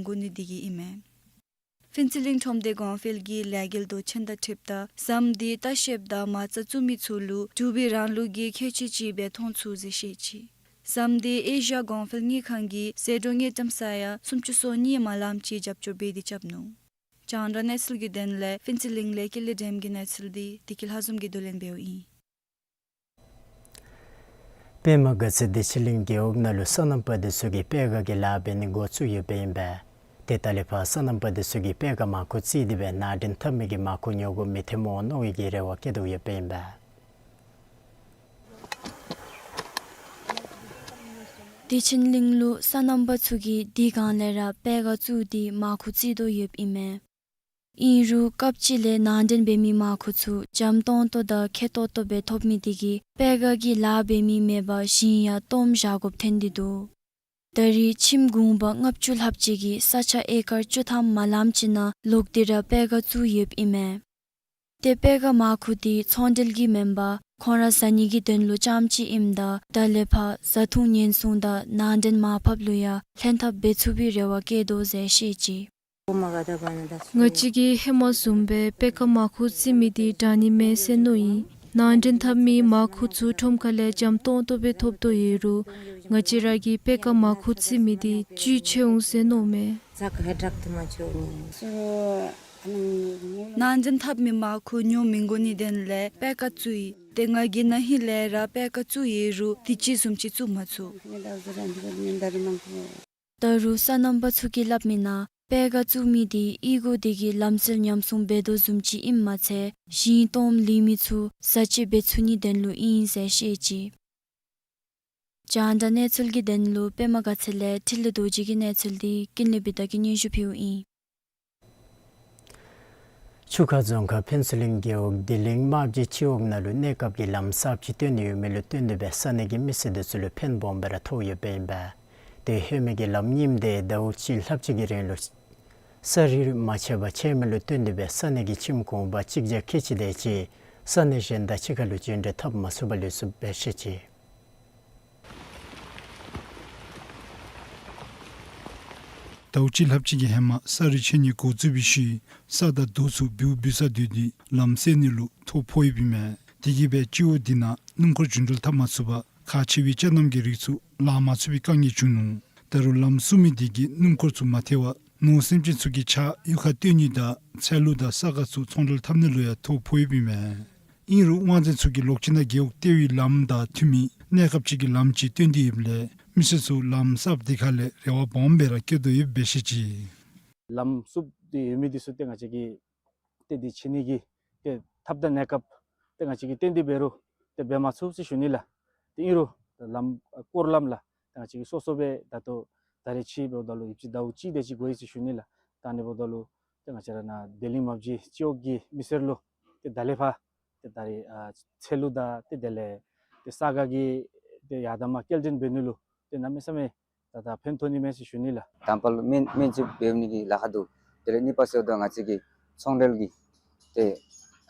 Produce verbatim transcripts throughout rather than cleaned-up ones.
འགོ་ནི་འདི་གིས་ཨིན་མས། ཕུན་ཚོགས་གླིང་ཁྲོམ་སྡེ་གོང་འཕེལ་གྱི་ལས་འགུལ་མདོ་ཆེན་དང་འཁྲིལཝ་ད་ཟམ་འདི་ལྟ་བཤལཔ་དང་མ་རྩ་བཙུགས་མི་ཚུ་ལུ་འབྲུག་པའི་རང་ལུགས་ཀྱི་ཁྱད་ཆོས་ཅིག་སྦེ་མཐོང་ཚུགས་ཟེར་བཤད་ཅི། ཟམ་འདི་ཨེ་ཤི་ཡ་གོང་འཕེལ་དངུལ་ཁང་གིས་ཟད་འགྲོ་དངུལ་ཀྲམ་ས་ཡ་སུམ་ཅུ་སོ་གཉིས་མ་ལམ་ཅིག་རྒྱབ་སྐྱོར་འབད་དེ་རྐྱབ་ནུག། རྒྱང་བསྒྲགས་གནས་ཚུལ་གྱི་དོན་ལས་ཕུན་ཚོགས་གླིང་ལས་ཀུན་ལེགས་སྒྲོལམ་གྱི་གནས་ཚུལ་འདི་བདེ་སྐྱིད་ལྷ་འཛོམས་ཀྱིས་བསྡུ་ལེན་འབདཝ་ཨིན། པདྨ་དགའ་ཚལ་བདེ་ཆེན་གླིང་རྒེད་འོག་ནང་ལུ་སོ་ནམ་པ་འདི་ཚུ་གིས་པད་དཀར་གྱི་ལཱ་འབད་ནི་འགོ་བཙུགས་ཡོདཔ་ཨིན་པས། ཏེ་ད་ལས་ཕར་སོ་ནམ་པ་འདི་ཚུ་གིས་པད་དཀར་མར་ཁུ་བཙིར་ཏེ་སྦེ་ནང་འདྲེན་འཐབ་མི་གི་མར་ཁུ་ཉོ་དགོཔ་མི་ཐོནམ་འོང་མནོ་བའི་གི་རེ་བ་བསྐྱེད་དོ་ཡོདཔ་ཨིན་པས། བདེ་ཆེན་གླིང་ལུ་སོ་ནམ་པ་ཚུ་གིས་དུས་གང་ལས་ར་པད་དཀར་བཙུགས་ཏེ་མར་ཁུ་བཙིར་དོ་ཡོདཔ་ཨིན་མས། ཨིན་རུང་སྐབས་ཅིག་ལས་ནང་འདྲེན་འབད་མི་མར་ཁུ་ཚུ་འཇམ་ཏོང་ཏོ་དང་ཁེ་ཏོག་ཏོ་སྦེ་ཐོབ་མི་དེ་གིས་པད་དཀར་གྱི་ལཱ་འབད་མི་མེད་པར་ཞིང་ཡང་སྟོངམ་བཞག་དགོཔ་ཐོན་ཏེ་འདུག། ད་རེས་ཁྱིམ་གུང་པ་ལྔ་བཅུ་ལྷགཔ་ཅིག་གིས་ས་ཆ་ཨེ་ཀར་བཅུ་ཐམ་མ་ལམ་ཅིག་ནང་ལོག་སྟེ་ར་པད་དཀར་བཙུགས་ཡོདཔ་ཨིན་མས། ཏེ་པད་དཀར་མར་ཁུ་དེ་ཚོང་འབྲེལ་གྱི་མེན་པར་ཁོང་ར་ཟ་ནི་གི་དོན་ལུ་རྐྱངམ་ཅིག་ཨིནམ་ད་ད་ལས་ཕར་བཟའ་འཐུང་ཉེན་སྲུང་དང་ནང་འདྲེན་མར་ཕབ་ལུ་ཡང་ལྷན་ཐབས་འབད་ཚུགས་པའི་རེ་བ་བསྐྱེད་དོ་ཟེར་བཤད་ཅི། ང་བཅས་ཀྱིས་ཧེ་མ་བཟུམ་སྦེ་པད་དཀར་མར་ཁུ་བཙིར་མི་དེ་དྲག་ནི་མས་ཟེར་མནོ་ཡི། ནང་འདྲེན་འཐབ་མི་མར་ཁུ་ཚུ་ཁྲོམ་ཁ་ལས་འཇམ་ཏོང་ཏོ་སྦེ་ཐོབ་དོ་ཡོད་རུང་ང་བཅས་ར་གིས་པད་དཀར་མར་ཁུ་བཙིར་མི་དེ་བཅུད་ཆེ་འོང་ཟེར་མནོཝ་མས། ནང་འདྲེན་འཐབ་མི་མར་ཁུ་ཉོ་མི་དགོ་ནིའི་དོན་ལས་པད་དཀར་བཙུགས་ཡི། ཏེ་ང་གིས་ན་ཧིང་ལས་ར་པད་དཀར་བཙུགས་ཡོད་རུང་དུས་ཅི་བཟུམ་ཅིག་བཙུགས་མ་ཚུགས། ད་རུང་སོ་ནམ་པ་ཚུ་གིས་སླབ་མི་ནང་པད་དཀར་བཙུགས་མི་དེ་གཡུས་སྒོ་དེ་གི་ལམ་སྲོལ་ཉམས་སྲུང་འབད་དོ་བཟུམ་ཅིག་ཨིནམ་མ་ཚད་ཞིང་སྟོངམ་ལུས་མི་ཚུ་བཟའ་སྤྱོད་འབད་ཚུགས་ནིའི་དོན་ལུ་ཨིན་ཟེར་བཤད་ཅི། རྒྱང་བསྒྲགས་གནས་ཚུལ་གྱི་དོན་ལུ་པདྨ་དགའ་ཚལ་ལས་འཕྲིན་ལས་རྡོ་རྗེ་གི་གནས་ཚུལ་འདི་ཀུན་ལེགས་བི་དྷ་གིས་སྙན་ཞུ་ཕུལཝ་ཨིན། ཆུ་ཁ་རྫོང་ཁག་ཕུན་ཚོགས་གླིང་རྒེད་འོག་བདེ་གླིང་རྨ་བྱའི་སྤྱི་འོག་ནང་ལུ་གནས་སྐབས་ཀྱི་ལམ་གསརཔ་ཅིག་བཏོན་ནི་ཡོད་མི་ལུ་བརྟེན་ཏེ་སྦེ་ས་གནས་ཀྱི་མི་སེར་འདི་ཚུ་ལུ་ཕན་སྦོམ་སྦེ་ར་ཐོགས་ཡོདཔ་ཨིན་པས། ཏེ་ལྷོད་མི་གི་ལམ་རྙིངམ་དེ་ཟླཝ་གཅིག་ལྷགཔ་ཅིག་གི་རིང་ལུ་ས་རི་རུ་མ་ཆག་པར་ཆགས་མི་ལུ་བརྟེན་ཏེ་སྦེ་ས་གནས་ཀྱི་ཁྱིམ་གུང་པ་གཅིག་བརྒྱ་ཁལ་གཅིག་དེ་ཅིག་ས་གནས་གཞན་དང་གཅིག་ཁར་ལུ་རྒྱུན་འགྲུལ་འཐབ་མ་ཚུགས་པར་ལུས་སོཔ་སྦེ་བཤད་ཅི། ཟླཝ་གཅིག་ལྷགཔ་ཅིག་གི་ཧེ་མ་ས་རི་ཆགས་ནི་འགོ་བཙུགས་པའི་ཤུལ་ས་དང་རྡོ་ཚུ་འབུལཝ་འབུལ་ས་སྡོད་དེ་ལམ་བསལ་ནི་ལུ་ཐོ་ཕོག་ཡོདཔ་ཨིན་མས། དེ་གིས་སྦེ་སྤྱི་འོག་འདི་ནང་སྣུམ་འཁོར་རྒྱུན་འགྲུལ་འཐབ་མ་ཚུགས་པར་ཁག་ཆེ་བའི་ཅ་རྣམ་གྱི་རིགས་ཚུ་ལང་མ་ཚུགས་པའི་དཀའ་ངལ་བྱུང་ནུག། ད་རུང་ལམ་བསུབ་མི་དེ་གིས་སྣུམ་འཁོར་ཚུ་མ་ཐལ་བར་ནོར་སེམས་ཅན་ཚུ་གི་ཆ་གཡུས་ཁར་བཏོན་ནི་དང་ཚལ་ལུ་དང་ས་ག་ཚུ་ཚོང་འབྲེལ་འཐབ་ནི་ལུ་ཡང་ཐོ་ཕོག་ཡོདཔ་ཨིན་མས། ཨིན་རུང་དབང་འཛིན་ཚུ་གིས་ལོག་ཅིག་ནང་རྒེད་འོག་ལྟེ་བའི་ལམ་དང་མཐུན་མི་གནས་སྐབས་ཅིག་གི་ལམ་ཅིག་བཏོན་ཏེ་ཡོདཔ་ལས་མི་སེར་ཚུ་ལམ་གསརཔ་དེ་ཁ་ལས་རེ་བ་སྦོམ་སྦེ་ར་བསྐྱེད་དོ་ཡོདཔ་སྦེ་བཤད་ཅི། ལམ་བསུབ་སྟེ་ཡོད་མི་འདི་ཚུ་ཏེ་ང་བཅས་ཀྱིས་ཏེ་དེ་ཕྱེ་ནི་གི་ཏེ་ཐབས་དང་གནས་སྐབས་ཏེ་ང་བཅས་ཀྱིས་བཏོན་ཏེ་འབད་རུང་ཏེ་འབད་མ་ཚུགས་ཟེར་ཞུ་ནི་ལགས། ཏེ་ཨིན་རུང་ལམ་སྐོར་ལམ་ལགས། ཏེ་ང་བཅས་ཀྱིས་སོ་སོ་སྦེ་ད་ལྟོ་ད་རེས་ཕྱེཝ་ད་ལུ་ཡོདཔ་ཅིག་ཟླཝ་གཅིག་དེ་ཅིག་འགོར་ཡི་ཟེར་ཞུ་ནི་ལགས། ད་ཨ་ནི་འབདཝ་ད་ལུ་ཏེ་ང་བཅས་ར་ནཱ་བདེ་གླིང་རྨ་བྱའི་སྤྱི་འོག་གི་མི་སེར་ལུ་ཏེ་ད་ལས་ཕར་ཏེ་ད་རེས་ཨ་ཚལ་ལུ་དང་ཏེ་དེ་ལས་ཏེ་ས་ག་གི་ཏེ་ཡར་དང་མར་སྐྱེལ་འདྲེན་འབད་ནི་ལུ་ཏེ་གནམ་མེད་ས་མེད་ད་ད་ཕན་ཐོགས་ནི་མས་ཟེར་ཞུ་ནི་ལགས། དང་པ་ལུ་སྨན་སྨན་བཅོས་འབད་ནི་གི་ལཱ་ཁག་འདུག། དེ་ལས་གཉིས་པ་ཟེརཝ་ད་ང་བཅས་ཀྱི་ཚོང་འབྲེལ་གྱི་ཏེ་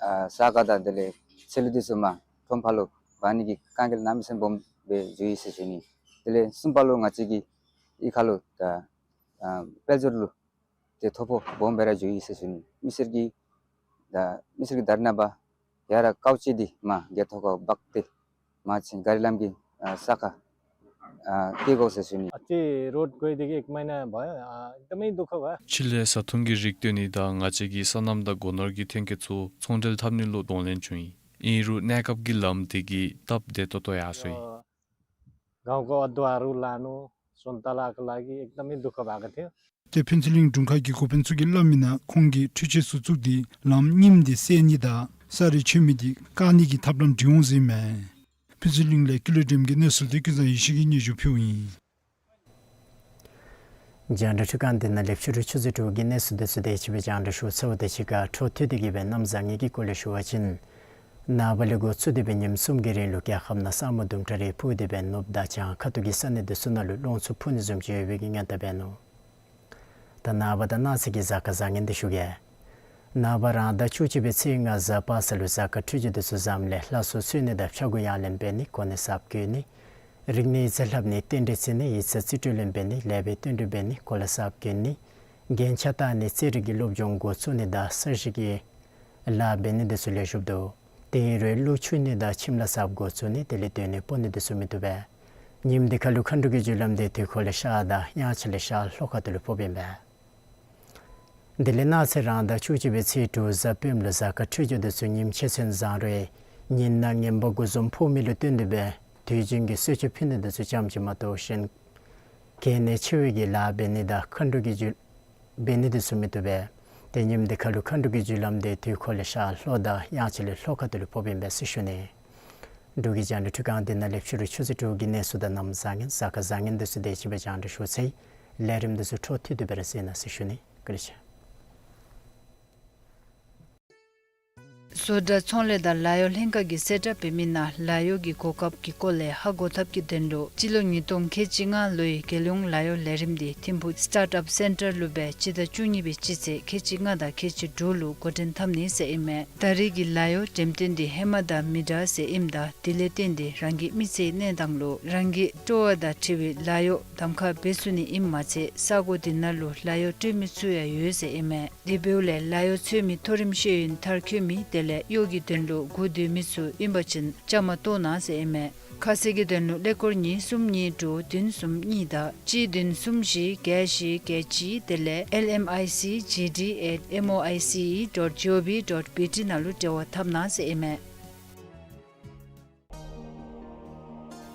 ཨ་ས་ག་དང་དེ་ལས་ཚལ་ལུ་འདི་ཚུ་མར་ཁྲོམ་ཕར་ལུ་འབག་ནི་གི་དཀའ་ངལ་གནམ་མེད་ས་མེད་སྦོམ་སྦེ་འགྱོ་ཡི་ཟེར་ཞུ་ནི། དེ་ལས་གསུམ་པ་ལུ་ང་བཅས་ཀྱི་གཡུས་ཁ་ལུ་ད་ཨ་དཔལ་འབྱོར་ལུ་ཏེ་ཐོ་ཕོག་སྦོམ་སྦེ་ར་འགྱོ་ཡི་ཟེར་ཞུ་ནི། མི་སེར་གྱིས་ད་མི་སེར་གྱིས་ད་རེས་ནངས་པ་ཡར་ར་ཀའུ་ཅི་འདི་མར་རྒེད་ཐོག་ཁར་འབག་སྟེ་མར་ཕྱིན་ག་རི་ལམ་གྱི་ཨ་ས་ཁར་ཨ་སྐྱེལ་དགོ་ཟེར་ཞུ་ནི། अच्छे रोड कोई देखिए एक महीना है भाई, आ, एकदम ही दुख हुआ। ཕྱི་ལས་བཟའ་འཐུང་གི་རིགས་བཏོན་ནི་དང་ང་བཅས་ཀྱི་སོ་ནམ་དང་སྒོ་ནོར་གྱི་ཐོན་སྐྱེད་ཚུ་ཚོང་འབྲེལ་འཐབ་ནི་ལུ་གདོང་ལེན་བྱུང་ཡི། ཨིན་རུང་གནས་སྐབས་ཀྱི་ལམ་དེ་གིས་སྟབས་བདེ་ཏོག་ཏོ་ཡར་སོ་ཡི། गाँव को अदुवा हरू लानु, सुन्तला को लागि एकदमै दुःख भएको थियो। ཏེ་ཕུན་ཚོགས་གླིང་དྲུང་ཁག་གི་འགོ་དཔོན་ཚུ་གིས་སླབ་མི་ནང་ཁོང་གིས་འཕྲུལ་ཆས་ཚུ་བཙུགས་ཏེ་ལམ་རྙིངམ་དེ་བསལ་ནི་དང་ས་རི་ཆགས་མི་དེ་བཀག་ནི་གི་ཐབས་ལམ་སྒྲིག་འོང་ཟེར་ཨིན་མས། ཕུན་ཚོགས་གླིང་ལས་ཀུན་ལེགས་སྒྲོལམ་གྱི་གནས་ཚུལ་དེ་ཀུན་བཟང་ཡེ་ཤེས་ཀྱིས་སྙན་ཞུ་ཕུལཝ་ཨིན། རྒྱང་བསྒྲགས་འཕྲུལ་ཁང་འདི་ནང་ལས་ཕྱི་རུ་ཆུ་ཚོད་དྲུག་གི་གནས་ཚུལ་དེ་ཚུ་དེ་ཅིག་སྦེ་རྒྱང་བསྒྲགས་ཞུ་ཚརཝ་དང་གཅིག་ཁར་འཕྲོ་མཐུད་དེ་གི་སྦེ་གནམ་བཟང་ངན་གྱི་སྐོར་ལས་ཞུ་བ་ཅིན་ནངས་པ་ལས་འགོ་བཙུགས་ཏེ་སྦེ་ཉིནམ་གསུམ་གྱི་རིང་ལུ་རྒྱལ་ཁབ་ནང་ས་སྨུག་དུམ་གྲ་རེ་ཕུབ་སྟེ་སྦེ་ནུབ་དང་བྱང་ཁ་ཐུག་གི་ས་གནས་དེ་ཚུ་ནང་ལུ་རླུང་འཚུབ་འཕུ་ནི་བཟུམ་ཅིག་ཡོད་པའི་གི་སྔོན་བརྡ་འབད་ནུག། ད་ནངས་པ་དང་གནངས་ཚེ་གི་གཟའ་སྐར་བཟང་ངན་དེ་ཞུ་གེ། ནངས་པ་རང་ཟླ་བཅུ་གཅིག་པའི་ཚེས་ལྔ་གཟའ་པ་སངས་ལུ་གཟའ་སྐར་འཕྲོད་སྦྱོར་དེ་ཚུ་བཟངམ་ལས་ལྷ་གསོལ་གསོལ་ནི་དང་ཕྱྭ་འགུགས་ཡང་ལེན་འབད་ནི། གོ་གནས་གསརཔ་བསྐོ་ནི། རིག་གནས་ཡིག་ཚང་ལྷབ་ནི། རྟེན་འབྲེལ་བརྩི་ནི། ཡིག་ཚང་རྩིས་སྤྲོད་ལེན་འབད་ནི། ལེགས་པའི་བསྟུན་གྲོས་འབད་ནི། གོ་ལ་གསརཔ་གྱོན་ནི། རྒྱན་ཆ་བཏགས་ནི་རྩེད་རིགས་ཀྱི་སློབ་སྦྱོང་འགོ་བཙུགས་ནི་དང་ས་གཞི་གི་ལཱ་འབད་ནི་དེ་ཚུ་ལེགས་ཤོམ་འདུག། དེ་ཨིན་རུང་གླུ་མཆོད་ནི་དང་ཁྱིམ་ལཱ་གསརཔ་འགོ་བཙུགས་ནི་དེ་ལས་སྡོད་གནས་སྤོ་ནི་དེ་ཚུ་མི་བཏུབ་པས། ཉིནམ་དེ་ཁ་ལུ་མཁའ་འགྲོ་གི་རྒྱུ་ལམ་དེ་དུས་འཁོར་ལས་ཤར་དང་དབྱངས་འཆར་ལས་ཤར་ལྷོ་ཁ་ཐུག་ལུ་ཕོགཔ་ཨིན་པས། དེ་ལས་གནངས་ཚེ་རང་ཟླ་བཅུ་གཅིག་པའི་ཚེས་དྲུག་གཟའ་སྤེནམ་ལུ་གཟའ་སྐར་འཕྲོད་སྦྱོར་དེ་ཚུ་ཉིནམ་ཕྱེད་ཚན་བཟང་རུང་ཉིན་ནང་ངན་པ་དགུ་འཛོམས་ཕོག་མི་ལུ་བརྟེན་ཏེ་སྦེ་དུས་རྒྱུན་གྱི་གསོལ་མཆོད་ཕུལ་ནི་དེ་ཚུ་ཙམ་ཅིག་མ་གཏོགས་གཞན་གལ་གནད་ཆེ་བའི་གི་ལཱ་འབད་ནི་དང་མཁའ་འགྲོ་གི་རྒྱུ་འབད་ནི་དེ་ཚུ་མི་བཏུབ་པས། ཏེ་ཉིནམ་དེ་ཁ་ལུ་མཁའ་འགྲོ་གི་རྒྱུ་ལམ་དེ་དུས་འཁོར་ལས་ཤར་ལྷོ་དང་དབྱངས་འཆར་ལས་ལྷོ་ཁ་ཐུག་ལུ་ཕོགཔ་ཨིན་པས་ཟེར་ཞུ་ནི། འབྲུག་གི་རྒྱང་བསྒྲགས་འཕྲུལ་ཁང་འདི་ནང་ལས་ཕྱི་རུ་ཆུ་ཚོད་དྲུག་གི་གནས་ཚུལ་དང་གནམ་བཟང་ངན་གཟའ་སྐར་བཟང་ངན་དེ་ཚུ་དེ་ཅིག་སྦེ་རྒྱང་བསྒྲགས་ཞུ་ཚར་ཡི། ལས་རིམ་དེ་ཚུ་འཕྲོ་མཐུད་དེ་སྦེ་ར་གཟིགས་གནང་ཟེར་ཞུ་ནི། བཀའ་དྲིན་ཆེ། བཟོ་གྲྭ་ཚོང་ལས་དང་ལཱ་གཡོག་ལྷན་ཁག་གིས་གསལ་བསྒྲགས་འབད་མི་ནང་ལཱ་གཡོག་གི་གོ་སྐབས་ཀྱི་སྐོར་ལས་ཧ་གོ་ཐབས་ཀྱི་དོན་ལུ་སྤྱི་ལོ་ཉིས་སྟོང་ཁལ་གཅིག་ལྔ་ལོའི་རྒྱལ་ཡོངས་ལཱ་གཡོག་ལས་རིམ་འདི་ཐིམ་ཕུག་སི་ཊཱརཊ་ཨཔ་སེན་ཊར་ལུ་སྦེ་སྤྱི་ཟླ་བཅུ་གཉིས་པའི་སྤྱི་ཚེས་ཁལ་གཅིག་ལྔ་དང་ཁལ་གཅིག་དྲུག་ལུ་འགོ་འདྲེན་འཐབ་ནི་ཟེར་ཨིན་མས། ད་རེས་ཀྱི་ལཱ་གཡོག་འགྲེམས་སྟོན་འདི་ཧེ་མ་དང་མི་འདྲ་ཟེར་ཨིནམ་ད་དེ་ལས་བརྟེན་ཏེ་རང་གི་མི་ཚེའི་གནས་སྟངས་ལུ་རང་གི་སྤྲོ་བ་དང་འཁྲིལ་བའི་ལཱ་གཡོག་གདམ་ཁ་འབད་ཚུགས་ནི་ཨིནམ་མ་ཚད་ས་གོ་འདི་ནང་ལུ་ལཱ་གཡོག་སྤྲོད་མི་ཚུ་ཡང་ཡོད་ཟེར་ཨིན་མས། དེ་འབདཝ་ལས་ལཱ་གཡོག་འཚོལ་མི་མཐོ་རིམ་ཤེས་ཡོན་མཐར་འཁྱོལ་མི་དེ་ལས་གཡོག་གི་དོན་ལུ་སྒུག་སྡོད་མི་ཚུ་ཨིན་པ་ཅིན་བཅའ་མར་གཏོགས་གནང་ཟེར་ཨིན་མས། ཁ་གསལ་གྱི་དོན་ལུ་ཀླད་ཀོར་གཉིས་གསུམ་གཉིས་དྲུག་བདུན་གསུམ་གཉིས་དང་གཅིག་བདུན་གསུམ་བཞི་བརྒྱད་བཞི་བརྒྱད་གཅིག་དེ་ལས་ཨེལ་ཨེམ་ཨའི་སི་ཇི་ཌི་ཨེཊ་ཨེམ་ཨོ་ཨའི་སི་ཨི་ཌོཊ་ཇི་ཨོ་ཝི་ཌོཊ་བི་ཊི་ནང་ལུ་འབྲེལ་བ་འཐབ་གནང་ཟེར་ཨིན་མས།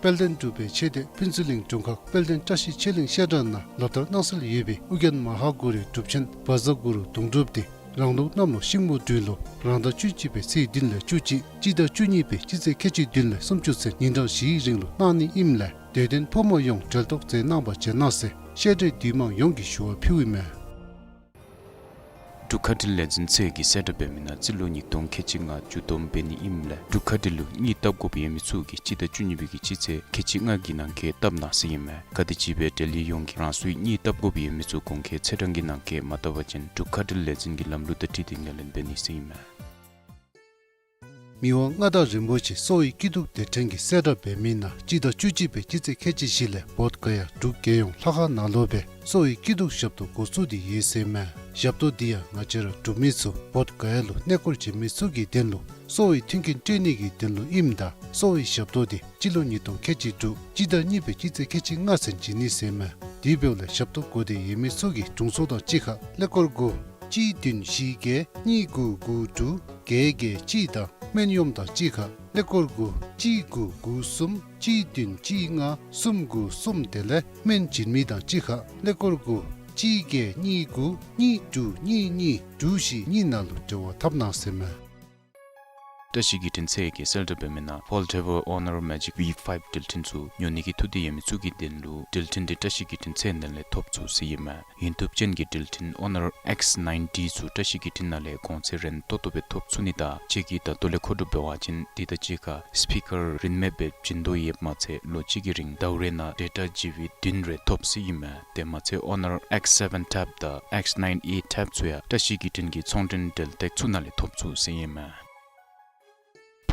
དཔལ་ལྡན་འབྲུག་པའི་ཆོས་སྡེ་ཕུན་ཚོགས་གླིང་དྲུང་ཁག་དཔལ་ལྡན་བཀྲ་ཤིས་ཆོས་གླིང་བཤད་གྲྭ་ནང་ལག་བསྟར་གནང་སྲོལ་ཡོད་པའི་ཨོ་རྒྱན་མ་ཧཱ་གུ་རུའི་སྒྲུབ་ཆེན་བཛྲ་གུ་རུ་དུང་སྒྲུབ་འདི་རང་ལུགས་གནམ་ལོ་ཤིང་མོ་སྦྲུལ་ལོ་རང་ཟླ་བཅུ་གཅིག་པའི་ཚེས་བདུན་ལས་བཅུ་གཅིག་སྤྱི་ཟླ་བཅུ་གཉིས་པའི་སྤྱི་ཚེས་ཁལ་གཅིག་བདུན་ལས་སུམ་ཅུ་ཚུན་ཉིན་གྲངས་བཞིའི་རིང་ལུ་གནང་ནི་ཨིནམ་ལས་དད་ལྡན་ཕོ་མོ་ཡོངས་གྲལ་གཏོགས་མཛད་གནང་བར་བྱོན་གནང་ཟེར་བཤད་གྲྭའི་འདུས་མང་ཡོངས་ཀྱིས་ཞུ་བ་ཕུལཝ་ཨིན་མས། འབྲུག་མཁའ་འགྲུལ་ལས་འཛིན་ཚད་ཀྱིས་གསལ་བསྒྲགས་འབད་མི་ནང་རྩིས་ལོ་ཉིས་སྟོང་ཁལ་གཅིག་ལྔ་མཇུག་བསྡོམས་འབད་ནི་ཨིནམ་ལས་འབྲུག་མཁའ་འགྲུལ་ལུ་གཉིད་བཏབ་དགོཔ་ཡོད་མི་ཚུ་གིས་སྤྱི་ཟླ་བཅུ་གཉིས་པའི་གི་སྤྱི་ཚེས་ཁལ་གཅིག་ལྔ་གི་ནང་འཁོད་བཏབ་གནང་ཟེར་ཨིན་མས། ག་དེམ་ཅིག་སྦེ་འབྲེལ་ཡོད་ཡོངས་ཀྱིས་རང་སོའི་གཉིད་བཏབ་དགོཔ་ཡོད་མི་ཚུ་གོང་འཁོད་ཚེས་གྲངས་ཀྱི་ནང་འཁོད་མ་བཏབ་པ་ཅིན་འབྲུག་མཁའ་འགྲུལ་ལས་འཛིན་གྱི་ལམ་ལུགས་དང་འཁྲིལ་ཏེ་ངོས་ལེན་འབད་ནི་ཟེར་ཨིན་མས། མི་དབང་མངའ་བདག་རིན་པོ་ཆེ་གསོ་བའི་སྐྱིད་སྡུག་སྡེ་ཕྲན་གྱིས་གསལ་བསྒྲགས་འབད་མི་ནང་སྤྱི་ཟླ་བཅུ་གཅིག་པའི་སྤྱི་ཚེས་ཁལ་གཅིག་བཞི་ལས་བོདྷ་ག་ཡ་འབྲུག་རྒྱལ་ཡོངས་ལྷ་ཁང་ནང་ལུ་སྦེ་གསོ་བའི་སྐྱིད་སྡུག་ཞབས་ཏོག་འགོ་བཙུགས་ཏེ་ཡོད་ཟེར་མས། ཞབས་ཏོག་འདི་ཡང་ང་བཅས་ར་འབྲུག་མི་ཚུ་བོདྷ་ག་ཡ་ལུ་གནས་སྐོར་བྱོན་མི་ཚུ་གི་དོན་ལུ་གསོ་བའི་མཐུན་རྐྱེན་སྤྲོད་ནི་གི་དོན་ལུ་ཨིནམ་ད་གསོ་བའི་ཞབས་ཏོག་འདི་སྤྱི་ལོ་ཉིས་སྟོང་ཁལ་གཅིག་དྲུག་སྤྱི་ཟླ་གཉིས་པའི་སྤྱི་ཚེས་ཁལ་གཅིག་ལྔ་ཚུན་བྱིན་ནི་ཟེར་མས། དེ་འབདཝ་ལས་ཞབས་ཏོག་དགོ་སྟེ་ཡོད་མི་ཚུ་གིས་དྲུང་འཚོ་དང་གཅིག་ཁར་ཀླད་ཀོར་དགུ་གཅིག་བདུན་བཞི་བརྒྱད་གཉིས་དགུ་དགུ་དྲུག་བརྒྱད་བརྒྱད་གཅིག་དང་སྨན་གཡོགམོ་དང་གཅིག་ཁར་ཀླད་ཀོར་དགུ་གཅིག་དགུ་དགུ་གསུམ་གཅིག་བདུན་གཅིག་ལྔ་གསུམ་དགུ་གསུམ་དེ་ལས་སྨན་སྦྱིན་མི་དང་གཅིག་ཁར་ཀླད་ཀོར་དགུ་གཅིག་བརྒྱད་གཉིས་དགུ་གཉིས་དྲུག་གཉིས་གཉིས་དྲུག་བཞི་གཉིས་ནང་ལུ་འབྲེལ་བ་འཐབ་གནང་ཟེར་མས། བཀྲ་ཤིས་བརྒྱུད་འཕྲིན་ཚད་ཀྱིས་གསལ་བསྒྲགས་འབད་མི་ནང་Foldable Honor Magic V five འགྲུལ་འཕྲིན་ཚུ་ཉོ་ནི་གི་ཐུགས་འདོད་ཡོད་མི་ཚུ་གི་དོན་ལུ་འགྲུལ་འཕྲིན་འདི་བཀྲ་ཤིས་བརྒྱུད་འཕྲིན་ཚད་ནང་ལས་ཐོབ་ཚུགས་ཟེར་ཨིན་མས། ཡོན་ཏོབ་ཅན་གྱི་འགྲུལ་འཕྲིན་Honor X ninety ཚུ་བཀྲ་ཤིས་བརྒྱུད་འཕྲིན་ནང་ལས་གོང་ཚད་རན་ཏོག་ཏོ་སྦེ་ཐོབ་ཚུགས་ནི་དང་ཁྱེད་ཀྱིས་ད་ལྟོ་ལས་མཁོ་སྒྲུབ་འབད་བ་ཅིན་དེ་དང་གཅིག་ཁར་སི་པི་ཀར་རིན་མེད་སྦེ་བྱིན་དོ་ཡོདཔ་མ་ཚད་ལོ་གཅིག་གི་རིང་ཟླཝ་རེ་ནང་ཌེ་ཊ་ཇི་བི་བདུན་རེ་ཐོབ་ཟེར་ཨིན་མས། དེ་མ་ཚད་Honor X seven Tab དང་X nine A Tab ཚུ་ཡང་བཀྲ་ཤིས་བརྒྱུད་འཕྲིན་གྱི་ཚོང་འབྲེལ་འབྲེལ་སྟེགས་ཚུ་ནང་ལས་ཐོབ་ཚུགས་ཟེར་ཨིན་མས།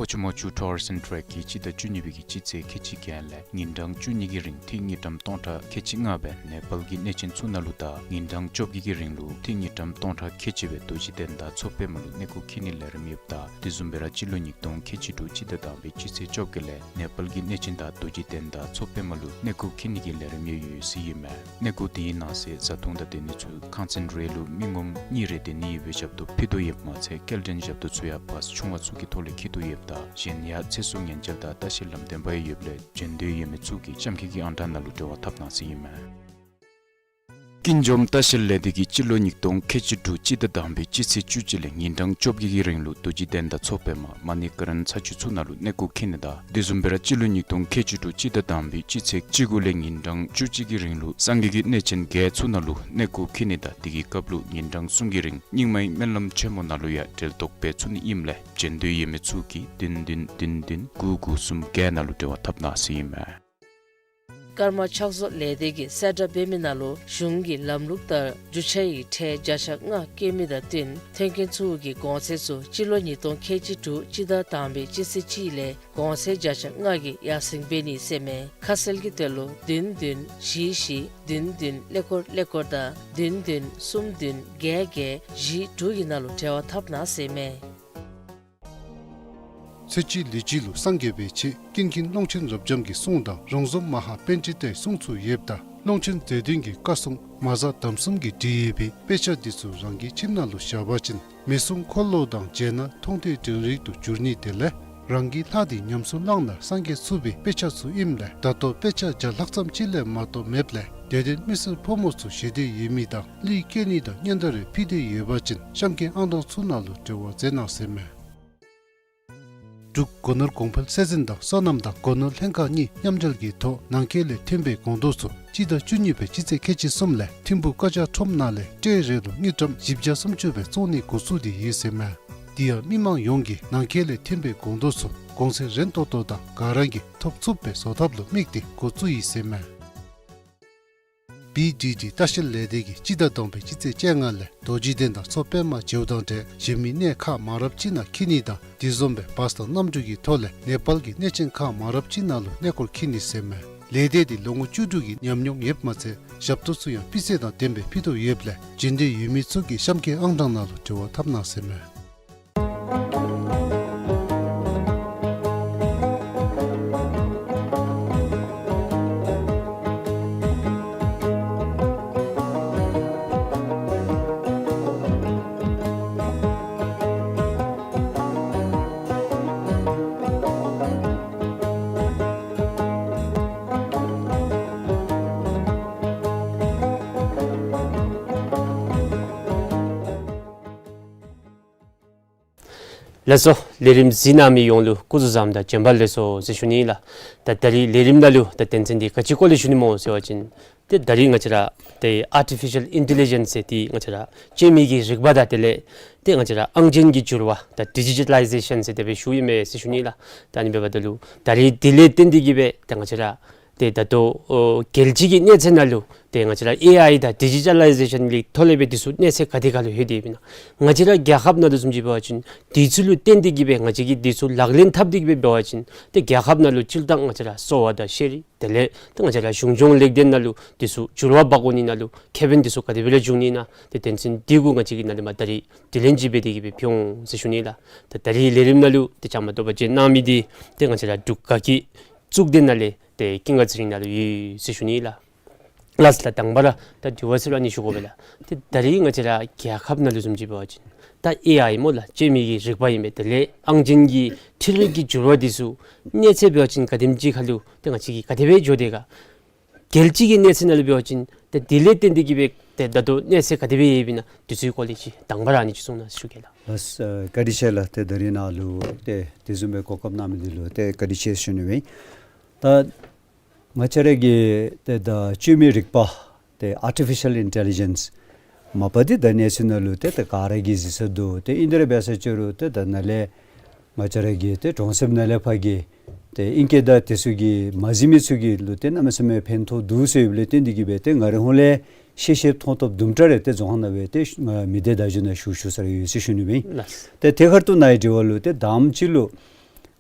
ཕོ་ཆུ་མོ་ཆུ་Tours and Trek གིས་སྤྱི་ཟླ་བཅུ་གཉིས་པའི་གི་སྤྱི་ཚེས་ཁལ་གཅིག་བརྒྱད་ལས་ཉིན་གྲངས་བཅུ་གཉིས་ཀྱི་རིང་ཐིག་དངུལ་ཀྲམ་སྟོང་ཕྲག་ཁལ་གཅིག་ལྔ་སྦེ་ནེ་པཱལ་གྱི་གནས་ཆེན་ཚུ་ནང་ལུ་དང་ཉིན་གྲངས་བཅོ་བརྒྱད་ཀྱི་རིང་ལུ་ཐིག་དངུལ་ཀྲམ་སྟོང་ཕྲག་ཁལ་གཅིག་སྦེ་རྡོ་རྗེ་གདན་དང་མཚོ་པདྨ་ལུ་གནས་སྐོར་འཁྱིད་ནིའི་ལས་རིམ་ཡོདཔ་ད་དེ་བཟུམ་སྦེ་ར་སྤྱི་ལོ་ཉིས་སྟོང་ཁལ་གཅིག་དྲུག་སྤྱི་ཟླ་དང་པའི་སྤྱི་ཚེས་བཅོ་བརྒྱད་ལས་ནེ་པཱལ་གྱི་གནས་ཆེན་དང་རྡོ་རྗེ་གདན་དང་མཚོ་པདྨ་ལུ་གནས་སྐོར་འཁྱིད་ནི་གི་ལས་རིམ་ཡང་ཡོད་ཟེར་ཨིན་མས། གནས་སྐོར་དེའི་ནང་གསེས་བཟའ་འཐུང་དང་སྡོད་ནི་ཚུ་ཁང་ཚན་རེ་ལུ་མི་ངོམ་གཉིས་རེ་སྡོད་ནི་ཡོད་པའི་ཞབས་ཏོག་ཕུལ་དོ་ཡོདཔ་མ་ཚད་སྐྱེལ་འདྲེན་ཞབས་ཏོག་ཚུ་ཡང་བཱས་ཆུང་བ་ཚུ་གི་ཐོག་ལས་འཁྱིད་དོ་ཡོདཔ་ད་གཞན་ཡང་ཚེ་སྲོག་ཉེན་བཅོལ་དང་ལྟ་བཤལ་ལམ་སྟོན་པ་ཡང་ཡོདཔ་ལས་བྱོན་འདོད་ཡོད་མི་ཚུ་གིས་གཤམ་འཁོད་ཀྱི་ཨང་གྲངས་ནང་ལུ་འབྲེལ་བ་འཐབ་གནང་ཟེར་ཨིན་མས། ཀུན་འཛོམས་ལྟ་བཤལ་ལས་སྡེ་གིས་སྤྱི་ལོ་ཉིས་སྟོང་ཁལ་གཅིག་དྲུག་སྤྱི་ཟླ་དང་པའི་སྤྱི་ཚེས་བཅུ་གཅིག་ལས་ཉིན་གྲངས་བཅོ་བརྒྱད་ཀྱི་རིང་ལུ་རྡོ་རྗེ་གདན་དང་མཚོ་པདྨ་མ་ཎི་ཀ་རན་ཚ་ཆུ་ཚུ་ནང་ལུ་གནས་སྐོར་འཁྱིད་ནི་དང་དེ་བཟུམ་སྦེ་ར་སྤྱི་ལོ་ཉིས་སྟོང་ཁལ་གཅིག་དྲུག་སྤྱི་ཟླ་དང་པའི་སྤྱི་ཚེས་བཅུ་དགུ་ལས་ཉིན་གྲངས་བཅུ་གཅིག་གི་རིང་ལུ་སངས་རྒྱས་ཀྱི་གནས་ཆེན་བརྒྱད་ཚུ་ནང་ལུ་གནས་སྐོར་འཁྱིད་ནི་དང་དེ་གི་སྐབས་ལུ་ཉིན་གྲངས་གསུམ་གྱི་རིང་རྙིང་མའི་སྨོན་ལམ་ཆེན་མོ་ནང་ལུ་ཡང་གྲལ་གཏོགས་འབད་ཚུགས་ནི་ཨིནམ་ལས་བྱོན་འདོད་ཡོད་མི་ཚུ་གིས་བདུན་བདུན་བདུན་བདུན་དགུ་དགུ་གསུམ་བརྒྱད་ནང་ལུ་འབྲེལ་བ་འཐབ་གནང་ཟེར་ཨིན་མས། ཀརྨ་ཕྱག་བཟོ་ལས་སྡེ་གིས་གསལ་བསྒྲགས་འབད་མི་ནང་ལུ་གཞུང་གི་ལམ་ལུགས་ལྟར་རྒྱུ་ཆ་ཡི་ཁྲལ་བརྒྱ་ཆ་ལྔ་བཀལ་མི་དང་བསྟུན་ཐོན་སྐྱེད་ཚུ་གི་གོང་ཚད་ཚུ་སྤྱི་ལོ་ཉིས་སྟོང་ཁལ་གཅིག་དྲུག་སྤྱི་ཟླ་དང་པའི་སྤྱི་ཚེས་གཅིག་ལས་གོང་ཚད་བརྒྱ་ཆ་ལྔ་གི་ཡར་སེང་འབད་ནི་ཟེར་མས། ཁ་གསལ་གྱི་དོན་ལུ་བདུན་བདུན་བཞི་བཞི་བདུན་བདུན་ཀླད་ཀོར་ཀླད་ཀོར་དང་བདུན་བདུན་གསུམ་བདུན་བརྒྱད་བརྒྱད་བཞི་དྲུག་གི་ནང་ལུ་འབྲེལ་བ་འཐབ་གནང་ཟེར་མས། ཚེ་གཅིག་ལུས་གཅིག་ལུ་སངས་རྒྱས་པའི་ཆེད། ཀུན་མཁྱེན་ཀློང་ཆེན་རབ་འབྱམས་ཀྱི་གསུང་དང་། རོང་ཟོམ་མ་ཧཱ་པཎྜི་ཏའི་གསུང་ཚུ་ཡོདཔ་ད་ཀློང་ཆེན་རྗེ་བཙུན་གྱི་བཀའ་སྲུང་མ་གཟའ་དམ་གསུམ་གྱིས་བྲིས་ཡོད་པའི་དཔེ་ཆ་འདི་ཚུ་རང་གི་ཁྱིམ་ནང་ལུ་བཞག་པ་ཅིན་མི་གསུང་འཁོར་ལོ་དང་མཇལ་ན་མཐོང་ཐོས་དྲན་རེག་ཏུ་འགྱུར་ནི་དེ་ལས་རང་གི་ལྷ་འདི་ཉམས་སུ་བླངས་ན་སངས་རྒྱས་ཚུགས་པའི་དཔེ་ཆ་ཚུ་ཨིནམ་ལས་ད་ལྟོ་དཔེ་ཆ་བརྒྱ་ལྷག་ཙམ་ཅིག་ལས་མ་གཏོགས་མེདཔ་ལས་དད་ལྡན་མི་སེར་ཕོ་མོ་ཚུ་ཞི་བདེ་ཡོད་མི་དང་གླུད་བཀལ་ནི་དང་སྙན་དར་རེ་ཕུལ་འདོད་ཡོད་པ་ཅིན་གཤམ་གྱི་ཨང་གྲངས་ཚུ་ནང་ལུ་འབྲེལ་བ་མཛད་གནང་ཟེར་མས། འབྲུག་སྒོ་ནོར་གོང་འཕེལ་ཚད་འཛིན་དང་སོ་ནམ་དང་སྒོ་ནོར་ལྷན་ཁག་གཉིས་མཉམ་འབྲེལ་གྱི་ཐོག་ནང་འཁོད་ལས་ཐོན་པའི་སྒོང་རྡོག་ཚུ་སྤྱི་ཟླ་བཅུ་གཉིས་པའི་སྤྱི་ཚེས་ཁལ་གཅིག་གསུམ་ལས་ཐིམ་ཕུག་ཀ་ཇ་ཁྲོམ་ནང་ལས་ཊེ་རེ་ལུ་དངུལ་ཀྲམ་བཞི་བརྒྱ་སུམ་ཅུ་སྦེ་བཙོང་ནི་འགོ་བཙུགས་ཏེ་ཡོད་ཟེར་མས། དེ་ཡང་མི་མང་ཡོངས་ཀྱིས་ནང་འཁོད་ལས་ཐོན་པའི་སྒོང་རྡོག་ཚུ་གོང་ཚད་རན་ཏོག་ཏོ་དང་ག་ར་གིས་ཐོབ་ཚུགསཔ་སྦེ་བཟོ་ཐབས་ལུ་དམིགས་ཏེ་འགོ་བཙུགས་ཡི་ཟེར་མས། བི་ཌི་ཌི་ལྟ་བཤལ་ལས་སྡེ་གིས་སྤྱི་ཟླ་དང་པའི་སྤྱི་ཚེས་བཅོ་ལྔ་ལས་རྡོ་རྗེ་གདན་དང་མཚོ་པདྨ་བྱེའུ་དང་འབྲེལ་གཞན་མི་གནས་ཁག་མང་རབས་ཅིག་ནང་འཁྱིད་ནི་དང་དེ་བཟུམ་སྦེ་བཱས་དང་གནམ་གྲུ་གི་ཐོག་ལས་ནེ་པཱལ་གྱི་གནས་ཆེན་ཁག་མང་རབས་ཅིག་ནང་ལུ་གནས་སྐོར་འཁྱིད་ནི་ཟེར་མས། ལས་སྡེ་འདི་ལོ་ངོ་བཅུ་དྲུག་གི་ཉམས་མྱོང་ཡོདཔ་མ་ཚད་ཞབས་ཏོག་ཚུ་ཡང་སྤུས་ཚད་དང་ལྡནམ་སྦེ་ཕུལ་དོ་ཡོདཔ་ལས་འབྱོན་འདོད་ཡོད་མི་ཚུ་གིས་གཤམ་གྱི་ཨང་གྲངས་ནང་ལུ་འབྲེལ་བ་འཐབ་གནང་ཟེར་མས། ལགས་སོ། ལས་རིམ་གཟིགས་གནང་མི་ཡོངས་ལུ་སྐུ་གཟུགས་བཟང་དང་བྱོན་པ་ལེགས་སོ་ཟེར་ཞུ་ནི་ལགས། ད་ད་རིས་ལས་རིམ་ནང་ལུ་ད་དོན་ཚན་འདི་ག་ཅི་སྐོར་ལས་ཞུ་ནི་སྨོ་ཟེར་བ་ཅིན་ཏེ་ད་རིས་ང་བཅས་ར་ཏེ་ཨར་ཊི་ཕི་ཤཱལ་ཨིན་ཊེ་ལི་ཇེནསི་ཟེར་ཏེ་ང་བཅས་ར་སྤྱོད་མི་གི་རིག་པ་དང་དེ་ལས་ཏེ་ང་བཅས་ར་ཨང་ཅན་གྱི་འགྱུར་བ་ད་ཌི་ཇི་ཊ་ལའི་ཟེ་ཤཱན་ཟེར་དེ་སྦེ་ཞུ་ཡི་མས་ཟེར་ཞུ་ནི་ལགས། ད་ཨ་ནི་འབདཝ་ད་ལུ་ད་རིས་དེ་ལས་བརྟེན་ཏེ་གིས་སྦེ་ད་ང་བཅས་ར་ཏེ་ད་ལྟོ་ཨོ་རྒྱལ་སྤྱི་གི་གནས་ཚད་ནང་ལུ་ཏེ་ང་བཅས་ར་ཨེ་ཨའི་དང་ཌི་ཇི་ཊ་ལའི་ཟེ་ཤཱན་གྱི་ཐོག་ལས་སྦེ་འདི་ཚུ་གནས་ཚད་ག་དེ་ཁར་ལུ་ལྷོད་དེ་ཡོདཔ་ཨིན་ན། ང་བཅས་ར་རྒྱལ་ཁབ་ནང་ལུ་བཟུམ་ཅིག་འབད་བ་ཅིན་འདི་ཚུ་ལུ་བརྟེན་ཏེ་གིས་སྦེ་ང་བཅས་ཀྱིས་འདི་ཚུ་ལག་ལེན་འཐབ་སྟེ་གིས་སྦེ་འབད་བ་ཅིན་ཏེ་རྒྱལ་ཁབ་ནང་ལུ་སྤྱིར་བཏང་ང་བཅས་ར་གསོ་བ་དང་ཤེས་རིག་དེ་ལས་ཏེ་ང་བཅས་ར་གཞུང་སྐྱོང་ལེགས་ལྡན་ནང་ལུ་འདི་ཚུ་འགྱུར་བ་འབག་འོང་ནི་ནང་ལུ་ཁེ་ཕན་འདི་ཚུ་ག་དེ་སྦེ་ར་འབྱུང་ནི་ཨིན་ན། ཏེ་དོན་ཚན་འདི་གུ་ང་བཅས་ཀྱིས་ནཱ་ལས་མར་ད་རིས་དྲི་ལན་ཅིག་འབད་དེ་གིས་སྦེ་ཕུལ་འོང་ཟེར་ཞུ་ནི་ལགས། ད་ད་རིས་ལས་རིམ་ནང་ལུ་ཏེ་བཅའ་མར་གཏོགས་པར་བྱོན་གནང་མི་འདི་ཏེ་ང་བཅས་ར་འབྲུག་དགའ་སྐྱིད་གཙུག་སྡེ་ནང་ལས་ཏེ་ཀུན་དགའ་ཚེ་རིང་ནཱ་ལུ་ཡོད་ཟེར་ཞུ་ནི་ལགས། ལགས་ལགས། དང་པ་ར་ད་དྲི་བ་ཟེར་ར་ཨ་ནི་ཞུ་དགོ་པས་ལགས། ཏེ་ད་རིས་ང་བཅས་ར་རྒྱལ་ཁབ་ནང་ལུ་བཟུམ་ཅིག་འབད་བ་ཅིན་ད་ཨེ་ཨའི་སྨོ་ལགས། སྤྱོད་མི་གི་རིག་པ་ཨིན་པས། དེ་ལས་ཨང་ཅན་གྱི་འཕྲུལ་རིག་གི་འགྱུར་བ་འདི་ཚུ་གནས་ཚད་འབད་བ་ཅིན་ག་དེམ་ཅིག་ཁར་ལུ་ཏེ་ང་བཅས་ཀྱིས་ག་དེ་སྦེ་འགྱོ་དེས་ག། རྒྱལ་སྤྱི་གི་གནས་ཚད་ནང་ལུ་འབད་བ་ཅིན་ཏེ་དེ་ལས་བརྟེན་ཏེ་གིས་སྦེ་ཏེ་ད་ལྟོ་གནས་ཚད་ག་དེ་སྦེ་ཡོདཔ་ཨིན་ན་འདི་ཚུ་གི་སྐོར་ལས་ཅིག་དང་པ་ར་ཨ་ནི་ཅིག་གསུང་གནང་ཟེར་ཞུ་གེ་ལགས། ལགས་སོ། བཀའ་དྲིན་ཆེ་ལགས། ཏེ་ད་རིས་ནཱ་ལུ་ཏེ་དེ་བཟུམ་སྦེ་གོ་སྐབས་གནང་མི་འདི་ལུ་ཏེ་བཀའ་དྲིན་ཆེ་ཞུ་ནི་ཨིན། ད་ང་བཅས་ར་གི་ཏེ་ད་སྤྱོད་མི་རིག་པ་ཏེ་ཨར་ཊི་ཕི་ཤཱལ་ཨིན་ཊེ་ལི་ཇེནསི་མ་པ་འདི་ད་གནས་ཚུལ་ནང་ལུ་ཏེ་ད་ག་ར་གིས་གཟིགས་ས་འདུག། ཏེ་ཨིན་དེ་ར་འབད་ས་ཅིག་རུང་ཏེ་ད་ནཱ་ལས་ང་བཅས་ར་གི་ཏེ་གྲོང་གསེབ་ནང་ལས་ཕར་གྱི་ཏེ་ཨིང་སྐད་དང་དེ་ཚུ་གི་མ་གཟིགས་མི་ཚུ་གི་ལུ་ཏེ་གནམ་མེད་ས་མེད་ཕན་ཐོགས་འདུག་ཟེར་ཡོདཔ་ལས་བརྟེན་ཏེ་གིས་སྦེ་ཏེ་ང་རའི་ཧོངས་ལས་ཤེས་ཤེསཔ་མཐོང་ཐོབ་དུམ་གྲ་རེ་ཏེ་རྫོང་ཁ་ནང་སྦེ་ཏེ་ང་མི་སྡེ་བརྡ་བརྒྱུད་ནང་ཞུ་ཞུ་ས་ར་ཡོད་ཟེར་ཞུ་ནི་ཨིན། ལགས། ཏེ་དེ་ཁར་ལྟོས་ནཱ་གི་དྲི་བ་ལུ་ཏེ་དང་པ་ཅིག་ལུ་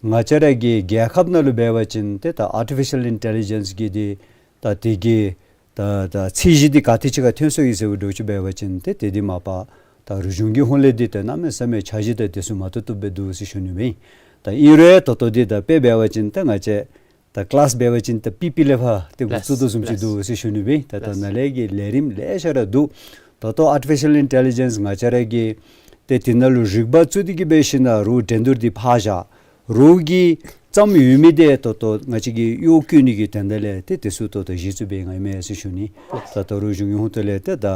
ང་བཅས་ར་གི་རྒྱལ་ཁབ་ནང་ལུ་འབད་བ་ཅིན་ཏེ་ད་ཨར་ཊི་ཕི་ཤཱལ་ཨིན་ཊེ་ལི་ཇེནསི་གི་འདི་ད་དེ་གི་ད་ད་ཚད་གཞི་འདི་ག་དེ་ཅིག་ཁར་ཐོན་སོ་ཡི་ཟེར་བའི་འདྲཝ་ཅིག་འབད་བ་ཅིན་ཏེ་དེ་འདི་མ་པ་ད་རིག་གཞུང་གི་ཧོངས་ལས་འདི་ཏེ་གནམ་མེད་ས་མེད་འཆར་གཞི་དང་དེ་ཚུ་མ་བཏུབ་བཏུབ་སྦེ་འདུག་ཟེར་ཞུ་ནི་ཨིན། ད་ཨིན་རུང་ད་ལྟོ་འདི་ད་དཔེ་འབད་བ་ཅིན་ད་ང་བཅས་ད་ཀི་ལཱསི་འབད་བ་ཅིན་ད་པི་པི་ལས་ཕར་ཏེ་འགོ་བཙུགས་དོ་བཟུམ་ཅིག་འདུག་ཟེར་ཞུ་ནི་ཨིན། ད་ད་ནཱ་ལས་ཀྱི་ལས་རིམ་ལེ་ཤ་ར་འདུག། ད་ལྟོ་ཨར་ཊི་ཕི་ཤཱལ་ཨིན་ཊེ་ལི་ཇེནསི་ང་བཅས་ར་གི་ཏེ་དེ་ནང་ལུ་རིག་པ་བཙུགས་ཏེ་གིས་འབད་ཞིནམ་ལས་རོགས་འགྲན་བསྡུར་འདི་ཕར་བཞག། རོགས་ཀྱིས་བརྩམས་ཡོད་མི་འདི་ད་ལྟོ་ང་བཅས་ཀྱིས་གཡོག་བཀོལ་ནི་གི་དོན་དག་ལས་ཏེ་དེ་ཚུ་ད་ལྟོ་གཞི་བཙུགས་འབད་ཡི་མས་ཟེར་ཞུ་ནི། ད་ལྟོ་རོགས་གཞུང་གི་ཧོངས་ལས་ཏེ་ད་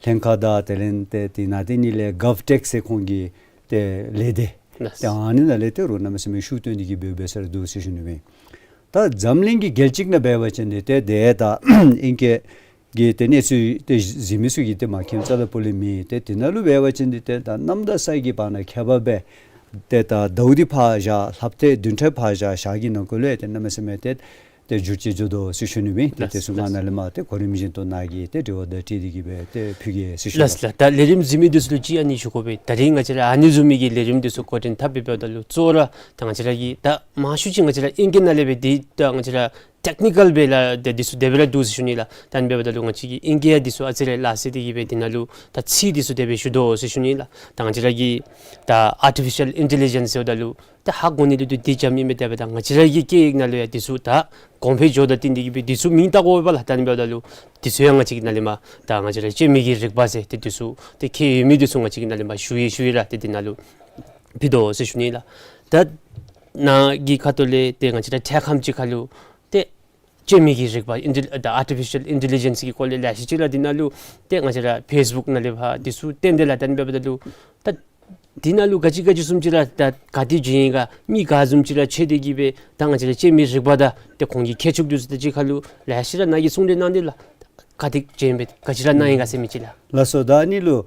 ལྷན་ཁག་དང་དེ་ལས་ཏེ་དེ་ནང་ཏེ་ཨ་ནི་ལས་གཱབ་ཊེཀ་ཟེར་ཁོང་གི་ཏེ་ལས་སྡེ་ཏེ་ཨ་ནི་ནང་ལས་ཏེ་རོགས་གནམ་མེད་ས་མེད་ཤུགས་བཏོན་ཏེ་གིས་འབད་འབད་ས་ར་འདུག་ཟེར་ཞུ་ནི་ཨིན། ད་འཛམ་གླིང་གི་རྒྱལ་སྤྱི་ནང་འབད་བ་ཅིན་འདི་ཏེ་དེ་ད་ཨིང་སྐད་ཀྱི་ཏེ་གནས་ཚུལ་ཏེ་གཟིགས་མི་ཚུ་གིས་ཏེ་མ་མཁྱེནམ་རྩ་ལས་སྤོ་ལེ་མེད། ཏེ་དེ་ནང་ལུ་འབད་བ་ཅིན་འདི་ཏེ་ད་གནམ་དང་ས་གི་བར་ན་ཁྱད་པར་འབད་ཏེ་ད་ཟླཝ་འདི་ཕར་བཞག། ལྷགཔ་ཏེ་བདུན་ཕྲག་ཕར་བཞག། ཞག་གི་ནང་འཁོད་ལུ་ཏེ་གནམ་མེད་ས་མེད་ཏེ་ ཏེ་འགྱུར་བཅོས་འགྱོ་དོ་ཟེར་ཞུ་ནི་མས། ཏེ་ལགས་དེ་ཚུ་ང་ལགས། ནཱ་ལས་མར་ཏེ་གོ་རིམ་བཞིན་དུ་ནཱ་གིས་ཏེ་དྲི་བ་དང་འཁྲིལ་ཏེ་གི་སྦེ་ཏེ་ཕུལ་གེ་ཟེར་ཞུ་ནི། ལགས་ལགས། ད་ལས་རིམ་གཟིགས་མི་འདི་ཚུ་ལུ་ཅིག་ཨ་ནི་ཞུ་དགོ་པས། ད་རིས་ང་བཅས་ར་ཨ་ནི་བཟུམ་མའི་གི་ལས་རིམ་འདི་ཚུ་འགོ་འདྲེན་འཐབ་འབདཝ་ད་ལུ་གཙོ་བོ་ར་ད་ང་བཅས་ར་གི་ད་མང་ཤོས་ཅིག་ང་བཅས་ར་ཨིང་སྐད་ནང་ལས་སྦེ་འདི་ད་ང་བཅས་ར་ཊེཀ་ནི་ཀཱལ་སྦེ་ལགས་ཏེ་འདི་ཚུ་དེ་སྦེ་ར་འདུག་ཟེར་ཞུ་ནི་ལགས། ད་ཨ་ནི་འབདཝ་ད་ལུ་ང་བཅས་ཀྱི་ཨིང་སྐད་ཡང་འདི་ཚུ་ཨ་ཙི་རེ་ལཱ་ཟེར་ཏེ་གི་སྦེ་འདི་ནང་ལུ་ད་ཚིག་འདི་ཚུ་དེ་སྦེ་ཞུ་དོ་ཟེར་ཞུ་ནི་ལགས། ད་ང་བཅས་ར་གི་ད་ཨར་ཊི་ཕི་ཤཱལ་ཨིན་ཊེ་ལི་ཇེནསི་ཟེརཝ་ད་ལུ་ད་ཧ་གོ་ནི་ལུ་འདི་འདི་འཇམ་ཨིན་མས། དེ་འབདཝ་ད་ང་བཅས་ར་གི་སྐད་ཡིག་ནང་ལུ་ཡང་འདི་ཚུ་ད་གོང་འཕེལ་འགྱོཝ་དང་བསྟུན་ཏེ་གི་སྦེ་འདི་ཚུ་མིང་བཏགས་དགོ་པས་ལགས། ད་ཨ་ནི་འབདཝ་ད་ལུ་འདི་ཚུ་ཡང་ང་བཅས་ཀྱི་ནང་ལས་མར་ད་ང་བཅས་ར་སྐྱེ་མེད་ཀྱི་རིག་པ་ཟེར་ཏེ་འདི་ཚུ་ཏེ་ཁྱད་ཡོད་མི་འདི་ཚུ་ང་བཅས་ཀྱི་ནང་ལས་མར་ཞུ་ཡི་ཞུ་ཡི་ར་ཏེ་འདི་ནང་ལུ་ཕུལ་དོ་ཟེར་ཞུ་ནི་ལགས། ད་ནཱ་གི་ཁ་ཐུག་ལས་ཏེ་ང་བཅས་ར་འཕྲལ་ཁམས་ཅིག་ཁར་ལུ་ཏེ་སྐྱེ་མེད་ཀྱི་རིག་པ་ཨིན་ཊེ་ད་ཨར་ཊི་ཕི་ཤཱལ་ཨིན་ཊེ་ལི་ཇེནསི་གི་སྐོར་ལས་ལེ་ཤ་ཅིག་ར་འདི་ནང་ལུ་ཏེ་ང་བཅས་ར་ཕེསི་བུཀ་ནང་ལས་ཕར་འདི་ཚུ་སྟོན་ཏེ་ལགས། ད་ཨ་ནི་འབདཝ་ད་ལུ་ད་འདི་ནང་ལུ་ག་ཅི་ག་ཅི་བཟུམ་ཅིག་ར་ད་ག་ཏེ་བྱོན་ཡི་ག་མི་ག་བཟུམ་ཅིག་ར་ཆགས་ཏེ་གི་སྦེ་ད་ང་བཅས་ར་སྐྱེ་མེད་རིག་པ་དང་ཏེ་ཁོང་གི་ཁྱད་ཆོས་འདི་ཚུ་དང་གཅིག་ཁར་ལུ་ལེ་ཤ་ར་ནཱ་གིས་གསུང་གྲོས་གནང་སྟེ་ལགས། ག་ཏེ་བྱོན་སྦེ་ག་ཅི་ར་གནང་ཡི་ག་ཟེར་མི་ཅིག་ལགས། ལགས་སོ། ད་ཨ་ནི་ལུ་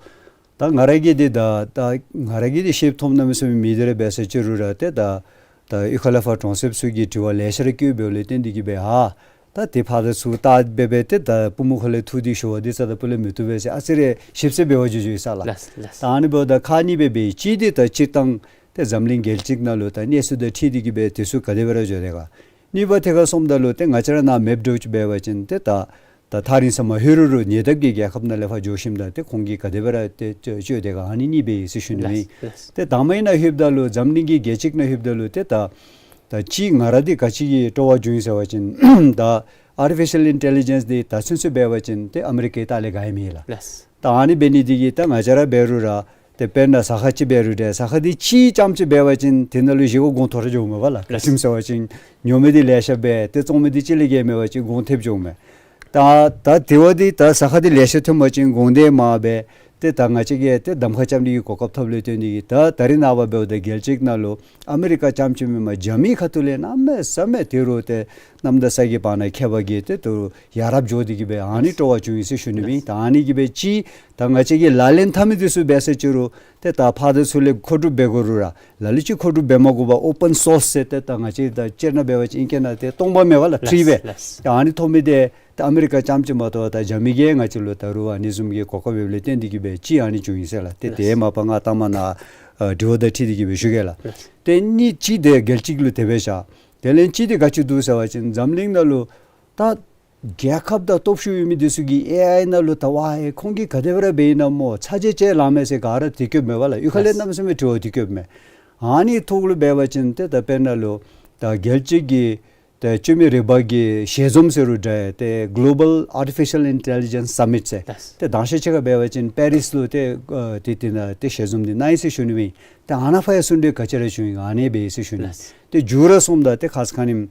ད་ང་ར་གིས་འདི་ད་ད་ང་ར་གིས་འདི་ཤེསཔ་ཐོབ་གནམ་མེད་ས་མེད་མེད། དེ་ར་འབད་ས་ཅིག་རུང་ར་ཏེ་ད་ད་གཡུས་ཁ་ལས་ཕར་གྲོང་གསེབ་ཚུ་གིས་དྲི་བ་ལེ་ཤ་ར་བཀོད་འབདཝ་ལས་བརྟེན་ཏེ་གི་སྦེ་ཨ་ད་ཏེ་ཕར་དང་ཚུར་བལྟ་སྦེ་སྦེ་ཏེ་ད་པུས་མོ་ཁ་ལས་འཐུ་སྟེ་ཞུ་བ་འདི་རྩ་དང་སྤུ་ལས་མི་བཏུབ་པས་ཟེར་ཨ་ཙི་རེ་ཞིབ་ཚགས་འབད་བར་འགྱོ་འགྱོཝ་ཨིན་ས་ལགས། ལགས་ལགས། ད་ཨ་ནི་འབདཝ་ད་ཁག་གཉིས་སྦེ་འབད་ཡི། གཅིག་འདི་ད་སྤྱིར་བཏང་ཏེ་འཛམ་གླིང་རྒྱལ་སྤྱི་ནང་ལུ་ད་གནས་ཚུལ་དང་འཁྲིལ་ཏེ་གི་སྦེ་དེ་ཚུ་ག་དེ་སྦེ་ར་འགྱོ་དེས་ག། གཉིས་པ་ཐད་ཁར་སོངམ་ད་ལུ་ཏེ་ང་བཅས་ར་ནཱ་མེཔ་འདྲཝ་ཅིག་འབད་བ་ཅིན་ཏེ་ད་ད་ཐག་རིང་ས་མ་ལྷོད་རུང་རུང་ཉེ་འདབས་ཀྱི་རྒྱལ་ཁབ་ནང་ལས་ཕར་འགྱོ་ཞིནམ་ད་ཏེ་ཁོང་གིས་ག་དེ་སྦེ་ར་ཏེ་སྤྱོད་སྤྱོད་དེས་ག་ཨ་ནི་གཉིས་སྦེ་ཨིན་ཟེར་ཞུ་ནི་ཨིན། ལགས་ལགས། ཏེ་དང་པ་ཨིན་ན་ལྷོདཔ་ད་ལུ་འཛམ་གླིང་གི་རྒྱལ་སྤྱི་ནང་ལྷོདཔ་ད་ལུ་ཏེ་ད་ད་ཅི་ང་ར་འདི་ག་ཅི་གི་སྤྲོ་བ་བྱུང་ཡི་ཟེར་བ་ཅིན་ད་ཨར་ཊི་ཕི་ཤཱལ་ཨིན་ཊེ་ལི་ཇེནསི་འདི་ད་ཚུན་ཚོད་འབད་བ་ཅིན་ཏེ་ཨ་མི་རི་ཀའི་ལྟག་ལས་ག་ཡང་མེད་ལགས། ལགས། ད་ཨ་ནི་འབད་ནི་འདི་གིས་ད་ང་བཅས་ར་འབད་རུང་ར་ཏེ་དཔེར་ན་ཟ་ཁང་ཅིག་འབད་རུང་འདྲ་ཟ་ཁང་འདི་གཅིག་རྐྱངམ་ཅིག་འབད་བ་ཅིན་དེ་ནང་ལུ་བཞེས་སྒོ་གོང་མཐོ་ར་འགྱོཝ་མས་པ་ལགས། ལགས། ག་ཅི་སྨོ་ཟེར་བ་ཅིན་ཉོ་མི་འདི་ལེ་ཤ་འབད་ཏེ་བཙོང་མི་འདི་གཅིག་ལས་བརྒལ་མེད་པ་ཅིན་གོང་ཐེབས་འགྱོཝ་མས། ད་ད་དེ་བ་འདི་ད་ཟ་ཁང་འདི་ལེ་ཤ་ཐོན་པ་ཅིན་གོང་འདི་མར་སྦེ་ཏེ་ད་ང་བཅས་ཀྱིས་ཏེ་གདམ་ཁ་རྐྱབ་ནི་གི་གོ་སྐབས་ཐོབ་ལས་བརྟེན་ཏེ་གི་ད་ད་རེས་ནངས་པ་འབདཝ་ད་རྒྱལ་སྤྱི་ནང་ལུ་ཨ་མི་རི་ཀ་རྐྱངམ་ཅིག་མེན་པར་རྒྱ་མིའི་ཁ་ཐུག་ལས་གནམ་མེད་ས་མེད་ཏེ་རུང་ཏེ་གནམ་དང་ས་གི་བར་ན་ཁྱད་པར་གྱིས་ཏེ་ད་རུང་ཡ་རབས་འགྱོ་སྟེ་གི་སྦེ་ཨ་ནི་སྤྲོ་བ་བྱུང་ཡི་ཟེར་ཞུ་ནི་ཨིན། ད་ཨ་ནི་གིས་སྦེ་ཅིག་ད་ང་བཅས་ཀྱིས་ལག་ལེན་འཐབ་མི་འདི་ཚུ་འབད་ས་ཅིག་རུང་ཏེ་ད་ཕར་དང་ཚུར་ལས་མཁོ་སྒྲུབ་འབད་དགོ་རུང་ར་ལ་ལུ་ཅིག་མཁོ་སྒྲུབ་འབད་མ་དགོ་པར་ཨོ་པཱན་སོརསི་ཟེར་ཏེ་ད་ང་བཅས་ད་སྤྱིར་བཏང་འབད་བ་ཅིན་ཨིང་སྐད་ནང་ཏེ་སྟོང་པ་མེད་པ་ལགས། ཕི་རི་སྦེ། ལགས་ལགས། ད་ཨ་ནི་ཐོབ་མི་འདི་ད་ཨ་མི་རི་ཀ་རྐྱངམ་ཅིག་མ་གཏོགས་ད་རྒྱ་མི་གིས་ང་བཅས་ལུ་ད་རུང་ཨ་ནི་བཟུམ་གྱི་གོ་སྐབས་ཡོདཔ་ལས་བརྟེན་ཏེ་གི་སྦེ་ཅིག་ཨ་ནི་བྱུང་ཡི་ཟེར་ལགས། ཏེ་ལགས། དེ་མ་པ་ང་ལྟ་མ་ན་ཨ་དྲི་བ་དང་འཁྲིལ་ཏེ་གི་སྦེ་ཞུ་གེ་ལགས། ལགས། ཏེ་ཨ་ནི་གཅིག་འདི་རྒྱལ་སྤྱི་ལུ་དེ་སྦེ་བཞག། དེ་ལས་གཅིག་འདི་ག་ཅི་འདུག་ཟེར་བ་ཅིན་འཛམ་གླིང་ནང་ལུ་ད་རྒྱལ་ཁབ་དང་སྟོབས་ཤུགས་ཡོད་མི་འདི་ཚུ་གིས་ཨེ་ཨའི་ནང་ལུ་ད་ཝ་ཨེ་ཁོང་གིས་ག་དེ་སྦེ་ར་འབད་ཡི་ན་སྨོ་ཚ་གྱང་ཅིག་ལང་མས་ཟེར་ག་ར་དྲི་དགོཔ་མས་པ་ལགས། གཡུས་ཁ་ལས་ལགས། གནམ་མེད་ས་མེད་དྲི་བ་དྲི་དགོཔ་མས། ཨ་ནི་ཐོག་ལུ་འབད་བ་ཅིན་ཏེ་ད་དཔེར་ན་ལུ་ད་རྒྱལ་སྤྱི་གི་ཏེ་སྐྱེ་མེད་རིག་པ་གི་ཞལ་འཛོམས་ཟེར་རུང་འདྲ་ཏེ་གོ་ལོ་བཱལ་ཨར་ཊི་ཕི་ཤཱལ་ཨིན་ཊེ་ལི་ཇེནསི་སམ་མིཊ་ཟེར། ལགས། ཏེ་དང་ཤེས་ཅིག་ཁར་འབད་བ་ཅིན་པེ་རིསི་ལུ་ཏེ་ཨ་ཏེ་དེ་ནང་ཏེ་ཞལ་འཛོམས་འདི་གནང་ཡི་ཟེར་ཞུ་ནི་ཨིན། ཏེ་ཨ་ནཱ་ཕར་ཡང་གསུང་གྲོས་ག་ཅི་ར་བྱུང་ཡི་ག་ཨ་ནི་སྦེ་ཨིན་ཟེར་ཞུ་ནི་ཨིན། ལགས། ཏེ་མཇུག་ར་སོངམ་ད་ཏེ་ཁ་ཙ་ཁ་ཉིནམ་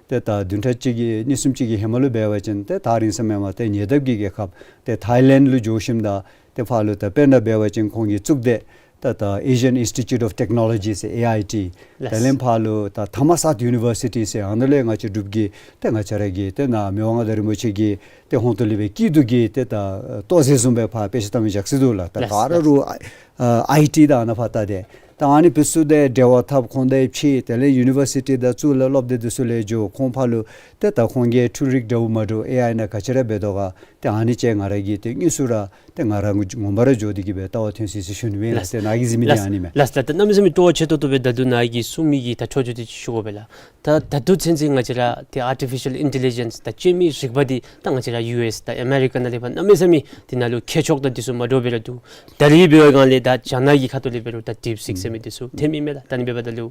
ཏེ་ད་བདུན་ཕྲག་གཅིག་གི་གཉིས་གསུམ་ཅིག་གི་ཧེ་མ་ལུ་འབད་བ་ཅིན་ཏེ་ཐག་རིང་ས་མེན་པར་ཏེ་ཉེ་འདབས་ཀྱི་རྒྱལ་ཁབ་ཏེ་ཐའི་ལེནཌ་ལུ་འགྱོ་ཞིནམ་ད་ཏེ་ཕར་ལུ་ད་དཔེར་ན་འབད་བ་ཅིན་ཁོང་གིས་བཙུགས་ཏེ་ད་ད་Asian Institute of Technology ཟེར་ཨེ་ཨའི་ཊི། ལགས། དེ་ལས་ཕར་ལུ་ད་ཐ་མ་སཱཐ་ཡུ་ནི་བར་སི་ཊི་ཟེར་ཨ་ནཱ་ལས་ང་བཅས་འབྲུག་གི་ཏེ་ང་བཅས་ར་གི་ཏེ་ནཱ་མི་དབང་མངའ་བདག་རིན་པོ་ཆེ་གི་ཏེ་ཧོངས་ཏོ་ལས་སྦེ་སྐྱིད་སྡུག་གི་ཏེ་ད་ལྟོ་ཟེར་བཟུམ་སྦེ་ཕར་དཔེ་ཆ་ལྟ་མི་ཅིག་སྲིད་དོ་ལགས། ད་ལགས། ག་ར་རུང་ཨའི་ཨའི་ཊི་དང་ཨ་ནཱ་ཕར་ལྟ་སྟེ་ད་ཨ་ནི་འདི་ཚུ་དང་འབྲེལ་བ་འཐབ་ཁོང་དང་ཕྱད། དེ་ལས་ཡུ་ནི་བར་སི་ཊི་དང་གཙུག་ལག་སློབ་སྡེ་འདི་ཚུ་ལས་འགྱོ་ཁོང་ཕར་ལུ་ཏེ་ད་ཁོང་གིས་འཕྲུལ་རིག་འདྲཝ་མ་འདྲཝ་ཨེ་ཨའི་ནང་ག་ཅི་ར་འབད་དོ་ག་ཏེ་ཨ་ནི་ཅིག་ང་ར་གིས་ཏེ་དངོས་སུ་ར་ཏེ་ང་ར་ངོ་མ་ར་འགྱོ་སྟེ་གི་སྦེ་ལྟ་བར་ཐོན་ཅི་ཟེར་ཞུ་ནི་ཨིན་ལགས། ཏེ་ནཱ་གི་གཟིགས་མི་འདི་ལགས། ཨ་ནི་མས། ལགས་ལགས། ད་གནམ་མེད་ས་མེད་སྤྲོ་བ་ཆེ་ཏོག་ཏོ་སྦེ་ད་ལྟོ་ནཱ་གིས་གསུང་མི་གི་ད་འཕྲོ་མཐུད་དེ་ཅིག་ཞུ་དགོ་པས་ལགས། ད་ད་ལྟོ་ཚུན་ཚོད་ང་བཅས་ར་ཏེ་ཨར་ཊི་ཕི་ཤཱལ་ཨིན་ཊེ་ལི་ཇེནསི་ད་སྐྱེ་མེད་རིག་པ་འདི་ད་ང་བཅས་ར་ཡུ་ཨེསི་དང་ཨ་མེ་རི་ཀ་ནང་ལས་ཕར་གནམ་མེད་ས་མེད་འདི་ནང་ལུ་མཁས་མཆོག་དང་འདི་ཚུ་མ་འདྲཝ་སྦེ་ར་འདུག། ད་རིས་འབད་བའི་སྒང་ལས་ད་རྒྱ་ནག་གི་ཁ་ཐུག་ལས་འབད་རུང་ད་ཌིབ་སིཀ་ཟེར་མི་འདི་ཚུ་ཐོན་མི་མས་ལགས། ད་ཨ་ནི་འབདཝ་ད་ལུ་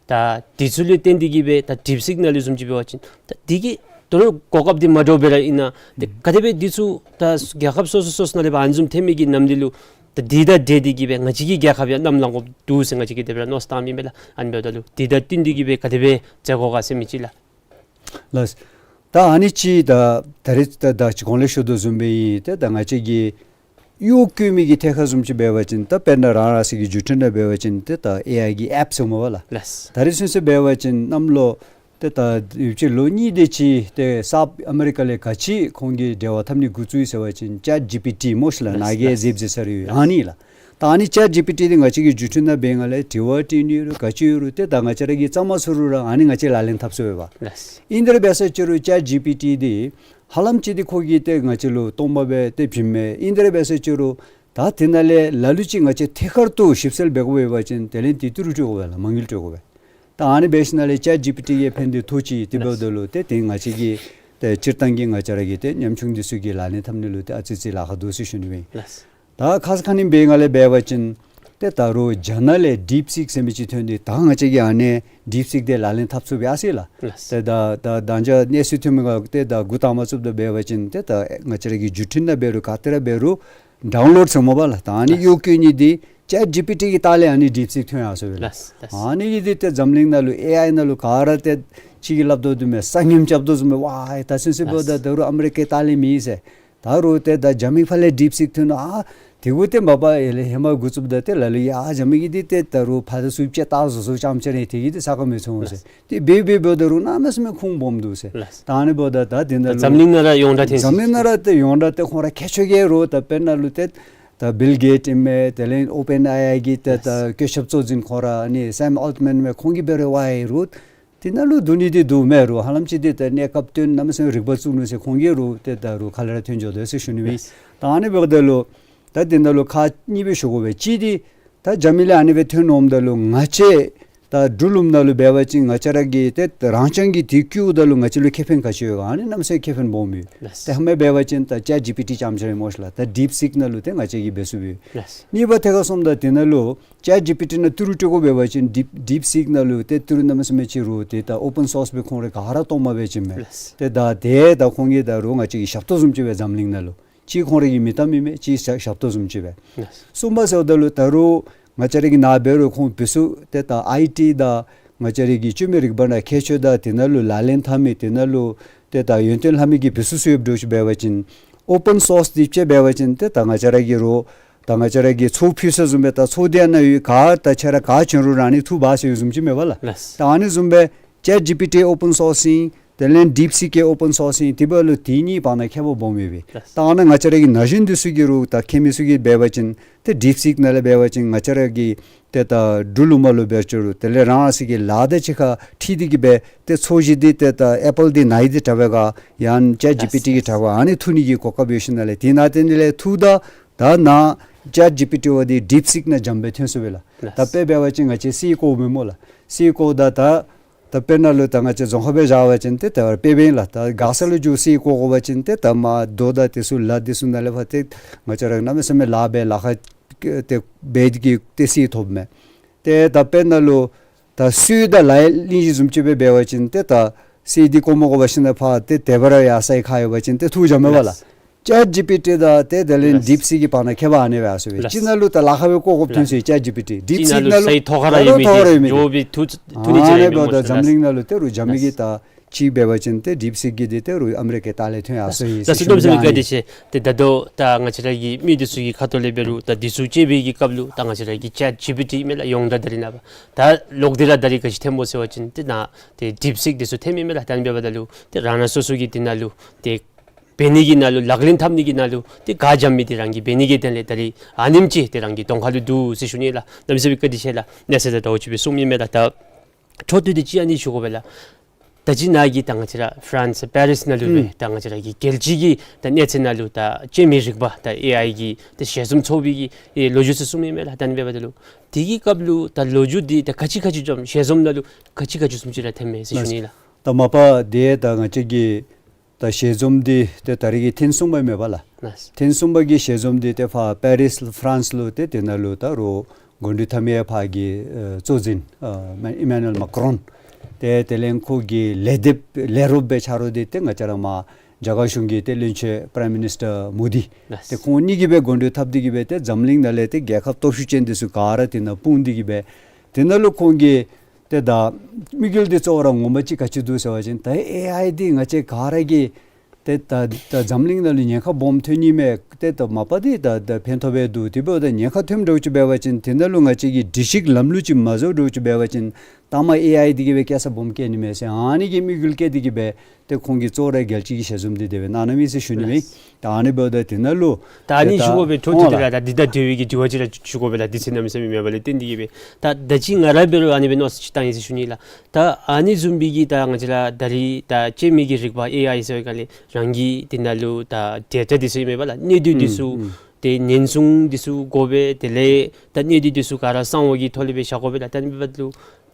ད་འདི་ཚུ་ལུ་བརྟེན་ཏེ་གི་སྦེ་ད་ཌིབ་སིཀ་ནང་ལུ་བཟུམ་ཅིག་འབད་བ་ཅིན་ད་འདི་གི་ད་རུང་གོ་སྐབས་འདི་མ་འདྲཝ་སྦེ་ར་ཨིན་ན། ཏེ་ག་དེ་སྦེ་འདི་ཚུ་ད་རྒྱལ་ཁབ་སོ་སོ་སོ་སོ་ནང་ལས་ཕར་ཨ་ནི་བཟུམ་ཐོན་མི་གི་ནམ་འདི་ལུ་ད་འདི་དང་འབྲེལ་ཏེ་གི་སྦེ་ང་བཅས་ཀྱི་རྒྱལ་ཁབ་ཡང་གནམ་ལངས་དགོཔ་འདུག་ཟེར་ང་བཅས་ཀྱིས་དེ་སྦེ་ར་མནོ་བསམ་བཏངམ་ཨིན་པས་ལགས། ཨ་ནི་འབདཝ་ད་ལུ་འདི་དང་བསྟུན་ཏེ་གི་སྦེ་ག་དེ་སྦེ་མཛད་དགོ་ག་ཟེར་མི་ཅིག་ལགས། ལགས། ད་ཨ་ནི་ཅིག་ད་ད་རིས་ད་ད་ཅི་གོང་ལས་ཞུ་དོ་བཟུམ་སྦེ་ཨིན། ཏེ་ད་ང་བཅས་ཀྱི་གཡོག་བཀོལ་མི་གི་ཐད་ཁར་བཟུམ་ཅིག་འབད་བ་ཅིན་ད་དཔེར་ན་རང་རང་སོའི་གི་བརྒྱུད་འཕྲིན་ནང་འབད་བ་ཅིན་ཏེ་ད་ཨེ་ཨའི་གི་ཨེཔ་ཟེར་སྨོ་པ་ལགས། ལགས། ད་རིས་ཚུན་ཚོད་འབད་བ་ཅིན་གནམ་ལོ་ཏེ་ད་ཡུདཔ་ཅིག་ལོ་གཉིས་དེ་ཅིག་ཏེ་སཱཐ་ཨ་མེ་རི་ཀ་ལས་ག་ཅི་ཁོང་གིས་འབྲེལ་བ་འཐབ་ནི་འགོ་བཙུགས་ཡི་ཟེར་བ་ཅིན་ཅེཊ་ཇི་པི་ཊི་སྨོ་ཤིག་ལགས། ལགས། ནཱ་གིས་ལགས། གཟིགས་གཟིགས་ས་ར་ཡོད། ལགས། ཨ་ནི་ལགས། ད་ཨ་ནི་ཅེཊ་ཇི་པི་ཊི་འདི་ང་བཅས་ཀྱིས་བརྒྱུད་འཕྲིན་ནང་འབད་ནི་ལས་དྲི་བ་དྲི་ནི་རུང་ག་ཅི་ཡོད་རུང་ཏེ་ད་ང་བཅས་ར་གིས་རྩ་མ་ཚུགས་རུང་ར་ཨ་ནི་ང་བཅས་ལག་ལེན་འཐབ་ཚུགས་པས། ལགས། ཨིན་དེ་ར་འབད་ས་ཅིག་རུང་ཅེཊ་ཇི་པི་ཊི་འདི་ཧ་ལམ་ཅིག་འདི་ཁོ་གིས་ཏེ་ང་བཅས་ལུ་སྟོང་པ་སྦེ་ཏེ་བྱིནམ་མས། ཨིན་དེ་ར་འབད་ས་ཅིག་རུང་ད་དེ་ནང་ལས་ལ་ལུ་ཅིག་ང་བཅས་ཐད་ཀར་དུ་ཞིབ་འཚོལ་འབད་དགོ་པས་པ་ཅིན་དེ་ལས་ཏེ་ཏི་རུ་སྤྲོད་དགོ་པས་ལགས། མ་དངུལ་སྤྲོད་དགོ་པས། ད་ཨ་ནི་འབད་ཞིནམ་ལས་ཅེཊ་ཇི་པི་ཊི་གིས་ཕན་བདེ་ཐོགས་ཅི། དེ་འབདཝ་ད་ལུ་ཏེ་དེ་ང་བཅས་ཀྱི་ཏེ་སྤྱིར་བཏང་གི་ང་བཅས་ར་གི་ཏེ་ཉམ་ཆུང་འདི་ཚུ་གིས་ལག་ལེན་འཐབ་ནི་ལུ་ཏེ་ཨ་ཙི་ཙི་ལཱ་ཁག་འདུག་ཟེར་ཞུ་ནི་ཨིན། ལགས། ད་ཁ་ཙ་ཁ་ཉིནམ་འབད་ནི་ལས་འབད་བ་ཅིན་ཏེ་ད་རུང་རྒྱ་ནག་ལས་ཌིཔ་སིཀ་ཟེར་མི་ཅིག་ཐོན་ཏེ་ད་ང་བཅས་ཀྱིས་ཨ་ནི་ཌིཔ་སིཀ་འདི་ལག་ལེན་འཐབ་ཚུགས་པས་ཟེར་ལགས། ལགས། ཏེ་ད་ད་ད་ཅི་གནས་ཚུལ་ཐོན་མི་ག་ཏེ་ད་འགོ་དང་པ་བཙུགས་ད་འབད་བ་ཅིན་ཏེ་ད་ང་བཅས་ར་གི་བརྒྱུད་འཕྲིན་ནང་འབད་རུང་ག་ཏེ་ར་འབད་རུང་ཌའུན་ལོཌ་ཟེར་སྨོ་པ་ལགས། ད་ཨ་ནི་ལགས། གཡོག་བཀོལ་ནི་འདི་ཅེཊ་ཇི་པི་ཊི་གི་ལྟག་ལས་ཨ་ནི་ཌིཔ་སིཀ་ཐོན་ཡར་སོ་ཡི་ལགས། ལགས། ལགས། ཨ་ནི་གིས་འདི་ཏེ་འཛམ་གླིང་ནང་ལུ་ཨེ་ཨའི་ནང་ལུ་ག་ར་ཏེ་ཅིག་གིས་སླབ་དོ་བཟུམ་སྦེ་ས་ངནམ་རྐྱབ་དོ་བཟུམ་སྦེ་ཝའི་ད་ཚུན་ཚོད་འབདཝ་ད་ལགས། ད་རུང་ཨ་མི་རི་ཀའི་ལྟག་ལས་མེད་ཟེར། ད་རུང་ཏེ་ད་རྒྱ་མི་ཕར་ལས་ཌིཔ་སིཀ་ཐོན་ནུག། ཨ་དེ་གུ་ཏེ་མ་པ་ཡར་ལས་ཧེ་མ་འགོ་བཙུགསཔ་ད་ཏེ་ལ་ལུ་ཡ་རྒྱ་མི་གིས་འདི་ཏེ་ད་རུང་ཕར་ཚུར་ཅིག་བལྟ་བཟོ་བཟོཝ་ཙམ་ཅིག་ར་དེ་གིས་འདི་ས་ཁར་མི་ཚུད་འོང་ཟེར། ལགས། ཏེ་འབད་འབད་འབདཝ་ད་རུང་གནམ་མེད་ས་མེད་ཁུངས་སྦོམ་འདུག་ཟེར། ལགས། ད་ཨ་ནི་འབདཝ་ད་ད་དེ་ནང་ལུ་འཛམ་གླིང་ནང་ར་ཡོངས་གྲགས་ཐོན་ཡི་ཟེར། འཛམ་གླིང་ནང་ར་ཏེ་ཡོངས་གྲགས་ཏེ་ཁོང་ར་མཁས་མཆོག་གིས་རུང་ད་དཔེར་ན་ལུ་ཏེ་ད་བིལ་གེཊ་ཨིན་མས། དེ་ལས་ཨོ་པེན་ཨེ་ཨའི་གི་ཏེ་ད་ལགས། བཀོད་ཁྱབ་གཙོ་འཛིན་ཁོང་ར་ཨ་ནི་སེམ་ཨལ་ཊི་མཱན་མས། ཁོང་གིས་འབད་རུང་ཝའི་རུང་དེ་ནང་ལུ་འདུག་ནི་འདི་འདུག་མས། རུང་ཧ་ལམ་ཅིག་འདི་ད་གནས་སྐབས་དོན་གནམ་མེད་ས་མེད་རིག་པ་བཙུགས་ནུག་ཟེར་ཁོང་གིས་རུང་ཏེ་ད་རུང་ཁ་ལས་ར་ཐོན་འགྱོ་དོ་ཟེར་ཞུ་ནི་མས། ལགས། ད་ཨ་ནི་འབདཝ་ད་ལུ་ད་དེ་ནང་ལུ་ཁག་གཉིས་སྦེ་ཞུ་དགོ་པས། གཅིག་འདི་ད་རྒྱ་མི་ལས་ཨ་ནི་སྦེ་ཐོན་འོངམ་ད་ལུ་ང་བཅས་ད་འབྲུག་ལུངམ་ནང་ལུ་འབད་བ་ཅིན་ང་བཅས་ར་གིས་ཏེ་རང་རྐྱང་གིས་དེ་བཀོལཝ་ད་ལུ་ང་བཅས་ལུ་ཁེ་ཕན་ག་ཅི་ཡོད་ག། ཨ་ནི་གནམ་མེད་ས་མེད་ཁེ་ཕན་སྦོམ་ཡོད། ལགས། ཏེ་ཧེ་མ་འབད་བ་ཅིན་ད་ཅེཊ་ཇི་པི་ཊི་རྐྱངམ་ཅིག་ར་སྨོ་ཤ་ལགས། ད་ཌིཔ་སིཀ་ནང་ལུ་ཏེ་ང་བཅས་ཀྱིས་འབད་ཚུགས་པས། ལགས། གཉིས་པ་ཐད་ཁར་སོངམ་ད་དེ་ནང་ལུ་ཅེཊ་ཇི་པི་ཊི་ནང་ཏི་རུ་སྤྲོད་དགོ་པས་པ་ཅིན་ཌིཔ་ཌིཔ་སིཀ་ནང་ལུ་ཏེ་ཏི་རུ་གནམ་མེད་ས་མེད་ཅིག་རུང་ཏེ་ད་ཨོ་པེན་སོརསི་སྦེ་ཁོང་ར་ག་ར་གཏོརམ་སྦེ་བྱིནམ་མས། ལགས། ཏེ་ད་དེ་ད་ཁོང་གིས་ད་རུང་ང་བཅས་ཀྱི་ཞབས་ཏོག་བཟུམ་ཅིག་སྦེ་འཛམ་གླིང་ནང་ལུ་གཅིག་ཁོང་ར་གི་མིང་གཏམ་ཨིན་མས། གཅིག་ཞབས་ཞབས་ཏོག་བཟུམ་ཅིག་སྦེ། ལགས། གསུམ་པ་ཟེརཝ་ད་ལུ་ད་རུང་ང་བཅས་ར་གི་ནཱ་འབད་རུང་ཁོང་བུ་ཚུ་ཏེ་ད་ཨའི་ཊི་དང་ང་བཅས་ར་གི་བཅོས་མའི་རིག་པ་ནང་མཁས་མཆོག་དང་དེ་ནང་ལུ་ལག་ལེན་འཐབ་མི་དེ་ནང་ལུ་ཏེ་ད་ཡོན་ཏན་ལྷབ་མི་གི་བུ་ཚུ་ཚུ་ཡོདཔ་འདྲཝ་ཅིག་འབད་བ་ཅིན་ཨོ་པེན་སོརསི་འདི་ཅིག་འབད་བ་ཅིན་ཏེ་ད་ང་བཅས་ར་གིས་རུང་ད་ང་བཅས་ར་གིས་ཚོགས་ཕུལ་ས་བཟུམ་སྦེ་ད་ཚོགས་འདི་ནང་ཡོད་ག་ད་ཁྱེད་ར་ག་བྱོན་རུང་རང་ནི་ཐུག་འབག་ཟེར་བཟུམ་ཅིག་མས་པ་ལགས། ལགས། ད་ཨ་ནི་བཟུམ་སྦེ་ཅེཊ་ཇི་པི་ཊི་ཨོ་པེན་སོརསི་ཨིན། དེ་ལས་ཌིཔ་སིཀ་ཡང་ཨོ་པེན་སོརསི་ཨིན། དེ་འབདཝ་ད་ལུ་དེ་གཉིས་བར་ན་ཁྱད་པར་སྦོམ་ཡོད་པས། ལགས། ད་ཨ་ནཱ་ང་བཅས་ར་གི་ན་གཞོན་འདི་ཚུ་གིས་རུང་ད་མཁས་མི་ཚུ་གིས་འབད་བ་ཅིན་ཏེ་ཌིཔ་སིཀ་ནང་ལས་འབད་བ་ཅིན་ང་བཅས་ར་གི་ཏེ་ད་འབྲུག་ལུ་མ་ལུ་འབད་ཅི་རུང་དེ་ལས་རང་རང་སོ་གི་ལཱ་དང་གཅིག་ཁར་འཁྲིལ་ཏེ་གིས་སྦེ་ཏེ་ཚོས་གཞི་འདི་ཏེ་ད་ཨེ་པཱལ་འདི་ནཱ་ཡི་འདི་དྲག་པས་ག་ཡང་ཅེཊ་ཇི་པི་ཊི་གིས་དྲག་པས་ག་ཨ་ནི་ཐུག་ནི་གི་གོ་སྐབས་ཡོད་ཞིནམ་ལས་དེ་ནང་དེ་ནི་ལས་ཐུག་ད་ད་ནཱ་ཅེཊ་ཇི་པི་ཊི་བ་འདི་ཌིཔ་སིཀ་ནང་འཇམ་སྦེ་ཐོན་སོ་པས་ལགས། ལགས། ད་དཔེ་འབད་བ་ཅིན་ང་བཅས་གསེར་བརྐོཝ་མས་སྨོ་ལགས། གསེར་བརྐོཝ་ད་ད་ད་དཔེར་ན་ལུ་ད་ང་བཅས་རྫོང་ཁ་སྦེ་བཞག་པ་ཅིན་ཏེ་ད་དཔེ་འབདཝ་ཨིན་ལགས། ད་མགར་ས་ལུ་འགྱོ་གསེར་བརྐོ་དགོ་པ་ཅིན་ཏེ་ད་མར་རྡོ་དང་དེ་ཚུ་ལ་དེ་ཚུ་ནང་ལས་ཕར་ཏེ་ང་བཅས་ར་གནམ་མེད་ས་མེད་ལཱ་འབད་ལཱ་ཁག་ཏེ་འབད་དེ་གིས་ཏེ་གསེར་ཐོབ་མས། ཏེ་ད་དཔེར་ན་ལུ་ད་སོ་དང་ལ་ཡི་གླིང་བཞི་བཟུམ་ཅིག་སྦེ་འབད་བ་ཅིན་ཏེ་ད་གསེར་འདི་བརྐོ་མ་དགོ་པར་ཞིནམ་ལས་ཕར་ཏེ་དེ་སྦེ་ར་ཡར་སའི་ཁར་ཡོད་པ་ཅིན་ཏེ་ཐུགས་འཇམ་མས་པ་ལགས། ལགས། ཅེཊ་ཇི་པི་ཊི་དང་ཏེ་དེ་ལས་ལགས། ཌིཔ་སིཀ་གི་བར་ན་ཁྱད་པར་ཨ་ནི་སྦེ་ཡར་སོ་པས། ལགས། གཅིག་ནང་ལུ་ད་ལཱ་ཁག་སྦེ་བརྐོ་དགོཔ་ཐོན་སོ་ཡི་ཅེཊ་ཇི་པི་ཊི། ཌིཔ་སིཀ་ནང་ལུ་ས་ཡི་ཐོག་ཁར་ར་ཡོད་མི་ཅིག་འགྱོ་བའི་ཐུག་ཐུག་ནི་ཅིག་ར་མེད་སྨོ་ལགས། འཛམ་གླིང་ནང་ལུ་ཏེ་རུང་རྒྱ་མི་གིས་ད་ཅིག་འབད་བ་ཅིན་ཏེ་ཌིཔ་སིཀ་གིས་འདི་ཏེ་རུང་ཨ་མི་རི་ཀའི་ལྟག་ལས་ཐོན་ཡར་སོ་ཡི་ཟེར་ཞུ་ནི་ཨིན། ད་ད་ད་ད་ང་བཅས་ར་གི་མི་འདི་ཚུ་གི་ཁ་ཐུག་ལས་འབད་རུང་ད་འདི་ཚུ་སྤྱོད་པའི་གི་སྐབས་ལུ་ད་ང་བཅས་ར་གི་ཅེཊ་ཇི་པི་ཊི་མས་ལགས། ཡོངས་གྲགས་ད་རིས་ནངས་པ་ད་ལོག་སྟེ་ར་ད་རིས་ག་ཅི་ཐོནམ་སྨོ་ཟེར་བ་ཅིན་ཏེ་ནཱ་ཏེ་ཌིཔ་སིཀ་འདི་ཚུ་ཐོནམ་མས་ལགས། ད་ཨ་ནི་འབདཝ་ད་ལུ་ཏེ་རང་རང་སོ་སོ་གི་འདི་ནང་ལུ་ཏེ་འབད་ནི་གི་ནང་ལུ་ལག་ལེན་འཐབ་ནི་གི་ནང་ལུ་ཏེ་ག་འཇམ་མི་འདི་རང་གིས་འབད་ནི་གི་དོན་ལས་ད་རིས་ཨ་ནེམ་ཅིག་ཏེ་རང་གི་གདོང་ཁ་ལུ་འདུག་ཟེར་ཞུ་ནི་ལགས། གནམ་མེད་ས་མེད་བཀའ་དྲིན་ཆེ་ལགས། གནས་ཚུལ་དང་འདྲཝ་ཅིག་སྦེ་གསུངམ་ཨིན་མས་ལགས། ད་འཕྲོ་མཐུད་དེ་ཅིག་ཨ་ནི་ཞུ་དགོ་པས་ལགས། ད་ཅི་ནཱ་གིས་ད་ང་བཅས་ར་ཕ་རན་སི་པེ་རིས་ནང་ལུ་སྦེ་ཨུམ་ད་ང་བཅས་ར་གི་རྒྱལ་སྤྱི་གི་ད་གནས་ཚད་ནང་ལུ་ད་བཅོས་མའི་རིག་པ་ད་ཨེ་ཨའི་གི་ད་ཞལ་འཛོམས་ཚོགས་པའི་གི་ཨེ་ལོ་རྒྱུས་ཚུ་གསུངམ་ཨིན་མས་ལགས། ད་ཨ་ནི་འབདཝ་ད་ལུ་དེ་གི་སྐབས་ལུ་ད་ལོ་རྒྱུས་འདི་ད་ག་ཅི་ག་ཅི་འཛོམས་ཞལ་འཛོམས་ནང་ལུ་ག་ཅི་ག་ཅི་བཟུམ་ཅིག་ར་ཐོནམ་མས་ཟེར་ཞུ་ནི་ལགས། ད་མ་པ་འདི་ད་ང་བཅས་ཀྱི་ད་ཞལ་འཛོམས་འདི་ཏེ་ད་རིས་ཀྱི་ཐེངས་གསུམ་པ་མས་པ་ལགས། ལགས། ཐེངས་གསུམ་པ་གི་ཞལ་འཛོམས་འདི་ཏེ་ཕར་པེ་རིས་ཕ་རན་སི་ལུ་ཏེ་དེ་ནང་ལུ་ད་རུང་འགོ་ཁྲིད་མཐའ་མའི་ཕར་གྱི་ཨེ་གཙོ་འཛིན་ཨེ་ཨི་མེ་ནུ་ཨེལ་མཱ་ཀི་རོན་ཏེ་དེ་ལས་ཁོ་གི་ལས་སྡེ་ལས་རོགསཔ་སྦེ་ཆ་རོགས་འདི་ཏེ་ང་བཅས་ར་མར་རྒྱ་གར་གཞུང་གི་ཏེ་བློན་ཆེན་པ་རའིམ་མི་ནིས་ཊར་མོ་དི། ལགས། ཏེ་ཁོང་གཉིས་ཀྱིས་སྦེ་འགོ་ཁྲིད་འཐབ་སྟེ་གིས་སྦེ་ཏེ་འཛམ་གླིང་ནང་ལས་ཏེ་རྒྱལ་ཁབ་སྟོབས་ཤུགས་ཅན་འདི་ཚུ་ག་ར་དེ་ནང་སྤུངས་ཏེ་གིས་སྦེ་དེ་ནང་ལུ་ཁོང་གིས་ཏེ་ད་དམིགས་ཡུལ་འདི་གཙོ་བོ་ར་ངོ་མ་ཅིག་ག་ཅི་འདུག་ཟེར་བ་ཅིན་ད་ཨེ་ཨའི་འདི་ང་བཅས་ག་ར་གིས་ཏེ་ད་ད་འཛམ་གླིང་ནང་ལུ་ཉེན་ཁ་སྦོམ་ཐོན་ནི་མས། ཏེ་ད་མ་པ་འདི་ད་ད་ཕན་ཐོགས་སྦེ་འདུག། དེ་འབདཝ་ད་ཉེན་ཁ་ཐོནམ་འདྲཝ་ཅིག་འབད་བ་ཅིན་དེ་ནང་ལུ་ང་བཅས་ཀྱིས་སྒྲིག་གཞི་ལམ་ལུགས་ཅིག་མ་བཟོ་འདྲཝ་ཅིག་འབད་བ་ཅིན་ ད་མ་ཨེ་ཨའི་འདི་གིས་སྦེ་བཀལ་ས་སྦོམ་བཀལ་ནི་མས་ཟེར་ཨ་ནི་གི་དམིགས་ཡུལ་བསྐྱེད་དེ་གིས་སྦེ་ཏེ་ཁོང་གིས་གཙོ་བོ་ར་རྒྱལ་སྤྱི་གི་ཞལ་འཛོམས་འདི་དེ་སྦེ་གནང་གནངམ་ཨིན་ཟེར་ཞུ་ནི་མས། ལགས། ད་ཨ་ནི་འབདཝ་ད་དེ་ནང་ལུ་ད་ཨ་ནི་ད་ཞུ་དགོ་པའི་འཕྲོ་མཐུད་དེ་ལགས། ད་འདི་དང་འབྲེལ་བའི་གི་དྲི་བ་ཅིག་ར་ཞུ་དགོ་པས་ལགས། དུས་ཚོད་གནམ་མེད་ས་མེད་མེད་པ་ལས་བརྟེན་ཏེ་གིས་སྦེ་ད་ད་ཅི་ང་ར་འབད་རུང་ཨ་ནི་སྦེ་མནོ་བསམ་ཅིག་བཏང་ཡི་ཟེར་ཞུ་ནི་ལགས། ད་ཨ་ནི་བཟུམ་སྦེ་གི་ད་ང་བཅས་ར་ད་རིས་ད་སྤྱོད་མི་གི་རིག་པ་ཨེ་ཨའི་ཟེར་བའི་སྒང་ལས་རང་གི་དེ་ནང་ལུ་ད་ཌེ་ཊ་འདི་ཚུ་ཨིན་མས་པ་ལགས། གནས་སྡུད་འདི་ཚུ་ཨུམ་ཨུམ་ཏེ་ཉེན་སྲུང་འདི་ཚུ་དགོ་པས། དེ་ལས་ད་གནས་སྡུད་འདི་ཚུ་ག་ར་གསང་བ་གི་ཐོག་ལས་སྦེ་བཞག་དགོ་པས་ལགས། ད་ཨ་ནི་འབདཝ་ད་ལུ་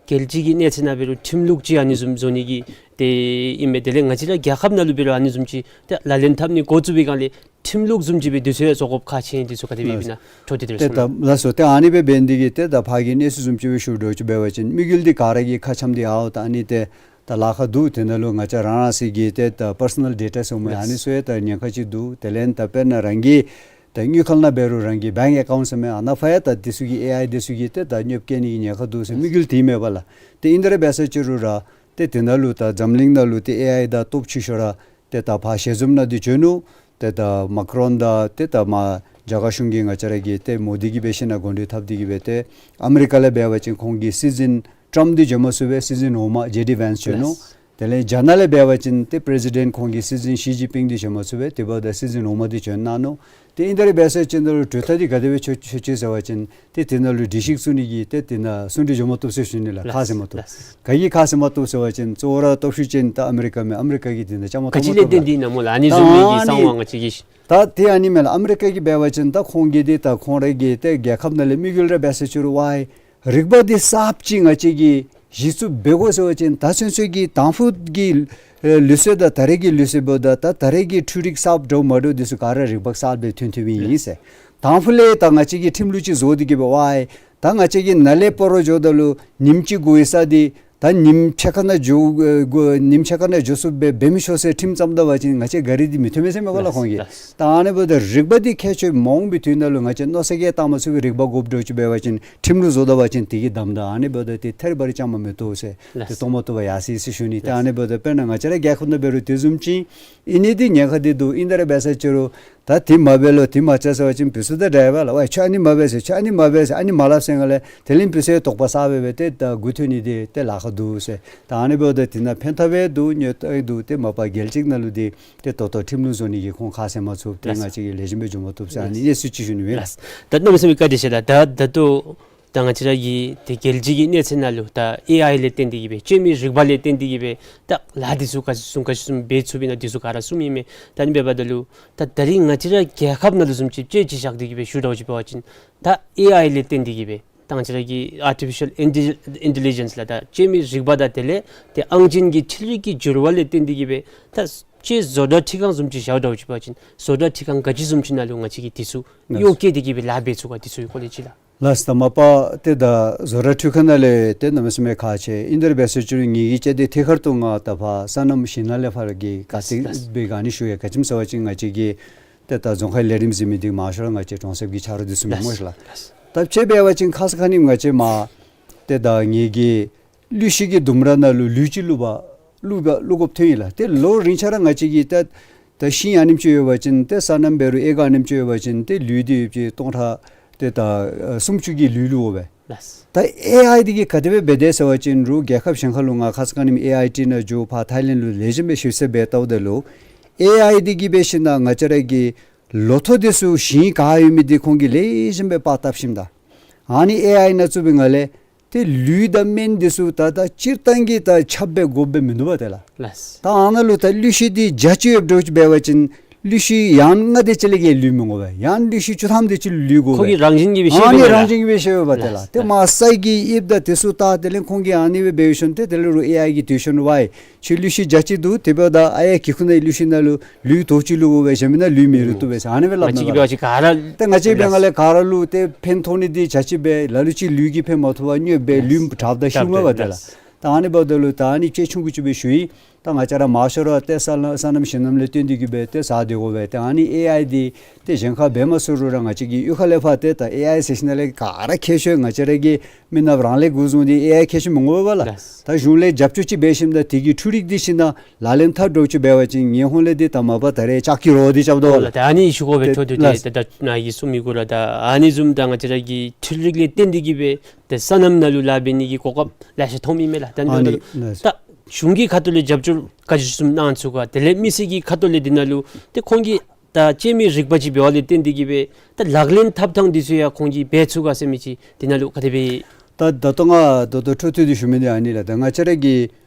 རྒྱལ་སྤྱི་གི་གནས་ཚད་ནང་འབད་རུང་ཁྲིམས་ལུགས་ཅིག་ཨ་ནི་བཟུམ་བཟོ་ནི་གི་ཏེ་ཨིན་མས། དེ་ལས་ང་བཅས་ར་རྒྱལ་ཁབ་ནང་ལུ་འབད་རུང་ཨ་ནི་བཟུམ་ཅིག་ཏེ་ལག་ལེན་འཐབ་ནི་འགོ་བཙུགས་པའི་སྒང་ལས་ཁྲིམས་ལུགས་བཟུམ་ཅིག་སྦེ་དུས་ཚོད་བཟོ་དགོཔ་ཁག་ཆེ་ཨིན། དུས་ཚོད་ག་དེ་སྦེ་ཨིན་ན་འཕྲོ་མཐུད་དེ་ལགས། ལགས་སོ། ཏེ་ཨ་ནི་སྦེ་འབད་ནི་དེ་གིས་ཏེ་ད་ཕར་གྱི་གནས་ཚུལ་བཟུམ་ཅིག་སྦེ་ཞུ་དོ་ཅིག་འབད་བ་ཅིན་དམིགས་ཡུལ་འདི་ག་ར་གིས་ཁ་འཆམ་སྟེ་ཨའོ་ད་ཨ་ནི་ཏེ་ད་ལཱ་ཁག་འདུག། དེ་ནང་ལུ་ང་བཅས་རང་རང་སོའི་གི་ཏེ་ད་པར་སོ་ནལ་ཌེ་ཊ་ཟེར་མི་ཨ་ནི་ཚུ་ཡང་ད་ཉེན་ཁ་ཅིག་འདུག། དེ་ལས་ད་དཔེར་ན་རང་གི་ད་དངུལ་ཁང་ནང་འབད་རུང་རང་གི་བེངཀ་ཨེ་ཀའུནཊ་ཟེར་མི་ཨ་ནཱ་ཕར་ཡང་ད་འདི་ཚུ་གིས་ཨེ་ཨའི་འདི་ཚུ་གིས་ཏེ་ད་སྙོབ་བཀལ་ནི་གི་ཉེན་ཁ་འདུག་ཟེར་དམིགས་ཡུལ་དེ་ཨིན་མས་པ་ལགས། ཏེ་ཨིན་དེ་ར་འབད་ས་ཅིག་རུང་ར་ཏེ་དེ་ནང་ལུ་ད་འཛམ་གླིང་ནང་ལུ་ཏེ་ཨེ་ཨའི་དང་སྟོབས་ཆེ་ཤོས་ར་ཏེ་ད་ཕར་ཞལ་འཛོམས་ནང་འདི་བྱོན་ནུག། ཏེ་ད་མཱ་ཀི་རོན་དང་ཏེ་ད་མར་རྒྱ་གར་གཞུང་གིས་ང་བཅས་ར་གི་ཏེ་མོ་དི་གིས་འབད་ཞིན་ན་གོ་སྒྲིག་འཐབ་སྟེ་གིས་སྦེ་ཏེ་ཨ་མི་རི་ཀ་ལས་འབད་བ་ཅིན་ཁོང་གི་སྲིད་འཛིན་ཊམཔ་འདི་བྱོན་མ་ཚུགས་པས། སྲིད་འཛིན་འོག་མ་ཇེ་ཌི་ཝེནས་བྱོན་ནུག། ལགས། དེ་ལས་རྒྱ་ནག་ལས་འབད་བ་ཅིན་ཏེ་པི་རེ་སི་ཌེནཊ་ཁོང་གི་སྲིད་འཛིན་ཞི་ཅིན་ཕིང་འདི་བྱོན་མ་ཚུགས་པས། དེ་འབདཝ་ད་སྲིད་འཛིན་འོག་མ་འདི་བྱོན་གནང་ནུག། ཏེ་ཨིན་དེ་ར་འབད་ས་ཅིག་ནང་ལུ་གྲོས་ཐག་འདི་ག་དེ་སྦེ་ཆོད་ཆོད་ཅི་ཟེར་བ་ཅིན་ཏེ་དེ་ནང་ལུ་སྒྲིག་གཞི་བཙུགས་ནི་གི་ཏེ་དེ་ནང་གསུང་གྲོས་འགྱོ་མ་བཏུབ་ཟེར་ཞུ་ནི་ལགས། ཁག་ཟེར་མ་བཏུབ། ལགས། ག་གིས་ཁག་ཟེར་མ་བཏུབ་ཟེར་བ་ཅིན་གཙོ་བོ་ར་སྟོབས་ཤུགས་ཅན་ད་ཨ་མི་རི་ཀ་མས། ཨ་མི་རི་ཀ་གིས་དེ་ནང་བཅའ་མར་གཏོགས་མ་བཏུབ་ལགས། ག་ཅི་ལས་བརྟེན་ཏེ་ཨིན་ན་སྨོ་ལགས། ཨ་ནི་བཟུམ་མའི་གི་གསང་བ་ང་བཅས་ཀྱིས། ད་དེ་ཨ་ནི་མས་ལགས། ཨ་མི་རི་ཀ་གིས་འབད་བ་ཅིན་ད་ཁོང་གིས་འདི་ད་ཁོང་རའི་གི་ཏེ་རྒྱལ་ཁབ་ནང་ལས་དམིགས་ཡུལ་ར་འབད་ས་ཅིག་རུང་ཝའི་རིག་པ་འདི་གསརཔ་ཅིག་ང་བཅས་ཀྱིས་གཞི་བཙུགས་འབད་དགོ་ཟེར་བ་ཅིན་ད་ཚུན་ཚོད་ཀྱི་དང་ཕུ་གི་ཨེ་ལུགས་སྲོལ་དང་ད་རེས་ཀྱི་ལུགས་སྲོལ་འབདཝ་ད་ད་ད་རེས་ཀྱི་འཕྲུལ་རིག་གསརཔ་འདྲཝ་མ་འདྲཝ་འདི་ཚུ་ག་ར་རིག་པ་གསརཔ་སྦེ་ཐོན་ཐོནམ་ཨིན་ཟེར། དང་ཕུ་ལས་ད་ང་བཅས་ཀྱིས་ཁྲིམས་ལུགས་ཅིག་བཟོ་སྟེ་གིས་འབད་ཝའི་ད་ང་བཅས་ཀྱིས་ནཱ་ལས་སྤ་རོ་འགྱོཝ་ད་ལུ་ཉིནམ་གཅིག་འགོར་བའི་ས་འདི་ད་ཉིནམ་ཕྱེད་ཀ་ནང་འགྱོ་ཨེ་འགོ་ཉིནམ་ཕྱེད་ཀ་ནང་འགྱོ་ཚུགསཔ་སྦེ་འབད་མི་ཆོག་ཟེར་ཁྲིམས་བརྩམ་ད་པ་ཅིན་ང་བཅས་གཱ་རི་འདི་མི་ཐོན་མས་ཟེར་མས་པ་ལགས་ཁོང་གིས། ལགས། ད་ཨ་ནི་འབདཝ་ད་རིག་པ་འདི་ཁྱད་ཆོས་མ་འོང་པའི་དུས་ནང་ལུ་ང་བཅས་མནོ་བསམ་གྱིས་བཏང་མ་ཚུགས་པའི་རིག་པ་དགོཔ་འདྲཝ་ཅིག་འབད་བ་ཅིན་ཁྲིམས་ལུགས་བཟོ་ད་པ་ཅིན་དེ་གིས་བསྡམ་ད་ཨ་ནི་འབདཝ་ད་ཏེ་ཐད་རི་བ་རི་བཅའ་མར་མི་གཏོགས་ཟེར། ལགས། ཏེ་གཏོགས་མ་བཏུབ་པར་ཡར་སོ་ཡི་ཟེར་ཞུ་ནི། ཏེ་ལགས། ཨ་ནི་འབདཝ་ད་དཔེར་ན་ང་བཅས་ར་རྒྱལ་ཁབ་ནང་འབད་རུང་དེ་བཟུམ་ཅིག་ཨིན་ནི་འདི་ཉེན་ཁ་འདི་འདུག། ཨིན་དེ་ར་འབད་ས་ཅིག་རུང་ད་དེ་མ་འབད་ལོ་དེ་མ་རྐྱབ་ཟེར་བ་ཅིན་འབད་ཚུགས་ད་འདྲཝ་ལགས། ཝའི་ཁྱོད་ཨ་ནི་མ་འབད་ཟེར་ཁྱོད་ཨ་ནི་མ་འབད་ཟེར་ཨ་ནི་མ་སླབ་ཟེར་ང་ལས་དེ་ལས་འབད་ས་དོགས་པ་ཟ་སྦེ་སྦེ་ཏེ་ད་མགུ་འཐོམ་ནི་འདི་ཏེ་ལཱ་ཁག་འདུག་ཟེར། ད་ཨ་ནི་འབདཝ་ད་དེ་ནང་ཕན་ཐབས་འདུག་གནོད་འདུག། ཏེ་མ་པ་རྒྱལ་སྤྱི་ནང་ལུ་འདི་ཏེ་ད་ལྟོ་ཁྲིམས་ལུགས་བཟོ་ནི་གི་ཁོང་ཁ་བཟེད་མ་ཚུགས། ཏེ་ལགས། ང་བཅས་ཀྱིས་ལེགས་ཤོམ་སྦེ་འགྱོ་མ་བཏུབ་ཟེར་ཨ་ནི་གནས་ཚུལ་ཅིག་ཞུ་ནི་མས། ལགས། ད་གནམ་མེད་ས་མེད་བཀའ་དྲིན་ཆེ་ལགས། ད་ད་ལྟོ་ད་ང་བཅས་ར་གི་ཏེ་རྒྱལ་སྤྱི་གི་གནས་ཚད་ནང་ལུ་ད་ཨེ་ཨའི་ལས་བརྟེན་ཏེ་གིས་སྦེ་སྤྱོད་མི་རིག་པ་ལས་བརྟེན་ཏེ་གིས་སྦེ་ད་ལཱ་འདི་ཚུ་ག་ཅི་བཟུམ་ག་ཅི་བཟུམ་འབད་ཚུགསཔ་ཨིན་ན་འདི་ཚུ་ག་ར་གསུངམ་ཨིན་མས། ད་ཨ་ནི་འབདཝ་ད་ལུ་ད་ད་རིས་ང་བཅས་ར་རྒྱལ་ཁབ་ནང་ལུ་བཟུམ་ཅིག་དཔྱེ་ཅིག་བཞག་སྟེ་གིས་སྦེ་ཞུ་དོ་ཅིག་འབད་བ་ཅིན་ད་ཨེ་ཨའི་ལས་བརྟེན་ཏེ་གིས་སྦེ་ད་ང་བཅས་ར་གི་ཨར་ཊི་ཕི་ཤཱལ་ཨིན་ཊི་ལི་ཇེནསི་ལགས། ད་སྤྱོད་མི་རིག་པ་དང་དེ་ལས་ཏེ་ཨང་ཅན་གྱི་འཕྲུལ་རིག་གི་འགྱུར་བ་ལས་བརྟེན་ཏེ་གིས་སྦེ་ད་ཅིག་བཟོ་གྲྭ་ཁྲི་ཁང་བཟུམ་ཅིག་བཞག་དོ་ཅིག་འབད་བ་ཅིན་བཟོ་གྲྭ་ཁྲི་ཁང་ག་ཅི་བཟུམ་ཅིག་ནང་ལུ་ང་བཅས་ཀྱིས་འདི་ཚུ་གཡོག་བཀོལ་ཏེ་གིས་སྦེ་ལཱ་འབད་ཚུགས་ག་འདི་ཚུ་གི་སྐོར་ལས་ཅིག་ལགས། ལགས་སོ། ད་མ་པ་ཏེ་ད་བཟོ་གྲྭ་འཕྲུལ་ཁང་ནང་ལས་ཏེ་གནམ་མེད་ས་མེད་ཁག་ཆེ། ཨིན་དེ་ར་འབད་ས་ཅིག་རུང་ངེ་གི་ཅིག་ཏེ་ཐད་ཀར་དུ་ང་ད་ཕར་སོ་ནམ་ཞིང་ནང་ལས་ཕར་གྱི་ག་ཏེ་ལགས། སྦེ་ག་ནི་ཞུ་ཡི། ག་ཅི་སྨོ་ཟེར་བ་ཅིན་ང་བཅས་ཀྱི་ཏེ་ད་རྫོང་ཁའི་ལས་རིམ་གཟིགས་མི་འདི་མང་ཤོས་ར་ང་བཅས་གྲོང་གསེབ་ཀྱི་ཆ་རོགས་འདི་ཚུ་མས་སྨོ་ལགས། ལགས། ད་དཔྱེ་འབད་བ་ཅིན་ཁ་ཙ་ཁ་ཉིནམ་ང་བཅས་མར་ཏེ་ད་ངེ་གི་ལུད་ཤིང་གི་ལྡུམ་ར་ནང་ལུ་ལུད་ཅིག་བླུག་པ་བླུག་པ་བླུག་དགོཔ་ཐོན་ཡི་ལགས། ཏེ་ལོ་རིམ་ཆ་ར་ང་བཅས་ཀྱིས་ད་ད་ཤིང་ཨ་ནེམ་ཅིག་ཡོད་པ་ཅིན་ཏེ་སོ་ནམ་འབད་རུང་ཨེ་ཀར་ཨ་ནེམ་ཅིག་ཡོད་པ་ཅིན་ཏེ་ལུད་འདི་ཡོདཔ་ཅིག་སྟོང་ཕྲག་ཏེ་ད་ཨ་སུམ་ཅུ་གི་ལུད་བླུག་དགོ་པས། ལགས། ད་ཨེ་ཨའི་འདི་གིས་ག་དེ་སྦེ་འབད་དེ་ཟེར་བ་ཅིན་རུང་རྒྱལ་ཁབ་གཞན་ཁར་ལུ་ང་ཁ་ཙ་ཁ་ཉིནམ་ཨེ་ཨའི་ཊི་ནང་འགྱོ་ཕར་ཐའི་ལེནཌ་ལུ་ལེགས་ཤོམ་སྦེ་ཞིབ་འཚོལ་འབད་བལྟཝ་ད་ལུ་ཨེ་ཨའི་འདི་གིས་འབད་ཞིན་ན་ང་བཅས་ར་གི་ལོ་ཐོག་འདི་ཚུ་ཞིང་ག་ཡོད་མི་འདི་ཁོང་གིས་ལེགས་ཤོམ་སྦེ་པར་བཏབ་ཞིནམ་ད་ཨ་ནི་ཨེ་ཨའི་ནང་བཙུགས་པའི་ངང་ལས་ཏེ་ལུད་དང་སྨན་འདི་ཚུ་ད་ད་སྤྱིར་བཏང་གི་ད་ཁྱབ་སྦེ་དགོཔ་སྦེ་མིན་འདུག་པ་ཏེ་ལགས། ལགས། ད་ཨ་ནཱ་ལུ་ད་ལུད་ཤིང་འདི་བརྒྱ་ཅིག་ཡོདཔ་འདྲཝ་ཅིག་འབད་བ་ཅིན་ལུད་ཤིང་ཡང་ལྔ་དེ་ཅིག་ལས་བརྒལ་ལུད་མི་དགོ་པས། ཡང་ལུད་ཤིང་བཅུ་ཐམ་དེ་ཅིག་ལུད་དགོ་པས། ཁོ་གི་རང་བཞིན་གྱིས་སྦེ་ཤེས་ཨ་ནི་པས་ལགས། རང་བཞིན་གྱིས་སྦེ་ཤེས་པས་ཏེ་ལགས། ལགས། ཏེ་མར་ས་གི་དབྱིབས་དང་དེ་ཚུ་བལྟ་དེ་ལས་ཁོང་གིས་ཨ་ནི་སྦེ་འབད་ཞིནམ་ཏེ་དེ་ལས་རུང་ཨེ་ཨའི་གིས་དྲི་ཞིནམ་ཝའི་ཁྱོད་ལུད་ཤིང་བརྒྱ་ཅིག་འདུག། དེ་འབདཝ་ད་ཨ་ཡ་གི་ཁུག་ནང་ལུད་ཤིང་ནང་ལུ་ལུད་དོ་ཅིག་བླུག་དགོ་པས། གཞན་མི་ནང་ལུད་མི་བླུག་བཏུབ་པས་ཟེར་ཨ་ནི་སྦེ་སླབ་ང་བཅས་ཀྱིས་འབད་བ་ཅིན་ག་ར་ཏེ་ང་བཅས་འབད་ལགས། ང་ལས་ག་ར་ལུ་ཏེ་ཕན་ཐོགས་ནི་འདི་བརྒྱ་ཅིག་སྦེ་ལ་ལུ་ཅིག་ལུད་ཀྱིས་ཕན་མ་ཐོགས་པར་དངོས་སྦེ་ལུད་དྲགཔ་ད་ཤུལ་མས་པ་ཏེ་ལགས། ལགས། ད་ཨ་ནི་འབདཝ་ད་ལུ་ད་ཨ་ནི་ཅིག་ཆུང་ཀུ་ཅིག་སྦེ་ཞུ་ཡི། ད་ང་བཅས་ར་མང་ཤོས་ར་ཏེ་སོ་ནམ་སོ་ནམ་ཞིང་ནམ་ལས་བརྟེན་ཏེ་གི་སྦེ་ཏེ་ཟ་སྡོད་དགོ་པས། ཏེ་ཨ་ནི་ཨེ་ཨའི་འདི་ཏེ་གཞན་ཁར་འབད་མ་ཚུགས་རུང་ར་ང་བཅས་ཀྱི་གཡུས་ཁ་ལས་ཕར་ཏེ་ད་ཨེ་ཨའི་ཟེར་ཞིནམ་ལས་ག་ར་མཁས་ཤོས་ང་བཅས་ར་གི་མི་ནགཔ་རང་ལས་འགོ་བཟུང་སྟེ་ཨེ་ཨའི་མཁས་ཤོས་མི་དགོ་པས་ལགས། ད་གཞུང་ལས་རྒྱབ་སྐྱོར་ཅིག་འབད་ཞིནམ་ད་དེ་གི་འཕྲུལ་རིག་འདི་ཞིནམ་ལག་ལེན་འཐབ་འགྱོ་ཅིག་འབད་བ་ཅིན་ངེའི་ཧོང་ལས་འདི་ད་མ་པ་ད་རེས་ལྕགས་ཀྱི་རོ་འདི་རྐྱབ་དོ་ལགས། ད་ཨ་ནི་ཞུ་དགོ་པས། ཏེ་ད་ད་ནཱ་གིས་གསུངས་མི་གུ་ར་ད་ཨ་ནི་བཟུམ་ད་ང་བཅས་ར་གི་འཕྲུལ་རིག་ལས་བརྟེན་ཏེ་གི་སྦེ་ཏེ་སོ་ནམ་ནང་ལུ་ལཱ་འབད་ནི་གི་གོ་སྐབས་ལེ་ཤ་ཐོབ་ཨིན་མས་ལགས། ད་ཨ་ནི་ད་གཞུང་གི་ཁ་ཐུག་ལས་རྒྱབ་སྐྱོར་ག་ཅི་བཟུམ་གནང་ཚུགས་ག། དེ་ལས་མི་སེར་གྱི་ཁ་ཐུག་ལས་འདི་ནང་ལུ་ཏེ་ཁོང་གིས་ད་སྤྱོད་མི་རིག་པ་ཅིག་འབད་བ་ལས་བརྟེན་ཏེ་གི་སྦེ་ད་ལག་ལེན་འཐབ་ཐངས་འདི་ཚུ་ཡང་ཁོང་གིས་འབད་ཚུགས་ག་ཟེར་མི་ཅིག་འདི་ནང་ལུ་ག་དེ་སྦེ། ད་ད་ལྟོ་ང་ད་ལྟོ་འཕྲོ་མཐུད་དེ་ཞུ་མི་འདི་ཨ་ནི་ལགས། ད་ང་བཅས་ར་གི་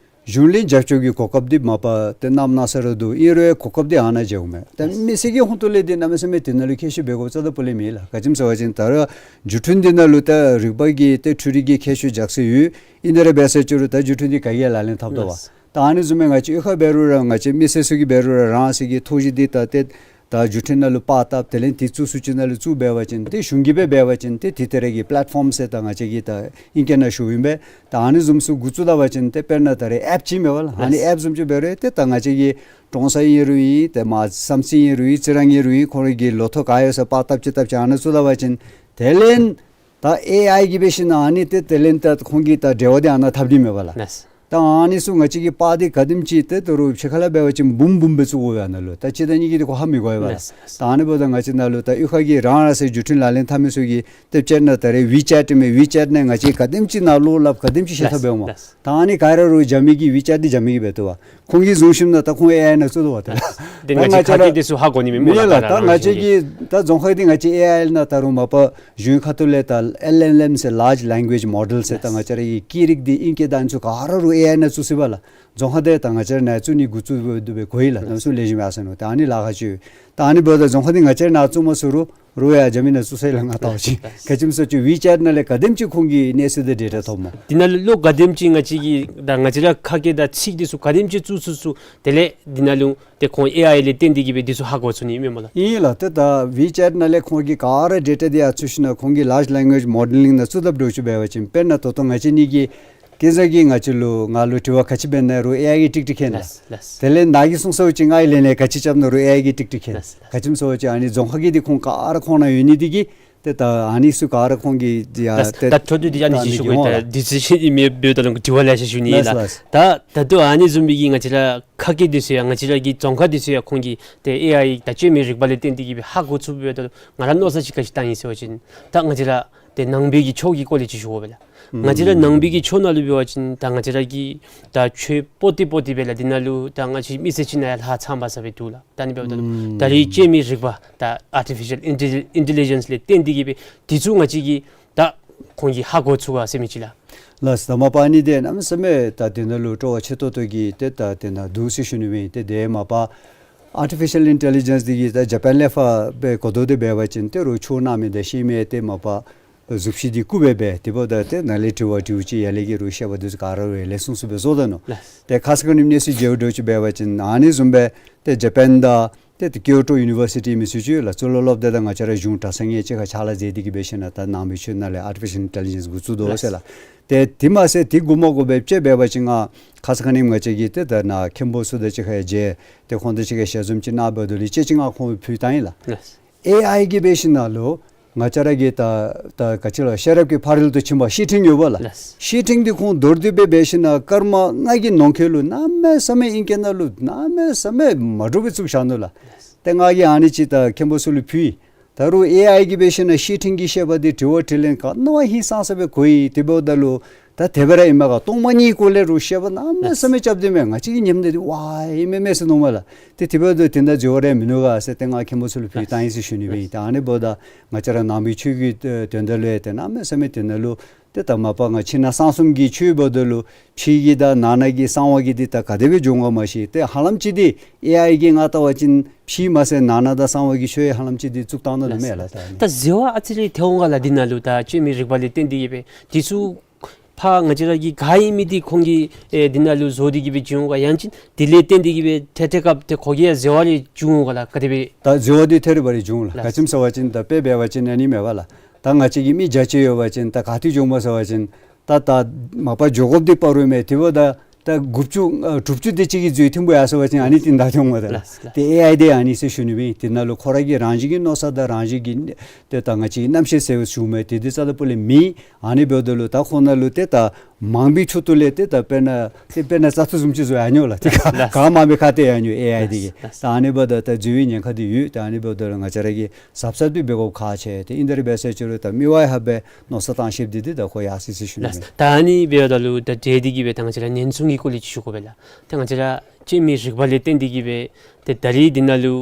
གཞུང་ལས་རྒྱབ་སྐྱོར་གྱི་གོ་སྐབས་འདི་མ་པ་ཏེ་གནམ་མེད་ས་ར་འདུག། ཨིན་རུང་གོ་སྐབས་འདི་ཨ་ནཱ་མཇལཝ་མས། ད་མི་སེར་གྱི་ཧོང་ཏོ་ལས་འདི་གནམ་མེད་ས་མེད་འདི་ནང་ལུ་མཁས་ཤོས་འབད་དགོཔ་རྩ་དང་སྤུ་ལས་མེད་ལགས། ག་ཅི་སྨོ་ཟེར་བ་ཅིན་ད་རུང་བརྒྱུད་འཕྲིན་འདི་ནང་ལུ་ད་རིག་པ་གི་ཏེ་འཕྲུལ་རིག་གི་མཁས་མཆོག་རྒྱགས་སྲོལ་ཡོད། ཨིན་ཏེ་ར་འབད་ས་ཅིག་རུང་ད་བརྒྱུད་འཕྲིན་འདི་ག་གིས་ཡང་ལག་ལེན་འཐབ་དོ་བ། ད་ཨ་ནི་བཟུམ་སྦེ་ང་བཅས་གཡུས་ཁར་འབད་རུང་ར་ང་བཅས་མི་སེར་ཚུ་གིས་འབད་རུང་ར་རང་སོ་གི་ཐོག་གཞི་འདི་ད་ཏེ་ད་བརྒྱུད་འཕྲིན་ནང་ལུ་པར་བཏབ། དེ་ལས་འདི་བཙུགས་ས་ཅིག་ནང་ལུ་བཙུགས་འབད་བ་ཅིན་ཏེ་གཞུང་གིས་སྦེ་འབད་བ་ཅིན་ཏེ་འདི་ལྟར་གྱི་པེ་ལེཊ་ཕོམ་ཟེར་ད་ང་བཅས་ཀྱིས་ད་ཨིང་སྐད་ནང་ཞུཝ་ཨིན་པས། ད་ཨ་ནི་བཟུམ་ཚུ་འགོ་བཙུགས་ད་པ་ཅིན་ཏེ་དཔེར་ན་ད་རེས་ཨེཔ་ཅིག་མས་པ་ལགས། ཨ་ནི་ཨེཔ་བཟུམ་ཅིག་འབད་རུང་ཏེ་ད་ང་བཅས་ཀྱི་ཀྲོང་གསར་ཨིན་རུང་ཨིན། ཏེ་མར་བསམ་རྩེ་ཨིན་རུང་ཨིན། རྩི་རང་ཨིན་རུང་ཨིན། ཁོང་རའི་གི་ལོ་ཐོག་ག་ཡོད་ས་པར་བཏབ་ཅི་བཏབ་ཅི་ཨ་ནཱ་བཙུགས་ད་པ་ཅིན་དེ་ལས་ད་ཨེ་ཨའི་གིས་འབད་ཞིནམ་ཨ་ནི་ཏེ་དེ་ལས་ད་ཁོང་གིས་ད་འབྲེལ་བ་འདི་ཨ་ནཱ་འཐབ་སྟེ་མས་པ་ལགས། ལགས། ད་ཨ་ནི་ཚུ་ང་བཅས་ཀྱི་པར་འདི་ག་དེམ་ཅིག་ཏེ་ད་རུང་ཕྱི་ཁ་ལས་འབད་བ་ཅིན་འབུམ་འབུམ་སྦེ་བཙུགས་དགོ་པས་ཨ་ནཱ་ལུ། ད་གཅིག་དང་གཉིས་ཀྱིས་འདི་ཁོ་ཧ་མི་གོ་བས་པ་ལགས། ལགས། ད་ཨ་ནི་འབདཝ་ད་ང་བཅས་ནཱ་ལུ་ད་གཡུས་ཁ་གི་རང་རང་སོའི་བརྒྱུད་འཕྲིན་ལག་ལེན་འཐབ་མི་ཚུ་གིས་ཏེ་སྤྱིར་ན་ད་རེས་ཝི་ཅེཊ་མས། ཝི་ཅེཊ་ནང་ང་བཅས་ག་དེམ་ཅིག་ནང་ལོགས་སླབ་ག་དེམ་ཅིག་ཤེས་ཐབས་འབད་འོང་། ལགས། ད་ཨ་ནི་ག་ར་རུང་རྒྱབ་མི་གིས་ཝི་ཅེཊ་འདི་རྒྱབ་མི་གིས་འབད་དོ་བ། ཁོང་གིས་བཟུང་ཞིནམ་ད་ད་ཁོང་ཨེ་ཨའི་ནང་བཙུགས་དོ་བ་ཏེ། ད་ང་བཅས་ཁ་གི་འདི་ཚུ་ཧ་གོ་ནི་མེད་སྨོ་ལགས། ད་ང་བཅས་ཀྱི་ད་རྫོང་ཁག་འདི་ང་བཅས་ཨེ་ཨའི་ནང་ད་རུང་མ་པ་གཞུང་ཁ་ཐུག་ལས་ད་ཨེལ་ཨེལ་ཨེམ་ཟེར་ལཱརཇ་ལེང་གུ་ཨེཇ་མོ་ཌེལ་ཟེར་ད་ང་བཅས་ར་གི་སྐད་རིགས་འདི་ཨིང་སྐད་ད་ཨ་ནི་ཚུ་ག་ར་རུང་ཨེ་ཨའི་ནང་བཙུགས་ཅི་པ་ལགས། རྫོང་ཁག་འདི་ད་ང་བཅས་ར་ནཱ་བཙུགས་ནི་འགོ་བཙུགས་འབད་དེ་སྦེ་གོ་ཡི་ལགས། ནམ་སུ་ལེགས་ཤོམ་ཡར་སོང་ནུག། ད་ཨ་ནི་ལཱ་ཁག་ཅིག་ཡོད། ད་ཨ་ནི་འབདཝ་ད་རྫོང་ཁག་འདི་ང་བཅས་ར་ནཱ་བཙུགས་མ་ཚུགས་རུང་རུང་ཡར་རྒྱབ་མི་ནང་བཙུགས་ས་ལས་ང་བལྟ་བ་ཅིན་ག་ཅི་སྨོ་ཟེར་བ་ཅིན་ཝི་ཅེཊ་ནང་ལས་ག་དེམ་ཅིག་ཁོང་གིས་གནས་ཚུལ་དང་ཌེ་ཊ་ཐོབ་སྨོ། འདི་ནང་ལུ་ག་དེམ་ཅིག་ང་བཅས་ཀྱི་ད་ང་བཅས་ར་ཁ་སྐད་དང་ཚིག་འདི་ཚུ་ག་དེམ་ཅིག་བཙུགས་བཙུགས་བཙུགས་དེ་ལས་འདི་ནང་ལུ་ཏེ་ཁོང་ཨེ་ཨའི་ལས་བརྟེན་ཏེ་གི་སྦེ་འདི་ཚུ་ཧ་གོ་ཚུགས་ནི་མས་སྨོ་ལགས། ཨིན་ལགས། ཏེ་ད་ཝི་ཅེཊ་ནང་ལས་ཁོང་གིས་ག་ར་ཌེ་ཊ་འདི་ཡར་བཙུགས་ཞིནམ་ཁོང་གིས་ལཱརཇ་ལེང་གུ་ཨེཇ་མོ་ཌེལ་ལིང་ནང་བཙུགས་དཔ་འདྲཝ་ཅིག་འབད་བ་ཅིན་དཔེར་ན་ད་ལྟོ་ང་བཅས་གཉིས་ཀྱིས་ཁྱེད་ཚུ་གིས་ང་བཅས་ལུ་ང་ལུ་དྲི་བ་ག་ཅི་འབད་ན་རུང་ཨེ་ཨའི་གིས་ཀྲིག་ཀྲི་མཁྱེན་ལགས། ལགས། དེ་ལས་ནཱ་གིས་གསུངས་ས་བ་ཅིན་ང་གིས་ལན་ལན་ག་ཅི་རྐྱབ་ན་རུང་ཨེ་ཨའི་གིས་ཀྲིག་ཀྲི་མཁྱེན། ལགས། ག་ཅི་སྨོ་ཟེར་བ་ཅིན་ཨ་ནི་རྫོང་ཁག་གི་འདི་ཁོང་ག་ར་ཁོང་ནང་ཡོད་ནི་འདི་གིས་ཏེ་ད་ཨ་ནི་ཚུ་ག་ར་ཁོང་གིས་ཡ་ལགས། ཏེ་ད་འཕྲོ་མཐུད་དེ་ཨ་ནི་ཅིག་ཞུ་དགོ་ཡི། ད་ཌི་སི་ཤཱན་ཨིན་མས་འབདཝ་ད་ལུ་དྲི་བ་ལེ་ཤ་ཞུ་ནི་ལགས། ལགས། ད་ད་ལྟོ་ཨ་ནི་བཟུམ་སྦེ་གི་ང་བཅས་ར་ཁ་སྐད་འདི་ཚུ་ཡང་ང་བཅས་ར་གི་རྫོང་ཁག་འདི་ཚུ་ཡང་ཁོང་གིས་ཏེ་ཨེ་ཨའི་ད་སྤྱོད་མི་རིག་པ་ལས་བརྟེན་ཏེ་གི་སྦེ་ཧ་གོ་ཚུགསཔ་འབདཝ་ད་ལུ་ང་ར་མནོ་བསམ་ཅིག་ག་ཅི་བཏང་ཡི་ཟེར་བ་ཅིན་ད་ང་བཅས་ར་ཏེ་ནང་པའི་གི་ཆོས་ཀྱི་སྐོར་ལས་ཅིག་ཞུ་དགོ་པས་ལགས། ང་བཅས་ར་ནང་པའི་གི་ཆོས་ནང་ལུ་འབད་བ་ཅིན་ད་ང་བཅས་ར་གི་ད་ཆོས་པོ་ཏི་པོ་ཏི་སྦེ་ལགས་འདི་ནང་ལུ་ད་ང་བཅས་མི་སེར་ཅིག་ནང་ཡང་ལྷག་ཚངམ་ཟེར་སྦེ་འདུག་ལགས། ད་ཨ་ནི་འབདཝ་ད་ལུ་ད་རེས་སྤྱོད་མི་རིག་པ་ད་ཨར་ཊི་ཕི་ཤཱལ་ཨིན་ཊེ་ལི་ཇེནསི་ལས་བརྟེན་ཏེ་གི་སྦེ་འདི་ཚུ་ང་བཅས་ཀྱིས་ད་ཁོང་གིས་ཧ་གོ་ཚུགས་ག་ཟེར་མི་ཅིག་ལགས། ལགས། ད་མ་པ་ཨ་ནི་འདི་གནམ་མེད་ས་མེད་ད་འདི་ནང་ལུ་སྤྲོ་བ་ཆེ་ཏོག་ཏོ་གི་ཏེ་ད་འདི་ནང་འདུག་ཟེར་ཞུ་ནི་མས། ཏེ་དེ་མ་པ་ཨར་ཊི་ཕི་ཤཱལ་ཨིན་ཊེ་ལི་ཇེནསི་འདི་གིས་ད་ཇ་པཱན་ལས་ཕར་སྦེ་གོ་བརྡ་འདི་འབད་བ་ཅིན་ཏེ་རོགས་ཆོས་གནང་མི་དང་ཤེས་མི་ཏེ་མ་པ་གཟུགས་གཞི་འདི་རྐུ་སྦེ་འབད། དེ་འབདཝ་ད་ཏེ་ནཱ་ལས་དྲི་བ་དྲིཝ་ཅིག་ཡར་ལས་ཀྱི་རོགས་བཤད་པ་འདི་ཚུ་ག་ར་རོགས་ལེགས་ཤོམ་སྦེ་བཟོ་དོ་ནུག། ལགས། ཏེ་ཁ་ཙ་ཁ་ཉིནམ་གནས་ཚུལ་མཇལཝ་འདྲཝ་ཅིག་འབད་བ་ཅིན་ཨ་ནི་བཟུམ་སྦེ་ཏེ་ཇ་པཱན་དང་ཏེ་ཏེ་ཀིའོ་ཊོ་ཡུ་ནི་བར་སི་ཊི་མི་ཚུ་ཅིག་ཡོད་ལགས། གཙུག་ལག་སློབ་སྡེ་དང་ང་བཅས་ར་གཞུང་གྲྭ་ཚང་གཉིས་གཅིག་ཁར་ཕྱག་ལཱ་མཛད་དེ་གི་འབད་ཞིནམ་ད་ནང་པའི་ཆོས་ནང་ལས་ཨར་ཊི་ཕི་ཤཱལ་ཨིན་ཊེ་ལི་ཇེནསི་འགོ་བཙུགས་དོ་ཟེར་ལགས། ལགས། ཏེ་དེ་མ་ཚད་དེ་འགོ་མ་འགོ་སྦེ་ཅིག་འབད་བ་ཅིན་ང་ཁ་ཙ་ཁ་ཉིནམ་ང་བཅས་ཀྱི་ཏེ་ད་ནཱ་མཁན་པོ་ཚུ་དང་གཅིག་ཁར་མཇལ་ཏེ་ཁོང་དང་གཅིག་ཁར་ཞལ་འཛོམས་ཅིག་གནང་འབདཝ་ད་ལུ་ཅིག་ཅིག་ང་ཁོང་ཕུལ་བཏང་ཡི་ལགས། ལགས། ཨེ་ཨའི་གིས་འབད་ཞིནམ་ལུ་ང་བཅས་ར་གི་ད་ད་ག་ཅི་ལོ་ཤེས་རབ་ཀྱི་ཕ་རོལ་ཏུ་ཕྱིན་པ་བཤེས་སྤྲིང་ཡོད་པ་ལགས། ལགས། བཤེས་སྤྲིང་འདི་ཁོང་མདོར་བསྡུས་སྦེ་འབད་ཞིནམ་སྐར་མ་ལྔ་གི་ནང་འཁོད་ལུ་གནམ་མེད་ས་མེད་ཨིང་སྐད་ནང་ལུ་གནམ་མེད་ས་མེད་མ་འདྲཝ་སྦེ་བཙུགས་བཞག་ནུག་ལགས། ལགས། ཏེ་ང་གིས་ཨ་ནི་ཅིག་ད་མཁན་པོ་ཚུ་ལུ་ཕུལ་ཡི། ད་རུང་ཨེ་ཨའི་གིས་འབད་ཞིནམ་བཤེས་སྤྲིང་གི་བཤད་པ་འདི་དྲི་བ་དྲིས་ལན་ག་ནི་བ་ཧིང་སངས་ས་སྦེ་གོ་ཡི། དེ་འབདཝ་ད་ལུ་ད་དེ་སྦེ་ར་ཨིན་མས་ག། སྟོང་པ་ཉིད་སྐོར་ལས་རོགས་བཤད་པ་གནམ་མེད་ས་མེད་རྐྱབ་སྟེ་མས། ང་བཅས་ཀྱིས་ཉནམ་ད་འདི་ཝའི་ཨིན་མས་མས་ཟེར་མནོཝ་མས་ལགས། ཏེ་དེ་འབདཝ་ད་དེ་ད་འགྱོ་བ་ར་མིན་ནུག་ག་ཟེར་ཏེ་ང་མཁན་པོ་ཚུ་ལུ་ཕུལ་བཏང་ཡི་ཟེར་ཞུ་ནི་སྦེ་ཨིན། ད་ཨ་ནི་འབདཝ་ད་ང་བཅས་ར་ནང་པའི་ཆོས་ཀྱི་དོན་དག་ལུ་ཡང་ཏེ་གནམ་མེད་ས་མེད་དེ་ནང་ལུ་ཏེ་ད་མ་པ་ང་ཕྱི་ནང་གསང་གསུམ་གྱི་ཆོས་འབདཝ་ད་ལུ་ཕྱི་གི་དང་ནང་ན་གི་གསང་བ་གི་འདི་ད་ག་དེ་སྦེ་འགྱོ་འོང་ག་མ་ཤེས། ཏེ་ཧ་ལམ་ཅིག་འདི་ཨེ་ཨའི་གིས་ང་བལྟ་བ་ཅིན་ཕྱི་མ་ཚད་ནང་ན་དང་གསང་བ་གི་ཆོས་ཧ་ལམ་ཅིག་འདི་བཙུགས་བཏང་ད་ནུག་མས་ལགས། ད་ཨ་ནི་ད་འཛོལ་བ་ཨ་ཙི་རེ་ཐལ་འོང་ག་ལགས། འདི་ནང་ལུ་ད་སྤྱོད་མི་རིག་པ་ལས་བརྟེན་ཏེ་གི་སྦེ་འདི་ཚུ་ཕར་ང་བཅས་ར་གི་ག་ཨིན་མི་འདི་ཁོང་གིས་ཨེ་འདི་ནང་ལུ་བཟོ་སྟེ་གི་སྦེ་བྱུང་ག། ཡང་ཅིན་འདི་ལས་བརྟེན་ཏེ་གི་སྦེ་ཐད་ཐད་སྐབས་ཏེ་ཁོ་གིས་ཡང་འཛོལ་བ་རེ་བྱུང་འོང་ག་ལགས། ག་དེ་སྦེ། ད་འཛོལ་བ་འདི་ཐད་རི་བ་རི་བྱུང་ལགས། ལགས། ག་ཅི་སྨོ་ཟེར་བ་ཅིན་ད་དཔེ་འབད་བ་ཅིན་ཨ་ནི་མས་པ་ལགས། ད་ང་བཅས་ཀྱི་མི་བརྒྱ་ཅིག་ཡོད་པ་ཅིན་ད་ག་ཏེ་འགྱོཝ་སྨོ་ཟེར་བ་ཅིན་ད་ད་མ་པ་འགྱོ་དགོཔ་འདི་བར་རུ་མས། དེ་འབདཝ་ད་ ད་དགུ་བཅུ་ཨ་དྲུག་ཅུ་དེ་ཅིག་གི་འཛུལ་ཐིམ་པོ་ཡར་སོང་བ་ཅིན་ཨ་ནི་ཏེ་ད་ཐོན་འོང་མས་ད། ལགས་སོ་ལགས། ཏེ་ཨེ་ཨའི་དེ་ཨ་ནི་ཟེར་ཞུ་ནི་སྦེ་དེ་ནང་ལུ་ཁོ་ར་གི་རང་བཞིན་གྱི་མནོ་བསམ་དང་རང་བཞིན་གྱི་ཏེ་ད་ང་བཅས་རྣམ་ཤེས་ཟེར་བ་ཞུ་མི་དེ་དེ་རྩ་ལས་སྤུ་ལས་མེད། ཨ་ནི་འབདཝ་ད་ལུ་ད་ཁོ་ན་ལུ་ཏེ་ད་མང་པོའི་ཁྲོད་དུ་ལས་ཏེ་ད་དཔེར་ན་ཏེ་དཔེར་ན་བཙག་འཐུ་བཟུམ་ཅིག་བཟོ་ཡར་འོང་ལགས། ཏེ་ལགས་སོ་ལགས། ག་མང་པོའི་ཁ་ཏེ་ཡར་འོང་ཨེ་ཨའི་དེ་གིས། ལགས་སོ་ལགས། ད་ཨ་ནི་འབདཝ་ད་ད་འཛུལ་བའི་ཉེན་ཁ་དེ་ཡོད། ད་ཨ་ནི་འབདཝ་ད་ལུ་ང་བཅས་ར་གིས་གཟབ་གཟབ་དེ་འབད་དགོཔ་ཁག་ཆེ། ཏེ་ཨིན་དེ་ར་འབད་ཟེར་ཅི་རུང་ད་མི་དབང་ཧ་སྦེ་མནོ་བསམ་བཏང་ཤེསཔ་འདི་འདི་ད་ཁོ་ཡར་སོ་ཡི་ཟེར་ཞུ་ནི། ལགས་སོ། ད་ཨ་ནི་འབདཝ་ད་ལུ་ད་དེ་འདི་གིས་སྦེ་ད་ང་བཅས་ར་ཉེན་སྲུང་གི་སྐོར་ལས་ཅིག་ཞུ་དགོ་པས་ལགས། ད་ང་བཅས་ར་སྐྱེ་མེད་རིག་པ་ལས་བརྟེན་ཏེ་གིས་སྦེ་ཏེ་ད་རེས་འདི་ནང་ལུ་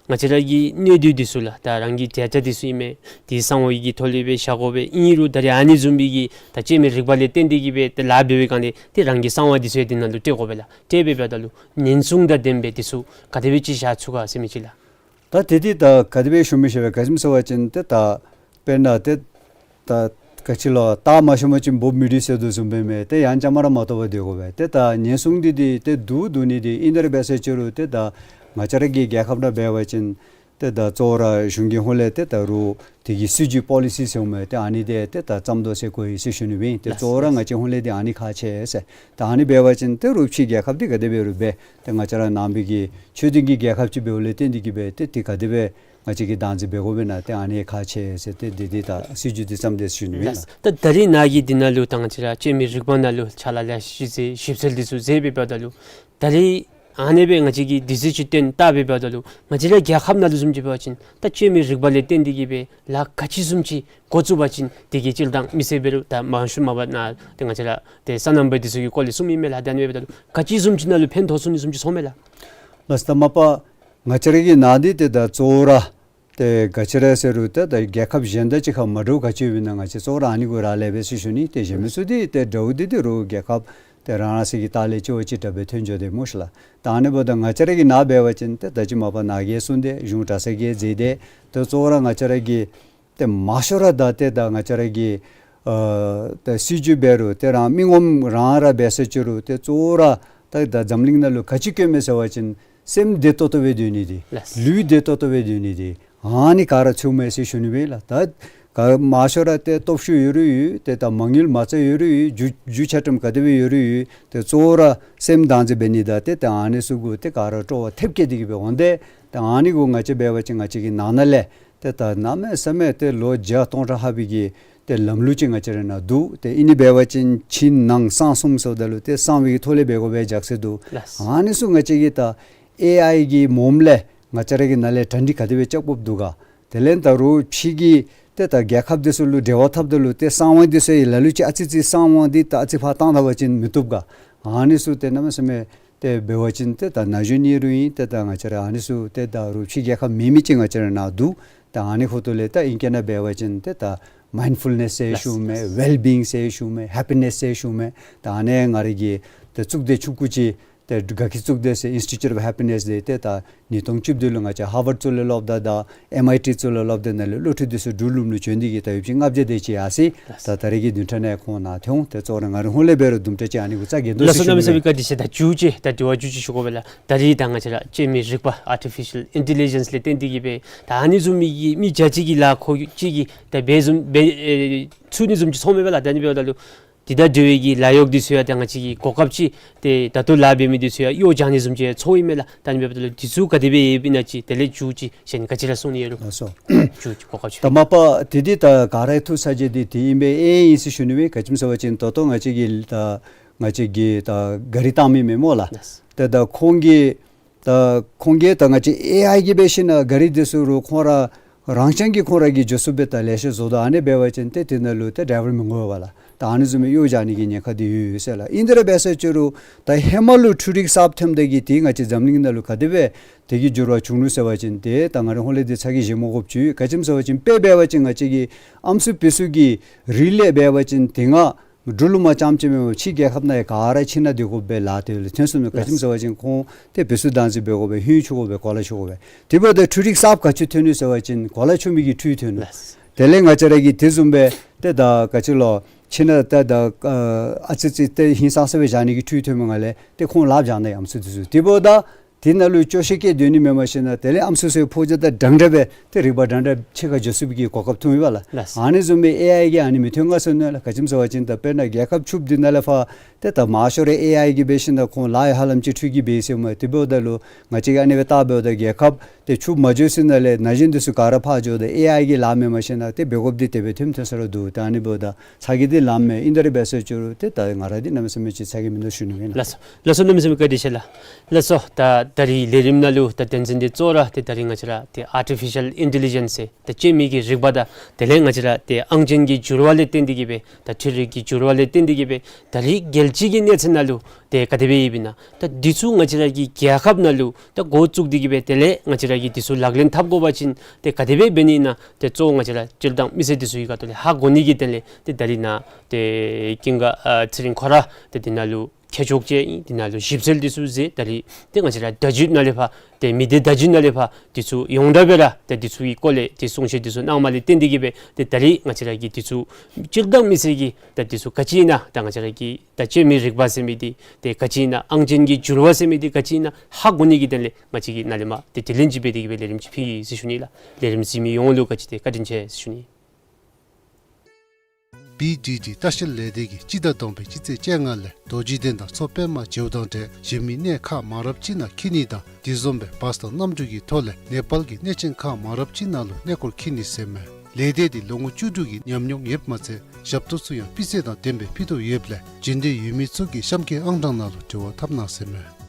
ང་བཅས་ར་གི་གནད་དོན་འདི་ཚུ་ལགས། ད་རང་གི་བརྒྱ་ཆ་འདི་ཚུ་ཨིན་མས། དེ་གསང་བ་གི་ཐོག་ལས་སྦེ་བཞག་དགོ་པས། ཨིན་རུང་ད་རེས་ཨ་ནི་བཟུམ་མའི་གི་ད་སྐྱེ་མེད་རིག་པ་ལས་བརྟེན་ཏེ་གིས་སྦེ་ཏེ་ལཱ་འབད་བའི་སྒང་ལས་ཏེ་རང་གི་གསང་བ་འདི་ཚུ་ཡང་འདི་ནང་ལུ་སྤྲོད་དགོ་པས་ལགས། སྤྲོད་པའི་འབདཝ་ད་ལུ་ཉེན་སྲུང་དང་ལྡན་པའི་འདི་ཚུ་ག་དེ་སྦེ་ཅིག་བཞག་ཚུགས་ག་ཟེར་མི་ཅིག་ལགས། ད་དེ་འདི་ད་ག་དེ་སྦེ་ཞུ་མི་ཤེས་པས། ག་ཅི་སྨོ་ཟེར་བ་ཅིན་ཏེ་ད་དཔེར་ན་ཏེ་ད་ག་ཅི་ལོ་སྟག་མ་ཤོར་བ་ཅིན་འབུཔ་མི་འདྲུད་ཟེར་དོ་བཟུམ་སྦེ་མས། ཏེ་ཡང་བཅའ་མར་མ་གཏོགས་པར་སྡོད་དགོ་པས། ཏེ་ད་ཉེན་སྲུང་འདི་འདི་ཏེ་བསྡུ་བསྡུ་ནི་འདི་ཨིན་དེ་ར་འབད་ཟེར་ཅི་རུང་ཏེ་ད་ང་བཅས་ར་གི་རྒྱལ་ཁབ་ནང་འབད་བ་ཅིན་ཏེ་ད་གཙོ་བོ་ར་གཞུང་གི་ཧོངས་ལས་ཏེ་ད་རུང་དེ་གི་སྲིད་བྱུས་པོ་ལི་སི་ཟེར་འོང་མས། ཏེ་ཨ་ནི་འདི་ཏེ་ད་བརྩམ་དོ་ཟེར་གོ་ཡི་ཟེར་ཞུ་ནི་སྦེ་ཨིན། ཏེ་གཙོ་བོ་ར་ང་བཅས་ཧོངས་ལས་འདི་ཨ་ནི་ཁག་ཆེ་ཟེར། ད་ཨ་ནི་འབད་བ་ཅིན་ཏེ་རུང་ཕྱི་རྒྱལ་ཁབ་འདི་ག་དེ་འབད་རུང་འབད། ཏེ་ང་བཅས་ར་ནང་པའི་གི་ཆོས་ལྡན་གྱི་རྒྱལ་ཁབ་ཅིག་འབདཝ་ལས་བརྟེན་ཏེ་གིས་སྦེ་ཏེ་དེ་ག་དེ་སྦེ་ང་བཅས་ཀྱིས་བདག་འཛིན་འབད་དགོ་པས་ན། ཏེ་ཨ་ནི་ཁག་ཆེ་ཟེར་ཏེ་འདི་འདི་ད་སྲིད་བྱུས་འདི་བརྩམས་ཏེ་ཞུ་ནི་ཨིན་ལགས། ད་ད་རེས་ནཱ་གིས་འདི་ནང་ལུ་ད་ང་བཅས་ར་སྐྱེ་མེད་རིག་པ་ནང་ལུ་ཕྱག་ལཱ་ལེ་ཤ་ཅིག་ཞིབ་འཚོལ་འདི་ཚུ་མཛད་པའི་འབདཝ་ད་ལུ་ད་རེས་ཨ་ནི་སྦེ་ང་བཅས་ཀྱིས་དུས་ཚོད་ཅིག་བཏོན་བལྟ་བའི་འབདཝ་ད་ལུ་ང་བཅས་ར་རྒྱལ་ཁབ་ནང་ལུ་བཟུམ་ཅིག་འབད་བ་ཅིན་ད་སྐྱེ་མེད་རིག་པ་ལས་བརྟེན་ཏེ་གིས་སྦེ་ལཱ་ག་ཅི་བཟུམ་ཅིག་འགོ་བཙུགས་པ་ཅིན་དེ་གི་སྤྱིར་བཏང་མི་སེར་འབད་རུང་ད་མང་ཤོས་མ་པ་ནཱ་ཏེ་ང་བཅས་ར་ཏེ་སོ་ནམ་པ་འདི་ཚུ་གི་སྐོར་ལས་གསུངམ་ཨིན་མས་ལགས། ད་ཨ་ནི་འབདཝ་ད་ལུ་ག་ཅི་བཟུམ་ཅིག་ནང་ལུ་ཕན་ཐོགས་ཚུགས་ནི་བཟུམ་ཅིག་ཚོར་མས་ལགས། ལགས་སོ། ད་མ་པ་ང་བཅས་ར་གི་ནང་འདི་ཏེ་ད་གཙོ་བོ་ར་ཏེ་ག་ཅི་ར་ཟེར་རུང་ཏེ་ད་རྒྱལ་ཁབ་གཞན་དང་གཅིག་ཁར་མ་འདྲཝ་ག་ཅི་ཡོདཔ་ཨིན་ན་ང་བཅས་གཙོ་བོ་ར་ཨ་ནི་གུ་རག་ལས་པས་ཟེར་ཞུ་ནི། ཏེ་གཞན་མི་ཚུ་འདི་ཏེ་འདྲཝ་འདི་འདི་རུང་རྒྱལ་ཁབ་ཏེ་རང་རང་སོའི་གི་ལྟག་ལས་ཅིག་བ་ཅིག་དྲག་སྦེ་ཐོན་འགྱོ་དེས་སྨོ་ཤིག་ལགས། ད་ཨ་ནི་འབདཝ་ད་ང་བཅས་ར་གི་ནཱ་འབད་བ་ཅིན་ཏེ་ད་ཅི་མ་པ་ནཱ་གིས་གསུངས་ཏེ་གཞུང་གྲྭ་ཚང་གིས་མཛད་དེ་ཏེ་གཙོ་བོ་ར་ང་བཅས་ར་གི་ཏེ་མང་ཤོས་ར་ད་ཏེ་ད་ང་བཅས་ར་གི་ཨ་ཏེ་སྲིད་བྱུས་འབད་རུང་ཏེ་རང་མི་ངོམ་རང་ར་འབད་ཟེར་ཅི་རུང་ཏེ་གཙོ་བོ་ར་ད་ད་འཛམ་གླིང་ནང་ལུ་ག་ཅི་དཀོན་མས་ཟེར་བ་ཅིན་སེམས་བདེ་ཏོག་ཏོ་སྦེ་སྡོད་ནི་འདི་ལགས་སོ། ལུས་བདེ་ཏོག་ཏོ་སྦེ་སྡོད་ནི་འདི་ཨ་ནི་ག་ར་ཚུད་མས་ཟེར་ཞུ་ནི་སྦེ་ལགས། ད་ག་མང་ཤོས་ར་ཏེ་སྟོབས་ཤུགས་ཡོད་རུང་ཡོད། ཏེ་ད་མ་དངུལ་མ་རྩ་ཡོད་རུང་ཡོད། རྒྱུ་རྒྱུ་ཆ་ཁྲིམས་ག་དེ་སྦེ་ཡོད་རུང་ཡོད། ཏེ་གཙོ་བོ་ར་སེམས་བདག་འཛིན་འབད་ནི་དང་ཏེ་ད་ཨ་ནི་ཚུ་གུ་ཏེ་ག་ར་སྤྲོ་བ་ཐེབས་བསྐྱེད་དེ་གིས་སྦེ་འོང་སྟེ་ད་ཨ་ནི་གུ་ང་བཅས་འབད་བ་ཅིན་ང་བཅས་ཀྱི་ནང་ན་ལས་ཏེ་ད་གནམ་མེད་ས་མེད་ཏེ་ལོ་བརྒྱ་སྟོང་ཕྲག་ལྷག་པའི་གི་ཏེ་ལམ་ལུགས་ཅིག་ང་བཅས་ར་ནང་འདུག། ཏེ་ཨ་ནི་འབད་བ་ཅིན་ཕྱི་ནང་གསང་གསུམ་ཟེརཝ་ད་ལུ་ཏེ་གསང་བའི་གི་ཐོག་ལས་འབད་དགོ་པའི་རྒྱུ་མཚན་འདུག། ལགས་སོ། ཨ་ནི་ཚུ་ང་བཅས་ཀྱིས་ད་ཨེ་ཨའི་གི་མོམ་ལས་ང་བཅས་ར་གི་ནང་ལས་གྲ་སྒྲིག་ག་དེ་སྦེ་རྐྱབ་དགོཔ་འདུག་ག། དེ་ལས་ད་རུང་ཕྱི་གི་ཏེ་ད་རྒྱལ་ཁབ་འདི་ཚུ་ལུ་འབྲེལ་བ་འཐབ་ད་ལུ་ཏེ་གསང་བ་འདི་ཚུ་ཡང་ལ་ལུ་ཅིག་ཨ་ཙི་ཙི་གསང་བ་འདི་ད་ཨ་ཙི་ཕར་བཏང་ད་པ་ཅིན་མི་བཏུབ་ག། ཨ་ནི་ཚུ་ཏེ་གནམ་མེད་ས་མེད་ཏེ་འབད་བ་ཅིན་ཏེ་ད་ན་གཞོན་ཨིན་རུང་ཨིན། ཏེ་ད་ང་བཅས་ར་ཨ་ནི་ཚུ་ཏེ་ད་རུང་ཕྱི་རྒྱལ་ཁབ་མེད་མི་ཅིག་ང་བཅས་ར་ནང་འདུག། ད་ཨ་ནི་ཁོ་ཐོག་ལས་ད་ཨིང་སྐད་ནང་འབད་བ་ཅིན་ཏེ་ད་མའིནཌ་ཕུལ་ནེས་ཟེར་ཞུཝ་མས། ཝེལ་བིའིང་ཟེར་ཞུཝ་མས། ཧེ་པི་ནེས་ཟེར་ཞུཝ་མས། ད་ཨ་ནི་ང་ར་གི་ཏེ་གཙུག་སྡེ་ཆུང་ཀུ་ཅིག་ཏེ་དགའ་སྐྱིད་གཙུག་སྡེ་ཟེར་ཨིནསི་ཊི་ཊུཊ་ཨོཕ་ཧེ་པི་ནེས་འདི་ཏེ་ད་ཉིས་སྟོང་བཅུ་བདུན་ལུ་ང་བཅས་ཧར་ཝརཌ་གཙུག་ལག་སློབ་གྲྭ་དང་ཨེམ་ཨའི་ཊི་གཙུག་ལག་སློབ་གྲྭ་ནང་ལས་སློབ་ཕྲུག་འདི་ཚུ་འབྲུག་ལུངམ་ལུ་བྱོན་ཏེ་གིས་ད་ཡོདཔ་ཅིག་ལྔ་བརྒྱ་དེ་ཅིག་ཡར་སོ་ཡི། ད་ད་རེས་ཀྱི་བདུན་ཕྲག་ནང་ཁོང་ནཱ་ཐོན་འོང་། ཏེ་གཙོ་བོ་ར་ང་རའི་ཧོངས་ལས་འབད་རུང་དུམ་གྲ་ཅིག་ཨ་ནི་གུ་རྩ་འགེངས་དོ་ཟེར་ཞུ་ནི། ལགས་སོ། གནམ་མེད་ས་མེད་བཀའ་དྲིན་ཆེ། ད་མཇུག་ཅིག་ད་དྲི་བ་མཇུག་ཅིག་ཞུ་དགོ་པས་ལགས། ད་རེས་ད་ང་བཅས་ར་སྐྱེ་མེད་རིག་པ་ཨར་ཊི་ཕི་ཤཱལ་ཨིན་ཊེ་ལི་ཇེནསི་ལས་བརྟེན་ཏེ་གིས་སྦེ་ད་ཨ་ནི་བཟུམ་མའི་གི་མི་བརྒྱ་ཅིག་གིས་ལཱ་ཁོ་ཅིག་གིས་ད་འབད་བཟུམ་འབད་ཨེ་ཚུགས་ནི་བཟུམ་ཅིག་ཚོར་མས་པ་ལགས། ད་ཨ་ནི་འབདཝ་ད་ལུ་དེ་དང་འབྲེལ་བའི་གི་ལཱ་གཡོག་འདི་ཚུ་ཡང་ད་ང་བཅས་ཀྱི་གོ་སྐབས་ཅིག་ཏེ་ད་ལྟོ་ལཱ་འབད་མི་འདི་ཚུ་ཡང་གཡོག་བྱང་ནི་བཟུམ་ཅིག་ཚོརཝ་ཨིན་མས་ལགས། ད་ཨ་ནི་འབདཝ་ད་ལུ་འདི་ཚུ་ག་དེ་སྦེ་ཡོདཔ་ཨིན་ན་ཅིག་དེ་ལས་མཇུག་ཅིག་གཞན་ག་ཅི་ར་གསུང་ནི་ཡོད་རུང་། ལགས་སོ། མཇུག་ཅིག་གོ་སྐབས་ཅིག། ད་མ་པ་དེ་འདི་ད་ག་ར་ཐུགས་ས་བཅད་འདི་དེ་ཨིན་པས་ཨིན་ཟེར་ཞུ་ནི་སྦེ། ག་ཅི་སྨོ་ཟེར་བ་ཅིན་ད་ལྟོ་ང་བཅས་ཀྱིས་ད་ང་བཅས་ཀྱིས་ད་ག་རི་བཏང་མི་མེན་སྨོ་ལགས། ལགས་སོ། ཏེ་ད་ཁོང་གིས་ད་ཁོང་གིས་ད་ང་བཅས་ཨེ་ཨའི་གིས་འབད་ཞིན་ན་ག་རི་འདི་ཚུ་རུང་ཁོང་ར་རང་རྐྱང་གིས་ཁོང་ར་གིས་འགྱོ་ཚུགསཔ་སྦེ་ད་ལེ་ཤ་བཟོ་དོ། ཨ་ནི་འབད་བ་ཅིན་ཏེ་དེ་ནང་ལུ་ཏེ་ཌའི་ཝར་མི་དགོ་པས་ལགས། ད་ཨ་ནི་བཟུམ་སྦེ་གཡོག་བྱང་ནི་གི་ཉེན་ཁ་འདི་ཡོད་ཡོད་ཟེར་ལགས། ཨིན་དེ་ར་འབད་ཟེར་ཅི་རུང་ད་ཧེ་མ་ལུ་འཕྲུལ་རིག་གསརཔ་ཐོནམ་ད་གིས་དེ་ང་བཅས་འཛམ་གླིང་ནང་ལུ་ག་དེ་སྦེ་དེ་གི་འགྱུར་བ་བྱུང་ནུག་ཟེར་བ་ཅིན་ཏེ་ད་ང་རའི་ཧོངས་ལས་འདི་ཚ་གྱང་བཞེས་མ་དགོཔ་ཅིག་ཡོད། ག་ཅི་སྨོ་ཟེར་བ་ཅིན་དཔེ་འབད་བ་ཅིན་ང་བཅས་ཀྱི་ཨམ་སྲུ་བེ་ཤུགས་ཀྱི་རིགས་ལས་འབད་བ་ཅིན་དེ་སྔ་འབྲུག་ལུ་མ་རྐྱངམ་ཅིག་མེན་པར་ཕྱི་རྒྱལ་ཁབ་ནང་ཡང་ག་ར་ཕྱི་ནང་སྡོད་དགོཔ་སྦེ་ལཱ་དེ་ལུ་ཐོན་སོང་ནུག། ག་ཅི་སྨོ་ཟེར་བ་ཅིན་ཁོང་ཏེ་བེ་ཤུགས་བདག་འཛིན་འབད་དགོ་པས། ཧིང་ཆུང་དགོ་པས། གོ་ལ་ཆུང་དགོ་པས། དེ་འབདཝ་ད་འཕྲུལ་རིག་གསརཔ་ག་ཅི་ཐོན་ནུག་ཟེར་བ་ཅིན་གོ་ལ་ཆུང་མི་གི་འཕྲུལ་ཐོན་ནུག། དེ་ལས་ང་བཅས་ར་གིས་དེ་བཟུམ་སྦེ་ཏེ་ད་ག་ཅི་ལོ་ཕྱི་ནང་ཏེ་ད་ཨ་ཨ་ཙི་ཙི་ཏེ་ཧིང་སངས་ས་སྦེ་བཞག་ནི་གི་འཕྲུལ་ཐོན་མི་ནང་ལས་ཏེ་ཁོང་ལགཔ་བཞག་ནི་ཨམ་སྲུ་འདི་ཚུ། དེ་འབདཝ་ད་ དེ་ནང་ལུ་སྐྱོ་ཤས་བསྐྱེད་སྡོད་ནི་མེན་པར་ཞིན་ན་དེ་ལས་ཨམ་སྲུ་ཚུ་ཕོག་ཅ་དང་འདྲན་འདྲ་སྦེ་ཏེ་རིག་པ་འདྲན་འདྲ་ཕྱེད་ཀ་འགྱོ་ཚུགས་པའི་གི་གོ་སྐབས་ཐོབ་ཨིན་པས་ལགས། ལགས་སོ། ཨ་ནི་བཟུམ་སྦེ་ཨེ་ཨའི་གིས་ཨ་ནི་མི་ཐོན་ག་ཟེར་ན་ལགས། ག་ཅི་སྨོ་ཟེར་བ་ཅིན་ད་དཔེར་ན་རྒྱལ་ཁབ་ཕྱུགཔོ་འདི་ནང་ལས་ཕར་ཏེ་ད་མང་ཤོས་ར་ཨེ་ཨའི་གིས་འབད་ཞིན་ན་ཁོང་ལཱ་ཡང་ཧ་ལམ་ཅིག་འཕྲོ་གི་འབད་ཡི་ཟེར་མས། དེ་འབདཝ་ད་ལུ་ང་བཅས་ཀྱིས་ཨ་ནི་སྦེ་བལྟ་འབདཝ་ད་རྒྱལ་ཁབ་ཏེ་ཕྱུགཔོ་མ་འགྱོ་ཟེར་ན་ལས་ན་གཞོན་འདི་ཚུ་ག་ར་ཕར་འགྱོཝ་ད་ཨེ་ཨའི་གི་ལཱ་མེན་པར་ཞིན་ན་ཏེ་འབད་དགོཔ་འདི་དེ་སྦེ་ཐོནམ་ཐོན་ས་ར་འདུག། ད་ཨ་ནི་འབདཝ་ད་ཚ་གྱང་འདི་ལངམ་མས། ཨིན་ད་རེ་འབད་ཟེར་ཞུ་རུང་ཏེ་ད་ང་ར་འདི་གནམ་མེད་ས་མེད་ཅིག་ཚ་གྱང་མིན་འདུག་ཞུ་ནི་ཨིན། ལགས་སོ། ལགས་སོ། གནམ་མེད་ས་མེད་བཀའ་དྲིན་ཆེ་ལགས། ལགས་སོ། ད་ད་རིས་ལས་རིམ་ནང་ལུ་ད་དོན་ཚན་འདི་གཙོ་བོ་ར་ཏེ་ད་རིས་ང་བཅས་ར་ཏེ་ཨར་ཊི་ཕི་ཤཱལ་ཨིན་ཊེ་ལི་ཇེནསི་ཟེར་ད་སྤྱོད་མེད་ཀྱི་རིག་པ་དང་དེ་ལས་ང་བཅས་ར་ཏེ་ཨང་ཅན་གྱི་འགྱུར་བ་ལས་བརྟེན་ཏེ་གིས་སྦེ་ད་འཕྲུལ་རིག་གི་འགྱུར་བ་ལས་བརྟེན་ཏེ་གིས་སྦེ་ད་རིས་རྒྱལ་སྤྱི་གི་གནས་ཚད་ནང་ལུ་ཏེ་ག་དེ་སྦེ་ཡོདཔ་ཨིན་ན། ད་འདི་ཚུ་ང་བཅས་ར་གི་རྒྱལ་ཁབ་ནང་ལུ་ད་འགོ་བཙུགས་ཏེ་གིས་སྦེ་དེ་ལས་ང་བཅས་ར་གིས་འདི་ཚུ་ལག་ལེན་འཐབ་དགོ་པ་ཅིན་ཏེ་ག་དེ་སྦེ་འབད་ནི་ཨིན་ན་ཏེ་གཙོ་བོ་ང་བཅས་ར་སྤྱིར་བཏང་མི་སེར་འདི་ཚུ་གི་ཁ་ཐུག་ལས་ཧ་གོ་ནི་གི་དོན་ལས་ཏེ་ད་རིས་ནཱ་ཏེ་ཀུན་དགའ་ཨ་ཚེ་རིང་ཁོ་ར་ཏེ་འདི་ནང་ལུ་མཁས་མཆོག་ཅིག་ཨིན། འདི་ནང་ལུ་ཞིབ་འཚོལ་འདི་ཚུ་མཛད། ད་རིས་ཏེ་ང་བཅས་ར་བརྡ་བརྒྱུད་ནང་ལས་ཕར་ཏེ་མི་སྡེ་བརྡ་བརྒྱུད་ནང་ལས་ཕར་འདི་ཚུ་ཡོངས་གྲགས་སྦེ་ར་ཏེ་འདི་ཚུ་གི་སྐོར་ལས་ཏེ་གསུང་བཤད་འདི་ཚུ་གནངམ་ལས་བརྟེན་ཏེ་གིས་སྦེ་ཏེ་ད་རིས་ང་བཅས་ར་གི་འདི་ཚུ་སྤྱིར་བཏང་མི་སེར་གྱིས་ད་འདི་ཚུ་ག་ཅི་ཨིན་ན་ད་ང་བཅས་ར་གི་ད་སྤྱོད་མེད་རིག་པ་ཟེར་མི་འདི་ཏེ་ག་ཅི་ཨིན་ན་ཨང་ཅན་གྱི་འགྱུར་བ་ཟེར་མི་འདི་ག་ཅི་ཨིན་ན་ཧ་གོ་ནི་གི་དོན་ལས་ང་བཅས་ཀྱིས་ནཱ་ལས་མར་ཏེ་དྲི་ལན་ཅིག་འབད་དེ་གིས་སྦེ་ལས་རིམ་ཅིག་ཕུལ་ཡི་ཟེར་ཞུ་ནི་ལགས། ལས་རིམ་གཟིགས་མི་ཡོངས་ལུ་ག་ཅི་ཏེ་བཀའ་དྲིན་ཆེ་ཟེར་ཞུ་ནི། བི་ཌི་ཌི་ལྟ་བཤལ་ལས་སྡེ་གིས་སྤྱི་ཟླ་དང་པའི་སྤྱི་ཚེས་བཅོ་ལྔ་ལས་རྡོ་རྗེ་གདན་དང་མཚོ་པདྨ་མཇལཝ་དང་འབྲེལ་གཞན་མི་གནས་ཁག་མང་རབས་ཅིག་ནང་འཁྱིད་ནི་དང་དེ་བཟུམ་སྦེ་བཱས་དང་གནམ་གྲུ་གི་ཐོག་ལས་ནེ་པཱལ་གྱི་གནས་ཆེན་ཁག་མང་རབས་ཅིག་ནང་ལུ་གནས་སྐོར་འཁྱིད་ནི་ཟེར་མས། ལས་སྡེ་འདི་ལོ་ངོ་བཅུ་དྲུག་གི་ཉམས་མྱོང་ཡོདཔ་མ་ཚད་ཞབས་ཏོག་ཚུ་ཡང་སྤུས་ཚད་དང་ལྡནམ་སྦེ་ཕུལ་དོ་ཡོདཔ་ལས་འབྱོན་འདོད་ཡོད་མི་ཚུ་གིས་གཤམ་གྱི་ཨང་གྲངས་ནང་ལུ་འབྲེལ་བ་འཐབ་གནང་ཟེར་མས།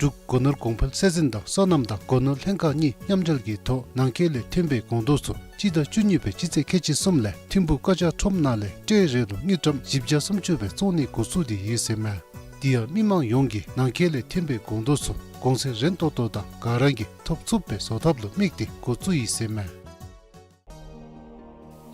འབྲུག་སྒོ་ནོར་གོང་འཕེལ་སྲིད་འཛིན་དང་སོ་ནམ་དང་སྒོ་ནོར་ལྷན་ཁག་གཉིས་མཉམ་འབྲེལ་གྱི་ཐོག་ནང་འཁོད་ལས་ཐོན་པའི་སྒོང་རྡོག་ཚུ་སྤྱི་ཟླ་བཅུ་གཉིས་པའི་སྤྱི་ཚེས་ཁལ་གཅིག་གསུམ་ལས་ཐིམ་ཕུག་ཀ་ཇ་ཁྲོམ་ནང་ལས་ཊོན་རེ་ལུ་དངུལ་ཀྲམ་བཞི་བརྒྱ་སུམ་ཅུ་སྦེ་བཙོང་ནི་འགོ་བཙུགས་ཏེ་ཡོད་ཟེར་མས། དེ་ཡང་མི་མང་ཡོངས་ཀྱིས་ནང་འཁོད་ལས་ཐོན་པའི་སྒོང་རྡོག་ཚུ་གོང་ཚད་རན་ཏོག་ཏོ་དང་ག་ར་གིས་ཐོབ་ཚུགསཔ་སྦེ་བཟོ་ཐབས་ལུ་དམིགས་ཏེ་འགོ་བཙུགས་ཡི་ཟེར་མས།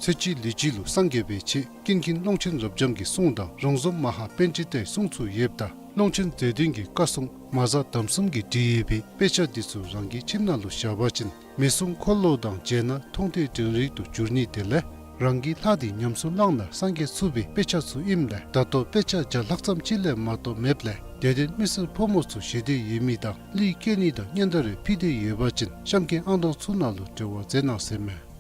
ཚེ་གཅིག་ལུས་གཅིག་ལུ་སངས་རྒྱས་པའི་ཆེད། ཀུན་མཁྱེན་ཀློང་ཆེན་རབ་འབྱམས་ཀྱི་གསུང་དང་རོང་ཟོམ་མ་ཧཱ་པཎྜི་ཏའི་གསུང་ཚུ་ཡོདཔ་ད་ཀློང་ཆེན་རྗེ་བཙུན་གྱི་བཀའ་སྲུང་མ་གཟའ་དམ་གསུམ་གྱིས་བྲིས་ཡོད་པའི་དཔེ་ཆ་འདི་ཚུ་རང་གི་ཁྱིམ་ནང་ལུ་བཞག་པ་ཅིན་མེ་གསུམ་འཁོར་ལོ་དང་མཇལ་ན་མཐོང་ཐོས་དྲན་རེག་ཏུ་འགྱུར་ནི་དེ་ལས་རང་གི་ལྷ་འདི་ཉམས་སུ་བླངས་ན་སངས་རྒྱས་ཚུགས་པའི་དཔེ་ཆ་ཚུ་ཨིནམ་ལས་ད་ལྟོ་དཔེ་ཆ་བརྒྱ་ལྷག་ཙམ་ཅིག་ལས་མ་གཏོགས་མེདཔ་ལས་དད་ལྡན་མི་སེར་ཕོ་མོ་ཚུ་ཞེ་འདོད་ཡོད་མི་དང་གླུ་སྐྱེལ་ནི་དང་སྙན་དར་རེ་ཕུལ་འདོད་ཡོད་པ་ཅིན་གཤམ་གྱི་ཨང་གྲངས་ཚུ་ནང་ལུ་འབྲེལ་བ་མཛད་གནང་ཟེར་མས།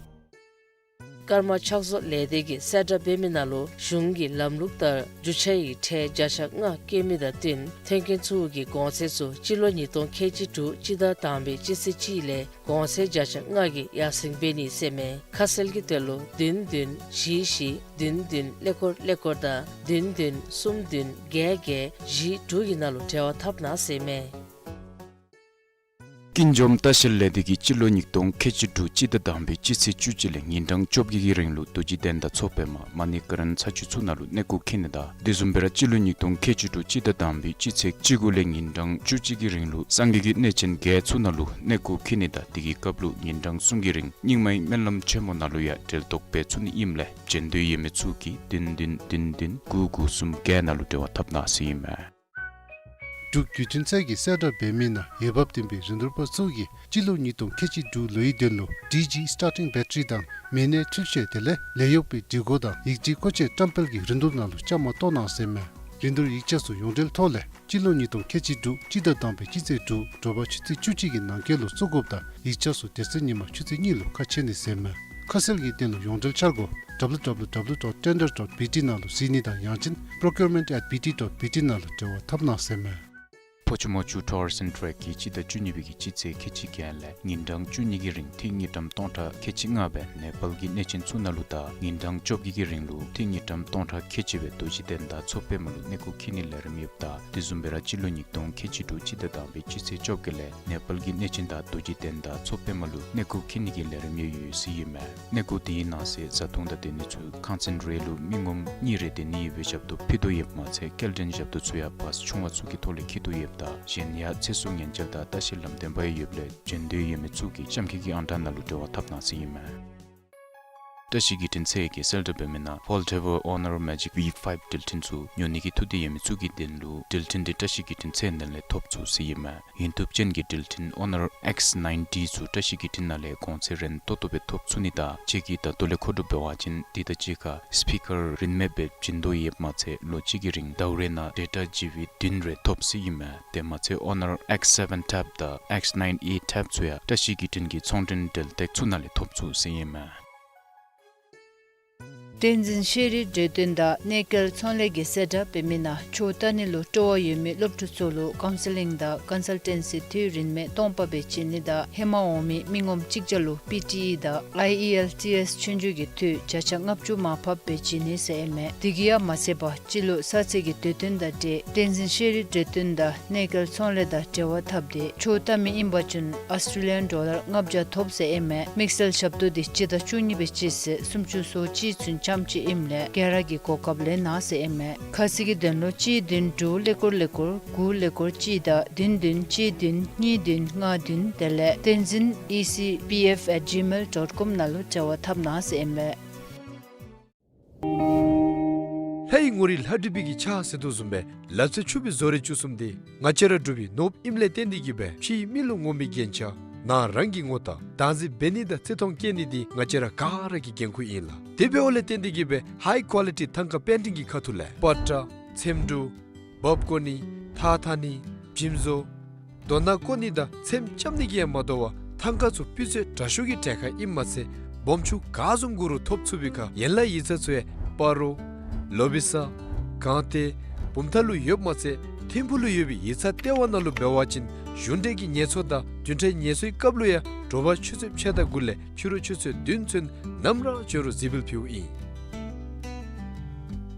ཀརྨ་ཕྱག་བཟོ་ལས་སྡེ་གིས་གསལ་བསྒྲགས་འབད་མི་ནང་ལུ་གཞུང་གི་ལམ་ལུགས་ལྟར་རྒྱུ་ཆ་ཡི་ཁྲལ་བརྒྱ་ཆ་ལྔ་བཀལ་མི་དང་བསྟུན་ཐོན་སྐྱེད་ཚུ་གི་གོང་ཚད་ཚུ་སྤྱི་ལོ་ཉིས་སྟོང་ཁལ་གཅིག་དྲུག་སྤྱི་ཟླ་དང་པའི་སྤྱི་ཚེས་གཅིག་ལས་གོང་ཚད་བརྒྱ་ཆ་ལྔ་གིས་ཡར་སེང་འབད་ནི་ཟེར་མས། ཁ་གསལ་གྱི་དོན་ལུ་བདུན་བདུན་བཞི་བཞི་བདུན་བདུན་ཀླད་ཀོར་ཀླད་ཀོར་དང་བདུན་བདུན་གསུམ་བདུན་བརྒྱད་བརྒྱད་བཞི་དྲུག་གི་ནང་ལུ་འབྲེལ་བ་འཐབ་གནང་ཟེར་མས། ཀུན་འཇོམས་ལྟ་བཤལ་ལས་སྡེ་གིས་སྤྱི་ལོ་ཉིས་སྟོང་ཁལ་གཅིག་དྲུག་སྤྱི་ཟླ་དང་པའི་སྤྱི་ཚེས་བཅུ་གཅིག་ལས་ཉིན་གྲངས་བཅོ་བརྒྱད་ཀྱི་རིང་ལུ་རྡོ་རྗེ་གདན་དང་མཚོ་པདྨ་མ་ཎི་ཀ་རན་ཚ་ཆུ་ཚུ་ནང་ལུ་གནས་སྐོར་འཁྱིད་ནི་དང་དེ་བཟུམ་སྦེ་ར་སྤྱི་ལོ་ཉིས་སྟོང་ཁལ་གཅིག་དྲུག་སྤྱི་ཟླ་དང་པའི་སྤྱི་ཚེས་བཅུ་དགུ་ལས་ཉིན་གྲངས་བཅུ་གཅིག་གི་རིང་ལུ་སངས་རྒྱས་ཀྱི་གནས་ཆེན་བརྒྱད་ཚུ་ནང་ལུ་གནས་སྐོར་འཁྱིད་ནི་དང་དེ་གི་སྐབས་ལུ་ཉིན་གྲངས་གསུམ་གྱི་རིང་རྙིང་མའི་སྨོན་ལམ་ཆེན་མོ་ནང་ལུ་ཡང་གྲལ་གཏོགས་འབད་ཚུགས་ནི་ཨིནམ་ལས་འབྱོན་འདོད་ཡོད་མི་ཚུ་གིས་བདུན་བདུན་བདུན་བདུན་དགུ་དགུ་གསུམ་བརྒྱད་ནང་ལུ་འབྲེལ་བ་འཐབ་གནང་ཟེར་ཨིན་མས། འབྲུག་བརྒྱུད་འཕྲིན་ཚད་ཀྱིས་གསལ་བསྒྲགས་འབད་མི་ནང་འོས་འབབ་ལྡན་པའི་རིན་བསྡུར་པ་ཚུ་གིས་སྤྱི་ལོ་ཉིས་སྟོང་ཁལ་གཅིག་དྲུག་ལོའི་དོན་ལུ་ཌི་ཇི་སི་ཊར་ཊིང་བེ་ཊ་རི་དང་མི་སྣའི་འཕྲུལ་ཆས་དེ་ལས་ལས་གཡོག་པའི་སྒྲིག་གོ་དང་ཡིག་ཆའི་མཁོ་ཆས་བཀྲམ་སྤེལ་གྱི་རིན་བསྡུར་ནང་ལུ་བཅའ་མར་གཏོགས་གནང་ཟེར་མས། རིན་བསྡུར་ཡིག་ཆ་ཚུ་ཡོངས་འབྲེལ་ཐོག་ལས་སྤྱི་ལོ་ཉིས་སྟོང་ཁལ་གཅིག་དྲུག་སྤྱི་ཟླ་དང་པའི་སྤྱི་ཚེས་དྲུག་དྲོ་པ་ཆུ་ཚོད་བཅུ་གཅིག་གི་ནང་འཁོད་ལུ་བཙུགས་དགོཔ་དང་ཡིག་ཆ་ཚུ་དེ་ཚེ་ཉིན་མ་ཆུ་ཚོད་གཉིས་ལུ་ཁ་ཕྱེ་ནི་ཟེར་མས། ཁ་གསལ་གྱི་དོན་ལུ་ཡོངས་འབྲེལ་འཆར་སྒོ་W W W dot tender dot B T ནང་ལུ་གཟིགས་ནི་དང་ཡང་ཅིན་procurement at B T dot B T ནང་ལུ་འབྲེལ་བ་འཐབ་གནང་ཟེར་མས། ཕོ་ཆུ་མོ་ཆུ་ཊུར་སི་ཊེག་གིས་སྤྱི་ཟླ་བཅུ་གཉིས་པའི་གི་སྤྱི་ཚེས་ཁལ་གཅིག་བརྒྱད་ལས་ཉིན་གྲངས་བཅུ་གཉིས་ཀྱི་རིང་ཐིག་དངུལ་ཀྲམ་སྟོང་ཕྲག་ཁལ་གཅིག་ལྔ་སྦེ་ནེ་པཱལ་གྱི་གནས་ཆེན་ཚུ་ནང་ལུ་དང་ཉིན་གྲངས་བཅོ་བརྒྱད་ཀྱི་རིང་ལུ་ཐིག་དངུལ་ཀྲམ་སྟོང་ཕྲག་ཁལ་གཅིག་སྦེ་རྡོ་རྗེ་གདན་དང་མཚོ་པདྨ་ལུ་གནས་སྐོར་འཁྱིད་ནིའི་ལས་རིམ་ཡོདཔ་ད་དེ་བཟུམ་སྦེ་ར་སྤྱི་ལོ་ཉིས་སྟོང་ཁལ་གཅིག་དྲུག་སྤྱི་ཟླ་དང་པའི་སྤྱི་ཚེས་བཅོ་བརྒྱད་ལས་ནེ་པཱལ་གྱི་གནས་ཆེན་དང་རྡོ་རྗེ་གདན་དང་མཚོ་པདྨ་ལུ་གནས་སྐོར་འཁྱིད་ནི་གི་ལས་རིམ་ཡང་ཡོད་ཟེར་ཨིན་མས། གནས་སྐོར་དེའི་ནང་གསེས་བཟའ་འཐུང་དང་སྡོད་ནི་ཚུ་ཁང་ཚན་རེ་ལུ་མི་ངོམ་གཉིས་རེ་སྡོད་ནི་ཡོད་པའི་ཞབས་ཏོག་ཕུལ་དོ་ཡོདཔ་མ་ཚད་སྐྱེལ་འདྲེན་ཞབས་ཏོག་ཚུ་ཡང་བཱས་ཆུང་བ་ཚུ་གི་ཐོག་ལས་འཁྱིད་དོ་ཡོདཔ་ད་གཞན་ཡང་ཚེ་སྲོག་ཉེན་བཅོལ་དང་ལྟ་བཤལ་ལམ་སྟོན་པ་ཡང་ཡོདཔ་ལས་འབྱོན་འདོད་ཡོད་མི་ཚུ་གིས་གཤམ་འཁོད་ཀྱི་ཨང་གྲངས་ནང་ལུ་འབྲེལ་བ་འཐབ་གནང་ཟེར་ཨིན་མས། བཀྲ་ཤིས་བརྒྱུད་འཕྲིན་ཚད་ཀྱིས་གསལ་བསྒྲགས་འབད་མི་ནང་Foldable Honor Magic V five འགྲུལ་འཕྲིན་ཚུ་ཉོ་ནི་གི་ཐུགས་འདོད་ཡོད་མི་ཚུ་གིས་དོན་ལུ་འགྲུལ་འཕྲིན་འདི་བཀྲ་ཤིས་བརྒྱུད་འཕྲིན་ཚད་ནང་ལས་ཐོབ་ཚུགས་ཟེར་ཨིན་མས། ཡོངས་ཐབས་ཅན་གྱི་འགྲུལ་འཕྲིན་Honor X ninety ཚུ་བཀྲ་ཤིས་བརྒྱུད་འཕྲིན་ནང་ལས་གོང་ཚད་རན་ཏོག་ཏོ་སྦེ་ཐོབ་ཚུགས་ནི་དང་ཁྱེད་ཀྱིས་ད་ལྟོ་ལས་མཁོ་སྒྲུབ་འབད་བ་ཅིན་འདི་དང་གཅིག་ཁར་སི་པི་ཀར་རིན་མེད་སྦེ་བྱིན་དོ་ཡོདཔ་མ་ཚད་ལོ་གཅིག་གི་རིང་ཟླཝ་རེ་ནང་ཌེ་ཊ་ཇི་བི་བདུན་རེ་ཐོབ་ཟེར་ཨིན་མས། དེ་མ་ཚད་Honor X seven tab དང་X nine A tab ཚུ་ཡང་བཀྲ་ཤིས་བརྒྱུད་འཕྲིན་གྱི་ཚོང་འབྲེལ་འབྲེལ་ཐོག་ཚུ་ནང་ལས་ཐོབ་ཚུགས་ཟེར་ཨིན་མས། བསྟན་འཛིན་ཤེས་རིག་གྲོས་སྟོན་དང་གནས་སྐལ་ཚོང་ལས་ཀྱིས་གསལ་བསྒྲགས་འབད་མི་ནང་ཆོས་ལྟ་ནི་ལུ་སྤྲོ་བ་ཡོད་མི་སློབ་ཕྲུག་ཚུ་ལུ་ཀའུན་སི་ལིང་དང་ཀོན་སཱལ་ཊེན་སི་དུས་རིན་མེད་སྟོང་པ་སྦེ་བྱིན་ནི་དང་ཧེ་མ་འོང་མི་མི་ངོམ་གཅིག་བརྒྱ་ལུ་པི་ཊི་ཨི་དང་ཨའི་ཨི་ཨེལ་ཊི་ཨེསི་ཆོས་རྒྱུགས་ཀྱི་འཐུས་བརྒྱ་ཆ་ལྔ་བཅུ་མར་ཕབ་སྦེ་བྱིན་ནི་ཟེར་ཨིན་མས། དེ་གིས་ཡང་མ་ཚད་པར་སྤྱི་ལོ་གསར་ཚེས་ཀྱི་དུས་སྟོན་དང་འབྲེལ་བསྟན་འཛིན་ཤེས་རིག་གྲོས་སྟོན་དང་གནས་སྐལ་ཚོང་ལས་དང་འབྲེལ་བ་འཐབ་སྟེ་ཆོས་ལྟ་མི་ཨིན་པ་ཅིན་ཨོསི་ཊྲེ་ལི་ཡཱན་ཌོ་ལར་ལྔ་བརྒྱ་ཐོབ་ཟེར་ཨིན་མས། དམིགས་བསལ་ཞབས་ཏོག་འདི་སྤྱི་ཟླ་བཅུ་གཉིས་པའི་སྤྱི་ཚེས་སུམ་ཅུ་སོ་གཅིག་ཚུན་ཙམ་ཅིག་ཨིནམ་ལས་ག་ར་གིས་གོ་སྐབས་ལེན་གནང་ཟེར་ཨིན་མས། ཁ་གསལ་གྱི་དོན་ལུ་གཅིག་བདུན་དྲུག་ཀླད་ཀོར་ཀླད་ཀོར་དགུ་ཀླད་ཀོར་གཅིག་དང་བདུན་བདུན་གཅིག་བདུན་གཉིས་བདུན་ལྔ་བདུན་དེ་ལས་བསྟན་འཛིན་ཨི་སི་པི་ཨེཕ་ཨེཊ་ཇི་མེལ་ཌོཊ་ཀོམ་ནང་ལུ་འབྲེལ་བ་འཐབ་གནང་ཟེར་ཨིན་མས། ལྷའི་ངོ་རིས་ལྷ་བྲིས་པའི་གི་ཕྱག་ཟེར་དོ་བཟུམ་སྦེ་ལག་རྩལ་ཕྱུག་པའི་བཟོ་རིག་བཅུ་གསུམ་འདི་ང་བཅས་ར་འབྲུག་པའི་ནོར་བུ་ཨིནམ་ལས་བརྟེན་ཏེ་གིས་སྦེ་ཕྱིའི་མི་ལུ་ངོམ་པའི་རྒྱན་ཆ་ནང་རང་གི་ངོ་རྟགས་བདག་འཛིན་འབད་ནི་དང་བརྩི་མཐོང་བསྐྱེད་ནི་འདི་ང་བཅས་ར་ག་ར་གི་འགན་ཁུར་ཨིན་ལགས། དེ་འབདཝ་ལས་བརྟེན་ཏེ་གིས་སྦེ་ཧའི་ཀོ་ལི་ཊི་ཐང་ཀ་པེན་ཊིང་གི་ཁ་ཐུག་ལས་པ་ཏྲ་ཚེམ་དྲུབ་འབག་བཀོ་ནི་ཐགས་འཐག་ནི་འཇིམ་བཟོ་རྡོ་སྣ་བརྐོ་ནི་དང་ཚེམ་རྐྱབ་ནི་གིས་ཡང་མ་དོ་བར་ཐང་ཀ་ཚུ་སྤུས་ཚད་དྲག་ཤོས་ཀྱི་གྲལ་ཁར་ཨིནམ་མ་ཚད་སྦོམ་ཆུང་ག་བཟུམ་དགོ་རུང་ཐོབ་ཚུགས་པའི་ཁར་ཡན་ལག་ཡིག་ཚང་ཚུ་ཡང་སྤ་རོ་ལོ་བི་ས་སྒང་སྟེང་བུམ་ཐང་ལུ་ཡོདཔ་མ་ཚད་ཐིམ་ཕུག་ལུ་ཡོད་པའི་ཡིག་ཚང་ལྟེ་བ་ནང་ལུ་འབད་བ་ཅིན་གཞུང་འབྲེལ་གྱི་ངལ་འཚོ་དང་བདུན་ཕྲག་ངལ་འཚོའི་སྐབས་ལུ་ཡང་དྲོ་པ་ཆུ་ཚོད་ཕྱེད་དང་དགུ་ལས་ཕྱི་རུ་ཆུ་ཚོད་བདུན་ཚུན་ནམ་ར་འབྱོན་རུང་གཟིགས་འབུལ་ཕུལཝ་ཨིན།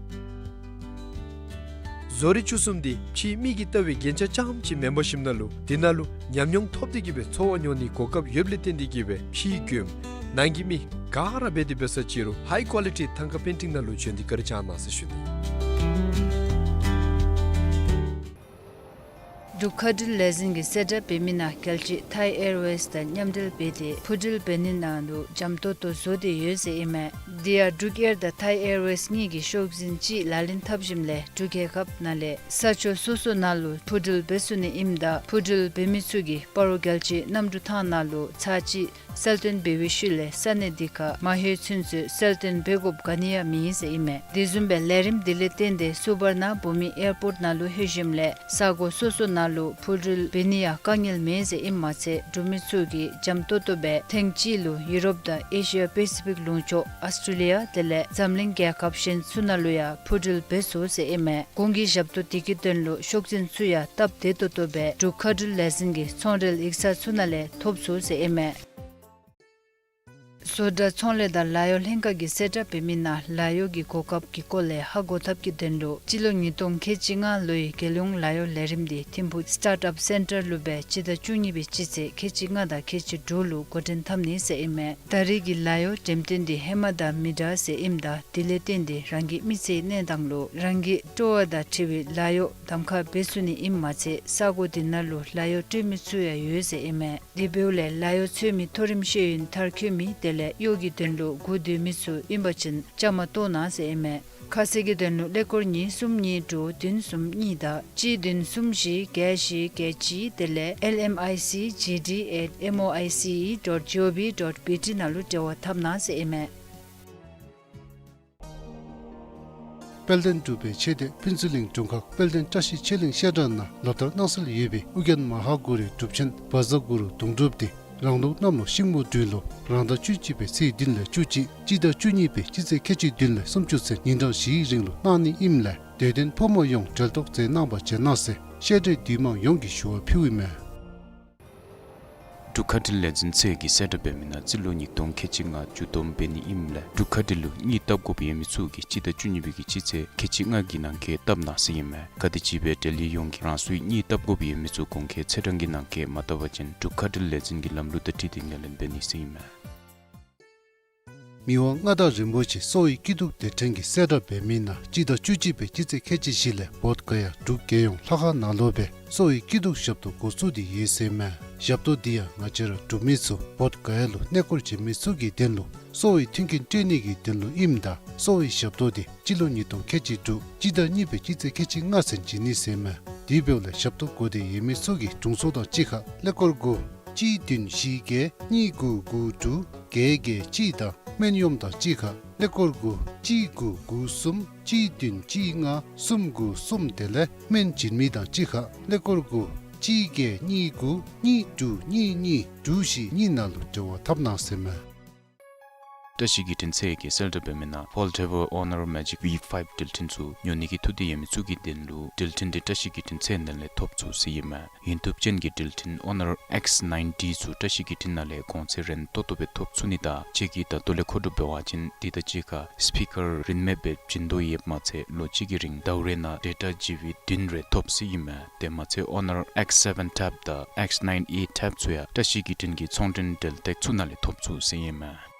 བཟོ་རིག་བཅུ་གསུམ་འདི་ཕྱིའི་མི་གིས་བལྟ་བའི་རྒྱན་ཆ་རྐྱངམ་ཅིག་མེན་པར་ཞིནམ་ན་ལུ་འདི་ནང་ལུ་ཉམས་མྱོང་ཐོབ་སྟེ་གིས་སྦེ་ཚོར་བ་མྱོང་ནིའི་གོ་སྐབས་ཡོདཔ་ལས་བརྟེན་ཏེ་གིས་སྦེ་ཕྱིའི་མགྱོནམ་ནང་གི་མི་ག་ར་འབད་དེ་འབད་ས་ཅིག་རུང་ཧའི་ཀོ་ལི་ཊི་ཐང་ཀ་པེན་ཊིང་ནང་ལུ་བྱོན་ཏེ་བཀའ་དྲིན་བསྐྱང་གནང་ཟེར་ཞུ་ནི། འབྲུག་མཁའ་འགྲུལ་ལས་འཛིན་གྱིས་གསལ་བསྒྲགས་འབད་མི་ནང་རྒྱལ་སྤྱི་ཐའི་ཨེར་ཝེསི་དང་མཉམ་འབྲེལ་འབད་དེ་འཕུར་འགྲུལ་འབད་ནི་ནང་ལུ་འཇམ་ཏོང་ཏོ་བཟོ་སྟེ་ཡོད་ཟེར་ཨིན་མས། དེ་ཡང་འབྲུག་ཨེར་དང་ཐའི་ཨེར་ཝེསི་གཉིས་ཀྱིས་ཤོག་འཛིན་ཅིག་ལག་ལེན་འཐབ་ཞིནམ་ལས་འབྲུག་རྒྱལ་ཁབ་ནང་ལས་ས་ཕྱོགས་སོ་སོ་ནང་ལུ་འཕུར་འགྲུལ་འབད་ཚུགས་ནི་ཨིནམ་ད་འཕུར་འགྲུལ་འབད་མི་ཚུ་གིས་སྤ་རོ་རྒྱལ་སྤྱིའི་གནམ་གྲུ་ཐང་ནང་ལུ་ཚར་གཅིག་གསལ་སྟོན་འབད་བའི་ཤུལ་ལས་ས་གནས་འདི་ཁར་མ་ལྷོད་ཚུན་ཚོད་གསལ་སྟོན་འབད་དགོཔ་ག་ནི་ཡང་མེད་ཟེར་ཨིན་མས། དེ་བཟུམ་སྦེ་ལས་རིམ་འདི་ལས་བརྟེན་ཏེ་སུ་བར་ན་བྷུ་མི་ཨེར་པོརཊ་ནང་ལུ་ལྷོད་ཞིནམ་ལས་ས་གོ་སོ་སོ་ནང་ལུ་འཕུར་འགྲུལ་འབད་ནི་ཡང་དཀའ་ངལ་མེད་ཟེར་ཨིནམ་མ་ཚད་འབྲུག་མི་ཚུ་གིས་འཇམ་ཏོང་ཏོ་སྦེ་ཐེངས་གཅིག་ལུ་ཡུ་རོབ་དང་ཨེ་ཤི་ཡ་པེ་སི་ཕིག་ལུང་ཕྱོགས་ཨོསི་ཊྲེ་ལི་ཡ་དེ་ལས་འཛམ་གླིང་རྒྱལ་ཁབ་གཞན་ཚུ་ནང་ལུ་ཡང་འཕུར་འགྲུལ་འབད་ཚུགས་ཟེར་ཨིན་མས། གོང་གི་ཞབས་ཏོག་འདི་གི་དོན་ལུ་ཤོག་འཛིན་ཚུ་ཡང་སྟབས་བདེ་ཏོག་ཏོ་སྦེ་འབྲུག་མཁའ་འགྲུལ་ལས་འཛིན་གྱི་ཚོང་འབྲེལ་ཡིག་ཚང་ཚུ་ནང་ལས་ཐོབ་ཚུགས་ཟེར་ཨིན་མས། བཟོ་གྲྭ་ཚོང་ལས་དང་ལཱ་གཡོག་ལྷན་ཁག་གིས་གསལ་བསྒྲགས་འབད་མི་ནང་ལཱ་གཡོག་གི་གོ་སྐབས་ཀྱི་སྐོར་ལས་ཧ་གོ་ཐབས་ཀྱི་དོན་ལུ་སྤྱི་ལོ་ཉིས་སྟོང་ཁལ་གཅིག་ལྔ་ལོའི་རྒྱལ་ཡོངས་ལཱ་གཡོག་ལས་རིམ་འདི་ཐིམ་ཕུག་སི་ཊཱརཊ་ཨཔ་སེན་ཊར་ལུ་སྦེ་སྤྱི་ཟླ་བཅུ་གཉིས་པའི་སྤྱི་ཚེས་ཁལ་གཅིག་ལྔ་དང་ཁལ་གཅིག་དྲུག་ལུ་འགོ་འདྲེན་འཐབ་ནི་ཟེར་ཨིན་མས། ད་རེས་ཀྱི་ལཱ་གཡོག་འགྲེམས་སྟོན་འདི་ཧེ་མ་དང་མི་འདྲ་ཟེར་ཨིནམ་ད་དེ་ལས་བརྟེན་ཏེ་རང་གི་མི་ཚེའི་གནས་སྟངས་ལུ་རང་གི་སྤྲོ་བ་དང་འཁྲིལ་བའི་ལཱ་གཡོག་གདམ་ཁ་འབད་ཚུགས་ནི་ཨིནམ་མ་ཚད་ས་གོ་འདི་ནང་ལུ་ལཱ་གཡོག་སྤྲོད་མི་ཚུ་ཡང་ཡོད་ཟེར་ཨིན་མས། དེ་འབདཝ་ལས་ལཱ་གཡོག་འཚོལ་མི་མཐོ་རིམ་ཤེས་ཡོན་མཐར་འཁྱོལ་མི་དེ་ལས་གཡོག་གི་དོན་ལུ་སྒུག་སྡོད་མི་ཚུ་ཨིན་པ་ཅིན་བཅའ་མར་གཏོགས་གནང་ཟེར་ཨིན་མས། ཁ་གསལ་གྱི་དོན་ལུ་ཀླད་ཀོར་གཉིས་གསུམ་གཉིས་དྲུག་བདུན་གསུམ་གཉིས་དང་གཅིག་བདུན་གསུམ་བཞི་བརྒྱད་བཞི་བརྒྱད་གཅིག་དེ་ལས་ཨེལ་ཨེམ་ཨའི་སི་ཇི་ཌི་ཨེཊ་ཨེམ་ཨོ་ཨའི་སི་ཨི་ཌོཊ་ཇི་ཨོ་ཝི་ཌོཊ་བི་ཊི་ནང་ལུ་འབྲེལ་བ་འཐབ་གནང་ཟེར་ཨིན་མས། དཔལ་ལྡན་འབྲུག་པའི་ཆོས་སྡེ་ཕུན་ཚོགས་གླིང་དྲུང་ཁག་དཔལ་ལྡན་བཀྲ་ཤིས་ཆོས་གླིང་བཤད་གྲྭ་ནང་ལག་བསྟར་གནང་སྲོལ་ཡོད་པའི་ཨོ་རྒྱན་མ་ཧཱ་གུ་རུའི་སྒྲུབ་ཆེན་བཛྲ་གུ་རུ་གདུང་སྒྲུབ་འདི་རང་ལུགས་གནམ་ལོ་ཤིང་མོ་སྦྲུལ་ལོ་རང་ཟླ་བཅུ་གཅིག་པའི་ཚེས་བདུན་ལས་བཅུ་གཅིག་སྤྱི་ཟླ་བཅུ་གཉིས་པའི་སྤྱི་ཚེས་ཁལ་གཅིག་བདུན་ལས་སུམ་ཅུ་ཚུན་ཉིན་གྲངས་བཞིའི་རིང་ལུ་གནང་ནི་ཨིནམ་ལས་དད་ལྡན་ཕོ་མོ་ཡོངས་གྲལ་གཏོགས་མཛད་གནང་བར་བྱོན་གནང་ཟེར་བཤད་གྲྭའི་འདུས་མང་ཡོངས་ཀྱིས་ཞུ་བ་ཕུལཝ་ཨིན་མས། འབྲུག་མཁའ་འགྲུལ་ལས་འཛིན་ཚད་ཀྱིས་གསལ་བསྒྲགས་འབད་མི་ནང་རྩིས་ལོ་ཉིས་སྟོང་ཁལ་གཅིག་ལྔ་མཇུག་བསྡོམས་འབད་ནི་ཨིནམ་ལས་འབྲུག་མཁའ་འགྲུལ་ལུ་གཉིད་བཏབ་དགོཔ་ཡོད་མི་ཚུ་གིས་སྤྱི་ཟླ་བཅུ་གཉིས་པའི་གི་སྤྱི་ཚེས་ཁལ་གཅིག་ལྔ་གི་ནང་འཁོད་བཏབ་གནང་ཟེར་ཨིན་མས། ག་དེམ་ཅིག་སྦེ་འབྲེལ་ཡོད་ཡོངས་ཀྱིས་རང་སོའི་གཉིད་བཏབ་དགོཔ་ཡོད་མི་ཚུ་གོང་འཁོད་ཚེས་གྲངས་ཀྱི་ནང་འཁོད་མ་བཏབ་པ་ཅིན་འབྲུག་མཁའ་འགྲུལ་ལས་འཛིན་གྱི་ལམ་ལུགས་དང་འཁྲིལ་ཏེ་ངོས་ལེན་འབད་ནི་ཟེར་ཨིན་མས། མི་དབང་མངའ་བདག་རིན་པོ་ཆེ་གསོ་བའི་སྐྱིད་སྡུག་སྡེ་ཕྲན་གྱིས་གསལ་བསྒྲགས་འབད་མི་ནང་སྤྱི་ཟླ་བཅུ་གཅིག་པའི་སྤྱི་ཚེས་ཁལ་གཅིག་བཞི་ལས་བོདྷ་ག་ཡ་འབྲུག་རྒྱལ་ཡོངས་ལྷ་ཁང་ནང་ལུ་སྦེ་གསོ་བའི་སྐྱིད་སྡུག་ཞབས་ཏོག་འགོ་བཙུགས་ཏེ་ཡོད་ཟེར་ཨིན་མས། ཞབས་ཏོག་འདི་ཡང་ང་བཅས་ར་འབྲུག་མི་ཚུ་བོདྷ་ག་ཡ་ལུ་གནས་སྐོར་བྱོན་མི་ཚུ་གི་དོན་ལུ་གསོ་བའི་མཐུན་རྐྱེན་སྤྲོད་ནི་གི་དོན་ལུ་ཨིནམ་ད་གསོ་བའི་ཞབས་ཏོག་འདི་སྤྱི་ལོ་ཉིས་སྟོང་ཁལ་གཅིག་དྲུག་སྤྱི་ཟླ་གཉིས་པའི་སྤྱི་ཚེས་ཁལ་གཅིག་ལྔ་ཚུན་བྱིན་ནི་ཟེར་མས། དེ་འབདཝ་ལས་ཞབས་ཏོག་དགོ་འདོད་ཡོད་མི་ཚུ་གིས་དྲུང་འཚོ་དང་གཅིག་ཁར་ཀླད་ཀོར་དགུ་གཅིག་བདུན་བཞི་བརྒྱད་གཉིས་དགུ་དགུ་དྲུག་བརྒྱད་བརྒྱད་གཅིག་དང་སྨན་གཡོགམ་དང་གཅིག་ཁར་ཀླད་ཀོར་དགུ་གཅིག་དགུ་དགུ་གསུམ་གཅིག་བདུན་གཅིག་ལྔ་གསུམ་དགུ་གསུམ། དེ་ལས་སྨན་བྱིན་མི་དང་གཅིག་ཁར་ཀླད་ཀོར་དགུ་གཅིག་བརྒྱད་གཉིས་དགུ་གཉིས་དྲུག་གཉིས་གཉིས་དྲུག་བཞི་གཉིས་ནང་ལུ་འབྲེལ་བ་འཐབ་གནང་ཟེར་མས། བཀྲ་ཤིས་བརྒྱུད་འཕྲིན་ཚད་བརྒལ་གསལ་བསྒྲགས་འབད་མི་ནང་Forever Honor Magic V five འགྲུལ་འཕྲིན་ཚུ་ཉོ་ནི་གི་ཐུགས་འདོད་ཡོད་མི་ཚུ་གི་དོན་ལུ་འགྲུལ་འཕྲིན་འདི་བཀྲ་ཤིས་བརྒྱུད་འཕྲིན་ཚད་ནང་ལས་ཐོབ་ཚུགས་ཟེར་ཨིན་མས། ཡུན་ཐུབ་ཅན་གྱི་འགྲུལ་འཕྲིན་Honor X ninety ཚུ་བཀྲ་ཤིས་བརྒྱུད་འཕྲིན་ནང་ལས་གོང་ཚད་རན་ཏོག་ཏོ་སྦེ་ཐོབ་ཚུགས་ནི་དང་ཁྱེད་ཀྱིས་ད་ལྟོ་ལས་མཁོ་སྒྲུབ་འབད་བ་ཅིན་འདི་དང་གཅིག་ཁར་སི་པི་ཀར་རིན་མེད་སྦེ་བྱིན་དོ་ཡོདཔ་མ་ཚད་ལོ་གཅིག་གི་རིང་ཟླཝ་རེ་ནང་ཌེ་ཊ་ཇི་བི་བདུན་རེ་ཐོབ་ཟེར་ཨིན་མས། དེ་མ་ཚད་Honor X seven ཐེབ་དང་X nine A ཐེབ་ཚུ་ཡང་བཀྲ་ཤིས་བརྒྱུད་འཕྲིན་གྱི་ཚོང་འབྲེལ་འབྲེལ་སྟེགས་ཚུ་ནང་ལས་ཐོབ་ཚུགས་ཟེར་ཨིན་མས།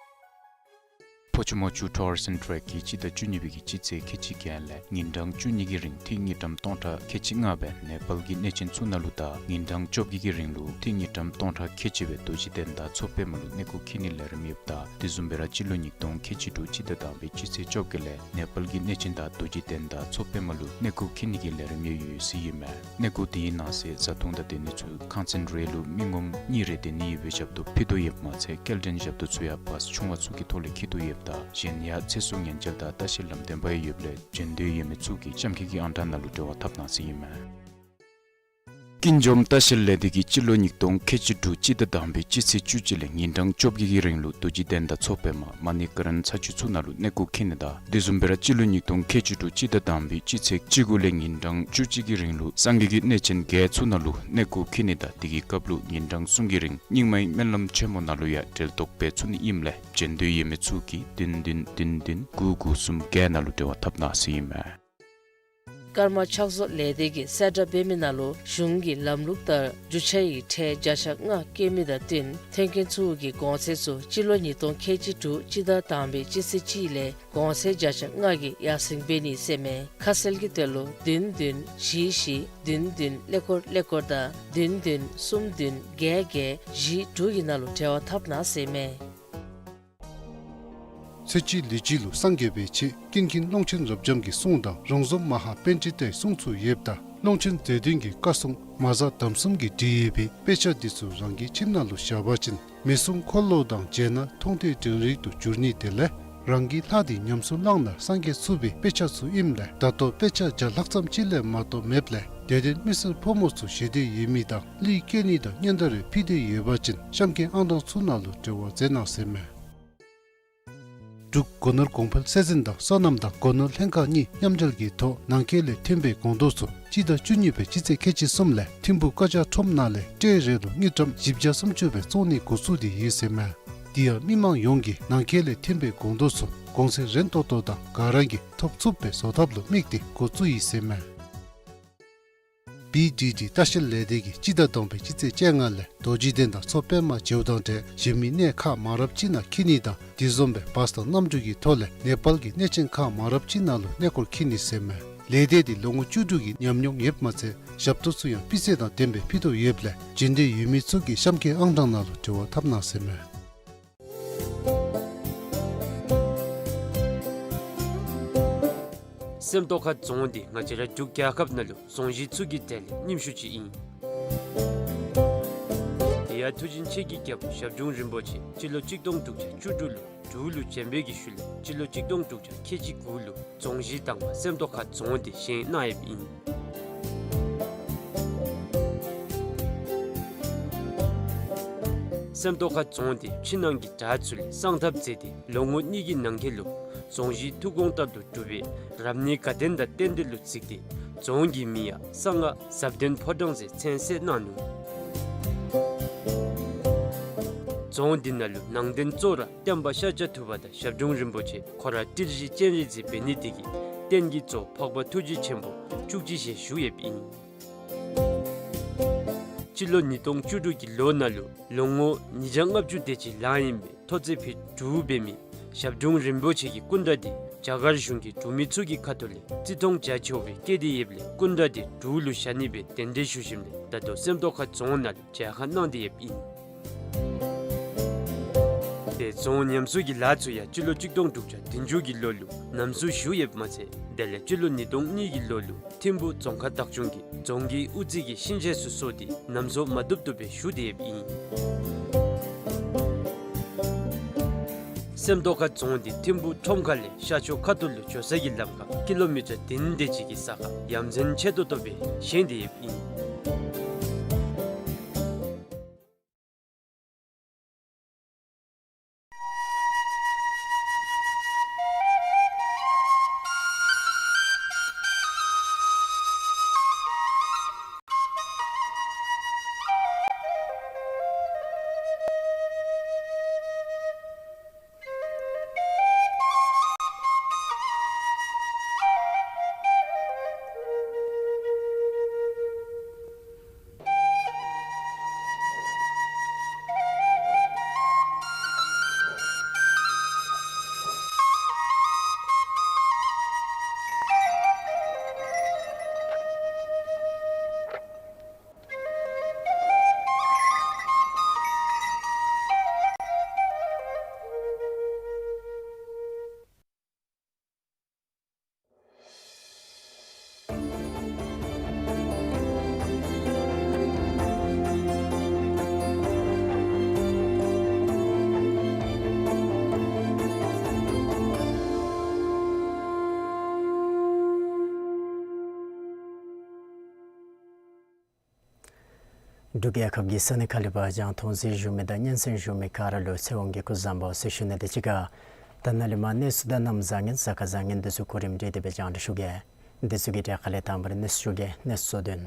ཕོ་ཆུ་མོ་ཆུ་ཊུ་རིསམ་ཊེ་རེཀ་གིས་སྤྱི་ཟླ་བཅུ་གཉིས་པའི་གི་སྤྱི་ཚེས་ཁལ་གཅིག་བརྒྱད་ལས་ཉིན་གྲངས་བཅུ་གཉིས་ཀྱི་རིང་ཐིག་དངུལ་ཀྲམ་སྟོང་ཕྲག་ཁལ་གཅིག་ལྔ་སྦེ་ནེ་པཱལ་གྱི་གནས་ཆེན་ཚུ་ནང་ལུ་དང་ཉིན་གྲངས་བཅོ་བརྒྱད་ཀྱི་རིང་ལུ་ཐིག་དངུལ་ཀྲམ་སྟོང་ཕྲག་ཁལ་གཅིག་སྦེ་རྡོ་རྗེ་གདན་དང་མཚོ་པདྨ་ལུ་གནས་སྐོར་འཁྱིད་ནིའི་ལས་རིམ་ཡོདཔ་ད་དེ་བཟུམ་སྦེ་ར་སྤྱི་ལོ་ཉིས་སྟོང་ཁལ་གཅིག་དྲུག་སྤྱི་ཟླ་དང་པའི་སྤྱི་ཚེས་བཅོ་བརྒྱད་ལས་ནེ་པཱལ་གྱི་གནས་ཆེན་དང་རྡོ་རྗེ་གདན་དང་མཚོ་པདྨ་ལུ་གནས་སྐོར་འཁྱིད་ནི་གི་ལས་རིམ་ཡང་ཡོད་ཟེར་ཨིན་མས། གནས་སྐོར་དེའི་ནང་གསེས་བཟའ་འཐུང་དང་སྡོད་ནི་ཚུ་ཁང་ཚན་རེ་ལུ་མི་ངོམ་གཉིས་རེ་སྡོད་ནི་ཡོད་པའི་ཞབས་ཏོག་ཕུལ་དོ་ཡོདཔ་མ་ཚད་སྐྱེལ་འདྲེན་ཞབས་ཏོག་ཚུ་ཡང་བཱས་ཆུང་བ་ཚུ་གི་ཐོག་ལས་འཁྱིད་དོ་ཡོདཔ་ད་གཞན་ཡང་ཚེ་སྲོག་ཉེན་བཅོལ་དང་ལྟ་བཤལ་ལམ་སྟོན་པ་ཡང་ཡོདཔ་ལས་བྱོན་འདོད་ཡོད་མི་ཚུ་གིས་གཤམ་འཁོད་ཀྱི་ཨང་གྲངས་ནང་ལུ་འབྲེལ་བ་འཐབ་གནང་ཟེར་ཨིན་མས། ཀུན་འཛོམས་ལྟ་བཤལ་ལས་སྡེ་གིས་སྤྱི་ལོ་ཉིས་སྟོང་ཁལ་གཅིག་དྲུག་སྤྱི་ཟླ་དང་པའི་སྤྱི་ཚེས་བཅུ་གཅིག་ལས་ཉིན་གྲངས་བཅོ་བརྒྱད་ཀྱི་རིང་ལུ་རྡོ་རྗེ་གདན་དང་མཚོ་པདྨ་མ་ཎི་ཀ་རན་ཚ་ཆུ་ཚུ་ནང་ལུ་གནས་སྐོར་འཁྱིད་ནི་དང་དེ་བཟུམ་སྦེ་ར་སྤྱི་ལོ་ཉིས་སྟོང་ཁལ་གཅིག་དྲུག་སྤྱི་ཟླ་དང་པའི་སྤྱི་ཚེས་བཅུ་དགུ་ལས་ཉིན་གྲངས་བཅུ་གཅིག་གི་རིང་ལུ་སངས་རྒྱས་ཀྱི་གནས་ཆེན་བརྒྱད་ཚུ་ནང་ལུ་གནས་སྐོར་འཁྱིད་ནི་དང་དེ་གི་སྐབས་ལུ་ཉིན་གྲངས་གསུམ་གྱི་རིང་རྙིང་མའི་སྨོན་ལམ་ཆེན་མོ་ནང་ལུ་ཡང་གྲལ་གཏོགས་འབད་ཚུགས་ནི་ཨིནམ་ལས་བྱོན་འདོད་ཡོད་མི་ཚུ་གིས་བདུན་བདུན་བདུན་བདུན་དགུ་དགུ་གསུམ་བརྒྱད་ནང་ལུ་འབྲེལ་བ་འཐབ་གནང་ཟེར་ཨིན་མས། ཀརྨ་ཕྱག་བཟོ་ལས་སྡེ་གིས་གསལ་བསྒྲགས་འབད་མི་ནང་ལུ་གཞུང་གི་ལམ་ལུགས་ལྟར་རྒྱུ་ཆ་ཡི་ཁྲལ་བརྒྱ་ཆ་ལྔ་བཀལ་མི་དང་བསྟུན་ཐོན་སྐྱེད་ཚུ་གི་གོང་ཚད་ཚུ་སྤྱི་ལོ་ཉིས་སྟོང་ཁལ་གཅིག་དྲུག་སྤྱི་ཟླ་དང་པའི་སྤྱི་ཚེས་གཅིག་ལས་གོང་ཚད་བརྒྱ་ཆ་ལྔ་གིས་ཡར་སེང་འབད་ནི་ཟེར་མས། ཁ་གསལ་གྱི་དོན་ལུ་བདུན་བདུན་བཞི་བཞི་བདུན་བདུན་ཀླད་ཀོར་ཀླད་ཀོར་དང་བདུན་བདུན་གསུམ་བདུན་བརྒྱད་བརྒྱད་བཞི་དྲུག་གི་ནང་ལུ་འབྲེལ་བ་འཐབ་གནང་ཟེར་མས། ཚེ་གཅིག་ལུས་གཅིག་ལུ་སངས་རྒྱས་པའི་ཆེད་ཀུན་མཁྱེན་ཀློང་ཆེན་རབ་འབྱམས་ཀྱི་གསུང་དང་རོང་ཟོམ་མ་ཧཱ་པཎྜི་ཏའི་གསུང་ཚུ་ཡོདཔ་ད་ཀློང་ཆེན་རྗེ་བདུན་གྱི་བཀའ་སྲུང་མ་གཟའ་དམ་གསུམ་གྱིས་བྲིས་ཡོད་པའི་དཔེ་ཆ་འདི་ཚུ་རང་གི་ཁྱིམ་ནང་ལུ་བཞག་པ་ཅིན་མི་གསུང་འཁོར་ལོ་དང་མཇལ་ན་མཐོང་ཐོས་དྲན་རིག་ཏུ་འགྱུར་ནི་དེ་ལས་རང་གི་ལྷ་འདི་ཉམས་སུ་བླངས་ན་སངས་རྒྱས་ཚུགས་པའི་དཔེ་ཆ་ཚུ་ཨིནམ་ལས་ད་ལྟོ་དཔེ་ཆ་བརྒྱ་ལྷག་ཙམ་ཅིག་ལས་མ་གཏོགས་མེདཔ་ལས་དད་ལྡན་མི་སེར་ཕོ་མོ་ཚུ་ཞེ་འདོད་ཡོད་མི་དང་གླུད་བཀལ་ནི་དང་སྙན་དར་རེ་ཕུལ་འདོད་ཡོད་པ་ཅིན་གཤམ་འཁོད་ཨང་གྲངས་ཚུ་ནང་ལུ་འབྲེལ་བ་མཛད་གནང་ཟེར་མས། འབྲུག་སྒོ་ནོར་གོང་འཕེལ་ཚད་འཛིན་དང་སོ་ནམ་དང་སྒོ་ནོར་ལྷན་ཁག་གཉིས་མཉམ་འབྲེལ་གྱི་ཐོག་ནང་འཁོད་ལས་ཐོན་པའི་སྒོང་རྡོག་ཚུ་སྤྱི་ཟླ་བཅུ་གཉིས་པའི་སྤྱི་ཚེས་ཁལ་གཅིག་གསུམ་ལས་ཐིམ་ཕུག་ཀ་ཇ་ཁྲོམ་ནང་ལས་ཊེ་རེ་ལུ་དངུལ་ཀྲམ་བཞི་བརྒྱ་སུམ་ཅུ་སྦེ་བཙོང་ནི་འགོ་བཙུགས་ཏེ་ཡོད་ཟེར་མས། དེ་ཡང་མི་མང་ཡོངས་ཀྱིས་ནང་འཁོད་ལས་ཐོན་པའི་སྒོང་རྡོག་ཚུ་གོང་ཚད་རན་ཏོག་ཏོ་དང་ག་ར་གིས་ཐོབ་ཚུགསཔ་སྦེ་བཟོ་ཐབས་ལུ་དམིགས་ཏེ་འགོ་བཙུགས་ཡི་ཟེར་མས། བི་ཌི་ཌི་ལྟ་བཤལ་ལས་སྡེ་གིས་སྤྱི་ཟླ་དང་པའི་སྤྱི་ཚེས་བཅོ་ལྔ་ལས་རྡོ་རྗེ་གདན་དང་མཚོ་པདྨ་མཇལཝ་དང་འབྲེལ་གཞན་མི་གནས་ཁག་མང་རབས་ཅིག་ནང་འཁྱིད་ནི་དང་དེ་བཟུམ་སྦེ་བཱས་དང་གནམ་གྲུ་གི་ཐོག་ལས་ནེ་པཱལ་གྱི་གནས་ཆེན་ཁག་མང་རབས་ཅིག་ནང་ལུ་གནས་སྐོར་འཁྱིད་ནི་ཟེར་མས། ལས་སྡེ་འདི་ལོ་ངོ་བཅུ་དྲུག་གི་ཉམས་མྱོང་ཡོདཔ་མ་ཚད་ཞབས་ཏོག་ཚུ་ཡང་སྤུས་ཚད་དང་ལྡནམ་སྦེ་ཕུལ་དོ་ཡོདཔ་ལས་བྱོན་འདོད་ཡོད་མི་ཚུ་གིས་གཤམ་འཁོད་ཨང་གྲངས་ནང་ལུ་འབྲེལ་བ་འཐབ་གནང་ཟེར་མས། སེམས་རྟོགས་ཁ་རྫོང་འདི་ང་བཅས་ར་འབྲུག་རྒྱལ་ཁབ་ནང་ལུ་རྫོང་གཞི་ཚུ་གི་གྲས་ལས་རྙིངམ་ཤོས་ཅིག་ཨིན། དེ་ཡང་མཐུ་ཆེན་ཆོས་ཀྱི་རྒྱལ་པོ་ཞབས་དྲུང་རིན་པོ་ཆེ་སྤྱི་ལོ་གཅིག་སྟོང་དྲུག་བརྒྱ་བཅུ་དྲུག་ལུ་འབྲུག་ལུ་བྱོན་པའི་གི་ཤུལ་ལས་སྤྱི་ལོ་གཅིག་སྟོང་དྲུག་བརྒྱ་ཁལ་གཅིག་དགུ་ལུ་རྫོང་གཞི་དང་པ་སེམས་རྟོགས་ཁ་རྫོང་འདི་བཞེངས་གནང་ཡོདཔ་ཨིན། སེམས་རྟོགས་ཁ་རྫོང་འདི་ཕྱི་ནང་གི་དགྲ་ཚུ་ལས་སངས་ཐབས་མཛད་དེ་ལོ་ངོ་གཉིས་ཀྱི་ནང་འཁོད་ལུ་རྫོང་གཞི་ཐུགས་དགོངས་ལྟར་དུ་གྲུབ་པའི་རབ་གནས་དགའ་ལྡན་དང་རྟེན་འབྲེལ་ལུ་གཟིགས་ཏེ་རྫོང་གི་མིང་ཡང་གསང་སྔགས་ཟབ་ལྡན་ཕོ་བྲང་ཟེར་མཚན་གསོལ་གནང་ནུག། རྫོང་འདི་ནང་ལུ་ནང་རྟེན་གཙོ་བོ་ར་སྟོན་པ་ཤཱཀྱ་ཐུབ་པ་དང་ཞབས་དྲུང་རིན་པོ་ཆེ་ཁོ་ར་ཏི་ལི་ཤཱཀྱ་རིན་པོ་ཆེ་འབད་ནི་དེ་གིས་རྟེན་གྱི་གཙོ་བོ་འཕགས་པ་ཐུགས་རྗེ་ཆེན་པོ་བཅུ་གཅིག་ཞལ་བཞུགས་ཡོདཔ་ཨིན། སྤྱི་ལོ་ཉིས་སྟོང་བཅུ་དྲུག་གི་ལོ་ནང་ལུ་ལོ་ངོ་ཉིས་བརྒྱ་ལྔ་བཅུ་དེ་ཅིག་ལང་ཡི་ཨིན་པས། མཐོ་ཚད་ཕིཊ་དྲུག་འབད་མི་ ཞབས་དྲུང་རིན་པོ་ཆེ་གི་སྐུ་འདྲ་འདི་རྒྱ་གར་གཞུང་གིས་འབྲུག་མི་ཚུ་གི་ཁ་ཐུག་ལས་བརྩི་མཐོང་བྱ་ཆོག་པའི་བཀོད་དེ་ཡོདཔ་ལས་སྐུ་འདྲ་འདི་འབྲུག་ལུ་བཞག་ནི་སྦེ་གདན་འདྲེན་ཞུ་ཞིནམ་ལས་ད་ལྟོ་སེམས་རྟོགས་ཁ་རྫོང་ནང་ལུ་མཇལ་ཁ་གནང་སྟེ་ཡོདཔ་ཨིན། དེ་རྫོང་ཉམས་གསོ་གི་ལཱ་ཚུ་ཡང་སྤྱི་ལོ་གཅིག་སྟོང་དྲུག་བརྒྱ་བདུན་ཅུ་གི་ལོ་ལུ་ཉམས་གསོ་ཞུ་ཡོདཔ་མ་ཚད་དེ་ལས་སྤྱི་ལོ་ཉིས་སྟོང་གཉིས་ཀྱི་ལོ་ལུ་ཐིམ་ཕུ་རྫོང་ཁག་བདག་སྐྱོང་གིས་རྫོང་གི་དབུ་རྩེ་གི་གཤིན་རྗེ་ཚུ་གསོ་སྟེ་ཉམས་གསོ་མ་བཏུབ་བཏུབ་སྦེ་ཞུ་སྟེ་ཡོདཔ་ཨིན། སེམས་རྟོགས་ཁ་རྫོང་འདི་ཐིམ་ཕུ་ཁྲོམ་ཁ་ལས་ཤར་ཕྱོགས་ཁ་ཐུག་ལུ་འགྱོ་ས་གི་ལམ་ཁར་ཀི་ལོ་མི་ཊར་བདུན་དེ་ཅིག་གི་ས་ཁར་ཡ་མཚན་ཆེ་ཏོག་ཏོ་སྦེ་བཞེངས་ཏེ་ཡོདཔ་ཨིན། འབྲུག་རྒྱལ་ཁབ་ཀྱི་ས་གནས་ཁག་ལས་ཕར་རྒྱང་མཐོང་གཟིགས་བཞུགས་མི་དང་སྙན་གསན་བཞུགས་མི་ག་ར་ལུ་ཚེ་དབང་གི་སྐུ་གཟུགས་བཟང་པོ་ཟེར་ཞུ་ནི་དང་གཅིག་ཁར་ད་ནཱ་ལས་མར་གནས་ཚུལ་དང་གནམ་བཟང་ངན་གཟའ་སྐར་བཟང་ངན་འདི་ཚུ་གོ་རིམ་སྒྲིག་སྟེ་སྦེ་རྒྱང་བསྒྲགས་ཞུ་གེ། འདི་ཚུ་གི་གྲས་ཁ་ལས་དང་པ་ར་གནས་ཚུལ་ཞུ་གེ། གནས་ཚུལ་གཙོ་དོན།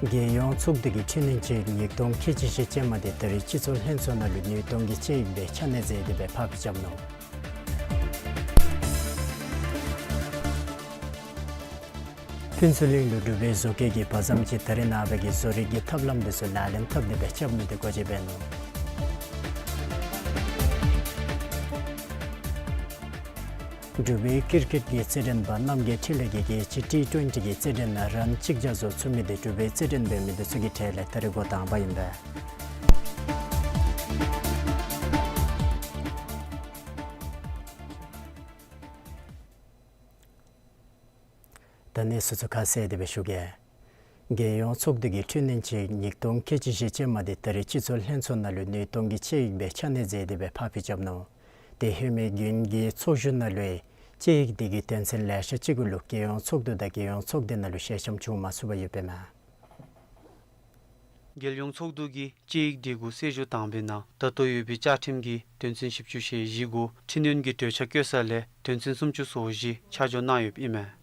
རྒྱལ་ཡོངས་ཚོགས་འདུ་གི་འཕྲི་སྣོན་དཔྱད་ཡིག་ཉིས་སྟོང་ཁལ་གཅིག་བཞི་ཅན་མ་འདི་ད་རིས་སྤྱི་ཚོགས་ལྷན་ཚོགས་ནང་ལུ་ཉིས་སྟོང་གི་དཔྱད་ཡིག་སྦེ་ཆ་གནས་མཛད་དེ་སྦེ་ཕར་ཕྱིར་བསྐྱབས་ནུག། ཕུན་ཚོགས་གླིང་ལུ་འབྲུག་པའི་བཟོ་བཀོད་ཀྱི་བར་མཚམས་ཅིག་ད་རེས་ནངས་པ་གི་བཟོ་རིག་གི་ཐབས་ལམ་འདི་ཚུ་ལག་ལེན་འཐབ་སྟེ་སྦེ་རྐྱབ་ནི་འདི་སྒོ་འབྱེད་འབད་ནུག། འབྲུག་པའི་ཀིར་ཀིཊ་གི་རྩེད་འགྲན་པ་རྣམ་རྒྱལ་འཕྲིན་ལས་ཀྱིས་རྒྱལ་སྤྱི་ཊི་ཊུ་ཝེན་ཊི་གི་རྩེད་འགྲན་ནང་རའུནཌ་གཅིག་བརྒྱ་བཟོ་ཚུགས་མི་འདི་འབྲུག་པའི་རྩེད་འགྲན་འབད་མི་འདི་ཚུ་གི་གྲས་ལས་ད་རིས་འགོ་དང་པ་ཨིན་པས། ད་གནས་ཚུལ་ཚུ་ཁ་གསལ་ཏེ་སྦེ་ཞུ་གེ། རྒྱལ་ཡོངས་ཚོགས་འདུ་གི་འཕྲི་སྣོན་དཔྱད་ཡིག་ཉིས་སྟོང་ཁལ་གཅིག་བཞི་ཅན་མ་འདི་ད་རིས་སྤྱི་ཚོགས་ལྷན་ཚོགས་ནང་ལུ་ཉིས་སྟོང་གི་དཔྱད་ཡིག་སྦེ་ཆ་གནས་མཛད་དེ་སྦེ་ཕར་ཕྱིར་བསྐྱབས་ནུག། དེ་ཧེ་མའི་དགུན་གྱི་ཚོགས་བཞུགས་ནང་ལུ་དཔྱད་ཡིག་འདི་གི་དོན་ཚན་ལེ་ཤ་ཅིག་གུ་ལུ་རྒྱལ་ཡོངས་ཚོགས་འདུ་དང་རྒྱལ་ཡོངས་ཚོགས་སྡེ་ནང་ལུ་ཞལ་འཆམ་བྱུང་མ་ཚུགས་པར་ཡོདཔ་ཨིན་མས། རྒྱལ་ཡོངས་ཚོགས་འདུ་གིས་དཔྱད་ཡིག་འདི་གུ་གསལ་ཞུ་བཏང་བའི་ནང་ད་ལྟོ་ཡོད་པའི་བཅའ་ཁྲིམས་ཀྱི་དོན་ཚན་བཞི་བཅུ་ཞེ་བཞི་གུ་འཕྲི་སྣོན་གྱི་གྲོས་འཆར་བཀོད་ས་ལས་དོན་ཚན་སུམ་ཅུ་སོ་བཞི་ཆ་འཇོག་གནང་ཡོདཔ་ཨིན་མས།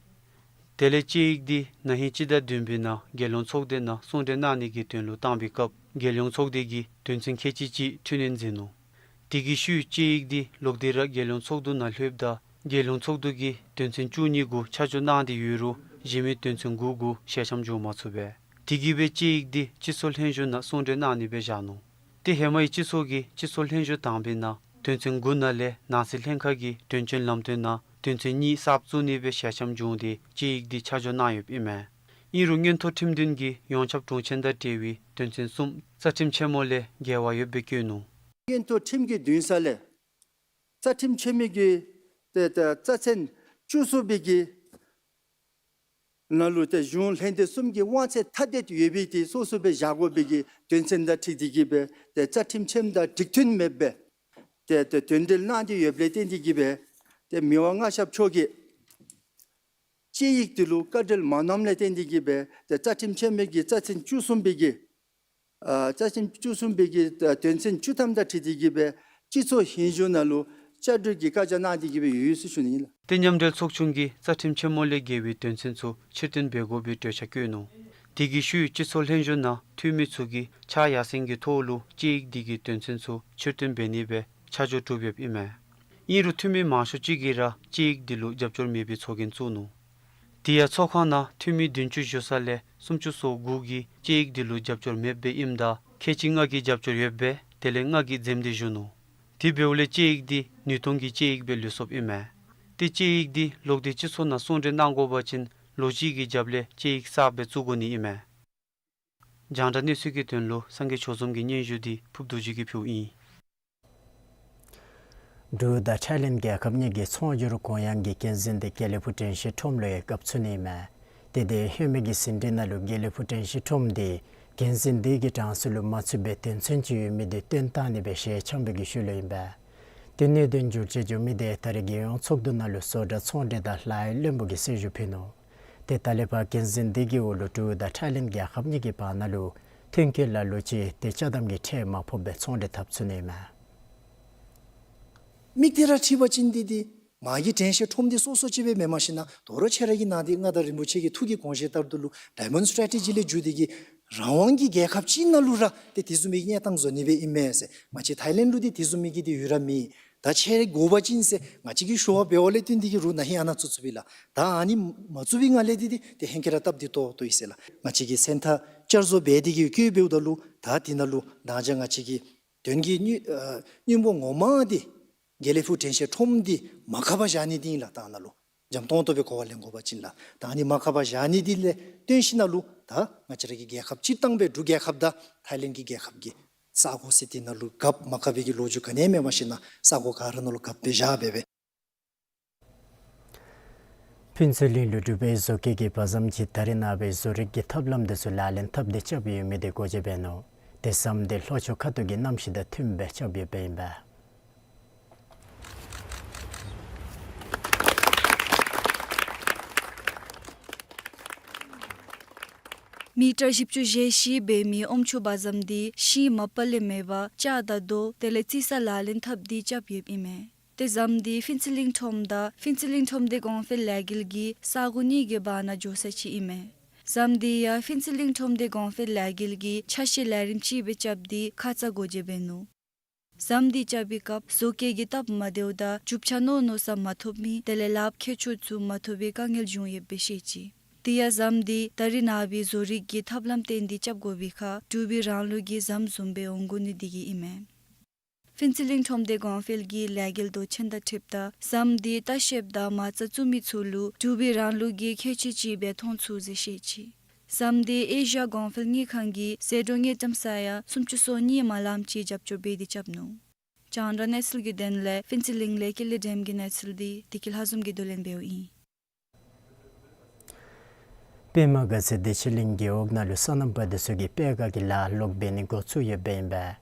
དེ་ལས་དཔྱད་ཡིག་འདི་ན་ཧིང་སྤྱི་ཟླ་བདུན་པའི་ནང་རྒྱལ་ཡོངས་ཚོགས་སྡེ་ནང་གསུང་གྲོས་གནང་ནི་གི་དོན་ལུ་བཏང་བའི་སྐབས་རྒྱལ་ཡོངས་ཚོགས་སྡེ་གིས་དོན་ཚན་ཁལ་གཅིག་ཅིག་འཕྲི་སྣོན་མཛད་ནུག། དེ་གི་ཤུལ་དཔྱད་ཡིག་འདི་ལོག་སྟེ་ར་རྒྱལ་ཡོངས་ཚོགས་འདུ་ནང་ལྷོདཔ་ད་རྒྱལ་ཡོངས་ཚོགས་འདུ་གིས་དོན་ཚན་བཅུ་གཉིས་གུ་ཆ་འཇོག་གནང་སྟེ་ཡོད་རུང་གཞན་མི་དོན་ཚན་དགུ་གུ་ཞལ་འཆམ་བྱུང་མ་ཚུགས་པས། དེ་གིས་སྦེ་དཔྱད་ཡིག་འདི་སྤྱི་ཚོགས་ལྷན་བཞུགས་ནང་གསུང་གྲོས་གནང་ནི་སྦེ་བཞག་ནུག། ཏེ་ཧེ་མའི་སྤྱི་ཚོགས་ཀྱིས་སྤྱི་ཚོགས་ལྷན་བཞུགས་བཏང་བའི་ནང་དོན་ཚན་དགུ་ནང་ལས་ནང་སྲིད་ལྷན་ཁག་གིས་དོན་ཚན་ལམ་སྟོན་ནང་དོན་ཚན་གཉིས་གསརཔ་བཙུགས་ནི་སྦེ་ཞལ་འཆམ་བྱུང་སྟེ་དཔྱད་ཡིག་འདི་ཆ་འཇོག་གནང་ཡོདཔ་ཨིན་མས། ཨིན་རུང་མངོན་མཐོ་ཁྲིམས་འདུན་གྱིས་ཡོངས་ཁྱབ་དྲུང་ཆེན་དང་འབྲེལ་བའི་དོན་ཚན་གསུམ་རྩ་ཁྲིམས་ཆེན་མོ་ལས་འགལ་བ་ཡོདཔ་སྦེ་བཀོད་ནུག། མངོན་མཐོ་ཁྲིམས་ཀྱི་འདུན་ས་ལས་རྩ་ཁྲིམས་ཆེན་མོ་གི་ཏེ་ཏེ་རྩ་ཚན་བཅུ་གསུམ་པའི་གི་ནང་ལུ་ཏེ་གཞུང་ལྷན་སྡེ་གསུམ་གྱི་དབང་ཚད་ཐ་དད་ཡོད་པའི་ཏེ་སོ་སོ་སྦེ་བཞག་དགོ་པའི་གི་དོན་ཚན་དང་འཁྲིལ་ཏེ་གིས་སྦེ་ཏེ་རྩ་ཁྲིམས་ཆེན་མོ་དང་འགྲིག་མཐུན་མེདཔ་སྦེ་ཏེ་ཏེ་དོན་འགྲེལ་གནང་སྟེ་ཡོདཔ་ལས་བརྟེན་ཏེ་གིས་སྦེ་ཏེ་མི་དབང་མངའ་ཞབས་མཆོག་གིས་དཔྱད་ཡིག་འདི་ལུ་བཀའ་འཁྲོལ་མ་གནངམ་ལས་བརྟེན་ཏེ་གིས་སྦེ་ཏེ་རྩ་ཁྲིམས་ཆེན་མོ་གི་རྩ་ཚན་བཅུ་གསུམ་པའི་གི་ཨ་རྩ་ཁྲིམས་བཅུ་གསུམ་པའི་གི་ཨ་དོན་ཚན་བཅུ་ཐམ་དང་འཁྲིལ་ཏེ་གིས་སྦེ་སྤྱི་ཚོགས་ལྷན་བཞུགས་ནང་ལུ་བཅའ་སྒྲིག་གི་བཀའ་རྒྱ་གནང་སྟེ་གིས་སྦེ་ཡོད་ཟེར་ཞུ་ནི་ཨིན་ལགས། ཏེ་མཉམ་འབྲེལ་ཚོགས་ཆུང་གིས་རྩ་ཁྲིམས་ཆེན་མོ་ལས་འགལ་བའི་དོན་ཚན་ཚུ་ཕྱིར་བཏོན་འབད་དགོ་པའི་གྲོས་འཆར་བཀོད་ནུག། དེ་གི་ཤུལ་སྤྱི་ཚོགས་ལྷན་བཞུགས་ནང་འཐུས་མི་ཚུ་གིས་ཕྱག་ཡར་སེང་གི་ཐོག་ལུ་དཔྱད་ཡིག་འདི་གི་དོན་ཚན་ཚུ་ཕྱིར་བཏོན་འབད་ནི་སྦེ་ཆ་འཇོག་གྲུབ་ཡོདཔ་ཨིན་མས། ཨིན་རུང་འཐུས་མི་མང་ཤོས་ཅིག་གིས་ར་དཔྱད་ཡིག་འདི་ལུ་རྒྱབ་སྐྱོར་མེད་པའི་ཚོགས་རྒྱན་བཙུགས་ནུག། དེ་ཡང་ཚོགས་ཁང་ནང་འཐུས་མི་བདུན་ཅུ་བཞུགས་ས་ལས་སུམ་ཅུ་སོ་དགུ་གིས་དཔྱད་ཡིག་འདི་ལུ་རྒྱབ་སྐྱོར་མེདཔ་སྦེ་ཨིནམ་ད་ཁལ་གཅིག་ལྔ་གིས་རྒྱབ་སྐྱོར་ཡོདཔ་སྦེ་དེ་ལས་ལྔ་གིས་འཛེམ་སྟེ་བཞུགས་ནུག། དེ་འབདཝ་ལས་དཔྱད་ཡིག་འདི་ནུས་སྟོང་གི་དཔྱད་ཡིག་སྦེ་ལུས་སོཔ་ཨིན་མས། ཏེ་དཔྱད་ཡིག་འདི་ལོག་སྟེ་སྤྱི་ཚོགས་ནང་གསུང་གྲོས་གནང་དགོ་པ་ཅིན་ལོ་གཅིག་གི་རྒྱབ་ལས་དཔྱད་ཡིག་གསརཔ་སྦེ་བཙུགས་དགོ་ནི་ཨིན་མས། རྒྱང་བསྒྲགས་གནས་ཚུལ་གྱི་དོན་ལུ་སངས་རྒྱས་ཆོས་འཛོམས་ཀྱི་སྙན་ཞུ་འདི་ཕུབ་རྡོ་རྗེ་གིས་ཕུལཝ་ཨིན། འབྲུག་དང་ཐའི་ལེནཌ་རྒྱལ་ཁབ་གཉིས་ཀྱི་ཚོང་སྒྱུར་གུ་ཡངས་ཀྱི་འགན་འཛིན་འདི་དགེ་ལེགས་ཕུག་དྲན་ཤེས་ཁྲོམ་ལུ་ཡང་བཀབ་ཚུགས་ནི་ཨིན་མས། ཏེ་དེ་ཧེ་མའི་གི་ཟིན་བྲིས་ནང་ལུ་དགེ་ལེགས་ཕུག་དྲན་ཤེས་ཁྲོམ་འདི་འགན་འཛིན་འདི་གི་གྲངས་སུ་ལུ་མ་ཚུད་པའི་དོན་ཚན་ཅིག་ཡོད་མི་འདི་བཏོན་བཏང་ནི་སྦེ་ཞལ་འཆམ་པའི་གི་ཤུལ་ལུ་ཨིན་པས། ཏེ་གནད་དོན་འགྱུར་བཅོས་འགྱོ་མི་འདི་ད་རེས་རྒྱལ་ཡོངས་ཚོགས་འདུ་ནང་ལུ་བཟོ་གྲྭ་ཚོང་འབྲེལ་དང་ལཱ་གཡོག་བློན་པོ་གིས་གསལ་ཞུ་ཕུལ་ནུག། ཏེ་ད་ལས་ཕར་འགན་འཛིན་འདི་གི་འོག་ལུ་འབྲུག་དང་ཐའི་ལེནཌ་རྒྱལ་ཁབ་གཉིས་ཀྱི་བར་ན་ལུ་ཐོན་སྐྱེད་ལ་ལུ་ཅིག་ཏེ་ཅ་དམ་གྱི་ཁྲལ་མ་ཕོགཔ་སྦེ་ཚོང་འབྲེལ་འཐབ་ཚུགས་ནི་ཨིན་མས། མིག་ཏོ་ར་འཁྲིལ་བ་ཅིན་འདི་འདི་མ་གི་དྲན་ཤེས་ཁྲོམ་འདི་སོ་སོ་ཅིག་སྦེ་མེན། མ་གཞི་ནཱ་དོ་རུང་ཁྱེད་ར་གི་ནཱ་འདི་མངའ་བདག་རིན་པོ་ཆེ་གི་ཐུགས་ཀྱི་དགོངས་བཞེད་ལྟར་དུ་ལུ་ཌའི་མོནཌ་སི་ཊེ་རེ་ཊི་ཇི་ལས་འགྱོ་སྟེ་གི་རང་དབང་གི་རྒྱལ་ཁབ་ཅིག་ནང་ལུ་ར་ཏེ་དེ་བཟུམ་མའི་གནས་སྟངས་བཟོ་ནི་སྦེ་ཨིན་མས་ཟེར། ང་བཅས་ཐའི་ལེནཌ་ལུ་འདི་དེ་བཟུམ་མའི་གི་འདི་ཡོད་ར་མེད། ད་ཁྱེད་ར་དགོ་པ་ཅིན་ཟེར་ང་བཅས་ཀྱིས་ཞུ་བ་འབད་བ་ལས་བརྟེན་ཏེ་གི་རུང་ན་ཧིང་ཨ་ནཱ་བཙུགས་བཙུགསཔ་ཨིན་ལགས། ད་ཨ་ནི་མ་བཙུགས་པའི་སྒང་ལས་འདི་འདི་ཏེ་ཧེང་སྐལ་ར་སྟབས་བདེ་ཏོག་ཏོ་ཨིན་ཟེར་ལགས། ང་བཅས་ཀྱིས་སེམས་ཐག་བཅར་བཟོ་འབད་དེ་གི་བཀོད་འབདཝ་ད་ལུ་ད་འདི་ནང་ལུ་ད་ཅི་ང་བཅས་ཀྱི་དོན་གྱི་སྙིང་ཨ་སྙིང་པོ་ངོ་མ་འདི་དགེ་ལེགས་ཕུག་དྲན་ཤེས་ཁྲོམ་འདི་མ་ཁག་པར་བཞག་ནི་འདི་ཨིན་ལགས། ད་ནཱ་ལུ་འཇམ་ཏོང་ཏོ་སྦེ་གོ་བ་ལེན་དགོ་པ་ཅིན་ལགས། ད་ཨ་ནི་མ་ཁག་པར་བཞག་ནི་འདི་ལས་བརྟེན་ཞིནམ་ལས་ད་ང་བཅས་ར་གི་རྒྱལ་ཁབ་སྤྱིར་བཏང་སྦེ་འབྲུག་རྒྱལ་ཁབ་དང་ཐའི་ལེནཌ་གི་རྒྱལ་ཁབ་ཀྱི་ས་གོ་ཟེར་འདི་ནང་ལུ་རྒཔོ་མ་རྒཔོ་གི་ལོ་རྒྱུས་ག་ནི་ཡང་མེད། མ་གཞི་ནཱ་ས་གོ་ག་ར་ནང་ལུ་རྒཔོ་སྦེ་བཞག་སྦེ་སྦེ། ཕུན་ཚོགས་གླིང་ལུ་འབྲུག་པའི་བཟོ་བཀོད་ཀྱི་བ་ཟམ་ཅིག་ད་རེས་ནངས་པའི་བཟོ་རིག་གི་ཐབས་ལམ་འདི་ཚུ་ལག་ལེན་འཐབ་སྟེ་རྐྱབ་ཡོད་མི་འདི་འགོ་འབྱེད་འབད་ནུག། ཏེ་ཟམ་འདི་ལྷོ་ཕྱོགས་ཁ་ཐུག་གི་གནམ་གཤིས་དང་མཐུནམ་སྦེ་རྐྱབ་ཡོདཔ་ཨིན་པས། མི་ཊར་བཞི་བཅུ་ཞེ་བཞི་འབད་མི་ཨོམ་ཆུ་བ་ཟམ་འདི་ཤིང་མ་པ་ལས་མེད་པར་ལྕགས་དང་རྡོ་དེ་ལས་རྩི་ས་ལག་ལེན་འཐབ་སྟེ་རྐྱབ་ཡོདཔ་ཨིན་མས། ཏེ་ཟམ་འདི་ཕུན་ཚོགས་གླིང་ཁྲོམ་དང་ཕུན་ཚོགས་གླིང་ཁྲོམ་སྡེ་གོང་འཕེལ་ལས་འགུལ་གྱི་ས་གོ་གཉིས་ཀྱི་བར་ན་འགྱོ་ས་ཅིག་ཨིན་མས། ཟམ་འདི་ཡང་ཕུན་ཚོགས་གླིང་ཁྲོམ་སྡེ་གོང་འཕེལ་ལས་འགུལ་གྱི་ཆ་ཤས་ལས་རིམ་ཅིག་སྦེ་རྐྱབ་སྟེ་ཁ་ཙ་འགོ་འབྱེད་འབད་ནུག། ཟམ་འདི་རྐྱབ་པའི་སྐབས་བཟོ་བཀོད་ཀྱི་སྟབས་མ་བདེཝ་དང་རྒྱུ་ཆ་མནོ་མནོ་ས་མ་ཐོབ་མི་དེ་ལས་ལགཔ་མཁས་མཆོག་ཚུ་མ་ཐོབ་པའི་དཀའ་ངལ་བྱུང་ཡོདཔ་སྦེ་བཤད་ཅི། དེ་ཡང་ཟམ་འདི་ད་རེས་ནངས་པའི་བཟོ་རིག་གི་ཐབས་ལམ་བརྟེན་ཏེ་རྐྱབ་དགོ་པའི་ཁར་འབྲུག་པའི་རང་ལུགས་ཀྱི་ཟམ་བཟུམ་སྦེ་འོང་དགོ་ནི་འདི་གིས་ཨིན་མས། ཕུན་ཚོགས་གླིང་ཁྲོམ་སྡེ་གོང་འཕེལ་གྱི་ལས་འགུལ་མདོ་ཆེན་དང་འཁྲིལཝ་ད་ཟམ་འདི་ལྟ་བཤལཔ་དང་མ་རྩ་བཙུགས་མི་ཚུ་ལུ་འབྲུག་པའི་རང་ལུགས་ཀྱི་ཁྱད་ཆོས་ཅིག་སྦེ་མཐོང་ཚུགས་ཟེར་བཤད་ཅི། ཟམ་འདི་ཨེ་ཤི་ཡ་གོང་འཕེལ་དངུལ་ཁང་གི་ཟད་འགྲོ་དངུལ་ཀྲམ་ས་ཡ་སུམ་ཅུ་སོ་གཉིས་མ་ལམ་ཅིག་རྒྱབ་སྐྱོར་འབད་དེ་རྐྱབ་ནུག། རྒྱང་བསྒྲགས་གནས་ཚུལ་གྱི་དོན་ལས་ཕུན་ཚོགས་གླིང་ལས་ཀུན་ལེགས་སྒྲོལམ་གྱི་གནས་ཚུལ་འདི་བདེ་སྐྱིད་ལྷ་འཛོམས་ཀྱིས་བསྡུ་ལེན་འབདཝ་ཨིན། པདྨ་དགའ་ཚལ་བདེ་ཆེན་གླིང་རྒེད་འོག་ནང་ལུ་སོ་ནམ་པ་འདི་ཚུ་གིས་པད་ག་གི་ལཱ་ལོག་འབད་ནི་འགོ་བཙུགས་ཡོདཔ་ཨིན་པས།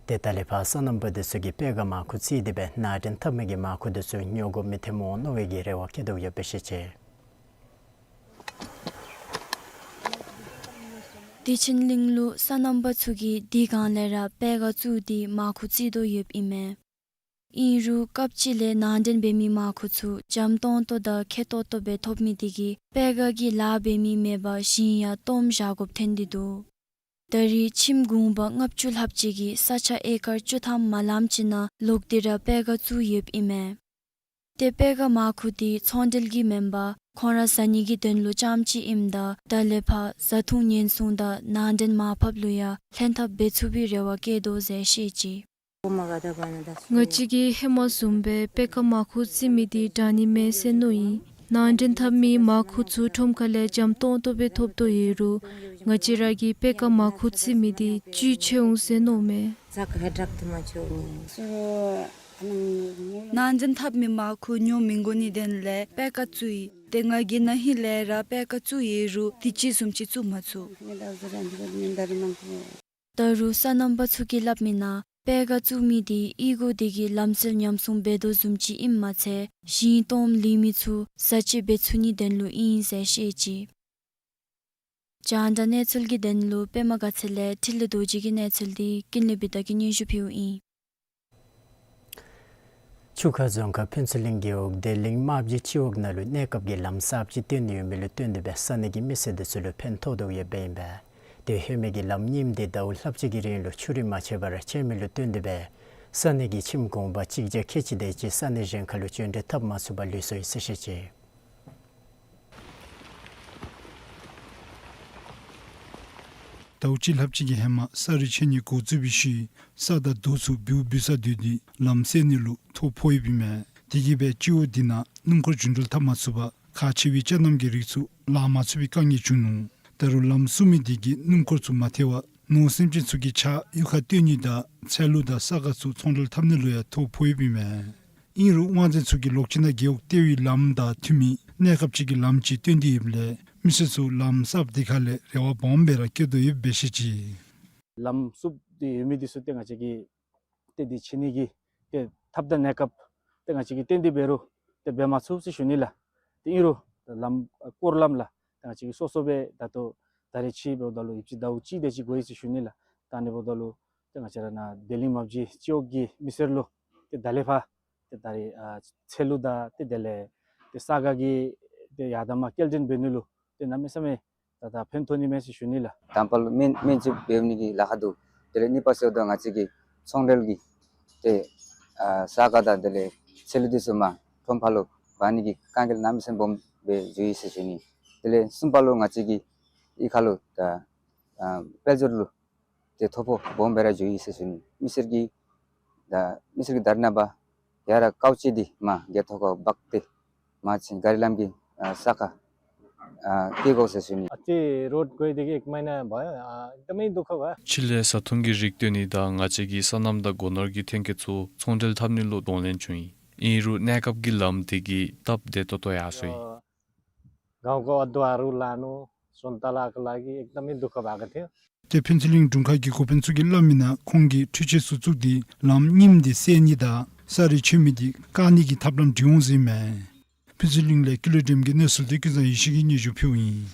ཏེ་ད་ལས་ཕར་སོ་ནམ་པ་འདི་ཚུ་གིས་པད་ག་མར་ཁུ་བཙིར་ཏེ་སྦེ་ནང་འདྲེན་འཐབ་མི་གི་མར་ཁུ་འདི་ཚུ་ཉོ་དགོཔ་མི་ཐོནམ་འོང་མནོ་བའི་གི་རེ་བ་བསྐྱེད་དོ་ཡོདཔ་སྦེ་བཤད་ཅི། བདེ་ཆེན་གླིང་ལུ་སོ་ནམ་པ་ཚུ་གིས་དེ་སྒང་ལས་ར་པད་ག་བཙུགས་ཏེ་མར་ཁུ་བཙིར་དོ་ཡོདཔ་ཨིན་མས། ཨིན་རུང་སྐབས་ཅིག་ལས་ནང་འདྲེན་འབད་མི་མར་ཁུ་ཚུ་འཇམ་ཏོང་ཏོ་དང་ཁེ་ཏོག་ཏོ་སྦེ་ཐོབ་མི་དེ་གིས་པད་ག་གི་ལཱ་འབད་མི་མེད་པར་ཞིང་ཡང་སྟོངམ་བཞག་དགོཔ་ཐོན་ཏེ་འདུག། ད་རེས་ཁྱིམ་གུང་པ་ལྔ་བཅུ་ལྷགཔ་ཅིག་གིས་ས་ཆ་ཨེ་ཀར་བཅུ་ཐམ་མ་ལམ་ཅིག་ནང་ལོག་སྟེ་ར་པད་ག་བཙུགས་ཡོདཔ་ཨིན་མས། ཏེ་པད་ག་མར་ཁུ་དེ་ཚོང་འབྲེལ་གྱི་མེན་པར་ཁོང་ར་བཟའ་ནི་གི་དོན་ལུ་རྐྱངམ་ཅིག་ཨིནམ་ད་ད་ལས་ཕར་བཟའ་འཐུང་ཉེན་སྲུང་དང་ནང་འདྲེན་མར་ཕབ་ལུ་ཡང་ལྷན་ཐབས་འབད་ཚུགས་པའི་རེ་བ་བསྐྱེད་དོ་ཟེར་བཤད་ཅི། ང་བཅས་ཀྱིས་ཧེ་མ་བཟུམ་སྦེ་པད་ག་མར་ཁུ་བཙིར་མི་འདི་དྲག་ནི་མས་ཟེར་མནོ་ཡི། ནང་འདྲེན་འཐབ་མི་མར་ཁུ་ཚུ་ཁྲོམ་ཁ་ལས་འཇམ་ཏོང་ཏོ་སྦེ་ཐོབ་དོ་ཡོད་རུང་ང་བཅས་ར་གིས་པད་ག་མར་ཁུ་བཙིར་མི་འདི་བཅུད་ཆེ་འོང་ཟེར་མནོཝ་མས། ནང་འདྲེན་འཐབ་མི་མར་ཁུ་ཉོ་མི་དགོ་ནི་དོན་ལས་པད་ག་བཙུགས་ཡི། ཏེ་ང་གིས་ན་ཧིང་ལས་ར་པད་ག་བཙུགས་ཡོད་རུང་དུས་ཅི་བཟུམ་ཅིག་བཙུགས་མ་ཚུགས། ད་རུང་སོ་ནམ་པ་ཚུ་གིས་སླབ་མི་ནང་པད་ག་བཙུགས་མི་དེ་གཡུས་སྒོ་དེ་གི་ལམ་སྲོལ་ཉམས་སྲུང་འབད་དོ་བཟུམ་ཅིག་ཨིནམ་མ་ཚད་ཞིང་སྟོངམ་ལུས་མི་ཚུ་བཟའ་སྤྱོད་འབད་ཚུགས་ནི་དོན་ལུ་ཨིན་ཟེར་བཤད་ཅི། རྒྱང་བསྒྲགས་གནས་ཚུལ་གྱི་དོན་ལུ་པདྨ་དགའ་ཚལ་ལས་འཕྲིན་ལས་རྡོ་རྗེ་གི་གནས་ཚུལ་འདི་ཀུན་ལེགས་བི་ཏ་གིས་སྙན་ཞུ་ཕུལཝ་ཨིན། ཆུ་ཁ་རྫོང་ཁག་ཕུན་ཚོགས་གླིང་རྒེད་འོག་བདེ་གླིང་རྨ་བྱའི་སྤྱི་འོག་ནང་ལུ་གནས་སྐབས་ཀྱི་ལམ་གསརཔ་ཅིག་བཏོན་ཡོད་མི་ལུ་བརྟེན་ཏེ་སྦེ་ས་གནས་ཀྱི་མི་སེར་འདི་ཚུ་ལུ་ཕན་ཐོགས་དོ་ཡོདཔ་ཨིན་པས། ཏེ་ཧེ་མའི་གི་ལམ་རྙིངམ་འདི་ཟླཝ་ལྷགཔ་ཅིག་གི་རིང་ལུ་ཆུ་རུད་མ་ཆད་པར་ཆད་མི་ལུ་བརྟེན་ཏེ་སྦེ་ས་གནས་ཀྱི་ཁྱིམ་གུང་པ་གཅིག་བརྒྱ་ཁལ་གཅིག་དེ་ཅིག་ས་གནས་གཞན་ཁར་ལུ་བྱོན་འགྲུལ་འཐབ་མ་ཚུགས་པར་ལུས་སོ་ཡི་ཟེར་བཤད་ཅི། ཟླཝ་གཅིག་ལྷགཔ་ཅིག་གི་ཧེ་མ་ས་རུད་ཆད་ནི་འགོ་བཙུགས་པའི་ཤུལ་ས་དང་རྡོ་ཚུ་འབུ་འབུ་ས་སྡོད་དེ་ལམ་སེལ་ནི་ལུ་ཐོ་ཕོག་ཡོདཔ་ཨིན་མས། དེ་གིས་སྦེ་སྤྱི་འོག་འདི་ནང་སྣུམ་འཁོར་རྒྱུན་འགྲུལ་འཐབ་མ་ཚུགས་པར་ཁག་ཆེ་བའི་ཅ་རྣམ་གྱི་རིགས་ཚུ་ལང་མ་ཚུགས་པའི་དཀའ་ངལ་བྱུང་ནུག། ད་རུང་ལམ་བསུབ་མི་དེ་གིས་སྣུམ་འཁོར་ཚུ་མ་ཐལ་བར་ནོར་སེམས་ཅན་ཚུ་གི་ཕྱག་གཡུས་ཁར་སྟོན་ནི་དང་ཚལ་ལུ་དང་ས་ག་ཚུ་ཚོང་འབྲེལ་འཐབ་ནི་ལུ་ཡང་ཐོ་ཕོག་ཡོདཔ་ཨིན་མས། ཨིན་རུང་དབང་འཛིན་ཚུ་གིས་ལོག་ཅིག་ནང་རྒེད་འོག་ལྟེ་བའི་ལམ་དང་མཐུན་མི་གནས་སྐབས་ཅིག་གི་ལམ་ཅིག་སྟོན་ཏེ་ཡོདཔ་ལས་མི་སེར་ཚུ་ལམ་གསརཔ་དེ་ཁ་ལས་རེ་བ་སྦོམ་སྦེ་ར་བསྐྱེད་དོ་ཡོདཔ་སྦེ་བཤད་ཅི། ལམ་བསུབ་སྟེ་ཡོད་མི་འདི་ཚུ་ཏེ་ང་བཅས་ཀྱིས་ཏེ་དེ་ཕྱེ་ནི་གི་ཏེ་ཐབས་དང་གནས་སྐབས་ཏེ་ང་བཅས་ཀྱིས་བཏོན་ཏེ་འབད་རུང་ཏེ་འབད་མ་ཚུགས་ཟེར་ཞུ་ནི་ལགས། ཏེ་ཨིན་རུང་ལམ་སྐོར་ལམ་ལགས། ཏེ་ང་བཅས་ཀྱིས་སོ་སོ་སྦེ་ད་ལྟོ་ད་རེས་ཕྱེ་འབདཝ་ད་ལུ་ཡོདཔ་ཅིག་ཟླཝ་གཅིག་དེ་ཅིག་འགོར་ཡི་ཟེར་ཞུ་ནི་ལགས། ད་ཨ་ནི་འབདཝ་ད་ལུ་ཏེ་ང་བཅས་ར་ནཱ་བདེ་ལེགས་མ་བྱན་སྤྱི་འོག་གི་མི་སེར་ལུ་ཏེ་ད་ལས་ཕར་ཏེ་ད་རེས་ཨ་ཚལ་ལུ་དང་ཏེ་དེ་ལས་ཏེ་ས་ག་གི་ཏེ་ཡར་དང་མར་སྐྱེལ་འདྲེན་འབད་ནི་ལུ་ཏེ་གནམ་མེད་ས་མེད་ད་ད་ཕན་ཐོགས་ནི་མས་ཟེར་ཞུ་ནི་ལགས། དང་པ་ལུ་སྨན་སྨན་བཅོས་འབད་ནི་གི་ལཱ་ཁག་འདུག། དེ་ལས་གཉིས་པ་ཟེརཝ་ད་ང་བཅས་ཀྱི་ཚོང་འབྲེལ་གྱི་ཏེ་ཨ་ས་ག་དང་དེ་ལས་ཚལ་ལུ་འདི་ཚུ་མར་ཁྲོམ་ཕར་ལུ་འབག་ནི་གི་དཀའ་ངལ་གནམ་མེད་ས་མེད་སྦོམ་སྦེ་འགྱོ་ཡི་ཟེར་ཞུ་ནི། དེ་ལས་གསུམ་པ་ལུ་ང་བཅས་ཀྱི་གཡུས་ཁ་ལུ་ད་ཨ་དཔལ་འབྱོར་ལུ་ཏེ་ཐོ་ཕོག་སྦོམ་སྦེ་ར་འགྱོ་ཡི་ཟེར་ཞུ་ནི། མི་སེར་གྱི་ད་མི་སེར་གྱི་ད་རེས་ནངས་པ་ཡར་ར་ཀའུ་ཅི་འདི་མར་རྒེད་ཐོག་ཁར་འབག་སྟེ་མར་ཕྱིན་ག་རི་ལམ་གྱི་ཨ་ས་ཁར་ཨ་སྐྱེལ་དགོ་ཟེར་ཞུ་ནི། अच्छे रोड गए देखिए एक महीना भयो, आ, एकदमै दुःख भयो। ཕྱི་ལས་བཟའ་འཐུང་གི་རིགས་བཏོན་ནི་དང་ང་བཅས་ཀྱི་སོ་ནམ་དང་སྒོ་ནོར་གྱི་ཐོན་སྐྱེད་ཚུ་ཚོང་འབྲེལ་འཐབ་ནི་ལུ་གདོང་ལེན་བྱུང་ཡི། ཨིན་རུང་གནས་སྐབས་ཀྱི་ལམ་དེ་གིས་སྟབས་བདེ་ཏོག་ཏོ་ཡར་སོང་ཡི། गाउँको अदुवाहरू लानु, सुन्तलाको लागि एकदमै दुःख भएको थियो। ཏེ་ཕུན་ཚོགས་གླིང་དྲུང་ཁག་གི་འགོ་དཔོན་ཚུ་གིས་སླབ་མིའི་ནང་ཁོང་གིས་འཕྲུལ་ཆས་ཚུ་བཙུགས་ཏེ་ལམ་རྙིངམ་དེ་སེལ་ནི་དང་ས་རུད་ཆད་མི་དེ་བཀག་ནི་གི་ཐབས་ལམ་འདྲི་འོང་ཟེར་ཨིན་མས། ཕུན་ཚོགས་གླིང་ལས་ཀུན་ལེགས་སྒྲོལམ་གྱི་གནས་ཚུལ་དེ་ཀུན་བཟང་ཡེ་ཤེས་ཀྱིས་སྙན་ཞུ་ཕུལཝ་ཨིན།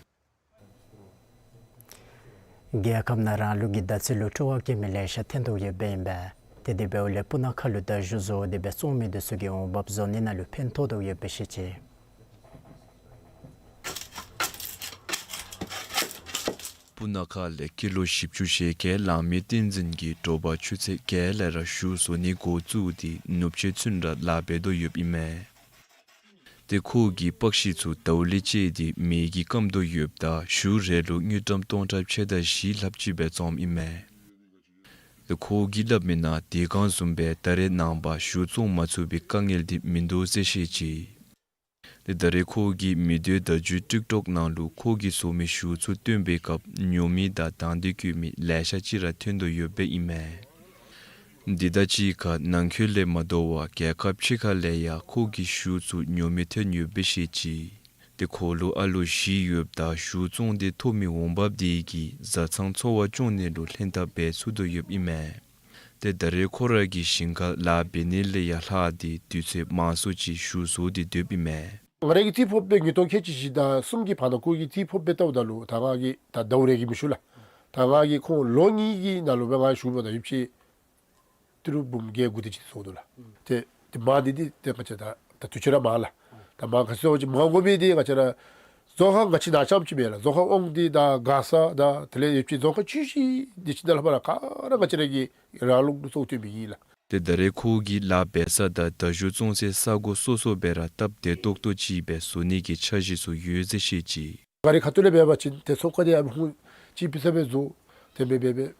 རྒྱལ་ཁབ་ནང་རང་ལུགས་ཀྱི་དར་ཚིལ་ལུ་སྤྲོ་བ་བསྐྱེད་མི་ལེ་ཤ་ཐོན་དོ་ཡོདཔ་ཨིན་པས། ཏེ་དེ་འབདཝ་ལས་སྤུ་ན་ཁ་ལུ་དར་ཞུ་བཟོ་སྟེ་སྦེ་བཙོང་མི་དེ་ཚུ་གི་འོང་འབབ་བཟོ་ལས་ནང་ལུ་ཕན་ཐོགས་དོ་ཡོདཔ་སྦེ་བཤད་ཅི། སྤུ་ན་ཁ་ལས་ཀི་ལོ་བཞི་བཅུ་ཞེ་བརྒྱད་ལང་མི་བསྟན་འཛིན་གྱིས་དྲོ་པ་ཆུ་ཚོད་བརྒྱད་ལས་ར་ཞུ་བཟོ་ནི་འགོ་བཙུགས་ཏེ་ནུབ་ཕྱེད་ཚུན་ར་ལཱ་འབད་དོ་ཡོདཔ་ཨིན་མས། ཏེ་ཁོ་གིས་པག་ཤིང་ཚུ་ཟླཝ་ལས་བཅད་དེ་མེ་གིས་སྐམ་དོ་ཡོདཔ་ད་ཞུ་རེ་ལུ་དངུལ་ཀྲམ་སྟོང་ཕྲག་ཕྱེད་དང་བཞི་ལྷགཔ་ཅིག་སྦེ་བཙོངམ་ཨིན་མས། ཏེ་ཁོ་གིས་སླབ་མིའི་ནང་དེ་སྒང་བཟུམ་སྦེ་ད་རེས་ནངས་པ་ཞུ་བཙོང་མ་ཚུགས་པའི་དཀའ་ངལ་དེ་མིན་འདུག་ཟེར་བཤད་ཅི། ཏེ་ད་རེས་ཁོ་གིས་མི་སྡོད་བརྡ་བརྒྱུད་ཊིཀ་ཊོཀ་ནང་ལུ་ཁོ་གིས་བཟོ་མི་ཞུ་ཚུ་སྟོན་པའི་སྐབས་ཉོ་མི་དང་དང་འདོད་བསྐྱེད་མི་ལེ་ཤ་ཅིག་ར་ཐོན་དོ་ཡོདཔ་ཨིན་མས། འདི་དང་གཅིག་ཁར་ནང་འཁོད་ལས་མ་དོ་བར་རྒྱལ་ཁབ་ཕྱི་ཁ་ལས་ཡང་ཁོ་གིས་ཞུ་ཚུ་ཉོ་མི་ཐོན་ཡོདཔ་སྦེ་བཤད་ཅི། ཏེ་ཁོ་ལུ་ཨ་ལོ་བཞི་ཡོདཔ་ད་ཞུ་བཙོང་སྟེ་ཐོབ་མི་འོང་འབབ་དེ་གིས་བཟའ་ཚང་འཚོ་བ་སྐྱོང་ནི་ལུ་ལྷན་ཐབས་འབད་ཚུགས་དོ་ཡོདཔ་ཨིན་མས། ཏེ་ད་རེས་ཁོ་ར་གིས་ཞིང་ཁར་ལཱ་འབད་ནི་ལས་ཡང་ལྷག་སྟེ་དུས་ཚོད་མང་སུ་ཅིག་ཞུ་བཟོ་སྟེ་སྡོདཔ་ཨིན་མས། ང་རའི་གི་རྩིས་ཕོགཔ་སྦེ་ཉིས་སྟོང་ཁལ་གཅིག་བཞི་དང་གསུམ་གྱི་བར་ན་ཁོ་གི་རྩིས་ཕོགཔ་སྦེ་བལྟཝ་ད་ལུ་ད་ང་གིས་ད་ཟླཝ་རེ་གི་མི་ཞུ་ལགས། ད་ང་གིས་ཁོང་ལོ་གཉིས་ཀྱི་ནང་ལུ་སྦེ་ང་ཞུ་འབདཝ་ད་ཡོདཔ་ཅིག་ཏི་རུ་འབུམ་བརྒྱད་དགུ་དེ་ཅིག་སོང་འདུག་ལགས། ཏེ་ཏེ་མ་འདི་འདི་ཏེ་ང་བཅས་ད་ད་དུས་ཅི་ར་མང་ལགས། ད་མ་ག་ཅི་ཟེར་བ་ཅིན་མ་དགོ་མི་འདི་ང་བཅས་ར་རྫོང་ཁག་ང་བཅས་ནཱ་རྐྱངམ་ཅིག་མེན་ལགས། རྫོང་ཁག་དབང་འདུས་དང་མགར་ས་དང་དེ་ལས་ཡོདཔ་ཅིག་རྫོང་ཁག་ཆུང་ཀུ་འདི་ཅིག་ནང་ལུ་ཕར་ལུ་ག་ར་ང་བཅས་ར་གིས་རང་ལུགས་ལུ་བཙོང་སྟེ་འབད་ཡི་ལགས། ཏེ་ད་རེས་ཁོ་གིས་ལཱ་འབད་ས་དང་དར་ཞུ་བཙོང་སའི་ས་གོ་སོ་སོ་སྦེ་ར་སྟབས་བདེ་ཏོག་ཏོ་ཅིག་སྦེ་བཟོ་ནི་གི་འཆར་གཞི་ཚུ་ཡོད་ཟེར་བཤད་ཅི། ང་རའི་ཁ་ཐུག་ལས་འབད་བ་ཅིན་ཏེ་ཚོང་ཁང་འདི་ཨ་ནི་ཧུང་ཅིག་ཕུལ་ས་སྦེ་བཟོ། དེ་སྦེ་འབད་འབད་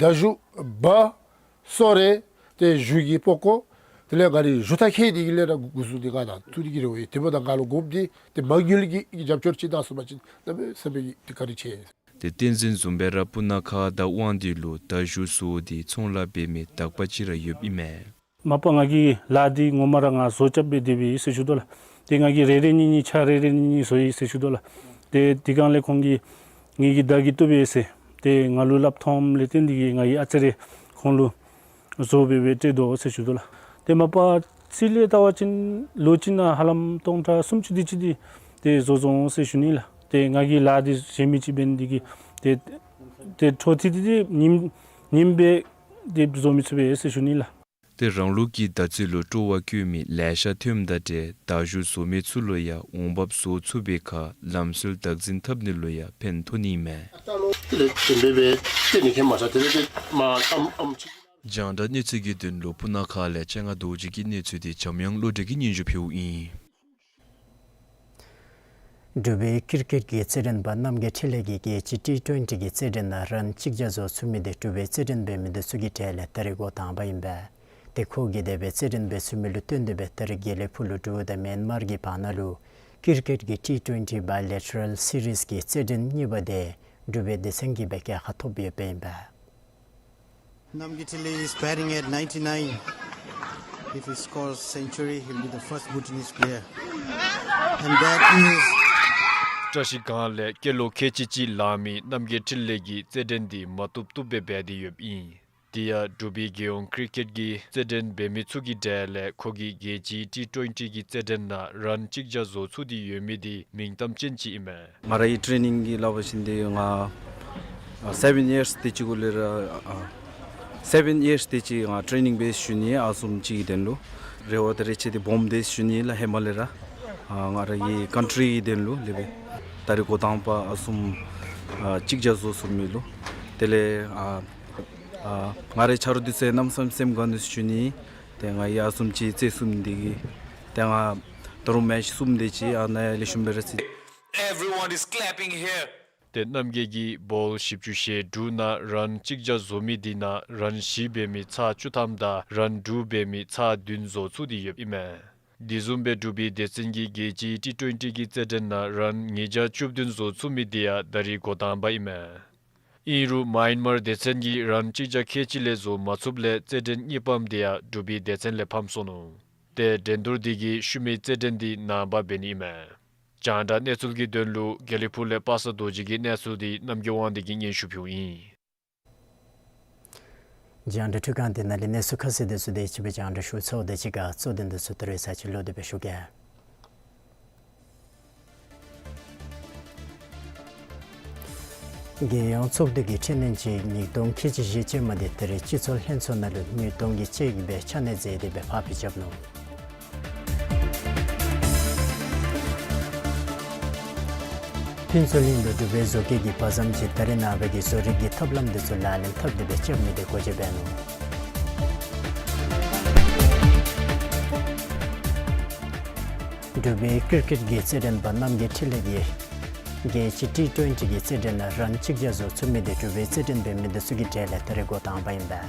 དར་ཞུ་འབག་གསོལ་རས་ཏེ་ཞུ་གི་སྤོག་གོ། དེ་ལས་ང་རའི་ཞུ་དང་ཁེ་ནི་གི་ལས་ར་འགོ་བཟུང་སྟེ་ང་ནཱ་བཙུགས་ནི་གི་རེ་བ་ཡོད། དེ་འབདཝ་ད་ང་ལུ་དགོཔ་འདི་ཏེ་མ་དངུལ་གྱི་རྒྱབ་སྐྱོར་ཅིག་གནང་ཚུགས་པ་ཅིན་གནམ་མེད་ས་མེད་ཀྱི་ཏེ་བཀའ་དྲིན་ཆེ། ཏེ་བསྟན་འཛིན་བཟུམ་སྦེ་ར་སྤུ་ན་ཁ་དང་དབང་འདུས་ལུ་དར་ཞུ་བཟོ་སྟེ་ཚོང་ལཱ་འབད་མི་དག་པ་ཅིག་ར་ཡོདཔ་ཨིན་མས། མ་པ་ང་གིས་ལཱ་འདི་ངོ་མ་ར་ང་བཟོ་རྐྱབ་སྦེ་སྡོདཔ་ཨིན་ཟེར་ཞུ་དོ་ལགས། ཏེ་ང་གིས་རེ་རེ་གཉིས་གཉིས་ཆ་རེ་རེ་གཉིས་གཉིས་བཟོ་ཡི་ཟེར་ཞུ་དོ་ལགས། ཏེ་དེ་སྒང་ལས་ཁོང་གིས་ངེ་གི་དར་གྱིས་བཏུབ་པས་ཟེར་ཏེ་ང་ལུ་སླབ་ཐོནམ་ལས་བརྟེན་ཏེ་གིས་ང་གིས་ཨ་ཙི་རེ་ཁོང་ལུ་བཟོ་སྦེ་སྦེ་སྤྲོད་དོ་ཟེར་ཞུ་དོ་ལགས། ཏེ་མ་པ་རྩིས་ལས་བལྟ་བ་ཅིན་ལོ་གཅིག་ནང་ཧ་ལམ་སྟོང་ཕྲག་སུམ་ཅུ་དེ་ཅིག་འདི་ཏེ་བཟོ་བཟོཝ་འོང་ཟེར་ཞུ་ནི་ལགས། ཏེ་ང་གིས་ལཱ་འདི་གཞན་མི་ཅིག་འབད་ནི་དེ་གིས་ཏེ་ཏེ་འཕྲོ་མཐུད་དེ་ཏེ་ཉིནམ་ཉིནམ་སྦེ་ཏེ་བཟོ་མི་ཚུགས་པས་ཟེར་ཞུ་ནི་ལགས། ཏེ་རང་ལུགས་ཀྱི་དར་ཚིལ་ལུ་སྤྲོ་བ་བསྐྱེད་མི་ལེ་ཤ་ཐོནམ་དང་འབྲེལ་དར་ཞུ་བཟོ་མི་ཚུ་ལུ་ཡང་འོང་འབབ་བཟོ་ཚུགས་པའི་ཁར་ལམ་སྲོལ་བདག་འཛིན་འཐབ་ནི་ལུ་ཡང་ཕན་ཐོགས་ནི་མས། རྒྱང་བསྒྲགས་གནས་ཚུལ་གྱི་དོན་ལུ་སྤུ་ན་ཁ་ལས་ལྕང་ང་རྡོ་རྗེ་གི་གནས་ཚུལ་འདི་འཇམ་དབྱངས་བློ་གྲོས་ཀྱིས་སྙན་ཞུ་ཕུལཝ་ཨིན། འབྲུག་པའི་ཀིར་ཀིཊ་ཀྱི་རྩེད་འགྲན་པ་རྣམ་རྒྱལ་འཕྲིན་ལས་ཀྱིས་རྒྱལ་སྤྱིའི་ཊི་ཊུ་ཝེན་ཊི་གི་རྩེད་འགྲན་ནང་རཱན་གཅིག་བརྒྱ་བཟོ་ཚུགས་མི་དེ་འབྲུག་པའི་རྩེད་འགྲན་འབད་མི་དེ་ཚུ་གི་གྲས་ལས་ད་རིས་འགོ་དང་པ་ཨིན་པས། ཏེ་ཁོ་གིས་འདས་པའི་རྩེད་འགྲན་འབད་ཚུགས་མི་ལུ་བསྟུན་ཏེ་སྦེ་ད་རིས་དགེ་ལེགས་ཕུག་ལུ་འབྲུག་དང་མེན་མར་གྱི་བར་ན་ལུ་ཀིར་ཀིཊ་ཀྱི་ཊི་ཊུ་ཝེན་ཊི་བཱའི་ལེ་ཊ་རཱལ་སི་རིསི་གི་རྩེད་འགྲན་གཉིས་པ་དེ་འབྲུག་པའི་སྡེ་ཚན་གྱིས་སྦེ་རྒྱལ་ཁ་ཐོབ་ཡོདཔ་ཨིན་པས། Namgay Trinley is batting at ninety-nine. If he scores century, he'll be the first Bhutanese player. And that is བཀྲ་ཤིས་སྒང་ལས་སྐྱེས་ལོ་ཁལ་གཅིག་གཅིག་ལང་མི་རྣམ་རྒྱལ་འཕྲིན་ལས་ཀྱིས་རྩེད་འགྲན་འདི་མ་བཏུབ་བཏུབ་སྦེ་འབད་དེ་ཡོདཔ་ཨིན། དེ་ཡང་འབྲུག་པའི་རྒྱལ་ཡོངས་ཀིར་ཀིཊ་ཀྱི་རྩེད་འགྲན་འབད་མི་ཚུ་གི་གྲས་ལས་ཁོ་གིས་རྒྱལ་སྤྱིའི་ཊི་ཊུ་ཝེན་ཊི་གི་རྩེད་འགྲན་ནང་རཱན་གཅིག་བརྒྱ་བཟོ་ཚུགས་ཏེ་ཡོད་མི་དེ་མིང་གཏམ་ཅན་ཅིག་ཨིན་མས། ང་རའི་ཊེ་ནིང་གི་སླབ་པ་ཅིན་དེ་ང་ཨ་སེ་བེན་ཡརསི་དེ་ཅིག་གུ་ལས་ར་ཨ་སེ་བེན་ཡརསི་དེ་ཅིག་ང་ཊེ་ནིང་འབད་ཞུ་ནི། ཨ་བཟུམ་ཅིག་གི་དོན་ལུ་རེ་བ་དང་རེ་ཆེ་དེ་སྦོམ་དེ་ཞུ་ནི་ལགས། ཧེ་མ་ལས་ར་ཨ་ང་ར་གི་ཀཱན་ཊི་རི་གི་དོན་ལུ་ལས་སྦེ་ད་རིས་འགོ་དང་པ་ཨ་བཟུམ་ཨ་གཅིག་བརྒྱ་བཟོ་ཚུགས་མི་ལུ་དེ་ལས་ཨ་ཨ་ང་རའི་ཆ་རོགས་དེ་ཚུ་གནམ་མེད་ས་མེད་སེམས་དགའ་ནི་ཞུ་ནི། ཏེ་ང་གིས་ཨ་བཟུམ་ཅིག་རྩེད་ཚུགས་མི་དེ་གིས་ཏེ་ང་ད་རུང་མེཆ་གསུམ་དེ་ཅིག་ཨ་ནཱ་ལེགས་ཤོམ་སྦེ་ར་རྩེད། Everyone is clapping here. ཏེ་རྣམ་རྒྱལ་གྱིས་བཱོལ་བཞི་བཅུ་ཞེ་དྲུག་ནང་རཱན་གཅིག་བརྒྱ་བཟོ་མི་དེ་ནང་རཱན་བཞི་འབད་མི་ཚར་བཅུ་ཐམ་དང་རཱན་དྲུག་འབད་མི་ཚར་བདུན་བཟོ་ཚུགས་ཏེ་ཡོདཔ་ཨིན་མས། དེ་བཟུམ་སྦེ་འབྲུག་པའི་སྡེ་ཚན་གྱིས་རྒྱལ་སྤྱིའི་ཊི་ཊུ་ཝེན་ཊི་གི་རྩེད་འགྲན་ནང་རཱན་ཉིས་བརྒྱ་བཅུ་བདུན་བཟོ་ཚུགས་མི་དེ་ཡང་ད་རིས་འགོ་དང་པ་ཨིན་མས། ཨིན་རུང་མཱན་མར་སྡེ་ཚན་གྱིས་རཱན་གཅིག་བརྒྱ་ཁལ་གཅིག་ལས་བཟོ་མ་ཚུགསཔ་ལས་རྩེད་འགྲན་གཉིས་པམ་དེ་ཡང་འབྲུག་པའི་སྡེ་ཚན་ལས་ཕམ་སོ་ནུག། ཏེ་འགྲན་བསྡུར་དེ་གི་ཤུལ་མའི་རྩེད་འགྲན་དེ་ནངས་པ་འབད་ནི་ཨིན་མས། རྒྱང་བསྒྲགས་གནས་ཚུལ་གྱི་དོན་ལུ་དགེ་ལེགས་ཕུག་ལས་པ་སངས་རྡོ་རྗེ་གི་གནས་ཚུལ་དེ་རྣམ་རྒྱལ་དབང་འདུས་ཀྱིས་སྙན་ཞུ་ཕུལཝ་ཨིན། རྒྱང་བསྒྲགས་འཕྲུལ་ཁང་འདི་ནང་ལས་གནས་ཚུལ་ཁ་གསལ་དེ་ཚུ་དེ་ཅིག་སྦེ་རྒྱང་བསྒྲགས་ཞུ་ཚརཝ་དང་གཅིག་ཁར་གཙོ་དོན་དེ་ཚུ་ད་རེས་ཚར་གཅིག་ལོག་སྟེ་སྦེ་ཞུ་གེ། རྒྱལ་ཡོངས་ཚོགས་འདུ་གི་ཁྲལ་སྣོན་ཅིག་ཉིས་སྟོང་ཁལ་གཅིག་བཞི་ཅན་མ་དེ་ད་རིས་སྤྱི་ཚོགས་ལྷན་ཚོགས་ནང་ལུ་ཉིས་སྟོང་གི་ཅིག་སྦེ་ཆ་གནས་མཛད་དེ་སྦེ་ཕར་ཕྱིར་བཞག་ནུག། ཕུན་ཚོགས་གླིང་ལུ་འབྲུག་པའི་བཟོ་བཀོད་ཀྱི་བར་མཚམས་ཅིག་ད་རེས་ནངས་པ་གི་བཟོ་རིག་གི་ཐབས་ལམ་དེ་ཚུ་ལག་ལེན་འཐབ་སྟེ་སྦེ་རྐྱབ་ནི་དེ་སྒོ་འབྱེད་འབད་ནུག། འབྲུག་པའི་ཀིར་ཀིཊ་ཀྱི་རྩེད་འགྲན་པ་རྣམ་རྒྱལ་འཕྲིན་ལས་ཀྱིས་རྒྱལ་སྤྱིའི་ཊི་ཊུ་ཝེན་ཊི་གི་རྩེད་འགྲན་ནང་རཱན་གཅིག་བརྒྱ་བཟོ་ཚུགས་མི་དེ་འབྲུག་པའི་རྩེད་འགྲན་འབད་མི་དེ་ཚུ་གི་གྲས་ལས་ད་རིས་འགོ་དང་པ་ཨིན་པས།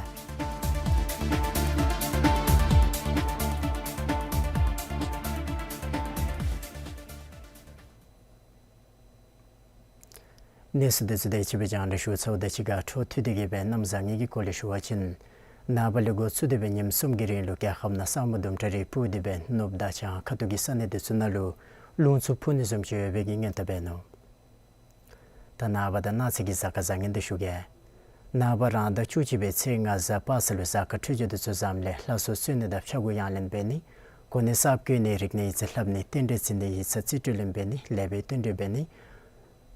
གནས་ཚུལ་དེ་ཚུ་དེ་ཅིག་སྦེ་རྒྱང་བསྒྲགས་ཞུ་ཚརཝ་དང་གཅིག་ཁར་འཕྲོ་མཐུད་དེ་གི་སྦེ་གནམ་བཟང་ངན་གྱི་སྐོར་ལས་ཞུ་བ་ཅིན་ནངས་པ་ལས་འགོ་བཙུགས་ཏེ་སྦེ་ཉིནམ་གསུམ་གྱི་རིང་ལུ་རྒྱལ་ཁབ་ནང་ས་སྨུག་དུམ་གྲ་རེ་སྤུབས་ཏེ་སྦེ་ནུབ་དང་བྱང་ཁ་ཐུག་གི་ས་གནས་དེ་ཚུ་ནང་ལུ་རླུང་འཚུབ་འཕུ་ནི་བཟུམ་ཅིག་ཡོད་པའི་གི་སྔོན་བརྡ་འབད་ནུག། ད་ནངས་པ་དང་གནངས་ཚེ་གི་གཟའ་སྐར་བཟང་ངན་དེ་ཞུ་གེ། ནངས་པ་རང་ཟླ་བཅུ་གཅིག་པའི་ཚེས་ལྔ་གཟའ་པ་སངས་ལུ་གཟའ་སྐར་འཕྲོད་སྦྱོར་དེ་ཚུ་བཟངམ་ལས་ལྷ་གསོལ་གསོལ་ནི་དང་ཕྱྭ་འགུགས་ཡང་ལེན་འབད་ནི། གོ་གནས་གསརཔ་བསྐོ་ནི། རིག་གནས་ཡིག་ཚད་ལྷབ་ནི། རྟེན་འབྲེལ་བརྩི་ནི། ཡིག་ཚང་རྩིས་སྤྲོད་ལེན་འབད་ནི། ལེགས་པའི་རྟེན་འབྲེལ་འབད་ནི།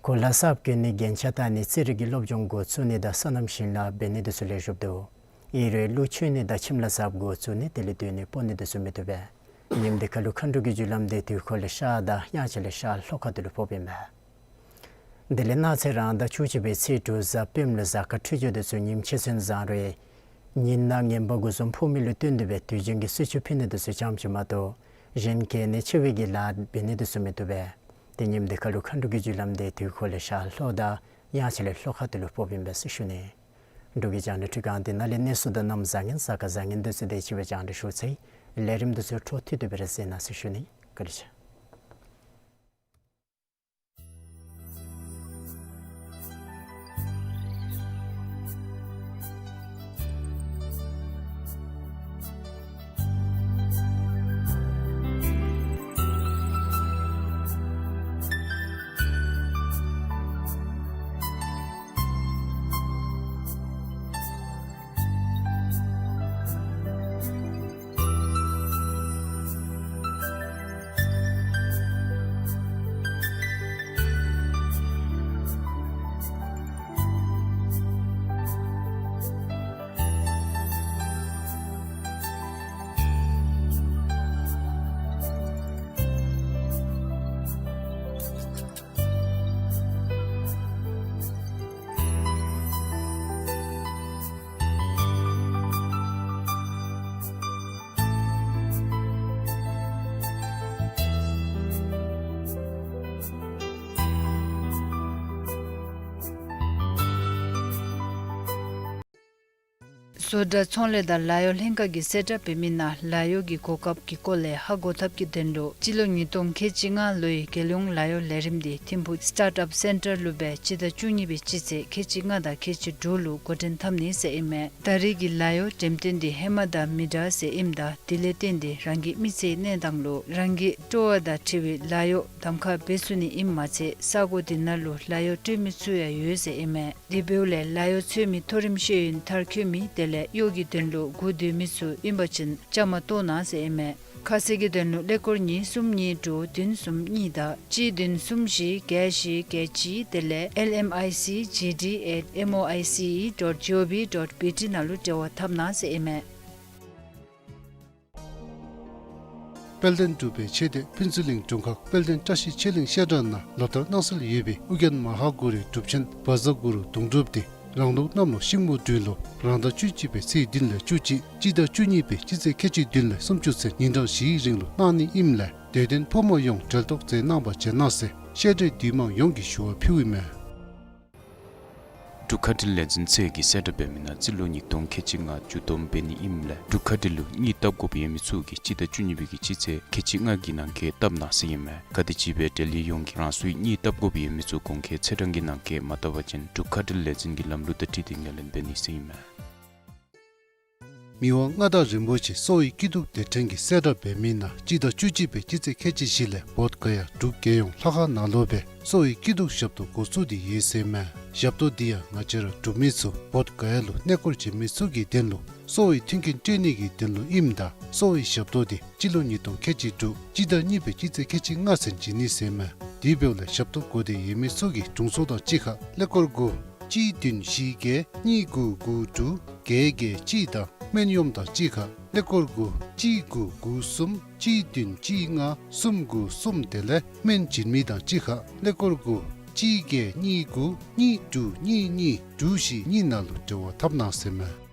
གོ་ལ་གསརཔ་བསྐོ་ནི། རྒྱན་ཆ་བཏགས་ནི། རྩེད་རིགས་ཀྱི་སློབ་སྦྱོང་འགོ་བཙུགས་ནི་དང་སོ་ནམ་ཞིང་ལཱ་འབད་ནི་དེ་ཚུ་ལེགས་ཤོམ་འདུག། ཨིན་རུང་ཀླུ་མཆོད་ནི་དང་ཁྱིམ་ལཱ་གསརཔ་འགོ་བཙུགས་ནི་དེ་ལས་སྡོད་ནི་སྤོ་ནི་དེ་ཚུ་མི་བཏུབ་པས། ཉིནམ་དེ་ཁར་ལུ་མཁའ་འགྲོ་གི་རྒྱུ་ལམ་དེ་དུས་འཁོར་ལས་ཤར་དང་དབྱངས་འཆར་ལས་ཤར་ལྷོ་ཁ་ཐུག་ལུ་ཕོགཔ་ཨིན་པས། དེ་ལས་གནངས་ཚེ་རང་ཟླ་བཅུ་གཅིག་པའི་ཚེས་དྲུག་གཟའ་སྤེནམ་ལུ་གཟའ་སྐར་འཕྲོད་སྦྱོར་དེ་ཚུ་ཉིམ་ཕྱེད་ཚུན་བཟང་རུང་ཉིན་ནང་ངན་པ་དགུ་ཚུན་ཕོག་མི་ལུ་བརྟེན་ཏེ་སྦེ་དུས་རྒྱུན་གྱི་གསོལ་མཆོད་ཕུལ་ནི་དེ་ཚུ་ཙམ་ཅིག་མ་གཏོགས་གཞན་གལ་གནད་ཆེ་བའི་གི་ལཱ་འབད་ནི་དེ་ཚུ་མི་བཏུབ་པས། ཏེ་ཉིནམ་དེ་ཁར་ལུ་མཁའ་འགྲོ་གི་རྒྱུ་ལམ་དེ་དུས་འཁོར་ལས་ཤར་ལྷོ་དང་དབྱངས་འཆར་ལས་ལྷོ་ཁ་ཐུག་ལུ་ཕོགཔ་ཨིན་པས་ཟེར་ཞུ་ནི། འབྲུག་གི་རྒྱང་བསྒྲགས་འཕྲུལ་ཁང་འདི་ནང་ལས་གནས་ཚུལ་དང་གནམ་བཟང་ངན་གཟའ་སྐར་བཟང་ངན་དེ་ཚུ་དེ་ཅིག་སྦེ་རྒྱང་བསྒྲགས་ཞུ་ཚར་ཡི། ལས་རིམ་དེ་ཚུ་འཕྲོ་མཐུད་དེ་སྦེ་ར་གཟིགས་གནང་ཟེར་ཞུ་ནི། བཀའ་དྲིན་ཆེ། བཟོ་གྲྭ་ཚོང་ལས་དང་ལཱ་གཡོག་ལྷན་ཁག་གིས་གསལ་བསྒྲགས་འབད་མི་ནང་ལཱ་གཡོག་གི་གོ་སྐབས་ཀྱི་སྐོར་ལས་ཧ་གོ་ཐབས་ཀྱི་དོན་ལུ་སྤྱི་ལོ་ཉིས་སྟོང་ཁལ་གཅིག་ལྔ་ལོའི་རྒྱལ་ཡོངས་ལཱ་གཡོག་ལས་རིམ་འདི་ཐིམ་ཕུག་སི་ཊཱརཊ་ཨཔ་སེན་ཊར་ལུ་སྦེ་སྤྱི་ཟླ་བཅུ་གཉིས་པའི་སྤྱི་ཚེས་ཁལ་གཅིག་ལྔ་དང་ཁལ་གཅིག་དྲུག་ལུ་འགོ་འདྲེན་འཐབ་ནི་ཟེར་ཨིན་མས། ད་རེས་ཀྱི་ལཱ་གཡོག་འགྲེམས་སྟོན་འདི་ཧེ་མ་དང་མི་འདྲ་ཟེར་ཨིནམ་ད་དེ་ལས་བརྟེན་ཏེ་རང་གི་མི་ཚེའི་གནས་སྟངས་ལུ་རང་གི་སྤྲོ་བ་དང་འཁྲིལ་བའི་ལཱ་གཡོག་གདམ་ཁ་འབད་ཚུགས་ནི་ཨིནམ་མ་ཚད་ས་གོ་འདི་ནང་ལུ་ལཱ་གཡོག་སྤྲོད་མི་ཚུ་ཡང་ཡོད་ཟེར་ཨིན་མས། དེ་འབདཝ་ལས་ལཱ་གཡོག་འཚོལ་མི་མཐོ་རིམ་ཤེས་ཡོན་མཐར་འཁྱོལ་མི་དེ་ལས་གཡོག་གི་དོན་ལུ་སྒུག་སྡོད་མི་ཚུ་ཨིན་པ་ཅིན་བཅའ་མར་གཏོགས་གནང་ཟེར་ཨིན་མས། ཁ་གསལ་གྱི་དོན་ལུ་ཀླད་ཀོར་གཉིས་གསུམ་གཉིས་དྲུག་བདུན་གསུམ་གཉིས་དང་གཅིག་བདུན་གསུམ་བཞི་བརྒྱད་བཞི་བརྒྱད་གཅིག་དེ་ལས་ཨེལ་ཨེམ་ཨའི་སི་ཇི་ཌི་ཨེཊ་ཨེམ་ཨོ་ཨའི་སི་ཨི་ཌོཊ་ཇི་ཨོ་ཝི་ཌོཊ་བི་ཊི་ནང་ལུ་འབྲེལ་བ་འཐབ་གནང་ཟེར་ཨིན་མས། དཔལ་ལྡན་འབྲུག་པའི་ཆོས་སྡེ་ཕུན་ཚོགས་གླིང་དྲུང་ཁག་དཔལ་ལྡན་བཀྲ་ཤིས་ཆོས་གླིང་བཤད་གྲྭ་ནང་ལག་བསྟར་གནང་སྲོལ་ཡོད་པའི་ཨོ་རྒྱན་མ་ཧཱ་གུ་རུའི་སྒྲུབ་ཆེན་བཛྲ་གུ་རུ་དུང་སྒྲུབ་འདི་རང་ལུགས་གནམ་ལོ་ཤིང་མོ་སྦྲུལ་ལོ་རང་ཟླ་བཅུ་གཅིག་པའི་ཚེས་བདུན་ལས་བཅུ་གཅིག་སྤྱི་ཟླ་བཅུ་གཉིས་པའི་སྤྱི་ཚེས་ཁལ་གཅིག་བདུན་ལས་སུམ་ཅུ་ཚུན་ཉིན་གྲངས་བཞིའི་རིང་ལུ་གནང་ནི་ཨིནམ་ལས་དད་ལྡན་ཕོ་མོ་ཡོངས་གྲལ་གཏོགས་མཛད་གནང་བར་བྱོན་གནང་ཟེར་བཤད་གྲྭའི་འདུས་མང་ཡོངས་ཀྱིས་ཞུ་བ་ཕུལཝ་ཨིན་མས། འབྲུག་མཁའ་འགྲུལ་ལས་འཛིན་ཚུ་གིས་གསལ་བསྒྲགས་འབད་མི་ནང་རྩིས་ལོ་ཉིས་སྟོང་ཁལ་གཅིག་ལྔ་མཇུག་བསྡོམས་འབད་ནི་ཨིནམ་ལས་འབྲུག་མཁའ་འགྲུལ་ལུ་གཉིད་བཏབ་དགོཔ་ཡོད་མི་ཚུ་གིས་སྤྱི་ཟླ་བཅུ་གཉིས་པའི་གི་སྤྱི་ཚེས་ཁལ་གཅིག་ལྔ་གི་ནང་འཁོད་བཏབ་གནང་ཟེར་ཨིན་མས། ག་དེམ་ཅིག་སྦེ་འབྲེལ་ཡོད་ཡོངས་ཀྱིས་རང་སོའི་གཉིད་བཏབ་དགོཔ་ཡོད་མི་ཚུ་གོང་འཁོད་ཚེས་གྲངས་ཀྱི་ནང་འཁོད་མ་བཏབ་པ་ཅིན་འབྲུག་མཁའ་འགྲུལ་ལས་འཛིན་གྱི་ལམ་ལུགས་དང་འཁྲིལ་ཏེ་ངོས་ལེན་འབད་ནི་ཟེར་ཨིན་མས། མི་དབང་མངའ་བདག་རིན་པོ་ཆེ་གསོ་བའི་སྐྱིད་སྡུག་སྡེ་ཕྲན་གྱིས་གསལ་བསྒྲགས་འབད་མི་ནང་སྤྱི་ཟླ་བཅུ་གཅིག་པའི་སྤྱི་ཚེས་ཁལ་གཅིག་བཞི་ལས་བོདྷ་ག་ཡ་འབྲུག་རྒྱལ་ཡོངས་ལྷ་ཁང་ནང་ལུ་སྦེ་གསོ་བའི་སྐྱིད་སྡུག་ཞབས་ཏོག་འགོ་བཙུགས་ཏེ་ཡོད་ཟེར་ཨིན་མས། ཞབས་ཏོག་འདི་ཡང་ང་བཅས་ར་འབྲུག་མི་ཚུ་བོདྷ་ག་ཡ་ལུ་གནས་སྐོར་བྱོན་མི་ཚུ་གི་དོན་ལུ་གསོ་བའི་མཐུན་རྐྱེན་སྤྲོད་ནི་གི་དོན་ལུ་ཨིནམ་ད་གསོ་བའི་ཞབས་ཏོག་འདི་སྤྱི་ལོ་ཉིས་སྟོང་ཁལ་གཅིག་དྲུག་སྤྱི་ཟླ་གཉིས་པའི་སྤྱི་ཚེས་ཁལ་གཅིག་ལྔ་ཚུན་བྱིན་ནི་ཟེར་ཨིན་མས། དེ་འབདཝ་ལས་ཞབས་ཏོག་དགོ་སྟེ་ཡོད་མི་ཚུ་གིས་དྲུང་འཚོ་དང་གཅིག་ཁར་ཀླད་ཀོར་དགུ་གཅིག་བདུན་བཞི་བརྒྱད་གཉིས་དགུ་དགུ་དྲུག་བརྒྱད་བརྒྱད་གཅིག་དང་སྨན་གཡོགམོ་དང་གཅིག་ཁར་ཀླད་ཀོར་དགུ་གཅིག་དགུ་དགུ་གསུམ་གཅིག་བདུན་གཅིག་ལྔ་གསུམ་དགུ་གསུམ་དེ་ལས་སྨན་བྱིན་མི་དང་གཅིག་ཁར་ཀླད་ཀོར་དགུ་གཅིག་བརྒྱད་གཉིས་དགུ་གཉིས་དྲུག་གཉིས་གཉིས་དྲུག་བཞི་གཉིས་ནང་ལུ་འབྲེལ་བ་འཐབ་གནང་ཟེར་ཨིན་མས།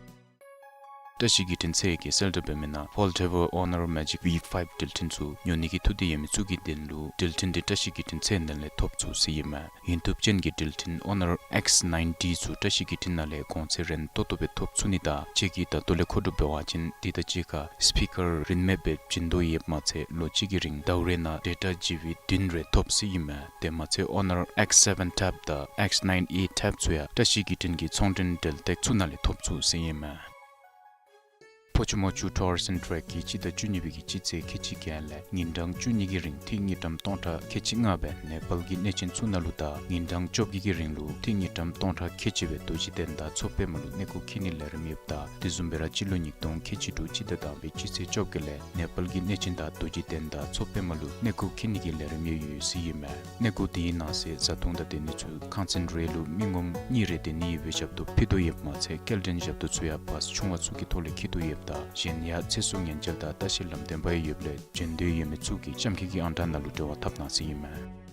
བཀྲ་ཤིས་བརྒྱུད་འཕྲིན་ཚུ་གིས་གསལ་བསྒྲགས་འབད་མི་ནང་Foldable Honor Magic V five འགྲུལ་འཕྲིན་ཚུ་ཉོ་ནི་གི་ཐུགས་འདོད་ཡོད་མི་ཚུ་གི་དོན་ལུ་འགྲུལ་འཕྲིན་འདི་བཀྲ་ཤིས་བརྒྱུད་འཕྲིན་ཚུ་ནང་ལས་ཐོབ་ཚུགས་ཟེར་ཨིན་མས། ཡོན་ཐུབ་ཅན་གྱི་འགྲུལ་འཕྲིན་Honor X ninety ཚུ་བཀྲ་ཤིས་བརྒྱུད་འཕྲིན་ནང་ལས་གོང་ཚད་རན་ཏོག་ཏོ་སྦེ་ཐོབ་ཚུགས་ནི་དང་ཁྱེད་ཀྱིས་ད་ལྟོ་ལས་མཁོ་སྒྲུབ་འབད་བ་ཅིན་དེ་དང་གཅིག་ཁར་སི་པི་ཀར་རིན་མེད་སྦེ་བྱིན་དོ་ཡོདཔ་མ་ཚད་ལོ་གཅིག་གི་རིང་ཟླཝ་རེ་ནང་ཌེ་ཊ་ཇི་བི་བདུན་རེ་ཐོབ་ཟེར་ཨིན་མས། དེ་མ་ཚད་Honor X seven Tab དང་X nine A Tab ཚུ་ཡང་བཀྲ་ཤིས་བརྒྱུད་འཕྲིན་གྱི་ཚོང་འབྲེལ་འབྲེལ་སྟེགས་ཚུ་ནང་ལས་ཐོབ་ཚུགས་ཟེར་ཨིན་མས། ཕོ་ཆུ་མོ་ཆུ་Tours and Trek གིས་སྤྱི་ཟླ་བཅུ་གཉིས་པའི་གི་སྤྱི་ཚེས་ཁལ་གཅིག་བརྒྱད་ལས་ཉིན་གྲངས་བཅུ་གཉིས་ཀྱི་རིང་ཏི་རུ་དངུལ་ཀྲམ་སྟོང་ཕྲག་ཁལ་གཅིག་ལྔ་སྦེ་ནེ་པཱལ་གྱི་གནས་ཆེན་ཚུ་ནང་ལུ་དང་ཉིན་གྲངས་བཅོ་བརྒྱད་ཀྱི་རིང་ལུ་ཏི་རུ་དངུལ་ཀྲམ་སྟོང་ཕྲག་ཁལ་གཅིག་སྦེ་རྡོ་རྗེ་གདན་དང་མཚོ་པདྨ་ལུ་གནས་སྐོར་འཁྱིད་ནིའི་ལས་རིམ་ཡོདཔ་ད་དེ་བཟུམ་སྦེ་ར་སྤྱི་ལོ་ཉིས་སྟོང་ཁལ་གཅིག་དྲུག་སྤྱི་ཟླ་དང་པའི་སྤྱི་ཚེས་བཅོ་བརྒྱད་ལས་ནེ་པཱལ་གྱི་གནས་ཆེན་དང་རྡོ་རྗེ་གདན་དང་མཚོ་པདྨ་ལུ་གནས་སྐོར་འཁྱིད་ནི་གི་ལས་རིམ་ཡང་ཡོད་ཟེར་ཨིན་མས། གནས་སྐོར་དེའི་ནང་གསེས་བཟའ་འཐུང་དང་སྡོད་ནི་ཚུ་ཁང་ཚན་རེ་ལུ་མི་ངོམ་གཉིས་རེ་སྡོད་ནི་ཡོད་པའི་ཞབས་ཏོག་ཕུལ་དོ་ཡོདཔ་མ་ཚད་སྐྱེལ་འདྲེན་ཞབས་ཏོག་ཚུ་ཡང་བཱས་ཆུང་བ་ཚུ་གི་ཐོག་ལས་འཁྱིད་དོ་ཡོདཔ་ད་གཞན་ཡང་ཚེ་སྲོག་ཉེན་བཅོལ་དང་ལྟ་བཤལ་ལམ་སྟོན་པ་ཡང་ཡོདཔ་ལས་བྱོན་འདོད་ཡོད་མི་ཚུ་གིས་གཤམ་འཁོད་ཀྱི་ཨང་གྲངས་ནང་ལུ་འབྲེལ་བ་འཐབ་གནང་ཟེར་ཨིན་མས།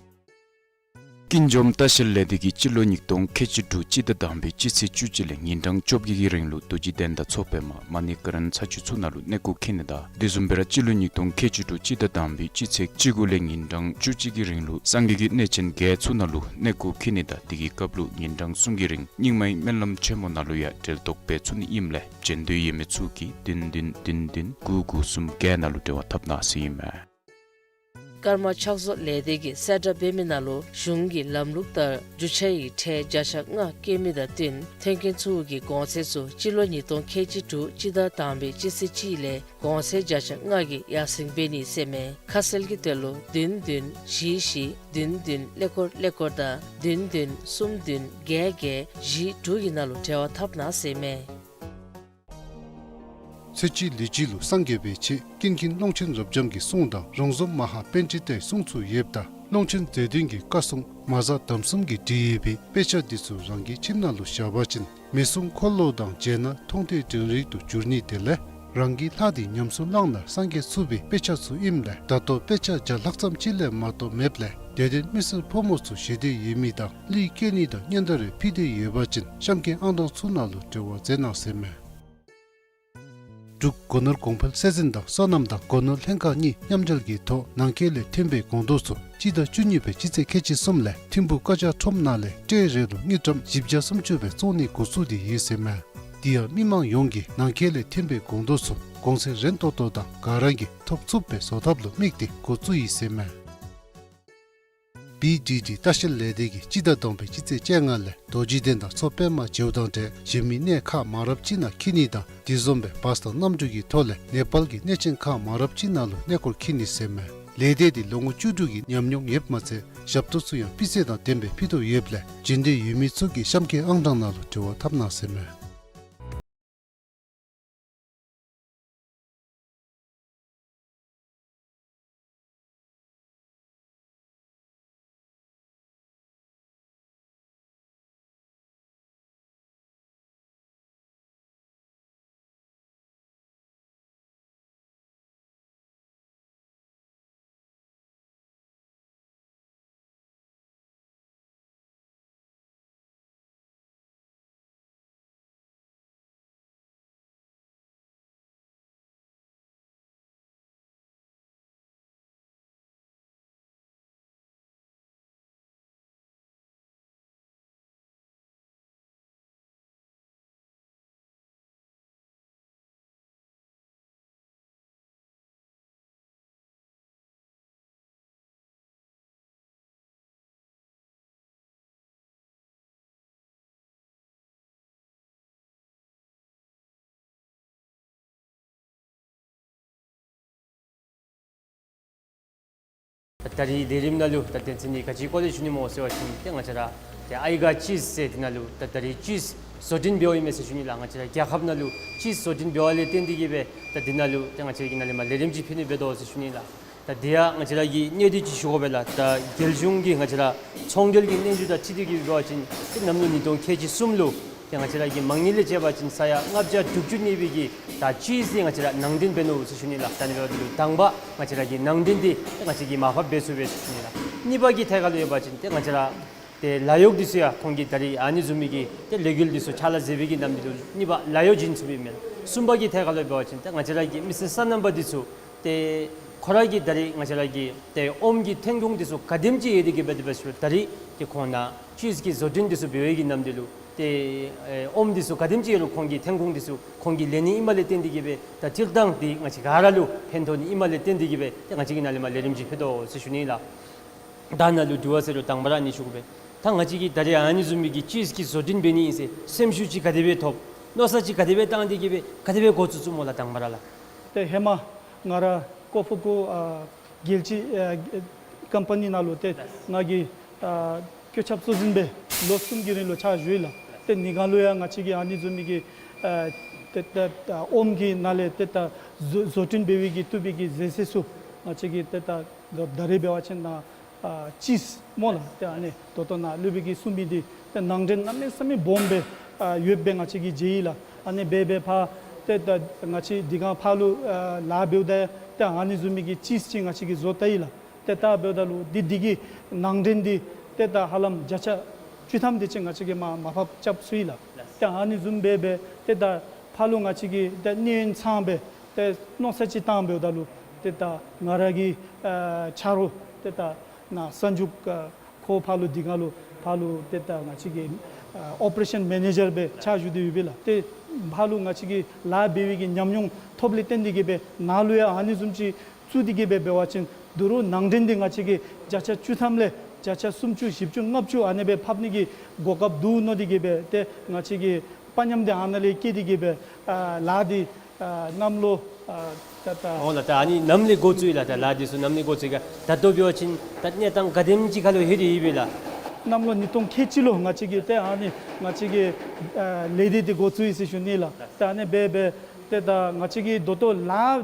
ཀུན་འབྱུང་ལྟ་བཤལ་ལས་སྡེ་གིས་སྤྱི་ལོ་ཉིས་སྟོང་ཁལ་གཅིག་དྲུག་སྤྱི་ཟླ་དང་པའི་སྤྱི་ཚེས་བཅུ་གཅིག་ལས་ཉིན་གྲངས་བཅོ་བརྒྱད་ཀྱི་རིང་ལུ་རྡོ་རྗེ་གདན་དང་མཚོ་པདྨ་མ་ཎི་ཀ་རན་ས་ཆུ་ཚུ་ནང་ལུ་གནས་སྐོར་འཁྱིད་ནི་དང་དེ་བཟུམ་སྦེ་ར་སྤྱི་ལོ་ཉིས་སྟོང་ཁལ་གཅིག་དྲུག་སྤྱི་ཟླ་དང་པའི་སྤྱི་ཚེས་བཅུ་དགུ་ལས་ཉིན་གྲངས་བཅུ་གཅིག་གི་རིང་ལུ་སངས་རྒྱས་ཀྱི་གནས་ཆེན་བརྒྱད་ཚུ་ནང་ལུ་གནས་སྐོར་འཁྱིད་ནི་དང་དེ་གི་སྐབས་ལུ་ཉིན་གྲངས་གསུམ་གྱི་རིང་རྙིང་མའི་སྨོན་ལམ་ཆེན་མོ་ནང་ལུ་ཡང་གྲལ་གཏོགས་འབད་ཚུགས་ནི་ཨིནམ་ལས་བྱོན་འདོད་ཡོད་མི་ཚུ་གིས་བདུན་བདུན་བདུན་བདུན་དགུ་དགུ་གསུམ་བརྒྱད་ནང་ལུ་འབྲེལ་བ་འཐབ་གནང་ཟེར་ཨིན་མས། ཀརྨ་ཕྱག་བཟོ་ལས་སྡེ་གིས་གསལ་བསྒྲགས་འབད་མི་ནང་ལུ་གཞུང་གི་ལམ་ལུགས་ལྟར་རྒྱུ་ཆ་ཡི་ཁྲལ་བརྒྱ་ཆ་ལྔ་བཀལ་མི་དང་བསྟུན་མཐུན་རྐྱེན་ཚུ་གི་གོང་ཚད་ཚུ་སྤྱི་ལོ་ཉིས་སྟོང་ཁལ་གཅིག་དྲུག་སྤྱི་ཟླ་དང་པའི་སྤྱི་ཚེས་གཅིག་ལས་གོང་ཚད་བརྒྱ་ཆ་ལྔ་གིས་ཡར་སེང་འབད་ནི་ཟེར་ཨིན་མས། ཁ་གསལ་གྱི་དོན་ལུ་བདུན་བདུན་བཞི་བཞི་བདུན་བདུན་ཀླད་ཀོར་ཀླད་ཀོར་དང་བདུན་བདུན་གསུམ་བདུན་བརྒྱད་བརྒྱད་བཞི་དྲུག་གི་ནང་ལུ་འབྲེལ་བ་འཐབ་གནང་ཟེར་ཨིན་མས། ཚེ་གཅིག་ལུས་གཅིག་ལུ་སངས་རྒྱས་པའི་ཆེད་ཀུན་མཁྱེན་ཀློང་ཆེན་རབ་འབྱམས་ཀྱི་གསུང་དང་རོང་ཟོམ་མ་ཧཱ་པཎྜི་ཏའི་གསུང་ཚུ་ཡོདཔ་ད་ཀློང་ཆེན་མཛོད་བདུན་གྱི་བཀའ་སྲུང་མ་གཟའ་དམ་གསུམ་གྱིས་བྲིས་ཡོད་པའི་དཔེ་ཆ་འདི་ཚུ་རང་གི་ཁྱིམ་ནང་ལུ་བཞག་པ་ཅིན་མེ་སྲུང་འཁོར་ལོ་དང་མཇལ་ན་མཐོང་ཐོས་དྲན་རེག་ཏུ་འགྱུར་ནི་དེ་ལས་རང་གི་ལྷ་འདི་ཉམས་སུ་བླངས་ན་སངས་རྒྱས་ཚུགས་པའི་དཔེ་ཆ་ཚུ་ཨིནམ་ལས་ད་ལྟོ་དཔེ་ཆ་བརྒྱ་ལྷག་ཙམ་ཅིག་ལས་མ་གཏོགས་མེདཔ་ལས་དད་ལྡན་མི་སེར་ཕོ་མོ་ཚུ་ཞེ་འདོད་ཡོད་མི་དང་གླུད་བཀལ་ནི་དང་སྙན་དར་རེ་ཕུལ་འདོད་ཡོད་པ་ཅིན་གཤམ་འཁོད་ཨང་གྲངས་ཚུ་ནང་ལུ་འབྲེལ་བ་མཛད་གནང་ཟེར་ཨིན་མས། འབྲུག་སྒོ་ནོར་གོང་འཕེལ་སྲིད་འཛིན་དང་སོ་ནམ་དང་སྒོ་ནོར་ལྷན་ཁག་གཉིས་མཉམ་འབྲེལ་གྱི་ཐོག་ནང་འཁོད་ལས་ཐོན་པའི་སྒོང་རྡོག་ཚུ་སྤྱི་ཟླ་བཅུ་གཉིས་པའི་སྤྱི་ཚེས་ཁལ་གཅིག་གསུམ་ལས་ཐིམ་ཕུག་ཀ་ཅ་ཁྲོམ་ནང་ལས་ཊེ་རེ་ལུ་དངུལ་ཀྲམ་བཞི་བརྒྱ་སུམ་ཅུ་སྦེ་བཙོང་ནི་འགོ་བཙུགས་ཏེ་ཡོད་ཟེར་ཨིན་མས། དེ་ཡང་མི་མང་ཡོངས་ཀྱིས་ནང་འཁོད་ལས་ཐོན་པའི་གོང་དུ་སོང་གོང་ཚད་རན་ཏོག་ཏོ་དང་ག་ར་གིས་ཐོབ་ཚུགས་པའི་བཟོ་ཐབས་ལུ་དམིགས་ཏེ་འགོ་བཙུགས་ཡི་ཟེར་མས། བི་ཌི་ཌི་ལྟ་བཤལ་ལས་སྡེ་གིས་སྤྱི་ཟླ་དང་པའི་སྤྱི་ཚེས་བཅོ་ལྔ་ལས་རྡོ་རྗེ་གདན་དང་མཚོ་པདྨ་བྱེའུ་དང་འབྲས་གཞན་མི་གནས་ཁག་མང་རབས་ཅིག་ནང་འཁྱིད་ནི་དང་དེ་བཟུམ་སྦེ་བཱས་དང་གནམ་གྲུ་གི་ཐོག་ལས་ནེ་པཱལ་གྱི་གནས་ཆེན་ཁག་མང་རབས་ཅིག་ནང་ལུ་གནས་སྐོར་འཁྱིད་ནི་ཟེར་མས། ལས་སྡེ་འདི་ལོ་ངོ་བཅུ་དྲུག་གི་ཉམས་མྱོང་ཡོདཔ་མ་ཚད་ཞབས་ཏོག་ཚུ་ཡང་སྤུས་ཚད་དང་ལྡནམ་སྦེ་ཕུལ་དོ་ཡོདཔ་ལས་རྒྱུན་གཏན་ཡོད་མི་ཚུ་གིས་གཤམ་འཁོད་ཨང་གྲངས་ནང་ལུ་འབྲེལ་བ་འཐབ་གནང་ཟེར་མས། ད་རིས་ལས་རིམ་ནང་ལུ་ད་དོན་ཚན་འདི་ག་ཅིའི་སྐོར་ལས་ཞུ་ནི་སྨོ་ཟེར་བ་ཅིན་ཏེ་ང་བཅས་ར་ཏེ་ཨའི་ག་ཅིས་ཟེར་འདི་ནང་ལུ་ད་ད་རིས་ཅིས་བཟོ་སྐྲུན་འབདཝ་ཨིན་མས་ཟེར་ཞུ་ནི་ལགས། ང་བཅས་ར་རྒྱལ་ཁབ་ནང་ལུ་ཅིས་བཟོ་སྐྲུན་འབདཝ་ལས་བརྟེན་ཏེ་གིས་སྦེ་ད་འདི་ནང་ལུ་ཏེ་ང་བཅས་ར་གི་ནང་ལས་མར་ལས་རིམ་ཅིག་ཕུལ་ནི་འབད་དོ་ཟེར་ཞུ་ནི་ལགས། ད་དེ་ཡང་ང་བཅས་ར་གིས་གནད་དོན་ཅིག་ཞུ་དགོ་པས་ལགས། ད་རྒྱལ་གཞུང་གི་ང་བཅས་ར་ཚོང་འབྲེལ་གྱི་སྙན་ཞུ་དང་འཁྲིལ་ཏེ་གིས་འབད་བ་ཅིན་ཏེ་གནམ་ལོ་ཉིས་སྟོང་ཁལ་གཅིག་གསུམ་ལུ་ཏེ་ང་བཅས་ར་གི་མ་དངུལ་ལས་བཅད་པ་ཅིན་ས་ཡ་ལྔ་བརྒྱ་དྲུག་ཅུ་གནས་པའི་གི་ད་ཅིས་འདི་ང་བཅས་ར་ནང་འདྲེན་འབད་ནུག་ཟེར་ཞུ་ནི་ལགས། ད་ནི་འབདཝ་ད་ལུ་དང་པ་ང་བཅས་ར་གི་ནང་འདྲེན་འདི་ཏེ་ང་བཅས་ཀྱིས་མར་ཕབ་འབད་ཚུགས་པས་ཟེར་ཞུ་ནི་ལགས། གཉིས་པ་གི་ཐད་ཁར་ལུ་ཡོད་པ་ཅིན་ཏེ་ང་བཅས་ར་ཏེ་ལཱ་གཡོག་འདི་ཚུ་ཡང་ཁོང་གིས་ད་རིས་ཨ་ནི་བཟུམ་མའི་གི་ཏེ་ལས་འགུལ་འདི་ཚུ་ཕྱག་ལཱ་མཛད་པའི་གི་ནམ་འདི་ལུ་གཉིས་པ་ལཱ་གཡོག་བྱིན་ཚུགས་པས་མེན་ན། གསུམ་པ་གི་ཐད་ཁར་ལུ་འབད་བ་ཅིན་ཏེ་ང་བཅས་ར་གི་མི་སེར་སོ་ནམ་པ་འདི་ཚུ་ཏེ་ཁོང་ར་གིས་ད་རིས་ང་བཅས་ར་གི་ཏེ་ཨོམ་གྱི་ཐོན་ཁུངས་འདི་ཚུ་ག་དེམ་ཅིག་ཡོད་དེ་གིས་འབད་དེ་འབད་ཞུ་ད་རིས་ཏེ་ཁོང་ནཱ་ཅིས་ཀྱི་བཟོ་སྐྲུན་འདི་ཚུ་འབད་བའི་གི་ནམ་འདི་ལུ་ཏེ་ཨེ་ཨོམ་འདི་ཚུ་ག་དེམ་ཅིག་ཡོད་རུང་ཁོང་གི་ཐོན་ཁུངས་འདི་ཚུ་ཁོང་གིས་ལེན་ནི་ཨིནམ་ལས་བརྟེན་ཏེ་གིས་སྦེ་ད་སྤྱིར་བཏང་འདི་ང་བཅས་ག་ར་ལུ་ཕན་ཐོགས་ནི་ཨིནམ་ལས་བརྟེན་ཏེ་གིས་སྦེ་ཏེ་ང་བཅས་ཀྱིས་ནཱ་ལས་མར་ལས་རིམ་ཅིག་ཕུལ་དོ་ཟེར་ཞུ་ནི་ལགས། ད་ནཱ་ལུ་དྲི་བ་ཟེར་རུང་དང་པ་ར་ཨ་ནི་ཞུ་དགོ་པས། ད་ང་བཅས་ཀྱིས་ད་རིས་ཨ་ནི་བཟུམ་མའི་གི་ཅིས་ཀྱི་བཟོ་སྐྲུན་འབད་ནི་ཨིན་ཟེར་སེམས་ཤུགས་ཅིག་ག་དེ་སྦེ་ཐོབ་མནོ་བསམ་ཅིག་ག་དེ་སྦེ་བཏང་སྟེ་གིས་སྦེ་ག་དེ་སྦེ་འགོ་བཙུགས་བཙུགསཔ་སྨོ་ལགས་དང་པ་ར་ལགས། ཏེ་ཧེ་མ་ང་ར་ཀོ་ཕུ་ཀོ་ཨ་རྒྱལ་སྤྱི་ཨ་ཀམ་པ་ནི་ནང་ལུ་ཏེ་ང་གིས་ཨ་བཀོད་ཁྱབ་གཙོ་འཛིན་སྦེ་ལོ་གསུམ་གྱི་རིང་ལུ་ཕྱག་ཞུ་ཡི་ལགས། ཏེ་དེ་སྒང་ལུ་ཡང་ང་བཅས་ཀྱིས་ཨ་ནི་བཟུམ་མའི་གི་ཨ་ཏེ་ད་ཨོམ་གྱི་ནང་ལས་ཏེ་ད་བཟོ་བཟོ་སྐྲུན་འབད་བའི་གི་བཏུབ་པའི་གི་ཟས་ཟས་ཚུ་ང་བཅས་ཀྱིས་ཏེ་ད་ད་རིས་འབད་བ་ཅིན་ནཱ་ཨ་ཅིས་སྨོ་ལགས། ཏེ་ཨ་ནི་ད་ལྟོ་ནཱ་སློབ་དཔོན་གྱིས་གསུངས་མི་འདི་ཏེ་ནང་འདྲེན་གནམ་མེད་ས་མེད་སྦོམ་སྦེ་ཨ་ཡོདཔ་སྦེ་ང་བཅས་ཀྱིས་མཇལ་ཡི་ལགས། ཨ་ནི་འབད་འབད་ཕར་ཏེ་ད་ང་བཅས་དེ་སྒང་ཕར་ལུ་ཨ་ལཱ་འབདཝ་ད་ཏེ་ཨ་ནི་བཟུམ་མའི་གི་ཅིས་ཅིག་ང་བཅས་ཀྱིས་བཟོ་བལྟ་ཡི་ལགས། ཏེ་བལྟ་འབདཝ་ད་ལུ་འདི་འདི་གི་ནང་འདྲེན་འདི་ཏེ་ད་ཧ་ལམ་བརྒྱ་ཆ་བཅུ་ཐམ་དེ་ཅིག་ང་བཅས་ཀྱིས་མར་མར་ཕབ་རྐྱབ་ཚུགས་ཡི་ལགས། ཏེ་ཨ་ནི་བཟུམ་འབད་འབད་ཏེ་ད་ཕར་ལུ་ང་བཅས་ཀྱིས་ཏེ་གནས་ཡུན་ཚངམ་སྦེ་ཏེ་མནོ་བསམ་ཅིག་བཏང་འབདཝ་ད་ལུ་ཏེ་ད་ང་ར་གི་ཨ་ཆ་རོགས་ཏེ་ད་ནཱ་གསར་འཇུག་ཨ་ཁོ་ཕར་ལུ་དེ་སྒང་ལུ་ཕར་ལུ་ཏེ་ད་ང་བཅས་ཀྱི་ཨ་ཨོ་པ་རེ་ཤཱན་མེ་ནེ་ཇར་སྦེ་ཕྱག་ཞུ་སྟེ་ཡོད་པས་ལགས། ཏེ་ཕར་ལུ་ང་བཅས་ཀྱིས་ལཱ་འབད་བའི་གི་ཉམས་མྱོང་ཐོབ་ལས་བརྟེན་ཏེ་གིས་སྦེ་ནཱ་ལུ་ཡང་ཨ་ནི་བཟུམ་ཅིག་བཙུགས་ཏེ་གིས་སྦེ་འབད་བ་ཅིན་ད་རུང་ནང་འདྲེན་འདི་ང་བཅས་ཀྱིས་བརྒྱ་ཆ་བཅུ་ཐམ་ལས་བརྒྱ་ཆ་སུམ་ཅུ་བཞི་བཅུ་ལྔ་བཅུ་ཨ་ནི་སྦེ་ཕབ་ནི་གི་གོ་སྐབས་འདུག་མནོ་སྟེ་གིས་སྦེ་ཏེ་ང་བཅས་ཀྱིས་དཔའ་ཉམས་འདི་ཨ་ནཱ་ལས་བསྐྱེད་དེ་གིས་སྦེ་ཨ་ལཱ་འདི་ཨ་གནམ་ལོ་ཨ་ད་ད་འོང་ལགས། ད་ཨ་ནི་ནམ་ལས་འགོ་བཙུགས་ཡི་ལགས། ད་ལཱ་འདི་ཚུ་ནམ་ལས་འགོ་བཙུགས་ཡི་ག། ད་ལྟོ་འབད་བ་ཅིན་ད་གནས་སྟངས་ག་དེམ་ཅིག་ཁར་ལུ་ལྷོད་དེ་ཡོད་པས་ལགས། གནམ་ལོ་ཉིས་སྟོང་ཁལ་གཅིག་ལུ་ང་བཅས་ཀྱིས་ཏེ་ཨ་ནི་ང་བཅས་ཀྱི་ཨ་ལས་སྡེ་འདི་འགོ་བཙུགས་ཡི་ཟེར་ཞུ་ནི་ལགས། ཏེ་ཨ་ནི་འབད་འབད་ཏེ་ད་ང་བཅས་ཀྱིས་ད་ལྟོ་ལཱ་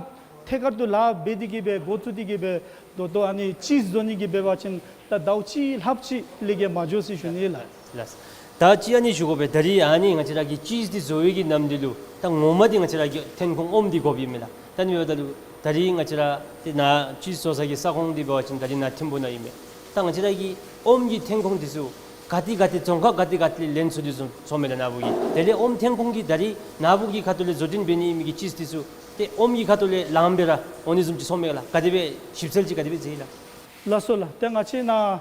ཐད་ཀར་དུ་ལཱ་འབད་དེ་གིས་སྦེ་འགོ་བཙུགས་ཏེ་གིས་སྦེ་ད་ལྟོ་ཨ་ནི་ཅིས་བཟོ་ནི་གི་འབད་བ་ཅིན་ད་ཟླཝ་གཅིག་ལྷགཔ་ཅིག་ལས་བརྒལ་མ་འགྱོ་ཟེར་ཞུ་ནི་ལགས། ལགས། ད་ཅི་ཨ་ནི་ཞུ་དགོ་པས། ད་རིས་ཨ་ནི་ང་བཅས་ར་གི་ཅིས་འདི་བཟོ་བའི་གི་ནམ་འདི་ལུ་ད་ངོ་མ་འདི་ང་བཅས་ར་གི་ཐོན་ཁུངས་ཨོམ་འདི་དགོཔ་ཨིན་མས་ལགས། ད་ནི་འབདཝ་ད་ལུ་ད་རིས་ང་བཅས་ར་ཏེ་ནཱ་ཅིས་བཟོ་ས་གི་ས་ཁོངས་འདི་འབད་བ་ཅིན་ད་རིས་ནཱ་ཐིམ་ཕུ་ནང་ཨིན་མས། ད་ང་བཅས་ར་གི་ཨོམ་གྱི་ཐོན་ཁུངས་འདི་ཚུ་ག་ཏེ་ག་ཏེ་རྫོང་ཁག་ག་ཏེ་ག་ཏེ་ལས་ལེན་ཚུགས་དོ་བཟུམ་ཚོརཝ་མས་ལགས་ནཱ་བུ་གིས། དེ་ལས་ཨོམ་ཐོན་ཁུངས་འདི་ད་རིས་ནཱ་བུ་གི་ཁ་ཐུག་ལས་བཟོ་སྐྲུན་འབད་ནི་ཨིན་མི་གི་ཅིས་འདི་ཚུ་ཏེ་ཨོམ་གྱི་ཁ་ཐུག་ལས་ལངམ་སྦེ་ར་འོང་ནི་བཟུམ་ཅིག་ཚོརཝ་མས་ལགས། ག་དེ་སྦེ་ཞིབ་འཚོལ་ཅིག་ག་དེ་སྦེ་མཛད་ཡི་ལགས། ལགས་སོ་ལགས། ཏེ་ང་བཅས་ནཱ་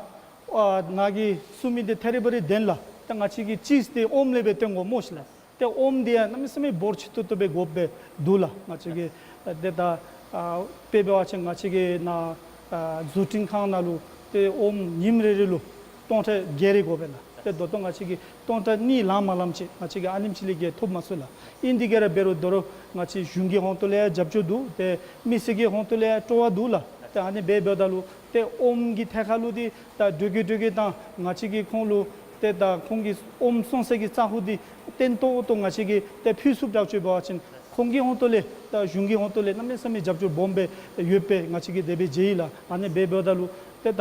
ཨ་ནཱ་གིས་གསུངས་མི་འདི་ཐད་རི་བ་རི་བདེན་ལགས། ཏེ་ང་བཅས་ཀྱིས་ཅིས་འདི་ཨོམ་ལས་སྦེ་བཏོན་དགོ་སྨོ་ཤིག་ལགས། ཏེ་ཨོམ་འདི་ཡང་གནམ་མེད་ས་མེད་འབོར་ཆེ་ཏོག་ཏོ་སྦེ་དགོཔ་སྦེ་འདུག་ལགས། ང་བཅས་ཀྱིས་ཨ་ཏེ་ད་ཨ་དཔེ་འབད་བ་ཅིན་ང་བཅས་ཀྱི་ནཱ་ཨ་བཟོ་སྐྲུན་ཁང་ནང་ལུ་ཏེ་ཨོམ་ཉིནམ་རེ་རེ་ལུ་སྟོང་ཕྲག་བརྒྱད་རེ་དགོ་པས་ལགས། ཏེ་ད་ལྟོ་ང་བཅས་ཀྱིས་སྟོང་ཕྲག་གཉིས་ལང་མ་ལངམ་ཅིག་ང་བཅས་ཀྱིས་ཨ་ནེམ་ཅིག་ལས་བརྒལ་ཐོབ་མ་ཚུགས་ལགས། ཨིན་དེ་གིས་ར་འབད་རུང་དོ་རུང་ང་བཅས་གཞུང་གི་ཧོང་ཏོ་ལས་ཡང་རྒྱབ་སྐྱོར་འདུག། ཏེ་མི་སེར་གྱི་ཧོང་ཏོ་ལས་ཡང་སྤྲོ་བ་འདུག་ལགས། ཏེ་ཨ་ནི་སྦེ་འབདཝ་ད་ལུ་ཏེ་ཨོམ་གྱི་ཐད་ཁར་ལུ་འདི་ད་འགྲོ་གི་འགྲོ་གི་དང་ང་བཅས་ཀྱིས་ཁོང་ལུ་ཏེ་ད་ཁོང་གི་ཨོམ་བཙོང་ས་གི་ས་གོ་འདི་བརྟན་ཏོག་ཏོ་ང་བཅས་ཀྱིས་ཏེ་ཕུལ་ཚུགསཔ་དྲག་ཅིག་འབད་བ་ཅིན་ཁོང་གི་ཧོང་ཏོ་ལས་ད་གཞུང་གི་ཧོང་ཏོ་ལས་གནམ་མེད་ས་མེད་རྒྱབ་སྐྱོར་སྦོམ་སྦེ་ཡོདཔ་སྦེ་ང་བཅས་ཀྱིས་དེ་སྦེ་མཇལ་ཡི་ལགས། ཨ་ནི་སྦེ་འབདཝ་ད་ལུ་ཏེ་ད་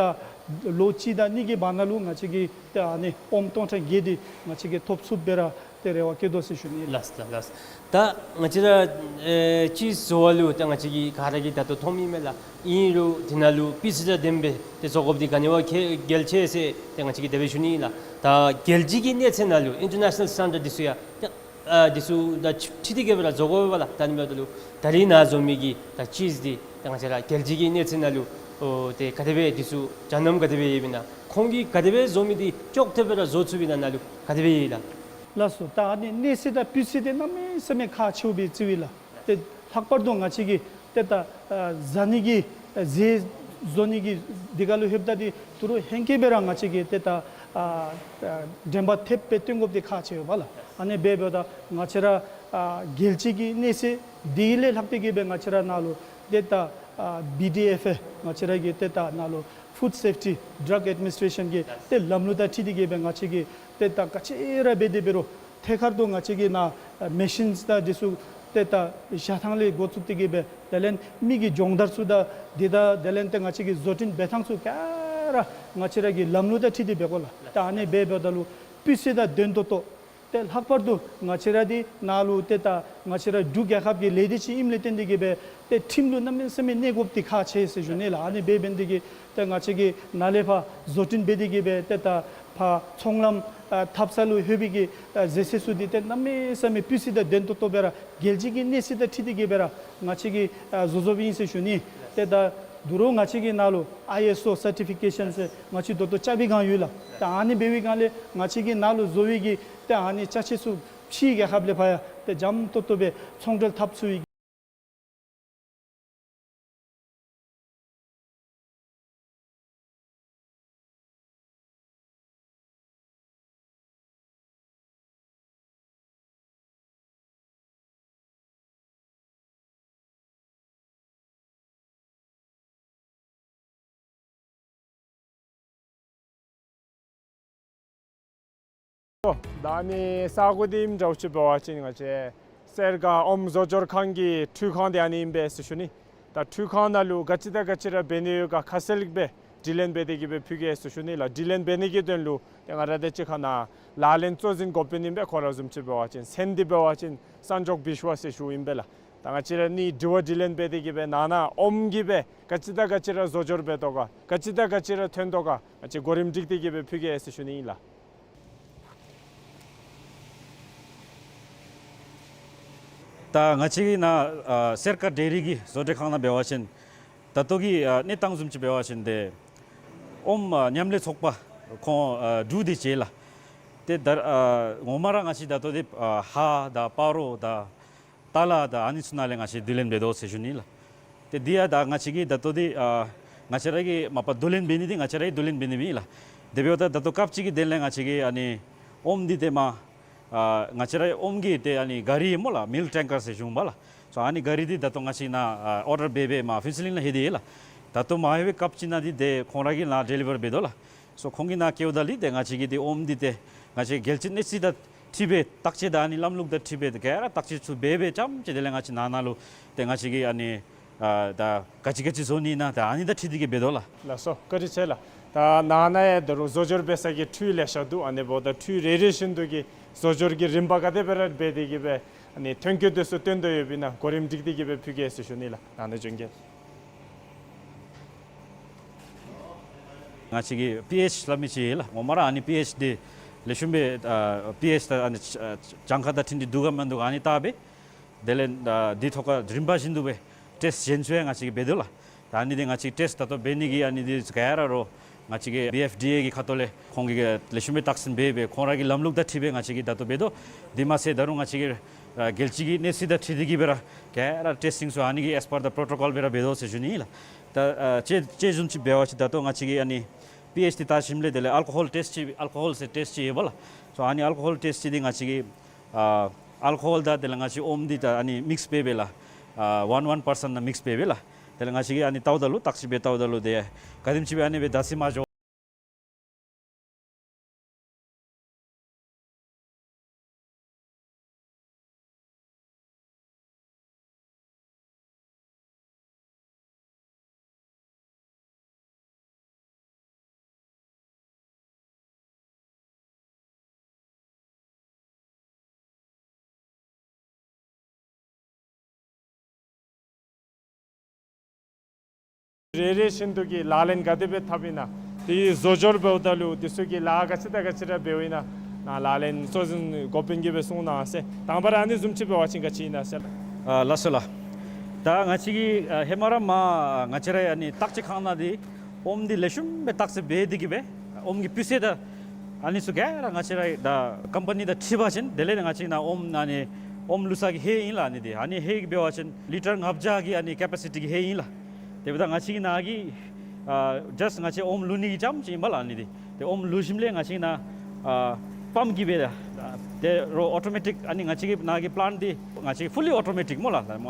ལོ་གཅིག་དང་གཉིས་ཀྱི་བར་ན་ལུ་ང་བཅས་ཀྱིས་ཏེ་ཨ་ནི་ཨོམ་སྟོང་ཕྲག་བརྒྱད་འདི་ང་བཅས་ཀྱིས་ཐོབ་ཚུགསཔ་སྦེ་ར་ཏེ་རེ་བ་བསྐྱེད་དོ་ཟེར་ཞུ་ནི་ལགས། ལགས་ལགས། ད་ང་བཅས་ར་ཨེ་ཅིས་བཟོ་བ་ལུ་ད་ང་བཅས་ཀྱིས་ག་ར་གིས་ད་ལྟོ་མཐོང་མི་མས་ལགས། ཨིན་རུང་དེ་ནང་ལུ་སྤུས་ཚད་དང་ལྡནམ་སྦེ་ཏེ་བཟོ་དགོཔ་འདི་ག་ནི་བ་གལ་ཆེ་ཟེར་ཏེ་ང་བཅས་ཀྱིས་དེ་སྦེ་ཞུ་ནི་ལགས། ད་རྒྱལ་སྤྱི་གི་གནས་ཚད་ནང་ལུ་ཨིན་ཊར་ནེ་ཤ་ནཱལ་སི་ཊེན་ཌརཌ་འདི་ཚུ་ཡང་ད་ཨ་འདི་ཚུ་དང་འཁྲིལ་ཏེ་གི་སྦེ་ར་བཟོ་དགོ་པས་ལགས། ད་ཨ་ནི་འབདཝ་ད་ལུ་ད་རིས་ནཱ་བཟོ་མི་གི་ད་ཅིས་འདི་ད་ང་བཅས་ར་རྒྱལ་སྤྱི་གི་གནས་ཚད་ནང་ལུ་ཨོ་ཏེ་ག་དེ་སྦེ་འདི་ཚུ་སྦྱང་གནང་ག་དེ་སྦེ་ཡོདཔ་ཨིན་ན། ཁོང་གིས་ག་དེ་སྦེ་བཟོ་མི་འདི་ཅོག་འཐདཔ་སྦེ་ར་བཟོ་ཚུགས་པའི་ནང་ན་ལུ་ག་དེ་སྦེ་ཡོད་ལགས། ལགས་སོ། ད་ཨ་ནི་གནས་ཚད་དང་སྤུས་ཚད་འདི་གནམ་མེད་ས་མེད་ཁག་ཆེཝ་སྦེ་བརྩི་བས་ལགས། ཏེ་ལྷག་པར་དུ་ང་བཅས་ཀྱིས་ཏེ་ད་ཨ་བཟའ་ནི་གི་ཨ་ཟས་བཟོ་ནི་གི་འདི་ཁར་ལུ་ལྷོདཔ་ད་འདི་ད་རུང་ཧེང་སྐལ་སྦེ་ར་ང་བཅས་ཀྱིས་ཏེ་ད་ཨ་ཨ་དྲན་པ་ཐེབས་སྦེ་སྟོན་དགོཔ་འདི་ཁག་ཆེ་བས་ལགས། ཨ་ནི་སྦེ་འབདཝ་ད་ང་བཅས་ར་ཨ་རྒྱལ་སྤྱི་གི་གནས་ཚད་འདི་ལས་ལྷག་སྟེ་གི་སྦེ་ང་བཅས་ར་ནཱ་ལུ་ཏེ་ད་ཨ་བི་ཌི་ཨེཕ་ཨེ་ང་བཅས་ར་གི་ཏེ་ད་ནཱ་ལུ་ཕུཌ་སེཕ་ཊི་ཌྲག་ཨེཌ་མི་ནི་སི་ཊེ་ཤཱན་གྱི་ཏེ་ལམ་ལུགས་དང་འཁྲིལ་ཏེ་གི་སྦེ་ང་བཅས་ཀྱིས་ཏེ་ད་ག་ཅི་ར་འབད་དེ་འབད་རུང་ཐད་ཀར་དུ་ང་བཅས་ཀྱིས་ནཱ་ཨ་མེ་ཤིནསི་དང་འདི་ཚུ་ཏེ་ད་བཞག་ཐངས་ལས་འགོ་བཙུགས་ཏེ་གི་སྦེ་དེ་ལས་མི་གི་སྦྱོང་བརྡར་ཚུ་དང་འདི་དང་དེ་ལས་ཏེ་ང་བཅས་ཀྱི་བཟོ་སྐྲུན་འབད་ཐངས་ཚུ་ག་ར་ང་བཅས་ར་གི་ལམ་ལུགས་དང་འཁྲིལ་ཏེ་འབད་དགོ་ལགས། ད་ཨ་ནི་སྦེ་འབདཝ་ད་ལུ་སྤུས་ཚད་དང་ལྡན་ཏོག་ཏོ་ཏེ་ལྷག་པར་དུ་ང་བཅས་ར་འདི་ནཱ་ལུ་ཏེ་ད་ང་བཅས་ར་འབྲུག་རྒྱལ་ཁབ་ཀྱི་ལས་སྡེ་ཅིག་ཨིནམ་ལས་བརྟེན་ཏེ་གི་སྦེ་ཏེ་ཁྲིམས་ལུ་གནམ་མེད་ས་མེད་གནས་དགོཔ་འདི་ཁག་ཆེ་ཟེར་ཞུ་ནི་ལགས། ཨ་ནི་སྦེ་འབད་ནི་དེ་གིས་ཏེ་ང་བཅས་ཀྱིས་ནཱ་ལས་ཕར་བཟོ་སྐྲུན་འབད་དེ་གི་སྦེ་ཏེ་ད་ཕར་ཚོང་ལམ་ཨ་འཐབ་ས་ལུ་ལྷོད་པའི་གི་ཨ་ཟས་ཟས་ཚུ་འདི་ཏེ་གནམ་མེད་ས་མེད་སྤུས་ཚད་དང་ལྡན་ཏོག་ཏོ་སྦེ་ར་རྒྱལ་སྤྱི་གི་གནས་ཚད་དང་འཁྲིལ་ཏེ་གི་སྦེ་ར་ང་བཅས་ཀྱིས་ཨ་བཟོ་བཟོཝ་ཨིན་ཟེར་ཞུ་ནི། ཏེ་ད་ད་རུང་ང་བཅས་ཀྱི་ནཱ་ལུ་ཨའི་ཨེསི་ཨོ་སར་ཊི་ཕི་ཀེ་ཤཱན་ཟེར་ང་བཅས་ད་ལྟོ་རྐྱབ་པའི་སྒང་ཡོད་ལགས། ད་ཨ་ནི་འབད་བའི་སྒང་ལས་ང་བཅས་ཀྱིས་ནཱ་ལུ་བཟོ་བའི་གི་ཏེ་ཨ་ནི་ཅ་ཆས་ཚུ་ཕྱིའི་རྒྱལ་ཁབ་ལས་ཕར་ཡང་ཏེ་འཇམ་ཏོག་ཏོ་སྦེ་ཚོང་འབྲེལ་འཐབ་ཚུགས་པའི་ད་ཨ་ནི་ས་གོ་འདི་ཨིནམ་འདྲཝ་ཅིག་འབད་བ་ཅིན་ང་བཅས་སེར་དཀར་ཨོམ་བཟོ་སྦྱོར་ཁང་གི་འཕྲུལ་ཁང་འདི་ཨ་ནི་ཨིན་པས་ཟེར་ཞུ་ནི། ད་འཕྲུལ་ཁང་ནང་ལུ་ག་ཅི་དང་ག་ཅི་ར་འབད་ནི་ཡོད་ག་ཁ་གསལ་སྦེ་དྲི་ལན་འབད་དེ་གི་སྦེ་ཕུལ་གེ་ཟེར་ཞུ་ནི་ལགས། དྲི་ལན་འབད་ནི་གི་དོན་ལུ་ཏེ་ང་ར་དང་གཅིག་ཁར་ནཱ་ལག་ལེན་གཙོ་འཛིན་འགོ་དཔོན་ཨིན་པས། ཁོ་ར་བཟུམ་ཅིག་འབད་བ་ཅིན་མཚན་འདི་འབད་བ་ཅིན་སན་ཇོག་བིཤ་ཝ་ཟེར་ཞུཝ་ཨིན་པས་ལགས། ད་ང་བཅས་ར་ཨ་ནི་དྲི་བ་དྲི་ལན་འབད་དེ་གི་སྦེ་ནང་ན་ཨོམ་གྱིས་སྦེ་ག་ཅི་དང་ག་ཅི་ར་བཟོ་སྦྱོར་འབད་དོ་ག་ག་ཅི་དང་ག་ཅི་ར་ཐོན་དོ་ག་ང་བཅས་གོ་རིམ་སྒྲིག་སྟེ་གི་སྦེ་ཕུལ་གེ་ཟེར་ཞུ་ནི་ཨིན་ལགས། ད་ང་བཅས་ཀྱི་ནཱ་ཨ་སེར་དཀར་ཌེ་རི་གི་བཟོ་གྲྭའི་ཁང་ནང་འབད་བ་ཅིན་ད་ལྟོ་གི་ཨ་གནས་སྟངས་བཟུམ་ཅིག་འབད་བ་ཅིན་ཏེ་ཨོམ་ཨ་མཉམ་ལས་ཚོགས་པ་ཁོང་ཨ་དྲུག་དེ་ཅིག་ལགས། ཏེ་ད་ཨ་ངོ་མ་ར་ང་བཅས་ད་ལྟོ་འདི་ཨ་ཧཱ་དང་སྤ་རོ་དང་ཏ་ལ་དང་ཨ་ནི་ཚུ་ནང་ལས་ང་བཅས་བསྡུ་ལེན་འབད་དོ་ཟེར་ཞུ་ནི་ལགས། ཏེ་འདི་ཡང་ད་ང་བཅས་ཀྱིས་ད་ལྟོ་འདི་ཨ་ང་བཅས་ར་གིས་མ་པ་བསྡུ་ལེན་འབད་ནི་འདི་ང་བཅས་ར་གིས་བསྡུ་ལེན་འབད་ནི་མེན་ལགས། དེ་འབདཝ་ད་ད་ལྟོ་སྐབས་ཅིག་གི་དོན་ལས་ང་བཅས་ཀྱིས་ཨ་ནི་ཨོམ་འདི་ཏེ་མ་ཨ་ང་བཅས་ར་ཨོམ་གྱི་ཏེ་ཨ་ནི་ག་རི་སྨོ་ལགས། མིལཀ་ཊེང་ཀར་ཟེར་ཞུ་འོང་པ་ལགས། སོ་ཨ་ནི་ག་རི་འདི་ད་ལྟོ་ང་བཅས་ནཱ་ཨ་ཨོར་ཌར་འབད་འབད་མར་ཕུན་ཚོགས་གླིང་ལུ་ལྷོད་དེ་ཡོད་ལགས། ད་ལྟོ་མ་ལྷོད་པའི་སྐབས་ཅིག་ནང་འདི་ཏེ་ཁོང་ར་གིས་ནཱ་ཌེ་ལི་བར་འབད་དོ་ལགས། སོ་ཁོང་གིས་ནཱ་བསྐྱལཝ་ད་ལུ་ཏེ་ང་བཅས་ཀྱིས་ཏེ་ཨོམ་འདི་ཏེ་ང་བཅས་རྒྱལ་སྤྱི་གནས་ཚད་དང་འཁྲིལ་སྦེ་བརྟག་དཔྱད་དང་ཨ་ནི་ལམ་ལུགས་དང་འཁྲིལ་སྦེ་ཏེ་ག་ར་བརྟག་དཔྱད་ཚུ་འབད་འབད་རྐྱངམ་ཅིག་དེ་ལས་ང་བཅས་ནང་ན་ལུ་ཏེ་ང་བཅས་ཀྱིས་ཨ་ནི་ཨ་ད་ག་ཅི་ག་ཅི་བཟོ་ནི་ཨིན་ན་ད་ཨ་ནི་དང་འཁྲིལ་ཏེ་གི་འབད་དོ་ལགས། ལགས་སོ། བཀའ་དྲིན་ཆེ་ལགས། ད་ནང་ན་ཡང་ད་རུང་བཟོ་སྦྱོར་འབད་ས་གི་འཕྲུལ་ལེ་ཤ་འདུག། ཨ་ནི་འབདཝ་ད་འཕྲུལ་རེ་རེ་བཞིན་དུ་གི་བཟོ་སྦྱོར་གྱི་རིམ་པ་ག་དེ་སྦེ་ར་འབད་དེ་གི་སྦེ་ཨ་ནི་ཐོན་སྐྱེད་དེ་ཚུ་བཏོན་དོ་ཡོདཔ་ཨིན་ན་གོ་རིམ་སྒྲིག་སྟེ་གི་སྦེ་ཕུལ་གེ་ཟེར་ཞུ་ནི་ལགས། ནང་ན་བྱོན་གེ། ང་བཅས་ཀྱི་པི་ཨེཆ་སླབ་མི་ཅིག་ཡོད་ལགས། ངོ་མ་ར་ཨ་ནི་པི་ཨེཆ་འདི་ལེགས་ཤོམ་སྦེ་ཨ་པི་ཨེཆ་ད་ཨ་ནི་ཨ་གྱངས་ཁ་དང་འཁྲིལ་ཏེ་འདུག་ག་མིན་འདུག་ག་ཨ་ནི་བལྟ་སྦེ་དེ་ལས་ཨ་འདི་ཐོག་ཁར་རིམ་པ་བཞིན་དུ་སྦེ་ཊེསཊ་གཞན་ཚུ་ཡང་ང་བཅས་ཀྱིས་འབད་དོ་ལགས། ད་ཨ་ནི་འདི་ང་བཅས་ཊེསཊ་ད་ལྟོ་འབད་ནི་གི་ཨ་ནི་འདི་ག་ར་རོགས་ ང་བཅས་ཀྱི་བི་ཨེཕ་ཌི་ཨེ་གི་ཁ་ཐུག་ལས་ཁོང་གིས་ལེགས་ཤོམ་སྦེ་བརྟག་ཞིབ་འབད་སྦེ་ཁོང་ར་གི་ལམ་ལུགས་དང་འཁྲིལ་སྦེ་ང་བཅས་ཀྱིས་ད་ལྟོ་འབད་དོ། དེ་མ་ཚད་ད་རུང་ང་བཅས་ཀྱིས་ཨ་རྒྱལ་སྤྱི་གི་གནས་ཚད་དང་འཁྲིལ་ཏེ་གིས་སྦེ་ར་ག་ར་ཊེསི་ཊིང་ཚུ་ཨ་ནི་གི་ཨེས་པར་ད་པྲོ་ཊོ་ཀོལ་སྦེ་ར་འབད་དོ་ཟེར་ཞུ་ནི་ཨིན་ལགས། ད་ཨ་དཔྱེ་དཔྱེ་བཟུམ་ཅིག་འབད་བ་ཅིན་ད་ལྟོ་ང་བཅས་ཀྱིས་ཨ་ནི་པི་ཨེཆ་འདི་བལྟ་ཞིནམ་ལས་དེ་ལས་ཨལ་ཀོ་ཧོལ་ཊེསི་ཅིག་ཨལ་ཀོ་ཧོལ་ཟེར་ཊེསི་ཅིག་ཡོད་པ་ལགས། སོ་ཨ་ནི་ཨལ་ཀོ་ཧོལ་ཊེསི་ཅིག་འདི་ང་བཅས་ཀྱིས་ཨ་ཨལ་ཀོ་ཧོལ་དང་དེ་ལས་ང་བཅས་ཨོམ་འདི་ད་ཨ་ནི་མིགསི་འབད་སྦེ་ལགས། ཨ་ཝན་ཝན་པར་སེནཊ་ནང་མིགསི་འབད་སྦེ་ལགས། དེ་ལས་ང་བཅས་ཀྱིས་ཨ་ནི་བལྟཝ་ད་ལུ་བརྟག་ཞིབ་འབད་བལྟཝ་ད་ལུ་དེ་ག་དེམ་ཅིག་སྦེ་ཨ་ནི་སྦེ་བརྡ་ཤི་མ་འགྱོ། རེ་རེ་བཞིན་དུ་གི་ལག་ལེན་ག་དེ་སྦེ་འཐབ་ཨིན་ན། དེ་བཟོ་སྦྱོར་འབདཝ་ད་ལུ་དེ་ཚུ་གི་ལཱ་ག་ཅི་དང་ག་ཅི་ར་འབདཝ་ཨིན་ན་ནཱ་ལག་ལེན་གཙོ་འཛིན་འགོ་དཔོན་གྱིས་སྦེ་གསུང་གནང་ཟེར། དང་པ་ར་ཨ་ནི་བཟུམ་ཅིག་འབད་བ་ཅིན་ག་ཅི་ཨིན་ན་ཟེར་ལགས། ཨ་ལགས་སོ་ལགས། ད་ང་བཅས་ཀྱིས་ཨ་ཧེ་མ་ར་མར་ང་བཅས་རའི་ཨ་ནི་བརྟག་དཔྱད་ཁང་ནང་འདི་ཨོམ་འདི་ལེགས་ཤོམ་སྦེ་བརྟག་དཔྱད་འབད་དེ་གིས་སྦེ་ཨོམ་གྱི་སྤུས་ཚད་དང་ཨ་ནི་ཚུ་ག་ར་ང་བཅས་ར་ད་ཀམ་པ་ནི་དང་འཁྲིལ་བ་ཅིན་དེ་ལས་ང་བཅས་ནཱ་ཨོམ་ཨ་ནི་ཨོམ་བླུགས་ས་གི་ཧེ་ཨིན་ལགས། ཨ་ནི་འདི་ཨ་ནི་ཧེ་གི་འབད་བ་ཅིན་ལི་ཊར་ལྔ་བརྒྱ་གི་ཨ་ནི་ཀེ་པེ་སི་ཊི་གི་ཧེ་ཨིན་ལགས། དེ་འབདཝ་ད་ང་བཅས་ཀྱིས་ནཱ་གི་ཨ་ཇཱསཊ་ང་བཅས་ཨོམ་བླུགས་ནི་གི་རྐྱངམ་ཅིག་ཨིན་པས་ལགས། ཨ་ནི་འདི་ཏེ་ཨོམ་བླུགས་ཞིནམ་ལས་ང་བཅས་ནཱ་ཨ་པམཔ་གིས་སྦེ་ད་ཏེ་རོགས་ཨོ་ཊོ་མེ་ཊིཀ་ཨ་ནི་ང་བཅས་ཀྱི་ནཱ་གི་པི་ལེནཊ་འདི་ང་བཅས་ཕུ་ལི་ཨོ་ཊོ་མེ་ཊིཀ་སྨོ་ལགས། ང་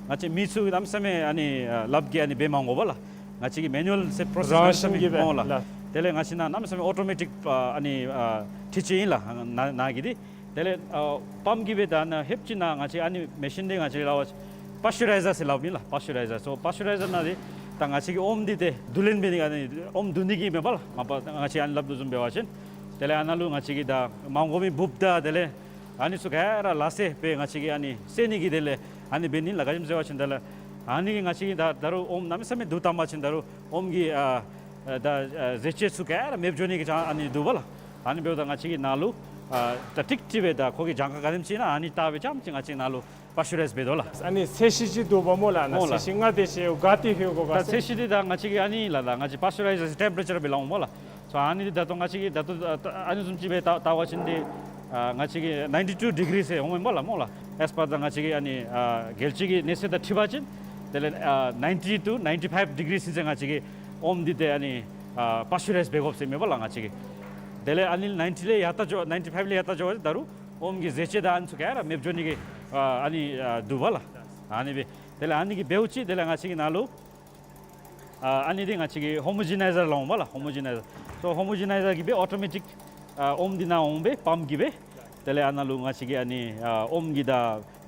བཅས་མི་ཚུ་གནམ་མེད་ས་མེད་ཨ་ནི་ཨ་ལགཔ་གིས་ཨ་ནི་འབད་མ་དགོ་པས་ལགས། ང་བཅས་ཀྱི་མེ་ནུ་ཨལ་ཟེར་པྲོ་སེསི་རང་གནམ་མེད་ས་མེད་བཞིན་གྱིས་སྦེ་སྨོ་ལགས། ལགས། དེ་ལས་ང་བཅས་ནཱ་གནམ་མེད་ས་མེད་ཨོ་ཊོ་མེ་ཊིཀ་ཨ་ཨ་ནི་ཨ་འཕྲུལ་ཆས་ཨིན་ལགས། ནཱ་ནཱ་གི་འདི་དེ་ལས་ཨ་པམཔ་གིས་སྦེ་ད་ནཱ་ཧེབ་ཅིག་ནཱ་ང་བཅས་ཨ་ནི་མེ་ཤིན་འདི་ང་བཅས་སླབ་པ་ཅིན་པཱ་སི་ཅུ་རའི་ཛར་ཟེར་སླབ་ཨིན་ལགས། པཱ་སི་ཅུ་རའི་ཛར། སོ་པཱ་སི་ཅུ་རའི་ཛར་ནང་འདི་ད་ང་བཅས་ཀྱིས་ཨོམ་འདི་ཏེ་བསྡུ་ལེན་འབད་ནི་ཨ་ནི་ཨོམ་བསྡུ་ནི་གི་མེན་པས་ལགས། མ་པ་ང་བཅས་ཨ་ནི་སླབ་དོ་བཟུམ་འབད་བ་ཅིན་དེ་ལས་ཨ་ནཱ་ལུ་ང་བཅས་ཀྱིས་ད་མ་དགོ་མི་འབུཔ་དང་དེ་ལས་ཨ་ནི་ཚུ་ག་ར་ལ་སེ་སྦེ་ང་བཅས་ཀྱིས་ཨ་ནི་བསལ་ནི་གི་དེ་ལས་ཨ་ནི་འབད་ནི་ལགས། ག་ཅི་སྨོ་ཟེར་བ་ཅིན་དེ་ལས་ཨ་ནི་གིས་ང་བཅས་ཀྱིས་ད་ད་རུང་ཨོམ་གནམ་མེད་ས་མེད་བསྡུ་བཏང་པ་ཅིན་ད་རུང་ཨོམ་གྱི་ཨ་ཨ་ད་ཨ་ཟས་བཅུད་ཚུ་ག་ར་མེདཔ་འགྱོ་ནི་གི་ཅང་ཨ་ནི་འདུག་པས་ལགས། ཨ་ནི་འབདཝ་ད་ང་བཅས་ཀྱིས་ནཱ་ལུ་ཨ་ད་ཀྲིག་ཀྲི་སྦེ་ད་ཁོ་གི་གྱངས་ཁ་ག་དེམ་ཅིག་ཨིན་ན་ཨ་ནི་བལྟ་སྦེ་རྐྱངམ་ཅིག་ང་བཅས་ནཱ་ལུ་པཱ་སི་ཅུ་རའིཛ་འབད་དོ་ལགས། ཨ་ནི་ཚད་གཞི་ཅིག་འདུག་པ་སྨོ་ལགས། ཨ་ནཱ་སྨོ་ལགས། ཚད་གཞི་འདི་ད་ང་བཅས་ཀྱིས་ཨ་ནི་ལགས་ད་ང་བཅས་པཱ་སི་ཅུ་རའི་ཛར་ཊེམ་པེ་རེ་ཅར་སྦེ་སླབ་འོང་སྨོ་ལགས། སོ་ཨ་ནི་འདི་ད་ལྟོ་ང་བཅས་ཀྱིས་ད་ལྟོ་ཨ་ཨ་ནི་བཟུམ་ཅིག་སྦེ་བལྟ་བལྟ་བ་ཅིན་འདི་ཨ་ང་བཅས་ཀྱིས་ནའིན་ཊི་ཊུ་ཌི་གི་རི་ཟེར་འོང་མས་སྨོ་ལགས། སྨོ་ལགས། ཨེས་པར་ད་ང་བཅས་ཀྱི་ཨ་ནི་ཨ་རྒྱལ་སྤྱི་གི་གནས་ཚད་དང་འཁྲིལ་བ་ཅིན་དེ་ལས་ཨ་ནའིན་ཊི་ཊུ་ནའིན་ཊི་ཕའིབ་ཌི་གི་རི་ཟེར་ང་བཅས་ཀྱིས་ཨོམ་འདི་ཏེ་ཨ་ནི་ཨ་པཱ་སི་ཅུ་རའིཛ་འབད་དགོཔ་ཟེར་མས་སྨོ་ལགས་ང་བཅས་ཀྱིས། དེ་ལས་ཨ་ནི་ནའིན་ཊི་ལས་ཡར་ལྟ་འགྱོ་ནའིན་ཊི་ཕའིབ་ལས་ཡར་ལྟ་འགྱོ་བ་ཅིན་ད་རུང་ཨོམ་གྱི་ཟས་བཅུད་དང་ཨ་ནི་ཚུ་ག་ར་མེདཔ་འགྱོ་ནི་གི་ཨ་ཨ་ནི་ཨ་འདུག་པས་ལགས། ཨ་ནི་སྦེ་དེ་ལས་ཨ་ནི་གིས་འབདཝ་ཅིག་དེ་ལས་ང་བཅས་ཀྱིས་ནཱ་ལུ་ཨ་ཨ་ནི་འདི་ང་བཅས་ཀྱིས་ཧོ་མོ་ཇི་ནའི་ཛར་སླབ་འོང་སྨོ་ལགས། ཧོ་མོ་ཇི་ནའི་ཛར། སོ་ཧོ་མོ་ཇི་ནའི་ཛར་གིས་སྦེ་ཨོ་ཊོ་མེ་ཊིཀ་ཨ་ཨོམ་འདི་ནཱ་འོང་སྦེ་པམཔ་གིས་སྦེ་དེ་ལས་ཨ་ནཱ་ལུ་ང་བཅས་ཀྱིས་ཨ་ནི་ཨ་ཨོམ་གྱི་ད་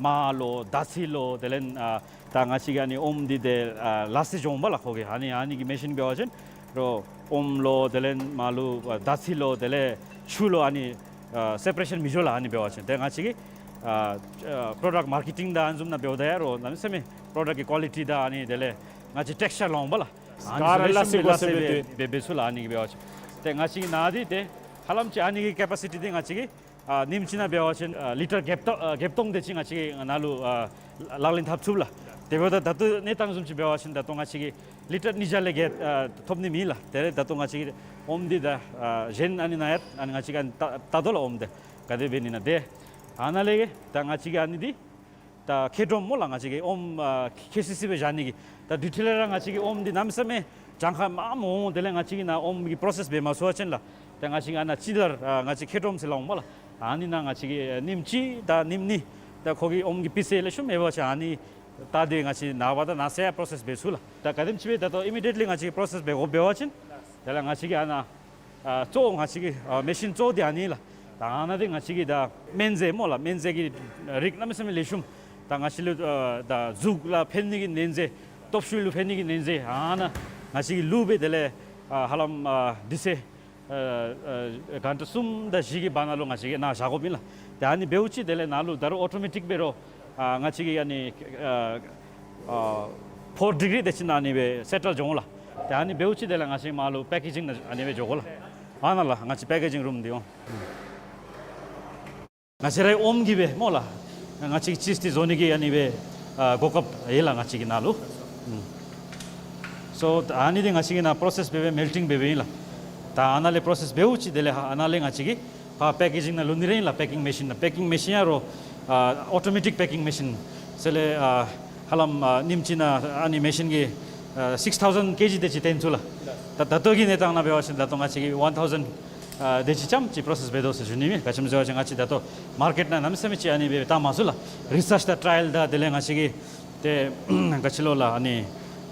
མར་ལོ་ད་ཚི་ལོ་དེ་ལས་ཨ་ད་ང་བཅས་ཀྱིས་ཨ་ནི་ཨོམ་འདི་ཏེ་ཨ་ལ་སེ་འགྱོ་འོང་སྨོ་ལགས། ཁོ་གིས་ཨ་ནི་ཨ་ནི་གི་མེ་ཤིན་འབད་བ་ཅིན་རོགས་ཨོམ་ལོ་དེ་ལས་མར་ལོ་ཨ་ད་ཚི་ལོ་དེ་ལས་ཆུ་ལོ་ཨ་ནི་ཨ་སེ་པ་རེ་ཤཱན་མི་འགྱོ་ལགས། ཨ་ནི་འབད་བ་ཅིན་ཏེ་ང་བཅས་ཀྱིས་ཨ་ཨ་པྲོ་ཌཀཊ་མར་ཀེ་ཊིང་དང་ཨ་ནི་བཟུམ་ནང་འབདཝ་ད་ཡང་རོགས་གནམ་མེད་ས་མེད་པྲོ་ཌཀཊ་ཀྱི་ཀོ་ལི་ཊི་དང་ཨ་ནི་དེ་ལས་ང་བཅས་ཊེགསི་ཅར་སླབ་འོང་སྨོ་ལགས། ཨ་ནི་ག་ར་ཚུ་ལེགས་ཤོམ་སྦེ་ལ་སེ་སྦེ་འབད་འབད་ཚུགས་ལགས། ཨ་ནི་གིས་འབད་བ་ཅིན་ཏེ་ང་བཅས་ཀྱིས་ནཱ་འདི་ཏེ་ཧ་ལམ་ཅིག་ཨ་ནི་གི་ཀེ་པེ་སི་ཊི་འདི་ང་བཅས་ཀྱིས་ཨ་ཉིནམ་གཅིག་ནང་འབད་བ་ཅིན་ཨ་ལི་ཊར་བརྒྱད་སྟོང་ཨ་བརྒྱད་སྟོང་དེ་ཅིག་ང་བཅས་ཀྱིས་ནཱ་ལུ་ཨ་ལག་ལེན་འཐབ་ཚུགས་ལགས། དེ་འབདཝ་ད་ད་ལྟོ་གནས་སྟངས་བཟུམ་ཅིག་འབད་བ་ཅིན་ད་ལྟོ་ང་བཅས་ཀྱིས་ལི་ཊར་ཉིས་བརྒྱ་ལས་བརྒལ་ཨ་ཐོབ་ནི་མེད་ལགས། དེ་ལས་ད་ལྟོ་ང་བཅས་ཀྱིས་ཨོམ་འདི་ད་ཨ་གཞན་ཨ་ནི་ནང་ཡང་ཨ་ནི་ང་བཅས་ཀྱིས་ཨ་ནི་བལྟ་བལྟ་དོ་ལགས། ཨོམ་འདི་ག་དེ་འབད་ནི་ཨིན་ན། ཏེ་ཨ་ནཱ་ལས་ད་ང་བཅས་ཀྱིས་ཨ་ནི་འདི་ད་ཁེ་ཌོམ་སྨོ་ལགས། ང་བཅས་ཀྱིས་ཨོམ་ཨ་ཁེ་སི་སི་སྦེ་བཞག་ནི་གི་ད་དུས་ཐོག་ལས་ར་ང་བཅས་ཀྱིས་ཨོམ་འདི་གནམ་མེད་ས་མེད་གྱངས་ཁ་མངམ་འོང་། དེ་ལས་ང་བཅས་ཀྱིས་ནཱ་ཨོམ་གྱི་པྲོ་སེསི་འབད་མ་ཚུགས་པ་ཅིན་ལགས། ད་ང་བཅས་ཀྱིས་ཨ་ནཱ་ཅིག་ད་ཨ་ང་བཅས་ཁེ་ཌོམ་ཟེར་སླབ་འོང་སྨོ་ལགས། ཨ་ནི་ནང་ང་བཅས་ཀྱིས་ཉིནམ་གཅིག་དང་ཉིནམ་གཉིས་ད་ཁོ་གི་ཨོམ་གྱི་སྤུས་ཚད་ལེགས་ཤོམ་མེད་པ་ཅིན་ཨ་ནི་བལྟ་སྟེ་ང་བཅས་ནངས་པ་དང་གནངས་ཚེ་ཡང་པྲོ་སེསི་འབད་ཚུགས་ལགས། ད་ག་དེམ་ཅིག་སྦེ་ད་ལྟོ་ཨི་མི་ཌི་ཡེཊ་ལི་ང་བཅས་ཀྱིས་པྲོ་སེསི་འབད་དགོཔ་འབད་བ་ཅིན་དེ་ལས་ང་བཅས་ཀྱིས་ཨ་ནཱ་ཨ་གཙོ་བོ་ང་བཅས་ཀྱི་ཨ་མེ་ཤིན་གཙོ་བོ་འདི་ཨ་ནི་ལགས། ད་ཨ་ནཱ་འདི་ང་བཅས་ཀྱི་ད་སྨན་རྫས་སྨོ་ལགས། སྨན་རྫས་ཀྱི་རིགས་གནམ་མེད་ས་མེད་ལེགས་ཤོམ། ད་ང་བཅས་ལུ་ཨ་ད་གཟུགས་ལུ་ཕན་ནི་གི་སྨན་རྫས་སྟོབས་ཤུགས་ལུ་ཕན་ནི་གི་སྨན་རྫས་ཨ་ནཱ་ང་བཅས་ཀྱིས་བླུགས་སྦེ་དེ་ལས་ཨ་ཧ་ལམ་ཨ་དུས་ཚོད་ཨ་ཨ་གྷན་ཊ་གསུམ་དང་བཞི་གི་བར་ན་ལུ་ང་བཅས་ཀྱིས་ནཱ་བཞག་དགོཔ་ཨིན་ལགས། ཏེ་ཨ་ནི་འབདཝ་ཅིག་དེ་ལས་ནཱ་ལུ་ད་རུང་ཨོ་ཊོ་མེ་ཊིཀ་འབད་རུང་ཨ་ང་བཅས་ཀྱི་ཨ་ནི་ཨ་ཨ་ཕོར་ཌི་གི་རི་དེ་ཅིག་ནང་ཨ་ནི་སྦེ་སེ་ཊལ་འགྱོ་འོང་ལགས། ཏེ་ཨ་ནི་འབདཝ་ཅིག་དེ་ལས་ང་བཅས་མར་ལུ་པེ་ཀེ་ཇིང་ནང་ཨ་ནི་སྦེ་འགྱོ་དགོ་ལགས། ཨ་ནཱ་ལགས་ང་བཅས་པེ་ཀེ་ཇིང་རུམ་འདི་འོང་། ང་བཅས་རའི་ཨོམ་གྱི་སྦེ་སྨོ་ལགས། ང་བཅས་ཀྱི་ཅིསི་འདི་བཟོ་ནི་གི་ཨ་ནི་སྦེ་ཨ་གོ་སྐབས་ཡོད་ལགས་ང་བཅས་ཀྱི་ནཱ་ལུ། ཨུམ། སོ་ཨ་ནི་འདི་ང་བཅས་ཀྱིས་ནཱ་པྲོ་སེསི་འབད་སྦེ་མེལ་ཊིང་འབད་སྦེ་ཨིན་ལགས། ད་ཨ་ནཱ་ལས་པོརོ་སེསི་འབདཝ་ཅིག་དེ་ལས་ཧ་ཨ་ནཱ་ལས་ང་བཅས་ཀྱིས་ཕར་པེ་ཀེ་ཇིང་ནང་ལུ་ནི་ར་ཨིན་ལགས། པེ་ཀིང་མེ་ཤིན་ནང་པེ་ཀིང་མེ་ཤིན་ཡང་རོགས་ཨ་ཨོ་ཊོ་མེ་ཊིཀ་པེ་ཀིང་མེ་ཤིན་ཟེར་ལས་ཨ་ཧ་ལམ་ཨ་ཉིནམ་གཅིག་ནང་ཨ་ནི་མེ་ཤིན་གྱིས་ཨ་སིགསི་ཐའུ་ཟེནཌ་ཀེ་ཇི་དེ་ཅིག་བཏོན་ཚུགས་ལགས། ད་ད་ལྟོ་གི་གནས་སྟངས་ནང་འབད་བ་ཅིན་ད་ལྟོ་ང་བཅས་ཀྱིས་ཝན་ཐའུ་ཟེནཌ་ཨ་དེ་ཅིག་ཙམ་ཅིག་པོརོ་སེསི་འབད་དོ་ཟེར་ཞུ་ནི་ཨིན། ག་ཅི་སྨོ་ཟེར་བ་ཅིན་ང་བཅས་ད་ལྟོ་མར་ཀེཊ་ནང་གནམ་མེད་ས་མེད་ཅིག་ཨ་ནི་སྦེ་བཏང་མ་ཚུགས་ལགས། རི་སརཆ་དང་ཊ་རའི་ཨལ་དང་དེ་ལས་ང་བཅས་ཀྱིས་ཏེ་ག་ཅི་ལོ་ལགས་ཨ་ནི་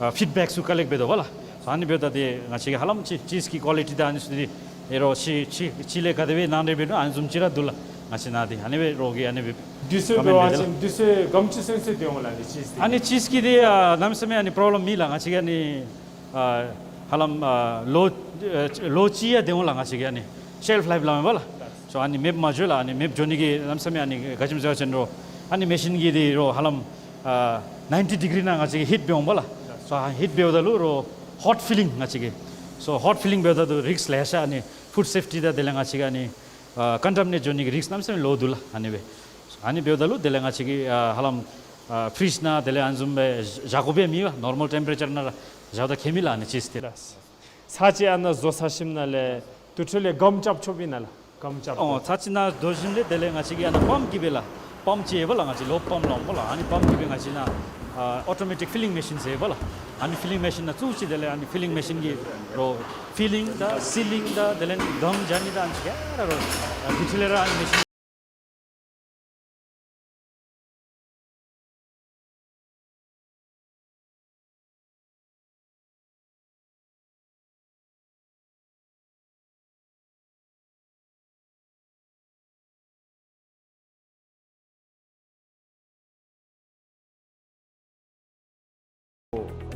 ཨ་ཕིཌ་བེཀ་ཚུ་ཀ་ལེཀཊ་འབད་དོ་བ་ལགས། ཨ་ནི་འབདཝ་ད་ཏེ་ང་བཅས་ཀྱིས་ཧ་ལམ་ཅིག་ཅིསི་གི་ཀོ་ལི་ཊི་དང་ཨ་ནི་ཚུ་འདི་ཨེ་རོགས་ཕྱི་ཕྱི་ཕྱི་ལས་ག་དེ་སྦེ་ནང་འདྲེན་འབད་ནུག་ཨ་ནི་བཟུམ་ཅིག་ར་འདུག་ལགས། ང་བཅས་ནང་འདི་ཨ་ནི་སྦེ་རོགས་ཀྱིས་ཨ་ནི་སྦེ་དུས་ཚོད་ཀ་མེནཊ་འབད་བ་འབད་དེ་ལགས། ཅིན་དུས་ཚོད་ག་དེམ་ཅིག་ཚུན་ཚོད་སྡོད་འོང་ལགས་ཨ་ནི་ཅིསི་འདི། ཨ་ནི་ཅིསི་གི་འདི་ཨ་གནམ་མེད་ས་མེད་ཨ་ནི་པོརོབ་ལེམ་མེད་ལགས། ང་བཅས་ཀྱིས་ཨ་ནི་ཨ་ཧ་ལམ་ཨ་ལོ་ཨ་ལོ་གཅིག་ཡང་སྡོད་འོང་ལགས། ང་བཅས་ཀྱིས་ཨ་ནི་ཤེལཕ་ལའིཕ་སླབ་མས་པ་ལགས། སོ་ཨ་ནི་མེདཔ་མ་འགྱོ་ལགས། ཨ་ནི་མེདཔ་འགྱོ་ནི་གི་གནམ་མེད་ས་མེད་ཨ་ནི་ག་ཅི་སྨོ་ཟེར་བ་ཅིན་རོགས་ཨ་ནི་མེ་ཤིན་གྱིས་འདི་རོགས་ཧ་ལམ་ཨ་ནའིན་ཊི་ཌི་གི་རི་ནང་ང་བཅས་ཀྱིས་ཧིཊ་འབད་འོང་པ་ལགས། སོ་ཨ་ཧིཊ་འབདཝ་ད་ལུ་རོགས་ཧོཊ་ཕི་ལིང་ང་བཅས་ཀྱིས། སོ་ཧོཊ་ཕི་ལིང་འབདཝ་ད་ལུ་རིསཀ་ལེ་ཤ་ཨ་ནི་ཕུཌ་སེཕ་ཊི་དང་དེ་ལས་ང་བཅས་ཀྱིས་ཨ་ནི་ཨ་ཀོན་ཊ་མི་ནེཊ་འགྱོ་ནི་གི་རིསཀ་གནམ་མེད་ས་མེད་ལོ་འདུག་ལགས། ཨ་ནི་སྦེ་ཨ་ནི་འབདཝ་ད་ལུ་དེ་ལས་ང་བཅས་ཀྱིས་ཨ་ཧ་ལམ་ཨ་ཕི་རིཇ་ནང་དེ་ལས་ཨ་ནི་བཟུམ་སྦེ་བཞག་དགོཔ་མེད་པ། ནོར་མཱལ་ཊེམ་པེ་རེ་ཅར་ནང་ར་བཞགཔ་ད་ཁྱད་མེད་ལགས་ཨ་ནི་ཅིསི་འདི་ར། ཚར་གཅིག་ཨ་ནཱ་བཟོ་ཚར་ཞིནམ་ལས་དེ་འཕྲོ་ལས་སྒམ་རྐྱབ་ཆོགཔ་ཨིན་ན་ལགས། སྒམ་རྐྱབ། ཨོ་ཚར་གཅིག་ནཱ་བཟོ་ཞིནམ་ལས་དེ་ལས་ང་བཅས་ཀྱིས་ཨ་ནཱ་པམཔ་གིས་སྦེ་ལགས། པམཔ་ཅིག་ཡོད་པ་ལགས། ང་བཅས་ལོབ་པམཔ་སླབ་འོང་པ་ལགས། ཨ་ནི་པམཔ་གིས་སྦེ་ང་བཅས་ནཱ་ཨ་ཨོ་ཊོ་མེ་ཊིཀ་ཕི་ལིང་མེ་ཤིན་ཟེར་པ་ལགས། ཨ་ནི་ཕི་ལིང་མེ་ཤིན་ནང་བཙུགས་ཅི། དེ་ལས་ཨ་ནི་ཕི་ལིང་མེ་ཤིན་གྱིས་རོགས་ཕི་ལིང་དང་སི་ལིང་དང་དེ་ལས་སྒམ་རྐྱབ་ནི་དང་ཨ་ནི་ཚུ་ག་ར་རོགས་ཨ་དེ་འཕྲོ་ལས་ར་ཨ་ནི་མེ་ཤིན།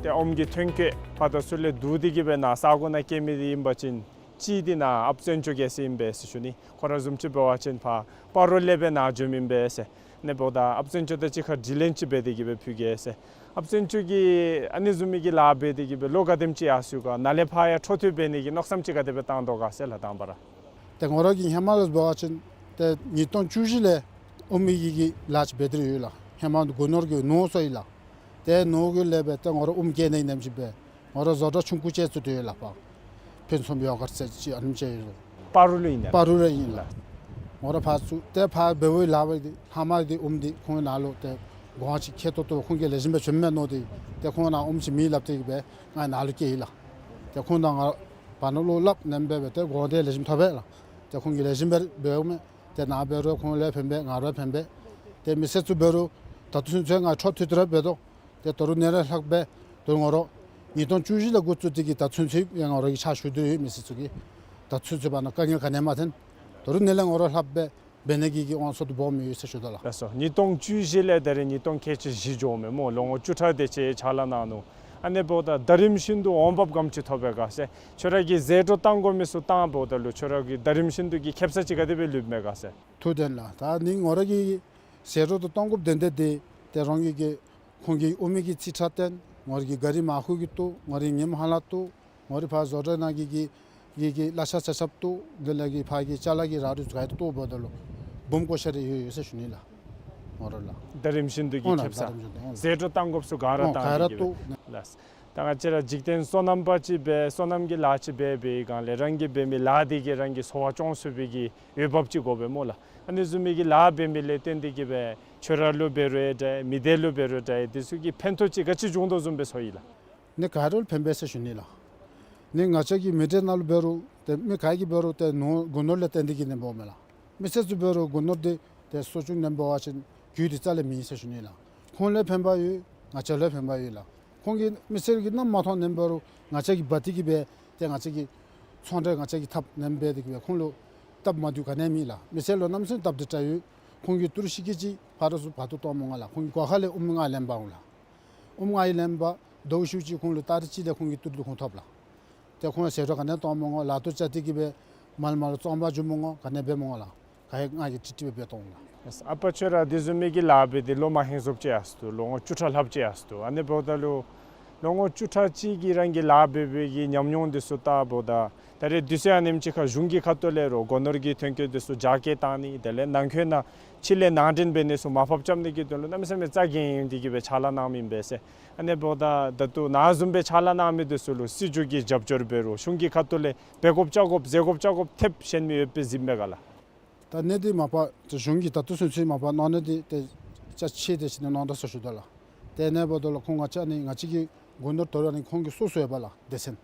ཏེ་ཨོམ་གྱི་ཐོན་སྐྱེད་ཕར་དང་ཚུར་ལས་བསྡུ་སྟེ་གི་སྦེ་ནཱ་ས་གོ་ནང་སྐྱེལ་མི་འདི་ཨིན་པ་ཅིན་གཅིག་འདི་ནཱ་ཨཔ་བཙན་སྐྱོག་རྒྱལ་མཚན་ཨིན་པས་ཟེར་ཞུ་ནི། ཁོ་ར་བཟུམ་ཅིག་འབད་བ་ཅིན་ཕར་སྤ་རོ་ལས་སྦེ་ནཱ་འབྱོནམ་ཨིན་པས་ཟེར། ཨ་ནི་འབདཝ་ད་ཨཔ་བཙན་སྐྱོག་དང་གཅིག་ཁར་དྲི་ལན་ཅིག་འབད་དེ་གི་སྦེ་ཕུལ་གེ་ཟེར། ཨཔ་བཙན་སྐྱོག་གིས་ཨ་ནི་བཟུམ་མའི་གི་ལཱ་འབད་དེ་གི་སྦེ་ལོ་ག་དེམ་ཅིག་ཡར་སོ་ཡི་ག། ནཱ་ལས་ཕར་ཡང་འཕྲོ་མཐུད་འབད་ནི་གི་མནོ་བསམ་ཅིག་ག་དེ་སྦེ་བཏང་དོ་ག་ཟེར་ལགས་དང་པ་ར། ཏེ་ང་ར་གིས་ཧེ་མ་ལས་འབད་བ་ཅིན་ཏེ་ཉིས་སྟོང་བཅུ་བཞི་ལས་ཨོམ་གྱི་གི་ལཱ་ཅིག་འབད་དེ་ར་ཡོད་ལགས། ཧེ་མ་སྒོ་ནོར་གྱི་ནོར་སོང་ཡི་ལགས། ཏེ་ནོར་གྱི་ལས་སྦེ་ཏེ་ང་ར་ཨོམ་སྐྱེལ་ནི་ནེམ་ཅིག་སྦེ་ང་ར་བཟོ་གྲྭ་ཆུང་ཀུ་ཅིག་བཙུགས་ཏེ་ཡོད་ལགས། ཕུན་སུམ་ཡོ་གརཊ་ཟེར་ཅིག་ཨ་ནེམ་ཅིག་ཡོད། སྤ་རོ་ལུ་ཨིན་ན། སྤ་རོ་ལུ་ཨིན་ལགས། ང་ར་ཕར་བཙུགས་ཏེ་ཕར་འབདཝ་ལས་འབད་དེ་ཧེ་མ་འདི་ཨོམ་འདི་ཁོང་ནཱ་ལུ་ཏེ་གོང་ཅིག་ཁེ་ཏོག་ཏོ་ཁོང་གིས་ལེགས་ཤོམ་སྦེ་བྱིནམ་མས་མནོ་སྟེ་ཏེ་ཁོང་ནཱ་ཨོམ་ཅིག་མེད་སླབ་སྟེ་གི་སྦེ་ང་ནཱ་ལུ་བསྐྱལ་ཡི་ལགས། ཏེ་ཁོང་དང་ང་བར་ན་ལུ་སླབ་ནེམ་སྦེ་སྦེ་ཏེ་གོང་འདི་ལེགས་ཤོམ་ཐོབ་པས་ལགས། ཏེ་ཁོང་གིས་ལེགས་ཤོམ་སྦེ་འབདཝ་མས། ཏེ་ནཱ་འབད་རུང་ཁོང་ལུ་ཕན་པས་ང་ར་ཕན་པས། ཏེ་མི་སེར་ཚུ་འབད་རུང་ད་ལྟོ་ཚུན་ཚོད་ང་འཕྲོ་མཐུད་དེ་ར་འབད་དོ། ཏེ་ད་རུང་ནཱ་ལས་ལྷག་སྦེ་ད་རུང་ང་ར་ཉིས་སྟོང་བཅུ་བཞི་ལས་འགོ་བཙུགས་ཏེ་གི་ད་ཚུན་ཚོད་ཡང་ང་ར་གིས་ཕྱག་ཞུ་སྟེ་ཡོད་མི་སེར་ཚུ་གི། ད་ཚུན་ཚོད་བར་ན་དཀའ་ངལ་ག་ནི་ཡང་མ་ཐོན། ད་རུང་ནཱ་ལས་ང་ར་ལྷག་སྦེ་འབད་ནི་གི་གི་དབང་ཚད་དུ་སྦོམ་ཡོད་ཟེར་ཞུ་དོ་ལགས། ལགས་སོ། ཉིས་སྟོང་བཅུ་བཞི་ལས་ད་རེས་ཉིས་སྟོང་ཁལ་གཅིག་བཞི་འགྱོཝ་མས་སྨོ། ལོ་ངོ་བཅུ་ཕྲག་དེ་ཅིག་ཕྱག་ལཱ་གནང་ནུག། ཨ་ནི་འབདཝ་ད་ད་རིམ་བཞིན་དུ་འོང་འབབ་ག་དེམ་ཅིག་ཐོབ་པས་ག་ཟེར། ཁྱོད་ར་གིས་ཟད་འགྲོ་བཏང་དགོ་མི་ཚུ་བཏང་འབདཝ་ད་ལུ་ཁྱོད་ར་གི་ད་རིམ་བཞིན་དུ་གི་ཁེ་སང་ཅིག་ག་དེ་སྦེ་ལུསཔ་མས་ག་ཟེར། ཐུགས་བདེན་ལགས། ད་ནི་ང་ར་གིས་ཟད་འགྲོ་དུ་གཏང་དགོཔ་དོན་དག་འདི་ཏེ་རང་གི་གི་ཁོང་གི་ཨོམ་གྱི་རྩིས་ཁྲ་བཏོན། ང་ར་གི་ག་རི་མར་ཁུ་གི་བཏོག། ང་ར་གི་ཉིམ་ཧ་ལ་བཏོག། ང་ར་ཕར་བཟོ་གྲྭ་ནང་གི་གི་གི་གི་གླ་ཆ་ཆ་ཁྱབ་བཏོག། དེ་ལས་གི་ཕར་གྱི་ཅ་ལ་གི་རག་རིགས་ག་ར་བཏོག་འབདཝ་ད་ལུ་འབུམ་སྐོར་ཤར་རེ་ཡོད་ཡོད་ཟེར་ཞུ་ནི་ལགས། ང་ར་ལགས། ད་རིམ་བཞིན་དུ་གི་ཨོ་ལགས། ཁེ་སང་ད་རིམ་བཞིན་དུ་ཨོ་ཟད་འགྲོ་བཏང་དགོཔ་ཚུ་ག་ར་ཨོ་ག་ར་བཏོག་ནི་ལགས། ད་ང་བཅས་ར་འཇིག་རྟེན་སོ་ནམ་པ་ཅིག་སྦེ་སོ་ནམ་གྱི་ལཱ་ཅིག་འབད་བའི་སྒང་ལས་རང་གིས་འབད་མི་ལཱ་འདི་གིས་རང་གི་འཚོ་བ་སྐྱོང་ཚུགས་པའི་གི་འོས་འབབ་ཅིག་དགོ་པས་སྨོ་ལགས། ཨ་ནི་བཟུམ་མའི་གི་ལཱ་འབད་མི་ལས་བརྟེན་ཏེ་གི་སྦེ་ཁྱོད་ར་ལུ་འབད་རུང་འདྲ་མི་སྡེ་ལུ་འབད་རུང་འདྲ་འདི་ཚུ་གི་ཕན་ཐོགས་ཅིག་ག་ཅི་བྱུང་དོ་བཟུམ་སྦེ་ཚོར་ཡི་ལགས། ནི་ག་ར་ལུ་ཕན་པས་ཟེར་ཞུ་ནི་ལགས། ནི་ང་བཅས་ཀྱི་མི་སྡེ་ནང་ལུ་འབད་རུང་ཏེ་མི་ག་གིས་འབད་རུང་ཏེ་ནོར་སྒོ་ནོར་ལས་བརྟེན་ཏེ་གི་ནི་འབདཝ་མས་ལགས། མི་སེར་ཚུ་འབད་རུང་སྒོ་ནོར་འདི་ཏེ་གསོ་སྐྱོང་ནི་འབད་བ་ཅིན་རྒྱུ་འདི་རྩ་ལས་མེད་ཟེར་ཞུ་ནི་ལགས། ཁོང་ལུ་ཕན་པ་ཡོད། ང་བཅས་ལུ་ཕན་པ་ཡོད་ལགས། ཁོང་གིས་མི་སེར་གྱིས་གནམ་མ་མཐོང་ནི་འབད་རུང་ང་བཅས་ཀྱིས་འབག་སྟེ་གི་སྦེ་ཏེ་ང་བཅས་ཀྱི་ཚོང་འབྲེལ་ང་བཅས་ཀྱིས་འཐབ་ནི་འབད་དེ་གི་སྦེ་ཁོང་ལུ་སྟབས་མ་བདེཝ་ག་ནི་ཡང་མེད་ལགས། མི་སེར་ལུ་གནམ་མེད་ས་མེད་སྟབས་བདེ་དྲགས་ཡོད། ཁོང་གིས་ཏི་རུ་ཤིག་གེ་ཅིག་ཕར་དང་ཚུར་འབག་སྟེ་གཏང་མི་དགོ་ལགས། ཁོང་གི་སྒོ་ཁ་ལས་ཨོམ་ལྔ་ལེན་པར་འོང་ལགས། ཨོམ་ལྔ་ཡང་ལེན་པར་ཟླཝ་གཅིག་ཁོང་ལུ་ཏ་རིག་གཅིག་ལས་ཁོང་གི་ཏི་རུ་འདི་ཁོང་ཐོབ་ལགས། ཏེ་ཁོང་ཟད་འགྲོ་ག་ནི་ཡང་གཏང་མི་དགོ། ལཱ་ཐོག་བཅད་དེ་གི་སྦེ་མར་མར་ལུ་བཙོང་པར་འགྱོ་མི་དགོ། ག་ནི་ཡང་འབད་མི་དགོ་ལགས། ག་ཡང་ང་གིས་ཀྲིག་ཀྲི་སྦེ་འབད་གཏང་འོང་ལགས། ཨ་པ་ཁྱོད་ར་དེ་བཟུམ་མའི་གི་ལཱ་འབད་དེ་ལོ་མ་ཧེང་སྐལ་ཅིག་ཡར་སོ་ནུག། ལོ་ངོ་བཅུ་ཕྲག་ལྷགཔ་ཅིག་ཡར་སོ་ནུག། ཨ་ནི་འབདཝ་ད་ལུ་ ལོ་ངོ་བཅུ་ཕྲག་གཅིག་གི་རིང་གི་ལཱ་འབད་བའི་གི་ཉམས་མྱོང་འདི་ཚུ་བལྟཝ་ད་ད་རེས་དུས་ཚོད་ཨ་ནེམ་ཅིག་ཁར་གཞུང་གི་ཁ་ཐུག་ལས་རོགས་སྒོ་ནོར་གྱི་ཐོན་སྐྱེད་འདི་ཚུ་རྒྱ་སྐྱེད་བཏང་ནི་དེ་ལས་ནང་འཁོད་ནང་ཕྱི་ལས་ནང་འདྲེན་འབད་ནི་ཚུ་མར་ཕབ་རྐྱབ་ནི་གི་དོན་ལུ་གནམ་མེད་ས་མེད་རྩ་འགེངས་ཡོད་དེ་གི་སྦེ་ཕྱག་ལཱ་གནང་མི་ཨིན་པས་ཟེར། ཨ་ནི་འབདཝ་ད་ད་ལྟོ་ནཱ་བཟུམ་སྦེ་ཕྱག་ལཱ་གནང་མི་འདི་ཚུ་ལུ་སྲིད་བྱུས་ཀྱི་རྒྱབ་སྐྱོར་འབད་རུང་གཞུང་གི་ཁ་ཐུག་ལས་འབད་དགོཔ་བཅའ་དགོཔ་ཟེར་དགོཔ་བཅའ་དགོཔ་ཐེབས་བཞེས་མི་ཡོདཔ་སྦེ་གཟིགསཔ་མས་ག་ལགས། ད་གནད་འདི་མ་པ་གཞུང་གིས་ད་ལྟོ་ཚུན་ཚོད་མ་པ་གནང་ནི་འདི་ཏེ་ཅ་ཆས་དེ་ཅིག་ནི་གནང་ད་ཟེར་ཞུ་དོ་ལགས། ཏེ་ཨ་ནི་འབདཝ་ད་ལུ་ཁོང་ང་བཅས་ནི་ང་བཅས་ཀྱི་སྒོ་ནོར་དོ་རུང་ཨ་ནི་ཁོང་གི་སོ་སོ་ཡོད་པ་ལགས། སྡེ་ཚན་